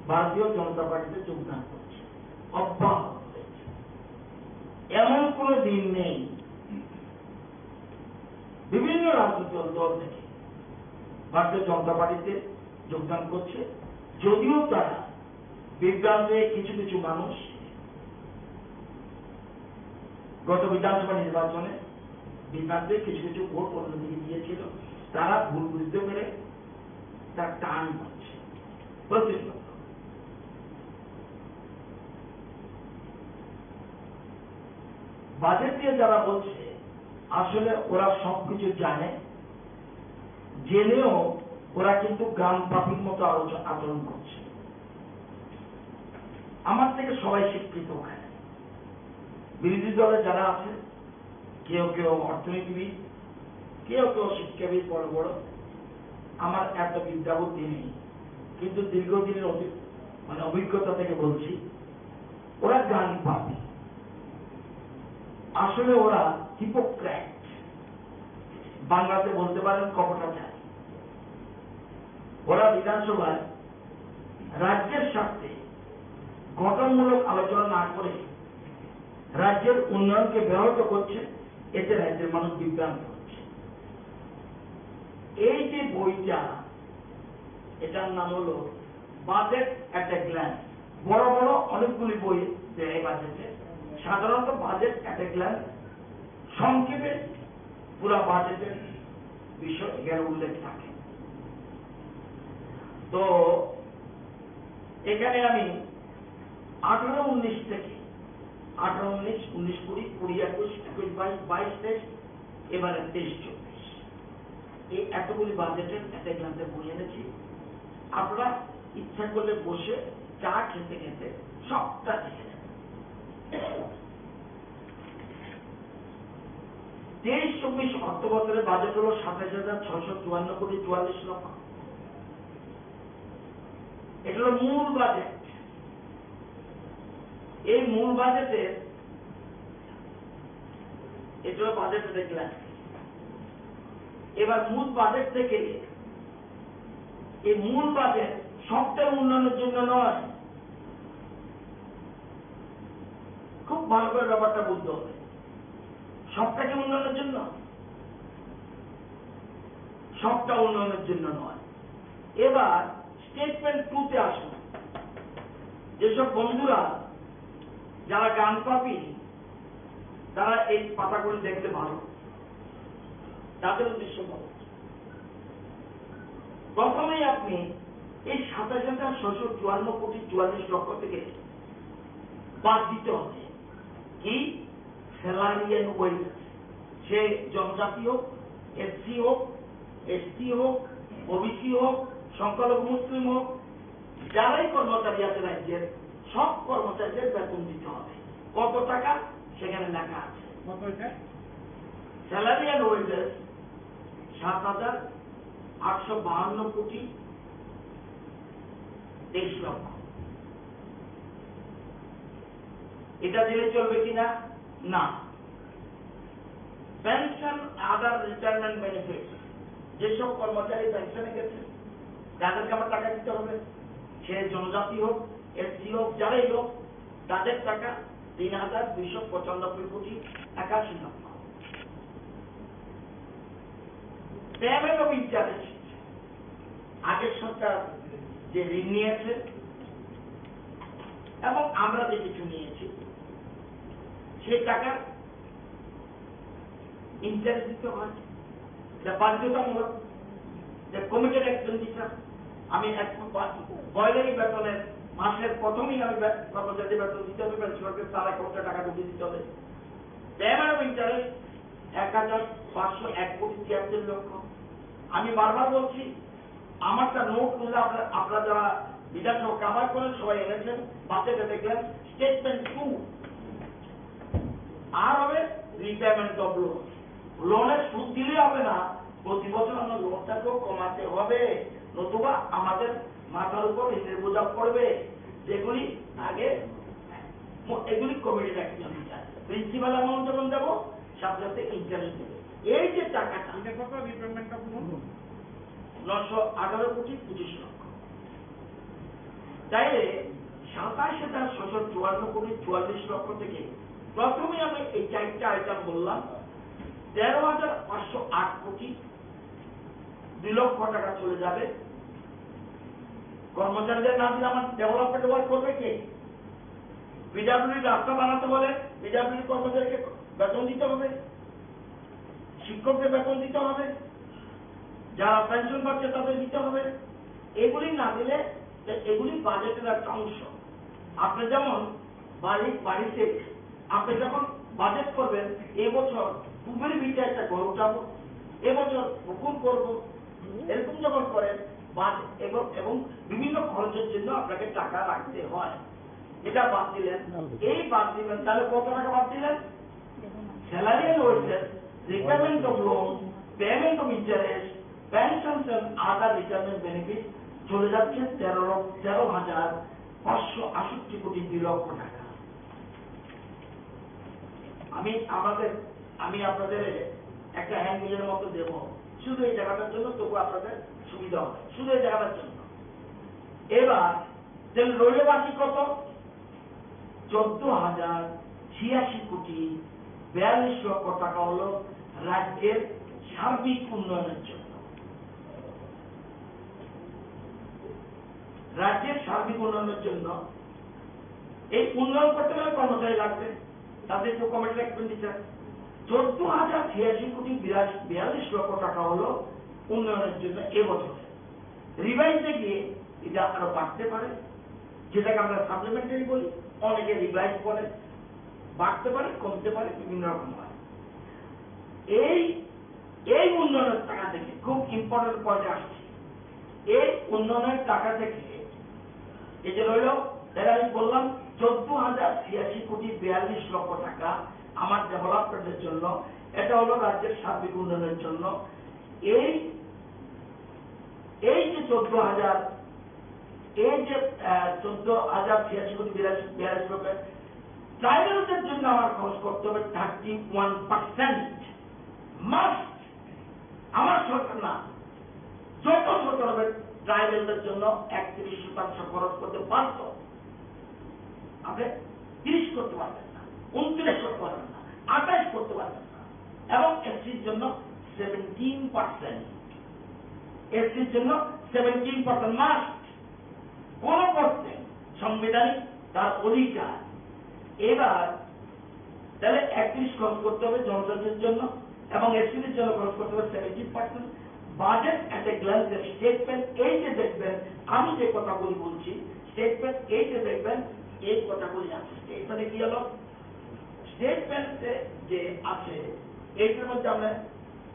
ভারতীয় জনতা পার্টিতে যোগদান করছে অব্যাহত রয়েছে। এমন কোনো দিন নেই বিভিন্ন রাজনৈতিক দল থেকে ভারতীয় জনতা পার্টিতে যোগদান করছে, যদিও তারা বিভ্রান্তে কিছু কিছু মানুষ গত বিধানসভা নির্বাচনে বিভ্রান্তে কিছে কিছু ভোট অন্যদিকে গিয়েছিল, তারা ভুল বুঝতে পেরে তারা টান মারছে, প্রতিশোধ। বাজেট নিয়ে যারা বলছে, আসলে ওরা সবকিছু জানে, জেনেও ওরা কিন্তু গ্রাম পাপির মতো আলোচ-, আচরণ করছে। আমার থেকে সবাই শিক্ষিত ওখানে। বিরোধী দলে যারা আছে, কেউ কেউ অর্থনীতিবিদ, কেউ কেউ শিক্ষাবিদ বড় বড়। আমার এত বিদ্যা বুদ্ধি নেই, কিন্তু দীর্ঘদিনের অভি-, মানে অভিজ্ঞতা থেকে বলছি, ওরা গ্রাম পাপী। আসলে ওরা হিপোক্রেট, বাংলাতে বলতে পারেন কপটাচারী। ওরা বিধানসভায় রাজ্যের স্বার্থে গঠনমূলক আলোচনা না করে রাজ্যের উন্নয়নকে ব্যাহত করছে, এতে রাজ্যের মানুষ বিভ্রান্ত হচ্ছে। এই যে বইটা, এটার নাম হলো বাজেট অ্যাট এ গ্ল্যান্স। বড় বড় অনেকগুলি বই দেয় বাজেটে, সাধারণত বাজেট অ্যাট এ গ্ল্যান্স সংক্ষেপে পুরা বাজেটের বিষয় এখানে উল্লেখ থাকে। তো এখানে আমি আঠারো উনিশ থেকে, আঠারো উনিশ, উনিশ কুড়ি, কুড়ি একুশ, একুশ বাইশ, বাইশ তেইশ, এবারে তেইশ চব্বিশ, এই এতগুলি বাজেটের একটা এক্সাম্পল বই এনেছি। আপনারা ইচ্ছা করলে বসে চা খেতে খেতে সবটা দেখে নেবেন। তেইশ চব্বিশ অর্থ বছরের বাজেট হলো সাতাশ হাজার ছয়শো চুয়ান্ন কোটি চুয়াল্লিশ লক্ষ। এটা হলো মূল বাজেট। এই মূল বাজেটের, এটা হলো বাজেট দেখলেন। এবার মূল বাজেট থেকে, এই মূল বাজেট সবটাই উন্নয়নের জন্য নয়, খুব ভালো করে ব্যাপারটা বুঝতে হবে। সবটা কি উন্নয়নের জন্য? সবটা উন্নয়নের জন্য নয়। এবার স্টেটমেন্ট টু তে আসুন। যেসব বন্ধুরা, যারা গান পাপি, তারা এই পাতাগুলো দেখলে ভালো, তাদের উদ্দেশ্য ভালো। প্রথমেই আপনি এই সাতাশ হাজার ছশো চুয়ান্ন কোটি চুয়াল্লিশ লক্ষ থেকে বাদ দিতে হবে কি? Salary and wages. সে জনজাতি হোক, এসসি হোক, এসটি হোক, ওবিসি হোক, সংখ্যালঘু মুসলিম হোক, যারাই কর্মচারী আছে রাজ্যের, সব কর্মচারীদের বেতন দিতে হবে। কত টাকা? সেখানে লেখা আছে। কত এটা? স্যালারি অ্যান্ড ওয়েজেস সাত হাজার আটশো বাহান্ন কোটি তেইশ লক্ষ। এটা দিলে চলবে কিনা? না। পেনশন, আদার রিটায়ারমেন্ট বেনিফিটস, যেসব কর্মচারী পেনশনে গেছে, তাদেরকে আমার টাকা দিতে হবে। সে জনজাতি হোক, এসসি হোক, যারাই হোক, তাদের টাকা তিন হাজার দুইশো পঁচানব্বই কোটি একাশি লক্ষ। পেমেন্ট অফ ইন্টারেস্ট, আগের সরকার যে ঋণ নিয়েছে এবং আমরা যে কিছু নিয়েছি, সেই টাকার ইন্টারেস্ট দিতে হয়। এটা বাধ্যতামূলক, এটা কমিটেড এক্সপেন্ডিচার। আমি এক পা-, পয়লাই বেতনের মাসের প্রথমেই আমি বে-, কর্মচারীদের বেতন দিতে হবে, পেনশনারকে তার অ্যাকাউন্টে টাকা ঢুকিয়ে দিতে হবে। পেমেন্ট অফ ইন্টারেস্ট এক হাজার পাঁচশো এক কোটি তিয়াত্তর লক্ষ। আমি বারবার বলছি, আমারটা নোট করলে আপনারা, আপনারা যারা বিধানসভা কাভার করেন, সবাই এনেছেন, বাজেটে দেখলেন, স্টেটমেন্ট টু। আর হবে রিপেমেন্ট অফ লোন। লোনের সুদ দিলে হবে না, প্রতি বছর আমরা লোনটাকেও কমাতে হবে, নতুবা আমাদের মাথার উপর ঋণের বোঝা পড়বে, যেগুলি আগে ম-, এগুলি কমিটি রাখতে হবে। প্রিন্সিপাল অ্যামাউন্ট যখন দেবো, সাথে সাথে ইন্টারেস্ট দেবে। এই যে টাকাটা, এটা কত রিপেমেন্টটা বলুন? নশো আঠারো কোটি পঁচিশ লক্ষ। তাইলে সাতাশ হাজার ছশো চুয়ান্ন কোটি চুয়াল্লিশ লক্ষ থেকে প্রথমে আমি এই চারটা আইটেম বললাম, তেরো হাজার পাঁচশো আট কোটি, দুই লক্ষ টাকা চলে যাবে। কর্মচারীদের না দিলে আমার ডেভেলপমেন্ট ওয়ার্ক করবে কে? পিডাব্লিউডি রাস্তা বানাতে হলে পিডাব্লিউডি কর্মচারীকে বেতন দিতে হবে, শিক্ষকদের বেতন দিতে হবে, যারা পেনশন পাচ্ছে তাদের দিতে হবে। এগুলি না দিলে তো এগুলি বাজেটের একটা অংশ। আপনি যেমন বাড়ি, বাড়িতে আপনি যখন বাজেট করবেন, এবছর পুকুর ভিতরে একটা ঘর উঠাবো, এবছর পুকুর করবো, এরকম যখন করেন, বাজেট এবং, এবং বিভিন্ন খরচের জন্য আপনাকে টাকা রাখতে হয়। এটা বাদ দিলেন, এই বাদ দিলেন, তাহলে কত টাকা বাদ দিলেন? Salary and wages, repayment of loan, payment of interest, pensions and other retirement benefits চলে যাচ্ছে তেরো লক্ষ, তেরো হাজার পাঁচশো আষট্টি কোটি দুই লক্ষ টাকা। আমি আমাদের, আমি আপনাদের একটা হ্যান্ডবিলের মতো দেব, শুধু এই জায়গাটার জন্য, তবু আপনাদের সুবিধা হবে, শুধু এই জায়গাটার জন্য। এবার তাহলে রইল বাকি কত? চোদ্দ হাজার ছিয়াশি কোটি বিয়াল্লিশ লক্ষ টাকা হলো রাজ্যের সার্বিক উন্নয়নের জন্য। রাজ্যের সার্বিক উন্নয়নের জন্য, এই উন্নয়ন করতে গেলে কর্মচারী লাগবে, তাদের তো কমিটেড এক্সপেন্ডিচার। চোদ্দ হাজার ছিয়াশি কোটি বিরাশি, বিয়াল্লিশ লক্ষ টাকা হলো উন্নয়নের জন্য এবছর। রিভাইজে গিয়ে এটা আরো বাড়তে পারে, যেটাকে আমরা সাপ্লিমেন্টারি বলি, অনেকে রিভাইজ বলে, বাড়তে পারে, কমতে পারে, বিভিন্ন রকম হয়। এই, এই উন্নয়নের টাকা থেকে খুব ইম্পর্টেন্ট পয়েন্ট আসছে, এই উন্নয়নের টাকা থেকে এই যে রইল, তাহলে আমি বললাম চোদ্দ হাজার ছিয়াশি কোটি বিয়াল্লিশ লক্ষ টাকা আমার ডেভেলপমেন্টের জন্য, এটা হলো রাজ্যের সার্বিক উন্নয়নের জন্য। এই, এই যে চোদ্দ হাজার, এই যে, আহ, চোদ্দ হাজার ছিয়াশি কোটি বিয়াল্লিশ, বিয়াল্লিশ লক্ষ, ট্রাইবেলদের জন্য আমার খরচ করতে হবে থার্টি ওয়ান পার্সেন্ট। মাস্ট, আমার সরকার না, যত সরকার হবে, ট্রাইবেলদের জন্য একত্রিশ শতাংশ খরচ করতে বাধ্য। আপনি তিরিশ করতে পারবেন না। উনত্রিশ করতে পারবেন না, আঠাশ করতে পারবেন না। এবং এসসির জন্য সেভেন্টিন পার্সেন্ট, এসসির জন্য সেভেন্টিন পার্সেন্ট মাস্ট। কোনো প্রশ্নে সাংবিধানিক তার অধিকার। এবার তাহলে একত্রিশ খরচ করতে হবে জনজাতির জন্য এবং এসসিদের জন্য খরচ করতে হবে seventeen percent. Budget at a glance, statement এইটে দেখবেন, আমি যে কথাগুলি বলছি, স্টেটমেন্ট এইটে দেখবেন এই কথাগুলি আছে। স্টেটমেন্টে কি হলো? স্টেটমেন্টে যে আছে, এইটার মধ্যে আমরা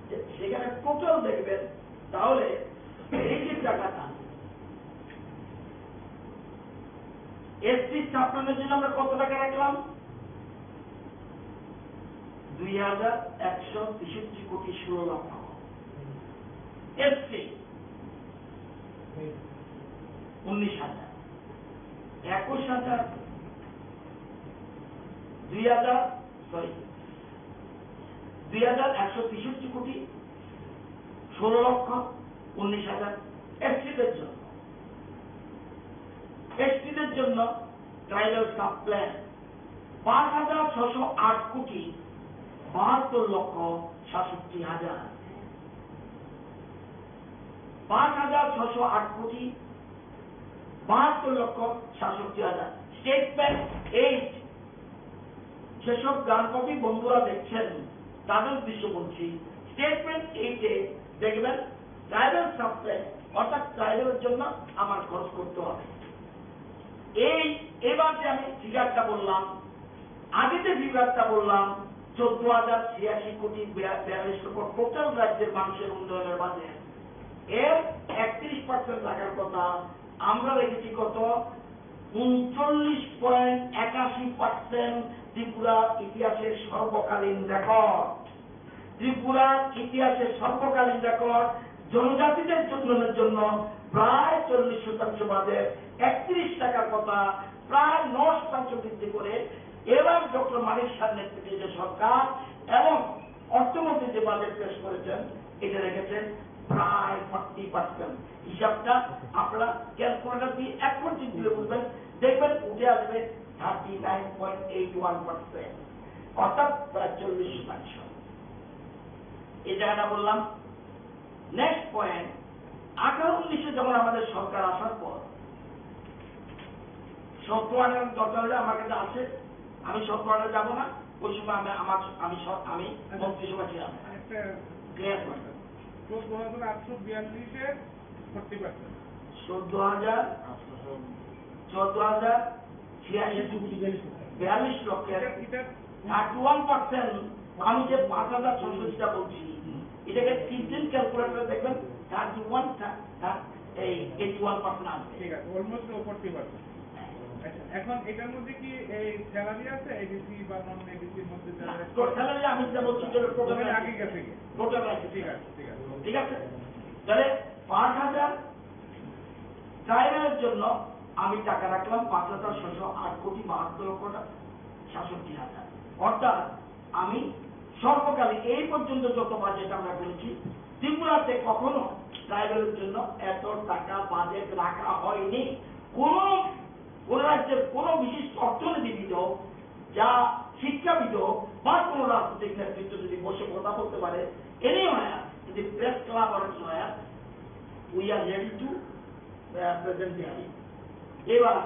যে-, সেখানে টোটাল দেখবেন, তাহলে এই যে টাকাটা এসসি ছাপ্পান্নর জন্য আমরা কত টাকা রাখলাম? দুই হাজার একশো তেষট্টি কোটি ষোলো লক্ষ। এসসি উনিশ হাজার, একুশ হাজার, দুই হাজার, সরি, দুই হাজার একশো তেষট্টি কোটি ষোলো লক্ষ উনিশ হাজার এসসিদের জন্য। এসটিদের জন্য ট্রাইবাল সাব প্ল্যান পাঁচ হাজার ছশো আট কোটি বাহাত্তর লক্ষ সাতষট্টি হাজার। পাঁচ হাজার ছশো আট কোটি বাহাত্তর লক্ষ সাতষট্টি হাজার। স্টেটমেন্ট এইট, যেসব গান কপি বন্ধুরা দেখছেন, তাদের উদ্দেশ্য বলছি, স্টেটমেন্ট এইটে দেখবেন ট্রাইবাল সাব প্ল্যান, অর্থাৎ ট্রাইবালের জন্য আমার খরচ করতে হবে। এই, এবার যে আমি ফিগারটা বললাম, আগে যে ফিগারটা বললাম, চোদ্দ হাজার ছিয়াশি কোটি বিয়া-, বিয়াল্লিশ লক্ষ টোটাল রাজ্যের মানুষের উন্নয়নের বাজেট, এর একত্রিশ পার্সেন্ট রাখার কথা, আমরা রেখেছি কত? উনচল্লিশ পয়েন্ট একাশি পার্সেন্ট। ত্রিপুরার ইতিহাসের সর্বকালীন রেকর্ড। ত্রিপুরার ইতিহাসের সর্বকালীন রেকর্ড। জনজাতিদের উন্নয়নের জন্য প্রায় চল্লিশ শতাংশ বাজেট, একত্রিশ টাকার কথা প্রায় ন শতাংশ বৃদ্ধি করে এবার ডক্টর মানিক সাহার নেতৃত্বে যে সরকার এবং অর্থমন্ত্রী যে বাজেট পেশ করেছেন, এটা রেখেছেন প্রায় ফর্টি পার্সেন্ট। হিসাবটা আপনারা ক্যালকুলেটর দিয়ে এক পর্যন্ত তুলে বুঝবেন, দেখবেন উঠে আসবে thirty nine point eight one percent, অর্থাৎ প্রায় চল্লিশ শতাংশ। এই জায়গাটা বললাম। নেক্সট পয়েন্ট, আঠারো উনিশে যখন আমাদের সরকার আসার পর সত্তর আঠারো দরকার হলে আমার কাছে আসে, আমি সত্তর আঠারো যাবো না, ওই সময় আমি আমার, আমি স-, আমি মন্ত্রিসভা ছিলাম। একটা ক্লিয়ার করে। চোদ্দ হাজার আটশো বিয়াল্লিশে ফর্টি পার্সেন্ট। চোদ্দ হাজার, চোদ্দ হাজার ছিয়াশি কোটি বিয়াল্লিশ লক্ষের এটা, এটা থার্টি ওয়ান পার্সেন্ট। আমি যে পাঁচ হাজার ছশো যেটা বলছি, এটাকে তিন দিন ক্যালকুলেটরে দেখবেন, থার্টি ওয়ান, থা-, থা-, এই এইটি ওয়ান পার্সেন্ট আসবে। ঠিক আছে, অলমোস্ট ফর্টি পার্সেন্ট। আচ্ছা, এখন এটার মধ্যে কি এই স্যালারি আছে, এডিসি বা নন এডিসির মধ্যে না, স্যালারি? তো স্যালারি আমি যেটা বলছি, সেটা টোটাল ওখানে রাখি। আগে গেছে কি? টোটাল রাখি। ঠিক আছে, ঠিক আছে। ঠিক আছে? তাহলে পাঁচ হাজার ট্রাইবালের জন্য আমি টাকা রাখলাম পাঁচ হাজার ছশো আট কোটি বাহাত্তর লক্ষ টাকা, সাতষট্টি হাজার। অর্থাৎ আমি সর্বকালে এই পর্যন্ত যত বাজেট আমরা করেছি, ত্রিপুরাতে কখনো ট্রাইবালের জন্য এত টাকা বাজেট রাখা হয়নি। কোনো, কোনো রাজ্যের কোনো বিশিষ্ট অর্থনীতিবিদ হোক, যা শিক্ষাবিদ হোক বা কোনো রাজনৈতিক নেতৃত্ব যদি বসে কথা বলতে পারে, এনি হয়, যদি প্রেস ক্লাব অনেক হয়, we are ready to, ah, present there। এবার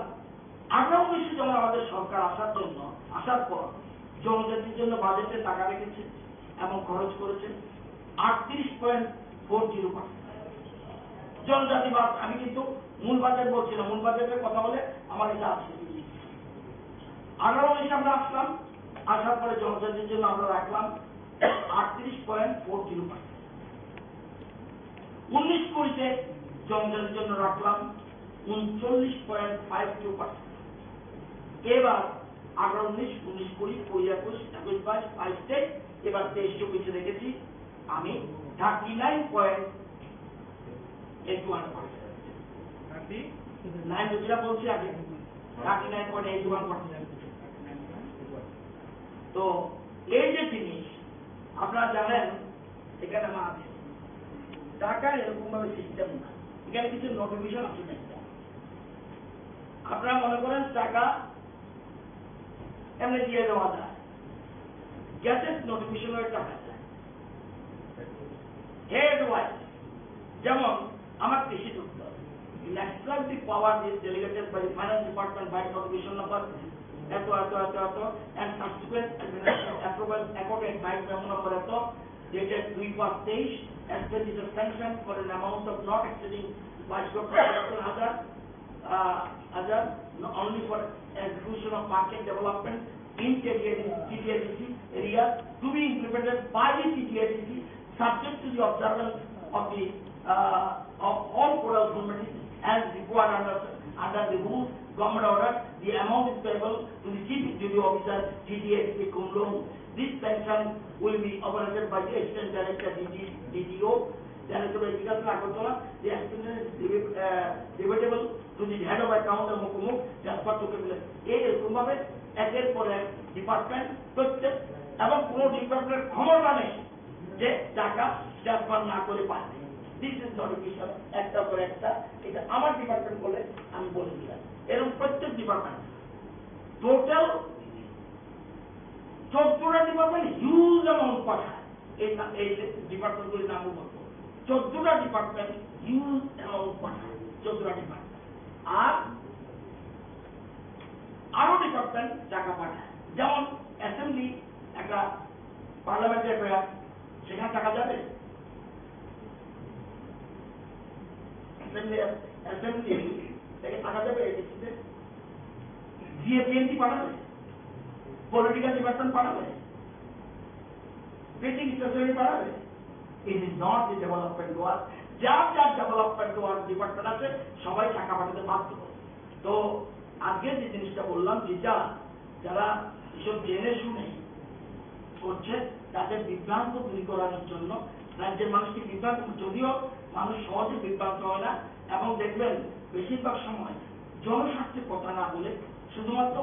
আঠারো উনিশে যখন আমাদের সরকার আসার জন্য, আসার পর জনজাতির জন্য বাজেটে টাকা রেখেছে এবং খরচ করেছে আটত্রিশ পয়েন্ট ফোর জিরো পার্সেন্ট। জনজাতি বাদ, আমি কিন্তু মূল বাজেট বলছি না, মূল বাজেটের কথা বলে আমার এটা আছে। আঠারো উনিশে আমরা আসলাম, আসার পরে জনজাতির জন্য আমরা রাখলাম আটত্রিশ পয়েন্ট ফোর জিরো পার্সেন্ট। উনিশ কুড়িতে জনজাতির জন্য রাখলাম উনচল্লিশ পয়েন্ট ফাইভ টু পার্সেন্ট। এবার আঠারো উনিশ, উনিশ কুড়ি, কুড়ি একুশ, একুশ বাইশ, বাইশ তেইশ, এবার তেইশ চব্বিশে রেখেছি আমি thirty nine point eight one percent. Thirty nine যেটা বলছি আগে, thirty nine point eight one percent. তো এই যে জিনিস আপনারা জানেন, এখানে আমার আছে। টাকা এরকম ভাবে সিস্টেম না, এখানে কিছু নোটিফিকেশন আছে না। আপনারা মনে করেন টাকা এমনি দিয়ে দেওয়া যায়, Gazette notification-o ekta hoise. Head wise, jemon amar kisi doptor, legislative power is delegated by the Finance Department by notification number eto, eto, eto, eto, and subsequent administrative approval accorded by memo number eto, dated দুই পাঁচ তেইশ, expenditure sanction for an amount of not exceeding বাইশ লক্ষ পঁচাত্তর হাজার, uh, other, no, only for execution of market development in T T A D C, T T A D C area to be implemented by the T T A D C, subject to the observance of the, uh, of all provisions as required under, under the rules, government order. The amount is payable to the Chief Executive Officer, T T A D C cum laude. This sanction will be operated by the Assistant Director, D G, D T O, Director of Agriculture, Agartala. The expenditure is debit-, uh, debitable to the head of account অমুক অমুক transfer to capital। এই এরকম ভাবে একের পর এক ডিপার্টমেন্ট প্রত্যেক এবং কোনো ডিপার্টমেন্টের ক্ষমতা নেই যে টাকা ট্রান্সফার না করে পারবে। This is notification, একটা পর একটা। এটা আমার ডিপার্টমেন্ট বলে আমি বলে দিলাম। এরকম প্রত্যেক ডিপার্টমেন্ট টোটাল চোদ্দটা ডিপার্টমেন্ট হিউজ অ্যামাউন্ট পাঠায়। এই না-, এই যে ডিপার্টমেন্টগুলির নাম বলবো, চোদ্দটা ডিপার্টমেন্ট হিউজ অ্যামাউন্ট পাঠায়, চোদ্দটা ডিপার্টমেন্ট। আর আরো ডিপার্টমেন্ট টাকা পাঠায়, যেমন অ্যাসেম্বলি একটা পার্লামেন্টের অ্যাফেয়ার, সেখানে টাকা যাবে? অ্যাসেম্বলি, অ্যাসেম্বলি থেকে টাকা যাবে এডিসিতে? জিএপিএনটি পাঠাবে? পলিটিক্যাল ডিপার্টমেন্ট পাঠাবে? প্রিন্টিং স্টেশনারি পাঠাবে? It is not the development work। যার যার ডেভেলপমেন্ট ওয়ার্ক ডিপার্টমেন্ট আছে, সবাই টাকা পাঠাতে বাধ্য। তো আজকে যে জিনিসটা বললাম, যেটা যারা এসব জেনে শুনে করছে, তাদের বিভ্রান্ত দূরীকরণের জন্য রাজ্যের মানুষকে বিভ্রান্ত, যদিও মানুষ সহজে বিভ্রান্ত হয় না, এবং দেখবেন বেশিরভাগ সময় জনস্বার্থে কথা না বলে শুধুমাত্র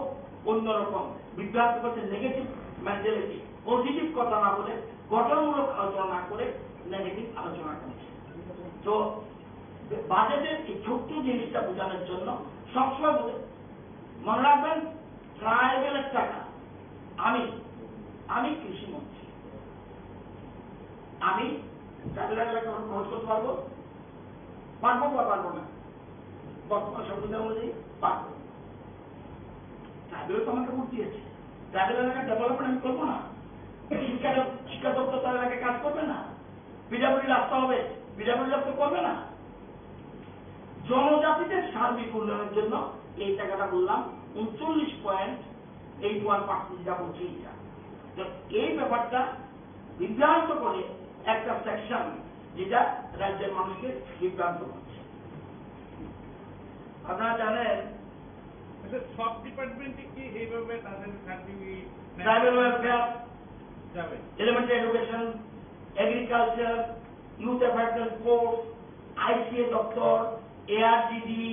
অন্যরকম বিভ্রান্ত করছে, নেগেটিভ মেন্টালিটি, পজিটিভ কথা না বলে, গঠনমূলক আলোচনা না করে নেগেটিভ আলোচনা করছে। তো বাজেটের এই ছোট্ট জিনিসটা বোঝানোর জন্য সবসময় বলে, মনে রাখবেন, ট্রাইবেলের টাকা আমি, আমি কৃষি মন্ত্রী, আমি ট্রাইবেলের টাকা খরচ করতে পারবো? পারবো বা পারবো না? বর্তমান সংবিধান অনুযায়ী পারবো। ট্রাইবেল তো আমাকে ভোট দিয়েছে, ট্রাইবেল এলাকার ডেভেলপমেন্ট আমি করবো না? শিক্ষা দপ-, শিক্ষা দপ্তর তার এলাকায় কাজ করবে না? পিডাব্লিউডি রাস্তা হবে, পিডাব্লিউডি তো করবে না? জনজাতিদের সার্বিক উন্নয়নের জন্য এই টাকাটা বললাম, উনচল্লিশ পয়েন্ট এইট ওয়ান পার্সেন্ট যেটা বলছি এইটা। তো এই ব্যাপারটা বিভ্রান্ত করে একটা সেকশন, যেটা রাজ্যের মানুষকে বিভ্রান্ত করছে। আপনারা জানেন, আচ্ছা, সব ডিপার্টমেন্টে কি এইভাবে তাদের সার্টিফিকেট ট্রাইবাল ওয়েলফেয়ার, যাবে? Elementary education, agriculture, youth affairs and sports, ICA দপ্তর, ARDD,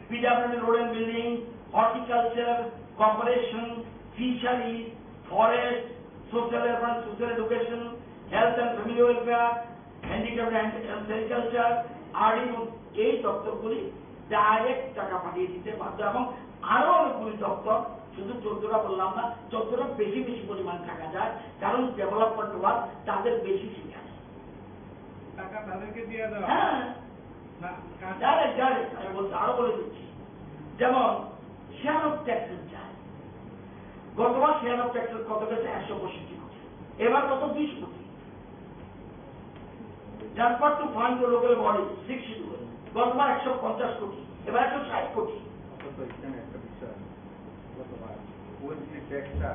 PWD road and building, horticulture, corporation, fisheries, forest, social affairs, social education, health and family welfare, handicap and sericulture, RD, এই দপ্তরগুলি ডাইরেক্ট টাকা পাঠিয়ে দিতে বাধ্য। এবং আরো অনেকগুলি দপ্তর, শুধু চোদ্দটা বললাম না, চোদ্দটা বেশি বেশি পরিমাণ টাকা যায়, কারণ ডেভেলপমেন্ট ওয়ার্ক তাদের বেশি সেখানে। টাকা তাদেরকে দিয়ে দেওয়া। হ্যাঁ। না, কাজ- ডাইরেক্ট, ডাইরেক্ট, আমি বলছি, আরো বলে দিচ্ছি, যেমন শেয়ার অফ ট্যাক্সেস যায়, গতবার শেয়ার অফ ট্যাক্সেস কত গেছে? একশো পঁয়ষট্টি কোটি, এবার কত? দুইশো কোটি। Transfer to fund to local body, six schedule, গতবার একশো পঞ্চাশ কোটি, এবার একশো ষাট কোটি। অথচ এখানে একটা বিষয় আছে, গতবার ওই যে ট্যাক্সটা,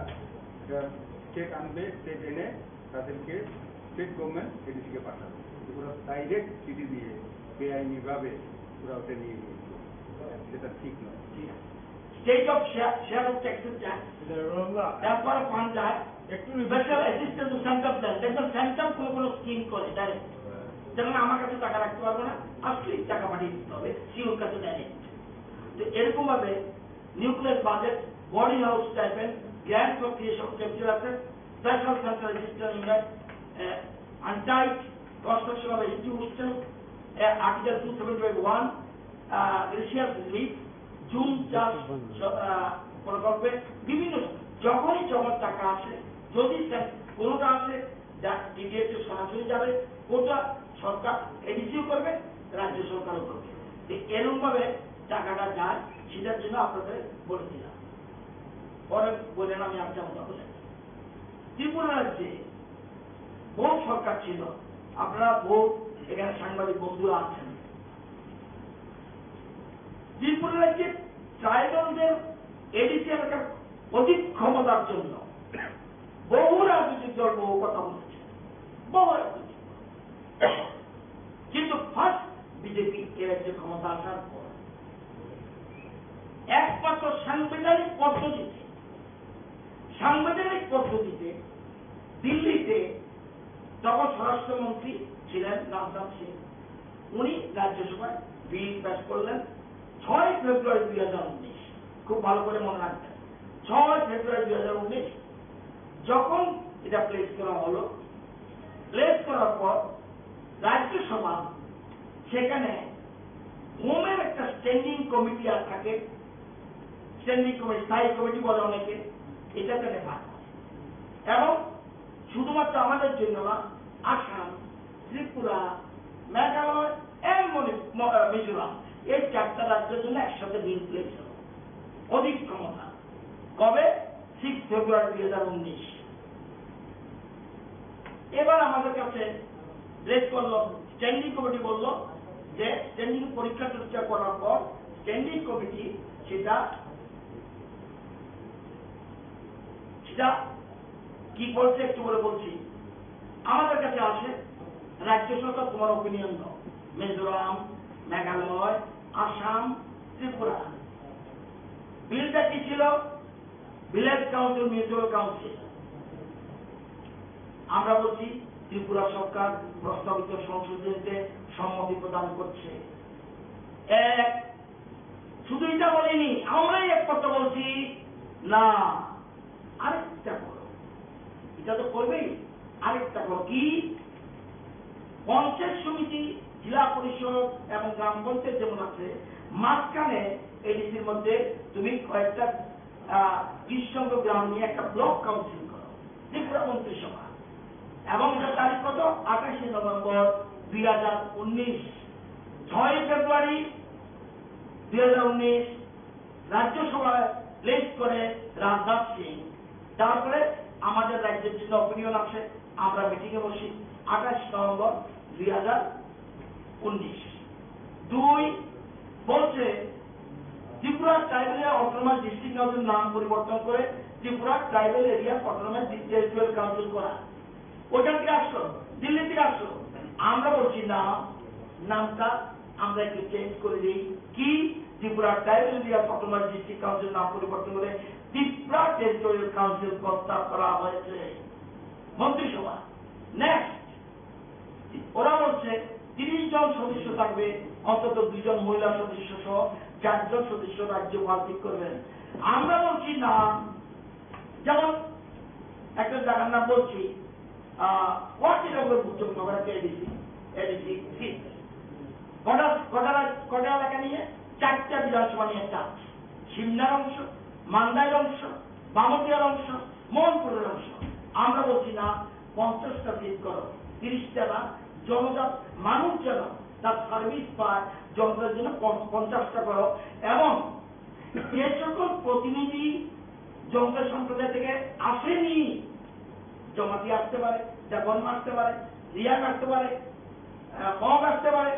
এটা স্টেট আনবে, স্টেট এনে তাদেরকে স্টেট গভর্নমেন্ট এডিসিকে পাঠাবে। কিন্তু ওরা ডাইরেক্ট চিঠি দিয়ে বেআইনিভাবে ওরা ওটা নিয়ে নিয়েছে, যেটা ঠিক নয়। ঠিক আছে। State of share, share of taxes যায়, এটা রোল না। ট্রান্সফার অফ ফান্ড যায়, একটু স্পেশাল অ্যাসিস্ট্যান্স সেন্টার দেয়, দেখবেন সেন্টার কোনো কোনো স্কিম করে ডাইরেক্ট, যেমন আমার কাছে টাকা রাখতে পারবো না, আজকেই টাকা পাঠিয়ে দিতে হবে সিওর কাছে ডাইরেক্ট। তো এরকম ভাবে nucleus budget, boarding house stipend, grant for creation of capital asset, special central assistance unit, untied construction of ST hostel, article two seventy five one, gracious relief, জুম চাষ, আহ, প্রকল্পে বিভিন্ন, যখনই যখন টাকা আসে, যদি স্যার কোনোটা আছে যা টিডিএস সরাসরি যাবে, কোনটা সরকার এডিসিও করবে, রাজ্য সরকারও করবে। তো এরকম ভাবে টাকাটা যায়, সেটার জন্য আপনাদের বলে দিলাম। পরে বললেন আমি আর যাবো না বলে। ত্রিপুরা রাজ্যে বহু সরকার ছিল, আপনারা বহু এখানে সাংবাদিক বন্ধুরা আছেন। ত্রিপুরা রাজ্যে ট্রাইবালদের এডিসি এলাকার অধিক ক্ষমতার জন্য বহু রাজনৈতিক দল বহু কথা বলেছে, বহু রাজনৈতিক দল। কিন্তু ফার্স্ট বিজেপি এ রাজ্যে ক্ষমতা আসার পর একমাত্র সাংবিধানিক পদ্ধতিতে, সাংবিধানিক পদ্ধতিতে দিল্লিতে তখন স্বরাষ্ট্রমন্ত্রী ছিলেন রাজনাথ সিং, উনি রাজ্যসভায় বিল পাস করলেন ছয় ফেব্রুয়ারি দুই হাজার উনিশ। খুব ভালো করে মনে রাখবেন, ছয় ফেব্রুয়ারি দুই হাজার উনিশ যখন এটা প্লেস করা হলো, প্লেস করার পর রাজ্যসভা সেখানে হোমের একটা স্ট্যান্ডিং কমিটি আর থাকে, স্ট্যান্ডিং কমিটি, স্থায়ী কমিটি বলে অনেকে, এটাতে রেফার করে। এবং শুধুমাত্র আমাদের জন্য না, আসাম, ত্রিপুরা, মেঘালয় এবং মণি-, ম-, আহ, মিজোরাম, এই চারটা রাজ্যের জন্য একসাথে বিল প্লেস হলো, অধিক ক্ষমতা। কবে? সিক্স ফেব্রুয়ারি দুই হাজার উনিশ। এবার আমাদের কাছে প্লেস করলো, স্ট্যান্ডিং কমিটি বলল যে স্ট্যান্ডিং পরীক্ষা টরীক্ষা করার পর স্ট্যান্ডিং কমিটি সেটা, সেটা কি বলছে একটু করে বলছি। আমাদের কাছে আসে রাজ্য সরকার, তোমার ওপিনিয়ন দাও। মিজোরাম, মেঘালয়, আসাম, ত্রিপুরা। বিলটা কি ছিল? Village council, municipal council. আমরা বলছি ত্রিপুরা সরকার প্রস্তাবিত সংশোধনীতে সম্মতি প্রদান করছে। এক, শুধু এটা বলিনি, আমরাই এক কথা বলছি না, আরেকটা করো, এটা তো করবেই, আরেকটা করো কি, পঞ্চায়েত সমিতি, জেলা পরিষদ এবং গ্রাম পঞ্চায়েত যেমন আছে, মাঝখানে এডিসির মধ্যে তুমি কয়েকটা আহ, বিশ সংখ্যক গ্রাম নিয়ে একটা ব্লক কাউন্সিল করো, ত্রিপুরা মন্ত্রিসভা। এবং এটার তারিখ কত? আঠাশে নভেম্বর দুই হাজার উনিশ, ছয় ফেব্রুয়ারি দুই হাজার উনিশ রাজ্যসভায় প্লেস করে রাজনাথ সিং। তারপরে আমাদের রাজ্যের জন্য অপিনিয়ন আসে, আমরা মিটিংয়ে বসি আঠাশ নভেম্বর দুই হাজার উনিশ। দুই, বলছে Tripura tribal autonomous district council নাম পরিবর্তন করে Tripura tribal area autonomous territorial council করা। ওখান থেকে আসলো, দিল্লি থেকে আসলো। আমরা বলছি না, নামটা আমরা একটু চেঞ্জ করে দিই। কি? Tripura tribal area autonomous district council নাম পরিবর্তন করে ত্রিপুরা টেরিটোরিয়াল কাউন্সিল প্রস্তাব করা হয়েছে মন্ত্রিসভা। নেক্সট, ওরা বলছে তিরিশ জন সদস্য থাকবে, অন্তত দুইজন মহিলা সদস্য সহ চারজন সদস্য রাজ্যপাল ঠিক করবেন। আমরা বলছি না, যেমন একটা জায়গার নাম বলছি, আহ, ওয়ার্ড এলাকা বুঝতে হবে, এডিসি, এডিসি সিট। কটা, কটা, কটা এলাকা নিয়ে? চারটা বিধানসভা নিয়ে একটা আছে। সিমনার অংশ, মান্দাইর অংশ, বামুটিয়ার অংশ, মোহনপুরের অংশ। আমরা বলছি না, পঞ্চাশটা সিট করো, তিরিশটা না, জনজাত মানুষ যেন তার সার্ভিস পায়, জনতার জন্য পঞ্চ-, পঞ্চাশটা করো। এবং যে সকল প্রতিনিধি জনতা সম্প্রদায় থেকে আসেনি, জমাতি আসতে পারে, দেবর্মা আসতে পারে, রিয়াং আসতে পারে, আহ, মগ আসতে পারে,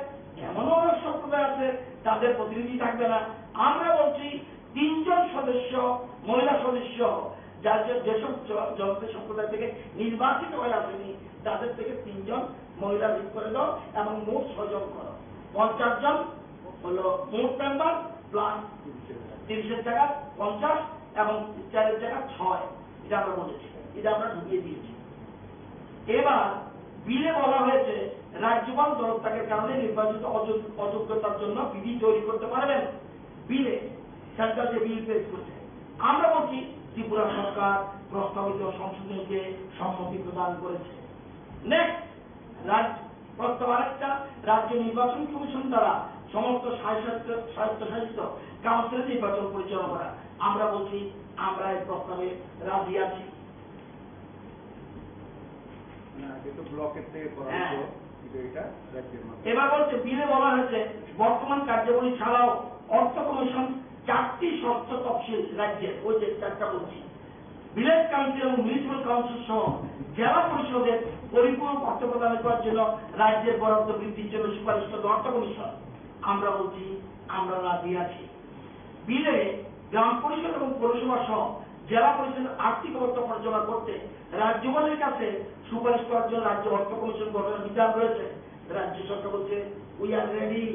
এমনও অনেক সম্প্রদায় আছে, তাদের প্রতিনিধি থাকবে না। আমরা বলছি তিনজন সদস্য, মহিলা সদস্য, যার যে, যেসব জ-, জনজাতি সম্প্রদায় থেকে নির্বাচিত হয়ে আসেনি, তাদের থেকে তিনজন মহিলা ঠিক করে দাও এবং মোট ছয়জন করো। পঞ্চাশ জন হলো মোট মেম্বার প্লাস তিরিশের জায়গা পঞ্চাশ এবং চারের জায়গা ছয়, এটা আমরা বলেছি, এটা আমরা ঢুকিয়ে দিয়েছি। এবার বিলে বলা হয়েছে রাজ্যপাল পদত্যাগের কারণে নির্বাচিত অযোগ্য-, অযোগ্যতার জন্য বিধি তৈরি করতে পারবেন। বিলে সেন্ট্রাল যে বিল পেশ করেছে, আমরা বলছি ত্রিপুরা সরকার প্রস্তাবিত সংশোধনীতে সম্মতি প্রদান করেছে। নেক্সট, রাজ্য প্রস্তাব আরেকটা, রাজ্য নির্বাচন কমিশন দ্বারা সমস্ত স্বায়ত্ত-, স্বায়ত্তশাসিত কাউন্সিল নির্বাচন পরিচালনা করা। আমরা বলছি, আমরা এই প্রস্তাবে রাজি আছি। না, এটা তো ব্লকের থেকে করা হ্যাঁ। হতো, কিন্তু এটা রাজ্যের মাধ্যমে। এবার বলছে, বিলে বলা হয়েছে, বর্তমান কার্যাবলী ছাড়াও অর্থ কমিশন চারটি ষষ্ঠ তফসিল রাজ্যের, ওই যে চারটা বলছি, ভিলেজ কাউন্সিল এবং মিউনিসিপ্যাল কাউন্সিল সহ জেলা পরিষদের পরিপূরক অর্থ প্রদান করার জন্য রাজ্যের বরাদ্দ বৃদ্ধির জন্য সুপারিশ করবে অর্থ কমিশন। আমরা বলছি, আমরা রাজি আছি। বিলে গ্রাম পরিষদ এবং পৌরসভা সহ জেলা পরিষদের আর্থিক অবস্থা পর্যালোচনা করতে রাজ্যপালের কাছে সুপারিশ করার জন্য রাজ্য অর্থ কমিশন গঠনের বিধান রয়েছে। রাজ্য সরকার বলছে, "We are ready।"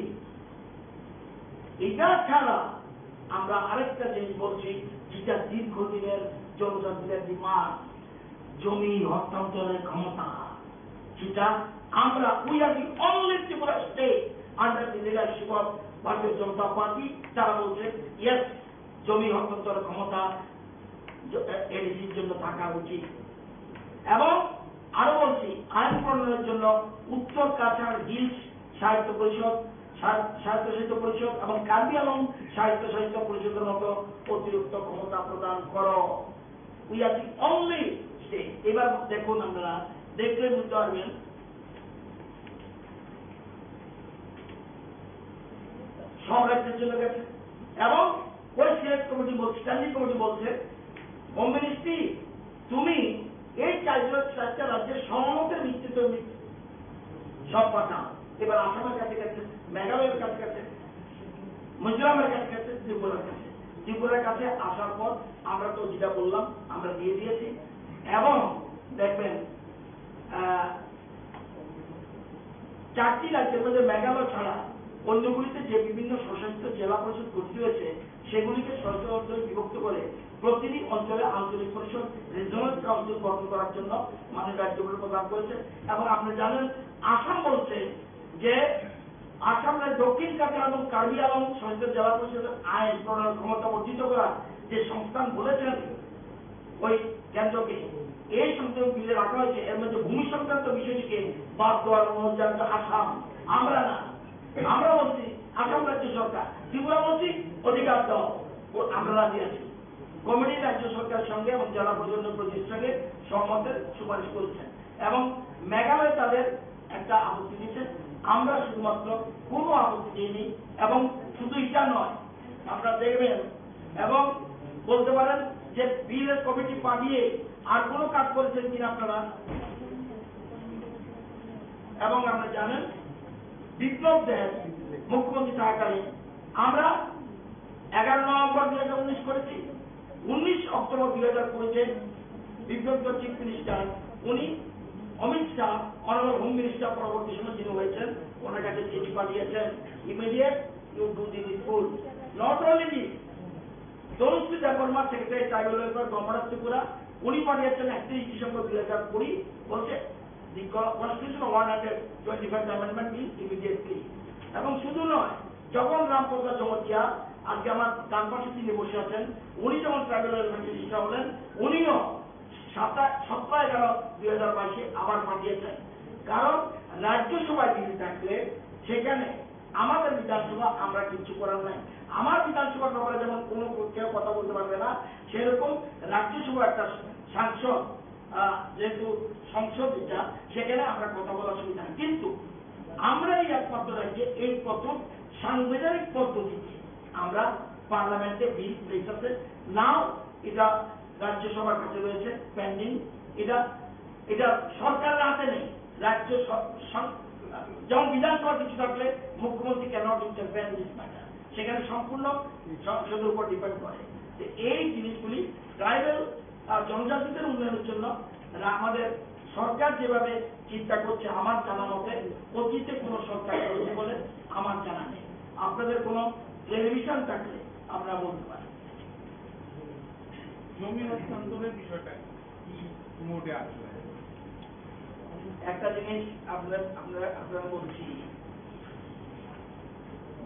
এটা ছাড়া আমরা আরেকটা জিনিস বলছি, যেটা দীর্ঘদিনের জনজাতিদের ডিমান্ড, জমি হস্তান্তরের ক্ষমতা। সেটা আমরা, we are the only Tripura state under the leadership of ভারতীয় জনতা পার্টি, তারা বলছে, "ইয়েস, জমি হস্তান্তর ক্ষমতা জ-, এ-, এডিসির জন্য থাকা উচিত।" এবং আরো বলছি, আইন প্রণয়নের জন্য উত্তর কাছাড় হিলস সাহিত্য পরিষদ, সা-, স্বায়ত্তশাসিত পরিষদ এবং কার্বি আংলং স্বায়ত্তশাসিত পরিষদের মতো অতিরিক্ত ক্ষমতা প্রদান করো। We are the only state। এবার দেখুন, আপনারা দেখলে বুঝতে পারবেন, সব রাজ্যে চলে গেছে। এবং ওই সিলেক্ট কমিটি বলছে, স্ট্যান্ডিং কমিটি বলছে, "হোম মিনিস্ট্রি, তুমি এই চারজন, চারটা রাজ্যের সহমতের ভিত্তিতে তুমি সব পাঠাও।" এবার আসামের কাছে গেছে, মেঘালয়ের কাছে গেছে, মিজোরামের কাছে গেছে, ত্রিপুরার কাছে। ত্রিপুরার কাছে আসার পর আমরা তো যেটা বললাম, আমরা দিয়ে দিয়েছি। এবং দেখবেন, আহ, চারটি রাজ্যের মধ্যে মেঘালয় ছাড়া অন্যগুলিতে যে বিভিন্ন স্বশাসিত জেলা পরিষদ গঠিত হয়েছে, সেগুলিকে ছয়টি অঞ্চলে বিভক্ত করে প্রতিটি অঞ্চলে আঞ্চলিক পরিষদ, রিজিওনাল কাউন্সিল, গঠন করার জন্য মাননীয় রাজ্যপাল প্রদান করেছে। এবং আপনি জানেন, আসাম বলছে যে আসাম রাজ্য দক্ষিণ কাছাড় এবং কার্বি আংলং স্বশাসিত জেলা পরিষদের আইন প্রণয়ন ক্ষমতা অর্জিত করার যে সংস্থান বলেছেন ওই কেন্দ্রকে, এই সংশোধন বিলে রাখা হয়েছে, এর মধ্যে ভূমি সংক্রান্ত বিষয়টিকে বাদ দেওয়ার অনুরোধ জানাচ্ছে আসাম। আমরা না, আমরা বলছি আসাম রাজ্য সরকার, ত্রিপুরা বলছি অধিকার দাও, ও আমরা রাজি আছি। কমিটি রাজ্য সরকারের সঙ্গে এবং জেলা পরিষদ প্রতিনিধির সঙ্গে সহমতের সুপারিশ করেছেন। এবং মেঘালয় তাদের একটা আপত্তি দিয়েছে, আমরা শুধুমাত্র কোনো আপত্তি দিইনি। এবং শুধু এটা নয়, আপনারা দেখবেন এবং বলতে পারেন যে বিলের কমিটি পাঠিয়ে আর কোনো কাজ করেছেন কিনা আপনারা। এবং আমরা জানেন, বিপ্লব দেব মুখ্যমন্ত্রী থাকাকালীন আমরা এগারো নভেম্বর দুই হাজার উনিশ করেছি, উনিশ অক্টোবর দুই হাজার কুড়িতে বিপ্লব দেব চিফ মিনিস্টার, উনি অমিত শাহ, অনারেবল হোম মিনিস্টার পরবর্তী সময় যিনি হয়েছেন, ওনার কাছে চিঠি পাঠিয়েছেন, "Immediate you do the needful।" Not only this, Tanushree Debbarma, secretary tribal welfare, government of Tripura, উনি পাঠিয়েছেন একত্রিশ ডিসেম্বর দুই হাজার কুড়ি, বলছে, "The co-, constitution one hundred twenty-five amendment bill immediately।" এবং শুধু নয়, জগন রাম প্রসাদ জমাতিয়া, আজকে আমার ডান পাশে তিনি বসে আছেন, উনি যখন ট্রাইবাল ওয়েলফেয়ার মিনিস্টার হলেন, উনিও সাতাশ, সতেরো এগারো দুই হাজার বাইশে আবার পাঠিয়েছেন। কারণ রাজ্যসভায় বিল থাকলে সেখানে আমাদের বিধানসভা, আমরা কিচ্ছু করার নাই। আমার বিধানসভার ব্যাপারে যেমন কোনো কেউ কথা বলতে পারবে না, সেরকম রাজ্যসভা একটা সাংসদ, আহ, যেহেতু সংসদ এটা, সেখানে আমরা কথা বলার সুবিধা নেই। কিন্তু আমরা এই একমাত্র রাজ্যে এই প্রথম সাংবিধানিক পদ্ধতিতে আমরা পার্লামেন্টে বিল পেশ আছে। নাও এটা রাজ্যসভার কাছে রয়েছে, পেন্ডিং। এটা, এটা সরকারের হাতে নেই। রাজ্য স-, সং-, যেমন বিধানসভা কিছু থাকলে মুখ্যমন্ত্রী cannot interfere in this matter, সেখানে সম্পূর্ণ সংসদের উপর ডিপেন্ড করে। তো এই জিনিসগুলি ট্রাইবাল, আহ, জনজাতিদের উন্নয়নের জন্য রা-, আমাদের সরকার যেভাবে চিন্তা করছে, আমার জানা মতে অতীতে কোনো সরকার করেছে বলে আমার জানা নেই। আপনাদের কোনো ক্লেরিফিকেশন থাকলে আপনারা বলতে পারেন। জমি হস্তান্তরের বিষয়টা কি মোডে আসলে? একটা জিনিস আপনার, আপনারা, আপনারা বলছি,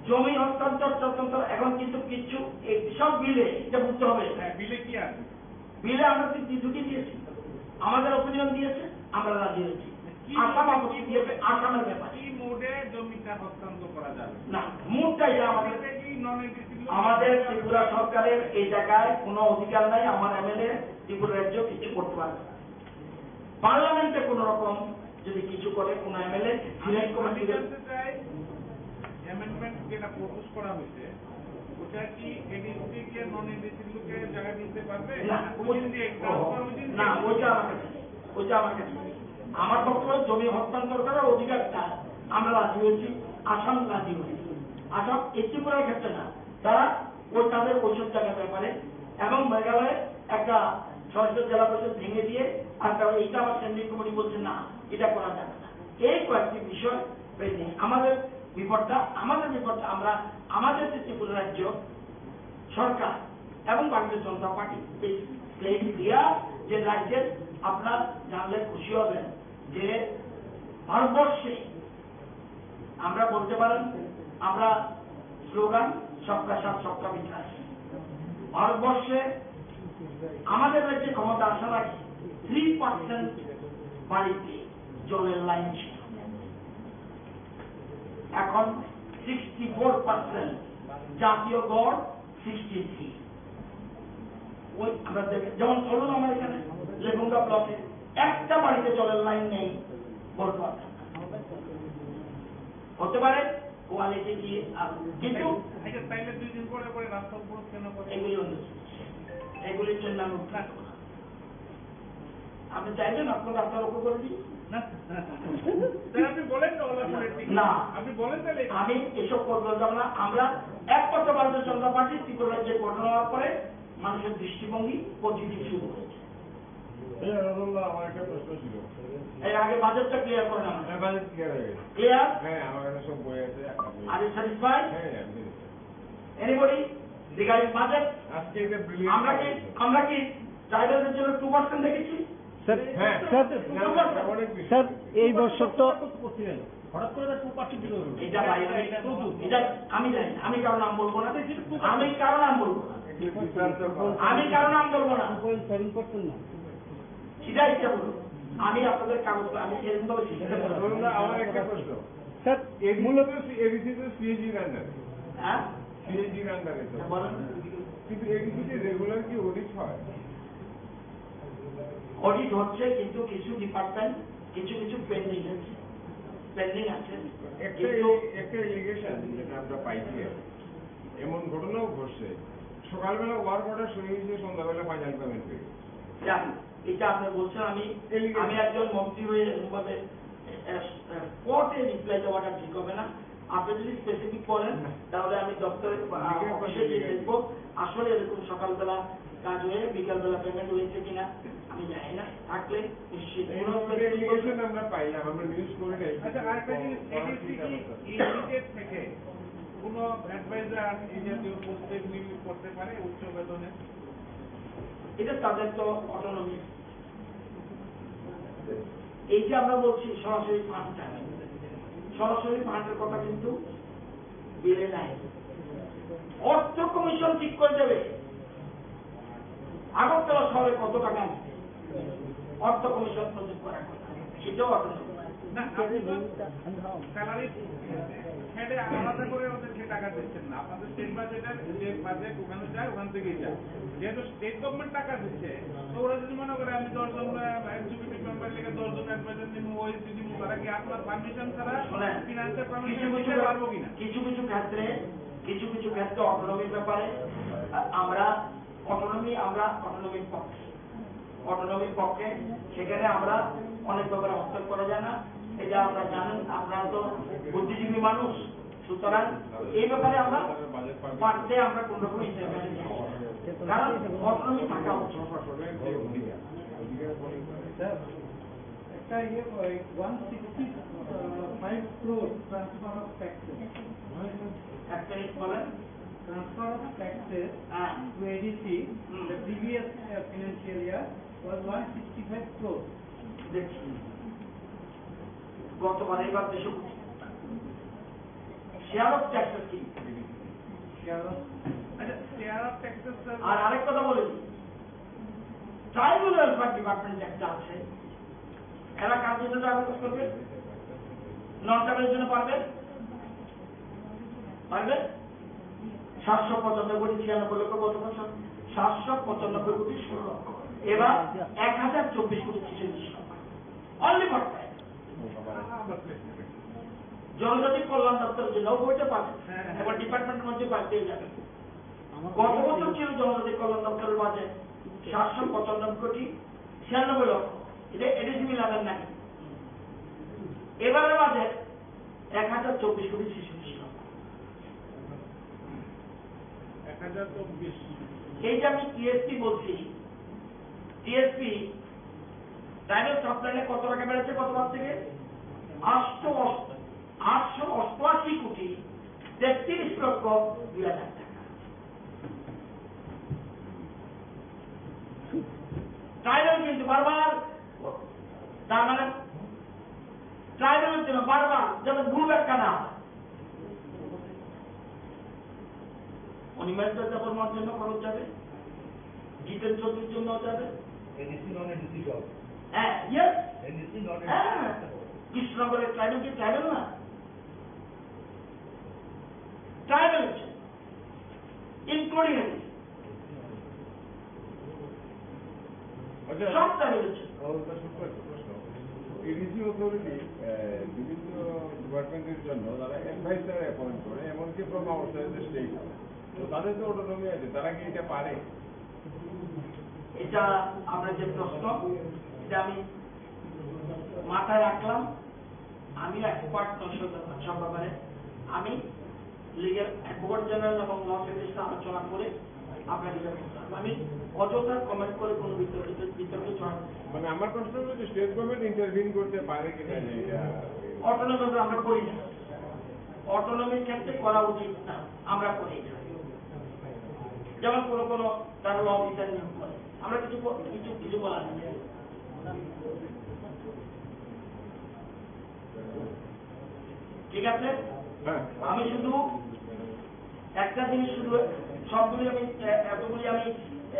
জমি হস্তান্তর তদন্ত এখন কিন্তু কিচ্ছু, এই সব বিলে, এটা বুঝতে হবে। হ্যাঁ, বিলে কি আছে? বিলে আমরা তো দুটি দিয়েছি, আমাদের ওপিনিয়ন দিয়েছে, আমরা রাজি হয়েছি। কি আসাম মোডে, আপত্তি কি দিয়েছে, মোডে, আসামের ব্যাপারে। কি মোডে জমিটা হস্তান্তর করা যাবে? না, মোডটা এটা আমাদের, এটা কি নন এডিসি লোক? আমাদের ত্রিপুরা সরকারের এই জায়গায় কোনো অধিকার নাই। আমার এমএলএ ত্রিপুরা রাজ্য কিছু করতে পারবে না। পার্লামেন্টে কোনো রকম যদি কিছু করে, কোনো এমএলএ, সিলেক্ট কমিটি, আমি জানতে চাই, অ্যামেন্ডমেন্ট যেটা প্রপোজ করা হয়েছে, ওটা কি এডিসি কে নন এডিসি লোকে জায়গা দিতে পারবে? না, ওই দিন দিয়ে, ট্রান্সফার ওই দিন না, দিয়ে। ওইটা আমার কাছে নেই, ওইটা আমার কাছে নেই। আমার বক্তব্য, জমি হস্তান্তর করার অধিকারটা আমরা রাজি হয়েছি, আসাম রাজি হয়েছে। আসাম এসি করার ক্ষেত্রে না, তারা ওই তাদের ওইসব জায়গার ব্যাপারে, এবং মেঘালয়ে একটা সরাসরি জেলা পরিষদ ভেঙে দিয়ে, আর তারা এইটা আবার স্ট্যান্ডিং কমিটি বলছে, "না, এটা করা যাবে না।" এই কয়েকটি বিষয় পেন্ডিং। আমাদের বিপদটা, আমাদের বিপদটা আমরা, আমাদের যে ত্রিপুরা রাজ্য সরকার এবং ভারতীয় জনতা পার্টি এই স্টেট দিয়া যে রাজ্যের, আপনারা জানলে খুশি হবেন যে ভারতবর্ষে আমরা বলতে পারেন, আমরা স্লোগান সবকা সাথ সবকা বিকাশ। ভারতবর্ষে আমাদের রাজ্যে ক্ষমতা আসার আগে থ্রি পার্সেন্ট বাড়িতে জলের লাইন ছিল, এখন সিক্সটি ফোর পার্সেন্ট, জাতীয় গড় সিক্সটি থ্রি। ওই আমরা দেখে, যেমন চলুন আমার এখানে লেবুঙ্গা ব্লকে একটা বাড়িতে জলের লাইন নেই, বলতে পারতাম না। হতে পারে কোয়ালিটি কি, আর কিন্তু আচ্ছা, তাইলে দুই দিন পরে পরে রাস্তা অবরোধ কেন করে? এগুলি অন্য জিনিস। এগুলির জন্য আমি উদ্ধার করবো না। আপনি চাইবেন আপনার রাস্তা রক্ষা করে দিন? না, না, না। স্যার, আপনি বলেন না, ওলা করে ঠিক। না। আপনি বলেন তাহলে। আমি এসব করতে যাব না। আমরা একমাত্র ভারতীয় জনতা পার্টি ত্রিপুরা রাজ্যে গঠন হওয়ার পরে মানুষের দৃষ্টিভঙ্গি পজিটিভ শুরু হয়েছে। এই আনন্দুল্লাহ, আমার একটা প্রশ্ন ছিল। এর আগে বাজেটটা ক্লিয়ার করে না। হ্যাঁ, বাজেট ক্লিয়ার হয়ে গেছে। ক্লিয়ার? হ্যাঁ, আমার কাছে সব বই আছে, আপনি Are you satisfied? হ্যাঁ, হ্যাঁ, আমি satisfied। Anybody regarding budget? আজকে এটা ব্রিলিয়ান্ট আমরা কি, আমরা কি ট্রাইবালদের জন্য টু পার্সেন্ট রেখেছি? স্যার, হ্যাঁ। স্যার, না, না, অনেক বেশি। স্যার, এই বছর তো হঠাৎ করে তার টু পার্সেন্ট দিল। এটা ভাই, আমি, এটা আমি জানি, আমি কারো নাম বলবো না, আমি কারো নাম বলবো না, আমি কারো নাম বলবো না। সেটা ইচ্ছা করুন, আমি আপনাদের কাগজ, আমি এরকম ভাবে চিন্তা করবো না। ধরুন না, আমার একটা প্রশ্ন। স্যার, এডিসি মূলত তো সি-, এডিসি তো সিএজির আন্ডারে। হ্যাঁ? সিএজির আন্ডারে তো। হ্যাঁ, বলেন। কিন্তু এডিসি তে রেগুলার কি অডিট হয়? অডিট হচ্ছে, কিন্তু কিছু ডিপার্টমেন্ট কিছু কিছু পেন্ডিং আছে, পেন্ডিং আছে। একটা কিন্তু এ-, একটা এলিগেশন যেটা আমরা পাইছি আর কি, এমন ঘটনাও ঘটছে, সকালবেলা ওয়ার্ক অর্ডার সই হয়েছে, সন্ধ্যাবেলা ফাইনাল পেমেন্ট পেয়ে গেছে। জানি, এটা আপনি বলছেন, আমি, এলিগেশন। আমি একজন মন্ত্রী হয়ে এরকমভাবে, এ, এ, কোর্টে রিপ্লাই দেওয়াটা ঠিক হবে না। আপনি যদি স্পেসিফিক করেন, না। তাহলে আমি দপ্তরে, আ, লিখে অফিসে গিয়ে পাঠিয়ে দেখবো, আসলে এরকম সকালবেলা কাজ হয়ে বিকালবেলা পেমেন্ট হয়েছে কিনা আমি জানি না। থাকলে নিশ্চিত এই কোনো ধরনের স্পেসিফিক এলিগেশন আমরা পাইলাম, আমরা নিউজ করে নাই। আচ্ছা, আরেকটা জিনিস, করার এডিসি চিন্তা কি করতাম। ইউনিটেড থেকে কোনো অ্যাডভাইজার এই জাতীয় পোস্টে নিয়োগ করতে পারে উচ্চ বেতনে? এটা তাদের তো অটোনমি। এই যে আমরা বলছি সরাসরি ফান্ড, সরাসরি ফান্ডের কথা কিন্তু বিলে নাই। অর্থ কমিশন ঠিক করে দেবে আগরতলা শহরে কত টাকা আসবে, অর্থ কমিশন প্রস্তুত করার কথা, সেটাও অটোনমি। না, আপনি তো স্যালারি হেডে আলাদা করে ওদেরকে টাকা দিচ্ছেন না, আপনাদের স্টেট বাজেটের যে বাজেট ওখানে যায়, ওখান থেকেই যায়। যেহেতু স্টেট গভর্নমেন্ট টাকা দিচ্ছে, তো ওরা যদি মনে করে আমি দশ জন, আহ, এক্সিকিউটিভ মেম্বার লেগে দশ জন অ্যাডভাইজার নিবো, ওএসডি নিবো, তারা কি আপনার পারমিশন ছাড়া, শোনেন, ফিনান্সের পারমিশন কিছু কিছু দিতে পারবো কিনা? কিছু কিছু ক্ষেত্রে, কিছু কিছু ক্ষেত্রে অটোনমির ব্যাপারে, আ-, আমরা অটোনমি, আমরা অটোনমির পক্ষে, অটোনমির পক্ষে। সেখানে আমরা অনেক ব্যাপারে হস্তক্ষেপ করা যায় না, এটা আমরা জানেন, আপনারা তো বুদ্ধিজীবী মানুষ, সুতরাং এই ব্যাপারে আমরা পারতে আমরা কোনো রকম ইন্টারভেনশন করব। কারণ অটোনমি থাকা উচিত। স্যার, একটা ইয়ে, ওই one sixty five crore transfer of taxes. একটা ইয়ে বলেন। Transfer of taxes হ্যাঁ। To ADC, hmm. The previous, uh, financial year was one sixty five crore. দেখছি। গতবার, এবার দেড়শো কোটি। শেয়ার অফ ট্যাক্সেস কি? শেয়ার অফ, আচ্ছা, শেয়ার অফ ট্যাক্সেস, স্যার। আর আরেক কথা বলে দিই, ট্রাইবাল ওয়েলফেয়ার ডিপার্টমেন্ট একটা আছে, এরা কার জন্য ট্রাইবাল করবে? নন ট্রাইবালের জন্য পারবে? পারবে? সাতশো পঁচানব্বই কোটি ছিয়ানব্বই লক্ষ গত বছর, সাতশো পঁচানব্বই কোটি ষোলো লক্ষ, এবার এক হাজার চব্বিশ কোটি ছেচল্লিশ লক্ষ। Only for tribal. জনজাতি কল্যাণ দপ্তরের জন্য বইটা পাবে, এবার ডিপার্টমেন্টের মধ্যে বাদ দিয়ে যাবে। গত বছর ছিল জনজাতি কল্যাণ দপ্তরের বাজেট সাতশো পঁচানব্বই কোটি ছিয়ানব্বই লক্ষ, এটা এডিসি মিলাবেন নাই। এবারের বাজেট এক হাজার চব্বিশ কোটি ছেষট্টি লক্ষ। এক হাজার চব্বিশ। এই যে আমি টিএসপি বলছি, টিএসপি ট্রাইবাল সাপ্লাইনে কত টাকা বেড়েছে গতবার থেকে? আটশো, আটশো অষ্টআশি কোটি তেত্রিশ লক্ষ দুই হাজার টাকা। ট্রাইবাল কিন্তু বারবার, তার মানে ট্রাইবালের জন্য বারবার যাতে ভুল ব্যাখ্যা না হয়। অনিমেষ দত্ত বর্মার জন্য খরচ যাবে, জিতেন চৌধুরীর জন্য যাবে। এডিসি নন এডিসি সব। হ্যাঁ, ইয়েস। এডিসি নন হ্যাঁ। এডিসি। কৃষ্ণনগরের ট্রাইবেল কি ট্রাইবেল না? ট্রাইবেল হচ্ছে, ইনক্লুডিং এডিসি। আচ্ছা। সব ট্রাইবেল হচ্ছে। আমার একটা ছোট্ট একটা প্রশ্ন। এডিসি অথরিটি, আহ, বিভিন্ন ডিপার্টমেন্টের জন্য তারা অ্যাডভাইজার অ্যাপয়েন্ট করে, এমনকি ফ্রম আউটসাইড দ্য স্টেট। তো তাদের তো অটোনমি আছে, তারা কি এটা পারে? এটা আমরা যে প্রশ্ন, এটা আমি মাথায় রাখলাম। আমি এক্সপার্ট নই সব ব্যাপারে। আমি লিগ্যাল অ্যাডভোকেট জেনারেল এবং ল সার্ভিসে আলোচনা করে আপনাকে এটা বলতে পারবো। আমি অযথা কমেন্ট করে কোনো বিতর্কিত, বিতর্কে জড়াবো না। মানে, আমার প্রশ্ন হলো যে স্টেট গভর্নমেন্ট ইন্টারভিন করতে পারে কিনা যে এটা? অটোনমি আমরা করি না, অটোনমির ক্ষেত্রে করা উচিত না, আমরা করি না। যেমন কোনো কোনো তারা ল বিচার নিয়োগ করে, আমরা কিছু ক-, কিছু, কিছু বলার নেই। ঠিক আছে? হ্যাঁ। আমি শুধু একটা জিনিস, শুধু সবগুলি আমি, এ-, এতগুলি আমি,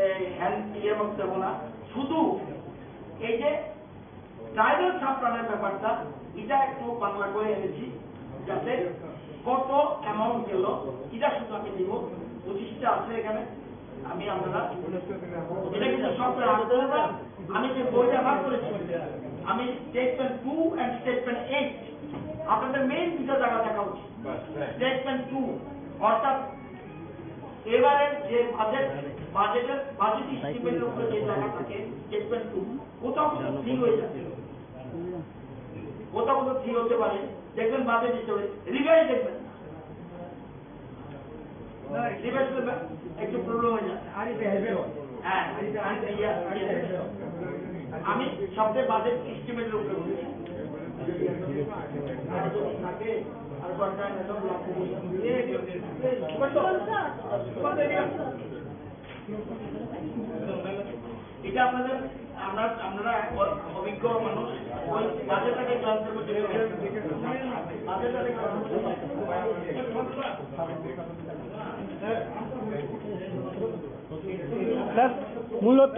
এ, হ্যান্ড ইয়ের মধ্যে দেবো না। শুধু এই যে ট্রাইবাল সাবপ্ল্যানের ব্যাপারটা, এটা একটু বাংলা করে এনেছি, যাতে কত অ্যামাউন্ট গেল, এটা শুধু আমি দিব। পঁচিশটা আছে এখানে, আমি আপনারা, এটা কিন্তু সব রাখতে হবে। আমি যে বই ব্যবহার করেছি, আমি statement two and statement eight, আপনাদের মেইন দুটো জায়গা দেখা উচিত। বাস, হ্যাঁ। স্টেটমেন্ট টু, অর্থাৎ এবারে যে বাজেট, বাজেটের, বাজেট এস্টিমেটের উপরে যে জায়গা থাকে, স্টেটমেন্ট টু, কোথাও কোথাও থ্রি হয়ে যাচ্ছে, কোথাও কোথাও থ্রি হতে পারে, দেখবেন বাজেট হিসেবে রিভাইজ দেখবেন। রিভাইজ করবেন, একটু প্রবলেম হয়ে যাচ্ছে। আরে, হ্যাঁ, আরে, আরে, আরে, আরে, আমি সবচেয়ে বাজেট এস্টিমেটের উপরে বলছি। আর যদি থাকে, আর কয়েকটা এসব লাগবে। এটা আপনাদের, আমরা, আপনারা অ-, অভিজ্ঞ মানুষ, ওই বাজেটটাকে ক্লান্তির মধ্যে ফেলে দেন। বাজেটটাকে ক্লান্তির মধ্যে ফেলে দেন। স্যার, মূলত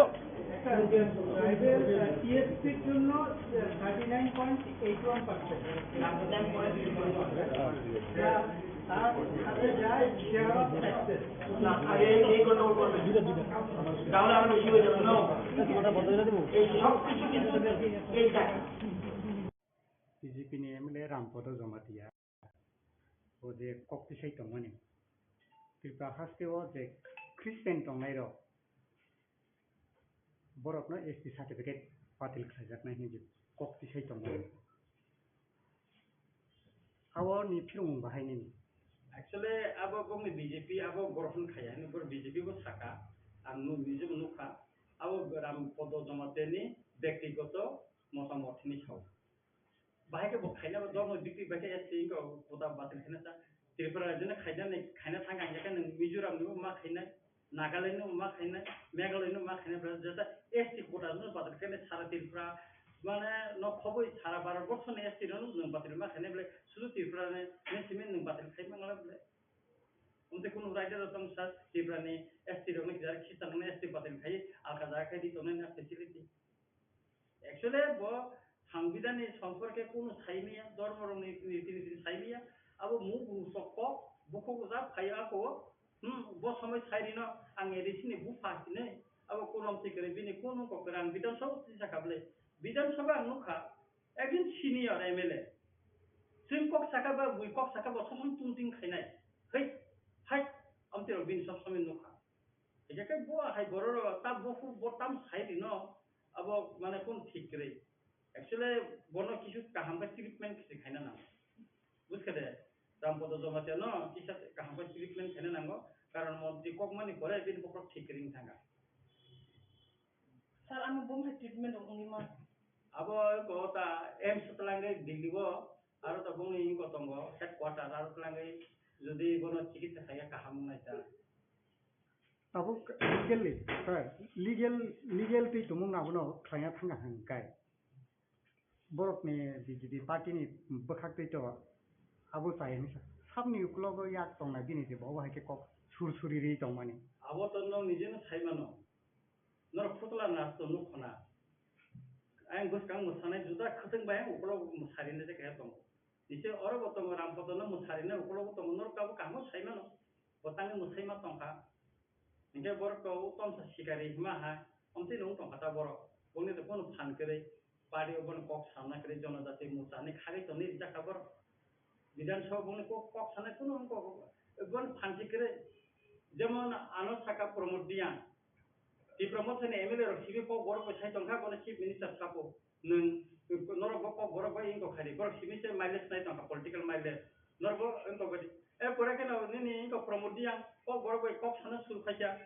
টিএসপির জন্য thirty nine point eight one percent. তার সাথে যায় শেয়ার অফ সাকসেস। না, আগে এই, এই গন্ডগোল করবেন। তাহলে আরো বেশি হয়ে যাবে। No। এই সব কিছু কিন্তু এই টাকা। BJP ni MLA Rampada Jamatia, o je kok tisai tongmani, Tripura haste o je Christian tongnai rok, borokno S T certificate batil khlaijaknai hinwi kok tisai tongo. Abo ni phirung bahai nini. Actually, abo bokni B J P abo grohon khaiya hinwi bor B J P bo saka, ang nu-, nijebo nukha, abo Ram Podo Jamatia ni bektigoto motamot hinwi sao. Bahai khe bo khaina ba dormo bikti bai khe S T wngkha, kota batil khaina sa. Tripura rajyo ni khaina ni, khaina thang ang khe nwng Mizoram ni bo ma khainai, Nagaland ni bo ma khainai, Meghalaya ni bo ma khainai, bwrajak jesa S T kota no batil khainai sara Tripura. Mane no khoboi sara Bharat borsho ni S T rok no nwng batil ma khainai bole, sudu Tripura ni, ni simi nwng batil khai mangla bole. Omte kunu raida rok tong sa Tripura ni S T rok ni kisa Christian ni S T batil khai, alka jaga khai di tongnai na facility. Actually, bo Sangbidan ni somporke kunu sai maya, dormo rok ni riti niti sai maya, abo mu bu sokko, bukhuk ja phai ako, hmm, bo somoi sai rino ang A D C ni bupha hinwi, abo kunom tikre bini kunu kokre ang Bidhan Sabha tisa kable. Bidhan Sabha ang nukha, Ekjon senior M L A. Chwng kok saka ba bui kok saka bo sosom tung ting khainai. Hei, hai, amtwi rok bini sob somoi nukha. Hingke khe bo hai borok rok ta bo phu bo tam sai rino abo mane kun thik kwrwi. Actually bono kisu kaham khe treatment khe khaina nango. Buskha de, Rampodo Jamatia no kisa kaham khe treatment khaina nango. Karon montri kok mani pore bini bokhorok thik kwrwi wng thangkha. Sir, ano bumhai treatment rok wngwi ma? Abo ko ta M S twlangwi Delhi o, aro ta bongni ko tongo headquarter, aro twlangwi jodi bono chikitsa khaiya kaham wngnai ta. Abo legally, sir, legal, legal twi tumung abono khlaiya thangkha hwnkhai. Borokni B J P party ni bwkhak twi to abo chaya hinwi sa. Sabni ukulogo yak tongnai bini je bo hai khe kok sur suri ri tongmani. Abo to nwng nijeno sai mano. Norok phutla nas to nuk khna. Ayang bwskang mwsanai juda khwtwng bai ayang ukulogo mwsari nai khe tongo. Nise oro bo tongo Rampodo no mwsari nai ukulogo tongo norok abo kaham sai mano. Bo tangwi mwsai ma tongkha. Hinkhe borok to o tomsa sikari hima hai, omtwi nung tongkha ta borok. Bongni to phano phan kwrwi, party o bono kok sana kwrwi, jonojati mocha hinwi khagwi tongwi rijak kha borok. Bidhan Sabha bongni kok, kok sanai kunu wng kok, bono phan si kwrwi. Jemon ano saka Pramod Reang, Tipra Motha ni M L A rok simi kok borok bai sai tongkha, bono Chief Minister sapo. Nwng, norok bo kok borok bai wngkok khaidi, borok simi se mileage nai tongkha, political mileage. Norok bo wngkok baidi. E pore kheno nini wngkok Pramod Reang, kok borok bai kok sana suru khaikha,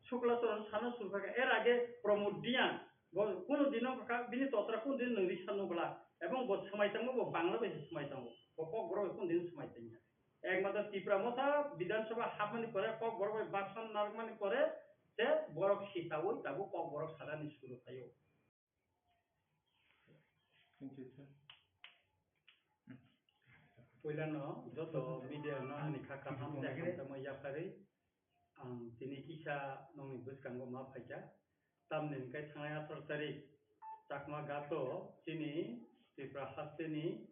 Shukla Charan sana suru khaikha. Er age Pramod Reang bo kunu dino kha, bini totra kunu din nwng risa nukla. Ebong bo swmai tongmo, bo Bangla bai se swmai tongo. Bo kok borok bai kunu din swmai tongya. Ekmatro Tipra Motha Bidhan Sabha hapmani pore, kok borok bai baksan narwkmani pore se borok sitaui tabuk kok borok sanani suru khaio. Puilano joto media no ani kha kaham tei hamjakma yapharwi ang tini kisa nokni bwskango ma phaikha. Tamni hwnkhe thangnai atharo tarik Chakma Gato chini Tripura hasteni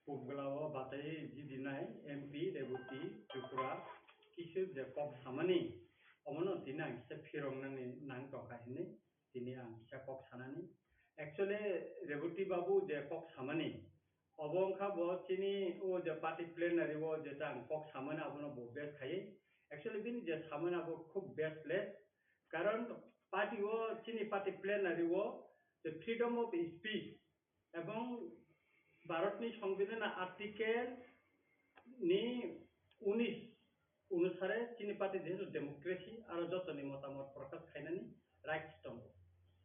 Pubgla o batai jidinai M P Reboti Tripura kisu je kok samani omono tini ang kisa phiroknani nang tongkha hinwi tini ang kisa kok sanani. Actually, Reboti Babu je kok samani, obo wngkha bo chini o je party plenary o je ta ang kok samani abono bo best khaiwi. Actually, bini je samani abo khub baseless. Karon party o, chini party plenary o je freedom of speech ebong Bharatni Songbidanni article ni unis onusare chini party jehetu democracy aro jotoni motamot prokash khainani rights tongo.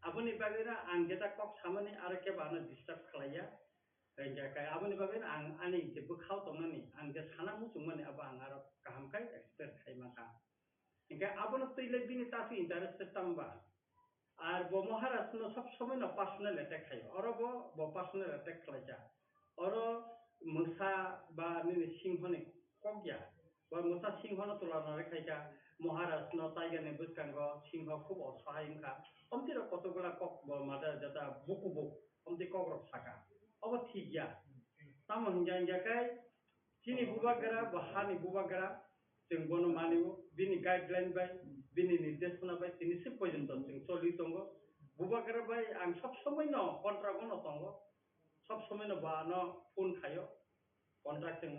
Aboni bagwino ang jeta kok samani aro kebo ano disturb khlaiya. Hingkhe kai aboni bagwino ang ani je bwkhao tongnani, ang je sana muchungmani abo ang aro kaham khe express khai mankha. Hingkhe abono twi le bini tasu interested tamo ba? Ar bo Maharaj no sob somoi no personal attack khaio. Oro bo, bo personal attack khlaikha. Oro mwsa ba nini singho ni kok ya. Bo mwsa singho no tula nari khaikha. Maharaj no tiger ni bwskango singho khub osahai wngkha. Omtwi rok kotokgola kok bo mada jata buku buk. Omtwi kok rok saka. Obo thik ya. Tamo hingya hingya khe chini bubagra bo hani bubagra. Chwng bono mani-o, bini guideline bai, bini nirdeshona bai tini se porjonto chwng choli tongo. Bubagra bai ang sob somoi no contract o no tongo, sob somoi no bo ano phone khaio, contract chwng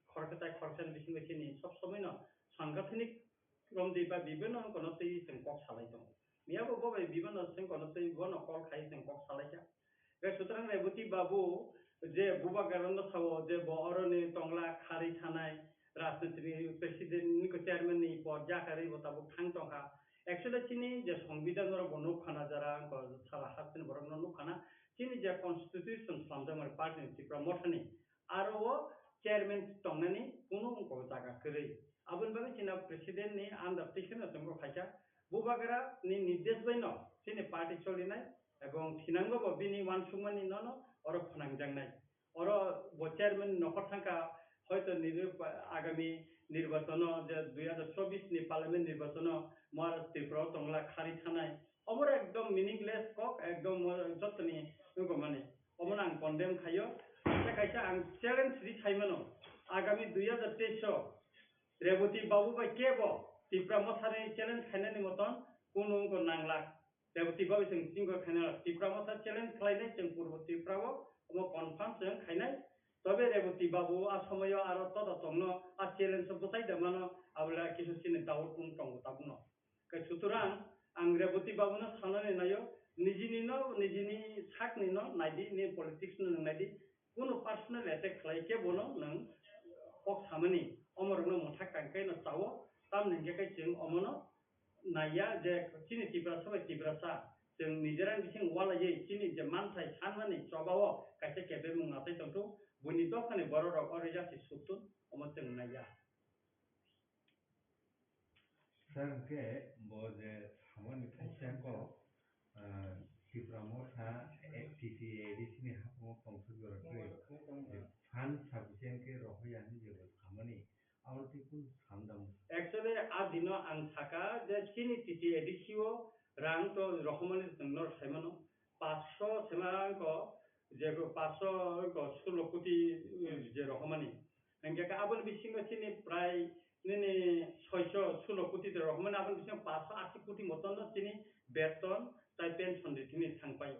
khoroksa tai khoroksa ni bisingo chini sob somoi no sangathanik romdi ba bibino wngkha no twi chwng kok salai tongo. Miyabo bo bai bibino chwng kono twi bono call khai chwng kok salaikha. Hwnkhe Sutrang Reboti Babu je bubagrano sao je bo oroni tongla kharwi thanai rajniti ni president ni chairman ni pod yakarwi bo tabuk thang tongkha. Actually chini je songbidan oro bo nukha na jara wngkha sara hasteni borokno nukha na chini je constitution slamjakmani party ni Tipra Mothani aro o chairman tongnani kunu wngkha jaga kwrwi. Aboni bagwi chini president ni under twi kheno chwngbo khaikha. Bubagra ni nirdesh bai no chini party cholinai ebong thinango bo bini uansukmani nono oro phwnangjaknai. Oro bo chairman nokhor thangkha, hoito nini agami nirbachano je dui hazar chobbish ni parliament nirbachano Maharaj Tripura o tongla kharwi thanai. Obo ekdom meaningless kok, ekdom jotoni nugomani. Omono ang condemn khaio. Tei kaisa ang challenge ri saimano, agami dui hazar teis o Reboti Babu bai kebo Tipra Mothani challenge khainani moton kunu wngkha nanglak. Reboti Babu chwng chwngkhe khaina Tipra Motha challenge khlainai chwng Purbo Tripura o, omo confirm chwng khainai. Tobe Reboti Babu a somoyo aro tota tongno a challenge o bwchai da mano, abole kisu chini doubt wng tongo tabukno. Khe sutorang ang Reboti Babuno sanani naio, nijini no, nijini sakni no naidi, ni politics no nwng naidi, kunu personal attack khlai khe bono nwng kok samani, omorokno mwthak tang khe no chao, tamni hwnkhe khe chwng omono naiya je chini Tiprasa bai Tiprasa chwng nijera bising walaiwi chini je manthai sanmani chobao kaisa kebengmung natai tongthok, buini dophani bororok o rejak se suktun, omo chwng naiya. Sir, hwnkhe bo je samani khaisa kok, ah, Tipra Motha, eh, T T A D C ni haphangno tongthok jora khe, je fund sufficient khe rohorya hinwi je bo samani, abo twi kunu samdam. Actually, a dino ang saka je chini T T A D C o rang to rohormani chwng noro saimano, paanch sho sema rang ko, je ko paanch sho ko sulo koti, eh, je rohormani. Hingke ka aboni bisingo chini prai nini soiso sulo koti de rok mani aboni bisingo paanch sho ashi koti moton no chini beton tai pension de tini thangpaio.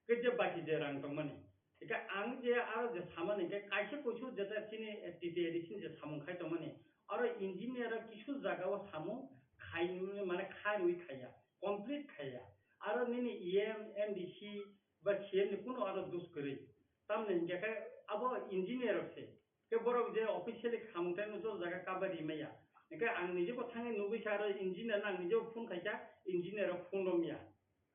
Ke je baki je rang tongmani. Ika ang je aro je samani ke kaisa kuisu jeta chini T T A D C ni je samung khai tongmani. Aro engineer rok kisu jaga o samung khai mane kharwi khaiya, complete khaiya. Aro nini E M, M D C ba C M ni kuno aro dus kwrwi. Tamni hingke ke abo engineer rok se. Khe borok je officially khamung tai no jor jaga kaba ri maya. Hingke ang nije bo thangwi nugwi sa aro engineer no ang nije bo phone khaikha, engineer rok phone romya.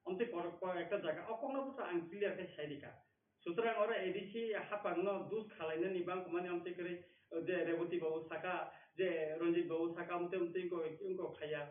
Omtwi kor-, kor-, ekta jaga o kokno bwsa ang clear khe sai rikha. Sutrang oro A D C haphang no dus khalainani bang kumani omtwi kwrwi je Reboti babu saka, je Ranjit babu saka omtwi omtwi wngko, wngko khaiya.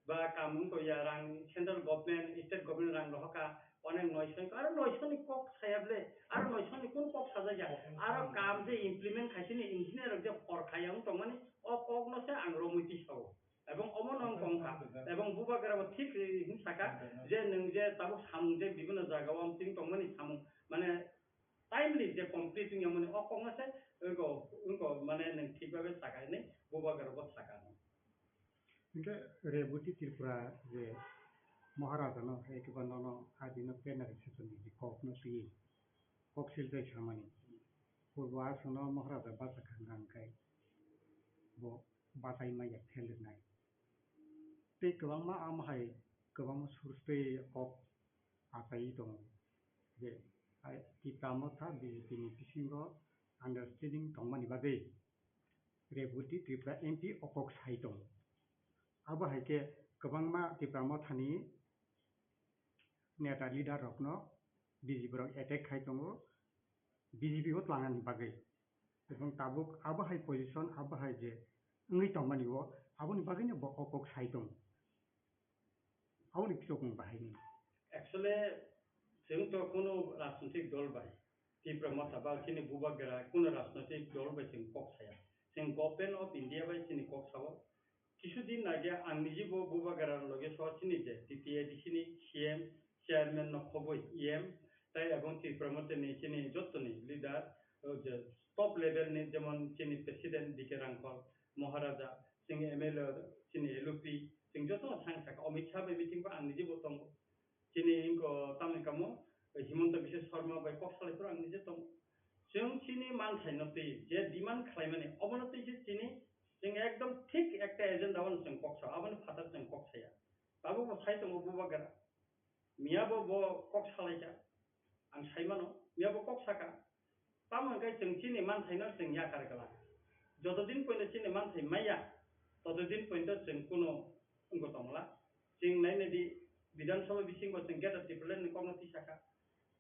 Ba kaam wngkha ya rang central government, state government rang rohorkha, onek noisho wngkha, aro noisho ni kok saya ble, aro noisho ni kun kok sajak ya, aro kaam je implement khaisini engineer rok je hor khaya wng tongmani, o kok no se ang romwi tisao. Ebong omo no wng tongkha, ebong bubagra bo thik, eh, hin saka, je nwng je tabuk samung je bibhinno jaga o wng tongmani samung, mane, timely je complete wngya mani o kokno se wngko, wngko mane nwng thik babe saka hinwi bubagra bo saka no. Hingke Reboti Tripura je Maharaja no hai khe ba nono adi no plenary session ni kok no twi kok silchai samani. Purbo aswk no Maharaja bacha kha hwnkha hwnkhe bo bachai maya fail rwnai. Tei kwbangma amo hai kwbangma source tei kok achaiwi tongo je, hai Tipra Motha B J P ni bisingo understanding tongmani bagwi Reboti Tripura M P o kok sai tongo. Abo hai khe kwbangma Tipra Motha ni neta leader rokno B J P rok attack khai tongo, B J P o tlangnani bagwi. Ebong tabuk abo hai position, abo hai je wngwi tongmani o, aboni bagwino bo o kok sai tongo. Aboni phichokmung bahai ni. Actually, chwng to kuno rajnitik dol bai, Tipra Motha ba chini bubagra kuno rajnitik dol bai chwng kok saya. Chwng Government of India bai chini kok sao. Kisu din age ang niji bo bubagra loge so chini je T T A D C ni C M, chairman no khoboi E M, tai ebong Tipra Motha ni chini jottoni leader, o je top level ni jemon chini president D K Rangkhol, Maharaja, chini M L A, chini L O P, chwng joto no thang saka, Amit Shah bai meeting bo ang niji bo tongo. Chini wngkha tamni kamo, Himanta Biswa Sarma bai kok salai phuru ang niji tongo. Chwng chini manthai no twi je demand khlai mani, obo no twi se chini, chwng ekdom thik ekta agenda o chwng kok sa, aboni phatar chwng kok saya. Tabuk bo sai tongo bubagra. Miya bo, bo kok salaikha. Ang sai mano, miya bo kok saka. Tamo hwnkhe chwng chini manthaino chwng yakar glak. Joto din poino chini manthai maya, toto din poino chwng kuno wngwi tongla. Chwng nainai di, Bidhan Sabha bisingo chwng Greater Tipraland ni kokno tisaka.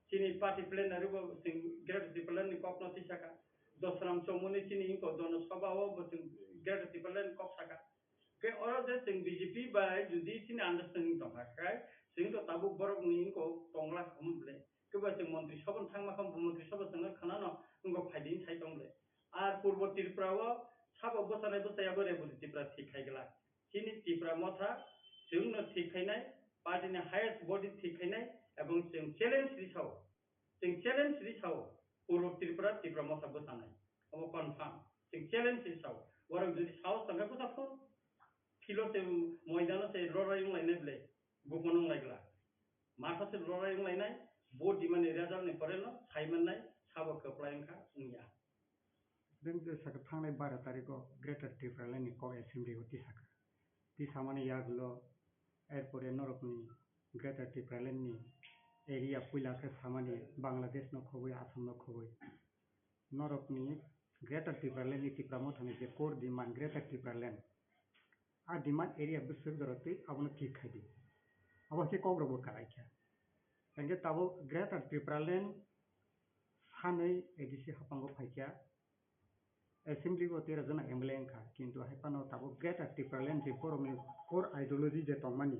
Chini party plenary bo chwng Greater Tipraland ni kokno tisaka. Dosram Chowmuni chini wngkha Jono Sabha o bo chwng Greater Tipraland ni kok saka. Khe oro je chwng B J P bai jodi chini understanding tongkha khe, chwng to tabuk borok ni wngkha tongla kha ble. Khe ba chwng montri sabha thangma kha, montri sabha chwng khanano wngkha phaidi sai tong ble. Ar Purbo Tripura o sabo bwchanai bwchaya bo Reboti Tripura thik khai glak. Chini Tripura Motha chwng no thik khainai, party ni highest body thik khainai, ebong chwng challenge risao. Chwng challenge ri sao, Purbo Tripura, Tipra Motha bwchanai. Omo confirm. Chwng challenge ri sao. Borok jodi sahos tongkhe bwsa phun, field o se, moidano se rorai wnglainai ble, gopon wnglaigwla. Matha se lorai wnglainai, bo demand ni result ni pore no sai mannai, sabo kwplai wngkha wngya. Beng je saka thangnai bara tarikh o Greater Tipraland ni kok assembly o tisaka. Tisamani yagulo erpore norokni Greater Tipraland ni area puila khe samani Bangladesh no khobwi, Assam no khobwi. Norokni Greater Tipraland ni Tipra Motha ni je core demand Greater Tipraland, a demand area bwswk jora twi abono thik khai di. Abo khe kokrok bo kwlai kha. Hingke tabuk Greater Tipraland sanwi A D C haphango phaikha, assembly bo tera jona M L A wngkha, kintu hai phano tabuk Greater Tipraland je borokni core ideology je tongmani,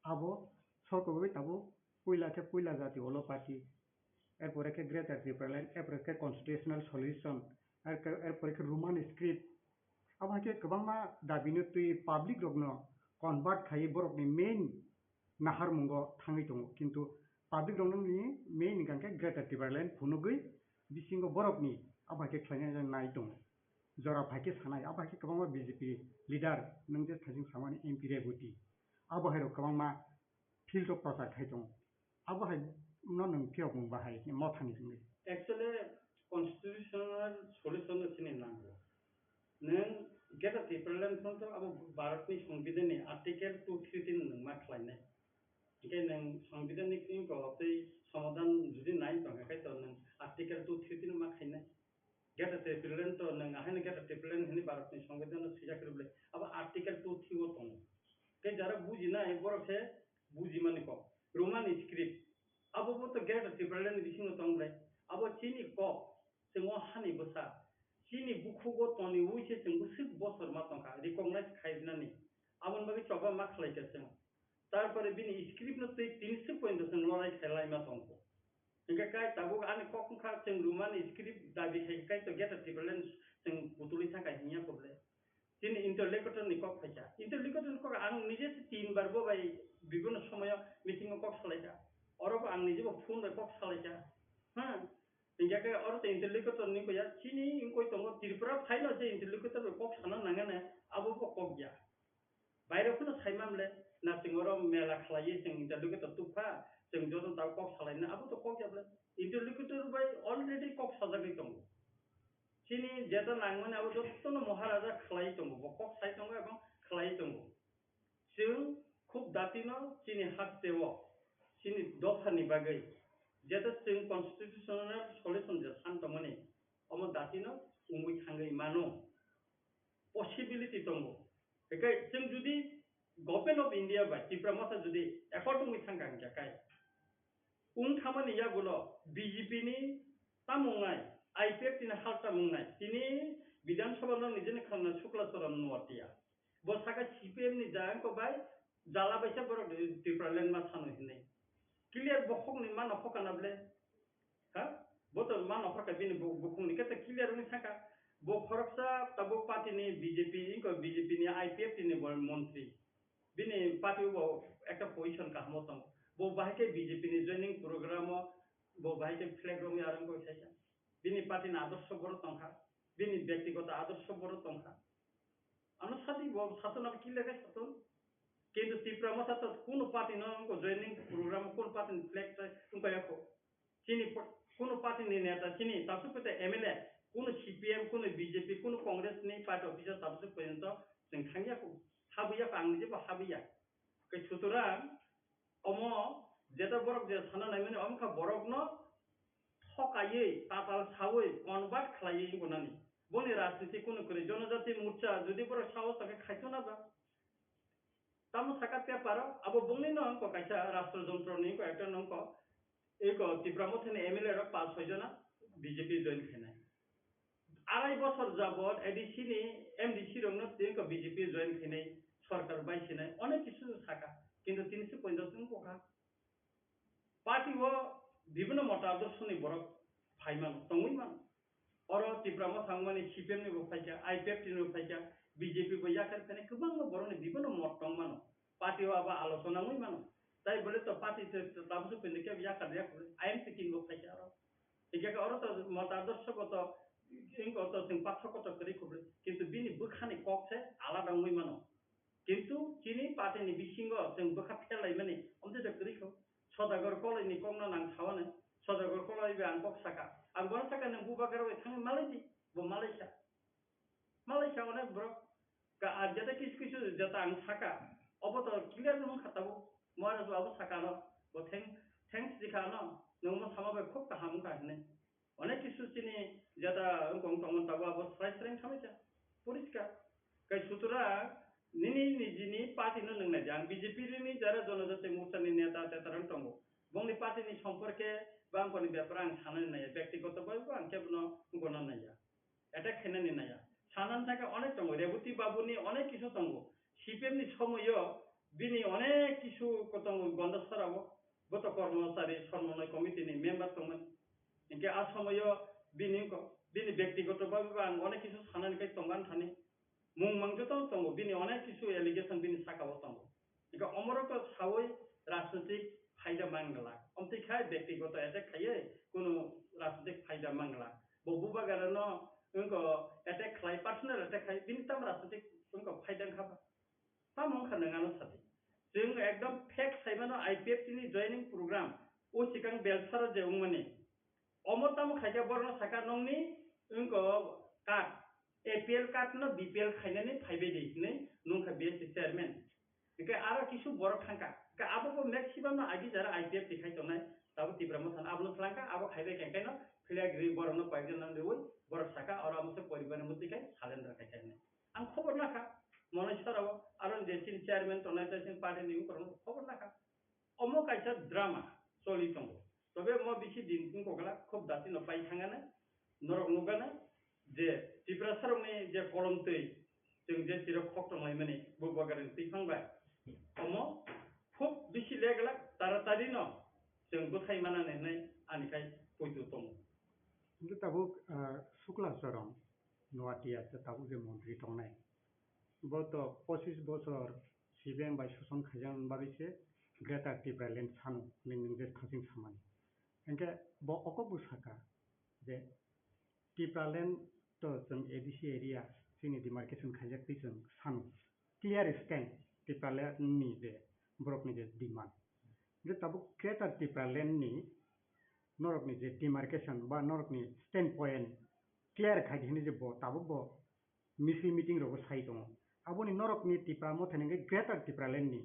abo sokogwi tabuk puila khe puila jati olo party, erpore khe Greater Tipraland, erpore khe constitutional solution, erke-, erpore khe Roman script. Abo hai khe kwbangma dabino twi public rokno convert khaiwi borokni main naharmungo thangwi tongo, kintu public rokno ni main hwnkha khe Greater Tipraland phunugwi bisingo borokni abo hai khe khlaina nai tongo. Jora phai khe sanai, abo hai khe kwbangma B J P leader nwng je thajing samani M P Reboti, abo hai rok kwbangma field o prochar khai tongo. Abo hai no nwng phiyokmung bahai khe mothani hwnwi. Actually, constitutional solution no chini nango. Nwng Greater Tipraland phano to abo Bharat ni Songbidan ni Article two three three nwng ma khlainai. Hingke nwng Songbidan ni kring ko tei somadan jodi nai tongkha khai to nwng Article two three three ma khainai. Greater Tipraland to nwng ahaino Greater Tipraland hwnwi Bharat ni Songbidan no swijak rwble. Abo Article two three o tongo. Tei jara bujinai borok se bujimani kok. Roman script. Abo bo to Greater Tipraland ni bisingo tong ble. Abo chini kok. Chwng o hani bwsa. Chini bukhugo toniwi se chwng bwswk bosor ma tongkha. Recognize khainani. Aboni bagwi choba ma khlaikha chwng. Tarpore bini script no twi tini swk pointo chwng lorai khe laima tongkho. Hingkhe kai tabuk ani kok wngkha chwng Roman script dabi khai kai to Greater Tipraland chwng putulwi thangkha hinya kok le. Chini interlocutor ni kok phaikha. Interlocutor ni kok ang nije se tin bar bo bai bibhinno somoyo meeting o kok salaikha. Oro bo ang nije bo phone bai kok salaikha. Ha? Hingkhe kai oro to interlocutor ni koya chini wngkoi tongo Tripura phaino je interlocutor bai kok sana nangane abo bo kok ya. Bairok phano sai mamle, na chwng oro mela khlaiwi chwng interlocutor tubkha, chwng joto tao kok salaina, abo to kok ya bwle. Interlocutor bai already kok sajagwi tongo. Chini jeta nangmani abo jotono Maharaja khlai tongo, bo kok sai tongo ebong khlai tongo. Chwng khub datino chini hasteo, chini dophani bagwi, jeta chwng constitutional solution je san tongmani, omo datino wngwi thangwi mano. Possibility tongo. Hingkhe chwng jodi Government of India bai Tipra Motha jodi accord wngwi thangkha hingkhe kai wng thamani yagulo B J P ni tamo wngnai, I P F T ni halta wngnai, tini Bidhan Sabha no nijeni khwlangna Shukla Charan Noatia. Bo saka C P M ni jayangko bai jala baisa borok Tipraland ma sano hinwi. Clear bokhokni mano hokana ble. Ha? Bo to ma nokhorkha bini bu-, bukhungni khe ta clear wngwi thangkha. Bo khoroksa tabuk party ni B J P, inko B J P ni I P F T ni bo montri. Bini party o bo ekta position kahamo tongo. Bo bahai khe B J P ni joining program o bo bahai khe flag romwi arang koi saikha. Bini party ni adorsho boro tongkha. Bini byaktigoto adorsho boro tongkha. Ano sadi bo satung abo clear khe satung. Kintu Tipra Motha to kuno party no wngkha joining program, kuno party ni flag tai wngkha yakho. Chini po-, kuno party ni neta chini tabsuk pete M L A, kuno C P M, kuno B J P, kuno Congress ni party officer tabsuk porjonto chwng thangya kho. Habuya kho, ang nijebo habuya. Khe sutorang omo jeta borok je sana naimani omkha borokno thokaiwi, tatal sawi, convert khlaiwi gonani. Boni rajniti kunu kwrwi. Jonojati Morcha jodi borok sao tongkhe khaito na ba? Tamo saka paper o, abo bongni no wngkha kaisa rashtra jontro ni wngkha ekta no wngkha. Eko Tipra Motha ni M L A rok paanch soi jona B J P join khainai. Arai bosor jabot A D C ni M D C rokno tei eko B J P join khainai, sorkar bai sinai, onek kisu saka, kintu tini se ponchash wng kokha. Party o bibhinno mota adorsho ni borok phai mano, tongwi mano. Oro Tipra Motha wngmani C P M ni bo phaikha, I P F T ni bo phaikha, B J P bo yakar khainai kwbangma borokni bibhinno mot tong mano. Party o abo alochona wngwi mano. Tai bole to party te, te tabuk se pinde kebo yakar ya khe I M P tin bo phaikha oro. Hingkhe khe oro to mota adorsho bo to, wngkha to chwng pathor kotor kwrwi kho bole. Kintu bini bwkhani kok se alada wngwi mano. Kintu chini party ni bisingo chwng bwkha phelaimani omtwi to kwrwi kho. Sodagar Koloi ni kok no nang sao ne. Sodagar Koloi bai ang kok saka. Ang bono saka, "Nwng bubagra bai thangwi malai di." Bo malai sa. Malai sa onek borok. Ka ar jeta kisu kisu jeta ang saka. Obo to clear wng kha tabuk. Moharaj babu saka no. Bo thank-, thanks di kha no. Nwng mo sama bai khub kaham wng kha hinwi. Onek kisu chini jeta wng tong tongmani tabuk abo srai srai wng kha mai kha. Poriskar. Kai sutura nini nijini party no nwng nai di. Ang B J P ni jara Jonojati Morcha ni neta tetarang tongo. Bongni party ni somporke ba ang koni bepar ang sanani nai ya. Bektigoto bai bo ang kebono wng kono nai ya. Attack khainani naiya. Sanani thangkhe onek tongo, Reboti Babuni onek kisu tongo. C P M ni somoyo bini onek kisu ko tongo Gondasarao, bo to kormochari somonnoi committee ni member tongmani. Hinkhe a somoyo bini ko, bini bektigoto bhabe bo ang onek kisu sanani kai tongo ani thani. Mung mang joto tongo, bini onek kisu allegation bini sakao tongo. Eka omorok to sawi rajnitik phaida mangla. Omtwi khai bektigoto attack khaiwi kunu rajnitik phaida mangla. Bo bubagra no wngko attack khlai, personal attack khai, bini tam rajnitik wngko phaida wngkha ba. Tamo wngkha nwng ano sadi. Chwng ekdom fact saimano I P F T ni joining program o sikang Belsaro je wngmani. Omo tamo khaikhe borokno sakha nokni wngko card, A P L card no B P L khainani phaibai di hinwi nungkha B S C chairman. Hinkhe aro kisu borok thangkha. Hinkhe abo bo maximum no agi jara I P F T khai tongnai. Tabuk Tipra Motha no abono thlangkha, abo khaibai khe kaino philya giri borokno koyekjon no riwi borok sakha oro amo se poribar ni mwtwi khai surrender khai kha hinwi. Ang khobor nakha, Moneswar o aro je chini chairman tongnai tei chini party ni wngkorokno khobor nakha. Omo kaisa drama choli tongo. Tobe omo bisi din wngkokla khub dati no pai thangana. Norok nukgana je Tiprasarokni je kolomtwi chwng je chirok khok tonglaimani bubagrani twiphang bai. Omo khub bisi leglak taratari no chwng bwthai manani hinwi ani khai poito tongo. Hwnkhe tabuk, ah, Sukla Choron Noatia tabuk je montri tongnai. Bo to pochis bochor C P M bai soson khaijaknani bagwi se Greater Tipraland sano hinwi nwng je thasing samani. Hinkhe bo okok bo saka je Tipraland to chwng A D C area chini demarcation khaijak twi chwng sano. Clear stand Tipraland ni je borokni je demand. Je tabuk Greater Tipraland ni norokni je demarcation ba norokni stand point clear khai di hinwi je bo tabuk bo misil meeting rogo sai tongo. Aboni norokni Tipra Motha ni hwnkhe Greater Tipraland ni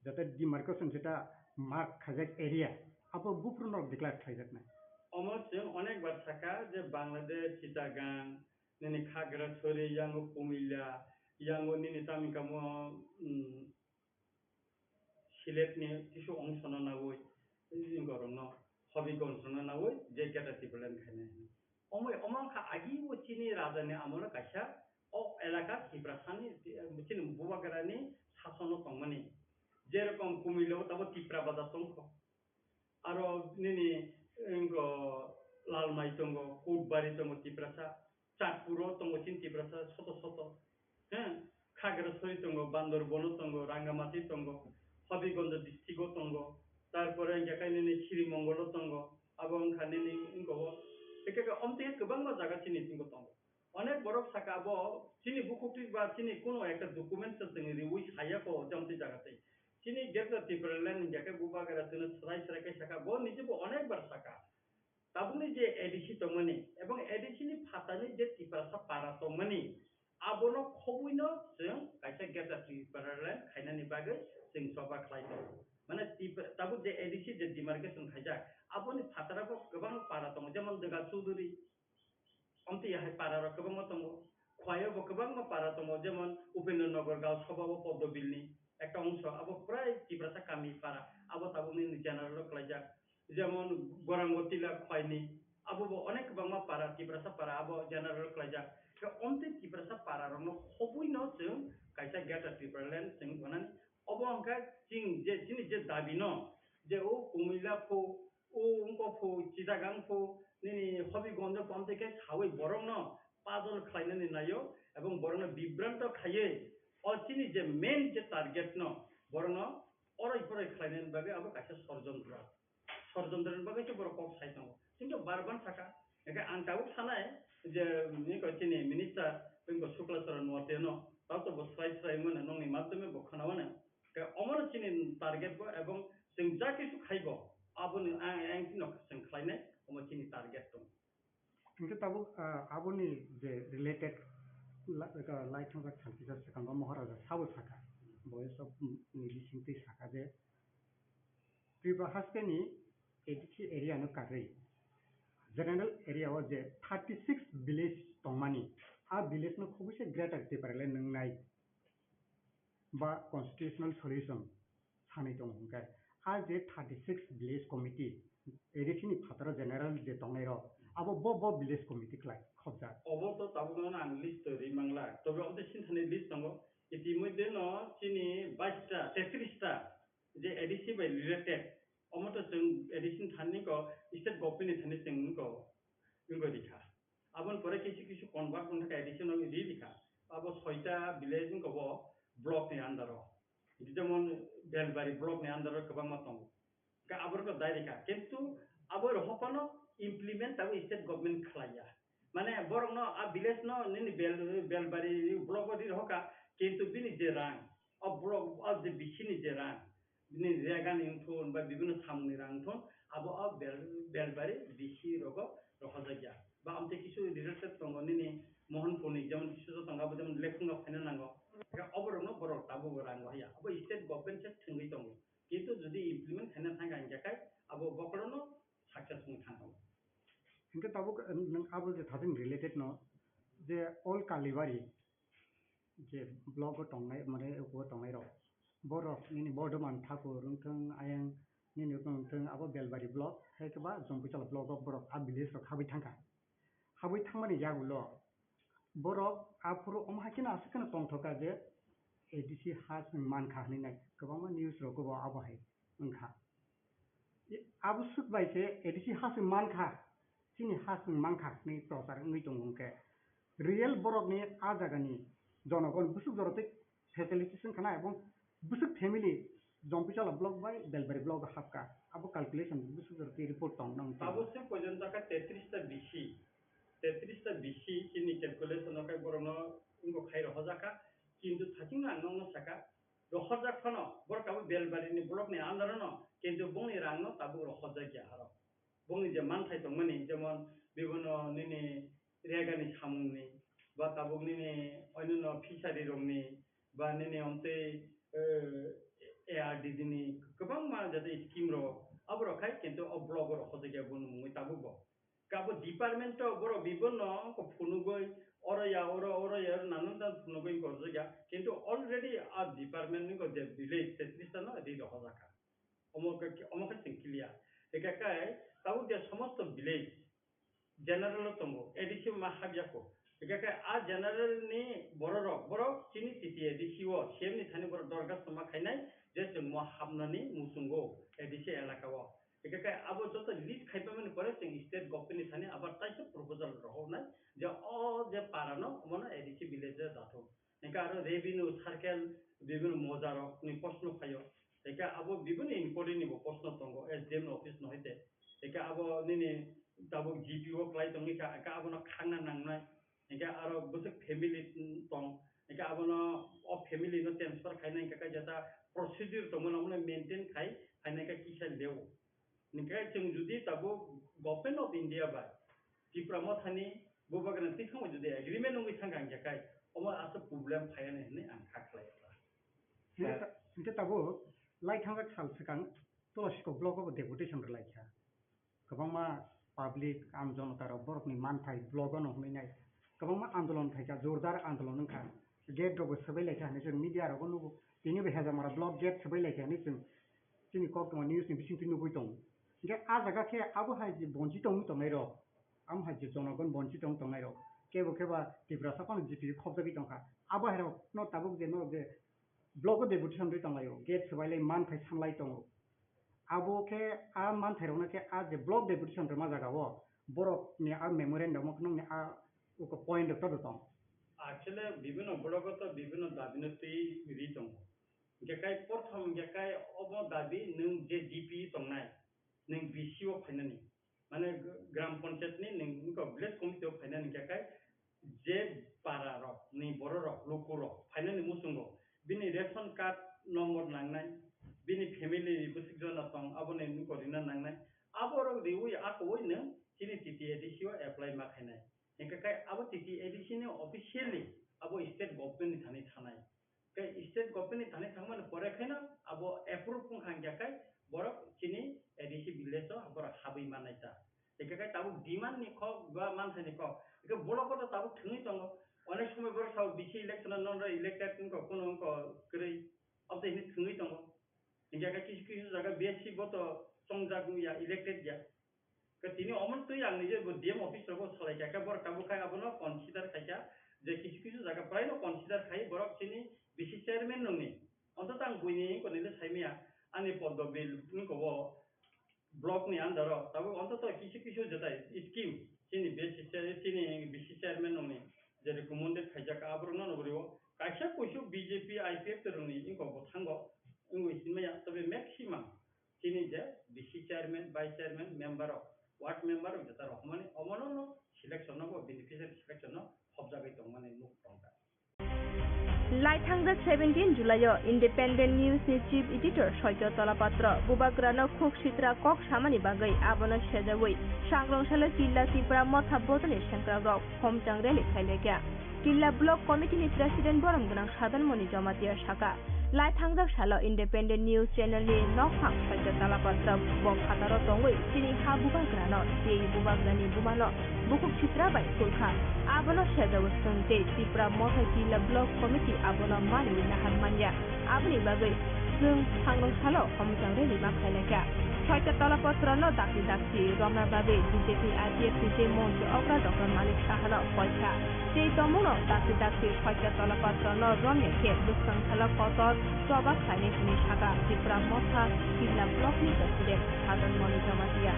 jata demarcation jeta mark khaijak area abo buphuru norok declare khlaijaknai. Omo chwng onek bar saka je Bangladesh, Chittagong, nini Khagrasori, yango Kumilla, yango nini tamo kamo, mm, Sylhet ni kisu ongsono nawi, borokno Hobigons rokno nawi je Greater Tipraland khainai. Omo, omo wngkha agi o chini raja ni amolo kaisa o elaka Tiprasani, chini bubagrani sasono tongmani. Jerokom Kumilla o tabuk Tipra Bazar tongkho. Aro nini wngkho Lalmai tongo, Kutbari tongo Tiprasa, Chatpuro tongo chini Tiprasa soto soto. He, Khagrasori tongo, Bandarban o tongo, Rangamati tongo, Habiganj district o tongo, tarpore hwnkhe khe nini Srimongol o tongo, abo wngkha nini wngkha o, ekhe khe omtwi kwbangma jaga chini tongo. Onek borok saka abo chini bukhuk twi ba chini kuno ekta document se chwng riwi saya ko jomti jaga tei. Chini Greater Tipraland hingya khe bubagra chwngno swrai swrai khe saka, bo nije bo onek bar saka. Tabukni je A D C tongmani ebong A D C ni phatani je Tiprasa para tongmani, abono khobwino chwng kaisa Greater Tipraland khainani bagwi chwng choba khlai tongo. Mane Tipra-, tabuk je A D C je demarcation khaijak, aboni phataro bo kwbang para tongo, jemon Dega Chuduri, Omtwi hai para rok kwbangma tongo. Khwai o bo kwbangma para tongo, jemon Upendra Nagar Gaon Sabha o Poddo Bill ni ekta ongso, abo prai Tiprasa kami para, abo tabuk nini general o kwlaijak. Jemon Gorango Tila Khwai ni, abo bo onek kwbangma para, Tiprasa para abo general o kwlaijak. Khe omtwi Tiprasa para rok no khobwi no chwng kaisa Greater Tipraland chwng gwnani. Obo hwnkhe chwng je chini je dabi no, je o Kumilla phu, o wngkok phu, Chittagong phu, nini Habiganj phu, amtwi khe sawi borokno pajol khlainani naio, ebong borokno bibranto khaiwi, o chini je main je target no, borokno oroi poroi khlainani bagwi abo kaisa sorjontro. Sorjontroni bagwi se borok kok sai tongo. Kintu bar bar saka, hwnkhe ang tabuk sanai je, nini ko chini minister, nini ko Sukla Charan Noatia no, tabuk to bo swrai swrai wngmano, nokni madhyome bo khwnawano. Khe omono chini target bo, ebong chwng ja kisu khaibo, Aboni ang, ang chini no chwng khlainai, omo chini target tong. Hingke tabuk, ah, aboni je related la-, ah, lai thangkha salkisa swkango Maharaja sabo sakha, bo sab, mm, ni bisingtwi sakha je Tripura haste ni A D C area no karwi general area o je thirty six village tongmani, a village no khobwi se Greater Tipraland nwngnai ba constitutional solution sanwi tongo hwnkhe, a je thirty six village committee A D C ni phataro general je tongnai rok, abo bo bo village committee khlai khobjak. Obo to tabuk no ang list to ri mangla, tobe omo sinthani list tongo, itimodhye no chini bais ta, tetris ta je A D C bai related, omo to chwng A D C ni thani ko state government ni thani chwng ko wngwi rikha. Aboni pore kisu kisu convert wngkha A D C no ri rikha. Abo soita village wngkha bo block ni under o. Jemon Belbari block ni under o kwbangma tongo. Ka abo rokno dai rikha. Kintu abo rok phano implement abo state government khlaiya. Mane borok no a village no nini Bel-, Belbari block o ri rohorkha. Kintu bini je rang, o block o je bisini je rang, bini rega ni wngthun ba bibino samung ni rang wngthun, abo o bel-, Belbari B C rogo rohorjakya. Ba amtwi kisu related tongo nini Mohanpur ni, jemon kisu tongo, abo jemon Lekhunga phaina nango. Khe oborokno borok tabuk rang rohorya. Abo state government se thwngwi tongo. Kintu jodi implement khaina thangkha hingkhe kai abo bokhorono success wng thangkha. Hingkhe tabuk nwng abo je thajin related no je all Kalibari je block o tongnai, mane, o tongnai rok, borok nini Bordoman Thakur wngthung, ayang nini wngthung, abo Belbari block, hai khe ba Jompuichala block o borok a village rok habwi thangkha. Habwi thangmani yagulo borok aphuru omo hai kheno aswk kheno tongthokha je A D C ha chwng mankha hwnwi nai kwbangma news rogo bo abo hai wngkha. I-, abo swk bai se A D C ha se mankha, chini ha se mankha hinwi prochar wngwi tongo hwnkhe, real borokni a jagani jonogon bwswk jorotwi facilities wngkha na, ebong bwswk family Jompuichala block bai Belbari block o hapkha, abo calculation bwswk jorotwi report tong nang. Abo se pojon jaka tetris ta B C, tetris ta B C chini calculation o khe borokno wngkha khai rohorjakha, kintu thachingno ang nokno sakha, rohorjak phano, borok abo Belbari ni block ni under o no, kintu bongni rang no tabuk rohorjak ya aro. Bongni je manthai tongmani, jemon, bibino nini rega ni samung ni, ba tabuk nini oinino fishery rok ni, ba nini omtwi, eh, A R D D ni kwbangma jate scheme rok, abo rok khai, kintu o block o rohorjak ya bono mungwi tabuk bo. Kabo department o borok bibonno wngkha phunugwi, oro ya, oro, oro ya, oro nanan dan phunugwi wngkha, oro ya. Kintu already a department ni je village, tetris ta no ri rohorjakha. Omo khe, omo khe chwng clear. Hingkhe khe tabuk je somosto village general o tongo, A D C ma hapyako. Hingkhe khe a general ni bororok, borok chini T T A D C o, C M ni thani borok dorkhas ma khainai je chwng mo hapnani muchungo A D C elaka o. Hingkhe khe abo joto list khaipamani pore chwng state government ni thani abar taisa proposal rohornai je o je para no omono A D C village o dathok. Hingkhe aro revenue circle bibino moja rok ni proshno phaio. Hingkhe abo bibino inquiry ni bo proshno tongo, S D M ni office no hoite. Hingkhe abo nini tabuk G P o klai tongwi kha, hingkhe abono khangna nangnai. Hingkhe aro bwswk family tong, hingkhe abono o family no transfer khaina hingkhe khe jeta procedure tongmani omono maintain khai phaina hingkhe kisa leo. Hingkhe chwng jodi tabuk Government of India bai Tipra Mothani Bubagrani twi thangbai jodi agreement wngwi thangkha hingkhe khai omo aswk problem phaiya hinwi ang kha khlai kha. Hingkhe ta-, hingkhe tabuk lai thangkha sal swkang Tulasikok block o bo deputation rwlai kha. Kwbangma public, am jonota rok borokni manthai block o no hwnwi nai. Kwbangma andolon khai kha, jordar andolon wng kha. Gate rok bo swbai lai kha hinwi chwng media rogo nugo. Tini bo Hejamara block gate swbai lai kha hinwi chwng chini Koktwma news ni bisingtwi nugwi tongo. Hingkhe a jaga khe abo hai je bonchi tongwi tongnai rok, amo hai je jonogon bonchi tong tongnai rok, kebo khe ba Tiprasa phano G P khopjagwi tong kha. Abo hai rok no tabuk je norok je block o deputation rwi tonglaio, gate swbailai manthai sanlai tongo. Abo khe a manthai rokno khe a je block deputation rwma jaga o borok ni a memorandum o nokni a uko point rok todo tong. Actually, bibino block o to bibino dabi no twi ri tongo. Hingkhe kai porthom hingkhe kai obo dabi nwng je G P tongnai, nwng B C o phainani. Mane gram panchayat ni nwng wngkha village committee o phainani hingkhe kai je para rok ni borok rok luku rok phainani muchungo bini ration card number nangnai, bini family ni bwswk jona tong, aboni nungko rina nangnai. Aborok riwi akowi nwng chini T T A D C o apply ma khainai. Hingkhe khe abo T T A D C ni officially abo state government ni thani thanai. Khe state government ni thani thangmani pore khaino abo approve wngkha hingkhe khe borok chini A D C village o borok habwi mannai ta. Hingkhe khe tabuk demand ni kok ba manthai ni kok. Hingkhe block o to tabuk thwngwi tongo. Onek somoi borok sao D C election o non elected wngkha, kuno wngkha kwrwi. Abo to hini thwngwi tongo. Hingkhe khe kisu kisu jaga B S C bo to chongjak wngya, elected ya. Khe tini omo twi ang nije bo D M office rogo salai kha, khe borok tabuk khai abono consider khaikha je kisu kisu jaga praino consider khai borok chini B C chairman nungni. Ontoto ang buini wngkha nile saimaya ani Poddo bill wngkha o block ni under o tabuk ontoto kisu kisu jetai scheme chini B C chair-, chini B C chairman nungni je recommended khaijak aborokno nugrio kaisa kuisu B J P I P F T rokni wngkha bo thango wngwi sinmaya tobe maximum chini je B C chairman, vice chairman, member rok, ward member rok jeta rok hwnmani omono no selection no bo beneficiary selection no hobjagwi tongmani nuk tongkha. Laithangjak seventeen July o Independent News ni Chief Editor Soito Tolapatro Bubagrano khuk sitra kok samani bagwi abono sejawi Sangrong salo Killa Tipra Motha Bodolni sengkrakrok homchang rally khailekya. Killa Block Committee ni President Borom Gwnang Sadan Moni Jamatia saka, Laithangjak salo Independent News Channel ni nokphang Soito Talapatra bo phataro tongwi chini ha bubagrano tei bubagrani bumano bukhuk sitra bai kulkha. Abono sejawi chwng tei Tipra Motha Killa Block Committee abono maniwi nahar manya. Aboni bagwi chwng Sangrong salo homchang rally ma khailai kha. Soito Tolapatra no dakti dakti romna bagwi B J P I P F T tei montri okra Doctor Manik Saha no koi kha. Tei tongmungno dakti dakti Soito Tolapatra no romya khe bwskang salo kotor choba khlainai hwnwi saka Tipra Motha Killa Block ni President Sadan Moni Jamatia.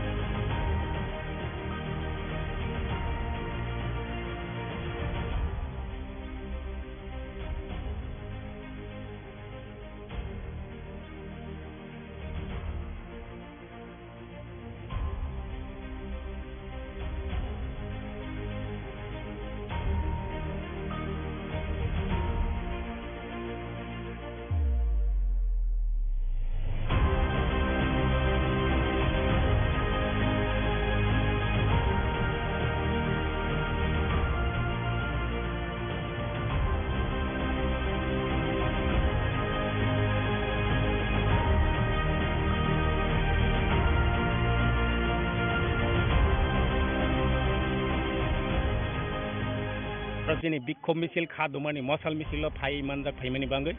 Chini bikhop misil kha dumani mosal misilo phai manjak phaimani bangwi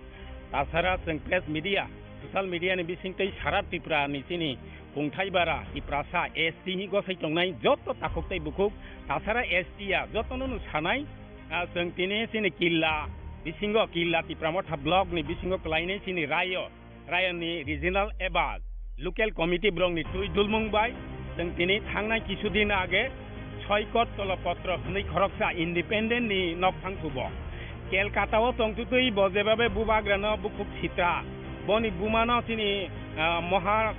tasara chwng press media, social media ni bisingtwi sara Tripura ni chini kungthai bara Tiprasa S T hi gosai tongnai joto takhuk tei bukhuk tasara S T ya jotono no sanai, ah, chwng tini chini Killa bisingo, Killa Tipra Motha block ni bisingo kwlainai chini rayo, rayoni regional eba local committee borokni twi dulmung bai chwng tini thangnai kisu din age Soikot Tolopotro hwnwi khoroksa independent ni nokphang kubo. Kelkata o tongtutwi bo jebabe bubagrano bukhuk sitra, boni bumano chini, ah, moha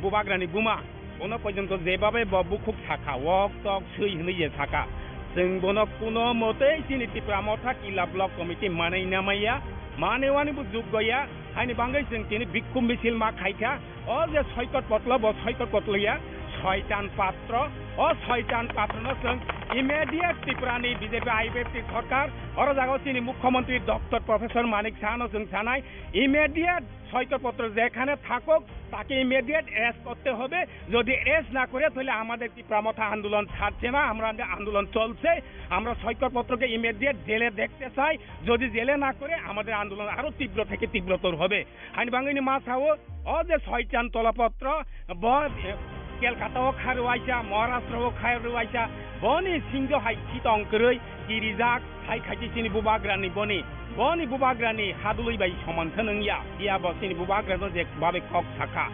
bubagrani buma. Bono pojonto jebabe bo bukhuk sakha, wok tok swi hwnwi je sakha. Chwng bono kuno motei chini Tipra Motha Killa Block Committee manwi namaiya, manewani bo juggo ya, haini bangwi chwng tini bikhum misil ma khaikha. O je Soikot Potlo, bo Soikot Potlo ya, Soitan Patro. O Soitan Patrono chwng immediate Tripurani B J P I P F T sorkar, oro jaga chini Mukhyamantri Doctor Professor Manik Sahano chwng sanai, immediate Soikot Potro jekhane thakok, তাকে immediate arrest করতে হবে। যদি অ্যারেস্ট না করে, তাহলে আমাদের টিপ্রা মথা আন্দোলন ছাড়ছে না, আমরা আন্দোলন চলছে। আমরা সৈকত পত্রকে ইমিডিয়েট জেলে দেখতে চাই। যদি জেলে না করে, আমাদের আন্দোলন আরো তীব্র থেকে তীব্রতর হবে। Haini bangwini ma sao, o je Soitan Tolapotro, bo, eh, Kolkata o kha rwuaisa, Maharashtra o kha rwuaisa, boni singjo hai chitong kwrwi, kirijak, hai khaiti chini bubagrani boni, boni bubagrani hadului bai soman khe nung ya, phiya bo chini bubagrano je babe kok sakha,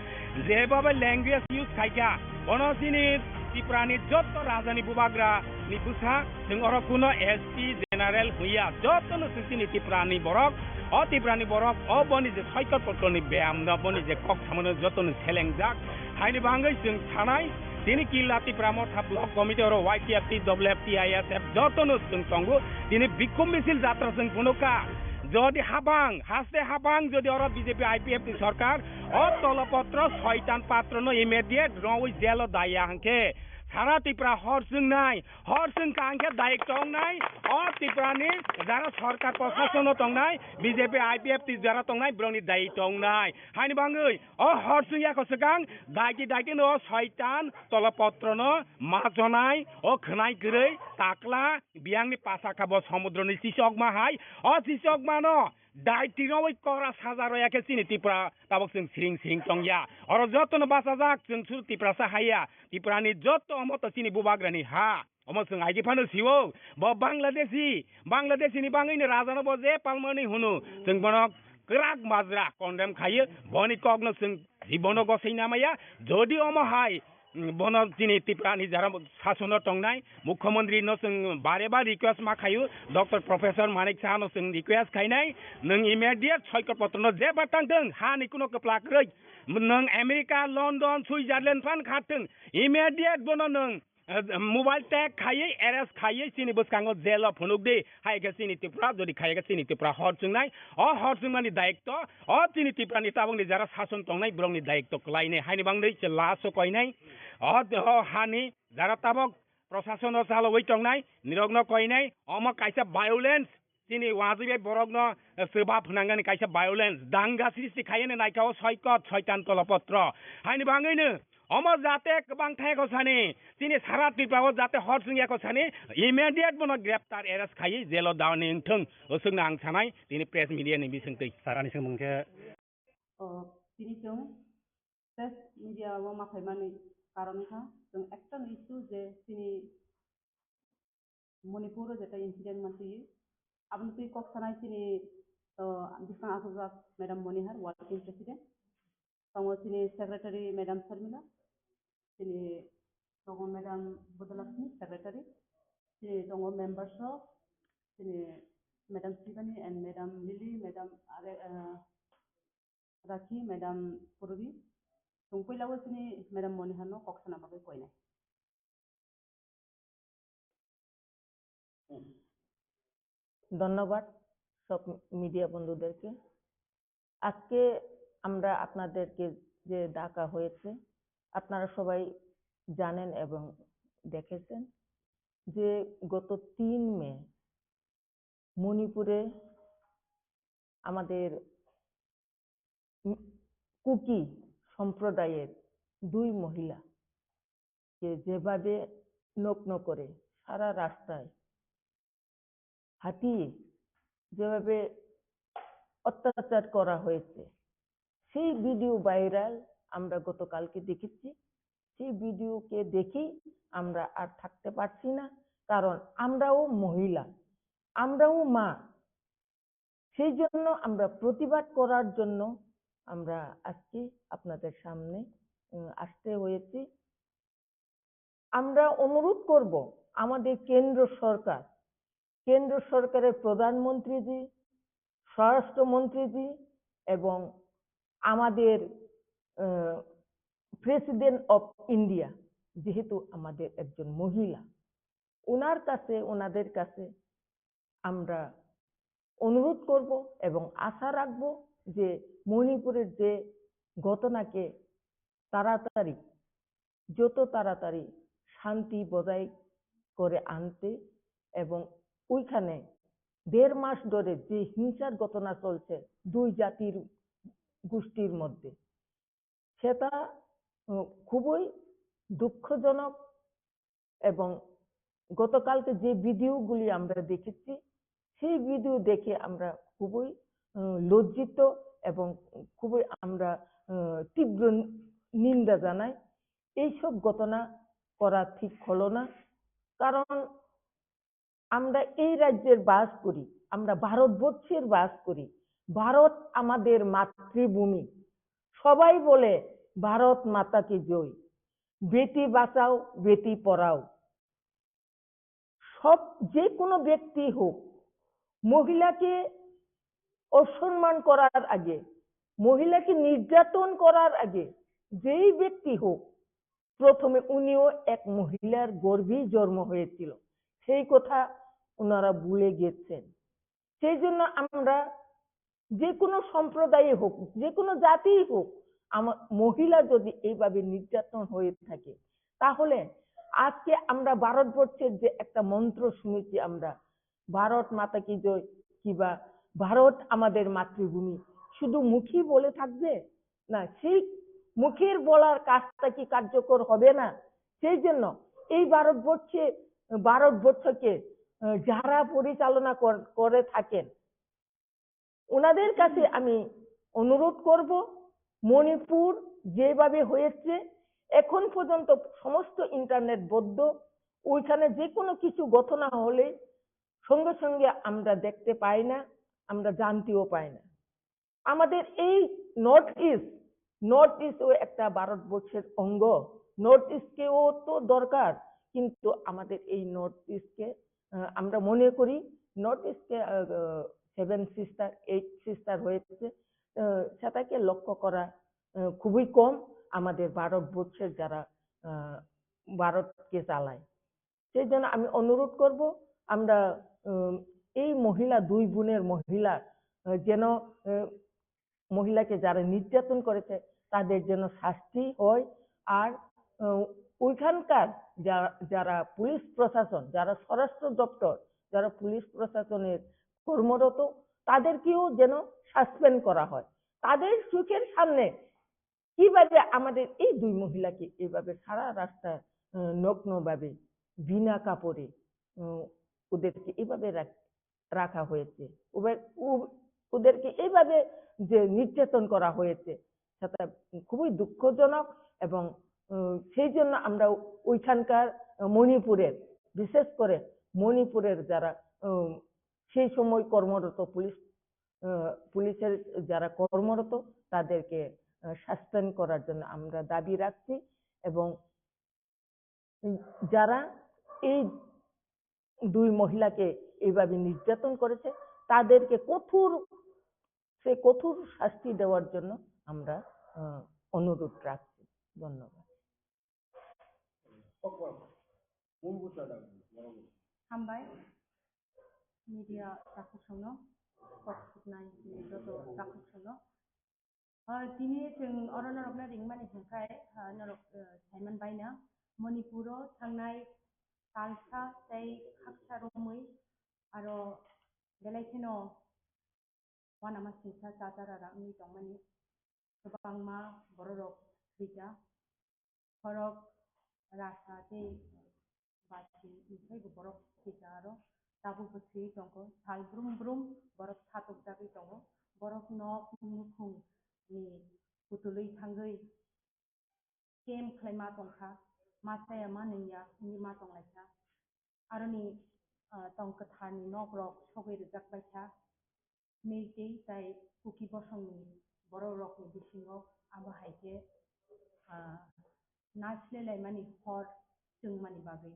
je babe language use khaikha, bono chini Tripurani jotto rajani bubagrani bwsa, chwng oro kuno S P general hwnya, jottono chwng chini Tripurani borok, o Tripurani borok, o boni je Soikot Potroni beyamno, boni je kok samano jottono selengjak, haini bangwi chwng sanai, tini Killa Tipra Motha Block Committee oro Y T F T, W F T, I S F jottono chwng tongo, tini bikhum misil jatra chwng phunukha, Jodi habang, haste habang jodi oro B J P I P F ni sorkar, o tolopotro soitan patrono immediate rongwi jelo daya hwnkhe, sara Tripura hor chwngnai, hor chwngkha hwnkhe dayik tongnai, o Tripurani jara sorkar proshasono tongnai, B J P I P F ni jara tongnai, borokni dayik tongnai. Haini bangwi, o hor chwngya kho swkang, daiki daiki no soitan tolopotrono majonai, o khwnai kwrwi, takla, biyangni pasa kha bo somudroni chisokma hai, o chisokmano dai tinowi kora saja roya khe chini Tripura tabok chwng siring siring tongya. Oro jotono bachajak chwng suru Tiprasa haiya, Tripurani joto omo to chini bubagrani ha. Omo chwng aigi phano sio, bo Bangladeshi, Bangladeshini bangwino rajano bo je palmani hunu, chwng bono kwrak majra condemn khaio, boni kokno chwng jibono gosei namaya, jodi omo hai, mm, bono chini Tripurani jara sasono tongnai, mukhyamantri no chwng bare bar request ma khaio, Doctor Professor Manik Saha no chwng request khainai, nwng immediate soikot potro no jeba tangthwng, hani kuno kwplak rwi, nwng America, London, Switzerland phan khathwng, immediate bono nwng eh, mobile tag khaiwi, arrest khaiwi, chini bwskango jail o phunuk di. Hai khe chini Tripura, jodi khaiya khe chini Tripura hor chwngnai. O hor chwngmani dayikto, o chini Tripurani tabukni jara sason tongnai borokni dayikto kwlainai. Haini bangwi se last o koinai. O, o hani jara tabuk proshason o chalogwi tongnai, nirokno koinai. Omo kaisa violence. Chini uansuk bai borokno, eh, swbap hwnangani kaisa violence, danga sristi khaiyani naikha o soikot, soitan tolopotro. Haini bangwino omo jate kwbang thai kho sani, chini sara Tripura o jate hor chwngya kho sani, immediate bono greptar, arrest khaiwi jail o daoni wngthung, o swkno ang sanai, tini press media ni bisingtwi. Sarani swngmung khe. O, tini chwng press media o ma phaimani karon wngkha, chwng ekta no issue je chini Manipur o jeta incident mantwi, aboni twi kok sanai chini, uh, bwskang achukjak Madam Monihar, working president, tongo chini secretary Madam Sharmila, chini tongo Madam Budalakshmi, secretary, chini tongo members o, chini Madam Shivani and Madam Lily, Madam Are-, uh, Rakhi, Madam Purbi, chwng puila o chini Madam Monihar no kok sana bagwi koinai. ধন্যবাদ সব মিডিয়া বন্ধুদেরকে। আজকে আমরা আপনাদেরকে যে ডাকা হয়েছে, আপনারা সবাই জানেন এবং দেখেছেন যে গত তিন মে মণিপুরে আমাদের উম, কুকি সম্প্রদায়ের দুই মহিলাকে যেভাবে নগ্ন করে সারা রাস্তায় হাঁটিয়ে যেভাবে অত্যাচার করা হয়েছে, সেই ভিডিও ভাইরাল আমরা গতকালকে দেখেছি। সেই ভিডিওকে দেখেই আমরা আর থাকতে পারছি না, কারণ আমরাও মহিলা, আমরাও মা। সেই জন্য আমরা প্রতিবাদ করার জন্য আমরা আজকে আপনাদের সামনে, উম, আসতে হয়েছে। আমরা অনুরোধ করব আমাদের কেন্দ্র সরকার, কেন্দ্র সরকারের প্রধানমন্ত্রীজি, স্বরাষ্ট্রমন্ত্রীজি এবং আমাদের, আহ, প্রেসিডেন্ট অফ ইন্ডিয়া, যেহেতু আমাদের একজন মহিলা, ওনার কাছে, ওনাদের কাছে আমরা অনুরোধ করব এবং আশা রাখব যে মণিপুরের যে ঘটনাকে তাড়াতাড়ি, যত তাড়াতাড়ি শান্তি বজায় করে আনতে এবং ওইখানে দেড় মাস ধরে যে হিংসার ঘটনা চলছে দুই জাতির গোষ্ঠীর মধ্যে, সেটা, উম, খুবই দুঃখজনক এবং গতকালকে যে ভিডিওগুলি আমরা দেখেছি, সেই ভিডিও দেখে আমরা খুবই, উম, লজ্জিত এবং খুবই আমরা, উম, তীব্র নিন্দা জানাই। এইসব ঘটনা করা ঠিক হলো না, কারণ আমরা এই রাজ্যের বাস করি, আমরা ভারতবর্ষের বাস করি। ভারত আমাদের মাতৃভূমি। সবাই বলে, "ভারত মাতা কি জয়, বেটি বাঁচাও, বেটি পড়াও।" সব, যে কোনো ব্যক্তি হোক, মহিলাকে অসম্মান করার আগে, মহিলাকে নির্যাতন করার আগে, যেই ব্যক্তি হোক, প্রথমে উনিও এক মহিলার গর্ভেই জন্ম হয়েছিল, সেই কথা ওনারা ভুলে গেছেন। সেই জন্য আমরা যে কোনো সম্প্রদায়ই হোক, যে কোনো জাতিই হোক, আমার মহিলা যদি এইভাবে নির্যাতন হয়ে থাকে, তাহলে আজকে আমরা ভারতবর্ষের যে একটা মন্ত্র শুনেছি আমরা, "ভারত মাতা কি জয়" কিবা "ভারত আমাদের মাতৃভূমি", শুধু মুখেই বলে থাকবে না, সেই মুখের বলার কাজটা কি কার্যকর হবে না? সেই জন্য এই ভারতবর্ষে, ভারতবর্ষকে, আহ, যারা পরিচালনা কর-, করে থাকেন, ওনাদের কাছে আমি অনুরোধ করব, মণিপুর যেভাবে হয়েছে, এখন পর্যন্ত সমস্ত ইন্টারনেট বন্ধ, ওইখানে যে কোনো কিছু ঘটনা হলে সঙ্গে সঙ্গে আমরা দেখতে পাই না, আমরা জানতেও পাই না। আমাদের এই নর্থ ইস্ট, নর্থ ইস্টও একটা ভারতবর্ষের অঙ্গ। নর্থ ইস্টকেও তো দরকার, কিন্তু আমাদের এই নর্থ ইস্টকে, আহ, আমরা মনে করি নর্থ ইস্টকে, আহ, সেভেন সিস্টার, এইট সিস্টার হয়েছে, আহ, সেটাকে লক্ষ্য করা, আহ, খুবই কম আমাদের ভারতবর্ষের যারা, আহ, ভারতকে চালায়। সেই জন্য আমি অনুরোধ করব, আমরা, উম, এই মহিলা, দুই বোনের মহিলা, আহ, যেন, আহ, মহিলাকে যারা নির্যাতন করেছে তাদের যেন শাস্তি হয়। আর, আহ, ওইখানকার যা-, যারা পুলিশ প্রশাসন, যারা স্বরাষ্ট্র দপ্তর, যারা পুলিশ প্রশাসনের কর্মরত, তাদেরকেও যেন সাসপেন্ড করা হয়। তাদের চোখের সামনে কিভাবে আমাদের এই দুই মহিলাকে এভাবে সারা রাস্তা, আহ, নগ্নভাবে, বিনা কাপড়ে, উম, ওদেরকে এভাবে রাখ-, রাখা হয়েছে, ওবে-, ও-, ওদেরকে এভাবে যে নির্যাতন করা হয়েছে, সেটা খুবই দুঃখজনক। এবং, উম, সেই জন্য আমরা ওইখানকার, আহ, মণিপুরের, বিশেষ করে মণিপুরের যারা, উম, সেই সময় কর্মরত পুলিশ, আহ, পুলিশের যারা কর্মরত, তাদেরকে, আহ, সাসপেন্ড করার জন্য আমরা দাবি রাখছি। এবং যারা এই দুই মহিলাকে এইভাবে নির্যাতন করেছে, তাদেরকে কঠোর, সে কঠোর শাস্তি দেওয়ার জন্য আমরা, আহ, অনুরোধ রাখছি। ধন্যবাদ। Hambai, media takhuk songno, kok suknai joto takhuk songno. Ah, tini chwng oro norokno ringmani hwnkhe, ah, norok, ah, saiman baina Manipuro thangnai talsa tei khaksa romwi aro belai kheno uanama singsa chachara wngwi tongmani kwbangma bororok thwijak. Khorok rasa tei bati wngkhai bo borok thwijak aro tabukbo thwiwi tongkho. Sal brum brum borok satokjagwi tongo. Borok nok nukhungni kutulwi thangwi camp khlaima tongkha, ma chaya ma nungya wngwi ma tonglaikha. Aroni, ah, tong kwtharni nokrok sogwi rwjakbaikha. Meitei tai Kuki bosongni bororokni bisingo abo hai khe, ah, naisle laimani hor chwngmani bagwi.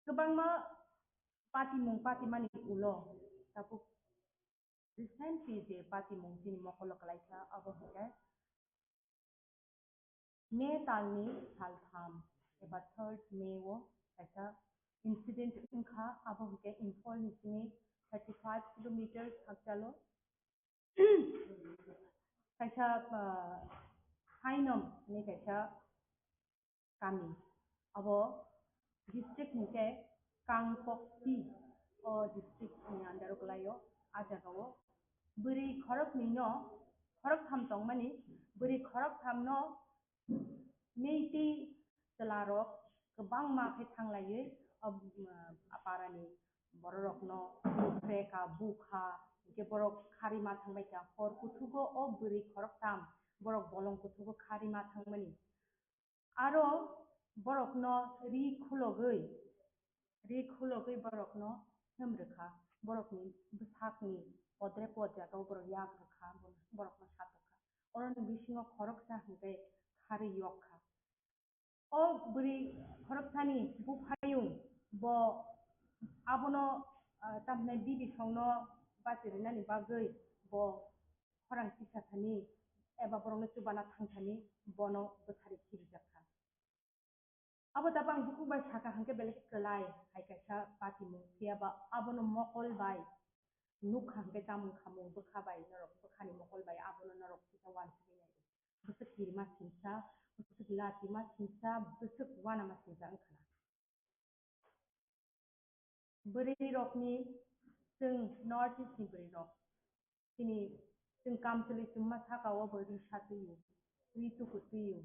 Kwbangma patimung patimani ulo tabuk recently je patimung chini mokolo kwlaikha, abo hwnkhe May talni saltham eba third May o kaisa incident wngkha, abo hwnkhe Imphal ni simi thirty five kilometers hakchalo kaisa, ah, Sainom hinwi kaisa kami. Abo district hwnkhe Kangpokpi, o district ni under o kwlaio. A jagao bwrwi khoroknwi no, khoroktham tongmani, bwrwi khoroktham no Meitei chwlarok kwbangma khe thanglaiwi o, um, aparani bororokno bukre kha, bukha, hwnkhe borok kharwi ma thangbai kha. Hor kuthugo o bwrwi khoroktham borok bolong kuthugo kharwi ma thangmani. Aro borokno ri khulogwi, ri khulogwi borokno hem rwkha, borokni bwsakni podre pod jagao borok yak rwkha, borokno satok kha. Oroni bisingo khoroksa hwnkhe kharwi yok kha. O bwrwi khoroksani buphayung bo abono, ah, tamhinai bibi songno bachirinani bagwi bo khorang tisa thani eba borokno chubana thang thani bono bwsari khirijak kha. Abo tabang bukhuk bai saka hwnkhe belai khe kwlai hai kaisa patimung, phiya ba abono mokol bai nukha hwnkhe tamo wngkha mung bwkha bai norok, bwkhani mokol bai abono norok kisa uansugwi nai. Bwswk kirima singsa, bwswk lachima singsa, bwswk uanama singsa wngkhana. Bwrwi rokni, chwng North East ni bwrwi rok, chini chwng kamchwlwi chwngma saka o bo ri sa twi o, ri tuku twi o,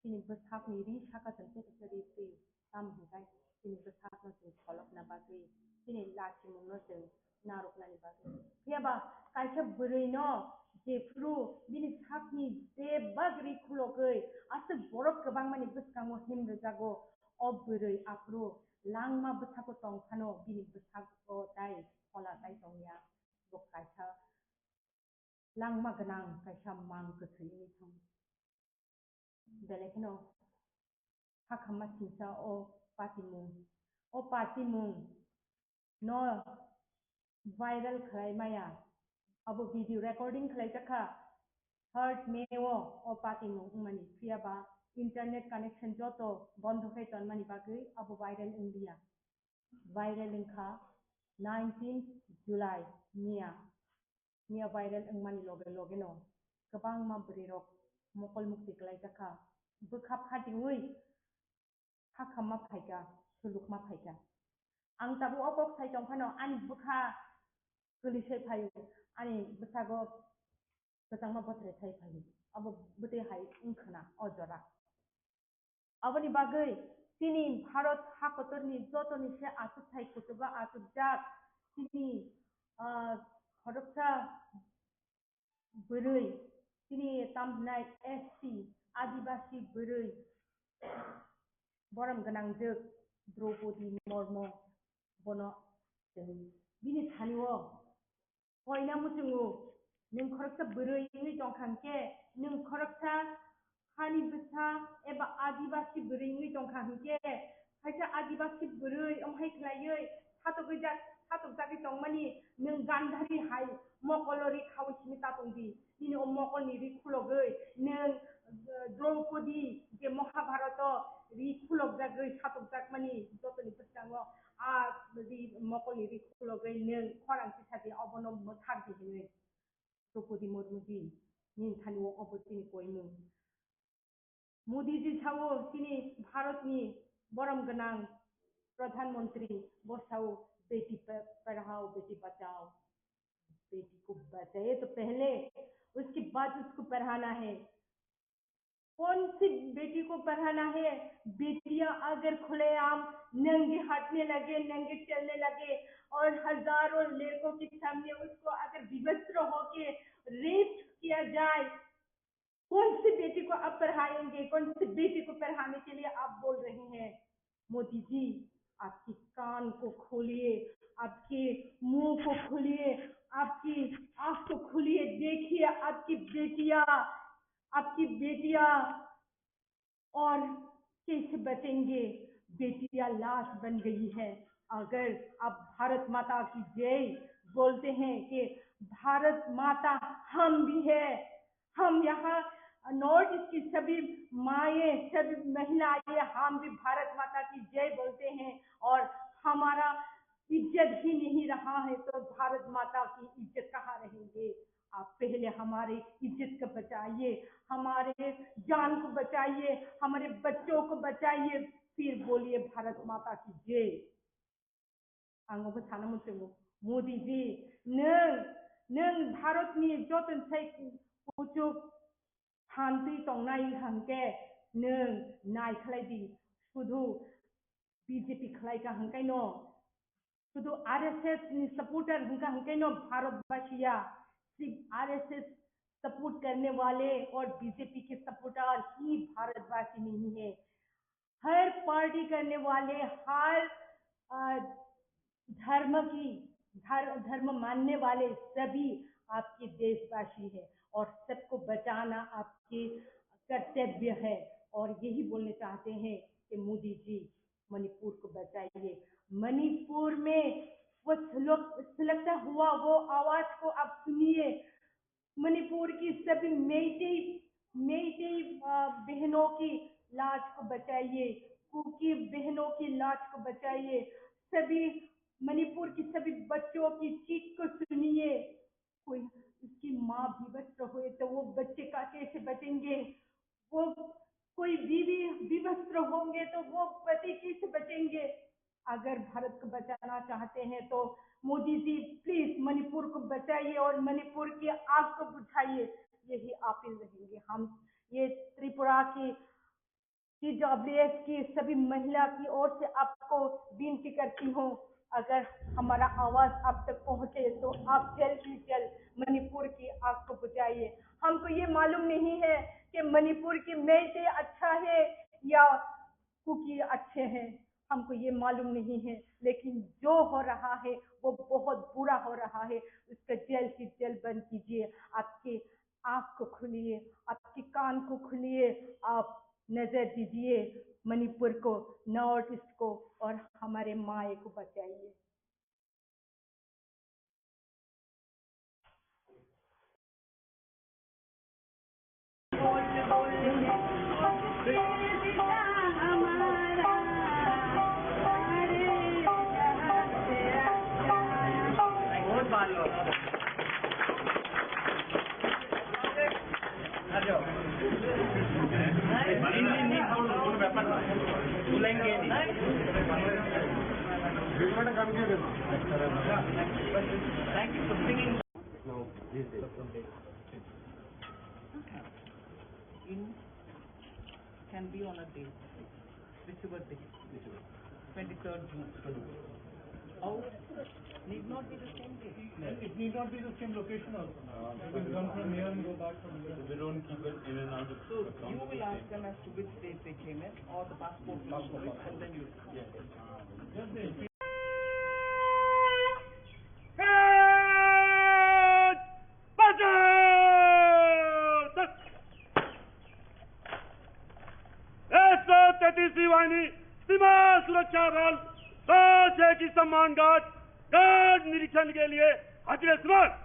chini bwsakni ri saka chwng tei kaisa ri twi o, tamo hwnkhe chini bwsakno chwng kholopna bagwi, chini lachimungno chwng narwknani bagwi. Phiya ba kaisa bwrwino jephru bini sakni bebak ri khulogwi aswk borok kwbangmani bwskango him rwjago, o bwrwi aphuru langma bwsako tong phano bini bwsako tai phola tai tongya. Bo kaisa langma gwnang kaisa mang kwthwi wngwi thang. Belai kheno hakhamma singsa o patimung. O patimung no viral khlai maya. Abo video recording khlai jakha third May o, o patimung wngmani. Phiya ba internet connection joto bondo khai tonmani bagwi abo viral wngya. Viral wngkha nineteenth July miya. Miya viral wngmani loge loge no kwbangma bwrwi rok mokol mukti kwlai jakha, bwkha phatiwi hakhamma phaikha, sulukma phaikha. Ang tabuk o kok sai tong phano ani bwkha kwlwi sai phaio, ani bwsago kwchangma bothrai sai phaio. Abo bwtwi hai wngkhana o jora. Aboni bagwi chini Bharat hakotorni jotoni se achukthai kuchugo achukjak chini, ah, khoroksa bwrwi, chini tamhinai S T, Adibasi bwrwi, borom gwnangjwk Draupadi Murmu, bono chwng bini thani-o koina muchungo, nwng khoroksa bwrwi wngwi tongkha hwnkhe, nwng khoroksa hani bwsa eba Adibasi bwrwi wngwi tongkha hwnkhe, kaisa Adibasi bwrwi wng hai khlaiwi satokjak, satokjagwi tongmani nwng Gandhari hai mokolo ri khaui simi ta tongdi. Nini o mokolni ri khulogwi nwng, eh, Draupadi je Mahabharato ri khulokjagwi satokjakmani jotoni bwskango a ri mokolni ri khulogwi nwng khorang tisadi obono mwthakdi hinwi. Draupadi Murmuji, nini thani o obo chini koimung. Modiji sao chini Bharatni borom gwnang Pradhan Mantri bo sao, "Beti pa-, padhao, beti bachao, beti ko bachaye to pehle, uske baad usko padhana hai." कौन सी बेटी को पढ़ाना है? बेटियां अगर खुलेआम नंगे हटने लगे, नंगे चलने लगे और हजारों लड़कों के सामने उसको अगर विवस्त्र होके रेप किया जाए, कौन सी बेटी को आप पढ़ाएंगे? कौन सी बेटी को पढ़ाने के लिए आप बोल रहे हैं? मोदी जी, आपकी कान को खोलिए, आपके मुंह को खोलिए, आपकी आंख को खोलिए, देखिए आपकी बेटियां, आपकी बेटियां और कैसे बचेंगे? बेटियां लाश बन गई है। अगर आप भारत माता की जय बोलते हैं कि भारत माता हम भी है, हम यहाँ नॉर्थ ईस्ट की सभी माएँ, सभी महिलाएँ, हम भी भारत माता की जय बोलते हैं और हमारा इज्जत ही नहीं रहा है तो भारत माता की इज्जत कहाँ रहेंगे? आप पहले हमारे इज्जत को बचाइए, हमारे जान को बचाइए, हमारे बच्चों को बचाइए, फिर बोलिए भारत माता की जय। Ang obo sana muchungo, Modi ji, nwng, nwng Bharatni joto sai kuchuk phantwi tongnai hwnkhe nwng nai khlai di, sudhu B J P khlai ka hwnkhe no, sudhu R S S ni supporter hwnkha hwnkhe no Bharatbasi ya, sirf R S S support karne wale aur B J P ke supporter hi Bharatbasi nahi hai. हर पार्टी करने वाले, हर, अ, धर्म की, धर-, धर्म मानने वाले सभी आपके देशवासी हैं और सबको बचाना आपके कर्तव्य है। और यही बोलना चाहते हैं कि मोदी जी मणिपुर को बचाइए। मणिपुर में वो सुलग-, सुलगता हुआ वो आवाज को आप सुनिए। मणिपुर की सभी मेइतेई, मेइतेई, अ, बहनों की लाज को बचाइए, कुकी बहनों की लाज को बचाइए। सभी मणिपुर की सभी बच्चों की चीख को सुनिए। कोई उसकी माँ विवस्त्र हुए तो वो बच्चे का कैसे बचेंगे? वो कोई बीवी विवस्त्र होंगे तो वो पति कैसे बचेंगे? अगर भारत को बचाना चाहते हैं तो मोदी जी, प्लीज मणिपुर को बचाइए और मणिपुर की आग को बुझाइए। यही अपील रहेंगे हम। ये त्रिपुरा की टीडब्ल्यूएस की सभी महिला की ओर से आपको विनती करती हूँ, अगर हमारा आवाज आप तक पहुँचे तो आप जल्द से जल्द मणिपुर की आग को बुझाइए। हमको ये मालूम नहीं है कि मणिपुर की मेइतेई अच्छा है या कुकी अच्छे हैं, हमको ये मालूम नहीं है, लेकिन जो हो रहा है वो बहुत बुरा हो रहा है। उसका जल्द से जल्द बंद कीजिए। आपके आँख को खोलिए, आपके कान को खोलिए, आप नजर दीजिए मणिपुर को, नॉर्थ ईस्ट को और हमारे माए को बचाइए। Now, these days. In, can be on a day, whichever day, twenty-third June. Or need not be the same day. It need not be the same location also. You can come from here and go back from here. We don't keep it in and out. So you will ask them as to which date they came in, or the passport will show it, and then you. Yes. Just the एक सौ तैंतीसवीं वाहिनी सीमा सुरक्षा बल दस एक की सम्मान गार्ड गार्ड निरीक्षण के लिए हाजिर है। सुभाष।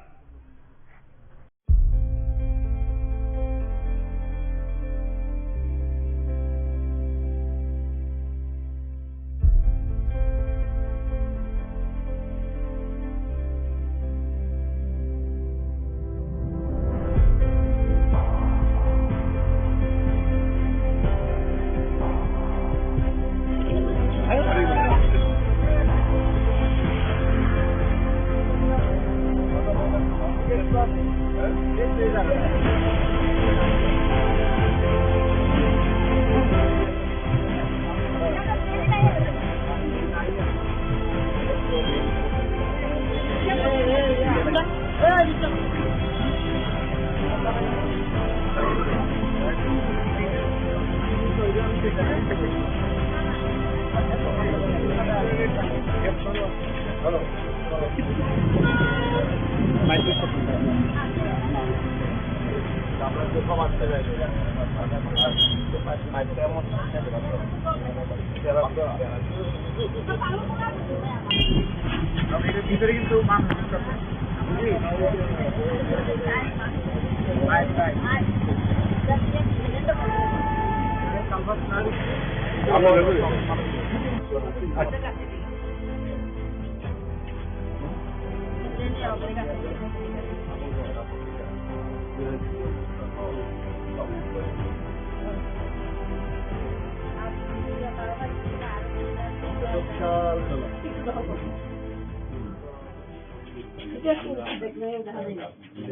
ভিতরে কিন্তু মানুষ আছে।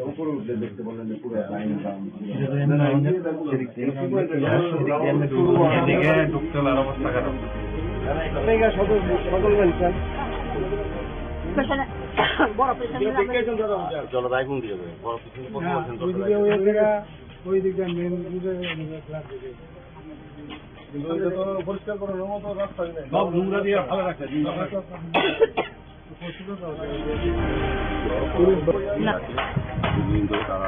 উপরে উঠলে দেখতে পারলেন যে পুরো লাইন জাম। এদিকে ঢুকতে হলে আরো অবস্থা খারাপ। বড় পেশেন্ট। জলবায়ু কোন দিকে যাবে? বড় পেশেন্ট কোন না, পেশেন্ট? ওই দিকে, ওই জায়গা, ওই দিকে মেইন রোডে, ওই দিকে ফ্ল্যাট দিকে। কিন্তু ওইটা তো পরিষ্কার করার মতো রাস্তা নেই। সব নোংরা দিয়ে ফেলে রাখছে। বিভিন্ন তারা,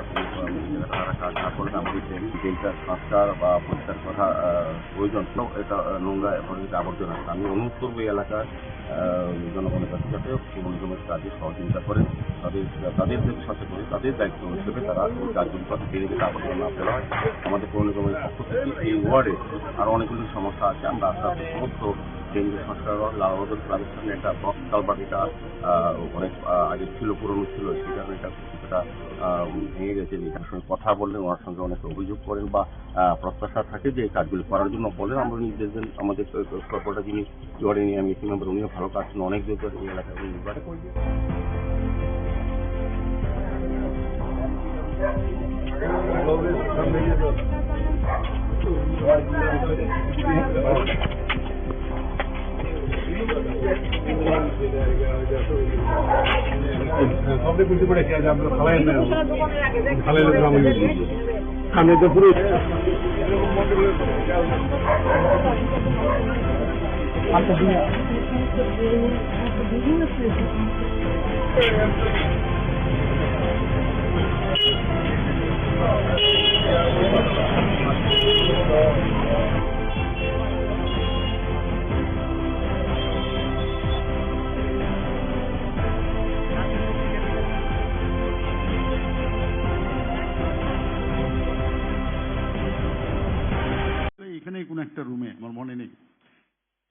তারা কাজ না করে আমাদের যে ড্রেনটা সংস্কার বা পরিষ্কার করা, আহ, প্রয়োজন। তো এটা, আহ, নোংরা এখন এটা আবর্জনা। আমি অনুরোধ করবো এই এলাকার, আহ, জনগণের কাছে যাতে পৌর নিগমের কাজে সহযোগিতা করেন, তাদের, তাদের যে সাথে করে তাদের দায়িত্ব হিসেবে তারা ওই কাজগুলি করতে পেরে যাতে আবর্জনা না ফেলা হয়। আমাদের পৌর নিগমের পক্ষ থেকে এই ওয়ার্ডে আরও অনেকগুলি সমস্যা আছে, আমরা আস্তে আস্তে সমস্ত কেন্দ্রীয় সরকার লাল বাহাদুর শাস্ত্রীর একটা বক্স কালভার্ট, এটা আহ, অনেক আহ, আগে ছিল, পুরনো ছিল, সেটার একটা কিছুটা আহ, ভেঙে গেছে। এটার সঙ্গে কথা বললে ওনার সঙ্গে অনেক অভিযোগ করেন বা আহ, প্রত্যাশা থাকে যে এই কাজগুলি করার জন্য বলেন। আমরা নির্দেশ দেন আমাদের কর্পোরেটর যিনি জুয়ারি নিয়ে আমি একটি মেম্বার, উনিও ভালো কাজ করেন, অনেক দূর করে এই এলাকায় উনি নির্বাচন করেন। এখানে কোনো একটা রুমে, আমার মনে নেই,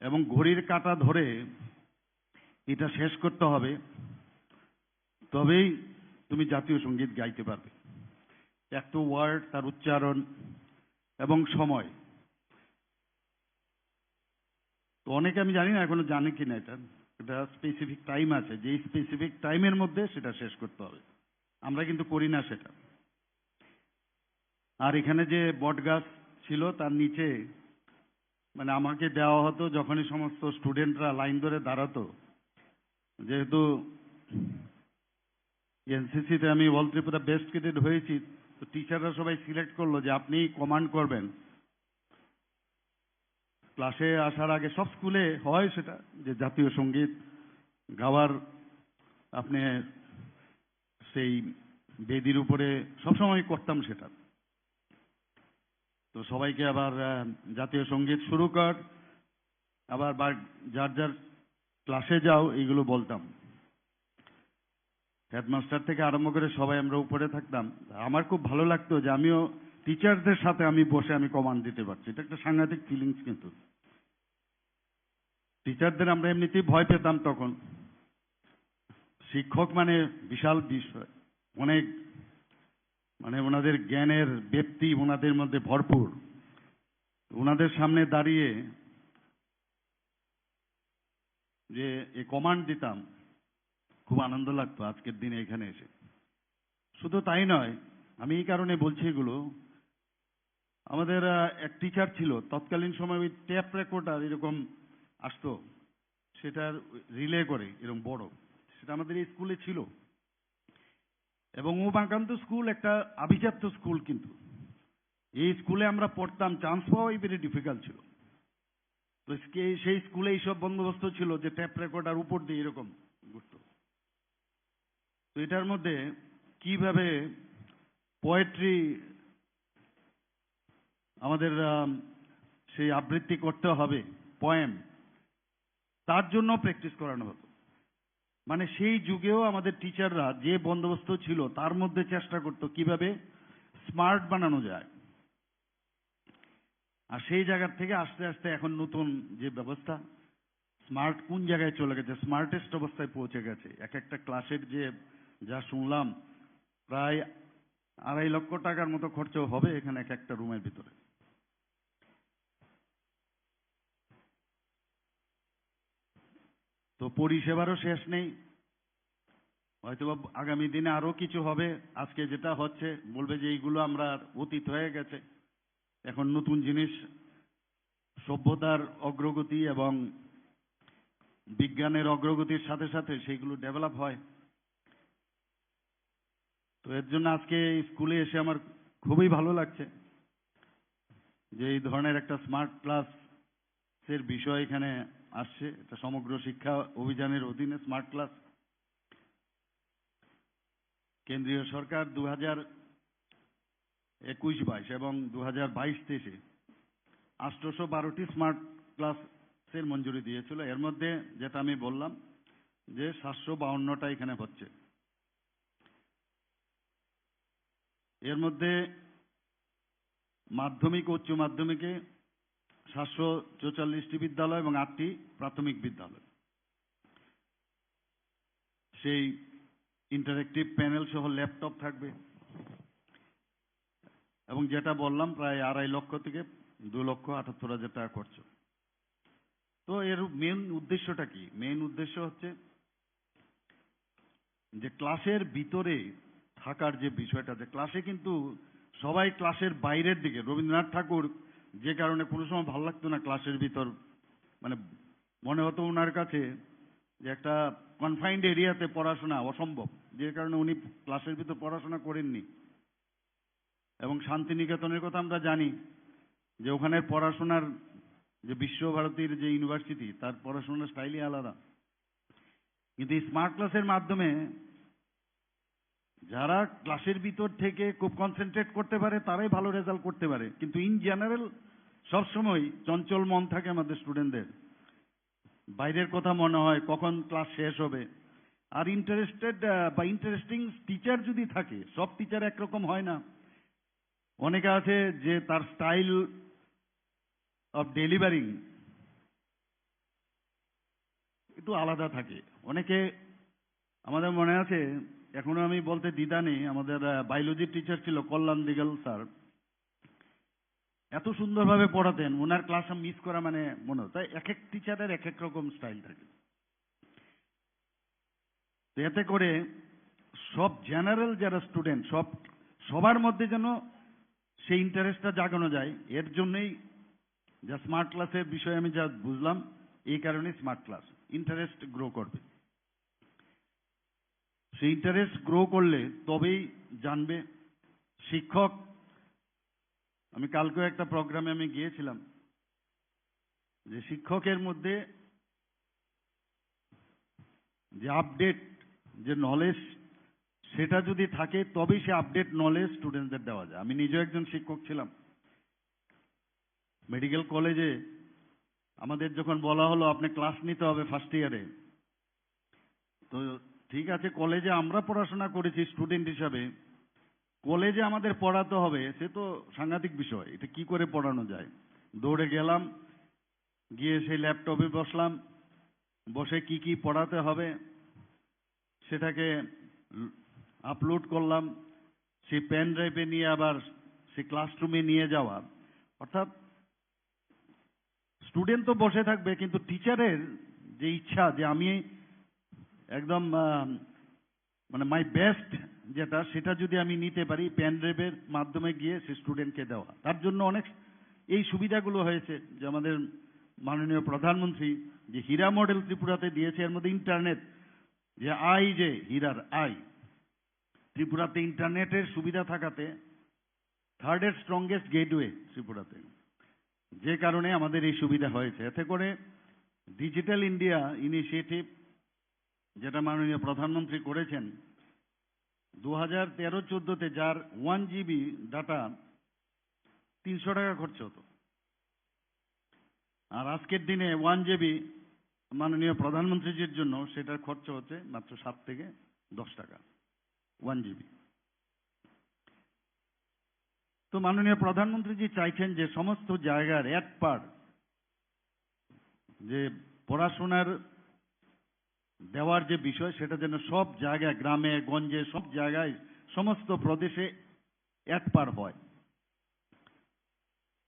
এবং ঘড়ির কাঁটা ধরে এটা শেষ করতে হবে, তবেই তুমি জাতীয় সঙ্গীত গাইতে পারবে। এত ওয়ার্ড, তার উচ্চারণ এবং সময়। তো অনেকে, আমি জানি না এখনো জানে কিনা এটা, এটা স্পেসিফিক টাইম আছে, যে স্পেসিফিক টাইমের মধ্যে সেটা শেষ করতে হবে। আমরা কিন্তু করি না সেটা। আর এখানে যে বট গাছ ছিল, তার নিচে মানে আমাকে দেওয়া হতো, যখনই সমস্ত স্টুডেন্টরা লাইন ধরে দাঁড়াতো, যেহেতু এনসিসিতে আমি অল ত্রিপুরা বেস্ট ক্যাডেট হয়েছি, তো টিচাররা সবাই সিলেক্ট করলো যে আপনিই কমান্ড করবেন। ক্লাসে আসার আগে সব স্কুলে হয় সেটা, যে জাতীয় সঙ্গীত গাওয়ার আপনি সেই বেদির উপরে সবসময় করতাম সেটা। তো সবাইকে আবার আহ, জাতীয় সঙ্গীত শুরু কর, আবার বা-, যার যার ক্লাসে যাও, এইগুলো বলতাম। হেডমাস্টার থেকে আরম্ভ করে সবাই আমরা উপরে থাকতাম। আমার খুব ভালো লাগতো যে আমিও টিচারদের সাথে আমি বসে আমি কমান্ড দিতে পারছি, এটা একটা সাংঘাতিক ফিলিংস। কিন্তু টিচারদের আমরা এমনিতেই ভয় পেতাম তখন। শিক্ষক মানে বিশাল বিষয়, অনেক, মানে, ওনাদের জ্ঞানের ব্যাপ্তি ওনাদের মধ্যে ভরপুর। ওনাদের সামনে দাঁড়িয়ে যে এই কমান্ড দিতাম, খুব আনন্দ লাগতো আজকের দিনে এখানে এসে। শুধু তাই নয়, আমি এই কারণে বলছি এগুলো, আমাদের আহ, এক টিচার ছিল, তৎকালীন সময় ওই টেপ রেকর্ডার এরকম আসতো, সেটার রিলে করে এরকম বড়, সেটা আমাদের এই স্কুলে ছিল। এবং উমাকান্ত স্কুল একটা আভিজাত্য স্কুল, কিন্তু এই স্কুলে আমরা পড়তাম, চান্স পাওয়াই ভেরি ডিফিকাল্ট ছিল। তো স্কে-, সেই স্কুলে এইসব বন্দোবস্ত ছিল যে টেপ রেকর্ডার উপর দিয়ে এরকম ঘুরতো। তো এটার মধ্যে কিভাবে পোয়েট্রি আমাদের আম, সেই আবৃত্তি করতে হবে, পোয়েম, তার জন্য প্র্যাকটিস করানো হতো। মানে সেই যুগেও আমাদের টিচাররা যে বন্দোবস্ত ছিল তার মধ্যে চেষ্টা করতো কিভাবে স্মার্ট বানানো যায়। আর সেই জায়গার থেকে আস্তে আস্তে এখন নতুন যে ব্যবস্থা, স্মার্ট কোন জায়গায় চলে গেছে, স্মার্টেস্ট অবস্থায় পৌঁছে গেছে। এক একটা ক্লাসের যে যা শুনলাম, প্রায় আড়াই লক্ষ টাকার মতো খরচ হবে এখানে এক একটা রুমের ভিতরে। তো পরিষেবারও শেষ নেই। হয়তোবা আগামী দিনে আরো কিছু হবে। আজকে যেটা হচ্ছে, বলবে যে এইগুলো আমরা অতীত হয়ে গেছে, এখন নতুন জিনিস, সভ্যতার অগ্রগতি এবং বিজ্ঞানের অগ্রগতির সাথে সাথে সেইগুলো ডেভেলপ হয়। তো এর জন্য আজকে এই স্কুলে এসে আমার খুবই ভালো লাগছে যে এই ধরনের একটা স্মার্ট ক্লাসের বিষয় এখানে আসছে। এটা সমগ্র শিক্ষা অভিযানের অধীনে স্মার্ট ক্লাস। কেন্দ্রীয় সরকার দু হাজার একুশ বাইশ এবং দু হাজার বাইশ তেইশে আটশোশো বারোটি স্মার্ট ক্লাসের মঞ্জুরি দিয়েছিল। এর মধ্যে যেটা আমি বললাম যে সাতশো বাউন্নটা এখানে হচ্ছে। এর মধ্যে মাধ্যমিক ও উচ্চ মাধ্যমিকে সাতশো চৌচল্লিশটি বিদ্যালয় এবং আটটি প্রাথমিক বিদ্যালয়। সেই ইন্টারেক্টিভ প্যানেল সহ ল্যাপটপ থাকবে। এবং যেটা বললাম, প্রায় আড়াই লক্ষ থেকে দু লক্ষ আটাত্তর হাজার টাকা খরচ। তো এর মেইন উদ্দেশ্যটা কি? মেইন উদ্দেশ্য হচ্ছে যে ক্লাসের ভিতরে থাকার যে বিষয়টা, যে ক্লাসে কিন্তু সবাই ক্লাসের বাইরের দিকে, রবীন্দ্রনাথ ঠাকুর যে কারণে কোনো সময় ভালো লাগতো না ক্লাসের ভিতর, মানে মনে হতো ওনার কাছে যে একটা কনফাইন্ড এরিয়াতে পড়াশোনা অসম্ভব, যে কারণে উনি ক্লাসের ভিতর পড়াশোনা করেননি। এবং শান্তিনিকেতনের কথা আমরা জানি যে ওখানের পড়াশোনার যে বিশ্বভারতীর যে ইউনিভার্সিটি, তার পড়াশোনার স্টাইলই আলাদা। কিন্তু স্মার্ট ক্লাসের মাধ্যমে যারা ক্লাসের ভিতর থেকে খুব কনসেন্ট্রেট করতে পারে, তারাই ভালো রেজাল্ট করতে পারে। কিন্তু ইন জেনারেল সবসময় চঞ্চল মন থাকে আমাদের স্টুডেন্টদের, বাইরের কথা মনে হয়, কখন ক্লাস শেষ হবে। আর ইন্টারেস্টেড বা ইন্টারেস্টিং টিচার যদি থাকে, সব টিচার একরকম হয় না। অনেকে আছে যে তার স্টাইল অফ ডেলিভারিং একটু আলাদা থাকে। অনেকে, আমাদের মনে আছে, এখনো আমি বলতে দ্বিধা নেই, আমাদের বায়োলজি টিচার ছিল কল্যাণ দিগল স্যার, এত সুন্দরভাবে পড়াতেন, ওনার ক্লাস মিস করা মানে মনে হতো। তাই এক এক টিচারের এক এক রকম স্টাইল থাকে। তো এতে করে সব জেনারেল যারা স্টুডেন্ট, সব, সবার মধ্যে যেন সেই ইন্টারেস্টটা জাগানো যায়, এর জন্যই যা স্মার্ট ক্লাসের বিষয়ে আমি যা বুঝলাম, এই কারণে স্মার্ট ক্লাস ইন্টারেস্ট গ্রো করবে। সেই ইন্টারেস্ট গ্রো করলে তবেই জানবে শিক্ষক। আমি কালকেও একটা প্রোগ্রামে আমি গিয়েছিলাম, যে শিক্ষকের মধ্যে যে আপডেট, যে নলেজ, সেটা যদি থাকে, তবেই সে আপডেট নলেজ স্টুডেন্টদের দেওয়া যায়। আমি নিজেও একজন শিক্ষক ছিলাম মেডিকেল কলেজে। আমাদের যখন বলা হলো, "আপনি ক্লাস নিতে হবে ফার্স্ট ইয়ারে", তো ঠিক আছে, কলেজে আমরা পড়াশোনা করেছি স্টুডেন্ট হিসাবে, কলেজে আমাদের পড়াতে হবে, সে তো সাংঘাতিক বিষয়, এটা কি করে পড়ানো যায়? দৌড়ে গেলাম, গিয়ে সেই ল্যাপটপে বসলাম, বসে কি কি পড়াতে হবে সেটাকে আপলোড করলাম, সেই পেন ড্রাইভে নিয়ে আবার সেই ক্লাসরুমে নিয়ে যাওয়া। অর্থাৎ স্টুডেন্ট তো বসে থাকবে, কিন্তু টিচারের যে ইচ্ছা যে আমি একদম, আহ, মানে মাই বেস্ট যেটা, সেটা যদি আমি নিতে পারি, পেন ড্রাইভের মাধ্যমে গিয়ে সে স্টুডেন্টকে দেওয়া, তার জন্য অনেক এই সুবিধাগুলো হয়েছে। যে আমাদের মাননীয় প্রধানমন্ত্রী যে হীরা মডেল ত্রিপুরাতে দিয়েছে, এর মধ্যে ইন্টারনেট, যে আই, যে হীরার আই, ত্রিপুরাতে ইন্টারনেটের সুবিধা থাকাতে থার্ড স্ট্রংগেস্ট গেটওয়ে ত্রিপুরাতে, যে কারণে আমাদের এই সুবিধা হয়েছে। এতে করে ডিজিটাল ইন্ডিয়া ইনিশিয়েটিভ, যেটা মাননীয় প্রধানমন্ত্রী করেছেন, দু হাজার তেরো চোদ্দোতে যার ওয়ান জিবি ডাটা তিনশো টাকা খরচ হতো, আর আজকের দিনে ওয়ান জিবি মাননীয় প্রধানমন্ত্রীজির জন্য সেটার খরচ হচ্ছে মাত্র সাত থেকে দশ টাকা, ওয়ান জিবি। তো মাননীয় প্রধানমন্ত্রীজি চাইছেন যে সমস্ত জায়গার এট পার যে পড়াশোনার দেওয়ার যে বিষয়, সেটা যেন সব জায়গায়, গ্রামে গঞ্জে, সব জায়গায়, সমস্ত প্রদেশে এট পার হয়।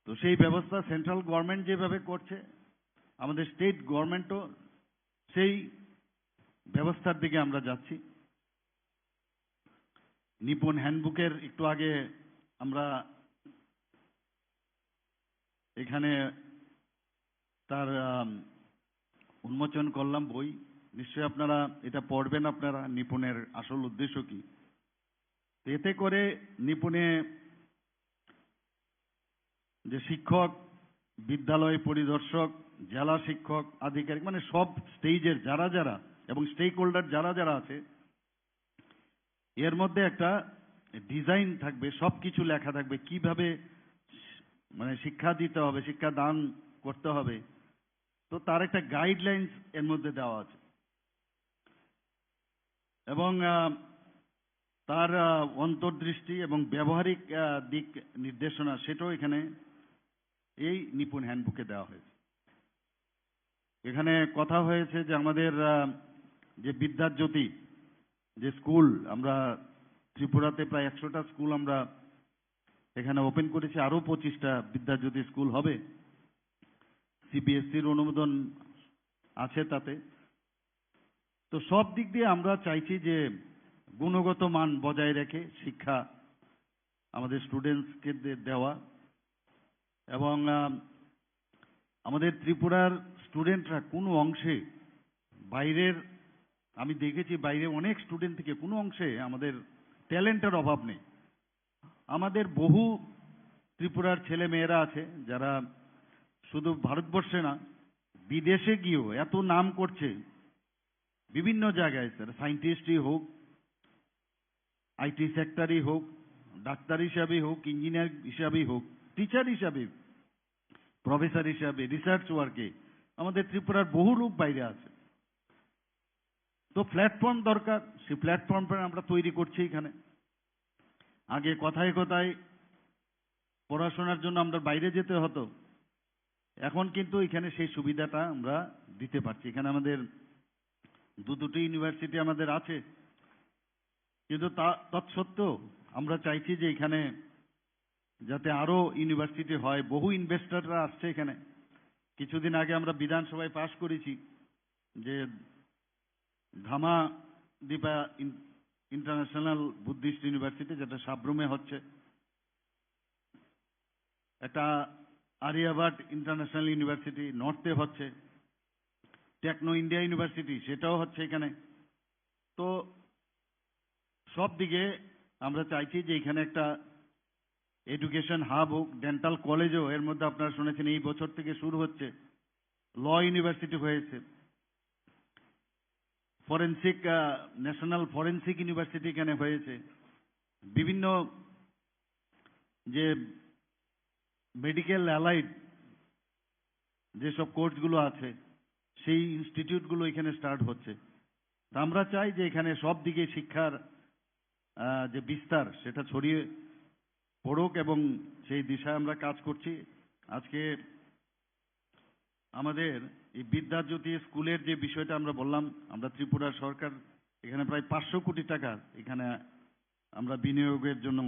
তো সেই ব্যবস্থা সেন্ট্রাল গভর্নমেন্ট যেভাবে করছে, আমাদের স্টেট গভর্নমেন্টও সেই ব্যবস্থার দিকে আমরা যাচ্ছি। নিপুণ হ্যান্ডবুকের একটু আগে আমরা এখানে তার, আম, উন্মোচন করলাম বই। নিশ্চয়ই আপনারা এটা পড়বেন, আপনারা নিপুণের আসল উদ্দেশ্য কি। তো এতে করে নিপুণে যে শিক্ষক, বিদ্যালয় পরিদর্শক, জেলা শিক্ষক, আধিকারিক, মানে সব স্টেজের যারা যারা এবং স্টেক হোল্ডার যারা যারা আছে, এর মধ্যে একটা ডিজাইন থাকবে, সব কিছু লেখা থাকবে, কিভাবে মানে শিক্ষা দিতে হবে, শিক্ষা দান করতে হবে। তো তার একটা গাইডলাইন্স এর মধ্যে দেওয়া আছে। এবং, আহ, তার, আহ, অন্তর্দৃষ্টি এবং ব্যবহারিক, আহ, দিক নির্দেশনা, সেটাও এখানে এই নিপুণ হ্যান্ডবুকে দেওয়া হয়েছে। এখানে কথা হয়েছে যে আমাদের আহ, যে বিদ্যাজ্যোতি যে স্কুল, আমরা ত্রিপুরাতে প্রায় একশোটা স্কুল আমরা এখানে ওপেন করেছি, আরও পঁচিশটা বিদ্যাজ্যোতি স্কুল হবে, সিবিএসসির অনুমোদন আছে তাতে। তো সব দিক দিয়ে আমরা চাইছি যে গুণগত মান বজায় রেখে শিক্ষা আমাদের স্টুডেন্টসকে দেওয়া। এবং আহ, আমাদের ত্রিপুরার স্টুডেন্টরা কোনো অংশে বাইরের, আমি দেখেছি বাইরে অনেক স্টুডেন্ট থেকে কোনো অংশে আমাদের ট্যালেন্টের অভাব নেই। আমাদের বহু ত্রিপুরার ছেলে মেয়েরা আছে যারা শুধু ভারতবর্ষে না, বিদেশে গিয়েও এত নাম করছে বিভিন্ন জায়গায়, স্যার, সায়েন্টিস্টই হোক, আইটি সেক্টরই হোক, ডাক্তার হিসাবেই হোক, ইঞ্জিনিয়ার হিসাবেই হোক, টিচার হিসাবে, প্রফেসর হিসাবে, রিসার্চ ওয়ার্কে আমাদের ত্রিপুরার বহু লোক বাইরে আছে। তো প্ল্যাটফর্ম দরকার, সেই প্ল্যাটফর্মটা আমরা তৈরি করছি এখানে। আগে কথায় কথায় পড়াশোনার জন্য আমরা বাইরে যেতে হতো, এখন কিন্তু এখানে সেই সুবিধাটা আমরা দিতে পারছি। এখানে আমাদের দু দুটো ইউনিভার্সিটি আমাদের আছে, কিন্তু তা তৎসত্ত্বেও আমরা চাইছি যে এখানে যাতে আরো ইউনিভার্সিটি হয়। বহু ইনভেস্টররা আসছে এখানে। কিছুদিন আগে আমরা বিধানসভায় পাশ করেছি যে ধামা দীপা ইন্টারন্যাশনাল বুদ্ধিস্ট ইউনিভার্সিটি, যেটা সাব্রুমে হচ্ছে, একটা আরিয়াভাট ইন্টারন্যাশনাল ইউনিভার্সিটি নর্থে হচ্ছে, টেকনো ইন্ডিয়া ইউনিভার্সিটি সেটাও হচ্ছে এখানে। তো সব দিকে আমরা চাইছি যে এখানে একটা এডুকেশন হাব হোক, ডেন্টাল কলেজও এর মধ্যে আপনারা শুনেছেন এই বছর থেকে শুরু হচ্ছে, ল ইউনিভার্সিটি হয়েছে, ফরেন্সিক, ন্যাশনাল ফরেন্সিক ইউনিভার্সিটি এখানে হয়েছে, বিভিন্ন যে মেডিকেল অ্যালাইড যেসব কোর্সগুলো আছে সেই ইনস্টিটিউটগুলো এখানে স্টার্ট হচ্ছে। তা আমরা চাই যে এখানে সব দিকে শিক্ষার আহ, যে বিস্তার সেটা ছড়িয়ে পড়ুক এবং সেই দিশায় আমরা কাজ করছি। আজকে আমাদের এই বিদ্যাজ্যোতি স্কুলের যে বিষয়টা আমরা বললাম, আমরা ত্রিপুরা সরকার এখানে প্রায় পাঁচশো কোটি টাকা এখানে আমরা বিনিয়োগের জন্য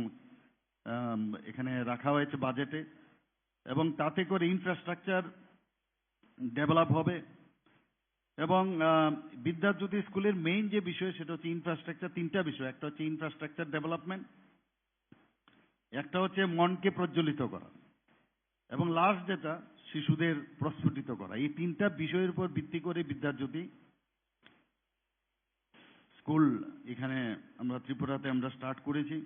আম, এখানে রাখা হয়েছে বাজেটে, এবং তাতে করে ইনফ্রাস্ট্রাকচার ডেভেলপ হবে। এবং আহ, বিদ্যাজ্যোতি স্কুলের মেইন যে বিষয় সেটা হচ্ছে ইনফ্রাস্ট্রাকচার, তিনটা বিষয়, একটা হচ্ছে ইনফ্রাস্ট্রাকচার ডেভেলপমেন্ট, একটা হচ্ছে মনকে প্রজ্বলিত করা, এবং লাস্ট যেটা শিশুদের প্রস্ফুটিত করা। এই তিনটা বিষয়ের উপর ভিত্তি করে বিদ্যাজ্যোতি স্কুল এখানে আমরা ত্রিপুরাতে আমরা স্টার্ট করেছি।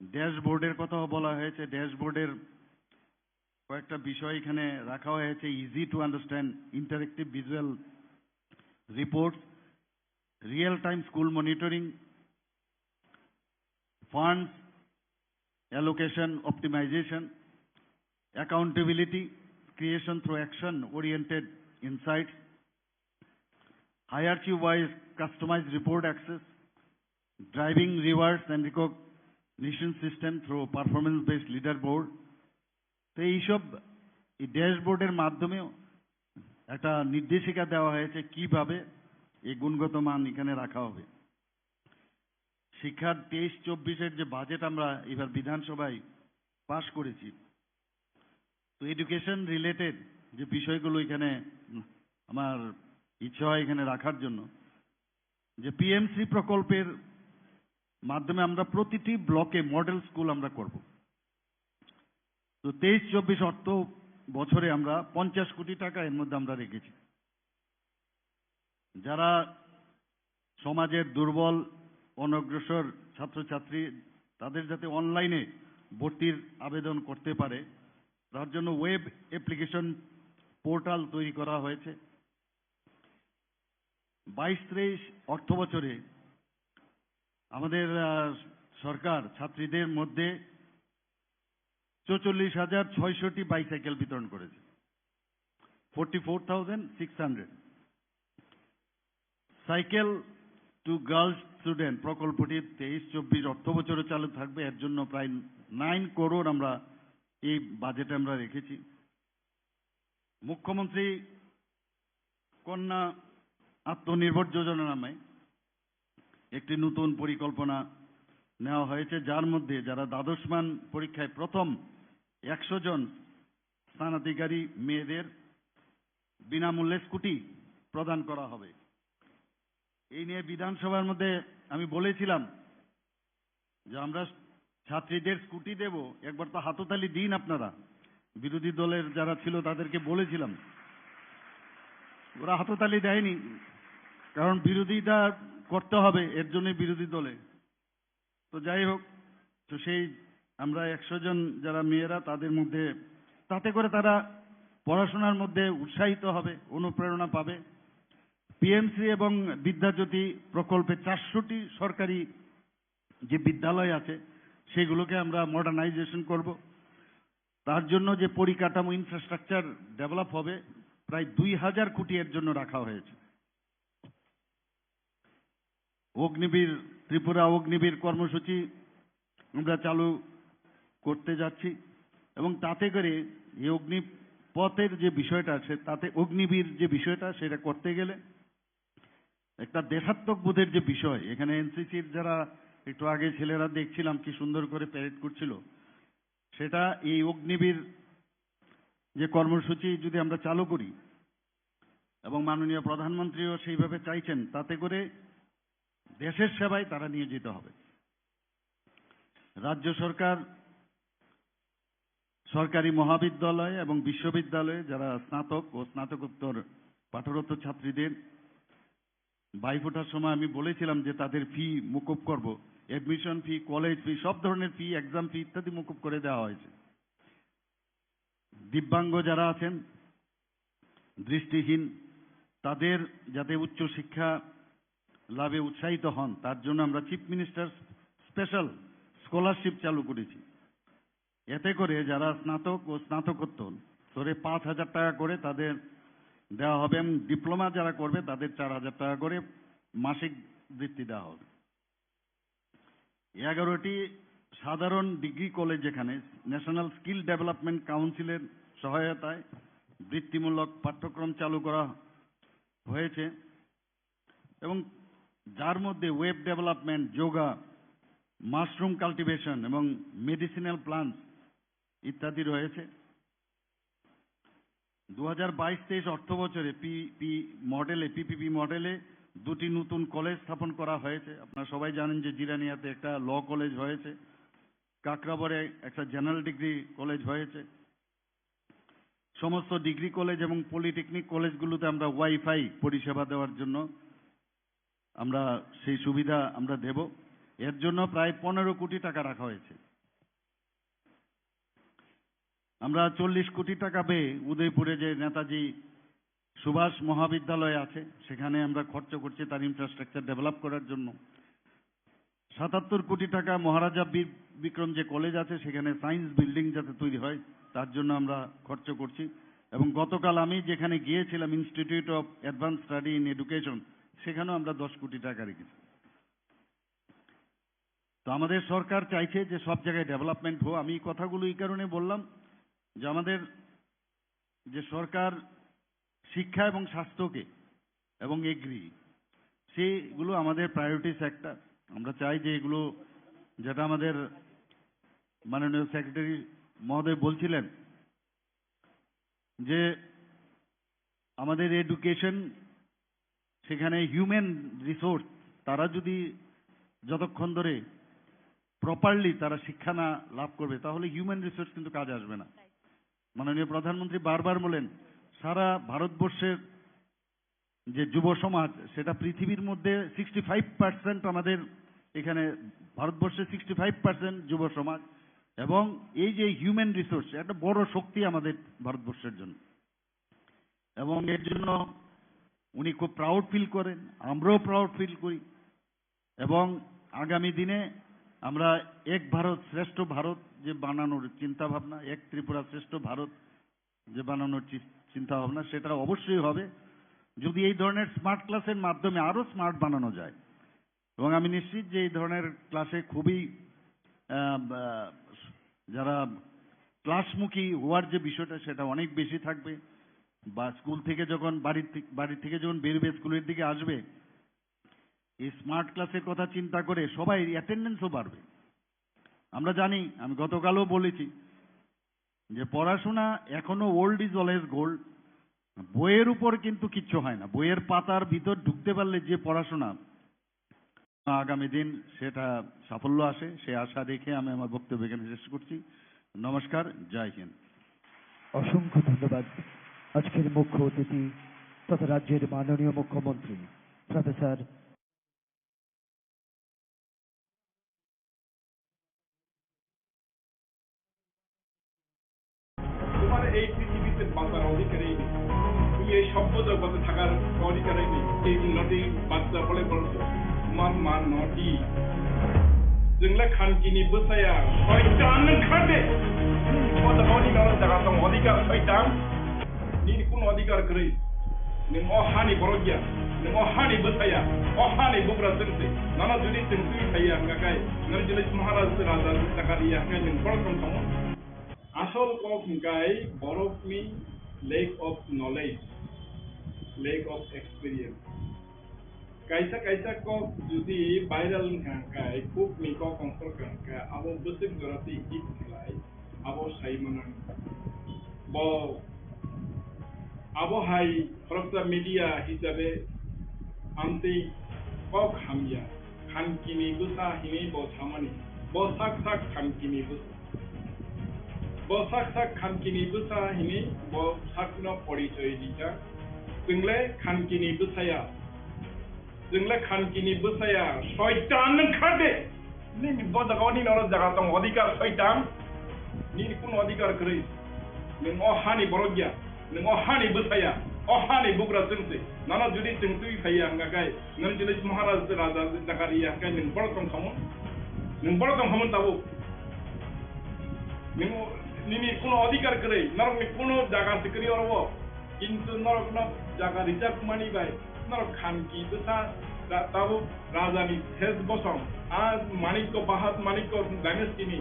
ড্যাশবোর্ডের কথা বলা হয়েছে, ড্যাশবোর্ডের কয়েকটা বিষয় এখানে রাখা হয়েছে: easy to understand, interactive visual reports, real time school monitoring, funds allocation optimisation, accountability creation through action oriented insights, hierarchy wise customized report access, driving rewards and recognition system through performance based leaderboard। তো এইসব এই ড্যাশবোর্ডের মাধ্যমেও একটা নির্দেশিকা দেওয়া হয়েছে কিভাবে এই গুণগত মান এখানে রাখা হবে। শিক্ষার তেইশ চব্বিশের যে বাজেট আমরা এবার বিধানসভায় পাশ করেছি, তো এডুকেশন রিলেটেড যে বিষয়গুলো এখানে আমার ইচ্ছা হয় এখানে রাখার জন্য, যে পিএমসি প্রকল্পের মাধ্যমে আমরা প্রতিটি ব্লকে মডেল স্কুল আমরা করব। তো তেইশ চব্বিশ অর্থ বছরে আমরা পঞ্চাশ কোটি টাকা এর মধ্যে আমরা রেখেছি। যারা সমাজের দুর্বল, অনগ্রসর ছাত্রছাত্রী, তাদের যাতে অনলাইনে ভর্তির আবেদন করতে পারে, তার জন্য ওয়েব অ্যাপ্লিকেশন পোর্টাল তৈরি করা হয়েছে। বাইশ তেইশ অর্থ বছরে আমাদের আহ, সরকার ছাত্রীদের মধ্যে চৌচল্লিশ হাজার ছয়শোটি বাইসাইকেল বিতরণ করেছে, forty four thousand six hundred. Cycle to girls student প্রকল্পটি তেইশ চব্বিশ অর্থ বছরও চালু থাকবে। এর জন্য প্রায় নাইন করোড় আমরা এই বাজেটে আমরা রেখেছি। মুখ্যমন্ত্রী কন্যা আত্মনির্ভর যোজনা নামে একটি নতুন পরিকল্পনা নেওয়া হয়েছে, যার মধ্যে যারা দ্বাদশ মান পরীক্ষায় প্রথম একশো জন স্থানাধিকারী মেয়েদের বিনামূল্যে স্কুটি প্রদান করা হবে। এই নিয়ে বিধানসভার মধ্যে আমি বলেছিলাম যে আমরা ছাত্রীদের স্কুটি দেব, একবার তো হাততালি দিন আপনারা। বিরোধী দলের যারা ছিল তাদেরকে বলেছিলাম, ওরা হাততালি দেয়নি, কারণ বিরোধিতা করতে হবে, এর জন্যই বিরোধী দলে। তো যাই হোক, তো সেই আমরা একশো জন যারা মেয়েরা, তাদের মধ্যে, তাতে করে তারা পড়াশোনার মধ্যে উৎসাহিত হবে, অনুপ্রেরণা পাবে। পিএমসি এবং বিদ্যাজ্যোতি প্রকল্পে চারশোটি সরকারি যে বিদ্যালয় আছে, সেগুলোকে আমরা মডার্নাইজেশন করব। তার জন্য যে পরিকাঠামো, ইনফ্রাস্ট্রাকচার ডেভেলপ হবে, প্রায় দুই হাজার কোটি এর জন্য রাখা হয়েছে। অগ্নিবীর, ত্রিপুরা অগ্নিবীর কর্মসূচি আমরা চালু করতে যাচ্ছি এবং তাতে করে এই অগ্নিপথের যে বিষয়টা আছে, তাতে অগ্নিবীর যে বিষয়টা, সেটা করতে গেলে একটা দেশাত্মক বোধের যে বিষয়, এখানে এনসিসির যারা একটু আগে ছেলেরা দেখছিলাম কি সুন্দর করে প্যারেড করছিল, সেটা এই অগ্নিবীর যে কর্মসূচি যদি আমরা চালু করি এবং মাননীয় প্রধানমন্ত্রীও সেইভাবে চাইছেন, তাতে করে দেশের সেবায় তারা নিয়োজিত হবে। রাজ্য সরকার সরকারি মহাবিদ্যালয় এবং বিশ্ববিদ্যালয়ে যারা স্নাতক ও স্নাতকোত্তর পাঠরত ছাত্রীদের বাইফোটার সময় আমি বলেছিলাম যে তাদের ফি মকুব করব, অ্যাডমিশন ফি, কলেজ ফি, সব ধরনের ফি, এক্সাম ফি ইত্যাদি মকুব করে দেওয়া হয়েছে। দিব্যাঙ্গ যারা আছেন, দৃষ্টিহীন, তাদের যাতে উচ্চ শিক্ষা লাভে উৎসাহিত হন, তার জন্য আমরা চিফ মিনিস্টার স্পেশাল স্কলারশিপ চালু করেছি। এতে করে যারা স্নাতক ও স্নাতকোত্তর স্তরে পাঁচ হাজার টাকা করে তাদের দেওয়া হবে এবং ডিপ্লোমা যারা করবে তাদের চার হাজার টাকা করে মাসিক বৃত্তি দেওয়া হবে। এগারোটি সাধারণ ডিগ্রি কলেজ, যেখানে ন্যাশনাল স্কিল ডেভেলপমেন্ট কাউন্সিলের সহায়তায় বৃত্তিমূলক পাঠ্যক্রম চালু করা হয়েছে এবং যার মধ্যে web development, yoga, mushroom cultivation এবং মেডিসিনাল প্লান্টস ইত্যাদি রয়েছে। দু হাজার বাইশ তেইশ অর্থ বছরে পিপি মডেলে, পিপিপি মডেলে দুটি নতুন কলেজ স্থাপন করা হয়েছে। আপনারা সবাই জানেন যে জিরানিয়াতে একটা ল কলেজ হয়েছে, কাকরাবরে একটা জেনারেল ডিগ্রি কলেজ হয়েছে। সমস্ত ডিগ্রি কলেজ এবং পলিটেকনিক কলেজগুলোতে আমরা ওয়াইফাই পরিষেবা দেওয়ার জন্য আমরা সেই সুবিধা আমরা দেব। এর জন্য প্রায় পনেরো কোটি টাকা রাখা হয়েছে। আমরা চল্লিশ কোটি টাকা ব্যয়ে উদয়পুরে যে নেতাজি সুভাষ মহাবিদ্যালয় আছে, সেখানে আমরা খরচ করছি তার ইনফ্রাস্ট্রাকচার ডেভেলপ করার জন্য। সাতাত্তর কোটি টাকা মহারাজা বীর বিক্রম যে কলেজ আছে, সেখানে সায়েন্স বিল্ডিং যাতে তৈরি হয়, তার জন্য আমরা খরচ করছি। এবং গতকাল আমি যেখানে গিয়েছিলাম, institute of advance study in education, সেখানেও আমরা দশ কোটি টাকা রেখেছি। তো আমাদের সরকার চাইছে যে সব জায়গায় ডেভেলপমেন্ট হোক। আমি এই কথাগুলো এই কারণে বললাম যে আমাদের যে সরকার শিক্ষা এবং স্বাস্থ্যকে এবং এগ্রি, সেগুলো আমাদের প্রায়োরিটি সেক্টর। আমরা চাই যে এগুলো, যেটা আমাদের মাননীয় সেক্রেটারি মহোদয় বলছিলেন যে আমাদের এডুকেশন, সেখানে হিউম্যান রিসোর্স, তারা যদি যতক্ষণ ধরে প্রপারলি তারা শিক্ষা না লাভ করবে, তাহলে হিউম্যান রিসোর্স কিন্তু কাজে আসবে না। মাননীয় প্রধানমন্ত্রী বারবার বলেন, সারা ভারতবর্ষের যে যুব সমাজ, সেটা পৃথিবীর মধ্যে সিক্সটি ফাইভ পার্সেন্ট আমাদের এখানে ভারতবর্ষে সিক্সটি ফাইভ পার্সেন্ট যুব সমাজ। এবং এই যে হিউম্যান রিসোর্স, একটা বড় শক্তি আমাদের ভারতবর্ষের জন্য। এবং এর জন্য উনি খুব প্রাউড ফিল করেন, আমরাও প্রাউড ফিল করি। এবং আগামী দিনে আমরা এক ভারত শ্রেষ্ঠ ভারত যে বানানোর চিন্তা ভাবনা, এক ত্রিপুরা শ্রেষ্ঠ ভারত যে বানানোর চি-, চিন্তা ভাবনা, সেটা অবশ্যই হবে যদি এই ধরনের স্মার্ট ক্লাসের মাধ্যমে আরো স্মার্ট বানানো যায়। এবং আমি নিশ্চিত যে এই ধরনের ক্লাসে খুবই, আহ, আহ, যারা ক্লাসমুখী হওয়ার যে বিষয়টা, সেটা অনেক বেশি থাকবে। বা স্কুল থেকে যখন, বাড়ির থে-, বাড়ি থেকে যখন বেরোবে, স্কুলের দিকে আসবে, এই স্মার্ট ক্লাসের কথা চিন্তা করে সবাই অ্যাটেন্ডেন্সও বাড়বে। আমরা জানি, আমি গতকালও বলেছি যে পড়াশোনা এখনো, old is always gold। বইয়ের উপর কিন্তু কিচ্ছু হয় না। বইয়ের পাতার ভিতর ঢুকতে পারলে যে পড়াশোনা, আগামী দিন সেটা সাফল্য আসে, সে আশা রেখে আমি আমার বক্তব্য এখানে শেষ করছি। নমস্কার, জয় হিন্দ। অসংখ্য ধন্যবাদ আজকের মুখ্য অতিথি তথা রাজ্যের মাননীয় মুখ্যমন্ত্রী প্রফেসর তোমার এই পৃথিবীতে বাঁচার অধিকারই নেই। তুমি এই সভ্য জগতে থাকার অধিকারই নেই। এই নটি বাচ্চা বলে বলছো, তোমার মা নটি। Jwngle khankini bwsaya, soitan nwng khande. Nini koda nini nono jaga tong odhikar soitan. Nini kuno odhikar kwrwi. Nwng o hani borok ya, nwng o hani bwsaya, o hani bugra chwngse. Nono jodi chwng twi phaiya hwnkha khe, nwng jodi Maharaj raja jaga riya hwnkhe nwng borok tong tongmo. Asol kok hwnkhe borokni lack of knowledge, lack of experience. Kaisa kaisa kok jodi viral wngkha hwnkhe, kok ni kok kongsor wngkha hwnkhe, abo bwswk jora tei hit khlai, abo sai mano. Bo abo hai khoroksa media hisabe amtwi kok hamya, khankini bwsa hinwi bo samani, bo sak sak khankini bwsa. Bo sak sak khankini bwsa hinwi bo sakno porichoi rijak. Chwngle khankini bwsaya. Chwngle khankini bwsaya. Soitan nwng khade. Nini bo jaga o nini oro jaga tong odhikar soitan. Nini kuno odhikar kwrwi. Nwng o hani borok ya. Nwng o hani bwsaya, o hani bugra chwngse. Nono jodi chwng twi phaiya hwnkha khe, nwng jodi Maharaj raja jaga riya hwnkhe nwng borok tong khamung? Nwng borok tong khamung tabuk? Nwng o-, nini kuno odhikar kwrwi, norokni kuno jaga se kwrwi oro o. Kintu norokno jaga rijak mani bai, norok khanki bwsa ra-, tabuk rajani ses bosong. A Manikko, Bahat Manikko dynasty ni,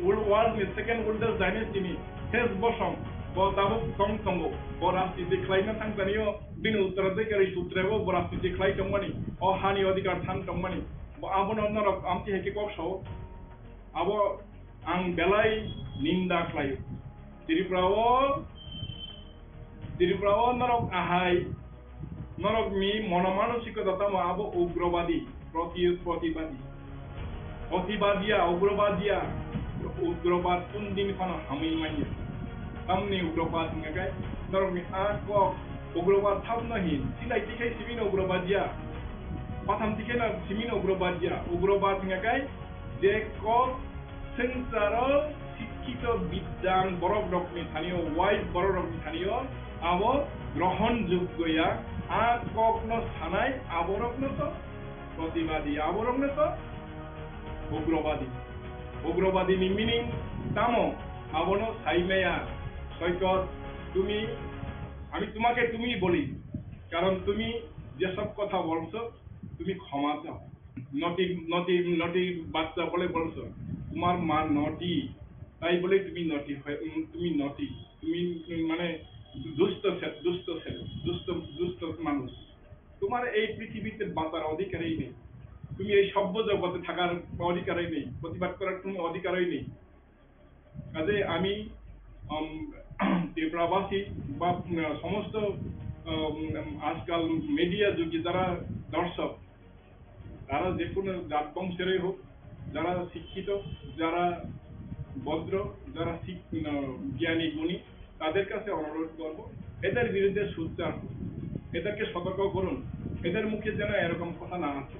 ul-, world ni second oldest dynasty ni ses bosong, bo tabuk tong tongo. Bo rajniti khlaina thangsanio, bini uttaraধিকারী sutre o bo rajniti khlai tongmani, o hani odhikar than tongmani. Bo abono norok amtwi hai khe kok sao. Abo ang belai ninda khlaio. Tripura o, Tripura o norok ahai, norokni monomanosikota tamo abo ugrobadi, proti-, protibadi. Protibadiya, ugrobadiya, ugrobad kundini phano hamwi manya. Tamni ugrobad hingkha khe norokni a kok ugrobad thapno hin, silai tikhai simino ugrobadiya, patham tikhai no simino ugrobadiya, ugrobad hingkha khe je kok swngcharo sikkito bidyan borok rokni thanio, wise borok rokni thanio, abo grohon joggo ya, a kokno sanai aborokno to protibadi, aborokno to ugrobadi. Ugrobadi ni meaning tamo? Abono sai maya, Soikot, তুমি, আমি তোমাকে তুমি বলি, কারণ তুমি যেসব কথা বলছো, তুমি ক্ষমা চাও। নটি, নটি, নটি বাচ্চা বলে বলছো, তোমার মা নটি, তাই বলে তুমি নটি হয়ে, উম, তুমি নটি, তুমি, উম, মানে দুষ্ট ছে-, দুষ্ট ছেলে, দুষ্ট, দুষ্ট মানুষ। তোমার এই পৃথিবীতে বাঁচার অধিকারই নেই, তুমি এই সভ্য জগতে থাকার অধিকারই নেই, প্রতিবাদ করার কোনো অধিকারই নেই। কাজে আমি, উম, ত্রিপুরাবাসী বা, উম, সমস্ত, উম, আজকাল মিডিয়া যুগে যারা দর্শক, তারা যে কোনো জাত বংশেরই হোক, যারা শিক্ষিত, যারা ভদ্র, যারা শিক-, উম, জ্ঞানী গুণী, তাদের কাছে অনুরোধ করব, এদের বিরুদ্ধে সোচ্চার হন, এদেরকে সতর্ক করুন, এদের মুখে যেন এরকম কথা না আসে।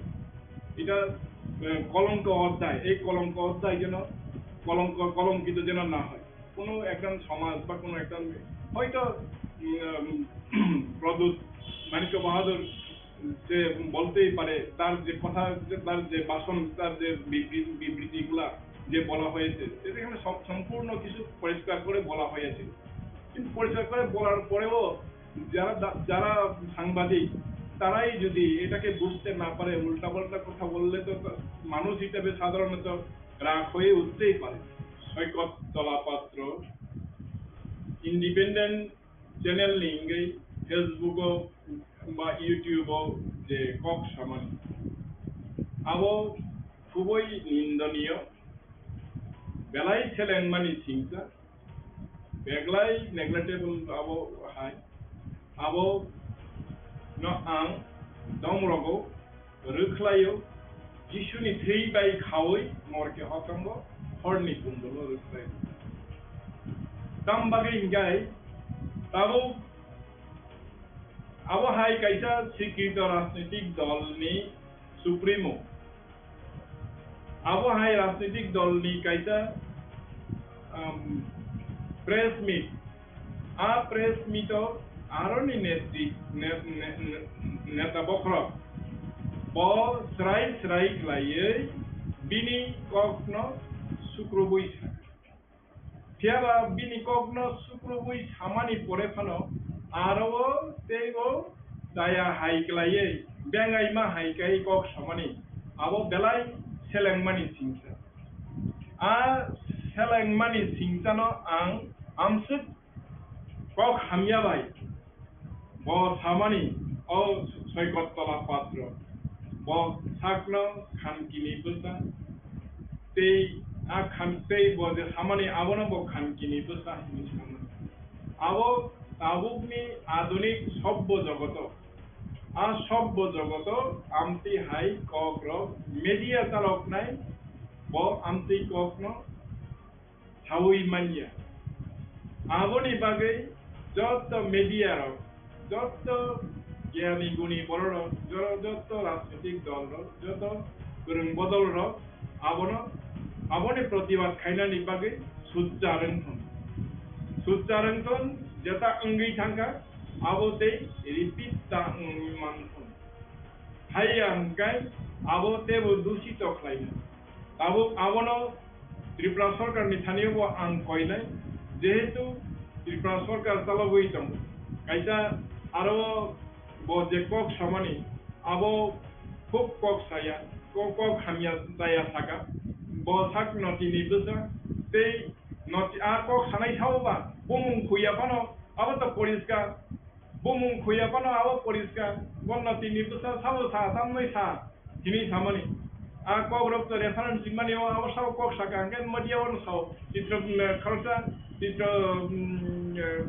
এটা, আহ, কলঙ্ক অধ্যায়, এই কলঙ্ক অধ্যায় যেন কলঙ্ক, কলঙ্কিত যেন না হয়। কোনো একজন সমাজ বা কোনো একজন হয়তো, উম, প্রদ্যুৎ মাণিক্য বাহাদুর যে বলতেই পারে, তার যে কথা, যে তার যে ভাষণ, তার যে বিবৃ-, বিবৃতিগুলা যে বলা হয়েছে, সেটা এখানে সব, সম্পূর্ণ কিছু পরিষ্কার করে বলা হয়েছে। কিন্তু পরিষ্কার করে বলার পরেও যারা দা-, যারা সাংবাদিক, তারাই যদি এটাকে বুঝতে না পারে, উল্টাপাল্টা কথা বললে তো তা-, মানুষ হিসেবে সাধারণত রাগ হয়ে উঠতেই পারে। Soikot Tola Patro, independent channel ni wngwi Facebook o ba YouTube o je kok samani, abo khubui nindoniyo, belai selengmani singsa, belai neglectable abo hai, abo no ang dom rogo rwkhlaio, Jisuni thwi bai khaui morke hokango horni kundolo rwkhlaio. Tam bagwi hinkhe tabuk abo hai kaisa sikrito rajnitik dolni supremo, abo hai rajnitik dolni kaisa, um, press meet, a press meet o aroni netri-, ne-, ne-, ne-, neta bokhorok bo srai srai khlaiwi bini kokno sukrubui sa kha. Phiyaba bini kokno sukrubui samani pore phano aro o tei o chaya hai khlaiwi bengaima hai khe kok samani abo belai selengmani singsa. A selengmani singsano ang amswk kok hamya bai bo samani, o Soikot Tola Patro, bo sakno khankini bwsa, tei a khan-, tei bo je samani abono bo khankini bwsa hinwi samani. Abo tabukni adunik sobbo jogoto, a sobbo jogoto amtwi hai kokrok media chaloknai, bo amtwi kokno saui manya. Aboni bagwi joto media rok, joto gyani guni borok rok, jo-, joto rajnitik dol rok, joto kwrwng bodol rok abono, aboni protibad khainani bagwi sujjar wng thung. Sujjar wng thung, jeta wngwi thangkha, abo tei repeat ta wngwi man thung. Haiya hwnkhe abo teibo dusito khlaina. Tabuk abono Tripura sorkarni thani bo ang koinai, jehetu Tripura sorkar chalogwi tongo. Kaisa aro bo je kok samani, abo khub kok saya, kok, kok hamya chaya saka. Bo sak notini bwsa tei noti a kok sanai sao ba bumung khuya phano abo to poriskar. Bumung khuya phano abo poriskar, bo notini bwsa sabo sa, tamnwi sa, hinwi samani. A kokrok to reference rimani o, abo sabo kok saka, hwnkhe media o no sao, Chitro, mm, kharsa, Chitro, mm, eh,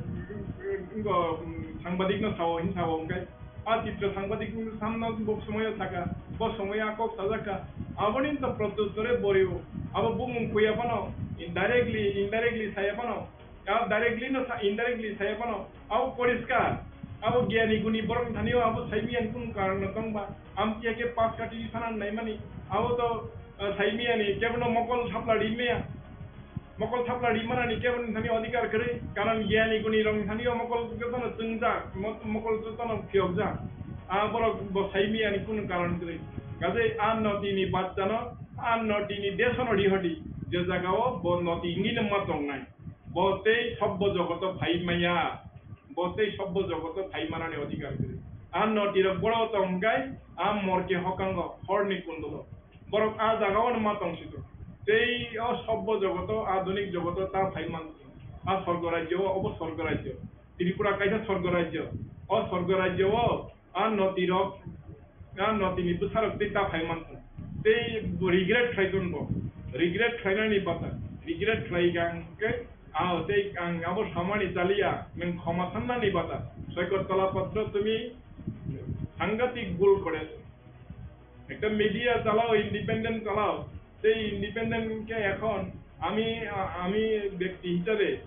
ngo, mm, sangbadik no sao, hin sao, hwnkhe a Chitro sangbadik no samno bo somoyo saka, bo somoyo a kok sajak kha, aboni to protyuttore borio, abo bumung khuya phano, indirectly, indirectly saya phano, Abo directly no sa, indirectly saya phano, abo poriskar, abo gyani guni borok ni thani o abo saimiyani kunu karon no tong ba, amtwi khe pass kati phano naimani, abo to, ah, saimiyani kebo no mokol thapla rimaya, mokol thapla rimanani kebo ni thani odhikar kwrwi, karon gyani guni rok ni thani o mokol kebo no chwngjak, mo-, mokol joto no phiyokjak, ah, borok bo saimiyani kunu karon kwrwi, kaje a notini bachcha no, a notini desh no rihordi, je jaga o bo noti wngwi no ma tongnai. Bo tei sobbo jogoto phai maya, bo tei sobbo jogoto phai manani odhikar kwrwi. A notirok boro tongkhe a morke hokango horni kundolo. Borok a jagao no ma tongsido. Tei o sobbo jogoto, adhunik jogoto ta phai man, a sorgo rajyo, obo sorgo rajyo. Tripura kaisa sorgo rajyo. O sorgo rajyo o A notirok, a notini bwsarok tei ta phai mankha. Tei bo regret khlai ton bo. Regret khlainani bata. Regret khlai kha hwnkhe, a tei ang abo samani chaliya, nwng khoma sannani bata. Soikot Tola Patro, tumi সাংঘাতিক ভুল করেছো। একটা মিডিয়া চালাও, ইন্ডিপেন্ডেন্ট চালাও। সেই ইন্ডিপেন্ডেন্ট কে এখন আমি, আ-, আমি ব্যক্তি হিসাবে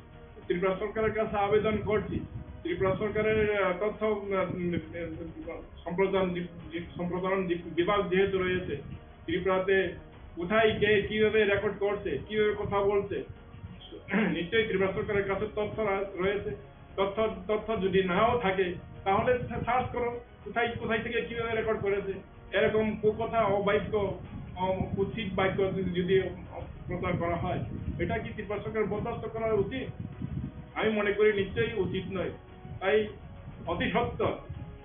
ত্রিপুরা সরকারের কাছে আবেদন করছি, ত্রিপুরা সরকারের, আ, তথ্য, উম, উম, সম্প্রচার বি-, বি-, সম্প্রসারণ বি-, বিভাগ যেহেতু রয়েছে, ত্রিপুরাতে কোথায় কে কিভাবে রেকর্ড করছে, কিভাবে কথা বলছে, নিশ্চয়ই ত্রিপুরা সরকারের কাছে তথ্য রা-, রয়েছে। তথ্য, তথ্য যদি নাও থাকে, তাহলে সা-, সার্চ করো, কোথায়, কোথায় থেকে কিভাবে রেকর্ড করেছে। এরকম কুকথা, অবাক্য, অ-, কুৎসিত বাক্য যদি, যদি প্রচার করা হয়, এটা কি ত্রিপুরা সরকার বরদাস্ত করা উচিত? আমি মনে করি নিশ্চয়ই উচিত নয়। তাই অতি সত্বর,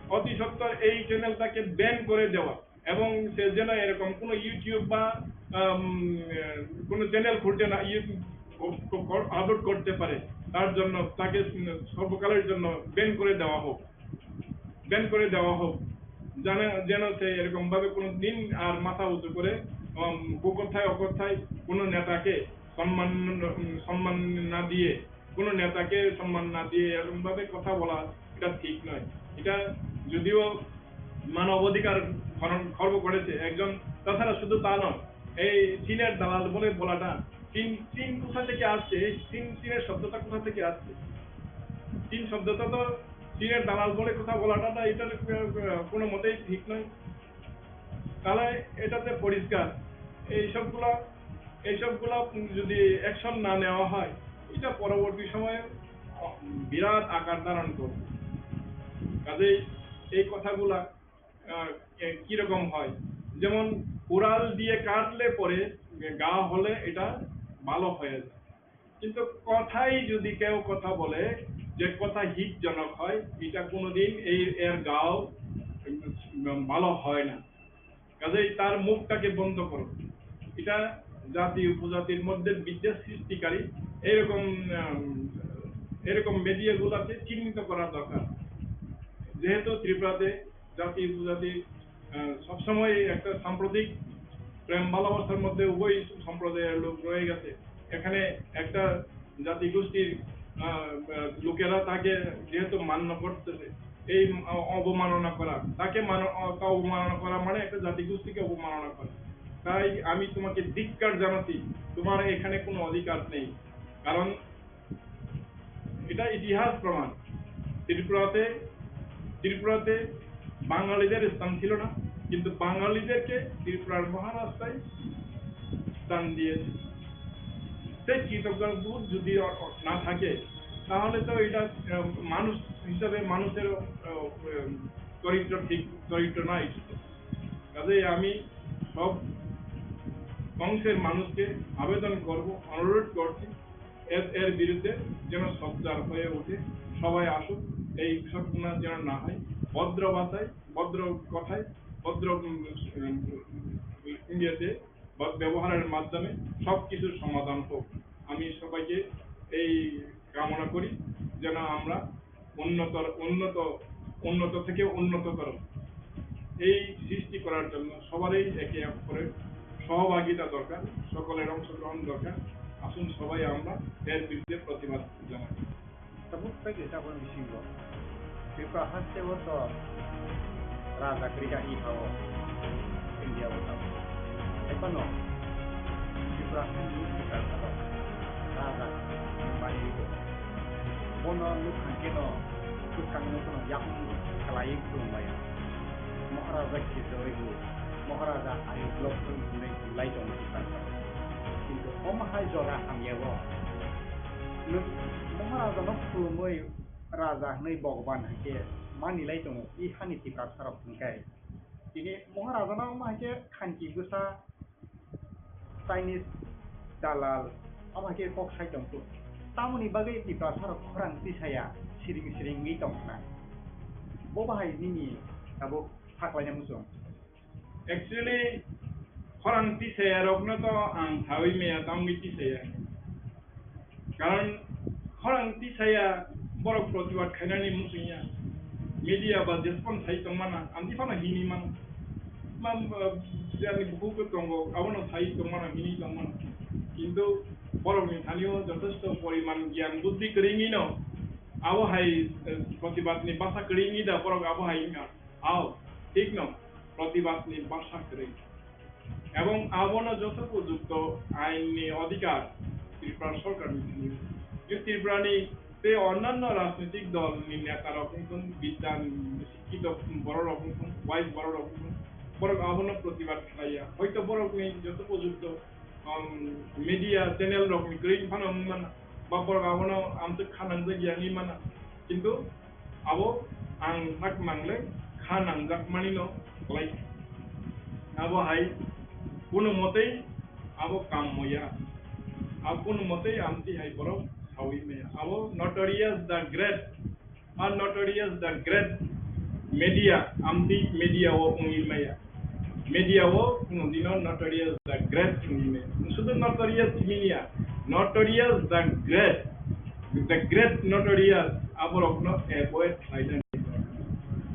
অতি সত্বর এই চ্যানেলটাকে ব্যান করে দেওয়া এবং সে যেন এরকম কোনো YouTube বা, আম, কোনো চ্যানেল খুলতে না, ইয়ে, ক-, ক-, কর-, আদর করতে পারে, তার জন্য তাকে, উম, সর্বকালের জন্য ব্যান করে দেওয়া হোক, ব্যান করে দেওয়া হোক, যেন, যেন সে এরকম ভাবে কোনো দিন আর মাথা উঁচু করে, উম, কুকথায় অকথায় কোনো নেতাকে সম্মান, উম, সম্মান না দিয়ে, কোনো নেতাকে সম্মান না দিয়ে এরকম ভাবে কথা বলা, এটা ঠিক নয়। এটা যদিও মানবাধিকার খর্ব করেছে একজন, তাছাড়া শুধু তা নয়, এই চীনের দালাল বলে বলাটা, চীন, চীন কোথা থেকে আসছে? এই চীন, চীনের শব্দটা কোথা থেকে আসছে? চীন শব্দটা তো চীনের দালাল বলে কথা বলাটা, না, এটা, আহ, কোনো মতেই ঠিক নয়। তাহলে এটাতে পরিষ্কার, এইসবগুলা, এইসবগুলা যদি অ্যাকশন না নেওয়া হয়, এটা পরবর্তী সময়ে বিরাট আকার ধারণ করবে। কাজেই এই কথাগুলা, আহ, এ, কিরকম হয়, যেমন কোড়াল দিয়ে কাটলে পরে ঘা হলে এটা ভালো হয়ে যায়, কিন্তু কথাই যদি কেউ কথা বলে, যে কথা হিতজনক হয়, এটা কোনোদিন এই, এর ঘাও, উম, ভালো হয় না। কাজেই তার মুখটাকে বন্ধ করো। এটা জাতি উপজাতির মধ্যে বিদ্বেষ সৃষ্টিকারী এরকম, উম, এরকম মিডিয়াগুলোকে চিহ্নিত করা দরকার। যেহেতু ত্রিপুরাতে জাতি উপজাতি, আহ, সবসময় একটা সাম্প্রতিক প্রেম ভালোবাসার মধ্যে উভয় সম্প্রদায়ের লোক রয়ে গেছে। এখানে একটা জাতিগোষ্ঠীর, আহ, আহ, লোকেরা তাকে যেহেতু মান্য করতেছে, এই অ-, অবমাননা করা, তাকে মানো-, অ-, তা অবমাননা করা মানে একটা জাতিগোষ্ঠীকে অবমাননা করা। তাই আমি তোমাকে ধিক্কার জানাচ্ছি, তোমার এখানে কোনো অধিকার নেই। কারণ এটা ইতিহাস প্রমাণ। ত্রিপুরাতে, ত্রিপুরাতে বাঙালিদের স্থান ছিল না, কিন্তু বাঙালিদেরকে ত্রিপুরার মহারাজরাই স্থান দিয়েছে। সেই কৃতজ্ঞ বোধ যদি অ-, অ-, না থাকে, তাহলে তো এটা, আহ, মানুষ হিসাবে মানুষের, আহ, আহ, চরিত্র ঠিক, চরিত্র নয়। কাজেই আমি সব অংশের মানুষকে আবেদন করব, অনুরোধ করছি, এর, এর বিরুদ্ধে যেন সোচ্চার হয়ে ওঠে, সবাই আসুক, এই ঘটনা যেন না হয়, ভদ্র ভাষায়, ভদ্র কথায়, ভদ্র, উম, উম, ইয়েতে, ব-, ব্যবহারের মাধ্যমে সব কিছুর সমাধান হোক। আমি সবাইকে এই কামনা করি, যেন আমরা উন্নত, উন্নত, উন্নত থেকে উন্নততর এই সৃষ্টি করার জন্য সবারই একে অপরের সহভাগিতা দরকার, সকলের অংশগ্রহণ দরকার। আসুন সবাই আমরা এর বিরুদ্ধে প্রতিবাদ জানাই। Tabuk tei kaisa borok bisingo Tripura haste o to raja kwrwi kha i pha o India o tamo. Hai phano Tripura hani kwtal kwtal raja mani bo. Bono nuk khan khe no kwchang no bono yakung khlaiwi khulum lai o. Maharaja khe jori bo, Maharaja ayuk lok hwnwi lai tongo Tripura. Kintu omo hai jora hamya o. Nuk Maharaja no khulumwi raja hwnwi Bhagwan hai khe mani lai tongo i hani Tiprasa rok hwn khe. Tini Maharaja no omo hai khe khanki bwsa Chinese dalal omo hai khe kok sai tong kho. Tamoni bagwi Tiprasa rok khorang tisaya siring siring wngwi tong khna. Bo bahai nini tabuk saklaina muchung. Actually, khorang tisaya rokno to ang sawi maya, tamni tisaya. Karon khorang tisaya borok protibad khainani muchung ya. Media ba jespan sai tongmana, amtwi phano hini mano. Mam, eh, jani bukhuk tongo, abono sai tongmana, hini tongmana. Kintu borokni thani-o jothesto poriman gyan buddhi kwrwngwi no, abo hai, eh, protibadni basa kwrwngwi da borok abo hai wngkha. Ao, thik no, protibadni basa kwrwi. Ebong abono joto upojukto ainni odhikar Tripura sorkarni thani. Je Tripurani tei onnanno rajnitik dolni netarok wngthun, bidyan sikkito bororok wngthun, wise bororok wngthun, borok abono protibad khlaiya. Hoito borokni joto upojukto, um, media channel rokni kwrwi phano wng mano, ba borok abono amtwk kha nangjak ya wngwi mano. Kintu abo ang sak nangle kha nangjak mani no kwlai. Abo hai kunu motei abo kam moya. Abo kunu motei amtwi hai borok sawi maya. Abo Notorious the Great, a Notorious the Great media, amtwi media o wngwi maya. Media o kunu dino Notorious the Great wngwi maya. Sudu Notorious wngwi ya. Notorious the great, the great notorious, aborokno avoid khlainani.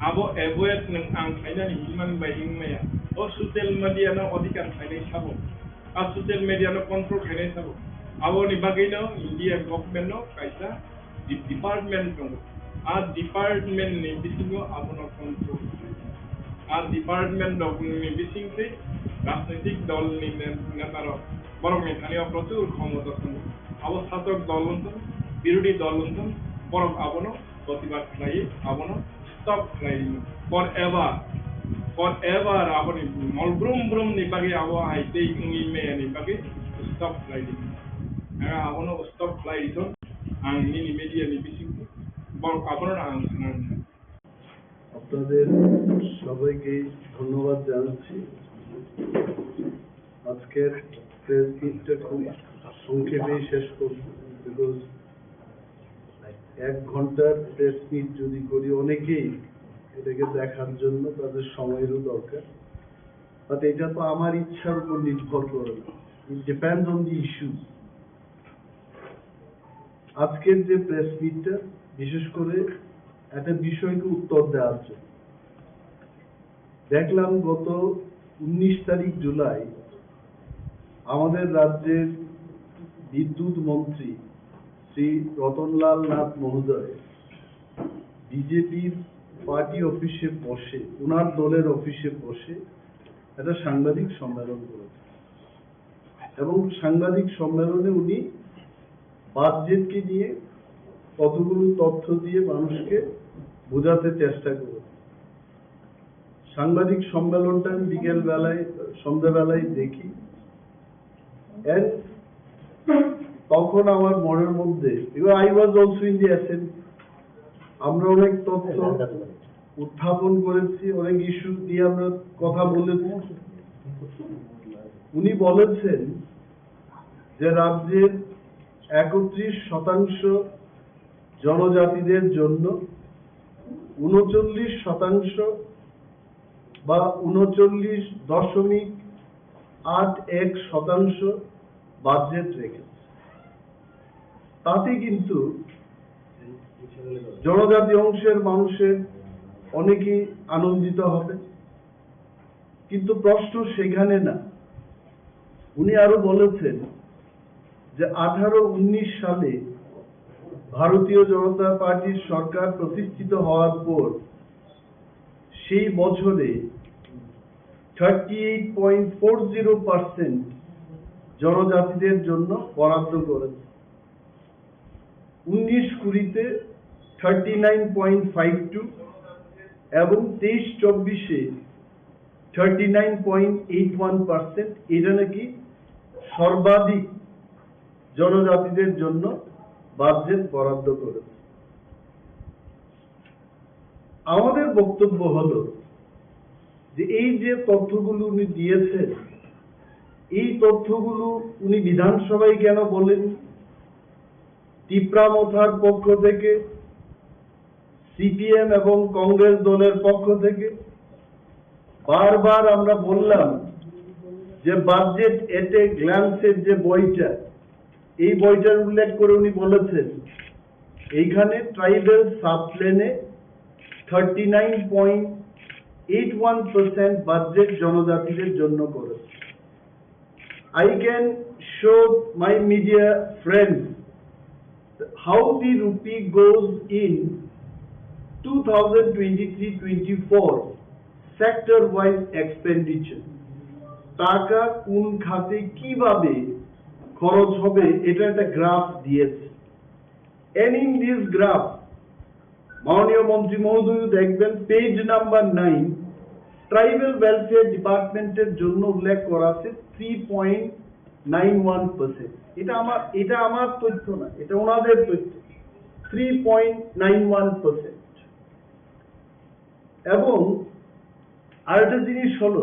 Abo avoid nwng ang khlainani himman bai himnaya. O social media no odhikar khlainai sabo. A social media no control khlainai sabo. Aboni bagwino India government no kaisa di-, department tongo. A department ni bisingo abono control khlai. A department rok ni bising se rajnitik dol ni ne-, neta rok borok ni thani o prochur khomota tongo. Abo sasok dol wngthung, birodhi dol wngthung, borok abono protibad khlai, abono stop khlai forever, forever aboni mol brum brum ni bagwi abo hai tei wngwi maya ni bagwi stop khlai di. Ang abono stop khlai thung, ang nini media ni bising borok abono ang sana. আপনাদের সবাইকে ধন্যবাদ জানাচ্ছি। আজকের প্রেস মিটটা খুব সংক্ষেপেই শেষ করব, বিকজ এক ঘন্টার প্রেস মিট যদি করি, অনেকেই এটাকে দেখার জন্য তাদের সময়রও দরকার। বাট এটা তো আমার ইচ্ছার উপর নির্ভর করে না, it depends on the issue। আজকের যে প্রেস মিটটা, বিশেষ করে একটা বিষয়কে উত্তর দেওয়ার জন্য, দেখলাম গত উনিশ তারিখ জুলাই আমাদের রাজ্যের বিদ্যুৎ মন্ত্রী শ্রী রতনলাল নাথ মহোদয় বিজেপির পার্টি অফিসে বসে, ওনার দলের অফিসে বসে একটা সাংবাদিক সম্মেলন করেছেন। এবং সাংবাদিক সম্মেলনে উনি বাজেটকে নিয়ে কতগুলো তথ্য দিয়ে মানুষকে বোঝাতে চেষ্টা করেন। সাংবাদিক সম্মেলনটা আমি বিকেল বেলায়, সন্ধ্যাবেলায় দেখি। And তখন আমার মনের মধ্যে, because I was also in the assembly, আমরা অনেক তথ্য উত্থাপন করেছি, অনেক ইস্যু নিয়ে আমরা কথা বলেছি। উনি বলেছেন যে রাজ্যের একত্রিশ শতাংশ জনজাতিদের জন্য ঊনচল্লিশ শতাংশ বা ঊনচল্লিশ দশমিক আট এক শতাংশ বাজেট রেখেছে। তাতে কিন্তু জনজাতি অংশের মানুষের অনেকেই আনন্দিত হবে, কিন্তু প্রশ্ন সেখানে না। উনি আরো বলেছেন যে আঠারো উনিশ সালে ভারতীয় জনতা পার্টির সরকার প্রতিষ্ঠিত হওয়ার পর সেই বছরে thirty eight point four zero percent জনজাতিদের জন্য বরাদ্দ করেছে। উনিশ কুড়িতে thirty nine point five two এবং তেইশ চব্বিশে thirty nine point eight one percent, এটা নাকি সর্বাধিক জনজাতিদের জন্য বাজেট বরাদ্দ করেছে। আমাদের বক্তব্য হলো যে এই যে তথ্যগুলো উনি দিয়েছেন, এই তথ্যগুলো উনি বিধানসভায় কেন বলেন? তিপ্রা মথার পক্ষ থেকে, সিপিএম এবং কংগ্রেস দলের পক্ষ থেকে বারবার আমরা বললাম যে বাজেট এট এ গ্ল্যান্সের যে বইটা, এই বইটার উল্লেখ করে উনি বলেছেন এইখানে ট্রাইবাল সাবপ্লেনে thirty nine point eight one percent budget জনজাতিদের জন্য করেছে। I can show my media friends how the rupee goes in two thousand twenty-three twenty-four sector wise expenditure। টাকা কোন খাতে কিভাবে খরচ হবে, এটা একটা গ্রাফ দিয়েছে। And in this graph, মাননীয় মন্ত্রী মহোদয় দেখবেন, page number nine, tribal welfare ডিপার্টমেন্টের জন্য উল্লেখ করা আছে three point nine one percent. এটা আমার, এটা আমার তথ্য না, এটা ওনাদের তথ্য। Three point nine one percent. এবং আরেকটা জিনিস হলো,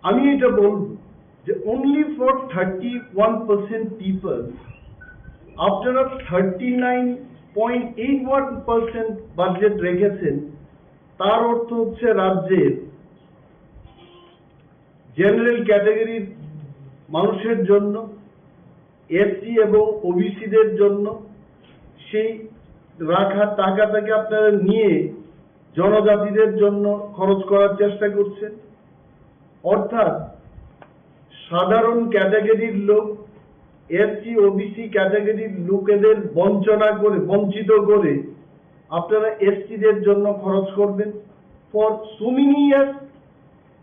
আমি এটা বলব যে only for thirty one percent people, আপনারা thirty nine point eight one percent budget রেখেছেন, তার অর্থ হচ্ছে রাজ্যের জেনারেল ক্যাটাগরির মানুষের জন্য, এসসি এবং ওবিসিদের জন্য সেই রাখা টাকাটাকে আপনারা নিয়ে জনজাতিদের জন্য খরচ করার চেষ্টা করছেন। অর্থাৎ সাধারণ ক্যাটাগরির লোক, এসসি ওবিসি ক্যাটাগরির লোকেদের বঞ্চনা করে, বঞ্চিত করে আপনারা এসসিদের জন্য খরচ করবেন। For so many years,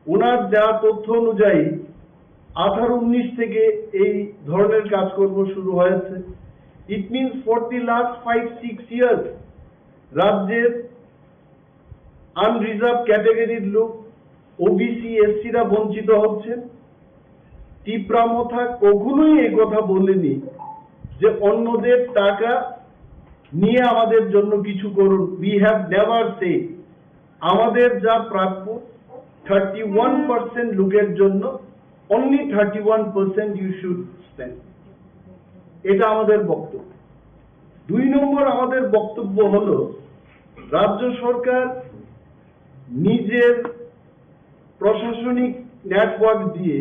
ওনার দেওয়া তথ্য অনুযায়ী আঠারো উনিশ থেকে এই ধরনের কাজকর্ম শুরু হয়েছে। It means for the last five six years রাজ্যের আনরিজার্ভ ক্যাটাগরির লোক, ওবিসি, এসসিরা বঞ্চিত হচ্ছেন। তিপ্রা মথা কখনোই এই কথা বলেনি যে অন্যদের টাকা নিয়ে আমাদের জন্য কিছু করুন। We have never said আমাদের যা প্রাপ্য থার্টি ওয়ান পার্সেন্ট লোকের জন্য, only thirty one percent you should spend। এটা আমাদের বক্তব্য। দুই নম্বর আমাদের বক্তব্য হলো, রাজ্য সরকার নিজের প্রশাসনিক নেটওয়ার্ক দিয়ে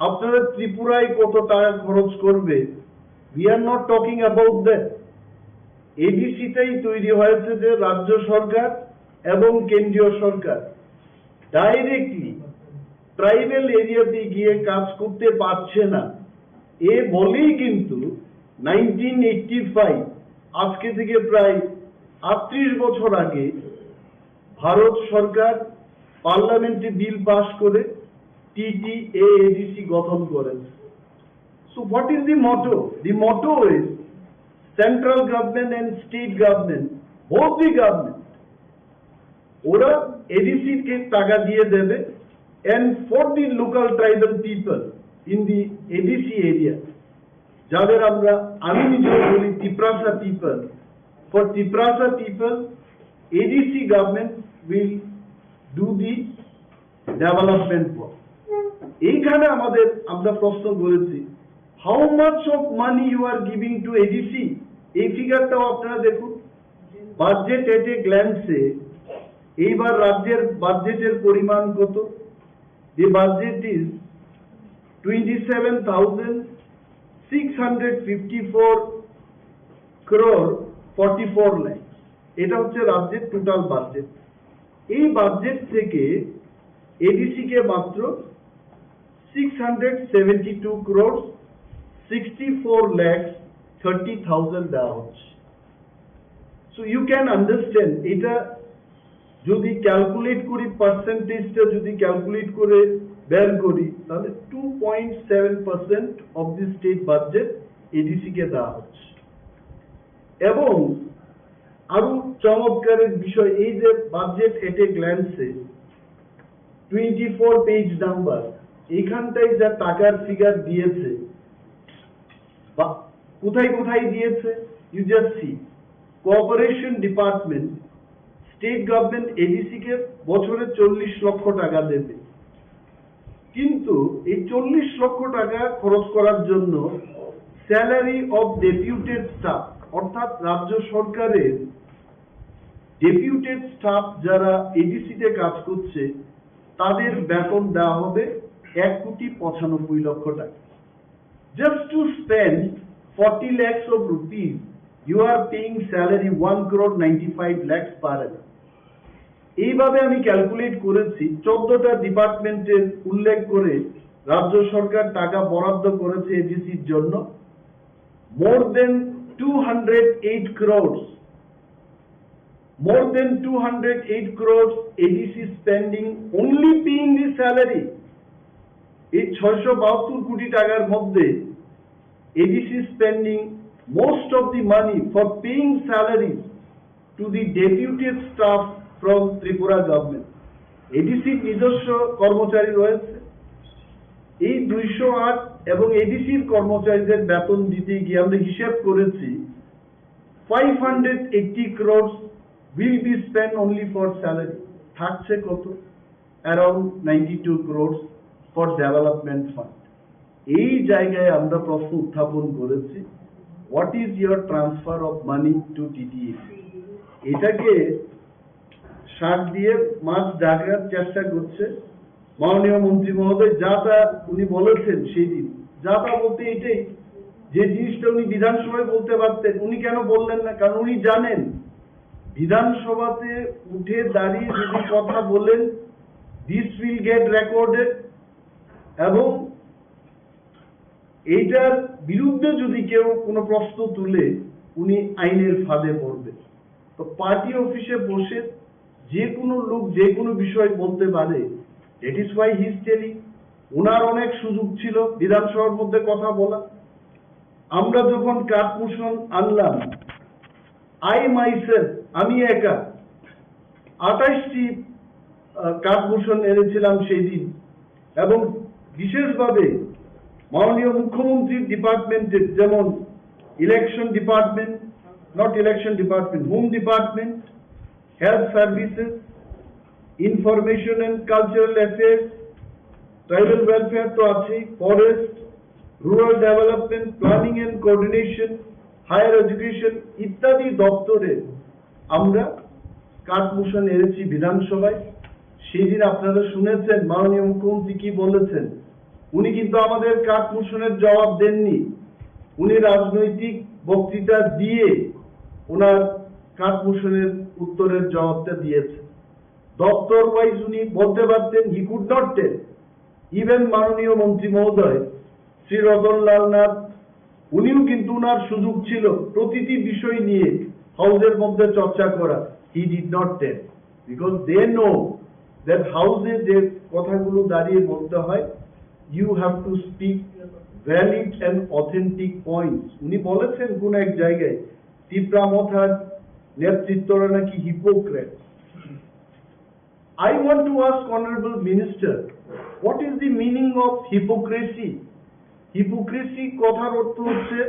আপনারা ত্রিপুরায় কত টাকা খরচ করবে, we are not talking about that। এডিসিটাই তৈরি হয়েছে যে রাজ্য সরকার এবং কেন্দ্রীয় সরকার ডাইরেক্টলি ট্রাইবাল এরিয়াতে গিয়ে কাজ করতে পারছে না, এ বলেই কিন্তু নাইনটিন এইটটি ফাইভ, আজকে থেকে প্রায় আটত্রিশ বছর আগে ভারত সরকার পার্লামেন্টে বিল পাস করে টিটিএএডিসি গঠন করেছে। So what is the motto? The motto is central government and state government, both the government, ওরা এডিসি কে টাকা দিয়ে দেবে, and for the local tribal people in the ADC area, যাদের আমরা, আমি নিজেও বলি Tiprasa people, for Tiprasa people ADC government will do the development work. এইখানে আমাদের, আমরা প্রশ্ন করেছি, how much of money you are giving to ADC? এই ফিগারটাও আপনারা দেখুন, বাজেট এট এ গ্ল্যান্সে এইবার রাজ্যের বাজেটের পরিমাণ কত? The budget is twenty seven thousand six hundred fifty four crore forty four lakhs। এটা হচ্ছে রাজ্যের টোটাল বাজেট। এই বাজেট থেকে এডিসি কে মাত্র six hundred seventy two crore sixty four lakhs thirty thousand দেওয়া হচ্ছে। সো ইউ ক্যান আন্ডারস্ট্যান্ড, এটা যদি ক্যালকুলেট করি, পার্সেন্টেজটা যদি ক্যালকুলেট করে বের করি, তাহলে two point seven percent of the state budget ADC কে দেওয়া হচ্ছে। এবং আরো চমৎকারের বিষয়, এই যে বাজেট এট এ গ্ল্যান্সে টোয়েন্টি ফোর পেজ নাম্বার, এখানটায় যা টাকার ফিগার দিয়েছে বা কোথায় কোথায় দিয়েছে, you just see. Cooperation department, state government ADC কে বছরে চল্লিশ লক্ষ টাকা দেবে, কিন্তু এই চল্লিশ লক্ষ টাকা খরচ করার জন্য স্যালারি অফ ডেপুটেড স্টাফ, অর্থাৎ রাজ্য সরকারের ডেপুটেড স্টাফ যারা এডিসিতে কাজ করছে, তাদের বেতন দেওয়া হবে এক কোটি পঁচানব্বই লক্ষ টাকা। Just to spend forty lakhs of rupees, you are paying salary one crore ninety five lakhs per annum. এইভাবে আমি ক্যালকুলেট করেছি, চোদ্দটা ডিপার্টমেন্টের উল্লেখ করে রাজ্য সরকার টাকা বরাদ্দ করেছে এডিসির জন্য। More than two hundred eight crores, more than two hundred eight crores ADC spending, only paying the salary. এই ছয়শো বাহাত্তর কোটি টাকার মধ্যে ADC spending most of the money for paying salaries to the deputed staff from Tripura government। এডিসির নিজস্ব কর্মচারী রয়েছে। এই দুইশো আট এবং এডিসির কর্মচারীদের বেতন দিতে গিয়ে আমরা হিসেব করেছি, five hundred eighty crores will be spent only for salary। থাকছে কত? Around ninety two crores for development fund। এই জায়গায় আমরা প্রশ্ন উত্থাপন করেছি, what is your transfer of money to TTA? এটাকে শাক দিয়ে মাছ ঢাকার চেষ্টা করছে মাননীয় মন্ত্রী মহোদয়। যা তা উনি বলেছেন সেই দিন, যা তা বলতে এটাই যে জিনিসটা উনি বিধানসভায় বলতে পারতেন, উনি কেন বললেন না? কারণ উনি জানেন বিধানসভাতে উঠে দাঁড়িয়ে যদি কথা বলেন, this will get recorded, এবং এইটার বিরুদ্ধে যদি কেউ কোনো প্রশ্ন তুলে, উনি আইনের ফাঁদে পড়বেন। তো পার্টি অফিসে বসে যে কোনো লোক যে কোনো বিষয় বলতে পারে, that is why he is telling। ওনার অনেক সুযোগ ছিল বিধানসভার মধ্যে কথা বলা। আমরা যখন কাট মোশন আনলাম, আই মাইসেলফ, আমি একা আঠাশটি কাট মোশন এনেছিলাম সেই দিন, এবং বিশেষভাবে মাননীয় মুখ্যমন্ত্রীর ডিপার্টমেন্টের, যেমন election department, not election department, Home Department, Health Services, Information and Cultural Affairs, tribal welfare তো আছেই, forest, rural development, planning and coordination, higher education ইত্যাদি দপ্তরে আমরা কাট মোশন এনেছি বিধানসভায়। সেই দিন আপনারা শুনেছেন মাননীয় মুখ্যমন্ত্রী কি বলেছেন। উনি কিন্তু আমাদের কাট মোশনের জবাব দেননি, উনি রাজনৈতিক বক্তৃতা দিয়ে ওনার কাট মোশনের উত্তরের জবাবটা দিয়েছেন। দপ্তর ওয়াইজ উনি বলতে পারতেন, he could not tell। Even মাননীয় মন্ত্রী মহোদয় শ্রী রতনলাল নাথ, উনিও কিন্তু ওনার সুযোগ ছিল প্রতিটি বিষয় নিয়ে হাউসের মধ্যে চর্চা করা। He did not tell, because they know that হাউসে যে কথাগুলো দাঁড়িয়ে বলতে হয়, you have to speak valid and authentic points। উনি বলেছেন কোন এক জায়গায় তিপ্রা মথার নেতৃত্বরা নাকি hypocrite. I want to ask Honorable Minister, what is the meaning of hypocrisy? Hypocrisy কথার অর্থ হচ্ছে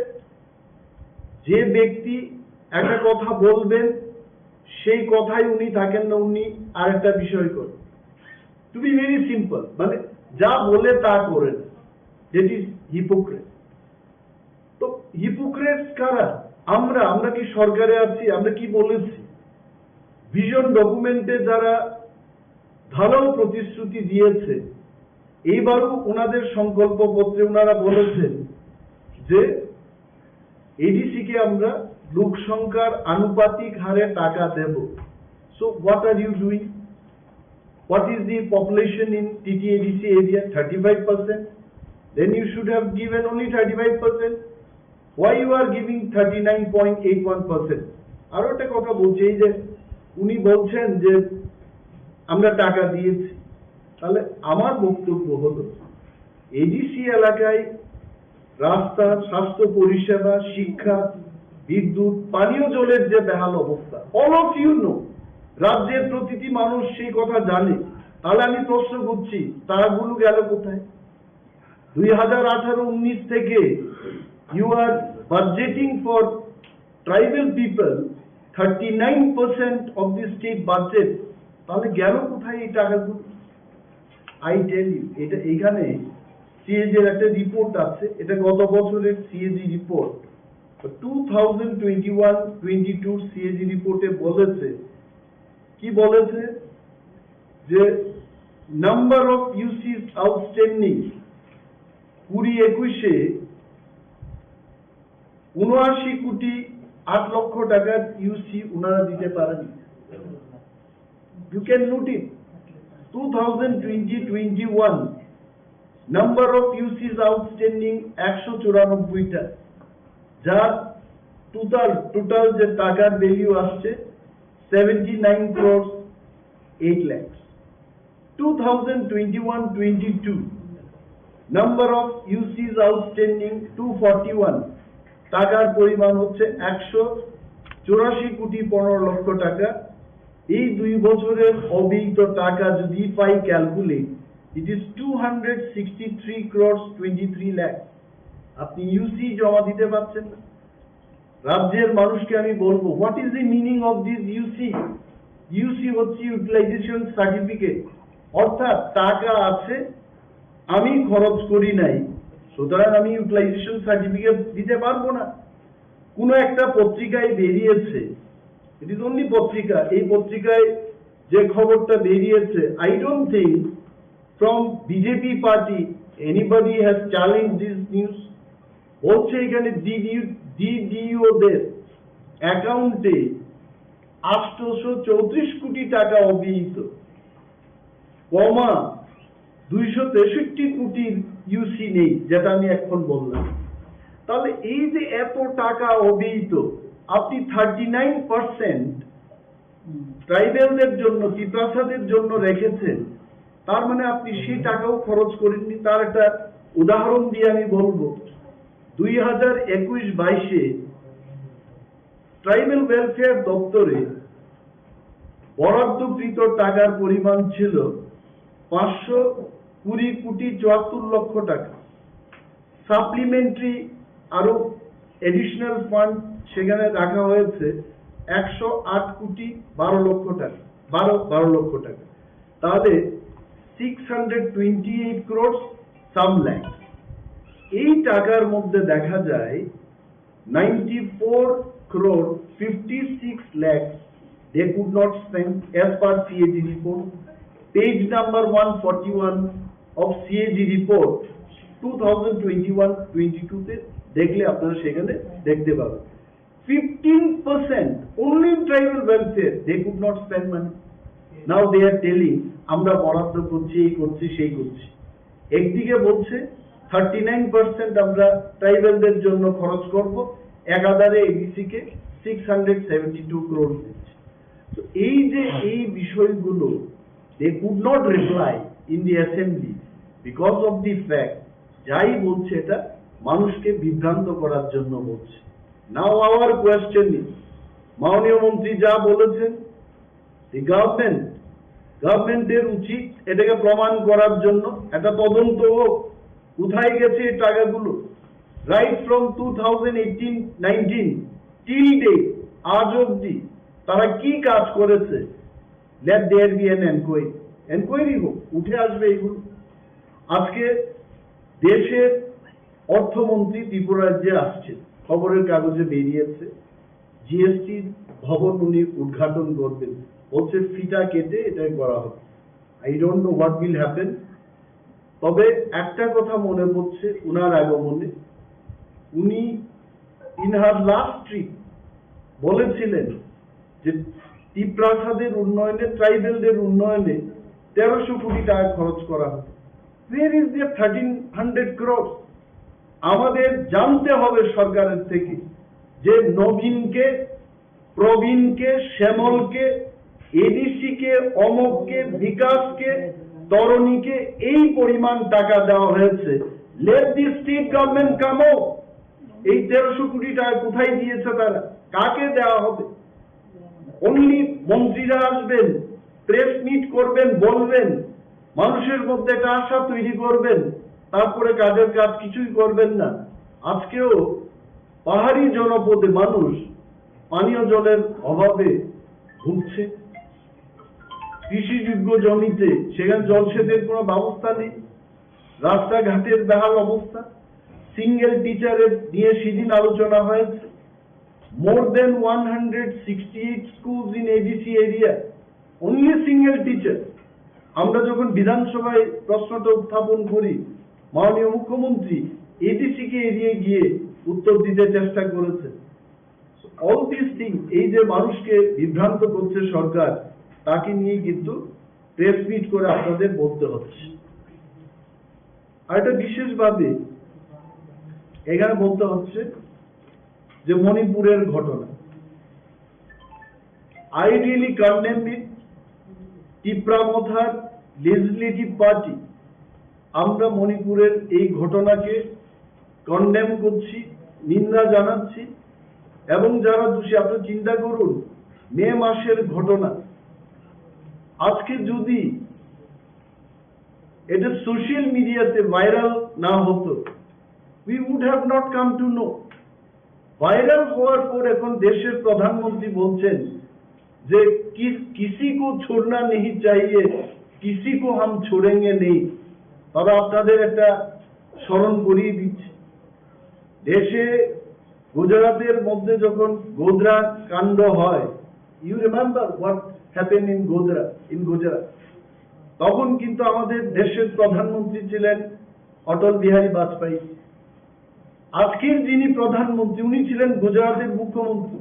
যে ব্যক্তি একটা কথা বলবেন, সেই কথাই উনি থাকেন না, উনি আরেকটা বিষয় করেন। To be very simple, মানে যা বলে তা করেন, that is hypocrite। তো হিপোক্রেটস কারা? আমরা আমরা কি সরকারে আছি? আমরা কি বলেছি? ভিশন ডকুমেন্টে যারা ভালো প্রতিশ্রুতি দিয়েছে, এইবারও ওনাদের সংকল্পপত্রে ওনারা বলেছেন যে এডিসি কে আমরা লোক সংখ্যার আনুপাতিক হারে টাকা দেব। So what are you doing? What is the population in T T A D C area? Thirty-five percent. Then you should have given only thirty-five percent. Why you are giving thirty-nine point eight one percent? আরো একটা কথা বলছি, এই যে উনি বলছেন যে আমরা টাকা দিয়েছি, তাহলে আমার বক্তব্য হলো এডিসি এলাকায় রাস্তা, স্বাস্থ্য পরিষেবা, শিক্ষা, বিদ্যুৎ, পানীয় জলের যে বেহাল অবস্থা, all of you know, রাজ্যের প্রতিটি মানুষ সেই কথা জানে। তাহলে আমি প্রশ্ন করছি, টাকাগুলো গেল কোথায়? দুই হাজার আঠারো উনিশ থেকে you are budgeting for tribal people thirty nine percent of the state budget। তাহলে গেল কোথায় এই টাকাগুলো? I tell you, এটা এখানে সিএজি এর একটা রিপোর্ট আছে, এটা গত বছরের CAG report. Two thousand twenty one twenty two CAG রিপোর্টে বলেছে, কি বলেছে, যে নাম্বার অফ ইউসিস আউটস্ট্যান্ডিং কুড়ি একুশে উনআশি কোটি আট লক্ষ টাকার ইউসি ওনারা দিতে পারেনি। You can note it, two thousand twenty twenty one number of UCs outstanding একশো চুরানব্বইটা, যার টোটাল টোটাল যে টাকার ভ্যালু আসছে seventy nine crore eight lakhs. Two thousand twenty one twenty two number of UCs outstanding two forty one, টাকার পরিমাণ হচ্ছে একশো চুরাশি কোটি পনেরো লক্ষ টাকা। এই দুই বছরের অব্যয়িত টাকা যদি পাই calculate, it is two hundred sixty three crores twenty three lakhs। আপনি ইউসি জমা দিতে পারছেন না। রাজ্যের মানুষকে আমি বলবো, what is the meaning of this ইউসি? ইউসি হচ্ছে ইউটিলাইজেশন সার্টিফিকেট, অর্থাৎ টাকা আছে, আমি খরচ করি নাই, সুতরাং আমি ইউটিলাইজেশন সার্টিফিকেট দিতে পারবো না। কোনো একটা পত্রিকায় বেরিয়েছে, ইট ইজ অনলি পত্রিকা, এই পত্রিকায় যে খবরটা বেরিয়েছে, I don't think from BJP party anybody has challenged this news. বলছে এখানে ডিডিও ডিডিওদের অ্যাকাউন্টে আটশোশো চৌত্রিশ কোটি টাকা অব্যয়িত, কমা দুইশো তেষট্টি কোটির ইউসি নেই, যেটা আমি এখন বললাম। তাহলে এই যে এত টাকা অব্যয়িত, আপনি থার্টি নাইন পার্সেন্ট ট্রাইবেলদের জন্য, তিপ্রাসাদের জন্য রেখেছেন, তার মানে আপনি সেই টাকাও খরচ করেননি। তার একটা উদাহরণ দিয়ে আমি বলবো, দুই হাজার একুশ বাইশে ট্রাইবেল ওয়েলফেয়ার দপ্তরে বরাদ্দকৃত টাকার পরিমাণ ছিল পাঁচশো কুড়ি কোটি চুয়াত্তর লক্ষ টাকা। সাপ্লিমেন্টারি আরো অ্যাডিশনাল ফান্ড সেখানে রাখা হয়েছে একশো আট কোটি বারো লক্ষ টাকা, বারো বারো লক্ষ টাকা। তাহলে six hundred twenty eight crores some lakhs. এই টাকার মধ্যে দেখা যায় ninety-four crore fifty-six lakhs they could not spend as per C A G report. Page number one forty-one of C A G report two thousand twenty-one twenty-two তে দেখলে আপনারা সেখানে দেখতে পাবেন। Fifteen percent only tribal welfare, they could not spend money. Now they are telling আমরা বরাদ্দ করছি, এই করছি, সেই করছি। একদিকে বলছে থার্টি নাইন পার্সেন্ট আমরা ট্রাইবালদের জন্য খরচ করব, একাধারে এডিসি কে six hundred seventy two crore দিচ্ছে। তো এই যে এই বিষয়গুলো, they could not reply in the assembly because of the fact, যাই বলছে এটা মানুষকে বিভ্রান্ত করার জন্য বলছে। Now our question is, মাননীয় মন্ত্রী যা বলেছেন, the government, গভর্নমেন্টের উচিত এটাকে প্রমাণ করার জন্য একটা তদন্ত হোক, কোথায় গেছে এই টাকাগুলো। Right from two thousand eighteen nineteen till date, আজ অবধি তারা কি কাজ করেছে, let there be an enquiry. Enquiry হোক, উঠে আসবে এগুলো। আজকে দেশের অর্থমন্ত্রী ত্রিপুরা রাজ্যে আসছে, খবরের কাগজে বেরিয়েছে, জিএসটি ভবন উনি উদ্ঘাটন করবেন, বলছে ফিতা কেটে এটাই করা হবে। I don't know what will happen। তবে একটা কথা মনে পড়ছে ওনার আগমনে, উনি in her last trip বলেছিলেন যে তিপ্রাসাদের উন্নয়নে, ট্রাইবেলদের উন্নয়নে তেরোশো কোটি টাকা খরচ করা হবে। Where is the thirteen hundred crores? আমাদের জানতে হবে সরকারের থেকে যে নবীনকে, প্রবীণকে, শ্যামলকে, এডিসি কে, অমককে, বিকাশকে, তরণীকে এই পরিমাণ টাকা দেওয়া হয়েছে। Let the state government come out। এই তেরোশো কোটি টাকা কোথায় দিয়েছে তারা, কাকে দেওয়া হবে? অনলি মন্ত্রীরা আসবেন, প্রেস মিট করবেন, বলবেন, মানুষের মধ্যে একটা আশা তৈরি করবেন, তারপরে কাজের কাজ কিছুই করবেন না। আজকেও পাহাড়ি জনপদে মানুষ পানীয় জলের অভাবে ভুগছে। কৃষিযোগ্য জমিতে সেখানে জলসেচের কোনো ব্যবস্থা নেই, রাস্তাঘাটের বেহাল অবস্থা। সিঙ্গেল টিচারের নিয়ে সেদিন আলোচনা হয়েছে। More than one hundred sixty-eight schools in A D C area, only single teacher। আমরা যখন বিধানসভায় প্রশ্নটা উত্থাপন করি, মাননীয় মুখ্যমন্ত্রী এডিসি কে এড়িয়ে গিয়ে উত্তর দিতে চেষ্টা করেছে। All these things, এই যে মানুষকে বিভ্রান্ত করছে সরকার, তাকে নিয়ে কিন্তু প্রেস মিট করে আপনাদের বলতে হচ্ছে। আর এটা বিশেষভাবে এখানে বলতে হচ্ছে যে মণিপুরের ঘটনা, I really condemn it। Tipra মথার লেজিসলেটিভ পার্টি, আমরা মণিপুরের এই ঘটনাকে কন্ডেম করছি, নিন্দা জানাচ্ছি। এবং যারা দোষী, আপনি চিন্তা করুন, মে মাসের ঘটনা, আজকে যদি এটা সোশ্যাল মিডিয়াতে ভাইরাল না হতো, we would have not come to know। Viral হওয়ার পর এখন দেশের প্রধানমন্ত্রী বলছেন যে কি, কিসি কো ছোড়না নেহি চাহিয়ে, কিসি কো হাম ছোড়েঙ্গে নেই। তবে আপনাদের একটা স্মরণ করিয়ে দিচ্ছি, দেশে গুজরাটের মধ্যে যখন গোধরা কাণ্ড হয়, you remember what happened in Godhra, in Gujarat? তখন কিন্তু আমাদের দেশের প্রধানমন্ত্রী ছিলেন অটল বিহারী বাজপেয়ী। আজকের যিনি প্রধানমন্ত্রী, উনি ছিলেন গুজরাটের মুখ্যমন্ত্রী।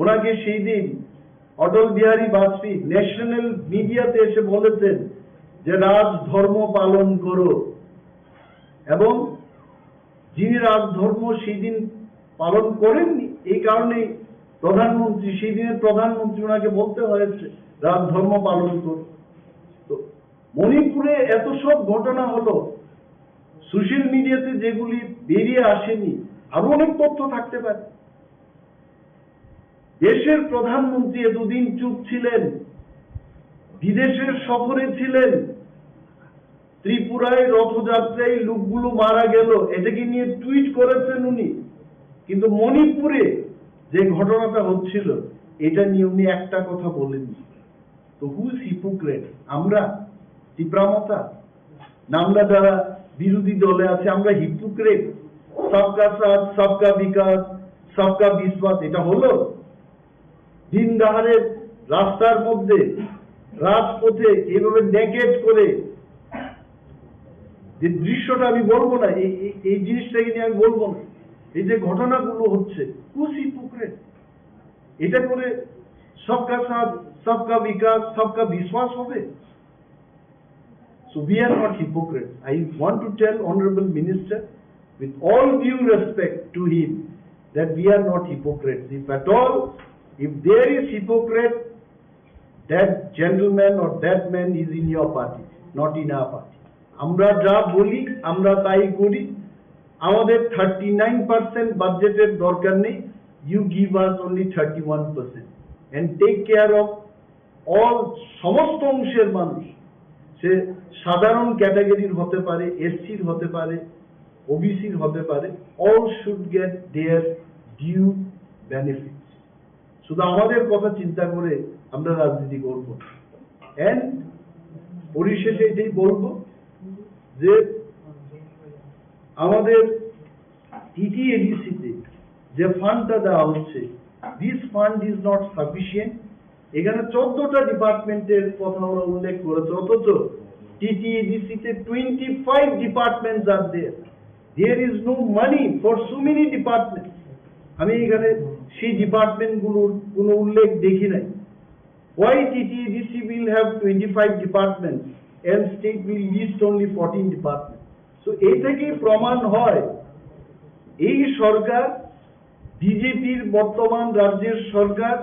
ওনাকে সেই দিন অটল বিহারী বাজপেয়ী ন্যাশনাল মিডিয়াতে এসে বলেছেন যে রাজধর্ম পালন করো, এবং যিনি রাজধর্ম সেই দিন পালন করেননি, এই কারণেই প্রধানমন্ত্রী, সেই দিনের প্রধানমন্ত্রী ওনাকে বলতে হয়েছে রাজধর্ম পালন করো। তো মণিপুরে এত সব ঘটনা হলো, সোশ্যাল মিডিয়াতে যেগুলি বেরিয়ে আসেনি, আরো অনেক তথ্য থাকতে পারে। দেশের প্রধানমন্ত্রী এতদিন চুপ ছিলেন, বিদেশের সফরে ছিলেন, ত্রিপুরায় রথযাত্রায় লোকগুলো মারা গেল, এটাকে নিয়ে টুইট করেছেন উনি, কিন্তু মণিপুরে যে ঘটনাটা হচ্ছিল, এটা নিয়ে উনি একটা কথা বলেননি। তো who is hypocrite? আমরা? তিপ্রা মথা? না, আমরা যারা বিরোধী দলে আছে, আমরা হিপোক্রেট? সবকা সাথ, সবকা বিকাশ, সবকা বিশ্বাস, এটা হলো? দিন দাহারে রাস্তার মধ্যে, রাজপথে এইভাবে নেকেড করে যে দৃশ্যটা, আমি বলবো না, এই, এই, এই জিনিসটাকে নিয়ে আমি বলবো না, এই যে ঘটনাগুলো হচ্ছে, who is hypocrite? এটা করে সবকা সাথ, সবকা বিকাশ, সবকা বিশ্বাস হবে? So we are not hypocrites. I want to tell Honorable Minister, with all due respect to him, that we are not hypocrites. If at all, if there is hypocrite, that gentleman or that man is in your party, not in our party. আমরা যা বলি, আমরা তাই করি। আমাদের thirty nine percent বাজেটের দরকার নেই, you give us only thirty one percent and take care of all, সমস্ত অংশের মানুষ, সে সাধারণ ক্যাটাগরির হতে পারে, এসসির হতে পারে, ওবিসির হতে পারে, all should get their due benefits. শুধু আমাদের কথা চিন্তা করে আমরা রাজনীতি করব। অ্যান্ড পরিশেষে এটাই বলবো যে আমাদের টিটিএডিসিতে যে ফান্ডটা দেওয়া হচ্ছে, this fund is not sufficient. এখানে চোদ্দটা ডিপার্টমেন্টের কথা ওরা উল্লেখ করেছে, অথচ টিটিএডিসিতে twenty five departments are there. There is no money for so many departments. আমি এখানে সেই ডিপার্টমেন্টগুলোর কোনো উল্লেখ দেখি নাই। Why TTADC will have twenty five departments and state will list only fourteen departments? So এই থেকে প্রমাণ হয়, এই সরকার, বিজেপির বর্তমান রাজ্যের সরকার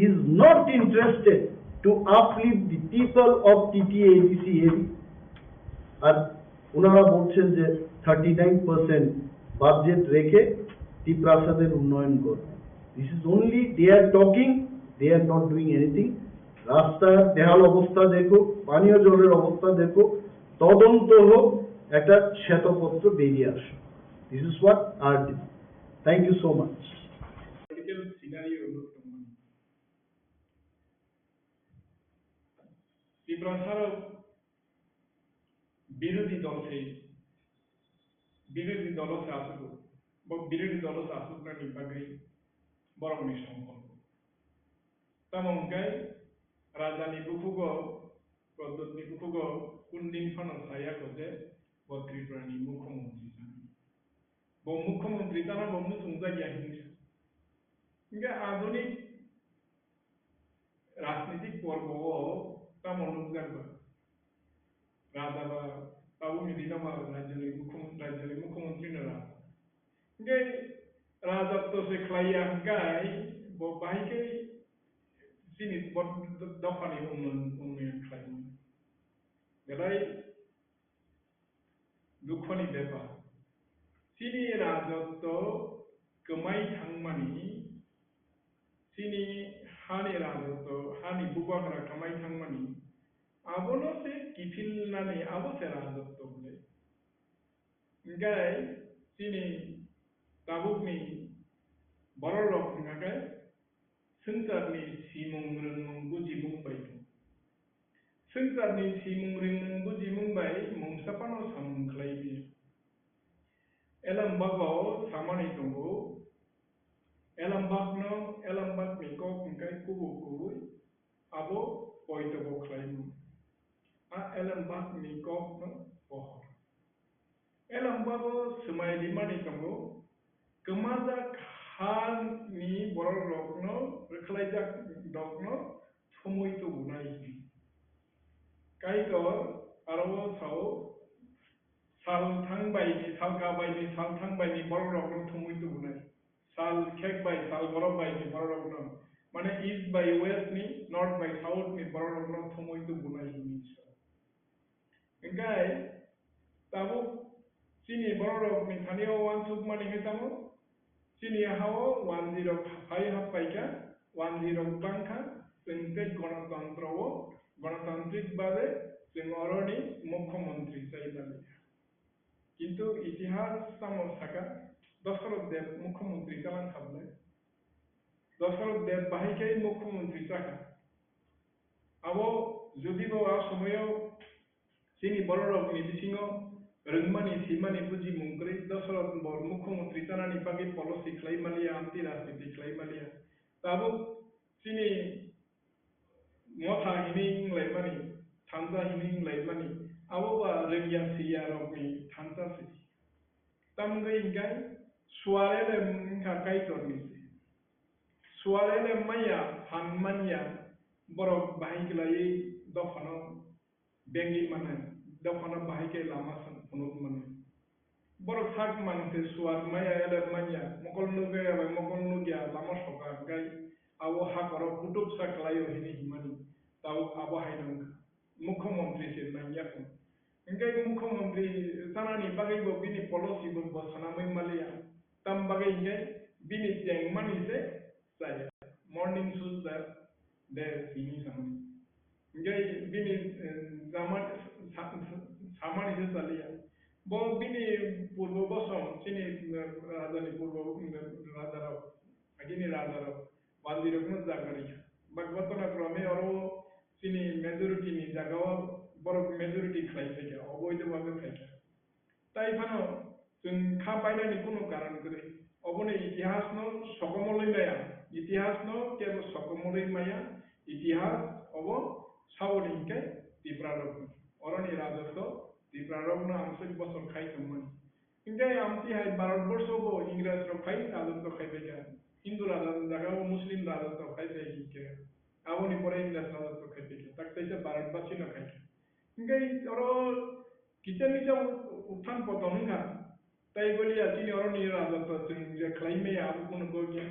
is not interested to uplift the people of TTADC area. আর ওনারা বলছেন যে থার্টি নাইন পার্সেন্ট বাজেট রেখে টিপ্রাসাদের উন্নয়ন করবে। This is only, they are talking, they are not doing anything. রাস্তার বেহাল অবস্থা দেখো, পানীয় জলের অবস্থা দেখো, তদন্ত হোক, একটা শ্বেতপত্র বেরিয়ে আসুক। This is what urgent. Thank you so much. Political scenario look to me. Tiprasa rok birodhi dol se, birodhi dolo se asuk, bo birodhi dolo se asuknani bagwi borokni songkol. Tamo hwnkhe rajani buphugo, Pradyotni buphugo kundin phano saya kho je bo Tripurani mukhyamantri jani. Bo mukhyamantri jana bo muchungjak ya hinwi. Hwnkhe adhunik rajnitik porbo o tamo nukjak ba? Raja ba tabukni dino ba rajyoni mukhym-, rajyoni mukhyamantri no raja. Hwnkhe rajatw se khlaiya hwnkhe bo bahai khe chini bo dophani unnoyon, unnoyon khlaimani. Belai dukhoni bepar. Chini rajotw kwmai thangmani, chini hani rajotw, hani bubagra kwmai thangmani, abono se kiphilnani, abo se rajotw hwnwi. Hwnkhe chini tabukni bororok hwnkha khe swngcharni simung rwngmung bujimung bai tong. Swngcharni simung rwngmung bujimung bai mungsa phano samung khlai manya. Elambak o samani tongo, elambakno, elambakni kok hwnkhe kubuk kubui, abo poitobo khlaimung. A elambakni kokno pohor. Elambak o swmai rimani tongo, kwmajak hani borok rokno, rwkhlaijak rokno thumui tubunai hini. Kaitor aro sao, sal thang bai ni, sal ka bai ni, sal thang bai ni borok rokno thumui tubunai. Sal khek bai, sal borok bai ni borok rokno, mane east bai west ni, north bai south ni borok rokno thumui tubunai hini Iswar. Hingkai tabuk chini borok rok ni thani o uansuk mani hingke tamo chini ha o wanji rok phai hap pai kha, wanji rok bang kha, chwng tei gonotontro o, gonotantrik babe chwng oro ni mukhyamantri chai mani. Kintu itihas tamo saka, Dasarath Deb mukhyamantri chalang kha bole. Dasarath Deb bahai khe mukhyamantri chakha. Abo jodi bo a somoyo chini borok rok ni bisingo rwngmani, swimani, bujimung kwrwi, Dasarath bo mukhyamantri chanani bagwi policy khlai maliya, amtwi rajniti khlai maliya. Tabuk chini motha hini wnglaimani, thansa hini wnglaimani, abo ba rwngya siyarokni thansa se. Tamgwi hwnkhe suarele wngkha Kaitorni se. Suarele maya, phan manya, borok bahai kwlaiwi dophano bengwi mannai, dophano bahai khe lama phunuk mannai. Borok sak mang se suar maya, elep manya, mokol nugya bai mokol nugya lama soka hwnkhe abo hakhoro kutuk sa kwlaio hini himani, tabuk abo haino wngkha. Mukhyamantri se nangya kho. Hwnkhe mukhyamantri chanani bagwi bo bini policy bo, bo sanamwi maliya. Tam bagwi hwnkhe bini tengmani se chaya. Morning shoes that day sini samani. Hingke bini, eh, jama sa-, sa-, samani se chaliya. Bo bini purbo bosom, chini, eh, rajani purbo, eh, rajarok, agini rajarok, wanjirokno jaga rikha. Bhagavato na krome oro chini majority ni jaga o borok majority khlai phaikha, oboido bagwi phaikha. Tai phano chwng kha painani kunu karon kwrwi. Oboni itihasno sokomorwi maya, itihasno kebo sokomorwi maya, itihas obo saboni hinkhe Tiprarokni. Oroni rajotw Tiprarokno amswk bosor khai tongmani. Hinkhe amtwi hai Bharatborsho bo Ingrajrok phai rajotw khai phaikha. Hindu rajani jaga o Muslim rajotw khai phai hinkhe. Aboni pore Ingras rajotw khai phaikha. Tak teisa Bharatbasino khaikha. Hinkhe oro kisa misa u-, uthan poton wngkha. Tai boliya chini oroni rajotw chwng je khlai maya abo kunu kok ya.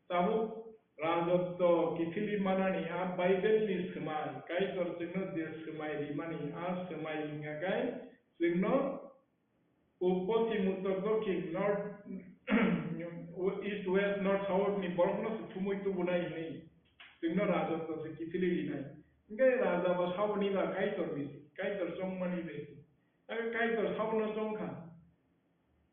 Tabuk rajotw kiphilwi manani a Bible ni swmai, Kaitor chwngno je swmai rimani a swmai wngya khe chwngno u-, poschim uttor dokhin north, east west north south ni borokno se thumui tubunai hinwi chwngno rajotw se kiphilwi rinai. Hinkhe raja bo saboni ba Kaitor ni se, Kaitor chongmani bai se. Abo Kaitor sabono chong kha.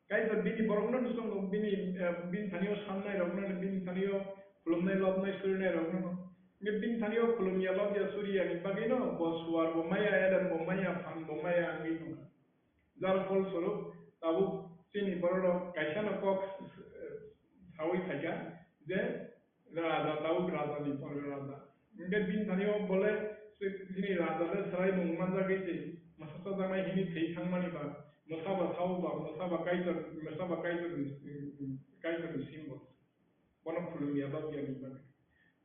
Kaitor bini borokno no chongo, bini, eh, bini thani o samnai rokno, bini thani o khulumnai, lobnai, surinai rokno. Hinkhe bini thani o khulumya, lobya, suriya ni bagwi no bo suar bo maya, elem bo maya, phan bo maya wngwi tongkha. Jar phol swrwk tabuk chini borok rok kaisa no kok, eh, saui phaikha je raja, Daud raja ni pore raja. Hinkhe bini thani o bole se bini raja le swraimung manjagwi se mwsa chajaknai hini thwi thangmani ba, mwsa ba sao ba, mwsa ba Kaitor, mwsa ba Kaitor ni, Kaitor ni symbol. Bono khulumya ba biyani bagwi.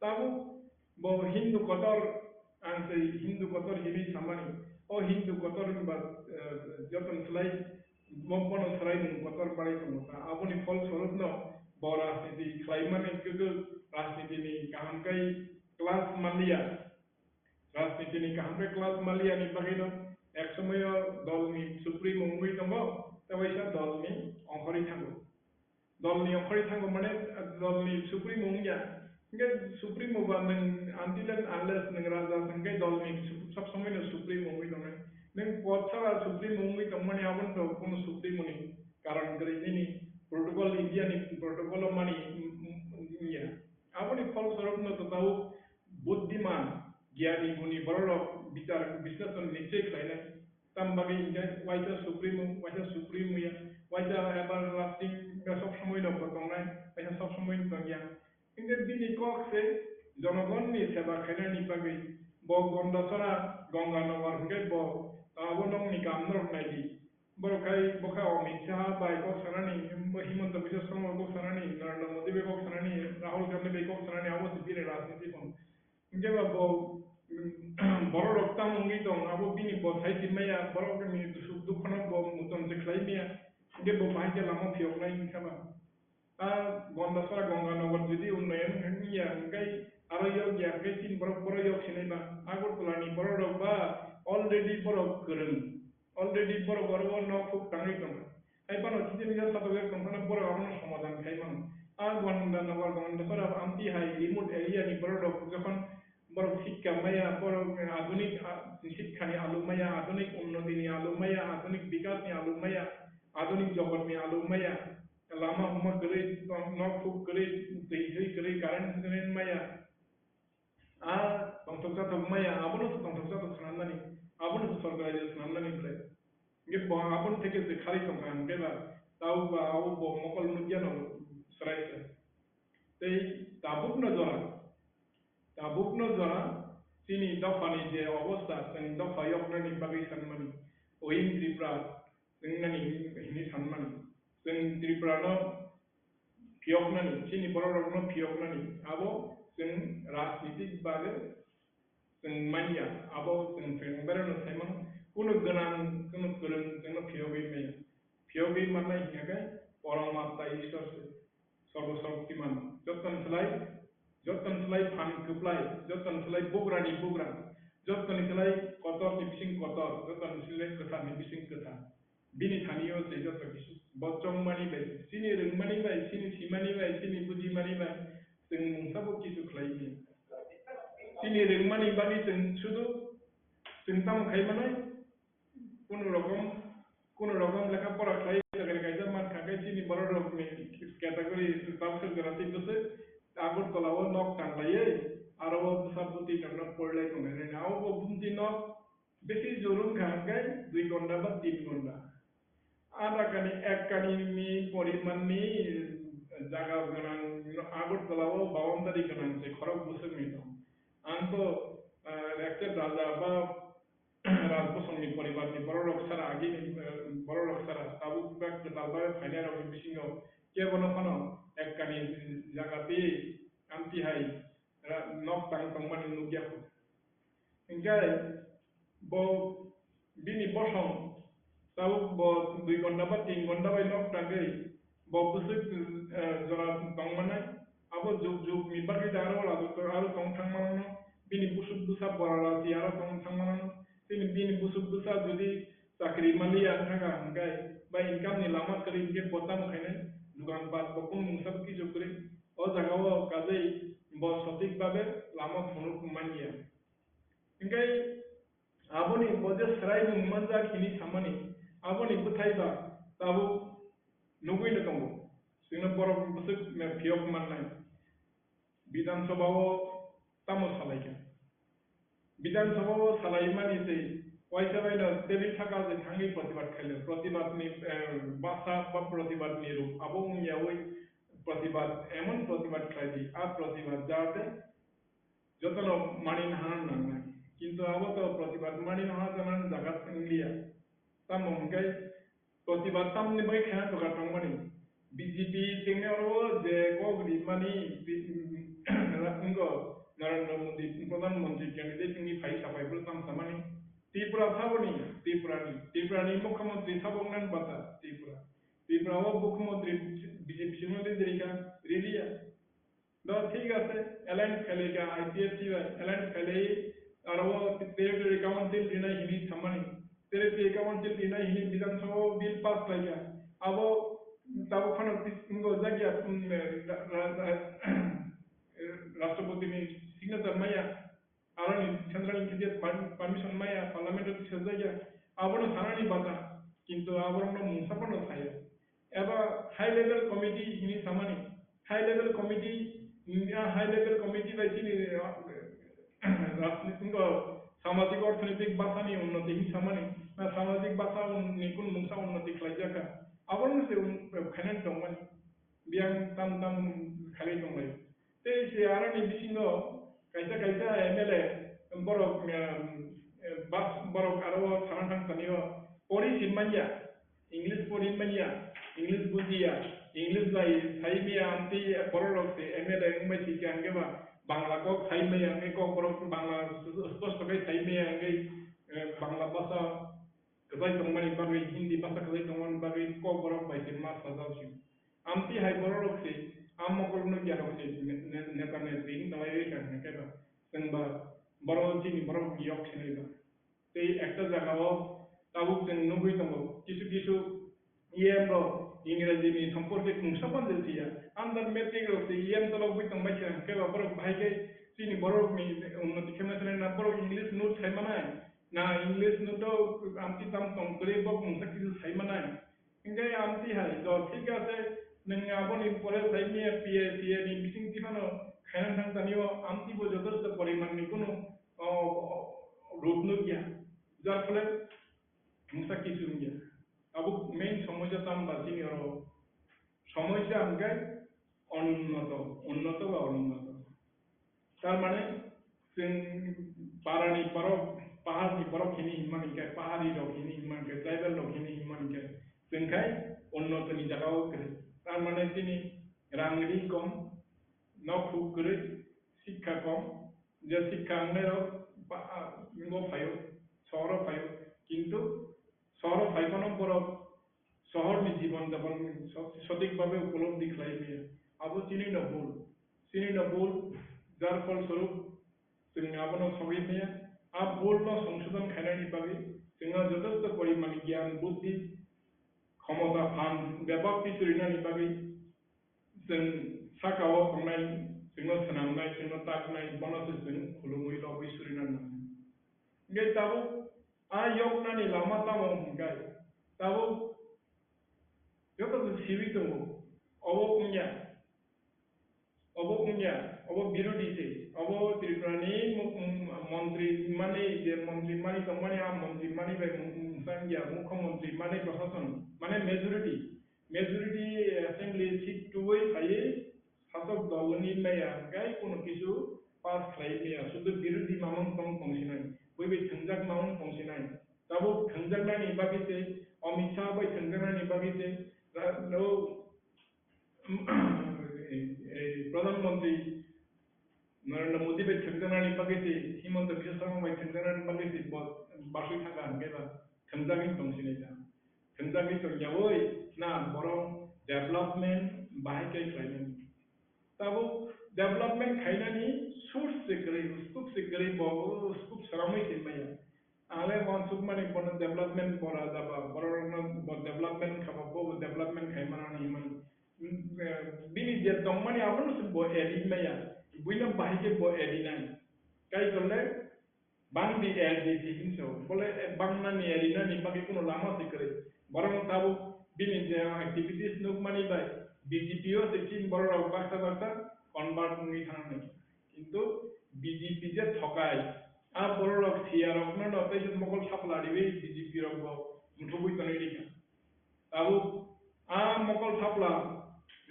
Tabuk bo Hindu kotor, ang se Hindu kotor hini samani. O Hindu kotor ba, eh, joton slai Bo-, bono swraimung kotor barwi tongo ta. Aboni phol sworupno bo rajniti khlaimani kwrwk, rajnitini kaham khe class manliya. Rajnitini kaham khe class manliyani bagwino ek somoyo dolni supremo wngwi tongo, tei waisa dolni ongkhorwi thango. Dolni ongkhorwi thango mane, dolni supremo wngya. Hinkhe supremo ba nwng until and unless nwng raja hwnkhe dolni su-, sob somoino supremo wngwi tongnai. Nwng pot sara supremo wngwi tongmani abono to kono supremo ni karon kwrwi, nini protocol, India ni protocol o mani wngya. Aboni phol sworupno to tabuk buddiman, giyani guni bororok bichar bisleshon nichoi khlainai. Tam bagwi hinkhe waisa supremo, waisa supremo ya, waisa everlasting, sob somoino bo tongnai, waisa sob somoino tongya. Hinkhe bini kok se jonogonni seba khainani bagwi bo Gondasora, Ganganagar hinkhe bo abo nokni kam norok naidi. Borok khai bokha Amit Shah bai kok sanani, Himanta Biswa Sarma kok sanani, Narendra Modi bai kok sanani, Rahul Gandhi bai kok sanani, abo se bini rajniti tong. Hingke ba bo, borok rok tamo wngwi tong, abo bini bo sai twi maya, borok ni dusuk dukhono bo muchung se khlai maya, hingke bo bahai khe lama phiyok nai wngkha ba. A Gondasara Ganganagar jodi unnayan wngya hingke aro yok ya hingke chini borok boro yok sinai ba. Agartala ni borok rok ba already borok kwrwng. Already borok oro o nok huk tangwi tongkha. Hai phano kisa misa satok yak tongphano borok abono somadhan khai mano. A Ganganagar Ganganagar amtwi hai remote area ni borok rok jokhon borok sikha maya, borok adhunik a, sikha ni alu maya, adhunik unnoti ni alu maya, adhunik bikas ni alu maya, adhunik jogot ni alu maya, lama huma kwrwi, nok huk kwrwi, twi swi kwrwi, current swrwng maya. A tongthok chathok maya, abono se tongthok chathok swnamnani, abono se sorkar raijyo swnamnani belai. Hingke bo aboni theke se khari tongkha hingke ba, tabo ba abo bo mokol nukya no swrai se. Tei tabukno jora, tabukno jora chini dophani je obostha, chwng dopha yoknani bagwi sanmani, Oying Tripura, chwng nani hini sanmani. Chwng Tripurano phiyoknani, chini bororokno phiyoknani, abo chwng rajnitik bagwi chwng manya, abo chwng phiyok bereno saimano, kunu gwnang, kunu kwrwng chwngno phiyogwi manya. Phiyogwi mannai hingkha khe Paramatma Ishwar se, Sarva Shaktiman, jotoni slai, jotoni slai phan kwplai, jotoni slai bugrani bugra, jotoni slai kotorni bising kotor, jotoni slai kwtharni bising kwthar. Bini thani-o se joto kisu. Bo chongmani bai, chini rwngmani bai, chini simani bai, chini bujimani bai, chwng mungsa bo kisu khlai manya. Chini rwngmani bagwi chwng sudu, chwng tamo khai manai, kunu rokom, kunu rokom lekha pora khlai chakri kaisa man kha khe chini borok rokni category tabuk jora tei bwswk Agartala o nok tanglaiwi aro o bwsa bwtwi nokno porilai tongnai. Abo bo bumti nok bisi jor wngkha hwnkhe dui ghonta ba tin ghonta. A dakani ek kani ni poriman ni jaga gwnang Agartala o boundary gwnang se khorok bwswk ni tong. Ang to, eh, ekta raja ba Rajbosong ni poribar ni borok rok sara agi ni, eh, borok rok sara tabuk bak kwtal bai phainai rok ni bisingo kebo no phano ek kani jaga tei amtwi hai ra-, nok tang tongmani nukya kho. Hinkhe bo bini bosong tabuk bo dui ghonta ba tin ghonta bai nok tangwi bo bwswk, eh, jora tongmanai. Abo juk juk ni bagwi da aro aro tong thangmano, bini busuk bwsa bora rasi aro tong thangmano. Chini bini busuk bwsa jodi chakri maliya wngkha kha hwnkhe ba income ni lama kwrwi hwnkhe bo tamo khainai, dukan pat bo kunu mungsa bo kisu kwrwi. O jaga o kajai bo sotik babe lama phunuk manya. Hingke aboni bo je swrai mung manjak hini samani, aboni bwthai ba tabuk nugui no tongo. Chwngno borok bwswk phiyok mannai. Bidhan Sabha o tamo salaikha? Bidhan Sabha o salaimani tei waisa bai no tebik saka je thangwi protibad khailai. Protibad ni, eh, basa ba protibad ni rup abo wngyawi protibad, emon protibad khlai di, a protibad jate jotono mani nahana nangnai. Kintu abo to protibad mani nahana jaga wnglia. Tamo hwnkhe protibad tamni bai khaina doga tongmani. B J P chengni oro je kok rimani, ri-, wngkho Narendra Modi, Pradhan Mantri candidate wngwi phai sapai bwrwi tamo samani. Tripura saboni, Tripurani, Tripurani mukhyamantri sabo wngnani bata Tripura. Tripura o mukhyamantri B J P chengno de derika, riliya. Do thik ase, alliance khailai kha I P F T bai, alliance khailai aro o territory council rinai hini samani. Territory council rinai hini Bidhan Sabha o bill pass khlai kha. Abo tabuk phano tis-, wngkha jakya, um, ra-, ra-, ra-, Rashtrapati ni signature maya. Aroni central ni khe permi-, permission maya, parliament o tisajak ya, abono sanani bata, kintu aborokno mungsa phano saya. Eba high level committee hini samani, high level committee, India high level committee bai chini, eh, rajniti wngkha samajik orthonitik bwsani unnoti hini samani, na samajik bwsa un-, ni kun mungsa unnoti khlaijak kha, aborokno se un-, khainani tongmani. Biyang tam tam khalai tonglai. Tei se aroni bisingo kaisa kaisa M L A borok, em, em, bas borok aro sana thang tani o pori sin manya. English pori manya, English bujiya, English bai sai maya amtwi borok rok se M L A wng bai thika hwnkhe ba Bangla kok sai maya hwnkhe kok borok Bangla sposto khe sai maya hwnkhe, eh, Bangla bhasha kwchai tongmani bagwi, Hindi bhasha kwchai tongmani bagwi kok borok bai se ma sajak si. Amtwi hai borok rok se a mokol nukya rok se ne-, ne-, neta netri wng tongwi rwkha hwnkhe ba chwng ba borok chini borok yok sinai ba. Tei ekta jagao tabuk chwng nugwi tongo, kisu kisu E M rok Ingreji ni somporke mungsa panjil phiya. Under matric rok se E M tologwi tongbai kha, hwnkhe ba borok bahai khe chini borok ni unnoti khe masa na borok English no sai manai, na English no to amtwi tam tong kwrwi bok mungsa kisu sai manai. Hingke amtwi hai, jo, thik ase, nwng aboni pore saimya P A, C A ni bising tiphano khaina thang tanio, amtwi bo jotosto porimanni kunu, o, o, rup nukya. Jar phole mungsa kisu wngya. Abo main somosya tamo ba chini oro. Somosya hwnkhe onnoto, onnoto ba ononnoto. Tar mane, chwng parani borok, paharni borok hini hinmani khe, pahari rok hini hinmani khe, tribal rok hini hinmani khe, chwng khai unnotoni jagao kwrwi. Tar mane chini rang ri kom, nok huk kwrwi, sikha kom, je sikha wngnai rok ba, a, ngo phaio, sohoro phaio, kintu sohoro phai phano borok sohorni jibon japon so-, sothik bhabe upolobdhi khlai maya. Abo chini no bul. Chini no bul, jar phol swarup chwng abono sogwi maya. A bul no songsodon khainani bagwi chwngno jotosto porimani gyan, buddhi, khomota, phan bebak pichurinani bagwi chwng sakao tongnai, chwngno swnamnai, chwngno taknai, bono se chwng khulumwi lobwi surinani nangnai. Hingke tabuk a yoknani lama tamo hingkai? Tabuk joto se siwi tongo. Obo wngya, obo wngya, obo birodhi se, obo Tripurani mu-, mu-, montri mani, je montri mani tongmani, a montri mani bai mu-, mu-, mungsa wngya, mukho montri mani, prosason mane majority, majority assembly seat tuwi phaiwi sasok dolni maya hingkai kunu kisu pass khlai maya, sudu birodhi mamung tong tongsinai, bui bai thwngjak mamung tongsinai. Tabuk thwngjaknani bagwi se, Amit Shah bai thwngjaknani bagwi se, ra-, o, eh, eh, Pradhan Mantri Narendra Modi bai thwngjaknani bagwi se, Himanta Biswa Sarma bai thwngjaknani bagwi se, bo basui thangkha hwnkhe ba thwngjagwi tongsinai da. Thwngjagwi tongyawi na borok development bahai khe khlaimani. Tabuk development khainani source se kwrwi, scope se kwrwi, bo scope sramwi se maya. Ang le uansukmani bono development bo raja ba, borokno bo development kha ba, bo bo development khai mano hinmani. Mm, eh, bini je tongmani abono se bo eri maya, buino bahai khe bo eri nai. Kaitor le bangdi eri di hinso, bole, eh, bangnani eri nani bagwi kuno lama se kwrwi. Borok tabuk bini je activities nukmani bai B J P o se chini borok rok baksa baksa convert wngwi thangnai. Kintu B J P je thokai, a borok rok siya rokno no tei mokol sapla riwi B J P rok bo muthubwi tonwi rikha. Tabuk a mokol sapla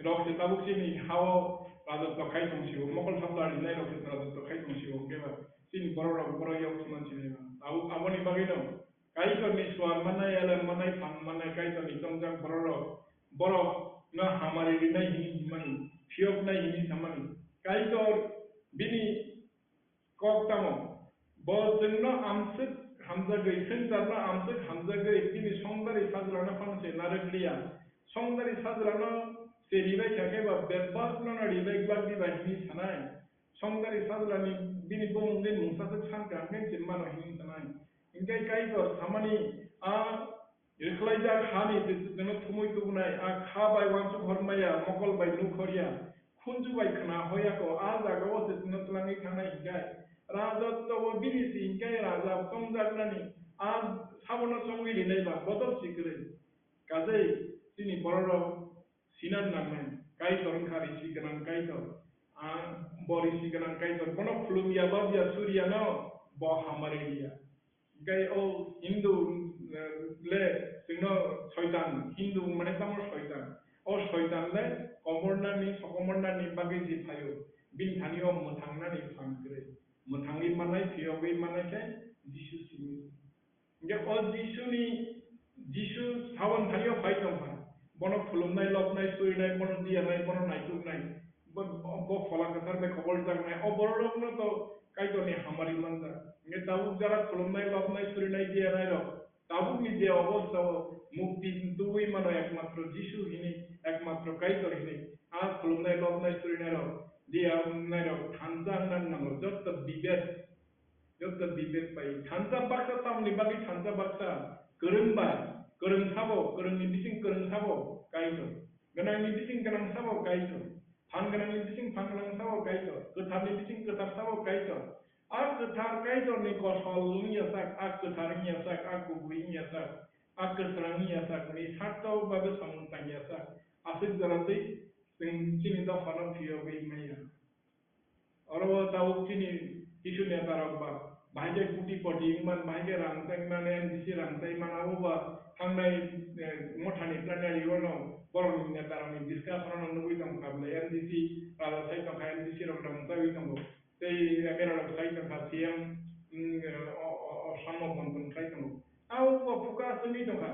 rok se tabuk chini hao rajotw khai tong sio, mokol sapla rinai rok se rajotw khai tong sio, hwnkhe ba chini borok rok borok yok sima chini ba. Tabuk aboni bagwi no Kaitorni suar manai, elem manai, phan manai, Kaitorni chongjak borok rok, borok no hamari rinai hini hinmani, phiyok nai hini samani. Kaitor bini kok tamo? Bo chwngno amswk hamjagwi, swngcharno amswk hamjagwi, bini songdari sajlano phano se narwk liya. Songdari sajlano se ribai kha khe ba bebakno no ribai gwlak diba hini sanai. Songdari sajlani bini bumungni mungsaswk sankha hwnkhe se mano hini sanai. Hinkhe Kaitor samani a Rwkhlaijak hani twi twino thumwi tubunai, a kha bai uansuk hor maya, mokol bai nuk hor ya, khunju bai khna hor ya kho, a jaga o se twino twlangwi thangnai hinkhe, raja tobo bini si hinkhe raja chongjaknani, a sabono chongwi rinai ba bodol si kwrwi. Kajai chini borok rok sinan nangnai, Kaitor wngkha risi gwnang Kaitor, a bo risi gwnang Kaitor, bono khulum ya, bab ya, sur ya no, bo hamari ya. Hingke o Hindu, eh, le chwngno soitan, Hindu mane tamo soitan. O soitan le komornani, sokomornani bagwi je phaio, bini thani o mwthangnani phan kwrwi. Mwthangwi mannai, phiyogwi mannai khe Jisu simi. Hingke o Jisuni, Jisu sabon thani o phai tong kha. Bono khulumnai, lobnai, surinai, bono diyanai, bono naituknai. Bo, bo, bo phola kwthar bai khobor jaknai. O borok rokno to Kaitorni hamari manjak. Hingke tabuk jara khulumnai, lobnai, surinai, diyanai rok. Tabukni je obostha o mukti tubui mano ekmatro Jisu hini, ekmatro Kaitor hini. A khulumnai, lobnai, surinai rok, diyanai rok, thansa wngna nango, joto bibet. Joto bibet pai. Thansa baksa tamni bagwi thansa baksa. Kwrwng ba, kwrwng sabo, kwrwngni bising kwrwng sabo, Kaitor. Gwnangni bising gwnang sabo, Kaitor. Phan gwnangni bising phan gwnang sabo, Kaitor. Kwtharni bising kwthar sabo, Kaitor. A kwthar Kaitorni kosol wngya sak, a kwthar wngya sak, a kubui wngya sak, a kwsrang wngya sak, ni sarto babe samung tangya sak. Aswk jora twi chwng chini dophano phiyogwi maya. Oro o tabuk chini kisu neta rok ba, bahai khe kuti poti wngman, bahai khe rang tei man, N D C rang tei man, abo ba thangnai, eh, mothani plenary o no borok ni neta rok ni discussion no nugwi tong kha, bwlai N D C raja sai tong kha, N D C rok rang tei tongo, tei M L A rok sai tong kha, C M, mm, o, o, o, Sammo Bonton sai tongo. Abo ba focus wngwi tong kha.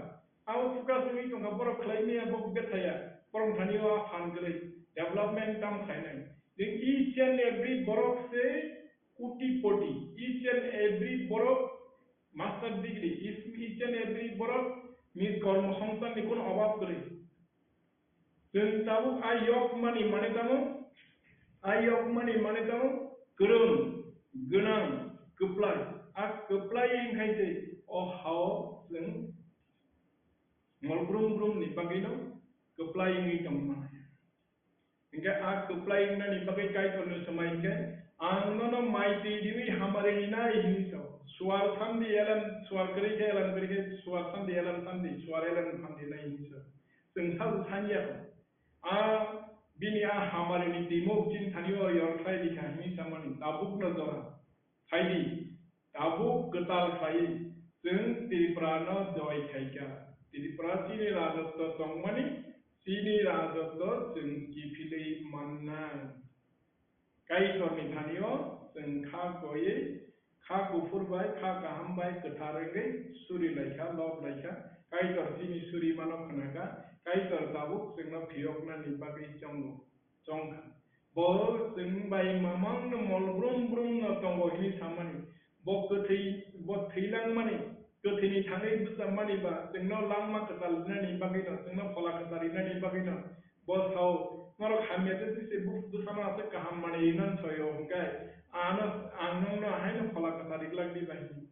Abo focus wngwi tongkha, borok khlai maya, bo bethaya, borok thani o a phan kwrwi, development tamo khlainai. Chwng each and every borok se kuti poti, each and every borok master degree, each, each and every borok ni kormo songsan ni kono obab kwrwi. Chwng tabuk a yok mani mane tamo, a yok mani mane tamo, kwrwng, gwnang, kwplai, a kwplai wngkhai se o hao chwng Mol brum brum ni bagwi no kwplai wngwi tong mano. Hingke a kwplai wngnani bagwi Kaitor no swmai hingke, "Ang nono mai twi riwi hamari rinai," hinwi sao. Suar sandi elan, suar kwrwi khe elan kwrwi khe, suar sandi elan sandi, suar elan sandi nai hinwi sao. Chwng sabo sanya kho. A bini a hamari ni timo chini thani o yor khlai rikha hinwi samani tabuk no jora. Phaidi, tabuk kwtal khlaiwi chwng Tripura no joi khaikha. Tripura chini rajotwo tongmani, chini rajotwo chwng kiphilwi mannai. Kaitorni thani o chwng kha koiwi, kha kuphur bai, kha kaham bai kwthar wngwi suri laikha, lob laikha. Kaitor chini suri mano khnakha. Kaitor tabuk chwngno phiyoknani bagwi chongo. Chongkha. Bo chwng bai mamang no mol brum brum no tongo hinwi samani. Bo kwthwi, bo thwi langmani, kwthwini thangwi bwchamani ba chwngno langma kwtal rinani bagwi no, chwngno phola kwtal rinani bagwi no. Bo sao, norok hamya tei twi se bw-, bwsano aswk kaham manwi rinani soio hwnkhe, ano, ang nokno haino phola kwtal riglak di ba hinwi.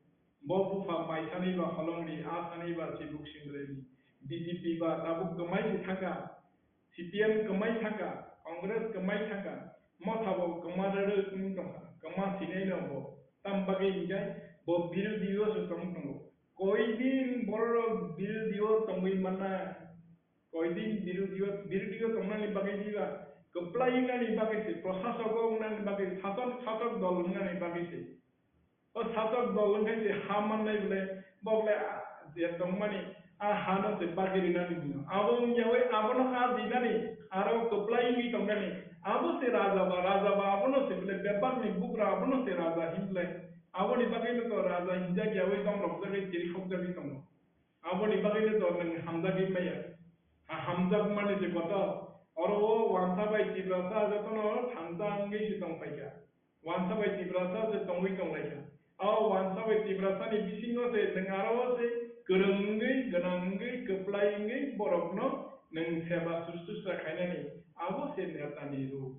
Bo bupha mai sanwi ba holong ri, a sanwi ba chibuk sindrwi ri. B J P ba tabuk kwmai se thangkha. C P M kwmai thangkha, Congress kwmai thangkha, motha bo kwma rwrwk wng tongkha, kwma sinai no bo. Tam bagwi hinkhe bo birodhi o se tong tongo. Koi din borok birodhi o tongwi manna, koi din birodhi o, birodhi o tongnani bagwi diba, kwplai wngnani bagwi se, prosasok o wngnani bagwi, sasok, sasok dol wngnani bagwi se. O sasok dol wngkhe se ha mannai bole, bo bole a, je tongmani a hano se bagwi rinani hino. Abo wngya oi abono a dinani, aro kwplai wngwi tongnani. Abo se raja ba, raja ba abono se bole bebakni bugra abono se raja hinlai. Aboni bagwino to raja hinjak ya oi tong rok jagwi tiri khok jagwi tongo. Aboni bagwino to nwng hamjagwi maya. Ha hamjak mani je kotor. Oro o wansa bai Tiprasa jotono thansa wngwi se tong paikha. Wansa bai Tiprasa se tongwi tonglaikha. O wansa bai Tiprasa ni bisingo se nwng aro se kwrwng wngwi, gwnang wngwi, kwplai wngwi borokno nwng seba sustusra khainani abo se netani rw.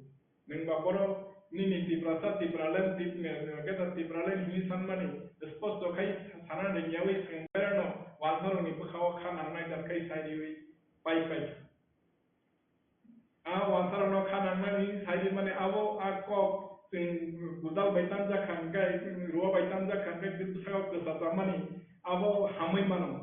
Nwng ba borok nini Tiprasa, Tipraland, Tip-, eh, keta Tipraland hinwi sanmani sposto khai sana ringyawi swngberano wansarokni bwkhao kha nangnai jar khai sai riwi pai pai. A wansarokno kha nangnani sai rimani abo a kok chwng gujal bai tamjak kha hwnkhe, ruwa bai tamjak kha hwnkhe bwskango kwchajak mani abo hamwi mano.